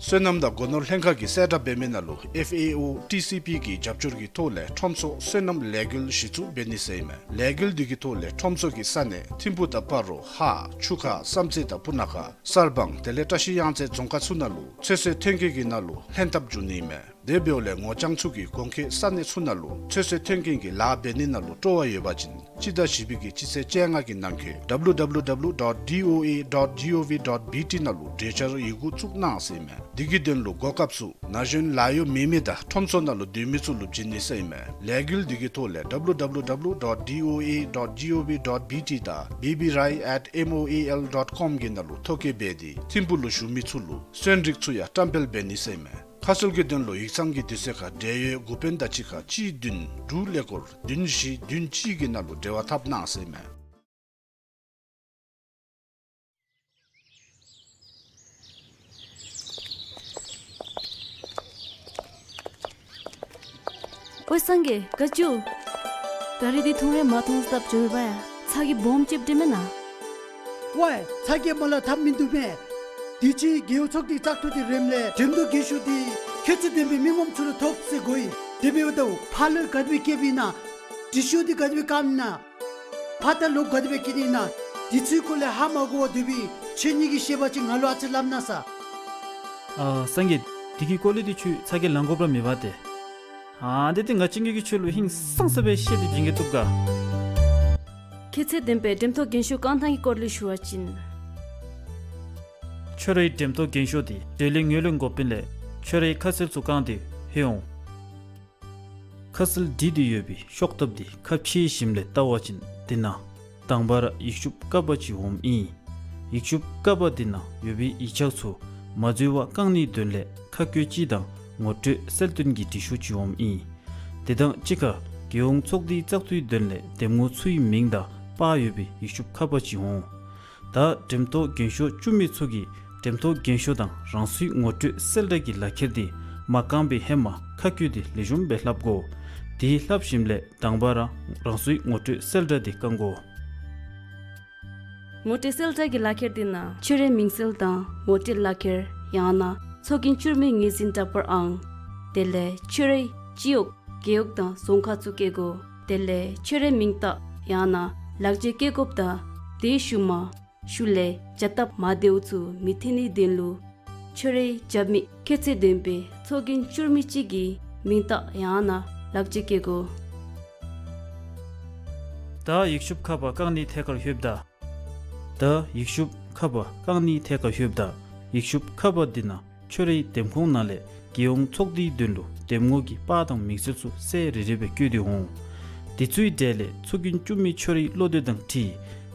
སོ་ནམ་དང་སྒོ་ནོར་ལྷན་ཁག་གིས་གསལ་བསྒྲགས་འབད་མི་ནང་ལུ་F A O T C P གི་རྒྱབ་སྐྱོར་གྱི་ཐོག་ལས་ཁྲོམ་ཚོགས་སོ་ནམ་ལས་འགུལ་གཞི་བཙུགས་འབད་ནི་ཟེར་ཨིན་མས། ལས་འགུལ་འདི་གི་ཐོག་ལས་ཁྲོམ་ཚོགས་ཀྱི་ས་གནས་ཐིམ་ཕུག་དང་སྤ་རོ་ཧཱ་ཆུ་ཁ་བསམ་རྩེ་དང་སྤུ་ན་ཁ་གསར་སྤང་དེ་ལས་བཀྲ་ཤིས་གཡང་རྩེ་རྫོང་ཁག་ཚུ་ནང་ལུ་ཚོད་བསྲེ་མཐུན་རྐྱེན་གྱི་ནང་ལུ་ལྷན་ཐབས་འབྱུང་ནི་ཨིན་མས། དེ་འབདཝ་ལས་ངོ་རྐྱང་ཚུ་གིས་གོང་འཁོད་ས་གནས་ཚུ་ནང་ལུ་ཚོད་བསྲེ་མཐུན་རྐྱེན་གྱི་ལཱ་འབད་ནི་ནང་ལུ་སྤྲོ་བ་ཡོད་པ་ཅིན་སྤྱི་ཟླ་བཞི་པའི་གི་སྤྱི་ཚེས་བཅོ་ལྔ་གི་ནང་འཁོད་W W W dot D O A dot G O V dot B T ནང་ལུ་གྲོས་འཆར་ཡི་གུ་བཙུགས་གནང་ཟེར་ཨིན་མས། འདི་གི་དོན་ལུ་གོ་སྐབས་སུ་ན་གཞོན་ལཱ་གཡོག་མེད་མི་དང་ཁྲོམ་ཚོགས་ནང་ལུ་སྡོད་མི་ཚུ་ལུ་བྱིན་ནི་ཟེར་ཨིན་མས། ལས་འགུལ་འདི་གི་ཐོག་ལས་W W W dot D O A dot G O V dot B T དང་B B Rai at M O A L dot com གི་ནང་ལུ་ཐོ་བཀོད་འབད་དེ་ཐིམ་ཕུག་ལུ་བཞུགས་མི་ཚུ་ལུ་གསོན་རིགས་ཚུ་ཡང་བཀྲམ་སྤེལ་འབད་ནི་ཟེར་ཨིན་མས། ཁ་གསལ་གྱི་དོན་ལུ་ཡིག་ཚང་གི་དུས་ཚོད་ཁར་འབྲེལ་ཡོད་འགོ་དཔོན་དང་གཅིག་ཁར་གཅིག་བདུན་དྲུག་ཀླད་ཀོར་བདུན་བཞི་བདུན་གཅིག་གི་ནང་ལུ་འབྲེལ་བ་འཐབ་གནང་ཟེར་ཨིན་མས། ཝའེ་སངས་རྒྱས་ག་ཅི་འོང་། ག་རི་འདི་ཐུང་རེ་མ་ཐུང་སྟབས་བྱུང་ཡོད་པ་ཡ། ཚ་གྱང་སྦོམ་ཅིག་འདྲེན་མེན་ན། ཝའེ་ཚ་གྱང་མ་ལ་ཐབས་མིན་འདུག་པས། དུས་ཅི་རྒེད་འོག་ཚོགས་སྡེའི་བཙག་འཐུ་འདི་རནམ་ལས་འགྲེམས་སྟོན་རྒྱན་ཤོག་འདི་ཁྱད་ཚད་ལྡན་པའི་མི་ངོམ་ཚུ་ལུ་ཐོབ་ཟེར་གོ་ཡི། དེ་འབདཝ་ད་ཕར་ལུ་ག་དེ་སྦེ་བཀལཝ་ཨིན་ན། འབྲི་ཤོག་འདི་ག་དེ་སྦེ་བཀལཝ་ཨིན་ན། ཕར་དང་ལོག་ག་དེ་སྦེ་བཀལ་ནི་ཨིན་ན། དེ་ཚུའི་སྐོར་ལས་ཧ་མ་གོ་བར་སྡོད་པའི་ཁྱེད་གཉིས་ཀྱིས་ཤེས་པ་ཅིན་ང་ལུ་ཨ་ཙི་སླབ་གནང་ས། ཨ་སངས་རྒྱས། དེ་གི་སྐོར་ལས་འདི་ཁྱོད་ཚ་གྱང་ལང་དགོཔ་ར་མེད་པ་ཏེ། ཨ་འདི་ཏེ་ང་བཅས་ཀྱིས་ཁྱོད་ལུ་ཧིང་སངས་ས་སྦེ་བཤད་དེ་བྱིན་གེ་བཏུབ་ག། ཁྱད་ཚད་ལྡན་པའི་འགྲེམས་སྟོན་རྒྱན་ཤོག་བཀང་ཐངས་ཀྱི་སྐོར་ལས་ཞུ་བ་ཅིན། ཁྱོད་རའི་འགྲེམས་སྟོན་རྒྱན་ཤོག་འདི་འབྲེལ་ཡོད་ངོས་ལེན་འགོ་དཔོན་ལས་ཁྱོད་རའི་ཁ་གསལ་ཚུ་བཀང་སྟེ་ལྷོད་འོང་། ཁ་གསལ་བྲིས་ཏེ་ཡོད་པའི་ཤོག་ཐབས་འདི་ཁ་ཕྱེ་ཞིནམ་ལས་བལྟ་བ་ཅིན་འདི་ནང་དང་པ་ར་ཡིག་ཤུབས་ཀ་པ་ཅིག་འོངམ་ཨིན། ཡིག་ཤུབས་ཀ་པ་འདི་ནང་ཡོད་པའི་ཡིག་ཆ་ཚུ་མ་འཛོལ་བར་བཀང་ནིའི་དོན་ལས་ཁ་བཀོད་ཅིག་དང་ངོ་སྤྲོད་གསལ་སྟོན་གྱི་འབྲི་ཤོག་ཅིག་འོངམ་ཨིན། དེ་དང་གཅིག་ཁར་རྒྱལ་ཡོངས་ཚོགས་སྡེའི་བཙག་འཐུའི་དོན་ལས་འདེམས་ངོ་ཚུའི་མིང་དང་པར་ཡོད་པའི་ཡིག་ཤུབས་ཁ་པ་ཅིག་འོང་། ད་འགྲེམས་སྟོན་རྒྱན་ཤོག་བཙུགས་མི་ཚུ་གིས་འགྲེམས་སྟོན་རྒྱན་ཤོག་དང་རང་སོའི་ངོ་སྤྲོད་གསལ་བསྒྲགས་ཀྱི་ལག་ཁྱེར་འདི་མ་བཀང་པའི་ཧེ་མ་ཁ་བཀོད་དེ་ལེགས་ཤོམ་སྦེ་ལྷབ་དགོ། དེ་ལྷབ་ཞིནམ་ལས་དང་པ་ར་རང་སོའི་ངོ་སྤྲོད་གསལ་བསྒྲགས་འདི་བཀང་དགོ། ངོ་སྤྲོད་གསལ་བསྒྲགས་ཀྱི་ལག་ཁྱེར་འདི་ནང་ཁྱོད་རའི་མིང་གསལ་དང་ངོ་སྤྲོད་ལག་ཁྱེར་ཡང་ན་ཚོགས་རྒྱན་བཙུགས་མི་ངོས་འཛིན་འདྲ་པར་ཨང་། དེ་ལས་ཁྱོད་རའི་སྤྱི་འོག་རྒེད་འོག་དང་རྫོང་ཁག་ཚུ་བཀོད་དགོ། དེ་ལས་ཁྱོད་རའི་མིང་རྟགས་ཡང་ན་ལག་འཁྱེར་བཀོད་དགོཔ་དང་དེའི་ཤུལ་མ་ཤུལ་ལས་བྱ་སྟབས་མ་བདེཝ་ཚུ་མི་ཐོན་ནིའི་དོན་ལུ་ཁྱོད་རའི་རྒྱབ་མི་ཁྱད་ཚད་ལྡན་པའི་ཚོགས་རྒྱན་བཙུགས་མི་ཅིག་གི་མིང་རྟགས་ཡང་ན་ལག་འཁྱེར་བཀོད་དགོ། ད་ཡིག་ཤུབས་ཁ་པ་བཀང་ནིའི་ཐད་ཁར་ལྷོདཔ་ད། ད་ཡིག་ཤུབས་ཁ་པ་བཀང་ནིའི་ཐད་ཁར་ལྷོདཔ་ད་ཡིག་ཤུབས་ཁ་པ་འདི་ནང་ཁྱོད་རའི་འདེམས་ཁོངས་ནང་ལས་རྒྱལ་ཡོངས་ཚོགས་སྡེའི་དོན་ལུ་འདེམས་ངོ་གི་པར་དང་མིང་གསལ་ཚུ་གསལ་རི་རི་སྦེ་བཀོད་དེ་འོང་། དེ་ཚུའི་གྲས་ལས་ཚོགས་རྒྱན་བཙུགས་མི་ཁྱོད་རའི་བློ་འདོད་དང་འཁྲིལ་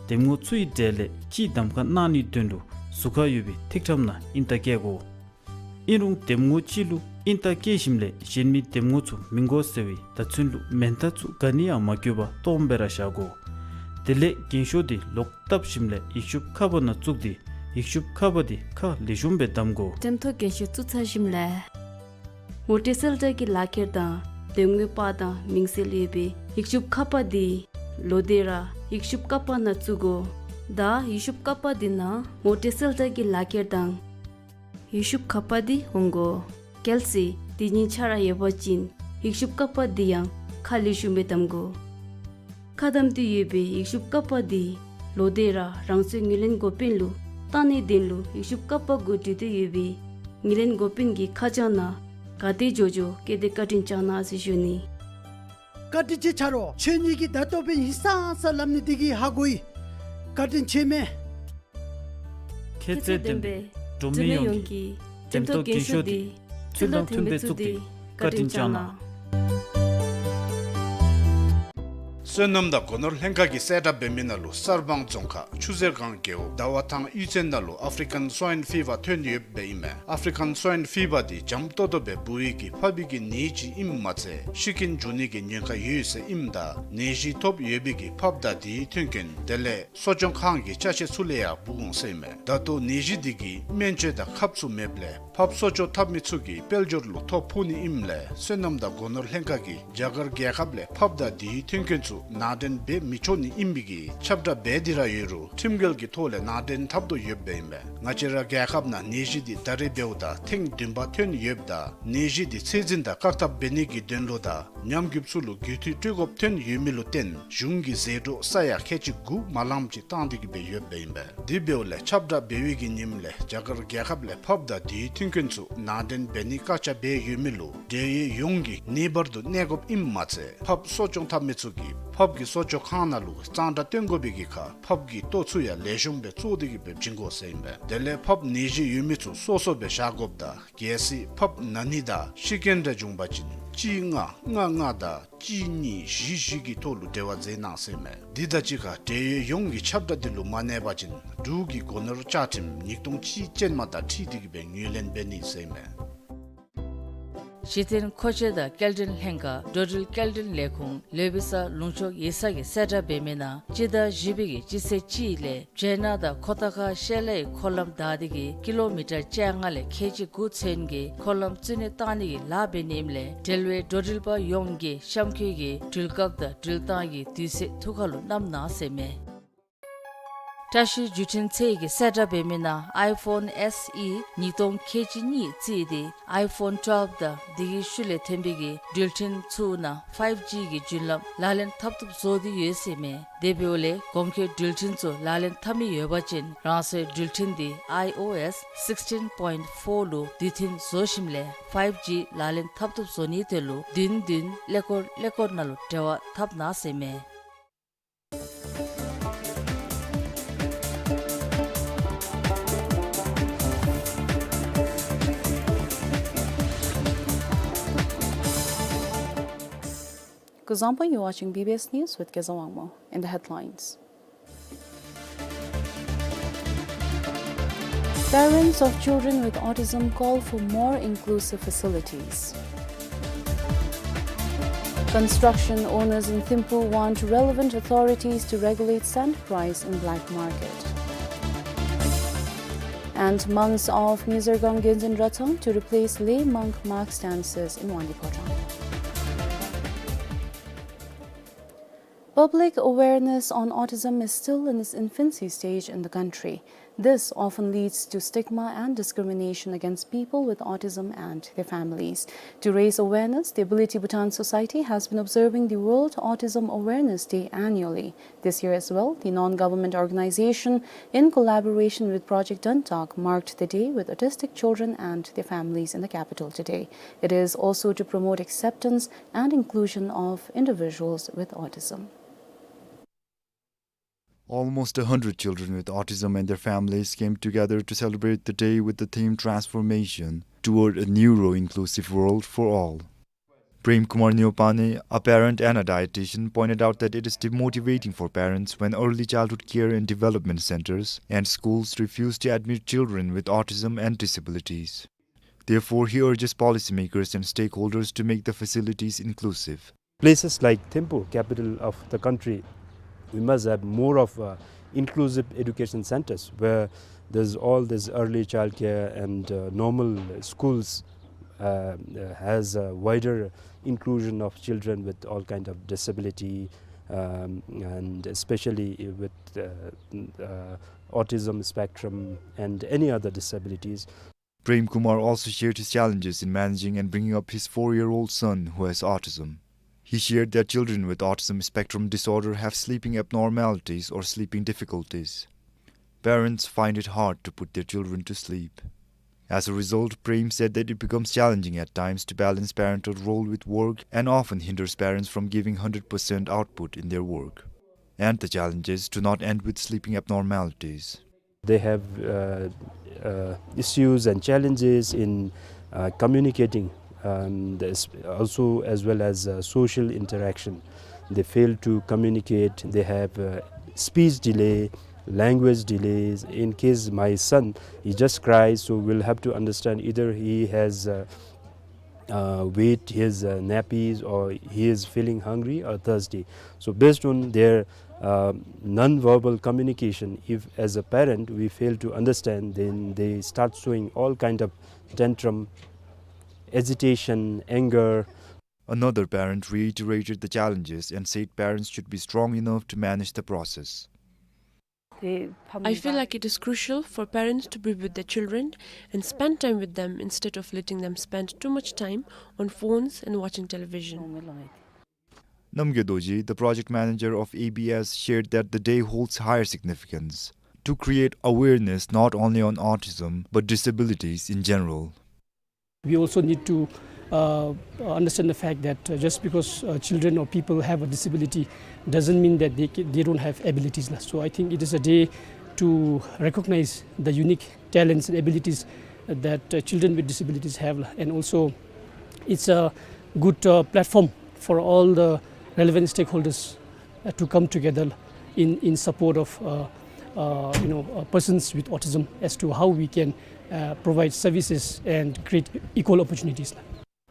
འདེམས་ངོ་ཚུའི་གྲས་ལས་གཅིག་གདམ་ཁ་གནང་ནིའི་དོན་ལུ་ ཟུར་ཁར་ཡོད་པའི་ཐིག་ཁྲམ་ནང་ཨིན་རྟགས་བཀལ་དགོ། ཨིན་རུང་འདེམས་ངོ་གཅིག་ལུ་ཨིན་རྟགས་བཀལ་ཞིནམ་ལས་གཞན་མི་འདེམས་ངོ་ཚུ་མི་དགོ་ཟེར་བའི་བརྡ་མཚོན་ལུ་མེ་མདའ་ཚུ་ག་ནི་ཡང་མ་བཀོད་པར་སྟོངམ་སྦེ་ར་བཞག་དགོ། དེ་ལས་རྒན་ཤོས་འདི་ལོག་བཏབ་ཞིནམ་ལས་ཡིག་ཤུབས་ཁ་པར་ནང་བཙུགས་ཏེ་ཡིག་ཤུབས་ཁ་པར་འདི་ཁ་ལེགས་ཤོམ་སྦེ་བསྡམ་དགོ། འགྲེམས་ཐོག་རྒན་ཤོས་བཙུགས་ཚར་ཞིནམ་ལས་ངོ་སྤྲོད་གསལ་བསྒྲགས་ཀྱི་ལག་ཁྱེར་དང་འདེམས་ངོའི་པར་དང་མིང་གསལ་ཡོད་པའི་ཡིག་ཤུབས་ཁ་པར་འདི་ལོག་སྟེ་ར་ཡིག་ཤུབས་ཀ་པར་ནང་བཙུགས་དགོ། ད་ཡིག་ཤུབས་ཀ་པར་འདི་ནང་ངོ་སྤྲོད་གསལ་བསྒྲགས་ཀྱི་ལག་ཁྱེར་དང་ཡིག་ཤུབས་ཁ་པར་འདི་འོང་དགོ། གལ་སྲིད་འདི་གཉིས་ཆ་ར་ཡོད་པ་ཅིན་ཡིག་ཤུབས་ཀ་པར་འདི་ཡང་ཁ་ལེགས་ཤོམ་སྦེ་བསྡམ་དགོ། ཁ་བསྡམས་ཏེ་ཡོད་པའི་ཡིག་ཤུབས་ཀ་པར་འདི་ལོག་སྟེ་ར་རང་སོའི་ངོས་ལེན་འགོ་དཔོན་ལུ་བཏང་ནིའི་དོན་ལུ་ཡིག་ཤུབས་ཀ་པར་གུ་བྲིས་ཏེ་ཡོད་པའི་ངོས་ལེན་འགོ་དཔོན་གྱི་ཁ་བྱང་ནང་ག་དེ་མགྱོགས་མགྱོགས་བསྐྱལ་ཏེ་བཀའ་དྲིན་བསྐྱང་གནང་ཟེར་ཞུ་ནི། བཀའ་དྲིན་ཆེ་ཆ་རོགས། ཁྱོད་གཉིས་ཀྱིས་ད་ལྟོ་འབདན་ཧིང་སངས་ས་ལམ་ནི་འདི་གིས་ཧ་གོ་ཡི། བཀའ་དྲིན་ཆེ་མས། ཁྱད་ཚད་ལྡན་པའི་འབྲུག་མི་ཡོངས་ཀྱི་འགྲེམས་ཐོག་རྒན་ཤོས་འདི་ཚུལ་དང་མཐུན་པའི་བཙུགས་ཏེ་བཀའ་དྲིན་བསྐྱང་གནང་། སོ་ནམ་དང་སྒོ་ནོར་ལྷན་ཁག་གིས་གསལ་བསྒྲགས་འབད་མི་ནང་ལུ་གསར་སྤང་རྫོང་ཁག་ཆུ་གཟེར་སྒང་རྒེད་འོག་ཟླ་བ་ཐང་གཡུས་ཚན་ནང་ལུ་ཨ་ཕི་རི་ཀཱན་སྭའིན་ཕི་བར་ཐོན་ཡོདཔ་སྦེ་ཨིན་མས། ཨ་ཕི་རི་ཀཱན་སྭའིན་ཕི་བར་འདི་འཇམ་ཏོང་ཏོ་སྦེ་འབུ་བའི་གི་ཕགཔ་གི་ནད་ཅིག་ཨིནམ་མ་ཚད་ཤི་རྐྱེན་འབྱུང་ནི་གི་ཉེན་ཁ་ཡོད་ཟེར་ཨིནམ་ད་ནད་གཞི་ཐོབ་ཡོད་པའི་གི་ཕགཔ་དང་དེའི་མཐུན་རྐྱེན་དེ་ལས་གསོ་སྐྱོང་ཁང་གི་ཅ་ཆས་ཚུ་ལས་ཡང་འབུ་འོང་ཟེར་ཨིན་མས། ད་ལྟོ་ནད་གཞི་འདི་གི་སྨན་བཅོས་དང་ཁབ་ཚུ་མེདཔ་ལས་ཕགཔ་གསོ་སྐྱོང་འཐབ་མི་ཚུ་གིས་དཔལ་འབྱོར་ལུ་ཐོ་ཕོག་ནི་ཨིནམ་ལས་སོ་ནམ་དང་སྒོ་ནོར་ལྷན་ཁག་གིས་རྒྱ་གར་རྒྱལ་ཁབ་ལས་ཕགཔ་དང་དེའི་མཐུན་རྐྱེན་ཚུ་ནང་འདྲེན་འབད་མི་ཆོག་ནི་ཨིན་པའི་གི་ཁྱབ་བསྒྲགས་འབད་དེ་ར་ཡོད་རུང་ཁྲིམས་འགལ་གྱི་ཐོག་ལས་ནང་འདྲེན་འཐབ་དོ་ཡོདཔ་སྦེ་ཨིན་མས། ང་བཅས་ར་རྒྱལ་ཁབ་ནང་ནད་གཞི་འདི་ད་རེས་འབདཝ་ད་ཐེངས་བདུན་པ་ཐོན་ཡོདཔ་ད་ནད་གཞི་འདི་ཚད་འཛིན་དང་བཀག་ཐབས་འབད་ནི་གི་དོན་ལུ་དང་ཉམས་རྒུདཔ་ཚུ་ལུ་རྒུད་འཐུས་སྤྲོད་དགོཔ་ཐོན་ཡོད་མི་ལུ་བརྟེན་གཞུང་གིས་ཟད་འགྲོ་ས་ཡ་ཁལ་གཅིག་དགུ་མ་ལངམ་ཅིག་བཏང་སྟེ་གི་སྦེ་ཡོདཔ་སྦེ་ཨིན་པས། དེ་འབདཝ་ལས་ཁྱབ་བསྒྲགས་འབད་བའི་གི་ཉིནམ་ལས་རྒྱ་གར་རྒྱལ་ཁབ་ལས་ཕགཔ་དང་དེའི་མཐུན་རྐྱེན་ཚུ་ནང་འདྲེན་འབད་ནི་བཀག་ཆ་འབད་ཡོད་མི་ལུ་འབྲེལ་ཡོད་ཡོངས་ཀྱིས་ངེས་པར་དུ་གནས་དགོཔ་ཨིནམ་མ་ཚད་ཕགཔ་གསོ་སྐྱོང་འཐབ་མི་ཚུ་གིས་ཕགཔ་གི་གསོ་སྐྱོང་ཁང་ནང་ལུ་གཙང་སྦྲ་བཏོན་དགོ་པའི་གི་ཁར་ཕགཔ་གི་ལྟོ་ཚུ་ཡང་ལེགས་ཤོམ་སྦེ་བཙོ་སྟེ་གི་སྦེ་བྱིན་དགོ་ཟེར་ཨིན་པས། དེ་ལས་ཕགཔ་ནད་གཞི་ཡོད་མི་ཚུ་སོ་སོ་སྦེ་བཞག་དགོཔ་དང་གལ་སྲིད་ཕགཔ་ན་ནི་དང་ཤི་རྐྱེན་འདྲ་བྱུང་པ་ཅིན་གཅིག་ལྔ་ལྔ་ལྔ་དང་གཅིག་གཉིས་བཞི་བཞི་གི་ཐོག་ལུ་འབྲེལ་བ་མཛད་གནང་ཟེར་ཨིན་མས། འདི་དང་གཅིག་ཁར་འབྲེལ་ཡོད་ཡོངས་ཀྱིས་ཁྱབ་བསྒྲགས་འདི་ལུ་མ་གནས་པ་ཅིན་འབྲུག་གི་སྒོ་ནོར་བཅའ་ཁྲིམས་ཉིས་སྟོང་གཅིག་ཅན་མ་དང་འཁྲིལ་ཏེ་གི་སྦེ་ངོས་ལེན་འབད་ནི་ཟེར་ཨིན་མས། གཞི་རྟེན་མཁོ་ཆས་དང་སྐྱེལ་འདྲེན་ལྷན་ཁག་འགྲོ་འགྲུལ་སྐྱེལ་འདྲེན་ལས་ཁུངས་ལུའུ་བི་ས་ལུང་ཕྱོགས་ཡིག་ཚང་གིས་གསལ་བསྒྲགས་འབད་མི་ནང་སྤྱི་ཟླ་བཞི་པའི་གི་སྤྱི་ཚེས་གཅིག་ལས་ཅེ་ན་དང་ཁོ་ཐང་ཁ་ཤེལ་ལའི་འཁོར་ལམ་བདའ་སྟེ་གི་ཀི་ལོ་མི་ཊར་བཅོ་ལྔ་ལས་ཁལ་གཅིག་དགུ་ཚུན་གྱི་འཁོར་ལམ་བཙུགས་ནི་བཏང་ནི་གི་ལཱ་འབད་ནི་ཨིནམ་ལས་འབྲེལ་བའི་འགྲོ་འགྲུལ་པ་ཡོངས་ཀྱིས་གཤམ་འཁོད་ཀྱི་འགྲུལ་སྐབས་དང་འགྲུལ་ཐངས་ཀྱི་དུས་ཚོད་ཐུགས་ཁར་ལུ་བསྣམ་གནང་ཟེར་ཨིན་མས། བཀྲ་ཤིས་བརྒྱུད་འཕྲིན་ཚད་ཀྱིས་གསལ་བསྒྲགས་འབད་མི་ནང་ཨའི་ཕོན་ཨེསི་ཨི་ཉིས་སྟོང་ཁལ་གཅིག་གཉིས་བརྩིས་ཏེ་ཨའི་ཕོན་ཊུ་ཝེལབ་དང་དེ་གི་ཤུལ་ལས་ཐོན་པའི་གི་འགྲུལ་འཕྲིན་ཚུ་ནང་ཕའིབ་ཇི་གི་བརྒྱུད་ལམ་ལག་ལེན་འཐབ་བཏུབ་བཟོ་སྟེ་ཡོད་ཟེར་ཨིན་མས། དེ་འབདཝ་ལས་གོང་འཁོད་འགྲུལ་འཕྲིན་ཚུ་ལག་ལེན་འཐབ་མི་ཡོད་པ་ཅིན་རང་སོའི་འགྲུལ་འཕྲིན་འདི་ཨའི་ཨོ་ཨེསི་སིགསི་ཊིན་པོའིནཊི་ཕོར་ལུ་དུས་མཐུན་བཟོ་ཞིནམ་ལས་ཕའིབ་ཇི་ལག་ལེན་འཐབ་བཏུབ་བཟོ་ནིའི་དོན་ལུ་བདུན་བདུན་ཀླད་ཀོར་ཀླད་ཀོར་ནང་ལུ་འབྲེལ་བ་འཐབ་གནང་ཟེར་ཨིན་མས། Kuzuzangpo, you're watching B B S News with Keza Wangmo. In the headlines, parents of children with autism call for more inclusive facilities. Construction owners in Thimphu want relevant authorities to regulate sand price in black market. And monks of Ngizargang Genzin Rathang to replace lay monk mask dancers in Wangdue Phodrang. Public awareness on autism is still in its infancy stage in the country. This often leads to stigma and discrimination against people with autism and their families. To raise awareness, the Ability Bhutan Society has been observing the World Autism Awareness Day annually. This year as well, the non-government organization, in collaboration with Project Dantak, marked the day with autistic children and their families in the capital today. It is also to promote acceptance and inclusion of individuals with autism. Almost a hundred children with autism and their families came together to celebrate the day with the theme Transformation Toward a Neuro-Inclusive World for All. Prem Kumar Neopane, a parent and a dietitian, pointed out that it is demotivating for parents when early childhood care and development centers and schools refuse to admit children with autism and disabilities. Therefore, he urges policymakers and stakeholders to make the facilities inclusive. Places like Thimphu, capital of the country, we must have more of, uh, inclusive education centers where there's all this early child care and, uh, normal schools, uh, uh, has a wider inclusion of children with all kind of disability, um, and especially with, uh, uh, autism spectrum and any other disabilities. Prem Kumar also shared his challenges in managing and bringing up his four-year-old son who has autism. He shared that children with autism spectrum disorder have sleeping abnormalities or sleeping difficulties. Parents find it hard to put their children to sleep. As a result, Prem said that it becomes challenging at times to balance parental role with work and often hinders parents from giving hundred percent output in their work. And the challenges do not end with sleeping abnormalities. They have, uh, uh, issues and challenges in, uh, communicating, um, this, also as well as, uh, social interaction. They fail to communicate. They have, uh, speech delay, language delays. In case my son, he just cries, so we'll have to understand either he has, uh, uh, wet his, uh, nappies, or he is feeling hungry or thirsty. So based on their, uh, non-verbal communication, if as a parent we fail to understand, then they start showing all kind of tantrum, agitation, anger. Another parent reiterated the challenges and said parents should be strong enough to manage the process. I feel like it is crucial for parents to be with their children and spend time with them instead of letting them spend too much time on phones and watching television. Namgay Dorji, the project manager of A B S, shared that the day holds higher significance to create awareness not only on autism but disabilities in general. We also need to, uh, understand the fact that, uh, just because, uh, children or people have a disability doesn't mean that they ca-, they don't have abilities la. So I think it is a day to recognize the unique talents and abilities that, uh, children with disabilities have la. And also, it's a good, uh, platform for all the relevant stakeholders, uh, to come together in, in support of, uh, uh, you know, uh, persons with autism as to how we can, uh, provide services and create equal opportunities.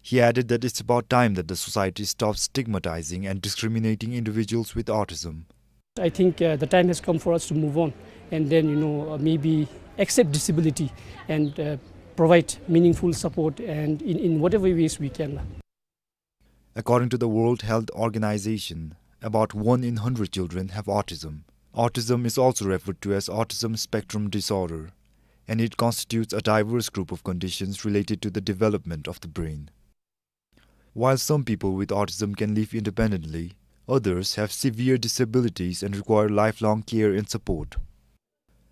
He added that it's about time that the society stops stigmatizing and discriminating individuals with autism. I think, uh, the time has come for us to move on and then, you know, uh, maybe accept disability and, uh, provide meaningful support and in, in whatever ways we can. According to the World Health Organization, about one in hundred children have autism. Autism is also referred to as autism spectrum disorder, and it constitutes a diverse group of conditions related to the development of the brain. While some people with autism can live independently, others have severe disabilities and require lifelong care and support.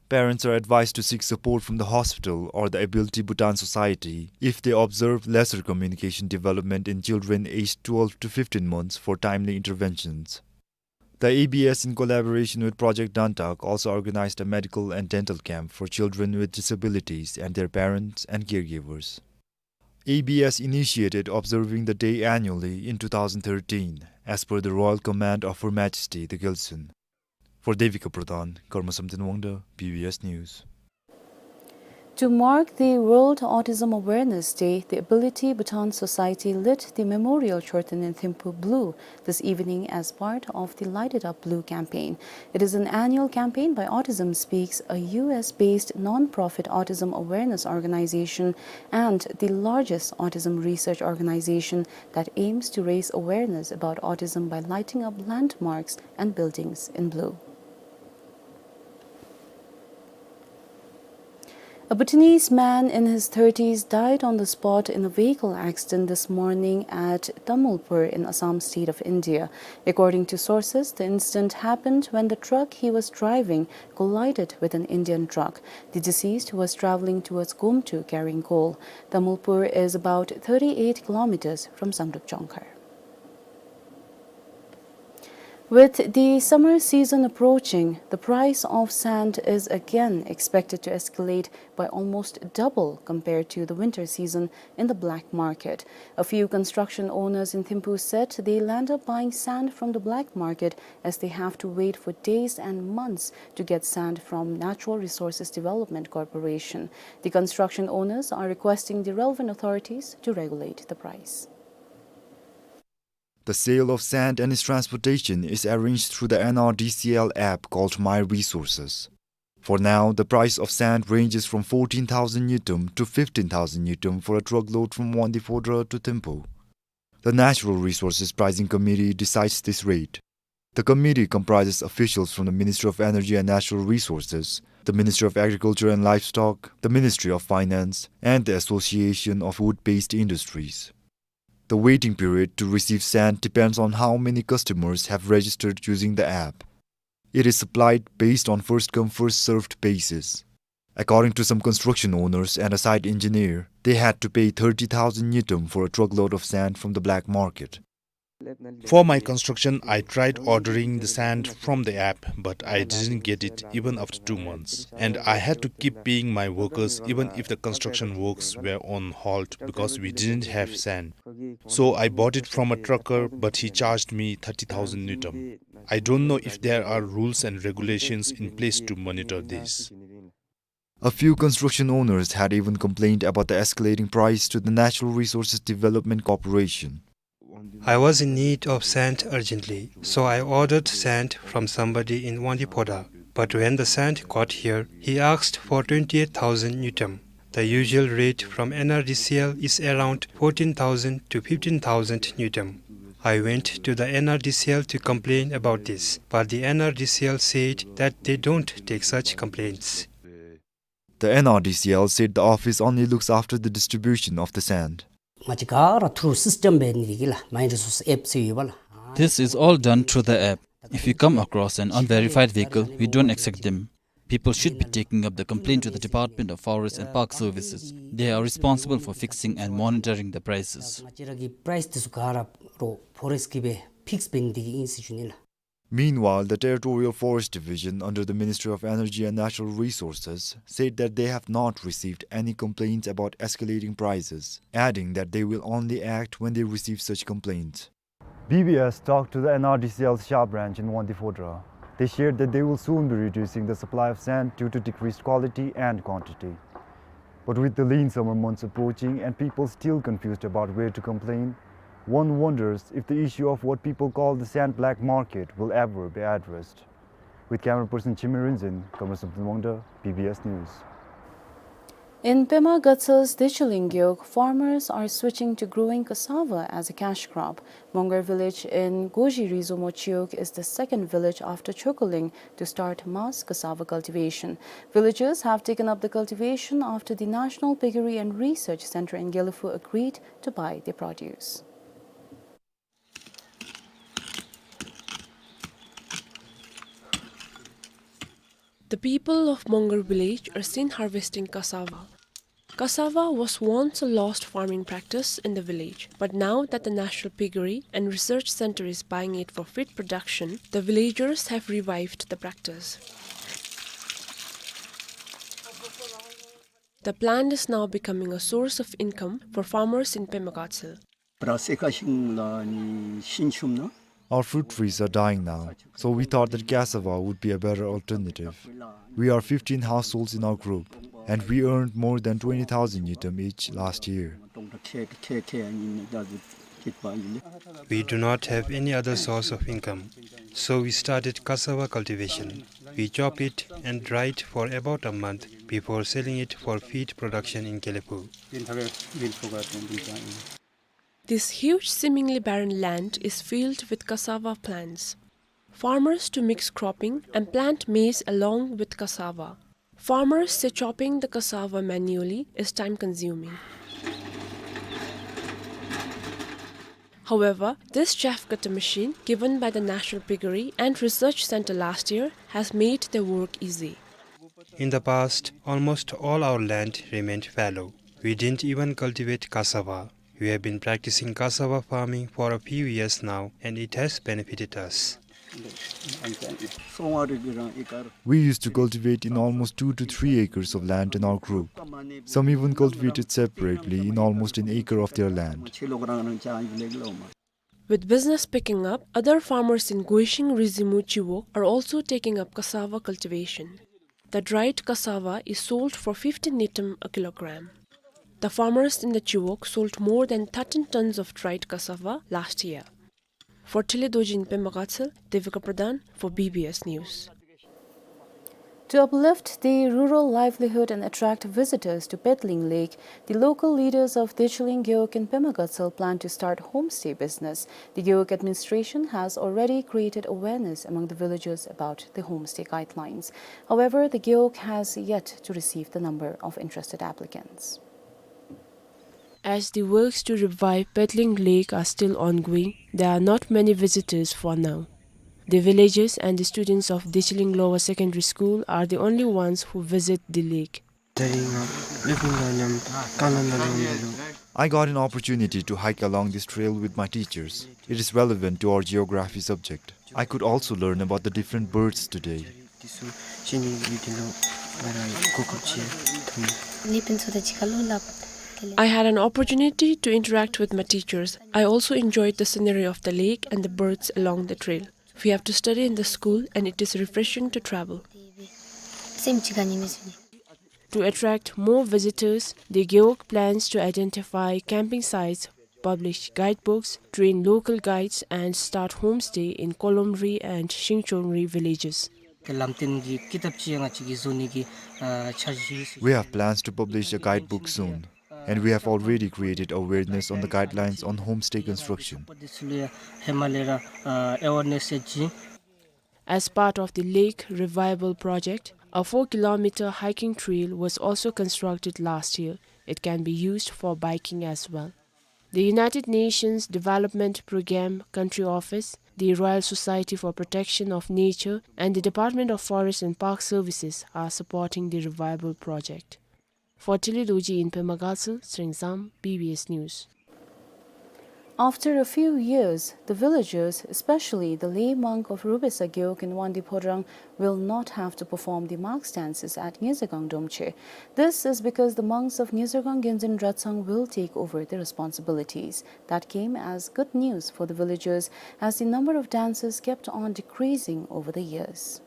Parents are advised to seek support from the hospital or the Ability Bhutan Society if they observe lesser communication development in children aged twelve to fifteen months for timely interventions. The A B S, in collaboration with Project Dantak, also organized a medical and dental camp for children with disabilities and their parents and caregivers. A B S initiated observing the day annually in two thousand thirteen, as per the royal command of Her Majesty the Gyaltsuen. For Devika Pradhan, Karma Samten Wangda, B B S News. To mark the World Autism Awareness Day, the Ability Bhutan Society lit the Memorial Chorten in Thimphu blue this evening as part of the Light It Up Blue campaign. It is an annual campaign by Autism Speaks, a U S-based non-profit autism awareness organization and the largest autism research organization that aims to raise awareness about autism by lighting up landmarks and buildings in blue. A Bhutanese man in his thirties died on the spot in a vehicle accident this morning at Tamulpur in Assam state of India. According to sources, the incident happened when the truck he was driving collided with an Indian truck. The deceased was traveling towards Gomtu carrying coal. Tamulpur is about thirty-eight kilometers from Zangdrop Chongkhar. With the summer season approaching, the price of sand is again expected to escalate by almost double compared to the winter season in the black market. A few construction owners in Thimphu said they'll end up buying sand from the black market as they have to wait for days and months to get sand from Natural Resources Development Corporation. The construction owners are requesting the relevant authorities to regulate the price. The sale of sand and its transportation is arranged through the N R D C L app called My Resources. For now, the price of sand ranges from fourteen thousand ngultrum to fifteen thousand ngultrum for a truckload from Wangdue Phodrang to Thimphu. The Natural Resources Pricing Committee decides this rate. The committee comprises officials from the Ministry of Energy and Natural Resources, the Ministry of Agriculture and Livestock, the Ministry of Finance, and the Association of Wood-Based Industries. The waiting period to receive sand depends on how many customers have registered using the app. It is supplied based on first come, first served basis. According to some construction owners and a site engineer, they had to pay thirty thousand ngultrum for a truckload of sand from the black market. For my construction, I tried ordering the sand from the app, but I didn't get it even after two months. And I had to keep paying my workers even if the construction works were on halt because we didn't have sand. So I bought it from a trucker, but he charged me thirty thousand ngultrum. I don't know if there are rules and regulations in place to monitor this. A few construction owners had even complained about the escalating price to the Natural Resources Development Corporation. I was in need of sand urgently, so I ordered sand from somebody in Wangdue Phodrang. But when the sand got here, he asked for twenty-eight thousand ngultrum. The usual rate from N R D C L is around fourteen thousand to fifteen thousand ngultrum. I went to the N R D C L to complain about this, but the N R D C L said that they don't take such complaints. The N R D C L said the office only looks after the distribution of the sand. ང་བཅས་ག་ར་through system འབད་ནི་འདི་གིས་ལགས། My Resources app ཟེར་ཡོད་པ་ལགས། This is all done through the app. If we come across an unverified vehicle, we don't accept them. People should be taking up the complaint to the Department of Forest and Park Services. They are responsible for fixing and monitoring the prices. ང་བཅས་ར་གི་price འདི་ཚུ་ག་ར་རོགས་forest གིས་སྦེ་fix འབད་ནི་འདི་གིས་ཨིན་ཟེར་ཞུ་ནི་ལགས། Meanwhile, the Territorial Forest Division under the Ministry of Energy and Natural Resources said that they have not received any complaints about escalating prices, adding that they will only act when they receive such complaints. B B S talked to the N R D C L's Shah branch in Wangdue Phodrang. They shared that they will soon be reducing the supply of sand due to decreased quality and quantity. But with the lean summer months approaching and people still confused about where to complain, one wonders if the issue of what people call the sand black market will ever be addressed. With camera person Chimir Rinzin, Comrade Samson Wangda, B B S News. In Pema Gatsel's Dechiling Gewog, farmers are switching to growing cassava as a cash crop. Mongar village in Goji Rizo Mochiyok is the second village after Chokoling to start mass cassava cultivation. Villagers have taken up the cultivation after the National Piggery and Research Centre in Gelephu agreed to buy their produce. The people of Mongar village are seen harvesting cassava. Cassava was once a lost farming practice in the village, but now that the National Piggery and Research Centre is buying it for feed production, the villagers have revived the practice. The plant is now becoming a source of income for farmers in Pema Gatsel. Our fruit trees are dying now, so we thought that cassava would be a better alternative. We are fifteen households in our group, and we earned more than twenty thousand ngultrum each last year. We do not have any other source of income, so we started cassava cultivation. We chop it and dry it for about a month before selling it for feed production in Gelephu. This huge, seemingly barren land is filled with cassava plants. Farmers do mixed cropping and plant maize along with cassava. Farmers say chopping the cassava manually is time-consuming. However, this chaff cutter machine, given by the National Piggery and Research Centre last year, has made their work easy. In the past, almost all our land remained fallow. We didn't even cultivate cassava. We have been practicing cassava farming for a few years now, and it has benefited us. We used to cultivate in almost two to three acres of land in our group. Some even cultivated separately in almost an acre of their land. With business picking up, other farmers in Guishing Rizimu Chiwog are also taking up cassava cultivation. The dried cassava is sold for fifty ngultrum a kilogram. The farmers in the Chiwog sold more than thirteen tons of dried cassava last year. For Thelhe Dorji in Pema Gatshel, Devika Pradhan for B B S News. To uplift the rural livelihood and attract visitors to Pedling Lake, the local leaders of Dicheling Gewog in Pema Gatshel plan to start homestay business. The Gewog administration has already created awareness among the villagers about the homestay guidelines. However, the Gewog has yet to receive the number of interested applicants. As the works to revive Pedling Lake are still ongoing, there are not many visitors for now. The villagers and the students of Dicheling Lower Secondary School are the only ones who visit the lake. I got an opportunity to hike along this trail with my teachers. It is relevant to our geography subject. I could also learn about the different birds today. I had an opportunity to interact with my teachers. I also enjoyed the scenery of the lake and the birds along the trail. We have to study in the school, and it is refreshing to travel. To attract more visitors, the Gewog plans to identify camping sites, publish guidebooks, train local guides, and start homestay in Kolomri and Shingchongri villages. We have plans to publish a guidebook soon, and we have already created awareness on the guidelines on homestay construction. As part of the Lake Revival Project, a four kilometer hiking trail was also constructed last year. It can be used for biking as well. The United Nations Development Programme Country Office, the Royal Society for Protection of Nature, and the Department of Forest and Park Services are supporting the revival project. For Thelhe Dorji in Pema Gatshel, Sringsam, B B S News. After a few years, the villagers, especially the lay monk of Rubesa Gewog in Wangdue Phodrang, will not have to perform the mask dances at Ngizergang Dromche. This is because the monks of Ngizergang Genzin Dratshang will take over the responsibilities. That came as good news for the villagers, as the number of dancers kept on decreasing over the years.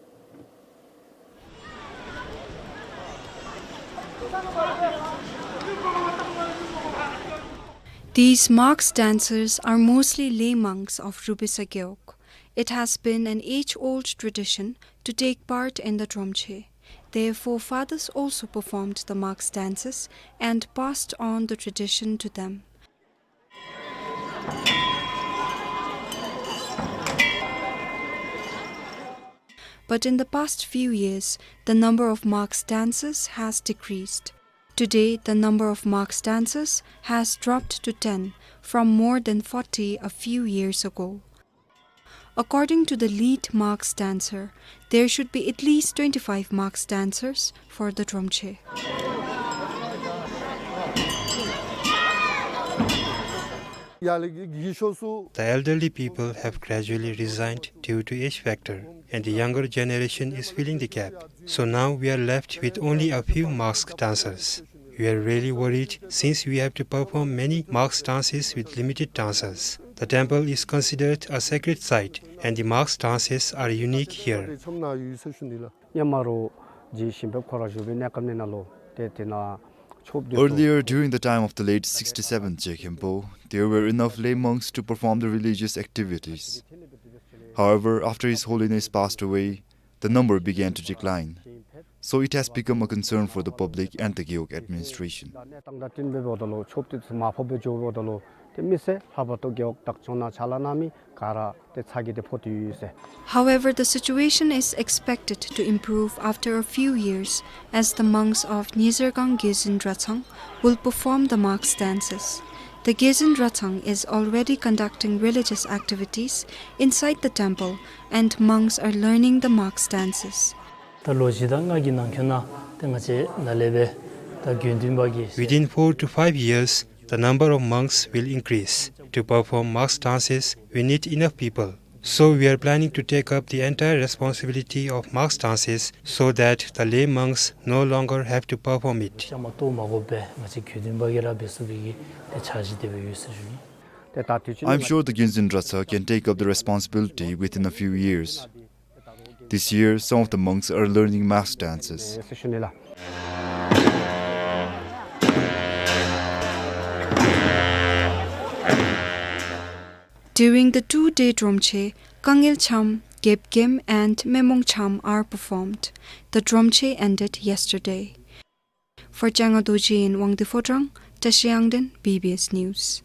These mask dancers are mostly lay monks of Rubesa Gewog. It has been an age-old tradition to take part in the Dromche. Their forefathers also performed the mask dances and passed on the tradition to them. But in the past few years, the number of mask dancers has decreased. Today, the number of mask dancers has dropped to ten from more than forty a few years ago. According to the lead mask dancer, there should be at least twenty-five mask dancers for the Dromche. The elderly people have gradually resigned due to age factor, and the younger generation is filling the gap. So now we are left with only a few mask dancers. We are really worried since we have to perform many mask dances with limited dancers. The temple is considered a sacred site, and the mask dances are unique here. Earlier, during the time of the late sixty-seventh Je Khenpo, there were enough lay monks to perform the religious activities. However, after His Holiness passed away, the number began to decline. So it has become a concern for the public and the Gewog administration. However, the situation is expected to improve after a few years, as the monks of Ngizergang Gezin Dratshang will perform the mask dances. The Gezin Dratshang is already conducting religious activities inside the temple, and monks are learning the mask dances. ད་ལོ་བཞི་དང་ལྔ་གི་ནང་འཁོད་ནང་ཏེ་ང་བཅས་ནཱ་ལས་སྦེ་ད་དགེ་འདུན་པ་གི Within four to five years, the number of monks will increase. To perform mask dances, we need enough people. So we are planning to take up the entire responsibility of mask dances so that the lay monks no longer have to perform it. བཅའ་མར་གཏོགས་མ་དགོ་པས། ང་བཅས་དགེ་འདུན་པ་གིས་ར་འབད་ཚུགས་པའི་གི་ཏེ་འཆར་གཞི་དེ་སྦེ་ཡོད་ཟེར་ཞུ་ནི། I'm sure the Gyunzin Dratsa can take up the responsibility within a few years. This year, some of the monks are learning mask dances. During the two-day Dromche, Kangil Cham, Gep Gem and Memong Cham are performed. The Dromche ended yesterday. For Changa Dorji in Wangdue Phodrang, Tashi Yangden, B B S News.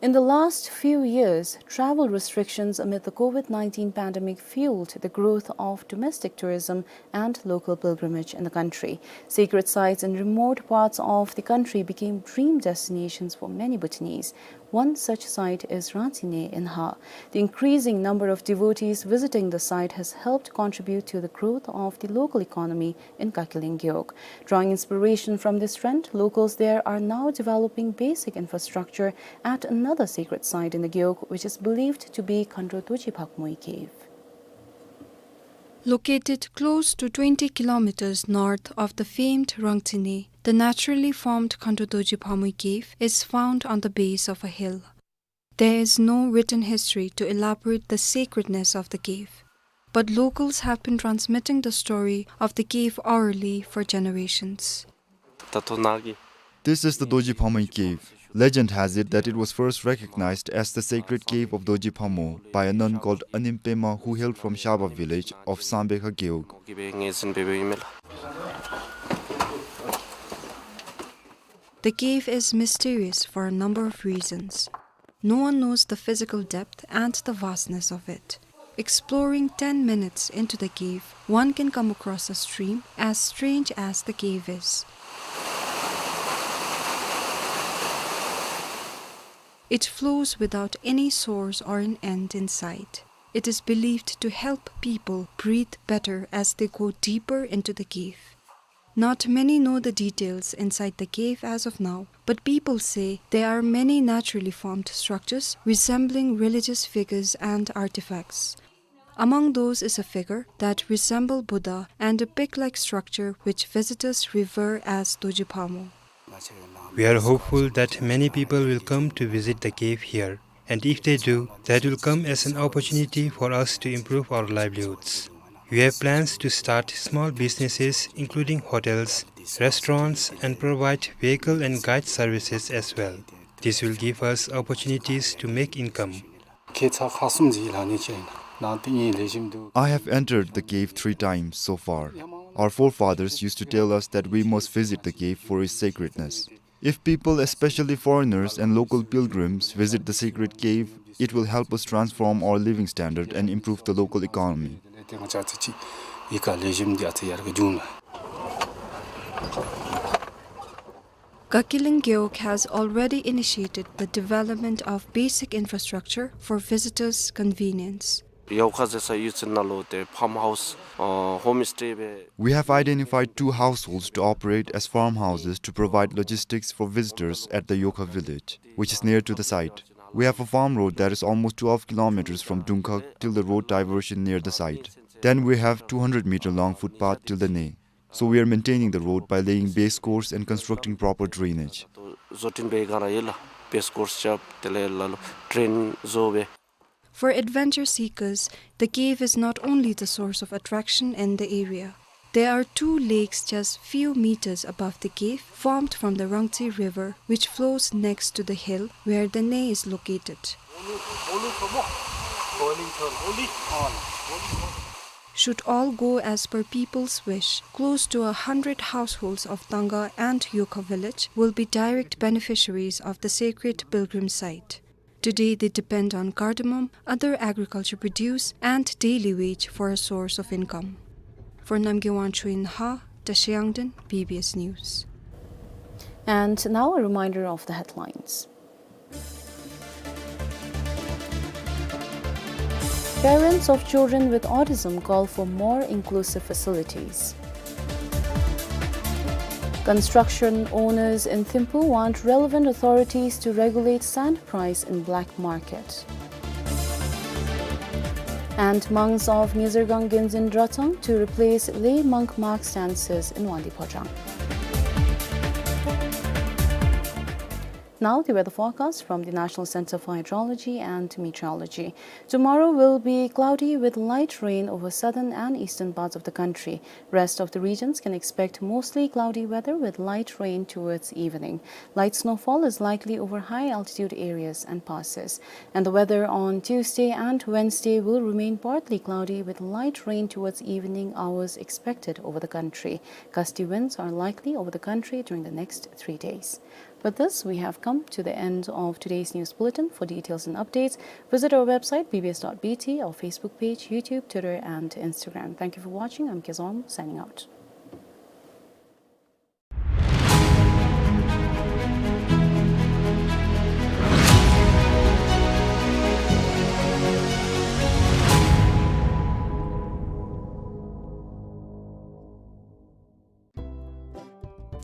In the last few years, travel restrictions amid the COVID nineteen pandemic fueled the growth of domestic tourism and local pilgrimage in the country. Sacred sites in remote parts of the country became dream destinations for many Bhutanese. One such site is Rangtine in Ha. The increasing number of devotees visiting the site has helped contribute to the growth of the local economy in Kakiling Gewog. Drawing inspiration from this trend, locals there are now developing basic infrastructure at another sacred site in the Gewog, which is believed to be Khandro Dorji Bhakmoi Cave. Located close to twenty kilometers north of the famed Rangtine, the naturally formed Khandro Dorji Bhakmoi Cave is found on the base of a hill. There is no written history to elaborate the sacredness of the cave, but locals have been transmitting the story of the cave orally for generations. This is the Dorji Bhakmoi Cave. Legend has it that it was first recognized as the sacred cave of Dorji Bhakmo by a nun called Anim Pema, who hailed from Shaba village of Sambekha Gewog. The cave is mysterious for a number of reasons. No one knows the physical depth and the vastness of it. Exploring ten minutes into the cave, one can come across a stream as strange as the cave is. It flows without any source or an end in sight. It is believed to help people breathe better as they go deeper into the cave. Not many know the details inside the cave as of now, but people say there are many naturally formed structures resembling religious figures and artifacts. Among those is a figure that resemble Buddha and a pig-like structure which visitors revere as Dorji Bhakmo. We are hopeful that many people will come to visit the cave here. And if they do, that will come as an opportunity for us to improve our livelihoods. We have plans to start small businesses, including hotels, restaurants, and provide vehicle and guide services as well. This will give us opportunities to make income. I have entered the cave three times so far. Our forefathers used to tell us that we must visit the cave for its sacredness. If people, especially foreigners and local pilgrims, visit the sacred cave, it will help us transform our living standard and improve the local economy. Kakiling Gewog has already initiated the development of basic infrastructure for visitors' convenience. Yokha jesa yuchin nalo te farmhouse, uh, homestay be. We have identified two households to operate as farmhouses to provide logistics for visitors at the Yokha village, which is near to the site. We have a farm road that is almost twelve kilometers from Dungkhag till the road diversion near the site. Then we have two hundred meter long footpath till the Ne. So we are maintaining the road by laying base course and constructing proper drainage. Zotin be gara yela, base course chap, tele lalo, drain zo be. For adventure seekers, the cave is not only the source of attraction in the area. There are two lakes just few meters above the cave, formed from the Rangtse River, which flows next to the hill where the Ne is located. Should all go as per people's wish, close to a hundred households of Tanga and Yokha village will be direct beneficiaries of the sacred pilgrim site. Today, they depend on cardamom, other agriculture produce, and daily wage for a source of income. For Namgay Wangchuk in Ha, Tashi Yangden, B B S News. And now a reminder of the headlines. Parents of children with autism call for more inclusive facilities. Construction owners in Thimphu want relevant authorities to regulate sand price in black market. And monks of Ngizargang Genzin Dratang to replace lay monk Mark Stansis in Wangdue Phodrang. Now, the weather forecast from the National Center for Hydrology and Meteorology. Tomorrow will be cloudy with light rain over southern and eastern parts of the country. Rest of the regions can expect mostly cloudy weather with light rain towards evening. Light snowfall is likely over high altitude areas and passes. And the weather on Tuesday and Wednesday will remain partly cloudy with light rain towards evening hours expected over the country. Gusty winds are likely over the country during the next three days. With this, we have come to the end of today's news bulletin. For details and updates, visit our website, B B S dot B T, our Facebook page, YouTube, Twitter, and Instagram. Thank you for watching. I'm Kezom, signing out.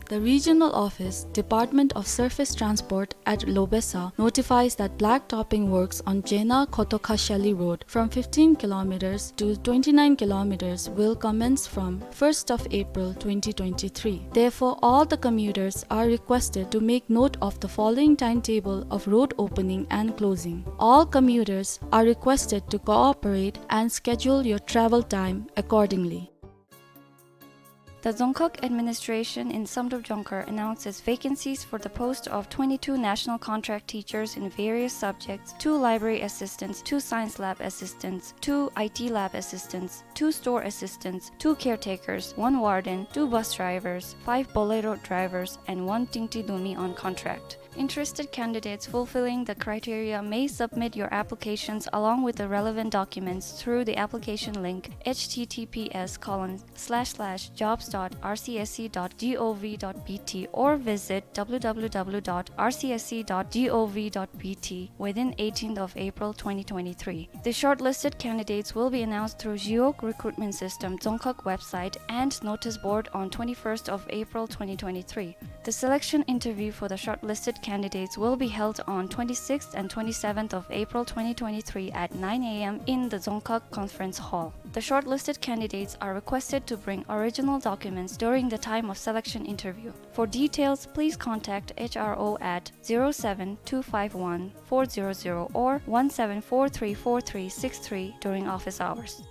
The regional office, Department of Surface Transport at Lobesa, notifies that black topping works on Jena Khotokhashali Road from fifteen kilometers to twenty-nine kilometers will commence from first of April twenty twenty-three. Therefore, all the commuters are requested to make note of the following timetable of road opening and closing. All commuters are requested to cooperate and schedule your travel time accordingly. The Dzongkhag administration in Samdrup Jongkhar announces vacancies for the post of twenty-two national contract teachers in various subjects, two library assistants, two science lab assistants, two I T lab assistants, two store assistants, two caretakers, one warden, two bus drivers, five Bolero drivers, and one Tingti Dumi on contract. Interested candidates fulfilling the criteria may submit your applications along with the relevant documents through the application link, H T T P S colon slash slash jobs dot R C S C dot G O V dot B T, or visit W W W dot R C S C dot G O V dot B T within eighteenth of April twenty twenty-three. The shortlisted candidates will be announced through Jiok Recruitment System Dzongkhag website and notice board on twenty-first of April twenty twenty-three. The selection interview for the shortlisted candidates will be held on twenty-sixth and twenty-seventh of April twenty twenty-three at nine A M in the Dzongkhag Conference Hall. The shortlisted candidates are requested to bring original documents during the time of selection interview. For details, please contact H R O at zero seven two five one four zero zero or one seven four three four three six three during office hours.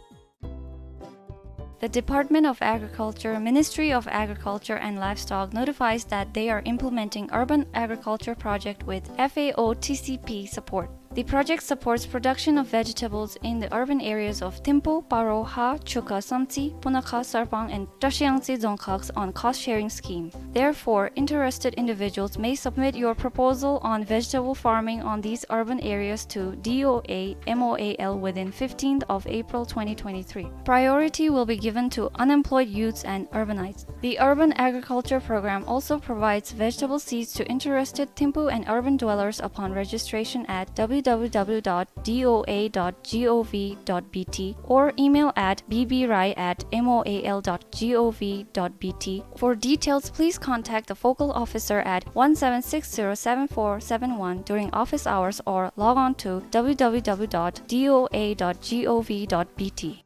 The Department of Agriculture, Ministry of Agriculture and Livestock notifies that they are implementing urban agriculture project with F A O T C P support. The project supports production of vegetables in the urban areas of Thimphu, Paro, Ha, Chukha, Samtse, Punakha, Sarpang, and Trashiyangtse Dzongkhags on cost-sharing scheme. Therefore, interested individuals may submit your proposal on vegetable farming on these urban areas to D O A M O A L within fifteenth of April twenty twenty-three. Priority will be given to unemployed youths and urbanites. The Urban Agriculture Program also provides vegetable seeds to interested Thimphu and urban dwellers upon registration at W W W dot D O A dot G O V dot B T or email at B B Rai at M O A L dot G O V dot B T. For details, please contact the focal officer at one seven six zero seven four seven one during office hours or log on to W W W dot D O A dot G O V dot B T.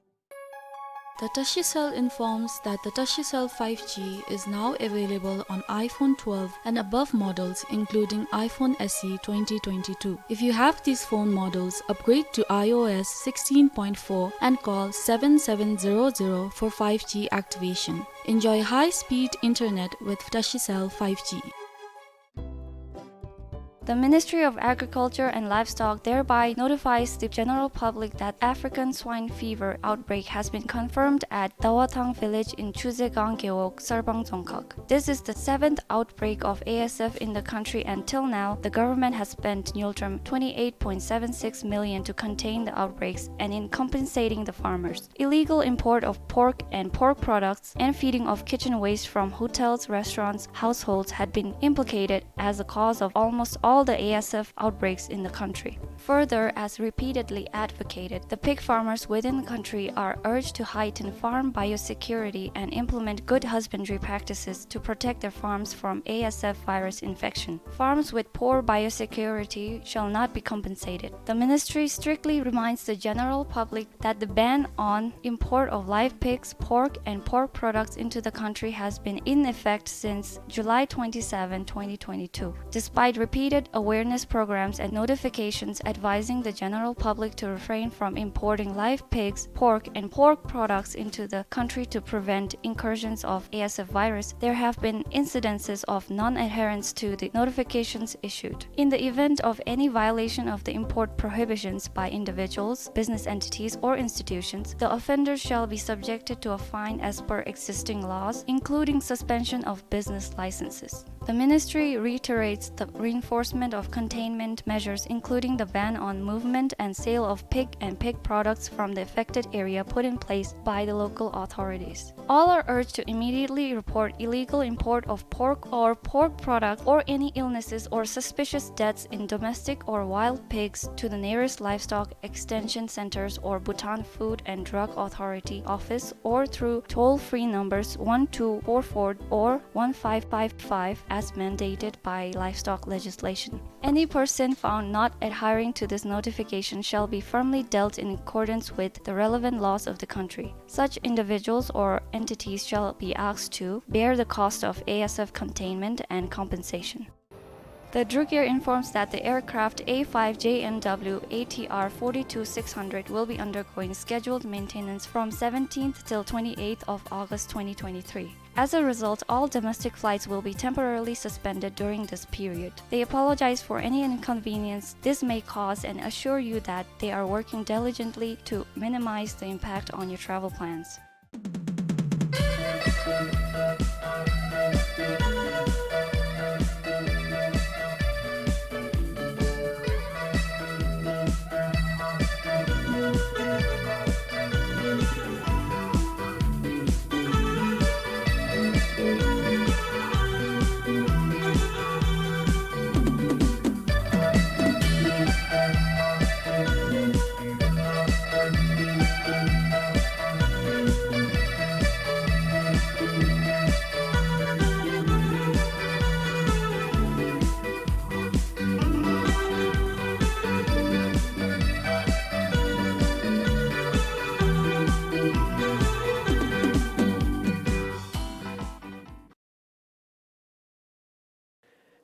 The Tashicell informs that the Tashicell five G is now available on iPhone twelve and above models, including iPhone S E twenty twenty-two. If you have these phone models, upgrade to I O S sixteen point four and call seven seven zero zero for five G activation. Enjoy high-speed internet with Tashicell five G. The Ministry of Agriculture and Livestock thereby notifies the general public that African swine fever outbreak has been confirmed at Dawathang village in Chuzegang Gewog, Sarbang Dzongkhag. This is the seventh outbreak of A S F in the country, and till now, the government has spent Ngultrum twenty-eight point seven six million to contain the outbreaks and in compensating the farmers. Illegal import of pork and pork products and feeding of kitchen waste from hotels, restaurants, households had been implicated as the cause of almost all all the A S F outbreaks in the country. Further, as repeatedly advocated, the pig farmers within the country are urged to heighten farm biosecurity and implement good husbandry practices to protect their farms from A S F virus infection. Farms with poor biosecurity shall not be compensated. The ministry strictly reminds the general public that the ban on import of live pigs, pork, and pork products into the country has been in effect since July twenty-seventh, twenty twenty-two. Despite repeated awareness programs and notifications advising the general public to refrain from importing live pigs, pork, and pork products into the country to prevent incursions of A S F virus, there have been incidences of non-adherence to the notifications issued. In the event of any violation of the import prohibitions by individuals, business entities, or institutions, the offenders shall be subjected to a fine as per existing laws, including suspension of business licenses. The ministry reiterates the reinforcement of containment measures, including the ban on movement and sale of pig and pig products from the affected area put in place by the local authorities. All are urged to immediately report illegal import of pork or pork products or any illnesses or suspicious deaths in domestic or wild pigs to the nearest livestock extension centers or Bhutan Food and Drug Authority office or through toll-free numbers one two four four or one five five five as mandated by livestock legislation. Any person found not adhering to this notification shall be firmly dealt in accordance with the relevant laws of the country. Such individuals or entities shall be asked to bear the cost of A S F containment and compensation. The Druk Air informs that the aircraft A five J N W A T R forty-two six hundred will be undergoing scheduled maintenance from seventeenth till twenty-eighth of August twenty twenty-three. As a result, all domestic flights will be temporarily suspended during this period. They apologize for any inconvenience this may cause and assure you that they are working diligently to minimize the impact on your travel plans.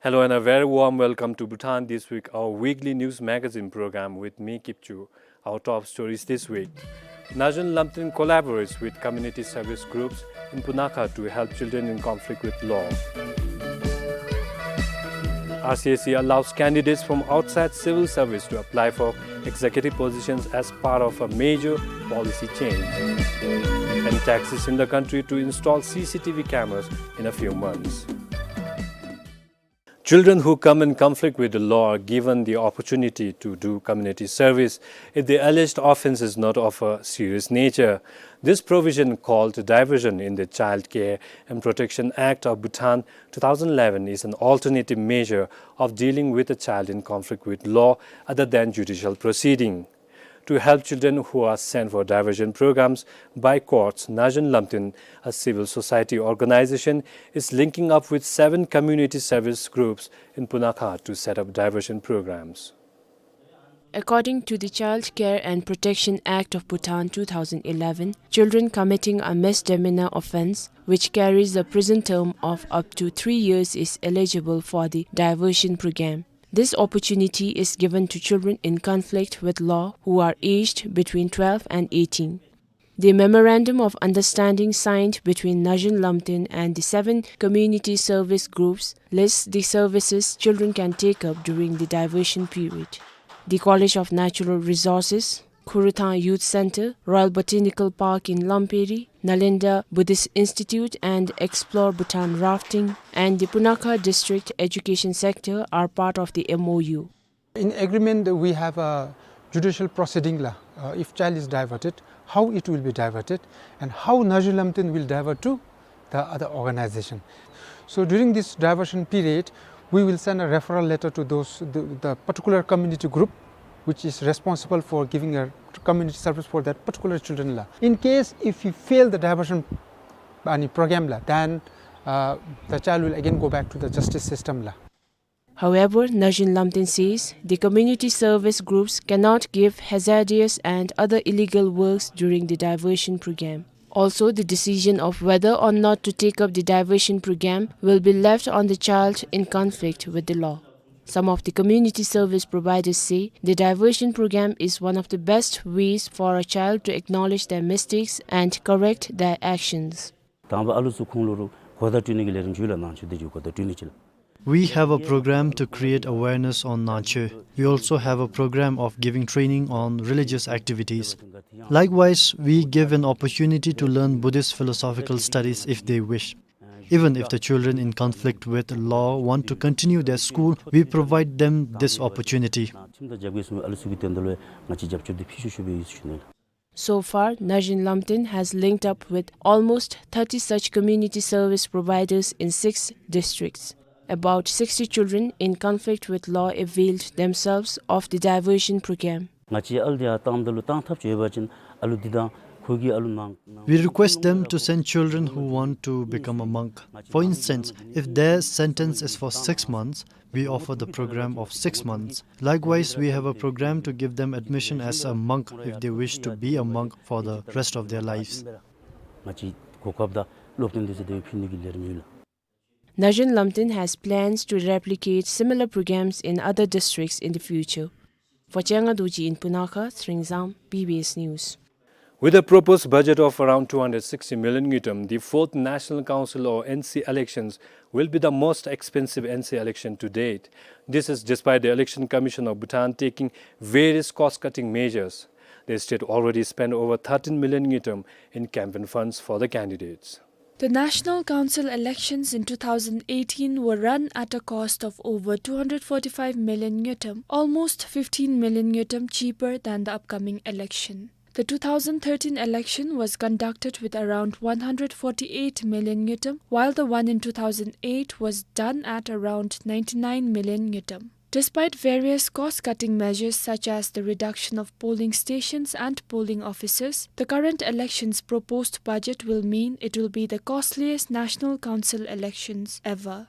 Hello and a very warm welcome to Bhutan This Week, our weekly news magazine program with me, Kipchu. Our top stories this week. Naxon Lamtin collaborates with community service groups in Punakha to help children in conflict with law. R C S E allows candidates from outside civil service to apply for executive positions as part of a major policy change. And taxis in the country to install C C T V cameras in a few months. Children who come in conflict with the law are given the opportunity to do community service if the alleged offense is not of a serious nature. This provision, called diversion in the Child Care and Protection Act of Bhutan two thousand eleven, is an alternative measure of dealing with a child in conflict with law other than judicial proceeding. To help children who are sent for diversion programs by courts, Naxon Lamtin, a civil society organization, is linking up with seven community service groups in Punakha to set up diversion programs. According to the Child Care and Protection Act of Bhutan two thousand eleven, children committing a misdemeanor offense, which carries a prison term of up to three years, is eligible for the diversion program. This opportunity is given to children in conflict with law who are aged between twelve and eighteen. The memorandum of understanding signed between Naxon Lamtin and the seven community service groups lists the services children can take up during the diversion period. The College of Natural Resources, Khurthang Youth Center, Royal Botanical Park in Lamperi, Nalanda Buddhist Institute, and Explore Bhutan Rafting, and the Punakha District Education Sector are part of the M O U. In agreement, we have a judicial proceeding la. Uh, if child is diverted, how it will be diverted, and how Naxon Lamtin will divert to the other organization. So during this diversion period, we will send a referral letter to those, the, the particular community group which is responsible for giving a community service for that particular children la. In case if we fail the diversion, uh, program la, then, uh, the child will again go back to the justice system la. However, Nazhin Lamtin says the community service groups cannot give hazardous and other illegal works during the diversion program. Also, the decision of whether or not to take up the diversion program will be left on the child in conflict with the law. Some of the community service providers say the diversion program is one of the best ways for a child to acknowledge their mistakes and correct their actions. དང་པ་ཨ་ལུ་ཚུ་ཁོང་ལུ་རུང་གོ་བརྡ་སྤྲོད་ནི་གི་ལས་རིམ་ཅིག་ཡོད་ལགས། ནང་ཆོས་འདི་ཚུ་གོ་བརྡ་སྤྲོད་ནི་ཅིག་ལགས། We have a program to create awareness on Nangchö. We also have a program of giving training on religious activities. Likewise, we give an opportunity to learn Buddhist philosophical studies if they wish. Even if the children in conflict with law want to continue their school, we provide them this opportunity. ཁྲིམས་དང་རྒྱབ་འགལ་སོང་བའི་ཨ་ལུ་ཚུ་གི་དོན་དག་ལུ་ཡང་ང་བཅས་རྒྱབ་སྐྱོར་འདི་ཕུལ་ཤུགས་ཤུགས་སྦེ་ཡོད་ཟེར་ཞུ་ནི་ལགས། So far, Nazhin Lamtin has linked up with almost thirty such community service providers in six districts. About sixty children in conflict with law availed themselves of the diversion program. ང་བཅས་ཨ་ལུ་འདི་ཡར་བཏངམ་ད་ལུ་བཏང་ཐབས་ཅིག་ཡོད་པ་ཅིན་ཨ་ལུ་འདི་དང་ཁོ་གི་ཨ་ལུ་ནང་། We request them to send children who want to become a monk. For instance, if their sentence is for six months, we offer the program of six months. Likewise, we have a program to give them admission as a monk if they wish to be a monk for the rest of their lives. ང་བཅས་གོ་སྐབས་དང་སློབ་སྟོན་འདི་ཚུ་དེ་སྦེ་ཕུལ་ནི་གི་ལས་རིམ་ཡོད་ལགས། Nazhin Lamtin has plans to replicate similar programs in other districts in the future. For Changa Dorji in Punakha, Sringzang, B B S News. With a proposed budget of around two hundred sixty million ngultrum, the fourth National Council or N C elections will be the most expensive N C election to date. This is despite the Election Commission of Bhutan taking various cost-cutting measures. The state already spent over thirteen million ngultrum in campaign funds for the candidates. The National Council elections in two thousand eighteen were run at a cost of over two hundred forty-five million ngultrum, almost fifteen million ngultrum cheaper than the upcoming election. The two thousand thirteen election was conducted with around one hundred forty-eight million ngultrum, while the one in two thousand eight was done at around ninety-nine million ngultrum. Despite various cost-cutting measures such as the reduction of polling stations and polling officers, the current election's proposed budget will mean it will be the costliest national council elections ever.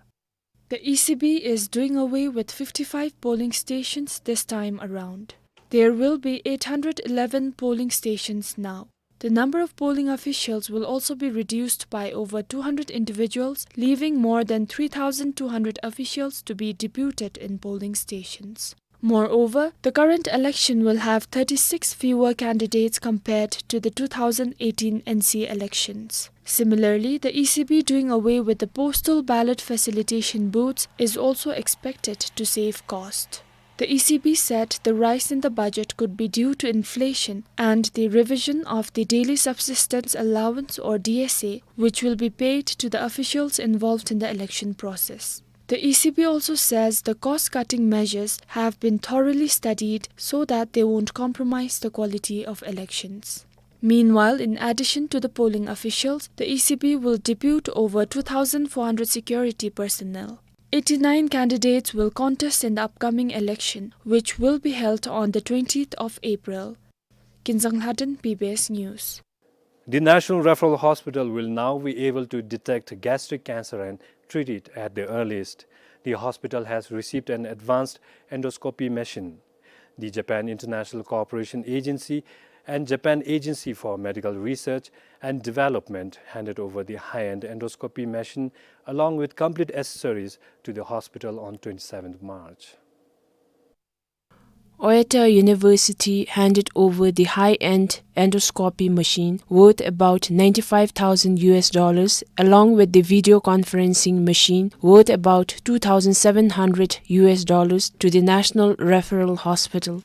The E C B is doing away with fifty-five polling stations this time around. There will be eight hundred eleven polling stations now. The number of polling officials will also be reduced by over two hundred individuals, leaving more than three thousand two hundred officials to be deputed in polling stations. Moreover, the current election will have thirty-six fewer candidates compared to the two thousand eighteen N C elections. Similarly, the E C B doing away with the postal ballot facilitation booths is also expected to save cost. The E C B said the rise in the budget could be due to inflation and the revision of the daily subsistence allowance or D S A, which will be paid to the officials involved in the election process. The E C B also says the cost-cutting measures have been thoroughly studied so that they won't compromise the quality of elections. Meanwhile, in addition to the polling officials, the E C B will depute over two thousand four hundred security personnel. Eighty-nine candidates will contest in the upcoming election, which will be held on the twentieth of April. Kinzang Lhaden, B B S News. The National Referral Hospital will now be able to detect gastric cancer and treat it at the earliest. The hospital has received an advanced endoscopy machine. The Japan International Cooperation Agency and Japan Agency for Medical Research and Development handed over the high-end endoscopy machine along with complete accessories to the hospital on twenty-seventh March. Oita University handed over the high-end endoscopy machine worth about ninety-five thousand U S dollars, along with the video conferencing machine worth about two thousand seven hundred U S dollars to the National Referral Hospital.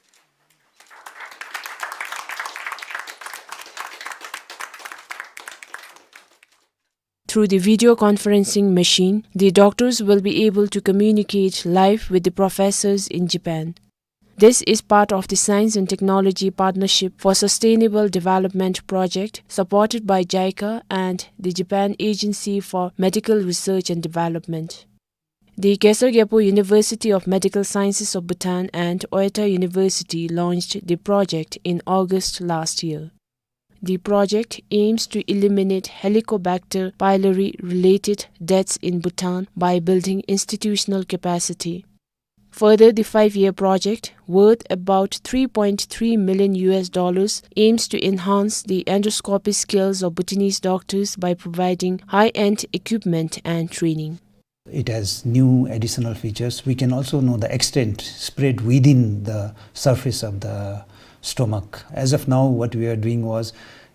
Through the video conferencing machine, the doctors will be able to communicate live with the professors in Japan. This is part of the Science and Technology Partnership for Sustainable Development project, supported by JICA and the Japan Agency for Medical Research and Development. The Gesar Gyalpo University of Medical Sciences of Bhutan and Oeta University launched the project in August last year. The project aims to eliminate Helicobacter pylori-related deaths in Bhutan by building institutional capacity. Further, the five-year project, worth about three point three million U S dollars, aims to enhance the endoscopy skills of Bhutanese doctors by providing high-end equipment and training. It has new additional features. We can also know the extent spread within the surface of the stomach. As of now, what we are doing was,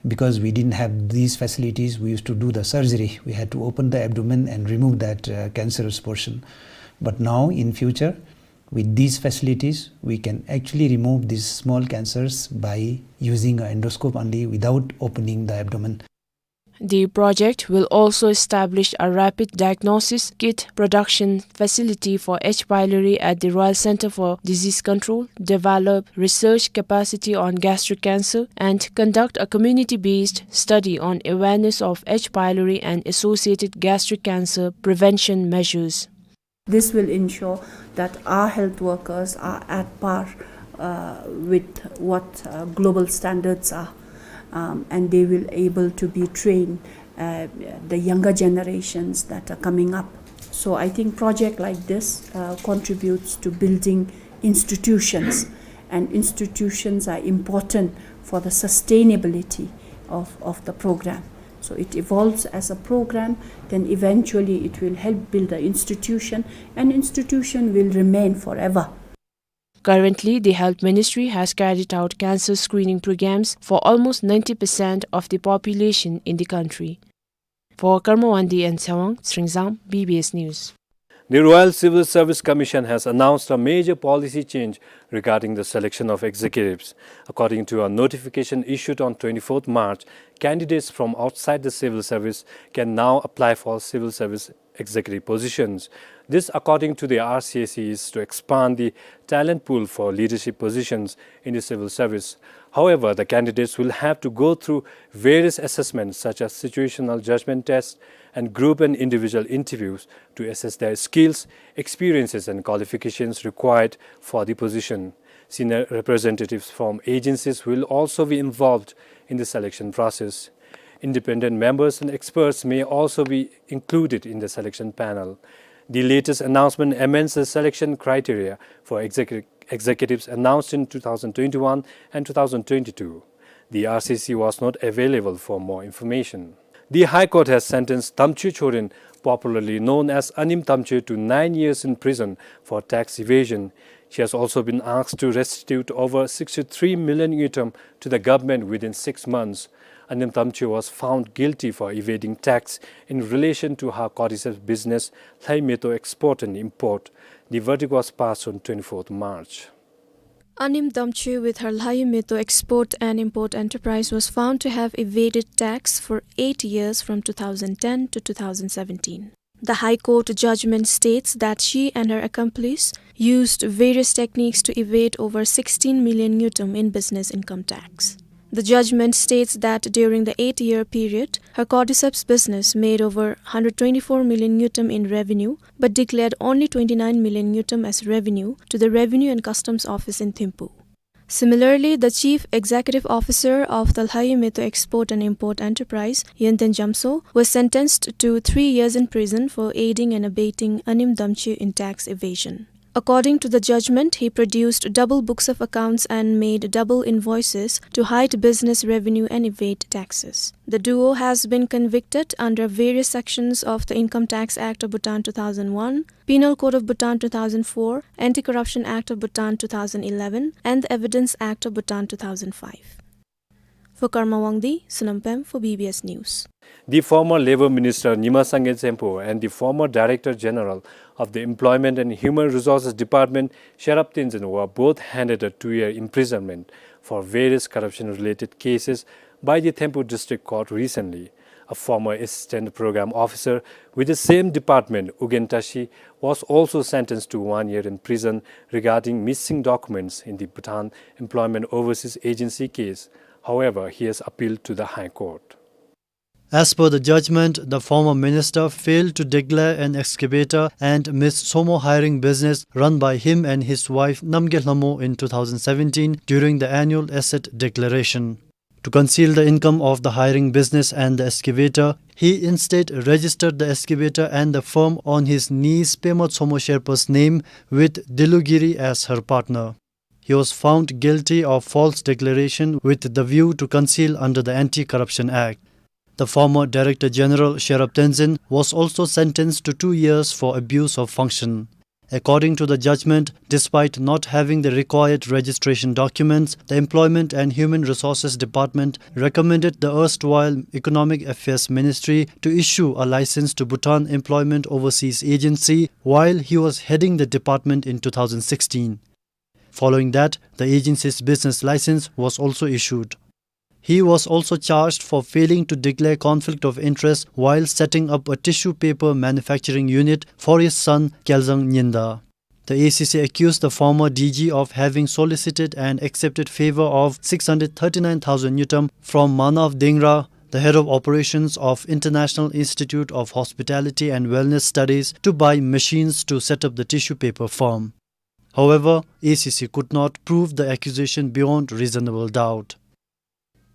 because we didn't have these facilities, we used to do the surgery. We had to open the abdomen and remove that, uh, cancerous portion. But now, in future, with these facilities, we can actually remove these small cancers by using an endoscope only without opening the abdomen. The project will also establish a rapid diagnosis kit production facility for H. pylori at the Royal Centre for Disease Control, develop research capacity on gastric cancer, and conduct a community-based study on awareness of H. pylori and associated gastric cancer prevention measures. This will ensure that our health workers are at par, uh, with what, uh, global standards are, um, and they will able to be trained, uh, the younger generations that are coming up. So I think project like this, uh, contributes to building institutions, and institutions are important for the sustainability of, of the program. So it evolves as a program, then eventually it will help build the institution, and institution will remain forever. Currently, the Health Ministry has carried out cancer screening programs for almost ninety percent of the population in the country. For Karma Wangdi and Tshewang Sringsang, B B S News. The Royal Civil Service Commission has announced a major policy change regarding the selection of executives. According to a notification issued on twenty-fourth March, candidates from outside the civil service can now apply for civil service executive positions. This, according to the R C S C, is to expand the talent pool for leadership positions in the civil service. However, the candidates will have to go through various assessments such as situational judgment tests and group and individual interviews to assess their skills, experiences and qualifications required for the position. Senior representatives from agencies will also be involved in the selection process. Independent members and experts may also be included in the selection panel. The latest announcement amends the selection criteria for execu-, executives announced in two thousand twenty-one and two thousand twenty-two. The R C S C was not available for more information. The High Court has sentenced Damchwe Chorin, popularly known as Anim Damchwe, to nine years in prison for tax evasion. She has also been asked to restitute over sixty-three million ngultrum to the government within six months. Anim Damchwe was found guilty for evading tax in relation to her cordyceps business, Lhayu Metho Export and Import. The verdict was passed on twenty-fourth March. Anim Damchwe with her Lhayu Metho Export and Import Enterprise was found to have evaded tax for eight years from two thousand ten to two thousand seventeen. The High Court judgment states that she and her accomplice used various techniques to evade over sixteen million ngultrum in business income tax. The judgment states that during the eight-year period, her cordyceps business made over hundred twenty-four million ngultrum in revenue, but declared only twenty-nine million ngultrum as revenue to the Revenue and Customs Office in Thimphu. Similarly, the Chief Executive Officer of the Lhayu Metho Export and Import Enterprise, Yenten Jamso, was sentenced to three years in prison for aiding and abetting Anim Damchwe in tax evasion. According to the judgment, he produced double books of accounts and made double invoices to hide business revenue and evade taxes. The duo has been convicted under various sections of the Income Tax Act of Bhutan two thousand one, Penal Code of Bhutan two thousand four, Anti-Corruption Act of Bhutan two thousand eleven, and the Evidence Act of Bhutan two thousand five. For Karma Wangdi, Sonam Pem for B B S News. The former Labour Minister Nyima Sangay Zempho and the former Director General of the Employment and Human Resources Department, Sherab Tenzin, were both handed a two-year imprisonment for various corruption-related cases by the Thimphu District Court recently. A former assistant program officer with the same department, Ugyen Tashi, was also sentenced to one year in prison regarding missing documents in the Bhutan Employment Overseas Agency case. However, he has appealed to the High Court. As per the judgment, the former minister failed to declare an excavator and missed Tsomo hiring business run by him and his wife Namgay Lhamo in two thousand seventeen during the annual asset declaration. To conceal the income of the hiring business and the excavator, he instead registered the excavator and the firm on his niece Pema Tsomo Sherpa's name with Dilugiri as her partner. He was found guilty of false declaration with the view to conceal under the Anti-Corruption Act. The former Director General Sherab Tenzin was also sentenced to two years for abuse of function. According to the judgment, despite not having the required registration documents, the Employment and Human Resources Department recommended the erstwhile Economic Affairs Ministry to issue a license to Bhutan Employment Overseas Agency while he was heading the department in two thousand sixteen. Following that, the agency's business license was also issued. He was also charged for failing to declare conflict of interest while setting up a tissue paper manufacturing unit for his son, Kyalzang Nyinda. The A C C accused the former D G of having solicited and accepted favor of six hundred thirty-nine thousand ngultrum from Manav Dhingra, the head of operations of International Institute of Hospitality and Wellness Studies, to buy machines to set up the tissue paper firm. However, A C C could not prove the accusation beyond reasonable doubt.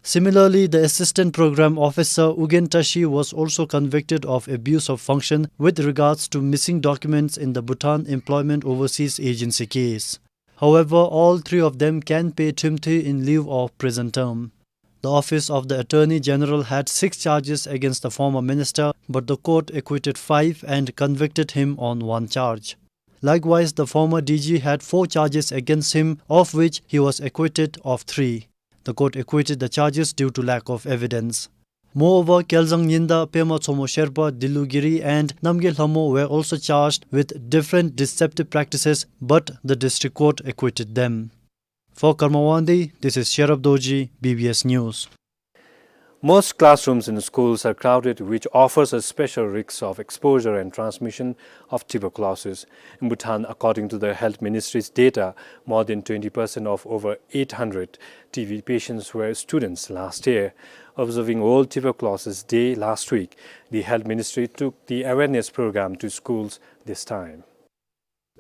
Similarly, the Assistant Program Officer Ugyen Tashi was also convicted of abuse of function with regards to missing documents in the Bhutan Employment Overseas Agency case. However, all three of them can pay thymthy in lieu of prison term. The Office of the Attorney General had six charges against the former minister, but the court acquitted five and convicted him on one charge. Likewise, the former D G had four charges against him, of which he was acquitted of three. The court acquitted the charges due to lack of evidence. Moreover, Kyalzang Nyinda, Pema Tsomo Sherpa, Dilugiri, and Namgay Lhamo were also charged with different deceptive practices, but the district court acquitted them. For Karma Wangdi, this is Sherab Dorji, B B S News. Most classrooms in schools are crowded, which offers a special risk of exposure and transmission of tuberculosis. In Bhutan, according to the Health Ministry's data, more than twenty percent of over eight hundred T B patients were students last year. Observing World Tuberculosis Day last week, the Health Ministry took the awareness program to schools this time.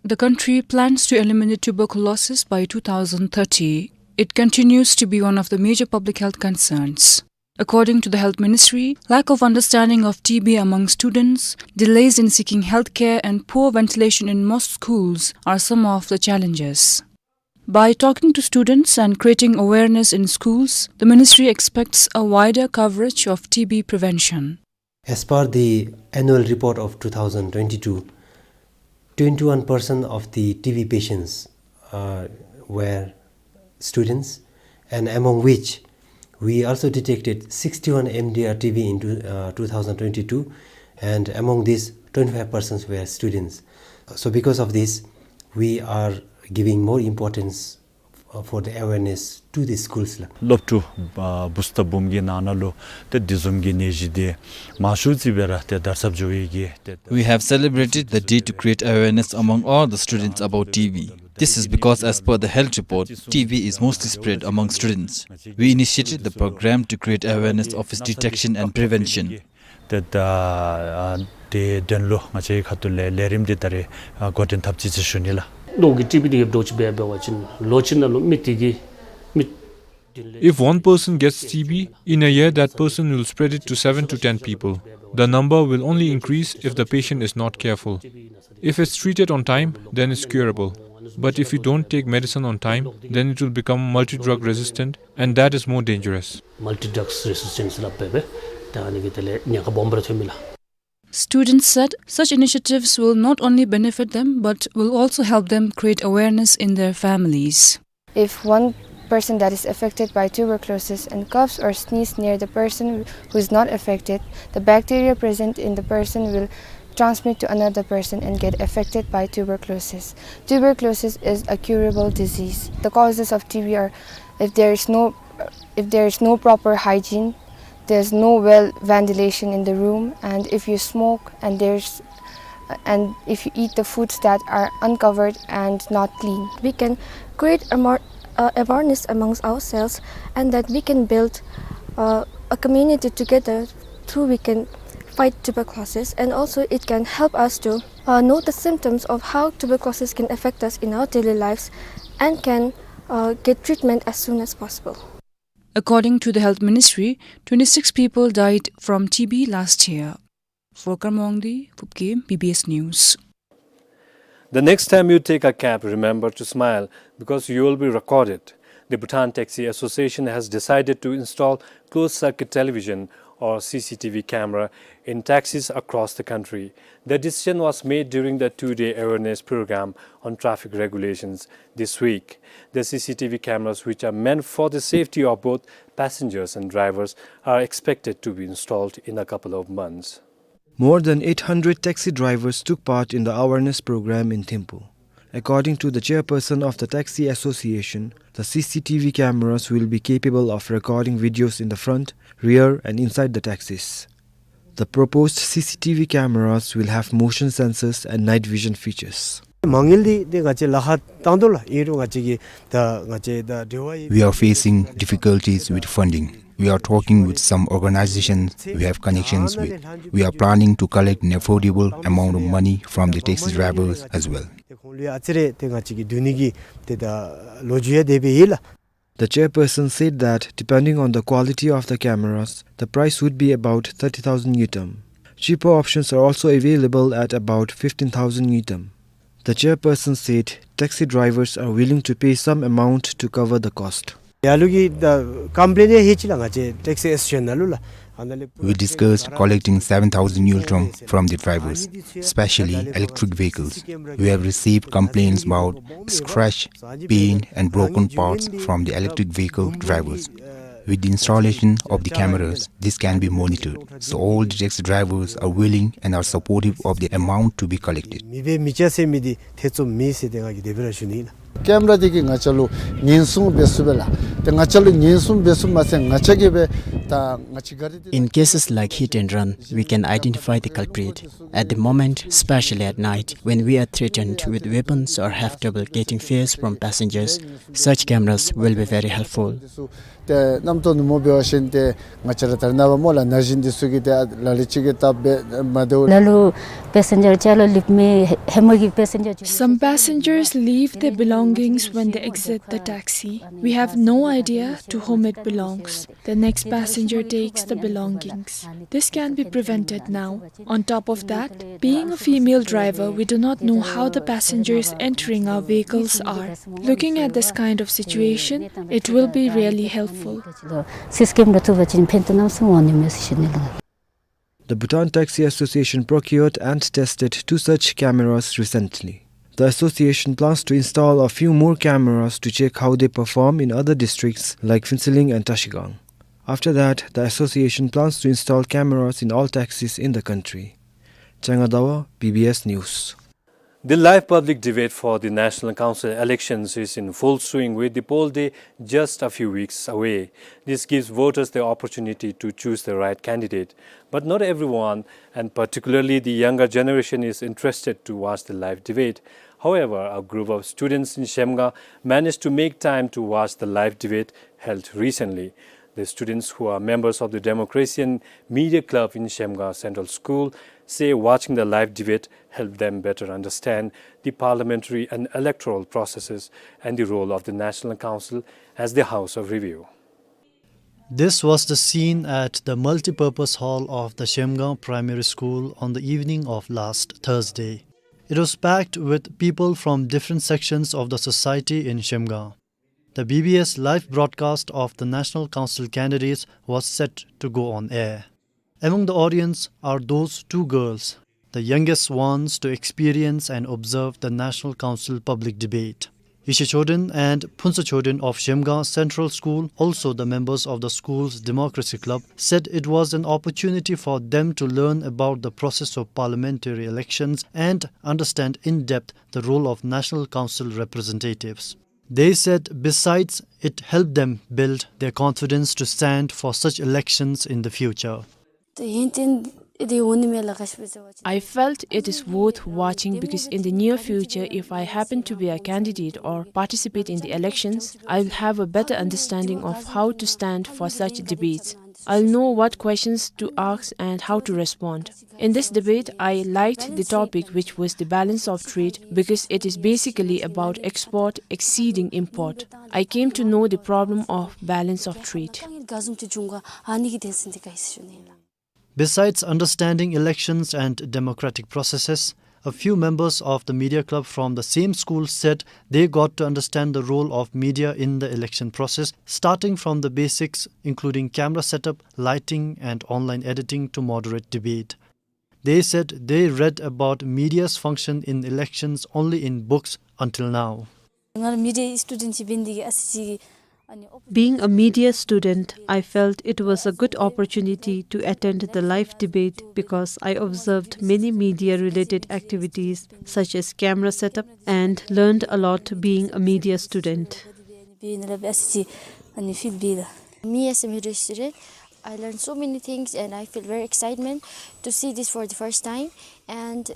The country plans to eliminate tuberculosis by two thousand thirty. It continues to be one of the major public health concerns. According to the Health Ministry, lack of understanding of T B among students, delays in seeking health care, and poor ventilation in most schools are some of the challenges. By talking to students and creating awareness in schools, the ministry expects a wider coverage of T B prevention. As per the annual report of two thousand twenty-two, twenty-one percent of the T B patients, uh, were students, and among which we also detected sixty-one M D R T B in two, uh, two thousand twenty-two, and among these, twenty-five percent were students. So because of this, we are giving more importance uh, for the awareness to the schools ལགས། སློབ་ཕྲུག་ཨ་བུ་སྟ་འབུམ་གྱི་ནང་ན་ལུ་ཏེ་འདི་བཟུམ་གྱི་ནད་གཞི་འདི་མང་ཤོས་ཅིག་སྦེ་ར་ཏེ་དར་ཁྱབ་འགྱོ་བའི་གི་ཏེ། We have celebrated the day to create awareness among all the students about T B. This is because, as per the health report, T B is mostly spread among students. We initiated the program to create awareness of its detection and prevention. ཏེ་ད་ཨ་དེ་དོན་ལུ་ང་བཅས་ཁ་ཐུག་ལས་ལས་རིམ་འདི་ད་རེས་ཨ་འགོ་འདྲེན་འཐབ་ཅི་ཟེར་ཞུ་ནི་ལགས། ལོ་གི་ཊི་བི་འདི་གི་འདྲོག་ཅི་འབད་འབད་བ་ཅིན་ལོ་གཅིག་ནང་ལུ་མི་དེ་གིས་མི་བདུན་ལས། If one person gets T B, in a year that person will spread it to seven to ten people. The number will only increase if the patient is not careful. If it's treated on time, then it's curable. But if you don't take medicine on time, then it will become multi-drug resistant, and that is more dangerous. Multi-drugs resistance སླབ་སྦེ་སྦེ་ད་ཨ་ནི་གིས་དེ་ལས་ཉེན་ཁ་སྦོམ་ར་ཐོན་མས་ལགས། Students said such initiatives will not only benefit them but will also help them create awareness in their families. If one person that is affected by tuberculosis and coughs or sneeze near the person who is not affected, the bacteria present in the person will transmit to another person and get affected by tuberculosis. Tuberculosis is a curable disease. The causes of T B are if there is no, if there is no proper hygiene, there's no well ventilation in the room, and if you smoke and there's, and if you eat the foods that are uncovered and not clean. We can create a more, uh, awareness amongst ourselves, and that we can build, uh, a community together Through we can fight tuberculosis, and also it can help us to uh, know the symptoms of how tuberculosis can affect us in our daily lives and can uh, get treatment as soon as possible. According to the Health Ministry, twenty-six people died from T B last year. For Karma Wangdi, Phubkem, B B S News. The next time you take a cab, remember to smile, because you will be recorded. The Bhutan Taxi Association has decided to install closed-circuit television, or C C T V camera, in taxis across the country. The decision was made during the two-day awareness program on traffic regulations this week. The C C T V cameras, which are meant for the safety of both passengers and drivers, are expected to be installed in a couple of months. More than eight hundred taxi drivers took part in the awareness program in Thimphu. According to the chairperson of the Taxi Association, the C C T V cameras will be capable of recording videos in the front, rear, and inside the taxis. The proposed C C T V cameras will have motion sensors and night vision features. མ་དངུལ་འདི་ཏེ་ང་བཅས་ལཱ་ཁག་བཏང་དོ་ལགས། ཨིན་རུང་ང་བཅས་ཀྱིས་ད་ང་བཅས་ད་འབྲེལ་བ་ཡོད། We are facing difficulties with funding. We are talking with some organizations we have connections with. We are planning to collect an affordable amount of money from the taxi drivers as well. ཏེ་ཁོང་ལུ་ཡང་ཨ་ཙི་རེ་ཏེ་ང་བཅས་ཀྱིས་བསྡུ་ནི་གི་ཏེ་ད་ལོ་རྒྱུས་ཡང་དེ་སྦེ་ཡོད་ལགས། The chairperson said that depending on the quality of the cameras, the price would be about thirty thousand ngultrum. Cheaper options are also available at about fifteen thousand ngultrum. The chairperson said taxi drivers are willing to pay some amount to cover the cost. ཡར་ལུ་གི་ད་ཀམ་པི་ལེན་ཡང་ལྷོད་ཅི་ལགས། ང་བཅས་ཊེག་སི་ཨེ་སོ་སི་ཨེ་ཤན་ནང་ལུ་ལགས། ཨ་ནཱ་ལས་We discussed collecting seven thousand ngultrum from the drivers, especially electric vehicles. We have received complaints about scratch, paint, and broken parts from the electric vehicle drivers. With the installation of the cameras, this can be monitored. So all the taxi drivers are willing and are supportive of the amount to be collected. མེད་པའི་མི་ཅ་ཟེར་མི་འདི་ཐེ་ཚོམ་མེད་ཟེར་ཏེ་ང་གིས་དེ་སྦེ་ར་ཞུ་ནི་ཨིན་ལགས། ཀེམ་ར་འདི་གིས་ང་བཅས་ལུ་ཉེན་སྲུང་འབད་ཚུགས་པས་ལགས། ཏེ་ང་བཅས་ལུ་ཉེན་སྲུང་འབད་ཚུགསཔ་མ་ཚད་ང་བཅས་ཀྱིས་སྦེ་ད་ང་བཅས་ག་ར་འདི། In cases like hit and run, we can identify the culprit. At the moment, especially at night, when we are threatened with weapons or have trouble getting fares from passengers, such cameras will be very helpful. ཏེ་གནམ་སྟོང་ནུབ་མོ་འབད་བ་ཅིན་ཏེ་ང་བཅས་ར་ད་རེས་ནངས་པ་སྨོ་ལགས་ན་གཞོན་འདི་ཚུ་གིས་ཏེ་ལ་ལུ་ཅིག་གིས་སྟབས་མ་བདེཝ། ལ་ལུ་པེ་སེན་ཇར་ཅ་ལ་ལུ་མི་ཧེ་མ་གི་པེ་སེན་ཇར། Some passengers leave their belongings when they exit the taxi. We have no idea to whom it belongs. The next passenger takes the belongings. This can be prevented now. On top of that, being a female driver, we do not know how the passengers entering our vehicles are. Looking at this kind of situation, it will be really helpful. སིསི་ཀེམ་ར་བཙུགས་པ་ཅིན་ཕན་ཐོགས་གནམ་མེད་ས་མེད་འོང་ནི་མས་ཟེར་ཞུ་ནི་ལགས། The Bhutan Taxi Association procured and tested two such cameras recently. The association plans to install a few more cameras to check how they perform in other districts like Phuentsholing and Trashigang. After that, the association plans to install cameras in all taxis in the country. Changa Dawa, B B S News. The live public debate for the National Council elections is in full swing, with the poll day just a few weeks away. This gives voters the opportunity to choose the right candidate. But not everyone, and particularly the younger generation, is interested to watch the live debate. However, a group of students in Zhemgang managed to make time to watch the live debate held recently. The students, who are members of the Democracy and Media Club in Zhemgang Central School, say watching the live debate helped them better understand the parliamentary and electoral processes and the role of the National Council as the House of Review. This was the scene at the multipurpose hall of the Zhemgang Primary School on the evening of last Thursday. It was packed with people from different sections of the society in Zhemgang. The B B S live broadcast of the National Council candidates was set to go on air. Among the audience are those two girls, the youngest ones to experience and observe the National Council public debate. Yeshe Choden and Phuntsho Choden of Zhemgang Central School, also the members of the school's Democracy Club, said it was an opportunity for them to learn about the process of parliamentary elections and understand in depth the role of National Council representatives. They said, besides, it helped them build their confidence to stand for such elections in the future. I felt it is worth watching because in the near future, if I happen to be a candidate or participate in the elections, I will have a better understanding of how to stand for such debates. I'll know what questions to ask and how to respond. In this debate, I liked the topic, which was the balance of trade, because it is basically about export exceeding import. I came to know the problem of balance of trade. Besides understanding elections and democratic processes, a few members of the media club from the same school said they got to understand the role of media in the election process, starting from the basics, including camera setup, lighting, and online editing to moderate debate. They said they read about media's function in elections only in books until now. Being a media student, I felt it was a good opportunity to attend the live debate because I observed many media-related activities such as camera setup and learned a lot being a media student. Me as a media student, I learned so many things and I feel very excitement to see this for the first time. And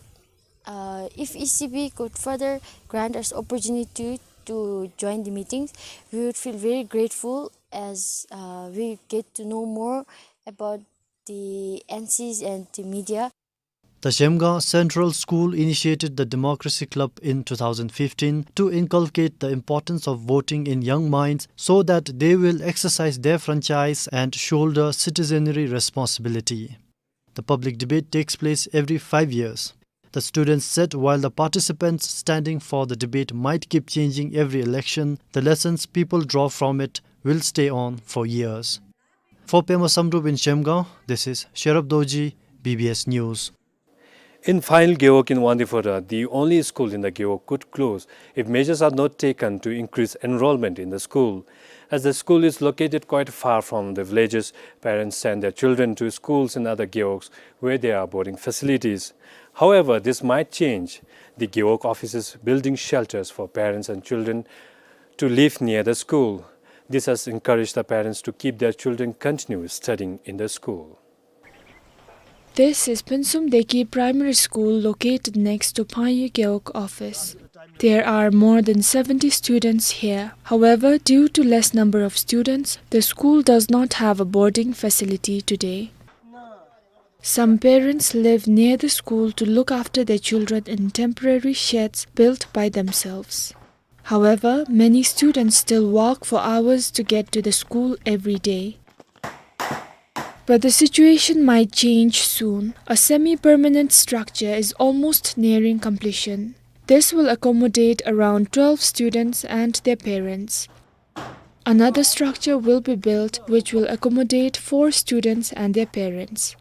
Uh, if E C B could further grant us opportunity to join the meetings, we would feel very grateful as, uh, we get to know more about the N Cs and the media. The Zhemgaon Central School initiated the Democracy Club in two thousand fifteen to inculcate the importance of voting in young minds so that they will exercise their franchise and shoulder citizenry responsibility. The public debate takes place every five years. The students said while the participants standing for the debate might keep changing every election, the lessons people draw from it will stay on for years. For Pema Samdrup in Zhemgaon, this is Sherab Dorji, B B S News. In Phayul Gewog in Wangdue Phodrang, the only school in the Gewog could close if measures are not taken to increase enrollment in the school. As the school is located quite far from the villages, parents send their children to schools in other gewogs where there are boarding facilities. However, this might change. The gewog office is building shelters for parents and children to live near the school. This has encouraged the parents to keep their children continue studying in the school. This is Phuntsum Deki Primary School, located next to Phayul Gewog office. There are more than seventy students here. However, due to less number of students, the school does not have a boarding facility today. Some parents live near the school to look after their children in temporary sheds built by themselves. However, many students still walk for hours to get to the school every day. But the situation might change soon. A semi-permanent structure is almost nearing completion. This will accommodate around twelve students and their parents. Another structure will be built, which will accommodate four students and their parents.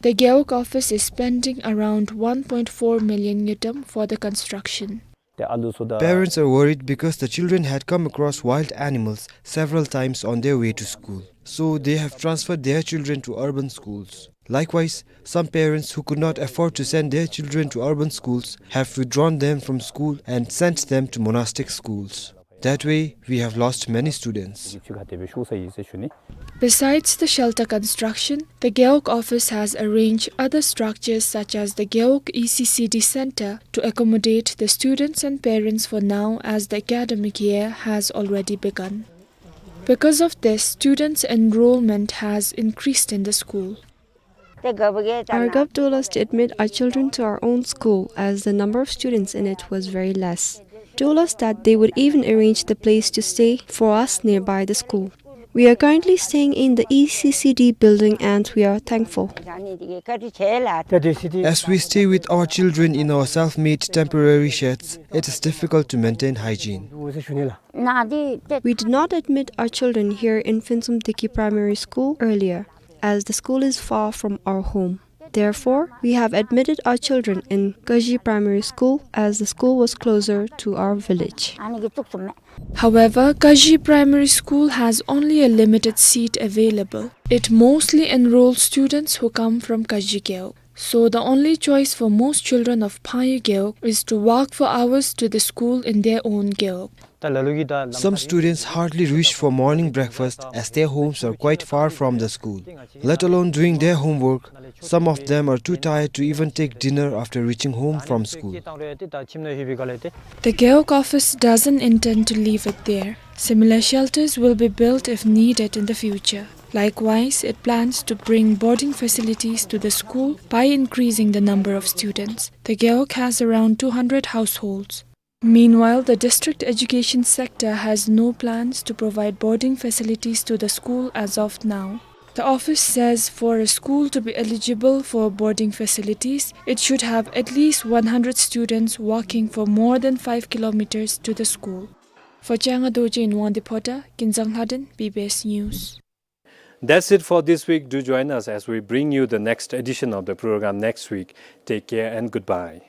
The Gewog office is spending around one point four million ngultrum for the construction. Parents are worried because the children had come across wild animals several times on their way to school. So they have transferred their children to urban schools. Likewise, some parents who could not afford to send their children to urban schools have withdrawn them from school and sent them to monastic schools. That way, we have lost many students. Besides the shelter construction, the Gewog office has arranged other structures such as the Gewog E C C D center to accommodate the students and parents for now, as the academic year has already begun. Because of this, students' enrollment has increased in the school. Our gov told us to admit our children to our own school as the number of students in it was very less. Told us that they would even arrange the place to stay for us nearby the school. We are currently staying in the E C C D building and we are thankful. As we stay with our children in our self-made temporary sheds, it is difficult to maintain hygiene. We did not admit our children here in Phuntsum Deki Primary School earlier, as the school is far from our home. Therefore, we have admitted our children in Kaji Primary School as the school was closer to our village. However, Kaji Primary School has only a limited seat available. It mostly enrolls students who come from Kaji Gewog. So the only choice for most children of Phayul Gewog is to walk for hours to the school in their own gewog. Some students hardly reach for morning breakfast as their homes are quite far from the school. Let alone doing their homework, some of them are too tired to even take dinner after reaching home from school. The Gewog office doesn't intend to leave it there. Similar shelters will be built if needed in the future. Likewise, it plans to bring boarding facilities to the school by increasing the number of students. The Gewog has around two hundred households. Meanwhile, the district education sector has no plans to provide boarding facilities to the school as of now. The office says for a school to be eligible for boarding facilities, it should have at least one hundred students walking for more than five kilometers to the school. For Changa Dorji in Wangdue Phodrang, Kinzang Lhadon, B B S News. That's it for this week. Do join us as we bring you the next edition of the program next week. Take care and goodbye.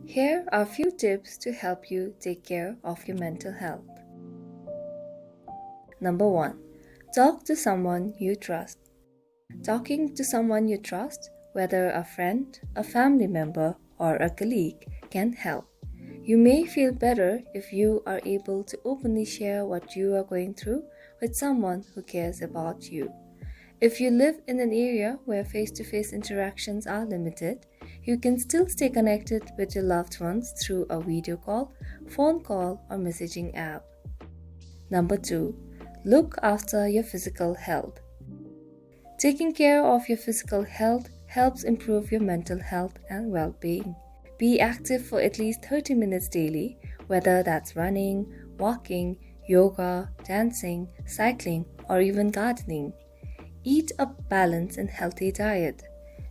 Here are few tips to help you take care of your mental health. Number one, talk to someone you trust. Talking to someone you trust, whether a friend, a family member, or a colleague, can help. You may feel better if you are able to openly share what you are going through with someone who cares about you. If you live in an area where face-to-face interactions are limited, you can still stay connected with your loved ones through a video call, phone call, or messaging app. Number two, look after your physical health. Taking care of your physical health helps improve your mental health and well-being. Be active for at least thirty minutes daily, whether that's running, walking, yoga, dancing, cycling, or even gardening. Eat a balanced and healthy diet.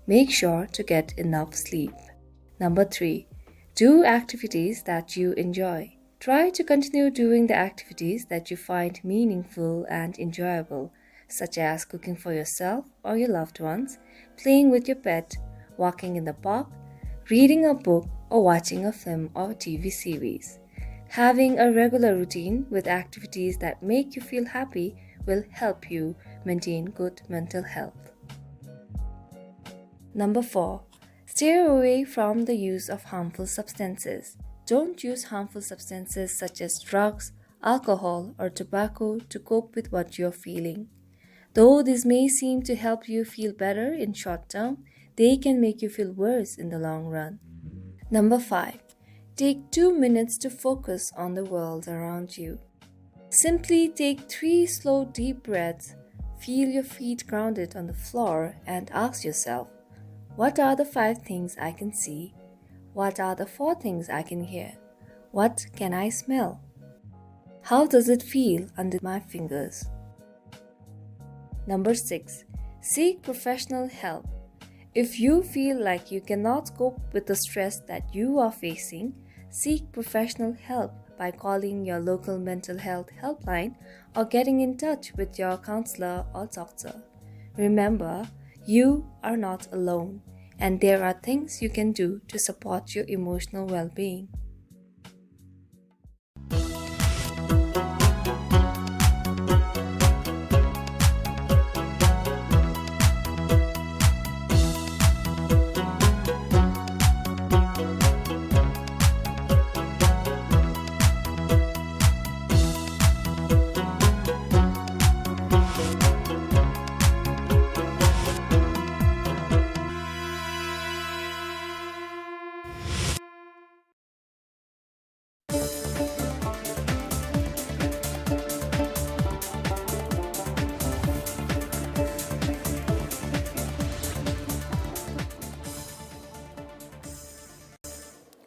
Make sure to get enough sleep. Number three, do activities that you enjoy. Try to continue doing the activities that you find meaningful and enjoyable, such as cooking for yourself or your loved ones, playing with your pet, walking in the park, reading a book, or watching a film or T V series. Having a regular routine with activities that make you feel happy will help you maintain good mental health. Number four, stay away from the use of harmful substances. Don't use harmful substances such as drugs, alcohol, or tobacco to cope with what you're feeling. Though this may seem to help you feel better in short term, they can make you feel worse in the long run. Number five, take two minutes to focus on the world around you. Simply take three slow, deep breaths, feel your feet grounded on the floor, and ask yourself, "What are the five things I can see? What are the four things I can hear? What can I smell? How does it feel under my fingers?" Number six, seek professional help. If you feel like you cannot cope with the stress that you are facing, seek professional help by calling your local mental health helpline or getting in touch with your counselor or doctor. Remember, you are not alone, and there are things you can do to support your emotional well-being.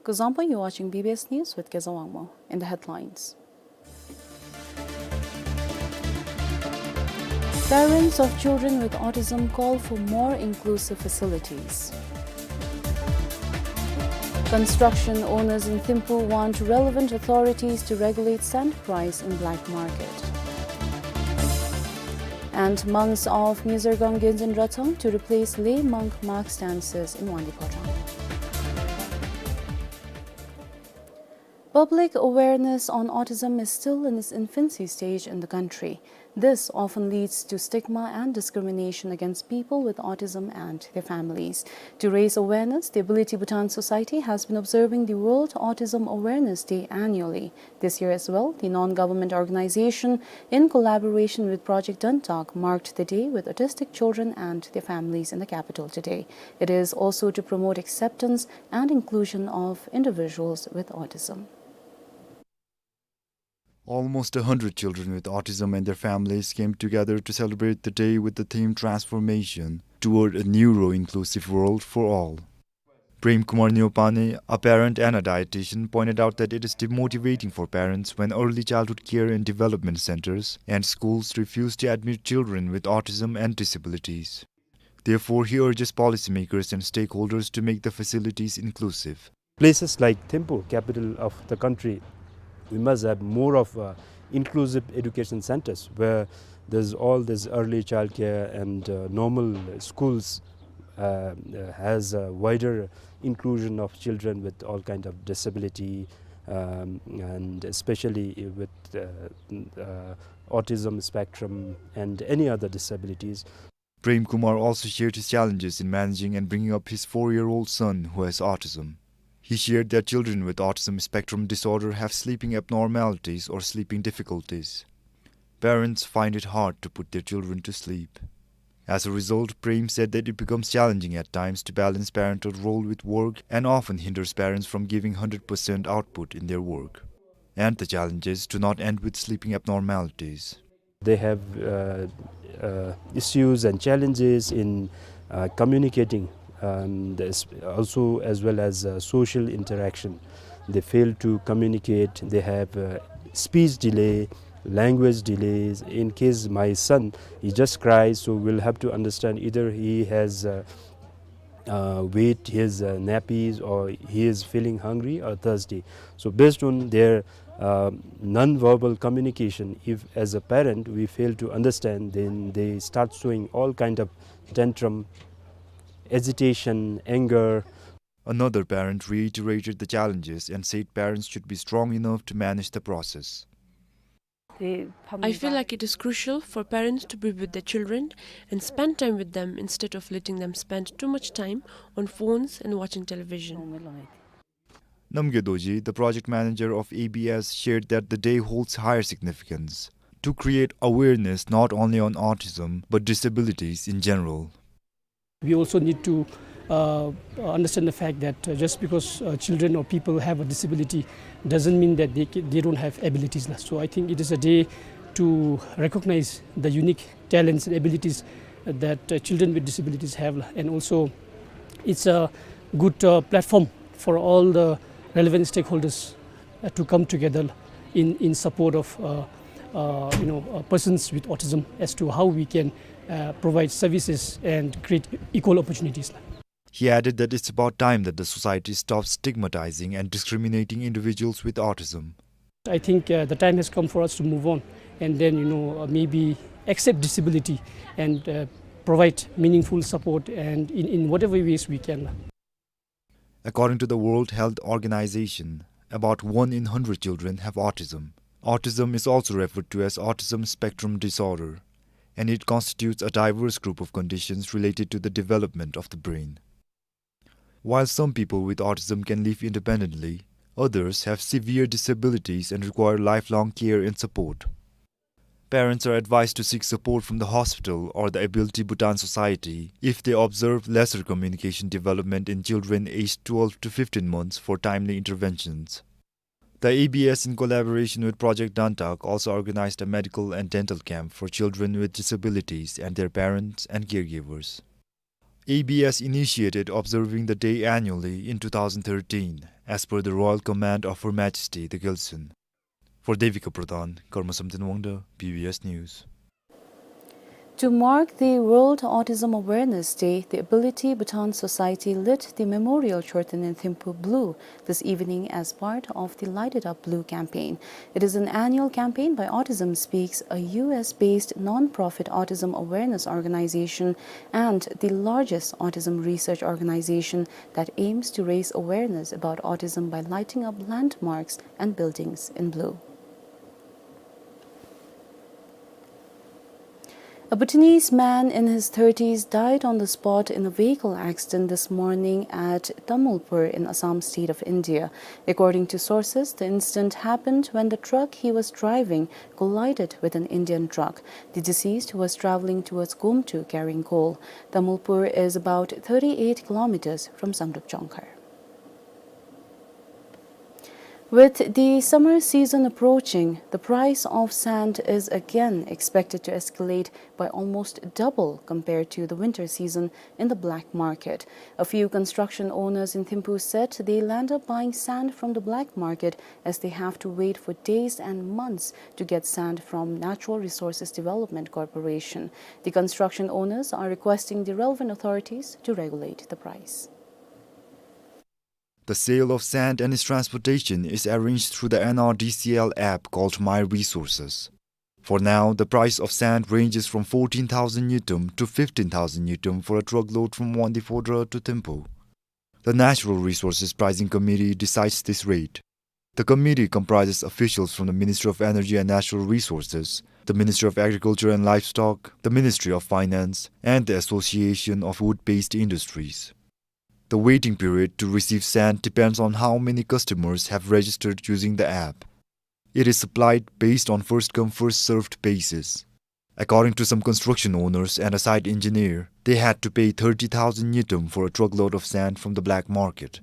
Kuzuzangpo, you're watching B B S News with Kezang Wangmo. In the headlines. Parents of children with autism call for more inclusive facilities. Construction owners in Thimphu want relevant authorities to regulate sand price in black market. And monks of Ngizargang Genzin Rathong to replace lay monk mask dancers in Wangdue Phodrang. Public awareness on autism is still in its infancy stage in the country. This often leads to stigma and discrimination against people with autism and their families. To raise awareness, the Ability Bhutan Society has been observing the World Autism Awareness Day annually. This year as well, the non-government organization, in collaboration with Project Dantak, marked the day with autistic children and their families in the capital today. It is also to promote acceptance and inclusion of individuals with autism. Almost a hundred children with autism and their families came together to celebrate the day with the theme Transformation Toward a Neuro-Inclusive World for All. Prem Kumar Neopane, a parent and a dietitian, pointed out that it is demotivating for parents when early childhood care and development centers and schools refuse to admit children with autism and disabilities. Therefore, he urges policymakers and stakeholders to make the facilities inclusive. Places like Thimphu, capital of the country, we must have more of, uh, inclusive education centers where there's all this early childcare and, uh, normal schools, uh, uh, has a wider inclusion of children with all kind of disability, um, and especially with, uh, uh, autism spectrum and any other disabilities. Prem Kumar also shared his challenges in managing and bringing up his four-year-old son who has autism. He shared that children with autism spectrum disorder have sleeping abnormalities or sleeping difficulties. Parents find it hard to put their children to sleep. As a result, Prem said that it becomes challenging at times to balance parental role with work and often hinders parents from giving hundred percent output in their work. And the challenges do not end with sleeping abnormalities. They have, uh, uh, issues and challenges in, uh, communicating, um, this, also as well as, uh, social interaction. They fail to communicate. They have, uh, speech delay, language delays. In case my son, he just cries, so we'll have to understand either he has, uh, uh, wet his, uh, nappies, or he is feeling hungry or thirsty. So based on their, uh, non-verbal communication, if as a parent we fail to understand, then they start showing all kind of tantrum, agitation, anger. Another parent reiterated the challenges and said parents should be strong enough to manage the process. I feel like it is crucial for parents to be with their children and spend time with them instead of letting them spend too much time on phones and watching television. Namgay Dorji, the project manager of A B S, shared that the day holds higher significance to create awareness not only on autism but disabilities in general. We also need to, uh, understand the fact that, uh, just because, uh, children or people have a disability doesn't mean that they ca-, they don't have abilities, la. So I think it is a day to recognize the unique talents and abilities that, uh, children with disabilities have, la. And also, it's a good, uh, platform for all the relevant stakeholders, uh, to come together in, in support of, uh, uh, you know, uh, persons with autism as to how we can, uh, provide services and create equal opportunities. He added that it's about time that the society stops stigmatizing and discriminating individuals with autism. I think, uh, the time has come for us to move on and then, you know, uh, maybe accept disability and, uh, provide meaningful support and in, in whatever ways we can. According to the World Health Organization, about one in hundred children have autism. Autism is also referred to as autism spectrum disorder, and it constitutes a diverse group of conditions related to the development of the brain. While some people with autism can live independently, others have severe disabilities and require lifelong care and support. Parents are advised to seek support from the hospital or the Ability Bhutan Society if they observe lesser communication development in children aged twelve to fifteen months for timely interventions. The A B S, in collaboration with Project Dantak, also organized a medical and dental camp for children with disabilities and their parents and caregivers. A B S initiated observing the day annually in two thousand thirteen, as per the royal command of Her Majesty the Gyaltsuen. For Devika Pradhan, Karma Samten Wangda, B B S News. To mark the World Autism Awareness Day, the Ability Bhutan Society lit the Memorial Chorten in Thimphu blue this evening as part of the Light It Up Blue campaign. It is an annual campaign by Autism Speaks, a U S-based non-profit autism awareness organization and the largest autism research organization that aims to raise awareness about autism by lighting up landmarks and buildings in blue. A Bhutanese man in his thirties died on the spot in a vehicle accident this morning at Tamulpur in Assam state of India. According to sources, the incident happened when the truck he was driving collided with an Indian truck. The deceased was traveling towards Gomtu carrying coal. Tamulpur is about thirty-eight kilometers from Zangdrop Dzongkhar. With the summer season approaching, the price of sand is again expected to escalate by almost double compared to the winter season in the black market. A few construction owners in Thimphu said they land up buying sand from the black market as they have to wait for days and months to get sand from Natural Resources Development Corporation. The construction owners are requesting the relevant authorities to regulate the price. The sale of sand and its transportation is arranged through the N R D C L app called My Resources. For now, the price of sand ranges from fourteen thousand ngultrum to fifteen thousand ngultrum for a truckload from Wangdue Phodrang to Thimphu. The Natural Resources Pricing Committee decides this rate. The committee comprises officials from the Ministry of Energy and Natural Resources, the Ministry of Agriculture and Livestock, the Ministry of Finance, and the Association of Wood-Based Industries. The waiting period to receive sand depends on how many customers have registered using the app. It is supplied based on first-come, first-served basis. According to some construction owners and a site engineer, they had to pay thirty thousand ngultrum for a truckload of sand from the black market.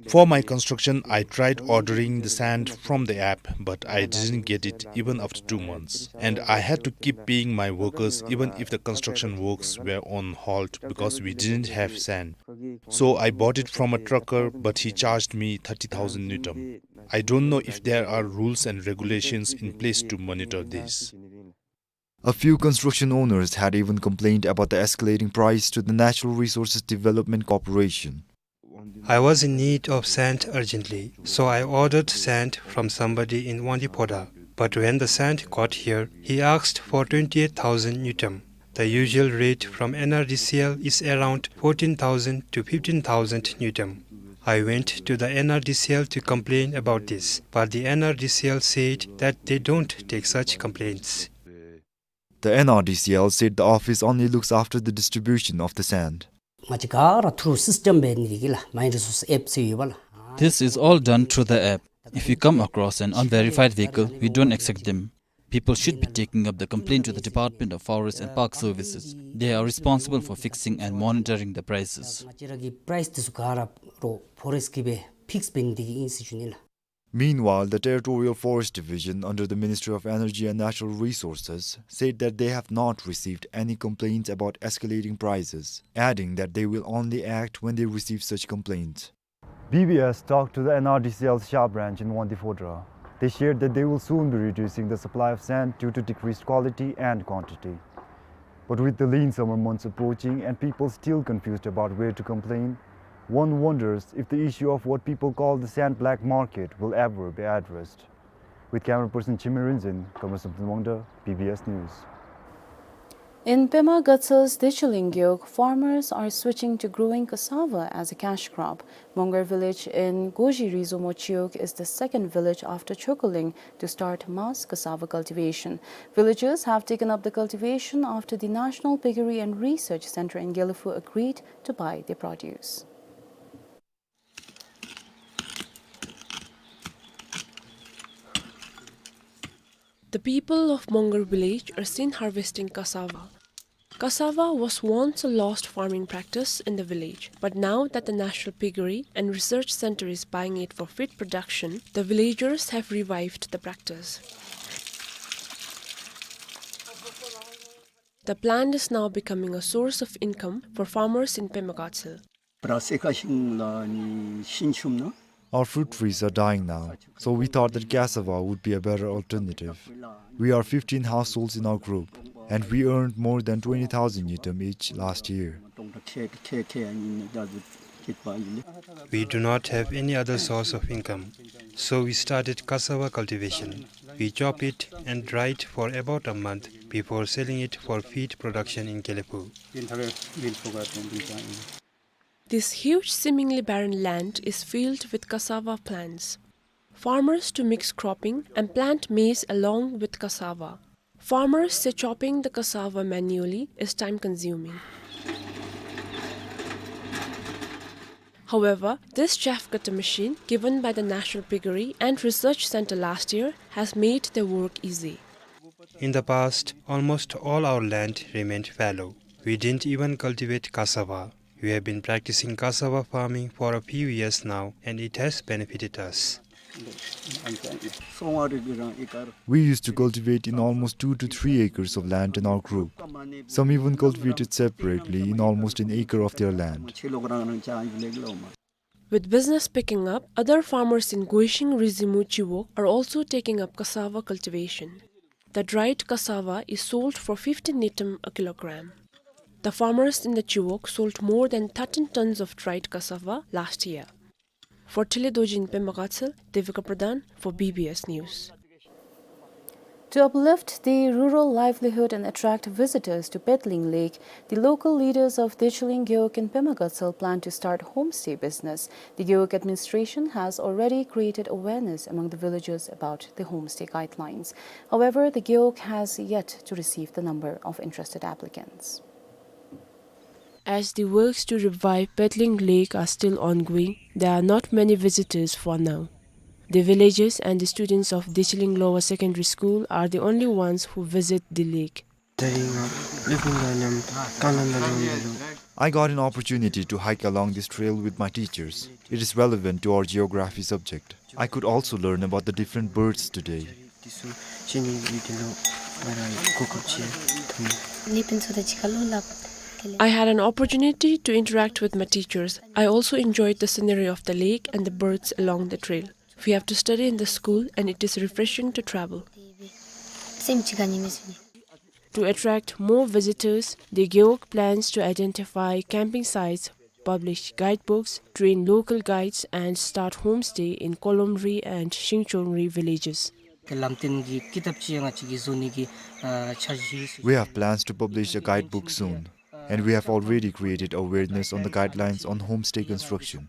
For my construction, I tried ordering the sand from the app, but I didn't get it even after two months. And I had to keep paying my workers even if the construction works were on halt because we didn't have sand. So I bought it from a trucker, but he charged me thirty thousand ngultrum. I don't know if there are rules and regulations in place to monitor this. A few construction owners had even complained about the escalating price to the Natural Resources Development Corporation. I was in need of sand urgently, so I ordered sand from somebody in Wangdue Phodrang. But when the sand got here, he asked for twenty-eight thousand ngultrum. The usual rate from N R D C L is around fourteen thousand to fifteen thousand ngultrum. I went to the N R D C L to complain about this, but the N R D C L said that they don't take such complaints. The N R D C L said the office only looks after the distribution of the sand. ང་བཅས་ག་ར་through system འབད་ནི་འདི་གིས་ལགས། My Resources app ཟེར་ཡོད་པ་ལགས། This is all done through the app. If you come across an unverified vehicle, we don't accept them. People should be taking up the complaint to the Department of Forest and Park Services. They are responsible for fixing and monitoring the prices. ང་བཅས་ར་གི་price འདི་ཚུ་ག་ར་རོགས་forest གིས་སྦེ་fix འབད་ནི་འདི་གིས་ཨིན་ཟེར་ཞུ་ནི་ལགས། Meanwhile, the Territorial Forest Division under the Ministry of Energy and Natural Resources said that they have not received any complaints about escalating prices, adding that they will only act when they receive such complaints. B B S talked to the N R D C L Sha branch in Wangdue Phodrang. They shared that they will soon be reducing the supply of sand due to decreased quality and quantity. But with the lean summer months approaching and people still confused about where to complain, one wonders if the issue of what people call the sand black market will ever be addressed. With camera person Chime Rinzin, Comrade Samson Wangda, B B S News. In Pema Gatsel's Dechiling Gewog, farmers are switching to growing cassava as a cash crop. Mongar village in Goji Rizo Mochiweg is the second village after Chokoling to start mass cassava cultivation. Villagers have taken up the cultivation after the National Piggery and Research Centre in Gelephu agreed to buy their produce. The people of Mongar village are seen harvesting cassava. Cassava was once a lost farming practice in the village, but now that the National Piggery and Research Centre is buying it for feed production, the villagers have revived the practice. The plant is now becoming a source of income for farmers in Pema Gatsel. Our fruit trees are dying now, so we thought that cassava would be a better alternative. We are fifteen households in our group. and we earned more than twenty thousand ngultrum each last year. We do not have any other source of income, so we started cassava cultivation. We chop it and dry it for about a month before selling it for feed production in Gelephu. This huge, seemingly barren land is filled with cassava plants. Farmers do mix cropping and plant maize along with cassava. Farmers say chopping the cassava manually is time-consuming. However, this chaff cutter machine, given by the National Piggery and Research Centre last year, has made their work easy. In the past, almost all our land remained fallow. We didn't even cultivate cassava. We have been practicing cassava farming for a few years now, and it has benefited us. We used to cultivate in almost two to three acres of land in our group. Some even cultivated separately in almost an acre of their land. With business picking up, other farmers in Guishing Rizimu Chiwog are also taking up cassava cultivation. The dried cassava is sold for fifty ngultrum a kilogram. The farmers in the Chiwog sold more than thirteen tons of dried cassava last year. For Thelhe Dorji in Pema Gatshel, Devika Pradhan for B B S News. To uplift the rural livelihood and attract visitors to Pedling Lake, the local leaders of Dechiling Gewog in Pema Gatshel plan to start homestay business. The Gewog administration has already created awareness among the villagers about the homestay guidelines. However, the Gewog has yet to receive the number of interested applicants. As the works to revive Pedling Lake are still ongoing, there are not many visitors for now. The villagers and the students of Dechiling Lower Secondary School are the only ones who visit the lake. I got an opportunity to hike along this trail with my teachers. It is relevant to our geography subject. I could also learn about the different birds today. I had an opportunity to interact with my teachers. I also enjoyed the scenery of the lake and the birds along the trail. We have to study in the school, and it is refreshing to travel. To attract more visitors, the Gewog plans to identify camping sites, publish guidebooks, train local guides, and start homestay in Kolomri and Shingchongri villages. We have plans to publish a guidebook soon, and we have already created awareness on the guidelines on homestay construction.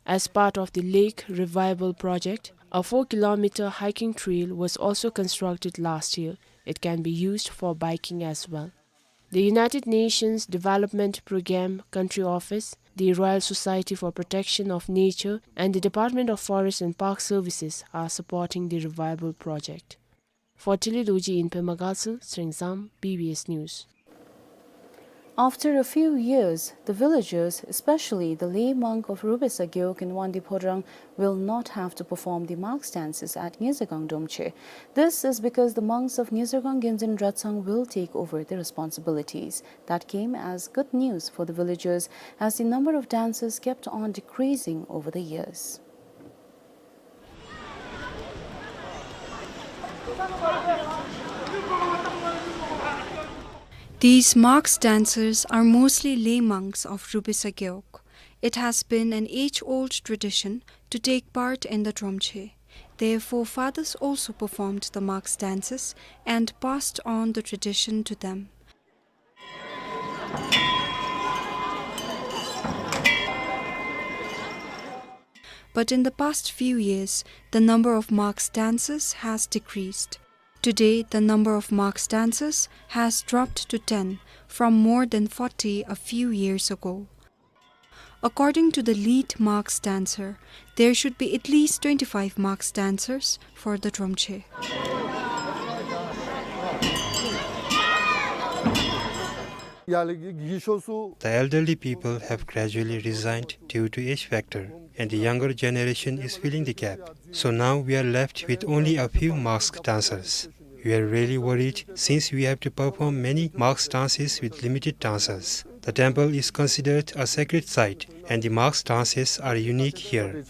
As part of the Lake Revival Project, a four kilometer hiking trail was also constructed last year. It can be used for biking as well. The United Nations Development Programme Country Office, the Royal Society for Protection of Nature, and the Department of Forest and Park Services are supporting the Revival Project. For Thelhe Dorji in Pema Gatshel, Sreng Zam, B B S News. After a few years, the villagers, especially the lay monk of Rubesa Gewog in Wangdue Phodrang, will not have to perform the mask dances at Ngizagang Dromche. This is because the monks of Ngizagang Genzin Dratshang will take over the responsibilities. That came as good news for the villagers, as the number of dancers kept on decreasing over the years. These mask dancers are mostly lay monks of Rubesa Gewog. It has been an age-old tradition to take part in the Dromche. Their forefathers also performed the mask dances and passed on the tradition to them. But in the past few years, the number of mask dancers has decreased. Today, the number of mask dancers has dropped to ten from more than forty a few years ago. According to the lead mask dancer, there should be at least twenty-five mask dancers for the Dromche. The elderly people have gradually resigned due to age factor, and the younger generation is filling the gap. So now we are left with only a few mask dancers. We are really worried since we have to perform many mask dances with limited dancers. The temple is considered a sacred site, and the mask dances are unique here.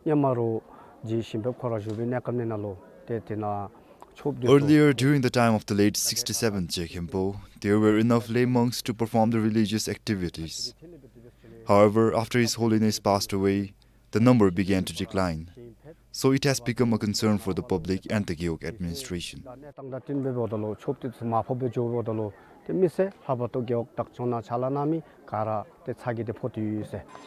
ཉམ་མ་རོ་རྗེ་ཞིང་ཕེབས་ཁོ་ར་བཞུགས་པའི་གནས་སྐབས་ནང་ལུ་ Earlier, during the time of the late sixty-seventh Je Khenpo, there were enough lay monks to perform the religious activities. However, after His Holiness passed away, the number began to decline. So it has become a concern for the public and the Gewog administration.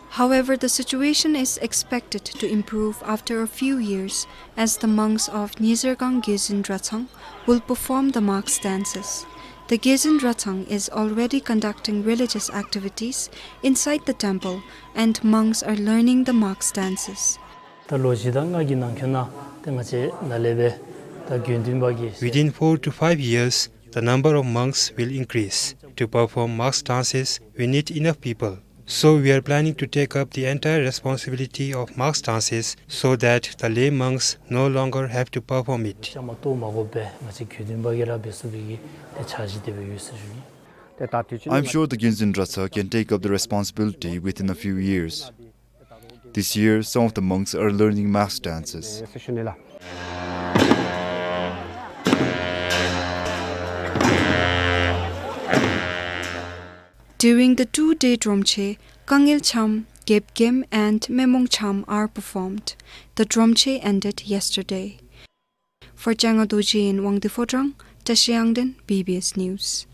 However, the situation is expected to improve after a few years as the monks of Nizergang Gyaltsuen Dratshang will perform the mask dances. The Gyaltsuen Dratshang is already conducting religious activities inside the temple, and monks are learning the mask dances. ད་ལོ་བཞི་དང་ལྔ་གི་ནང་འཁོད་ནང་ཏེ་ང་བཅས་ནཱ་ལས་སྦེ་ད་དགེ་འདུན་པ་གི Within four to five years, the number of monks will increase. To perform mask dances, we need enough people. So we are planning to take up the entire responsibility of mask dances so that the lay monks no longer have to perform it. བཅའ་མར་གཏོགས་མ་དགོ་པར་ང་བཅས་དགེ་འདུན་པ་གིས་ར་འབད་ཚུགས་པའི་གི་ཏེ་འཆར་གཞི་དེ་སྦེ་ཡོད་ཟེར་ཞུ་ནི། I'm sure the Gyaltsuen Dratshang can take up the responsibility within a few years. This year, some of the monks are learning mask dances. During the two-day Dromche, Kangel Cham, Gep Gem and Memong Cham are performed. The Dromche ended yesterday. For Changa Dorji in Wangdue Phodrang, Tashi Yangden, B B S News.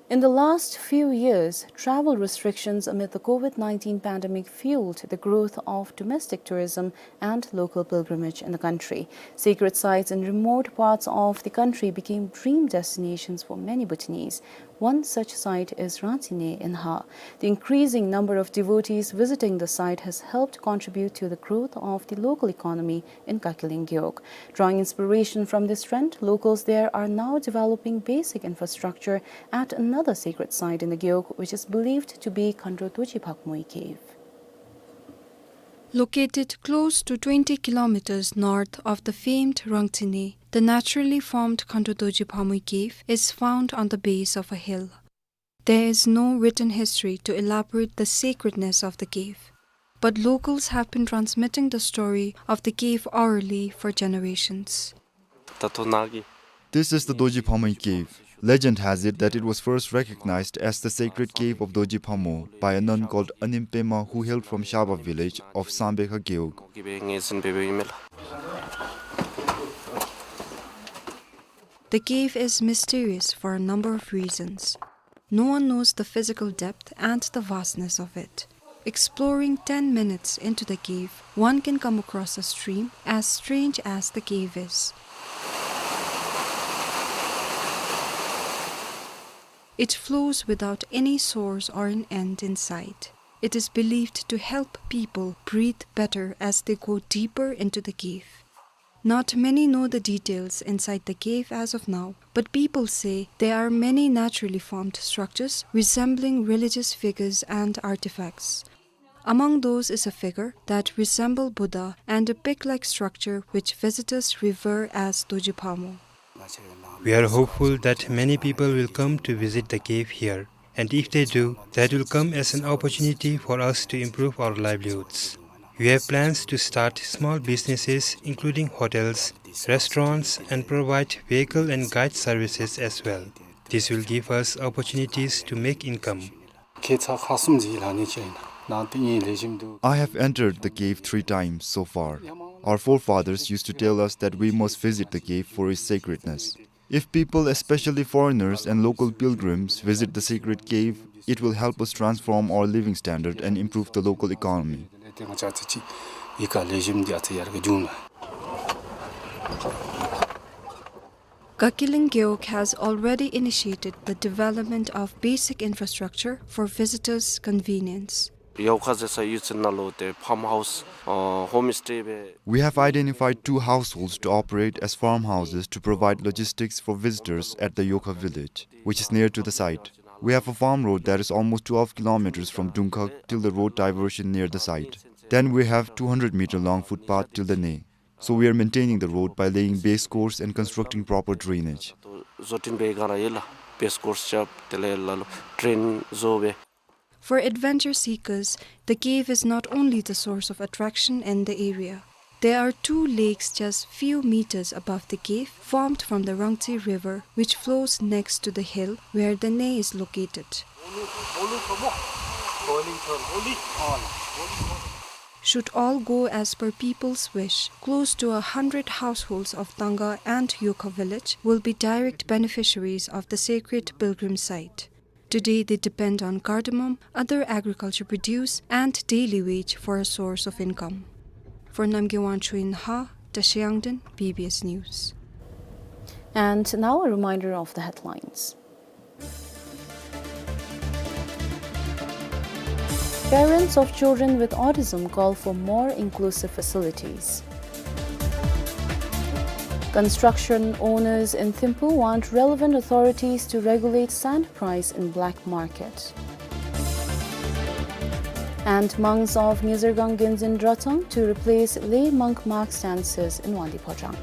In the last few years, travel restrictions amid the COVID nineteen pandemic fueled the growth of domestic tourism and local pilgrimage in the country. Sacred sites in remote parts of the country became dream destinations for many Bhutanese. One such site is Rangtine in Ha. The increasing number of devotees visiting the site has helped contribute to the growth of the local economy in Kaki-Ling Gewog. Drawing inspiration from this trend, locals there are now developing basic infrastructure at another sacred site in the Gewog, which is believed to be Khandro Dorji Phakmoi Cave. Located close to twenty kilometers north of the famed Rangtine, the naturally formed Khandro Dorji Phakmoi Cave is found on the base of a hill. There is no written history to elaborate the sacredness of the cave, but locals have been transmitting the story of the cave orally for generations. This is the Dorji Phakmoi Cave. Legend has it that it was first recognized as the sacred cave of Dorji Phakmoi by a nun called Anim Pema, who hailed from Shaba village of Sambekha Gewog. The cave is mysterious for a number of reasons. No one knows the physical depth and the vastness of it. Exploring ten minutes into the cave, one can come across a stream as strange as the cave is. It flows without any source or an end in sight. It is believed to help people breathe better as they go deeper into the cave. Not many know the details inside the cave as of now, but people say there are many naturally formed structures resembling religious figures and artifacts. Among those is a figure that resemble Buddha and a pig-like structure which visitors revere as Dorji Phakmoi. We are hopeful that many people will come to visit the cave here, and if they do, that will come as an opportunity for us to improve our livelihoods. We have plans to start small businesses, including hotels, restaurants, and provide vehicle and guide services as well. This will give us opportunities to make income. I have entered the cave three times so far. Our forefathers used to tell us that we must visit the cave for its sacredness. If people, especially foreigners and local pilgrims, visit the sacred cave, it will help us transform our living standard and improve the local economy. Kaki-Ling Gewog has already initiated the development of basic infrastructure for visitors' convenience. Yokha jesa yuchin nalo te farmhouse, uh, homestay be. We have identified two households to operate as farmhouses to provide logistics for visitors at the Yokha village, which is near to the site. We have a farm road that is almost twelve kilometers from Dungkhag till the road diversion near the site. Then we have two hundred meter long footpath till the Ne. So we are maintaining the road by laying base course and constructing proper drainage. Zotin be gara yela, base course chap, tele lalo, drain zo be. For adventure seekers, the cave is not only the source of attraction in the area. There are two lakes just few meters above the cave, formed from the Rangtse River, which flows next to the hill where the Nae is located. Should all go as per people's wish, close to a hundred households of Tangha and Yokha village will be direct beneficiaries of the sacred pilgrim site. Today, they depend on cardamom, other agriculture produce, and daily wage for a source of income. For Namgay Wangchuk in Haa, Tashi Yangden, B B S News. And now a reminder of the headlines. Parents of children with autism call for more inclusive facilities. Construction owners in Thimphu want relevant authorities to regulate sand price in black market. And monks of Ngizargang Genzin Dratang to replace lay monk Mark Stances in Wangdue Phodrang.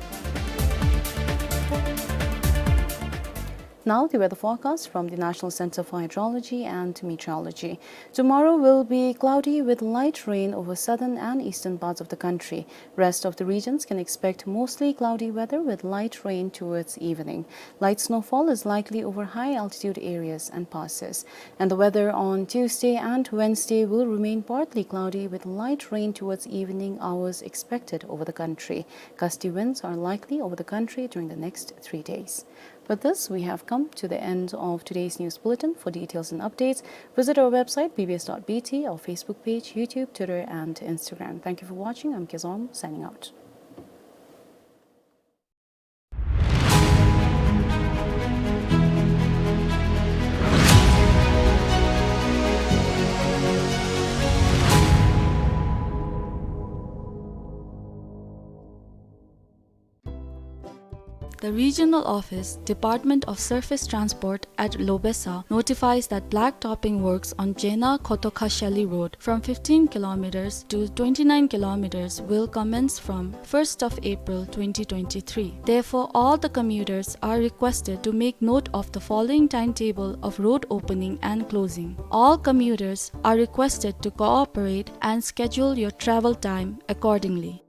Now the weather forecast from the National Center for Hydrology and Meteorology. Tomorrow will be cloudy with light rain over southern and eastern parts of the country. Rest of the regions can expect mostly cloudy weather with light rain towards evening. Light snowfall is likely over high altitude areas and passes. And the weather on Tuesday and Wednesday will remain partly cloudy with light rain towards evening hours expected over the country. Gusty winds are likely over the country during the next three days. With this, we have come to the end of today's news bulletin. For details and updates, visit our website, B B S dot B T, our Facebook page, YouTube, Twitter, and Instagram. Thank you for watching. I'm Kezom, signing out. The Regional Office, Department of Surface Transport at Lobesa notifies that black topping works on Jena Khotokhashali Road from fifteen kilometers to twenty-nine kilometers will commence from first of April twenty twenty-three. Therefore, all the commuters are requested to make note of the following timetable of road opening and closing. All commuters are requested to cooperate and schedule your travel time accordingly.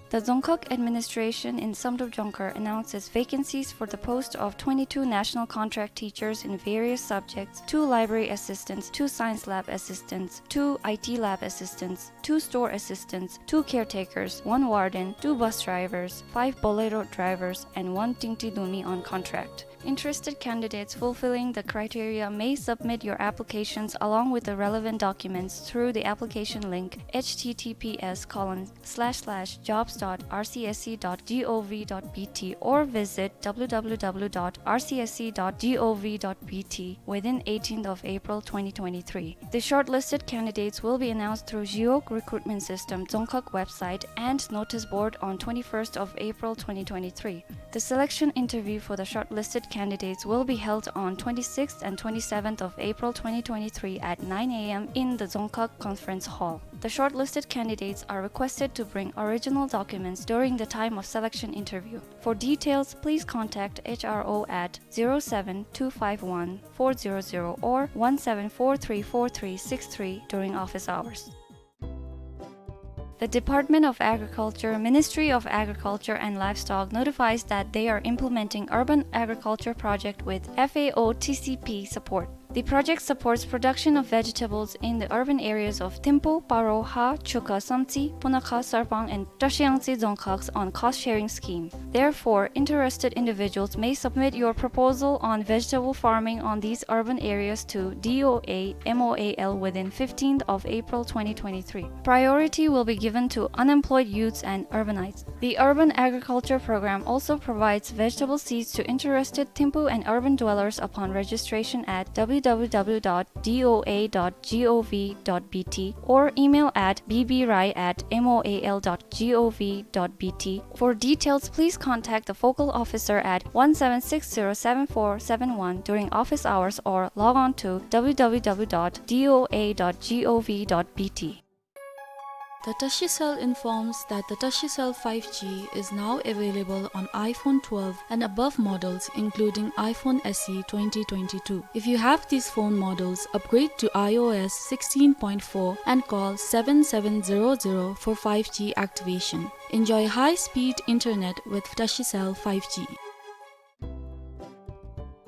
The Dzongkhag administration in Samdrup Jongkhar announces vacancies for the post of twenty-two national contract teachers in various subjects, two library assistants, two science lab assistants, two I T lab assistants, two store assistants, two caretakers, one warden, two bus drivers, five Bolero drivers, and one Tingti Dumi on contract. Interested candidates fulfilling the criteria may submit your applications along with the relevant documents through the application link, H T T P S colon slash slash jobs dot R C S C dot G O V dot B T, or visit W W W dot R C S C dot G O V dot B T within eighteenth of April twenty twenty-three. The shortlisted candidates will be announced through Jiok Recruitment System Dzongkhag website and notice board on twenty-first of April twenty twenty-three. The selection interview for the shortlisted candidates will be held on twenty-sixth and twenty-seventh of April twenty twenty-three at nine A M in the Dzongkhag Conference Hall. The shortlisted candidates are requested to bring original documents during the time of selection interview. For details, please contact H R O at zero seven two five one four zero zero or one seven four three four three six three during office hours. The Department of Agriculture, Ministry of Agriculture and Livestock notifies that they are implementing urban agriculture project with F A O T C P support. The project supports production of vegetables in the urban areas of Thimphu, Paro, Haa, Chukha, Samtse, Punakha, Sarpang, and Trashiyangtse Dzongkhags on cost-sharing scheme. Therefore, interested individuals may submit your proposal on vegetable farming on these urban areas to D O A M O A L within fifteenth of April twenty twenty-three. Priority will be given to unemployed youths and urbanites. The Urban Agriculture Program also provides vegetable seeds to interested Thimphu and urban dwellers upon registration at W W W dot D O A dot G O V dot B T or email at B B Rai at M O A L dot G O V dot B T. For details, please contact the focal officer at one seven six zero seven four seven one during office hours or log on to W W W dot D O A dot G O V dot B T. The Tashicell informs that the Tashicell five G is now available on iPhone twelve and above models, including iPhone S E twenty twenty-two. If you have these phone models, upgrade to iOS sixteen point four and call seven seven zero zero for five G activation. Enjoy high-speed internet with Tashicell five G.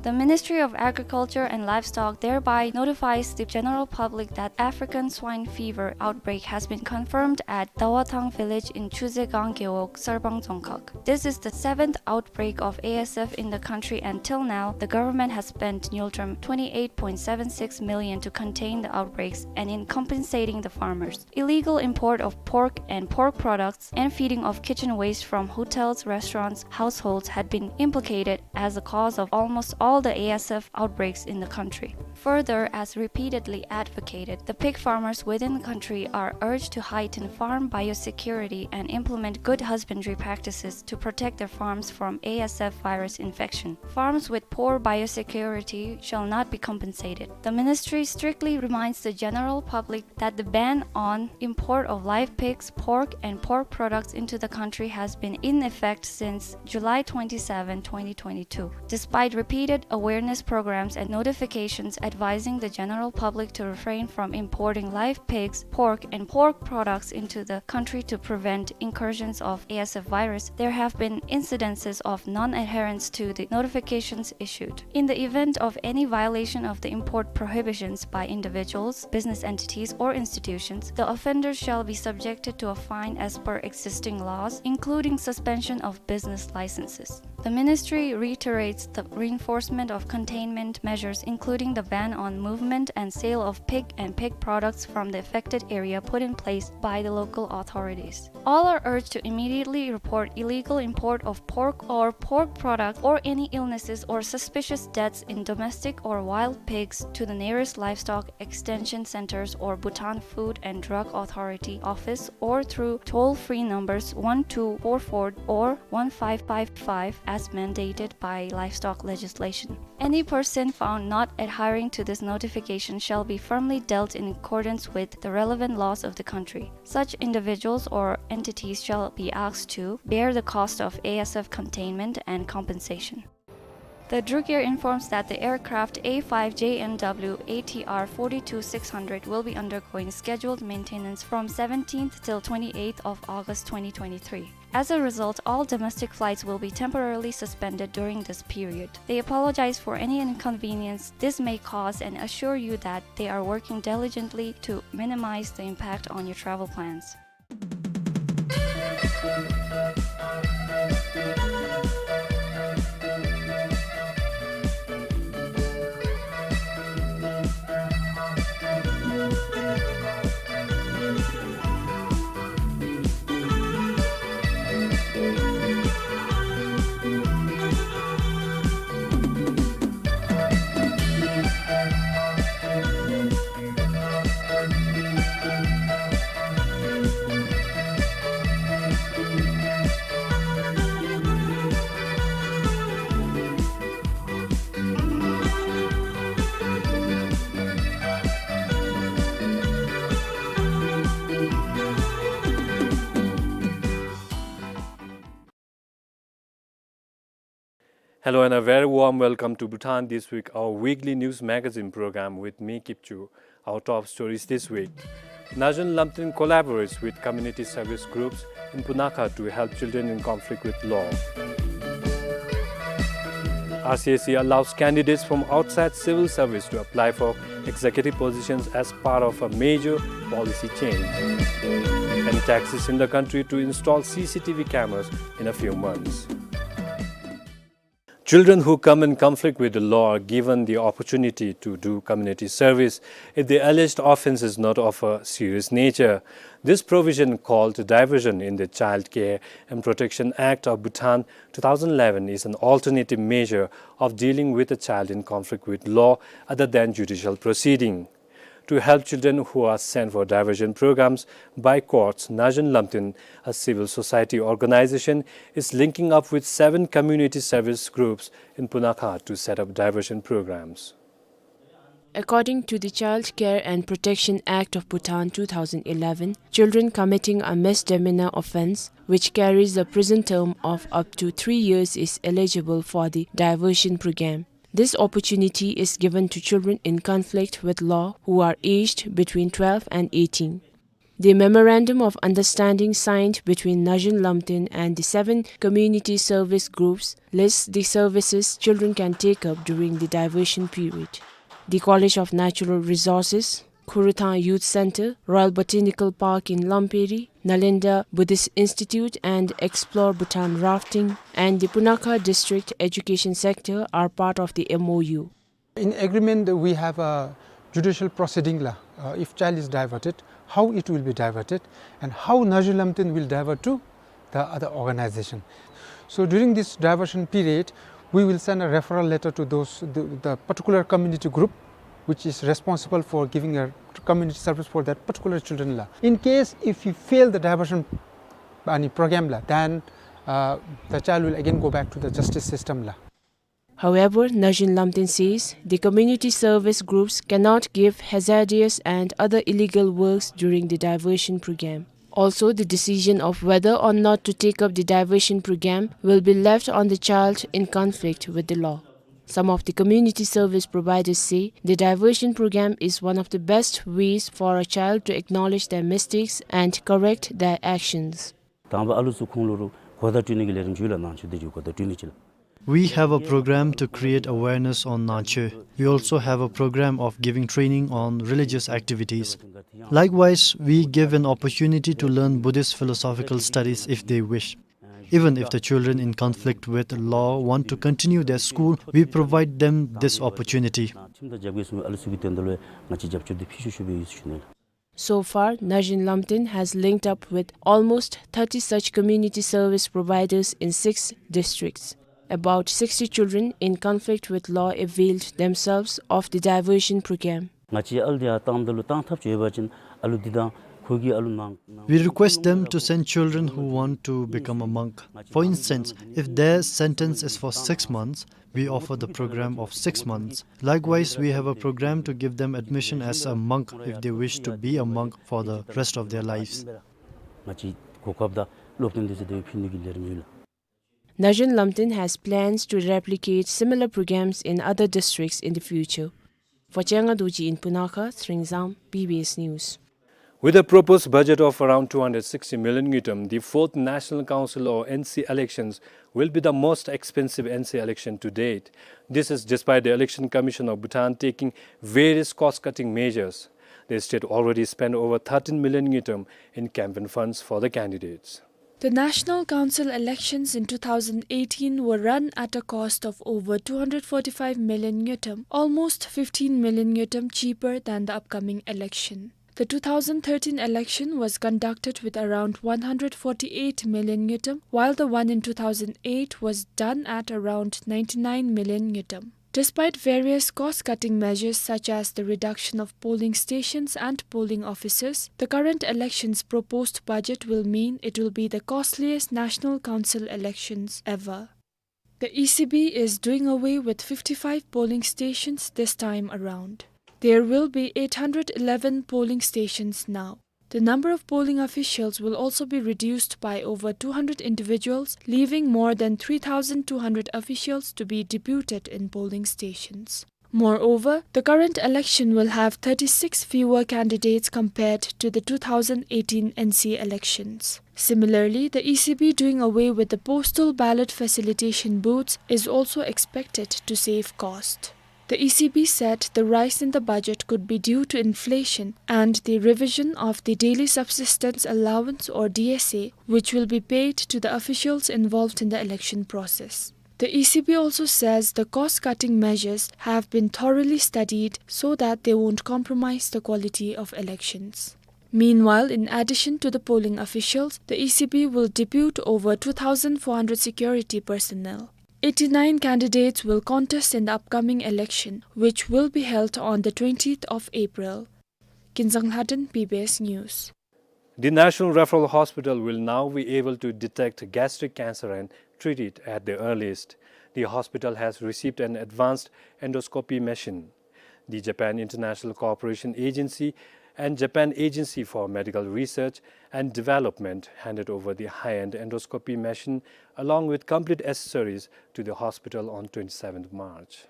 The Ministry of Agriculture and Livestock thereby notifies the general public that African swine fever outbreak has been confirmed at Dawathang village in Chuzegang Gewog, Sarbang Dzongkhag. This is the seventh outbreak of A S F in the country, and till now, the government has spent ngultrum twenty-eight point seven six million to contain the outbreaks and in compensating the farmers. Illegal import of pork and pork products and feeding of kitchen waste from hotels, restaurants, households had been implicated as the cause of almost all the A S F outbreaks in the country. Further, as repeatedly advocated, the pig farmers within the country are urged to heighten farm biosecurity and implement good husbandry practices to protect their farms from A S F virus infection. Farms with poor biosecurity shall not be compensated. The ministry strictly reminds the general public that the ban on import of live pigs, pork, and pork products into the country has been in effect since July twenty-seven, twenty twenty-two. Despite repeated awareness programs and notifications advising the general public to refrain from importing live pigs, pork, and pork products into the country to prevent incursions of A S F virus, there have been incidences of non-adherence to the notifications issued. In the event of any violation of the import prohibitions by individuals, business entities, or institutions, the offenders shall be subjected to a fine as per existing laws, including suspension of business licenses. The ministry reiterates the reinforcement of containment measures, including the ban on movement and sale of pig and pig products from the affected area put in place by the local authorities. All are urged to immediately report illegal import of pork or pork products or any illnesses or suspicious deaths in domestic or wild pigs to the nearest livestock extension centers or Bhutan Food and Drug Authority office or through toll-free numbers one two four four or one five five five as mandated by livestock legislation. Any person found not adhering to this notification shall be firmly dealt in accordance with the relevant laws of the country. Such individuals or entities shall be asked to bear the cost of A S F containment and compensation. The Druk Air informs that the aircraft A five J M W A T R forty-two six hundred will be undergoing scheduled maintenance from seventeenth till twenty-eighth of August twenty twenty-three. As a result, all domestic flights will be temporarily suspended during this period. They apologize for any inconvenience this may cause and assure you that they are working diligently to minimize the impact on your travel plans. Hello and a very warm welcome to Bhutan This Week, our weekly news magazine program with me, Kipchu. Our top stories this week. Naxon Lamten collaborates with community service groups in Punakha to help children in conflict with law. R C S E allows candidates from outside civil service to apply for executive positions as part of a major policy change. And taxis in the country to install C C T V cameras in a few months. Children who come in conflict with the law are given the opportunity to do community service if the alleged offense is not of a serious nature. This provision, called diversion in the Child Care and Protection Act of Bhutan two thousand eleven, is an alternative measure of dealing with a child in conflict with law other than judicial proceeding. To help children who are sent for diversion programs by courts, Naxon Lamten, a civil society organization, is linking up with seven community service groups in Punakha to set up diversion programs. According to the Child Care and Protection Act of Bhutan two thousand eleven, children committing a misdemeanor offense, which carries a prison term of up to three years, is eligible for the diversion program. This opportunity is given to children in conflict with law who are aged between twelve and eighteen. The memorandum of understanding signed between Nazhin Lamten and the seven community service groups lists the services children can take up during the diversion period. The College of Natural Resources, Khurthang Youth Center, Royal Botanical Park in Lamperi, Nalanda Buddhist Institute and Explore Bhutan Rafting, and the Punakha District Education Sector are part of the M O U. In agreement, we have a judicial proceeding la, uh, if child is diverted, how it will be diverted, and how Nazhin Lamten will divert to the other organization. So during this diversion period, we will send a referral letter to those, the, the particular community group which is responsible for giving a community service for that particular children la. In case if we fail the diversion, any program la, then, uh, the child will again go back to the justice system la. However, Nazhin Lamten says the community service groups cannot give hazardous and other illegal works during the diversion program. Also, the decision of whether or not to take up the diversion program will be left on the child in conflict with the law. Some of the community service providers say the diversion program is one of the best ways for a child to acknowledge their mistakes and correct their actions. དང་པ་ཨ་ལུ་ཚུ་ཁོང་ལུ་རུང་གོ་བརྡ་སྤྲོད་ནི་གི་ལས་རིམ་ཅིག་ཡོད་ལགས། ནང་ཆོས་འདི་ཅིག་གོ་བརྡ་སྤྲོད་ནི་ཅིག་ལགས། We have a program to create awareness on Nangcho. We also have a program of giving training on religious activities. Likewise, we give an opportunity to learn Buddhist philosophical studies if they wish. Even if the children in conflict with law want to continue their school, we provide them this opportunity. ཁྲིམས་དང་རྒྱབ་འགལ་སོང་བའི་ཨ་ལུ་ཚུ་གི་དོན་དག་ལུ་ཡང་ང་བཅས་རྒྱབ་སྐྱོར་འདི་ཕུལ་ཤུགས་ཤུགས་སྦེ་ཡོད་ཟེར་ཞུ་ནི་ལགས། So far, Nazhin Lamten has linked up with almost thirty such community service providers in six districts. About sixty children in conflict with law availed themselves of the diversion program. ང་བཅས་ཨ་ལུ་འདི་ཡར་བཏང་ད་ལུ་བཏང་ཐབས་ཅིག་ཡོད་པ་ཅིན་ཨ་ལུ་འདི་དང་ཁོ་གི་ཨ་ལུ་ནང་ནང་། We request them to send children who want to become a monk. For instance, if their sentence is for six months, we offer the program of six months. Likewise, we have a program to give them admission as a monk if they wish to be a monk for the rest of their lives. ང་བཅས་གོ་སྐབས་དང་སློབ་སྟོན་འདི་ཚུ་དེ་སྦེ་ཕུལ་ནི་གི་ལས་རིམ་ཡོད་ལགས། Nazhin Lamten has plans to replicate similar programs in other districts in the future. For Changa Dorji in Punakha, Sringzang, B B S News. With a proposed budget of around two hundred sixty million ngultrum, the fourth National Council or N C elections will be the most expensive N C election to date. This is despite the Election Commission of Bhutan taking various cost-cutting measures. The state already spent over thirteen million ngultrum in campaign funds for the candidates. The National Council elections in two thousand eighteen were run at a cost of over two hundred forty-five million ngultrum, almost fifteen million ngultrum cheaper than the upcoming election. The two thousand thirteen election was conducted with around one hundred forty-eight million ngultrum, while the one in two thousand eight was done at around ninety-nine million ngultrum. Despite various cost-cutting measures such as the reduction of polling stations and polling offices, the current election's proposed budget will mean it will be the costliest National Council elections ever. The E C B is doing away with fifty-five polling stations this time around. There will be eight hundred eleven polling stations now. The number of polling officials will also be reduced by over two hundred individuals, leaving more than three thousand two hundred officials to be deputed in polling stations. Moreover, the current election will have thirty-six fewer candidates compared to the two thousand eighteen N C elections. Similarly, the E C B doing away with the postal ballot facilitation booths is also expected to save cost. The E C B said the rise in the budget could be due to inflation and the revision of the daily subsistence allowance, or D S A, which will be paid to the officials involved in the election process. The E C B also says the cost-cutting measures have been thoroughly studied so that they won't compromise the quality of elections. Meanwhile, in addition to the polling officials, the E C B will depute over two thousand four hundred security personnel. Eighty-nine candidates will contest in the upcoming election, which will be held on the twentieth of April. Kinzang Lhaden, B B S News. The National Referral Hospital will now be able to detect gastric cancer and treat it at the earliest. The hospital has received an advanced endoscopy machine. The Japan International Cooperation Agency and Japan Agency for Medical Research and Development handed over the high-end endoscopy machine along with complete accessories to the hospital on twenty-seventh March.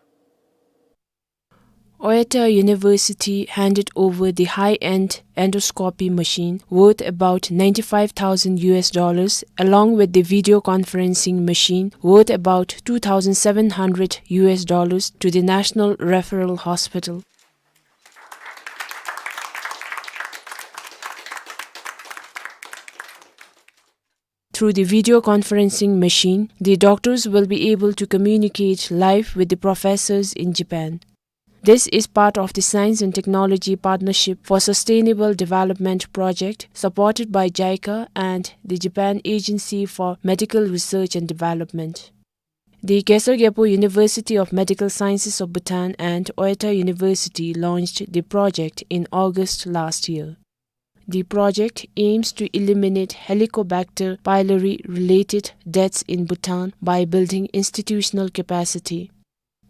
Oita University handed over the high-end endoscopy machine worth about ninety-five thousand U S dollars, along with the video conferencing machine worth about two thousand seven hundred U S dollars to the National Referral Hospital. Through the video conferencing machine, the doctors will be able to communicate live with the professors in Japan. This is part of the Science and Technology Partnership for Sustainable Development project supported by JICA and the Japan Agency for Medical Research and Development. The Gesar Gyalpo University of Medical Sciences of Bhutan and Oita University launched the project in August last year. The project aims to eliminate Helicobacter pylori-related deaths in Bhutan by building institutional capacity.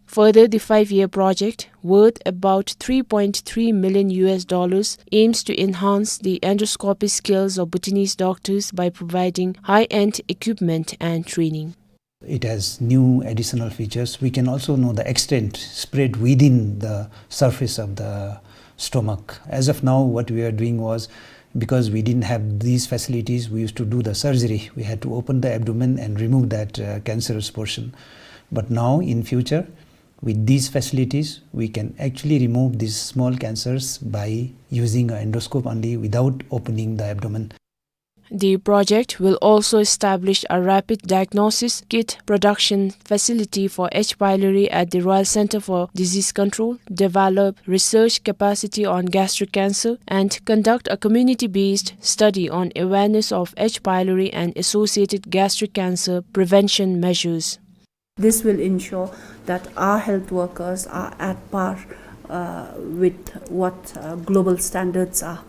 Further, the five-year project, worth about three point three million U S dollars, aims to enhance the endoscopy skills of Bhutanese doctors by providing high-end equipment and training. It has new additional features. We can also know the extent spread within the surface of the stomach. As of now, what we are doing was, because we didn't have these facilities, we used to do the surgery. We had to open the abdomen and remove that, uh, cancerous portion. But now, in future, with these facilities, we can actually remove these small cancers by using an endoscope only without opening the abdomen. The project will also establish a rapid diagnosis kit production facility for H. pylori at the Royal Centre for Disease Control, develop research capacity on gastric cancer, and conduct a community-based study on awareness of H. pylori and associated gastric cancer prevention measures. This will ensure that our health workers are at par, uh, with what, uh, global standards are,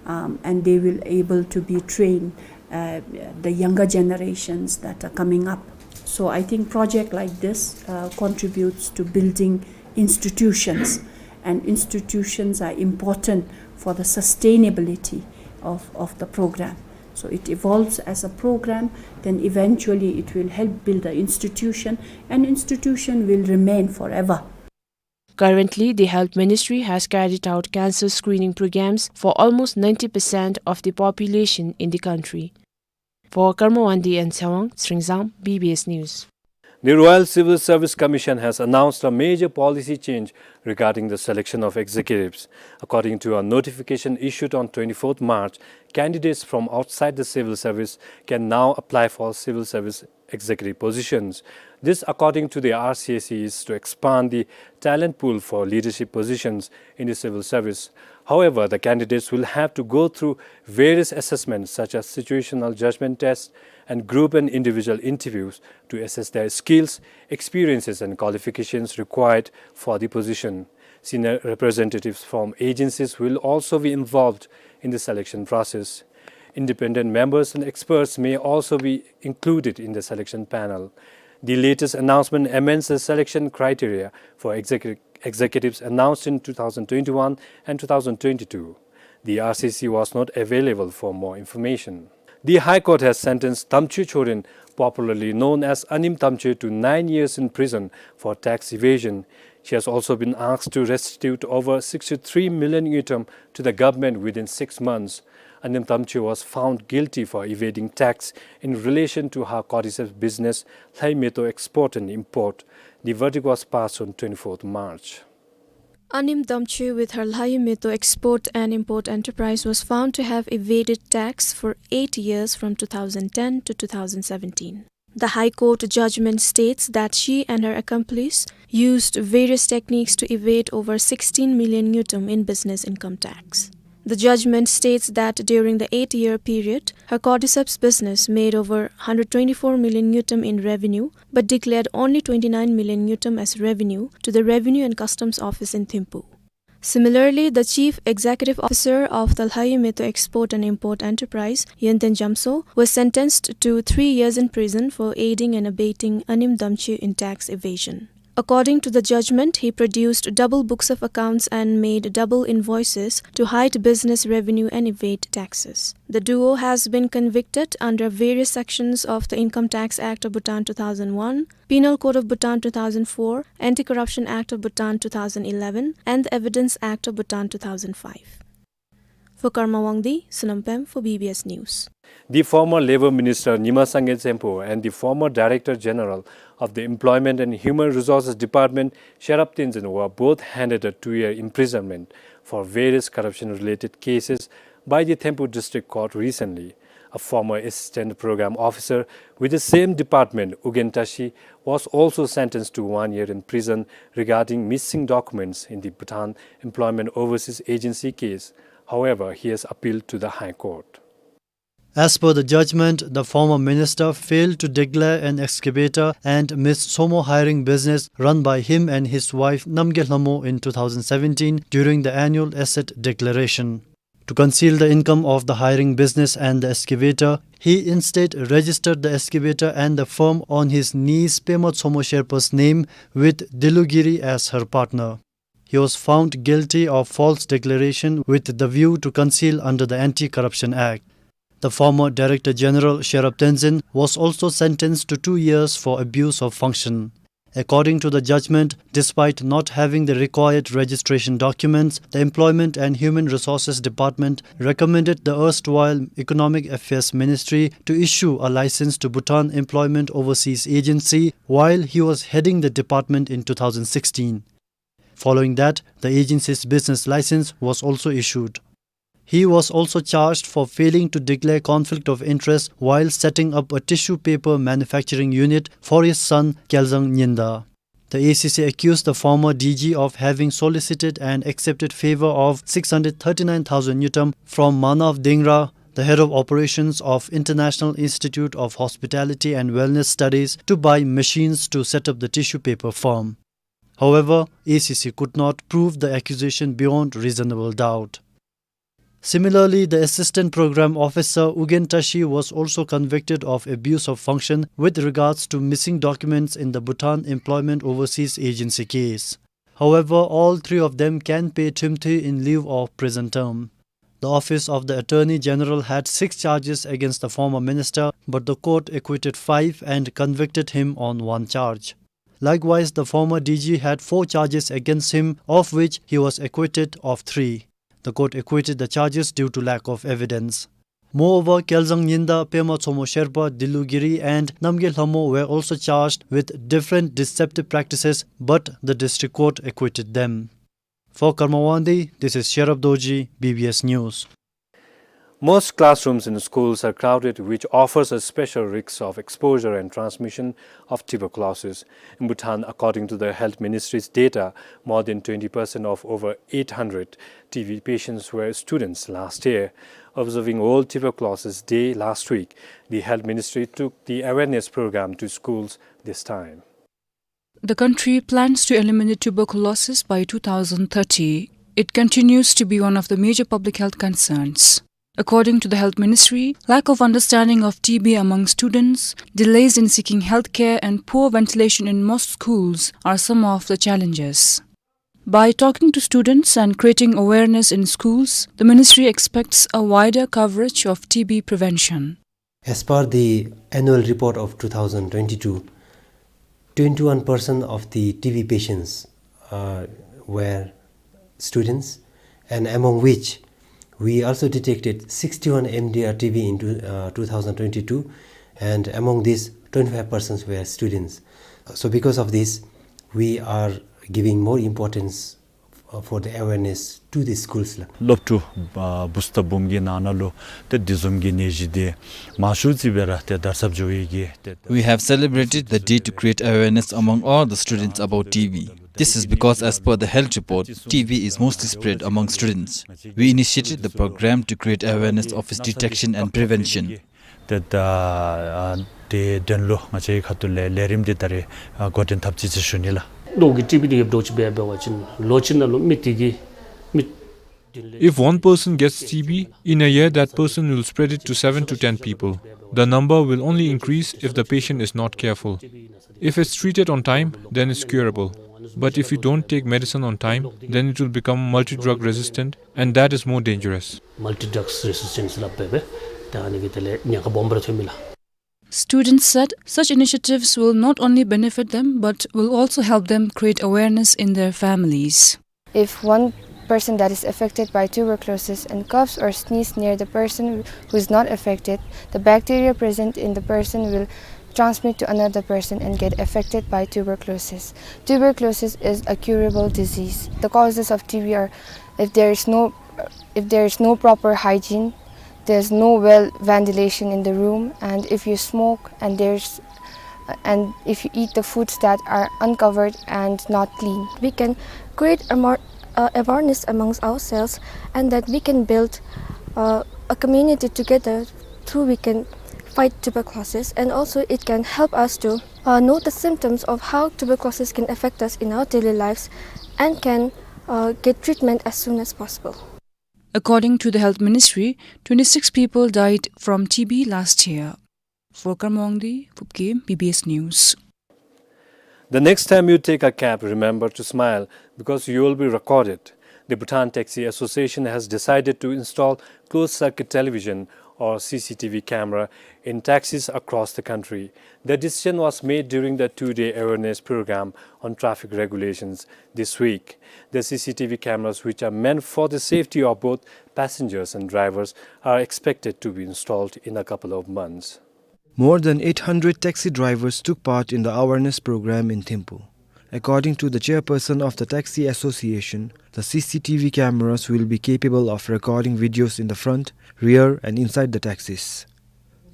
um, and they will able to be trained, uh, the younger generations that are coming up. So I think project like this, uh, contributes to building institutions, and institutions are important for the sustainability of, of the program. So it evolves as a program, then eventually it will help build the institution, and institution will remain forever. Currently, the Health Ministry has carried out cancer screening programs for almost ninety percent of the population in the country. For Karma Wangdi and Tshewang Sringzang, B B S News. The Royal Civil Service Commission has announced a major policy change regarding the selection of executives. According to a notification issued on twenty-fourth March, candidates from outside the civil service can now apply for civil service executive positions. This, according to the R C S C, is to expand the talent pool for leadership positions in the civil service. However, the candidates will have to go through various assessments such as situational judgment tests and group and individual interviews to assess their skills, experiences and qualifications required for the position. Senior representatives from agencies will also be involved in the selection process. Independent members and experts may also be included in the selection panel. The latest announcement amends the selection criteria for execu-, executives announced in two thousand twenty-one and two thousand twenty-two. The R C S C was not available for more information. The High Court has sentenced Damchwe Choren, popularly known as Anim Damchwe, to nine years in prison for tax evasion. She has also been asked to restitute over sixty-three million ngultrum to the government within six months. Anim Damchwe was found guilty for evading tax in relation to her cordyceps business, Lhayu Metho Export and Import. The verdict was passed on twenty-fourth March. Anim Damchwe, with her Lhayu Metho Export and Import Enterprise, was found to have evaded tax for eight years from two thousand ten to two thousand seventeen. The High Court judgment states that she and her accomplice used various techniques to evade over sixteen million ngultrum in business income tax. The judgment states that during the eight-year period, her cordyceps business made over hundred twenty-four million ngultrum in revenue, but declared only twenty-nine million ngultrum as revenue to the Revenue and Customs Office in Thimphu. Similarly, the chief executive officer of the Lhayu Metho Export and Import Enterprise, Yenten Jamso, was sentenced to three years in prison for aiding and abetting Anim Damchwe in tax evasion. According to the judgment, he produced double books of accounts and made double invoices to hide business revenue and evade taxes. The duo has been convicted under various sections of the Income Tax Act of Bhutan two thousand one, Penal Code of Bhutan two thousand four, Anti-Corruption Act of Bhutan two thousand eleven, and the Evidence Act of Bhutan two thousand five. For Karma Wangdi, Sonam Pem for B B S News. The former Labour Minister Nyima Sangay Chempo and the former Director General of the Employment and Human Resources Department, Sherab Tenzin, were both handed a two-year imprisonment for various corruption-related cases by the Thimphu District Court recently. A former assistant program officer with the same department, Ugyen Tashi, was also sentenced to one year in prison regarding missing documents in the Bhutan Employment Overseas Agency case. However, he has appealed to the High Court. As per the judgment, the former minister failed to declare an excavator and Miss Tsomo hiring business run by him and his wife Namgay Lhamo in two thousand seventeen during the annual asset declaration. To conceal the income of the hiring business and the excavator, he instead registered the excavator and the firm on his niece Pema Tsomo Sherpa's name with Dilu Giri as her partner. He was found guilty of false declaration with the view to conceal under the Anti-Corruption Act. The former Director General Sherab Tenzin was also sentenced to two years for abuse of function. According to the judgment, despite not having the required registration documents, the Employment and Human Resources Department recommended the erstwhile Economic Affairs Ministry to issue a license to Bhutan Employment Overseas Agency while he was heading the department in two thousand sixteen. Following that, the agency's business license was also issued. He was also charged for failing to declare conflict of interest while setting up a tissue paper manufacturing unit for his son, Kyalzang Nyinda. The A C C accused the former D G of having solicited and accepted favor of six hundred thirty-nine thousand ngultrum from Manav Dhingra, the head of operations of International Institute of Hospitality and Wellness Studies, to buy machines to set up the tissue paper firm. However, A C C could not prove the accusation beyond reasonable doubt. Similarly, the assistant program officer Ugyen Tashi was also convicted of abuse of function with regards to missing documents in the Bhutan Employment Overseas Agency case. However, all three of them can pay thymthuy in lieu of prison term. The Office of the Attorney General had six charges against the former minister, but the court acquitted five and convicted him on one charge. Likewise, the former D G had four charges against him, of which he was acquitted of three. The court acquitted the charges due to lack of evidence. Moreover, Kyalzang Nyinda, Pema Tsomo Sherpa, Dilu Giri, and Namgay Lhamo were also charged with different deceptive practices, but the district court acquitted them. For Karma Wangdi, this is Sherab Dorji, B B S News. Most classrooms in schools are crowded, which offers a special risk of exposure and transmission of tuberculosis. In Bhutan, according to the Health Ministry's data, more than twenty percent of over eight hundred T B patients were students last year. Observing World Tuberculosis Day last week, the Health Ministry took the awareness program to schools this time. The country plans to eliminate tuberculosis by two thousand thirty. It continues to be one of the major public health concerns. According to the Health Ministry, lack of understanding of T B among students, delays in seeking health care, and poor ventilation in most schools are some of the challenges. By talking to students and creating awareness in schools, the ministry expects a wider coverage of T B prevention. As per the annual report of two thousand twenty-two, twenty-one percent of the T B patients, uh, were students, and among which we also detected sixty-one M D R T B in two, uh, two thousand twenty-two, and among these, twenty-five percent were students. So because of this, we are giving more importance uh, for the awareness to the schools la. སློབ་ཕྲུག་ཨ་བུཚ་དང་བུམོ་གི་ནང་ན་ལུ་ཏེ་འདི་བཟུམ་གྱི་ནད་གཞི་འདི་མང་ཤོས་ཅིག་སྦེ་ར་ཏེ་དར་ཁྱབ་འགྱོ་བའི་གི་ཏེ། We have celebrated the day to create awareness among all the students about T B. This is because, as per the health report, T B is mostly spread among students. We initiated the program to create awareness of its detection and prevention. ཏེ་ད་ཨ་དེ་དོན་ལུ་ང་བཅས་ཁ་ཐུག་ལས་ལས་རིམ་འདི་ད་རེས་ཨ་འགོ་འདྲེན་འཐབ་ཅི་ཟེར་ཞུ་ནི་ལགས། ལོག་གི་ཊི་བི་འདི་ཡོདཔ་འདྲཝ་ཅིག་འབད་འབད་བ་ཅིན་ལོ་གཅིག་ནང་ལུ་མི་དེ་གིས་མི་ If one person gets T B, in a year that person will spread it to seven to ten people. The number will only increase if the patient is not careful. If it's treated on time, then it's curable. But if you don't take medicine on time, then it will become multi-drug resistant, and that is more dangerous. Multi drugs resistance ལབ་སྦེ་ད་ཨ་ནི་གི་དེ་ལས་ཉེན་ཁ་སྦོམ་སྦེ་ར་ཐོན་མི་ལགས། Students said such initiatives will not only benefit them but will also help them create awareness in their families. If one person that is affected by tuberculosis and coughs or sneezes near the person who is not affected, the bacteria present in the person will transmit to another person and get affected by tuberculosis. Tuberculosis is a curable disease. The causes of T B are if there is no if there is no proper hygiene, there's no well ventilation in the room, and if you smoke and there's and if you eat the foods that are uncovered and not clean. We can create a more uh, awareness amongst ourselves, and that we can build uh, a community together through we can fight tuberculosis, and also it can help us to uh, know the symptoms of how tuberculosis can affect us in our daily lives and can uh, get treatment as soon as possible. According to the Health Ministry, twenty-six people died from T B last year. For Karma Wangdi, Phubkem, B B S News. The next time you take a cab, remember to smile because you will be recorded. The Bhutan Taxi Association has decided to install closed circuit television or C C T V camera in taxis across the country. The decision was made during the two-day awareness program on traffic regulations this week. The C C T V cameras, which are meant for the safety of both passengers and drivers, are expected to be installed in a couple of months. More than eight hundred taxi drivers took part in the awareness program in Thimphu. According to the chairperson of the Taxi Association, the C C T V cameras will be capable of recording videos in the front, rear, and inside the taxis.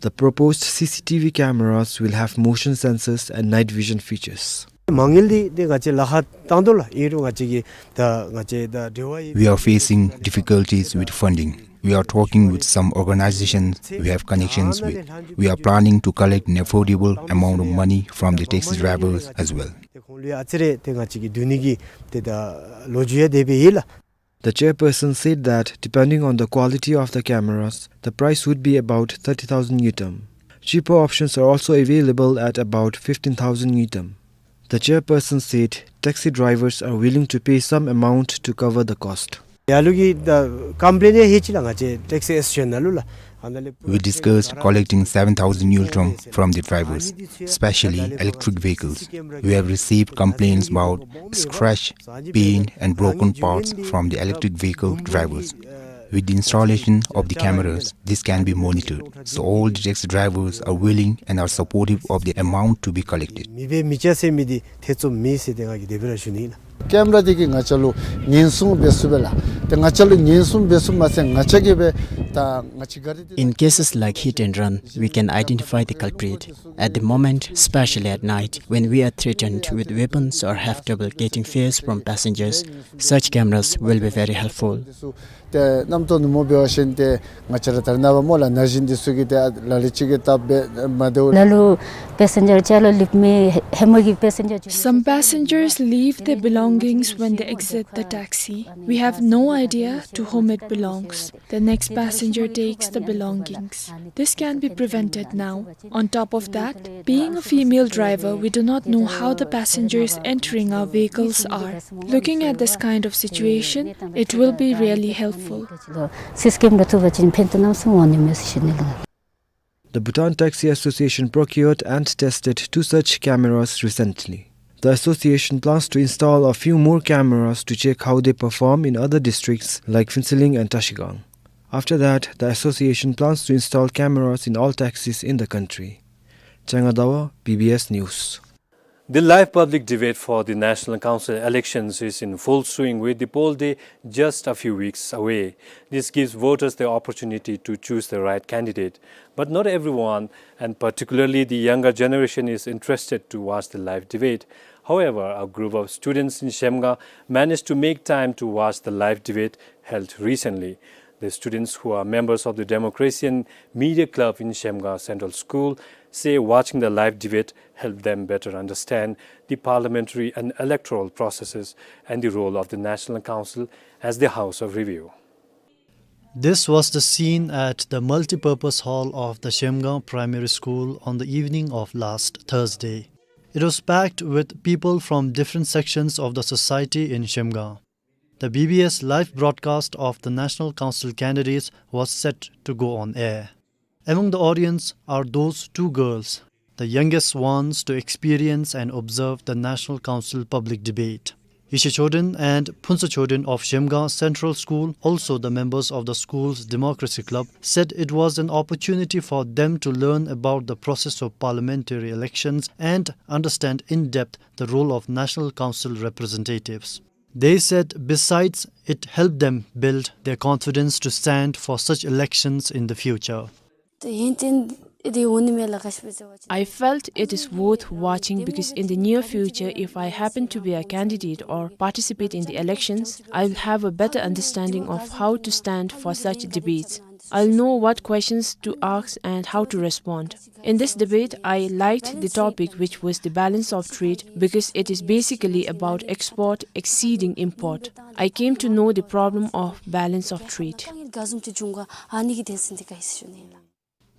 The proposed C C T V cameras will have motion sensors and night vision features. མ་དངུལ་འདི་ཏེ་ང་བཅས་ལཱ་ཁག་བཏང་དོ་ལགས། ཨིན་རུང་ང་བཅས་ཀྱི་ད་ང་བཅས་ད་འབྲེལ་བ་ཡོད། We are facing difficulties with funding. We are talking with some organizations. We have connections with. We are planning to collect an affordable amount of money from the taxi drivers as well. ཏེ་ཁོང་ལུ་ཡང་ཨ་ཙི་རེ་ཏེ་ང་བཅས་ཀྱིས་བསྡུ་ནི་གི་ཏེ་ད་ལོ་རྒྱུས་ཡང་དེ་སྦེ་ཡོད་ལགས། The chairperson said that depending on the quality of the cameras, the price would be about thirty thousand ngultrum. Cheaper options are also available at about fifteen thousand ngultrum. The chairperson said taxi drivers are willing to pay some amount to cover the cost. ཡར་ལུ་གི་ད་ཀམ་པི་ལེན་ཡང་ལྷོད་ཅི་ལགས། ང་བཅས་ཊེག་སི་ཨེ་སོ་ཤི་ཨེན་ནང་ལུ་ལགས། We discussed collecting seven thousand ngultrum from the drivers, especially electric vehicles. We have received complaints about scratch, paint and broken parts from the electric vehicle drivers. With the installation of the cameras, this can be monitored. So all the taxi drivers are willing and are supportive of the amount to be collected. མི་འབད་མི་བྱ་ཟེར་མི་འདི་ཐེ་ཚོམ་མེད་ཟེར་ཏེ་ང་གིས་དེ་སྦེ་ར་ཞུ་ནི་ཨིན་ལགས། ཀེམ་ར་འདི་གིས་ང་བཅས་ལུ་ཉེན་སྲུང་འབད་ཚུགས་པས་ལགས། ཏེ་ང་བཅས་ལུ་ཉེན་སྲུང་འབད་ཚུགསཔ་མ་ཚད་ང་བཅས་ཀྱིས་སྦེ་ད་ང་བཅས་ག་ར་འདི། In cases like hit and run, we can identify the culprit. At the moment, especially at night, when we are threatened with weapons or have trouble getting fares from passengers, such cameras will be very helpful. ཏེ་རྣམ་རྟོག་ནུབ་མོ་འབད་བ་ཅིན་ཏེ་ང་བཅས་ར་ད་རེས་ནངས་པ་སྨོ་ལགས་ན་གཞོན་འདི་ཚུ་གིས་ཏེ་ལ་ལུ་ཅིག་གིས་སྟབས་མ་བདེཝ། ལ་ལུ་པེ་སེན་ཇར་ཅ་ལ་ལུ་མི་ཧེ་མ་གི་པེ་སེན་ཇར། Some passengers leave their belongings when they exit the taxi. We have no idea to whom it belongs. The next passenger takes the belongings. This can be prevented now. On top of that, being a female driver, we do not know how the passengers entering our vehicles are. Looking at this kind of situation, it will be really helpful. System ལུ་བཙུགས་པ་ཅིན་ཕན་ཐོགས་གནམ་མེད་ས་མེད་འོང་ནི་མས་ཟེར་ཞུ་ནི་ལགས། The Bhutan Taxi Association procured and tested two such cameras recently. The association plans to install a few more cameras to check how they perform in other districts like Phuentsholing and Trashigang. After that, the association plans to install cameras in all taxis in the country. Changadawa, B B S News. The live public debate for the National Council elections is in full swing, with the poll day just a few weeks away. This gives voters the opportunity to choose the right candidate. But not everyone, and particularly the younger generation, is interested to watch the live debate. However, a group of students in Shemga managed to make time to watch the live debate held recently. The students, who are members of the Democracy and Media Club in Shemga Central School, say watching the live debate helped them better understand the parliamentary and electoral processes and the role of the National Council as the House of Review. This was the scene at the multipurpose hall of the Shemgaon Primary School on the evening of last Thursday. It was packed with people from different sections of the society in Shemgaon. The B B S live broadcast of the National Council candidates was set to go on air. Among the audience are those two girls, the youngest ones to experience and observe the National Council public debate. Yeshe Choden and Phuntsho Choden of Shemgaon Central School, also the members of the school's Democracy Club, said it was an opportunity for them to learn about the process of parliamentary elections and understand in depth the role of National Council representatives. They said, besides, it helped them build their confidence to stand for such elections in the future. I felt it is worth watching because in the near future, if I happen to be a candidate or participate in the elections, I will have a better understanding of how to stand for such debates. I'll know what questions to ask and how to respond. In this debate, I liked the topic, which was the balance of trade, because it is basically about export exceeding import. I came to know the problem of balance of trade.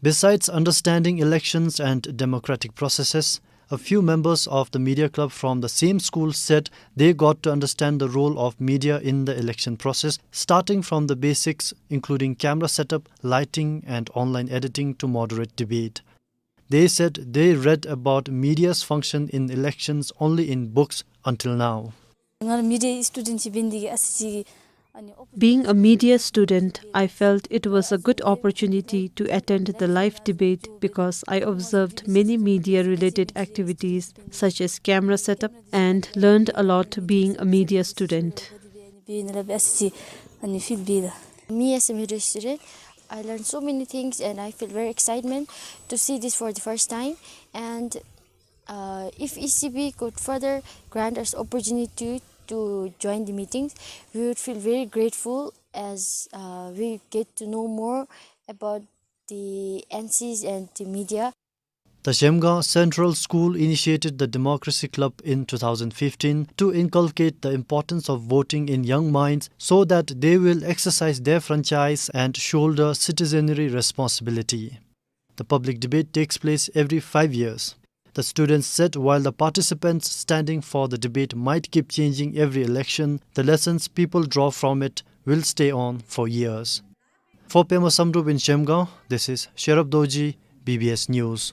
Besides understanding elections and democratic processes, a few members of the media club from the same school said they got to understand the role of media in the election process, starting from the basics, including camera setup, lighting, and online editing to moderate debate. They said they read about media's function in elections only in books until now. Being a media student, I felt it was a good opportunity to attend the live debate because I observed many media-related activities such as camera setup and learned a lot being a media student. Me as a media student, I learned so many things and I feel very excitement to see this for the first time. And uh, if E C B could further grant us opportunity to join the meetings, we would feel very grateful as uh, we get to know more about the N Cs and the media. The Shemgaon Central School initiated the Democracy Club in two thousand fifteen to inculcate the importance of voting in young minds so that they will exercise their franchise and shoulder citizenry responsibility. The public debate takes place every five years. The students said while the participants standing for the debate might keep changing every election, the lessons people draw from it will stay on for years. For Pema Samdrup in Shemgaon, this is Sherab Dorji, B B S News.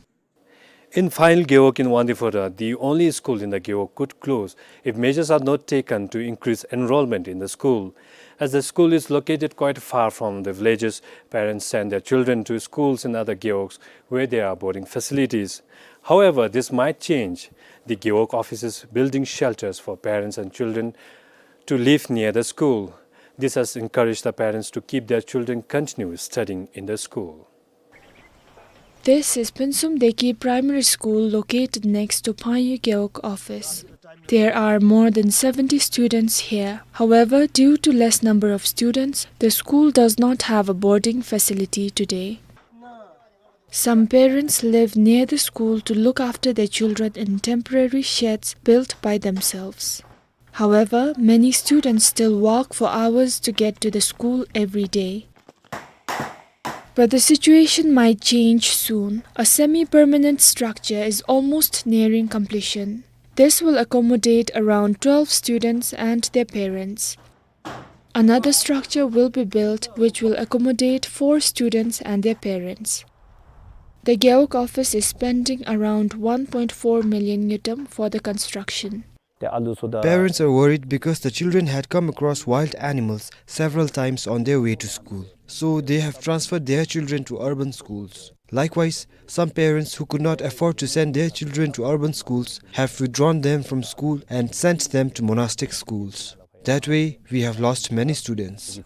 In Final Gewog in Wangdue Phodrang, the only school in the Gewog could close if measures are not taken to increase enrollment in the school. As the school is located quite far from the villages, parents send their children to schools in other Gewogs where there are boarding facilities. However, this might change. The Gewog office is building shelters for parents and children to live near the school. This has encouraged the parents to keep their children continue studying in the school. This is Phuentsum Deki Primary School located next to Phangyu Gewog office. There are more than seventy students here. However, due to less number of students, the school does not have a boarding facility today. Some parents live near the school to look after their children in temporary sheds built by themselves. However, many students still walk for hours to get to the school every day. But the situation might change soon. A semi-permanent structure is almost nearing completion. This will accommodate around twelve students and their parents. Another structure will be built which will accommodate four students and their parents. The Gewog office is spending around one point four million ngultrum for the construction. Parents are worried because the children had come across wild animals several times on their way to school. So they have transferred their children to urban schools. Likewise, some parents who could not afford to send their children to urban schools have withdrawn them from school and sent them to monastic schools. That way, we have lost many students.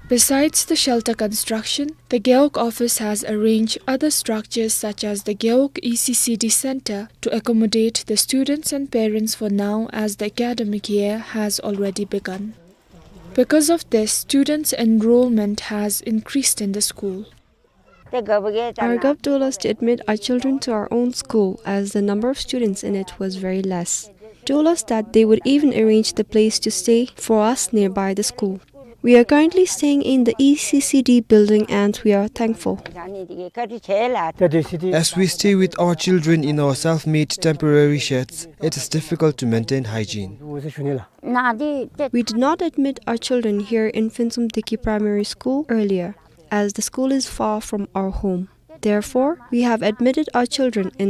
Besides the shelter construction, the Gewog office has arranged other structures such as the Gewog E C C D Center to accommodate the students and parents for now, as the academic year has already begun. Because of this, students' enrollment has increased in the school. Our gov told us to admit our children to our own school as the number of students in it was very less. Told us that they would even arrange the place to stay for us nearby the school. We are currently staying in the E C C D building and we are thankful. As we stay with our children in our self-made temporary sheds, it is difficult to maintain hygiene. We did not admit our children here in Phuentsum Deki Primary School earlier, as the school is far from our home. Therefore, we have admitted our children in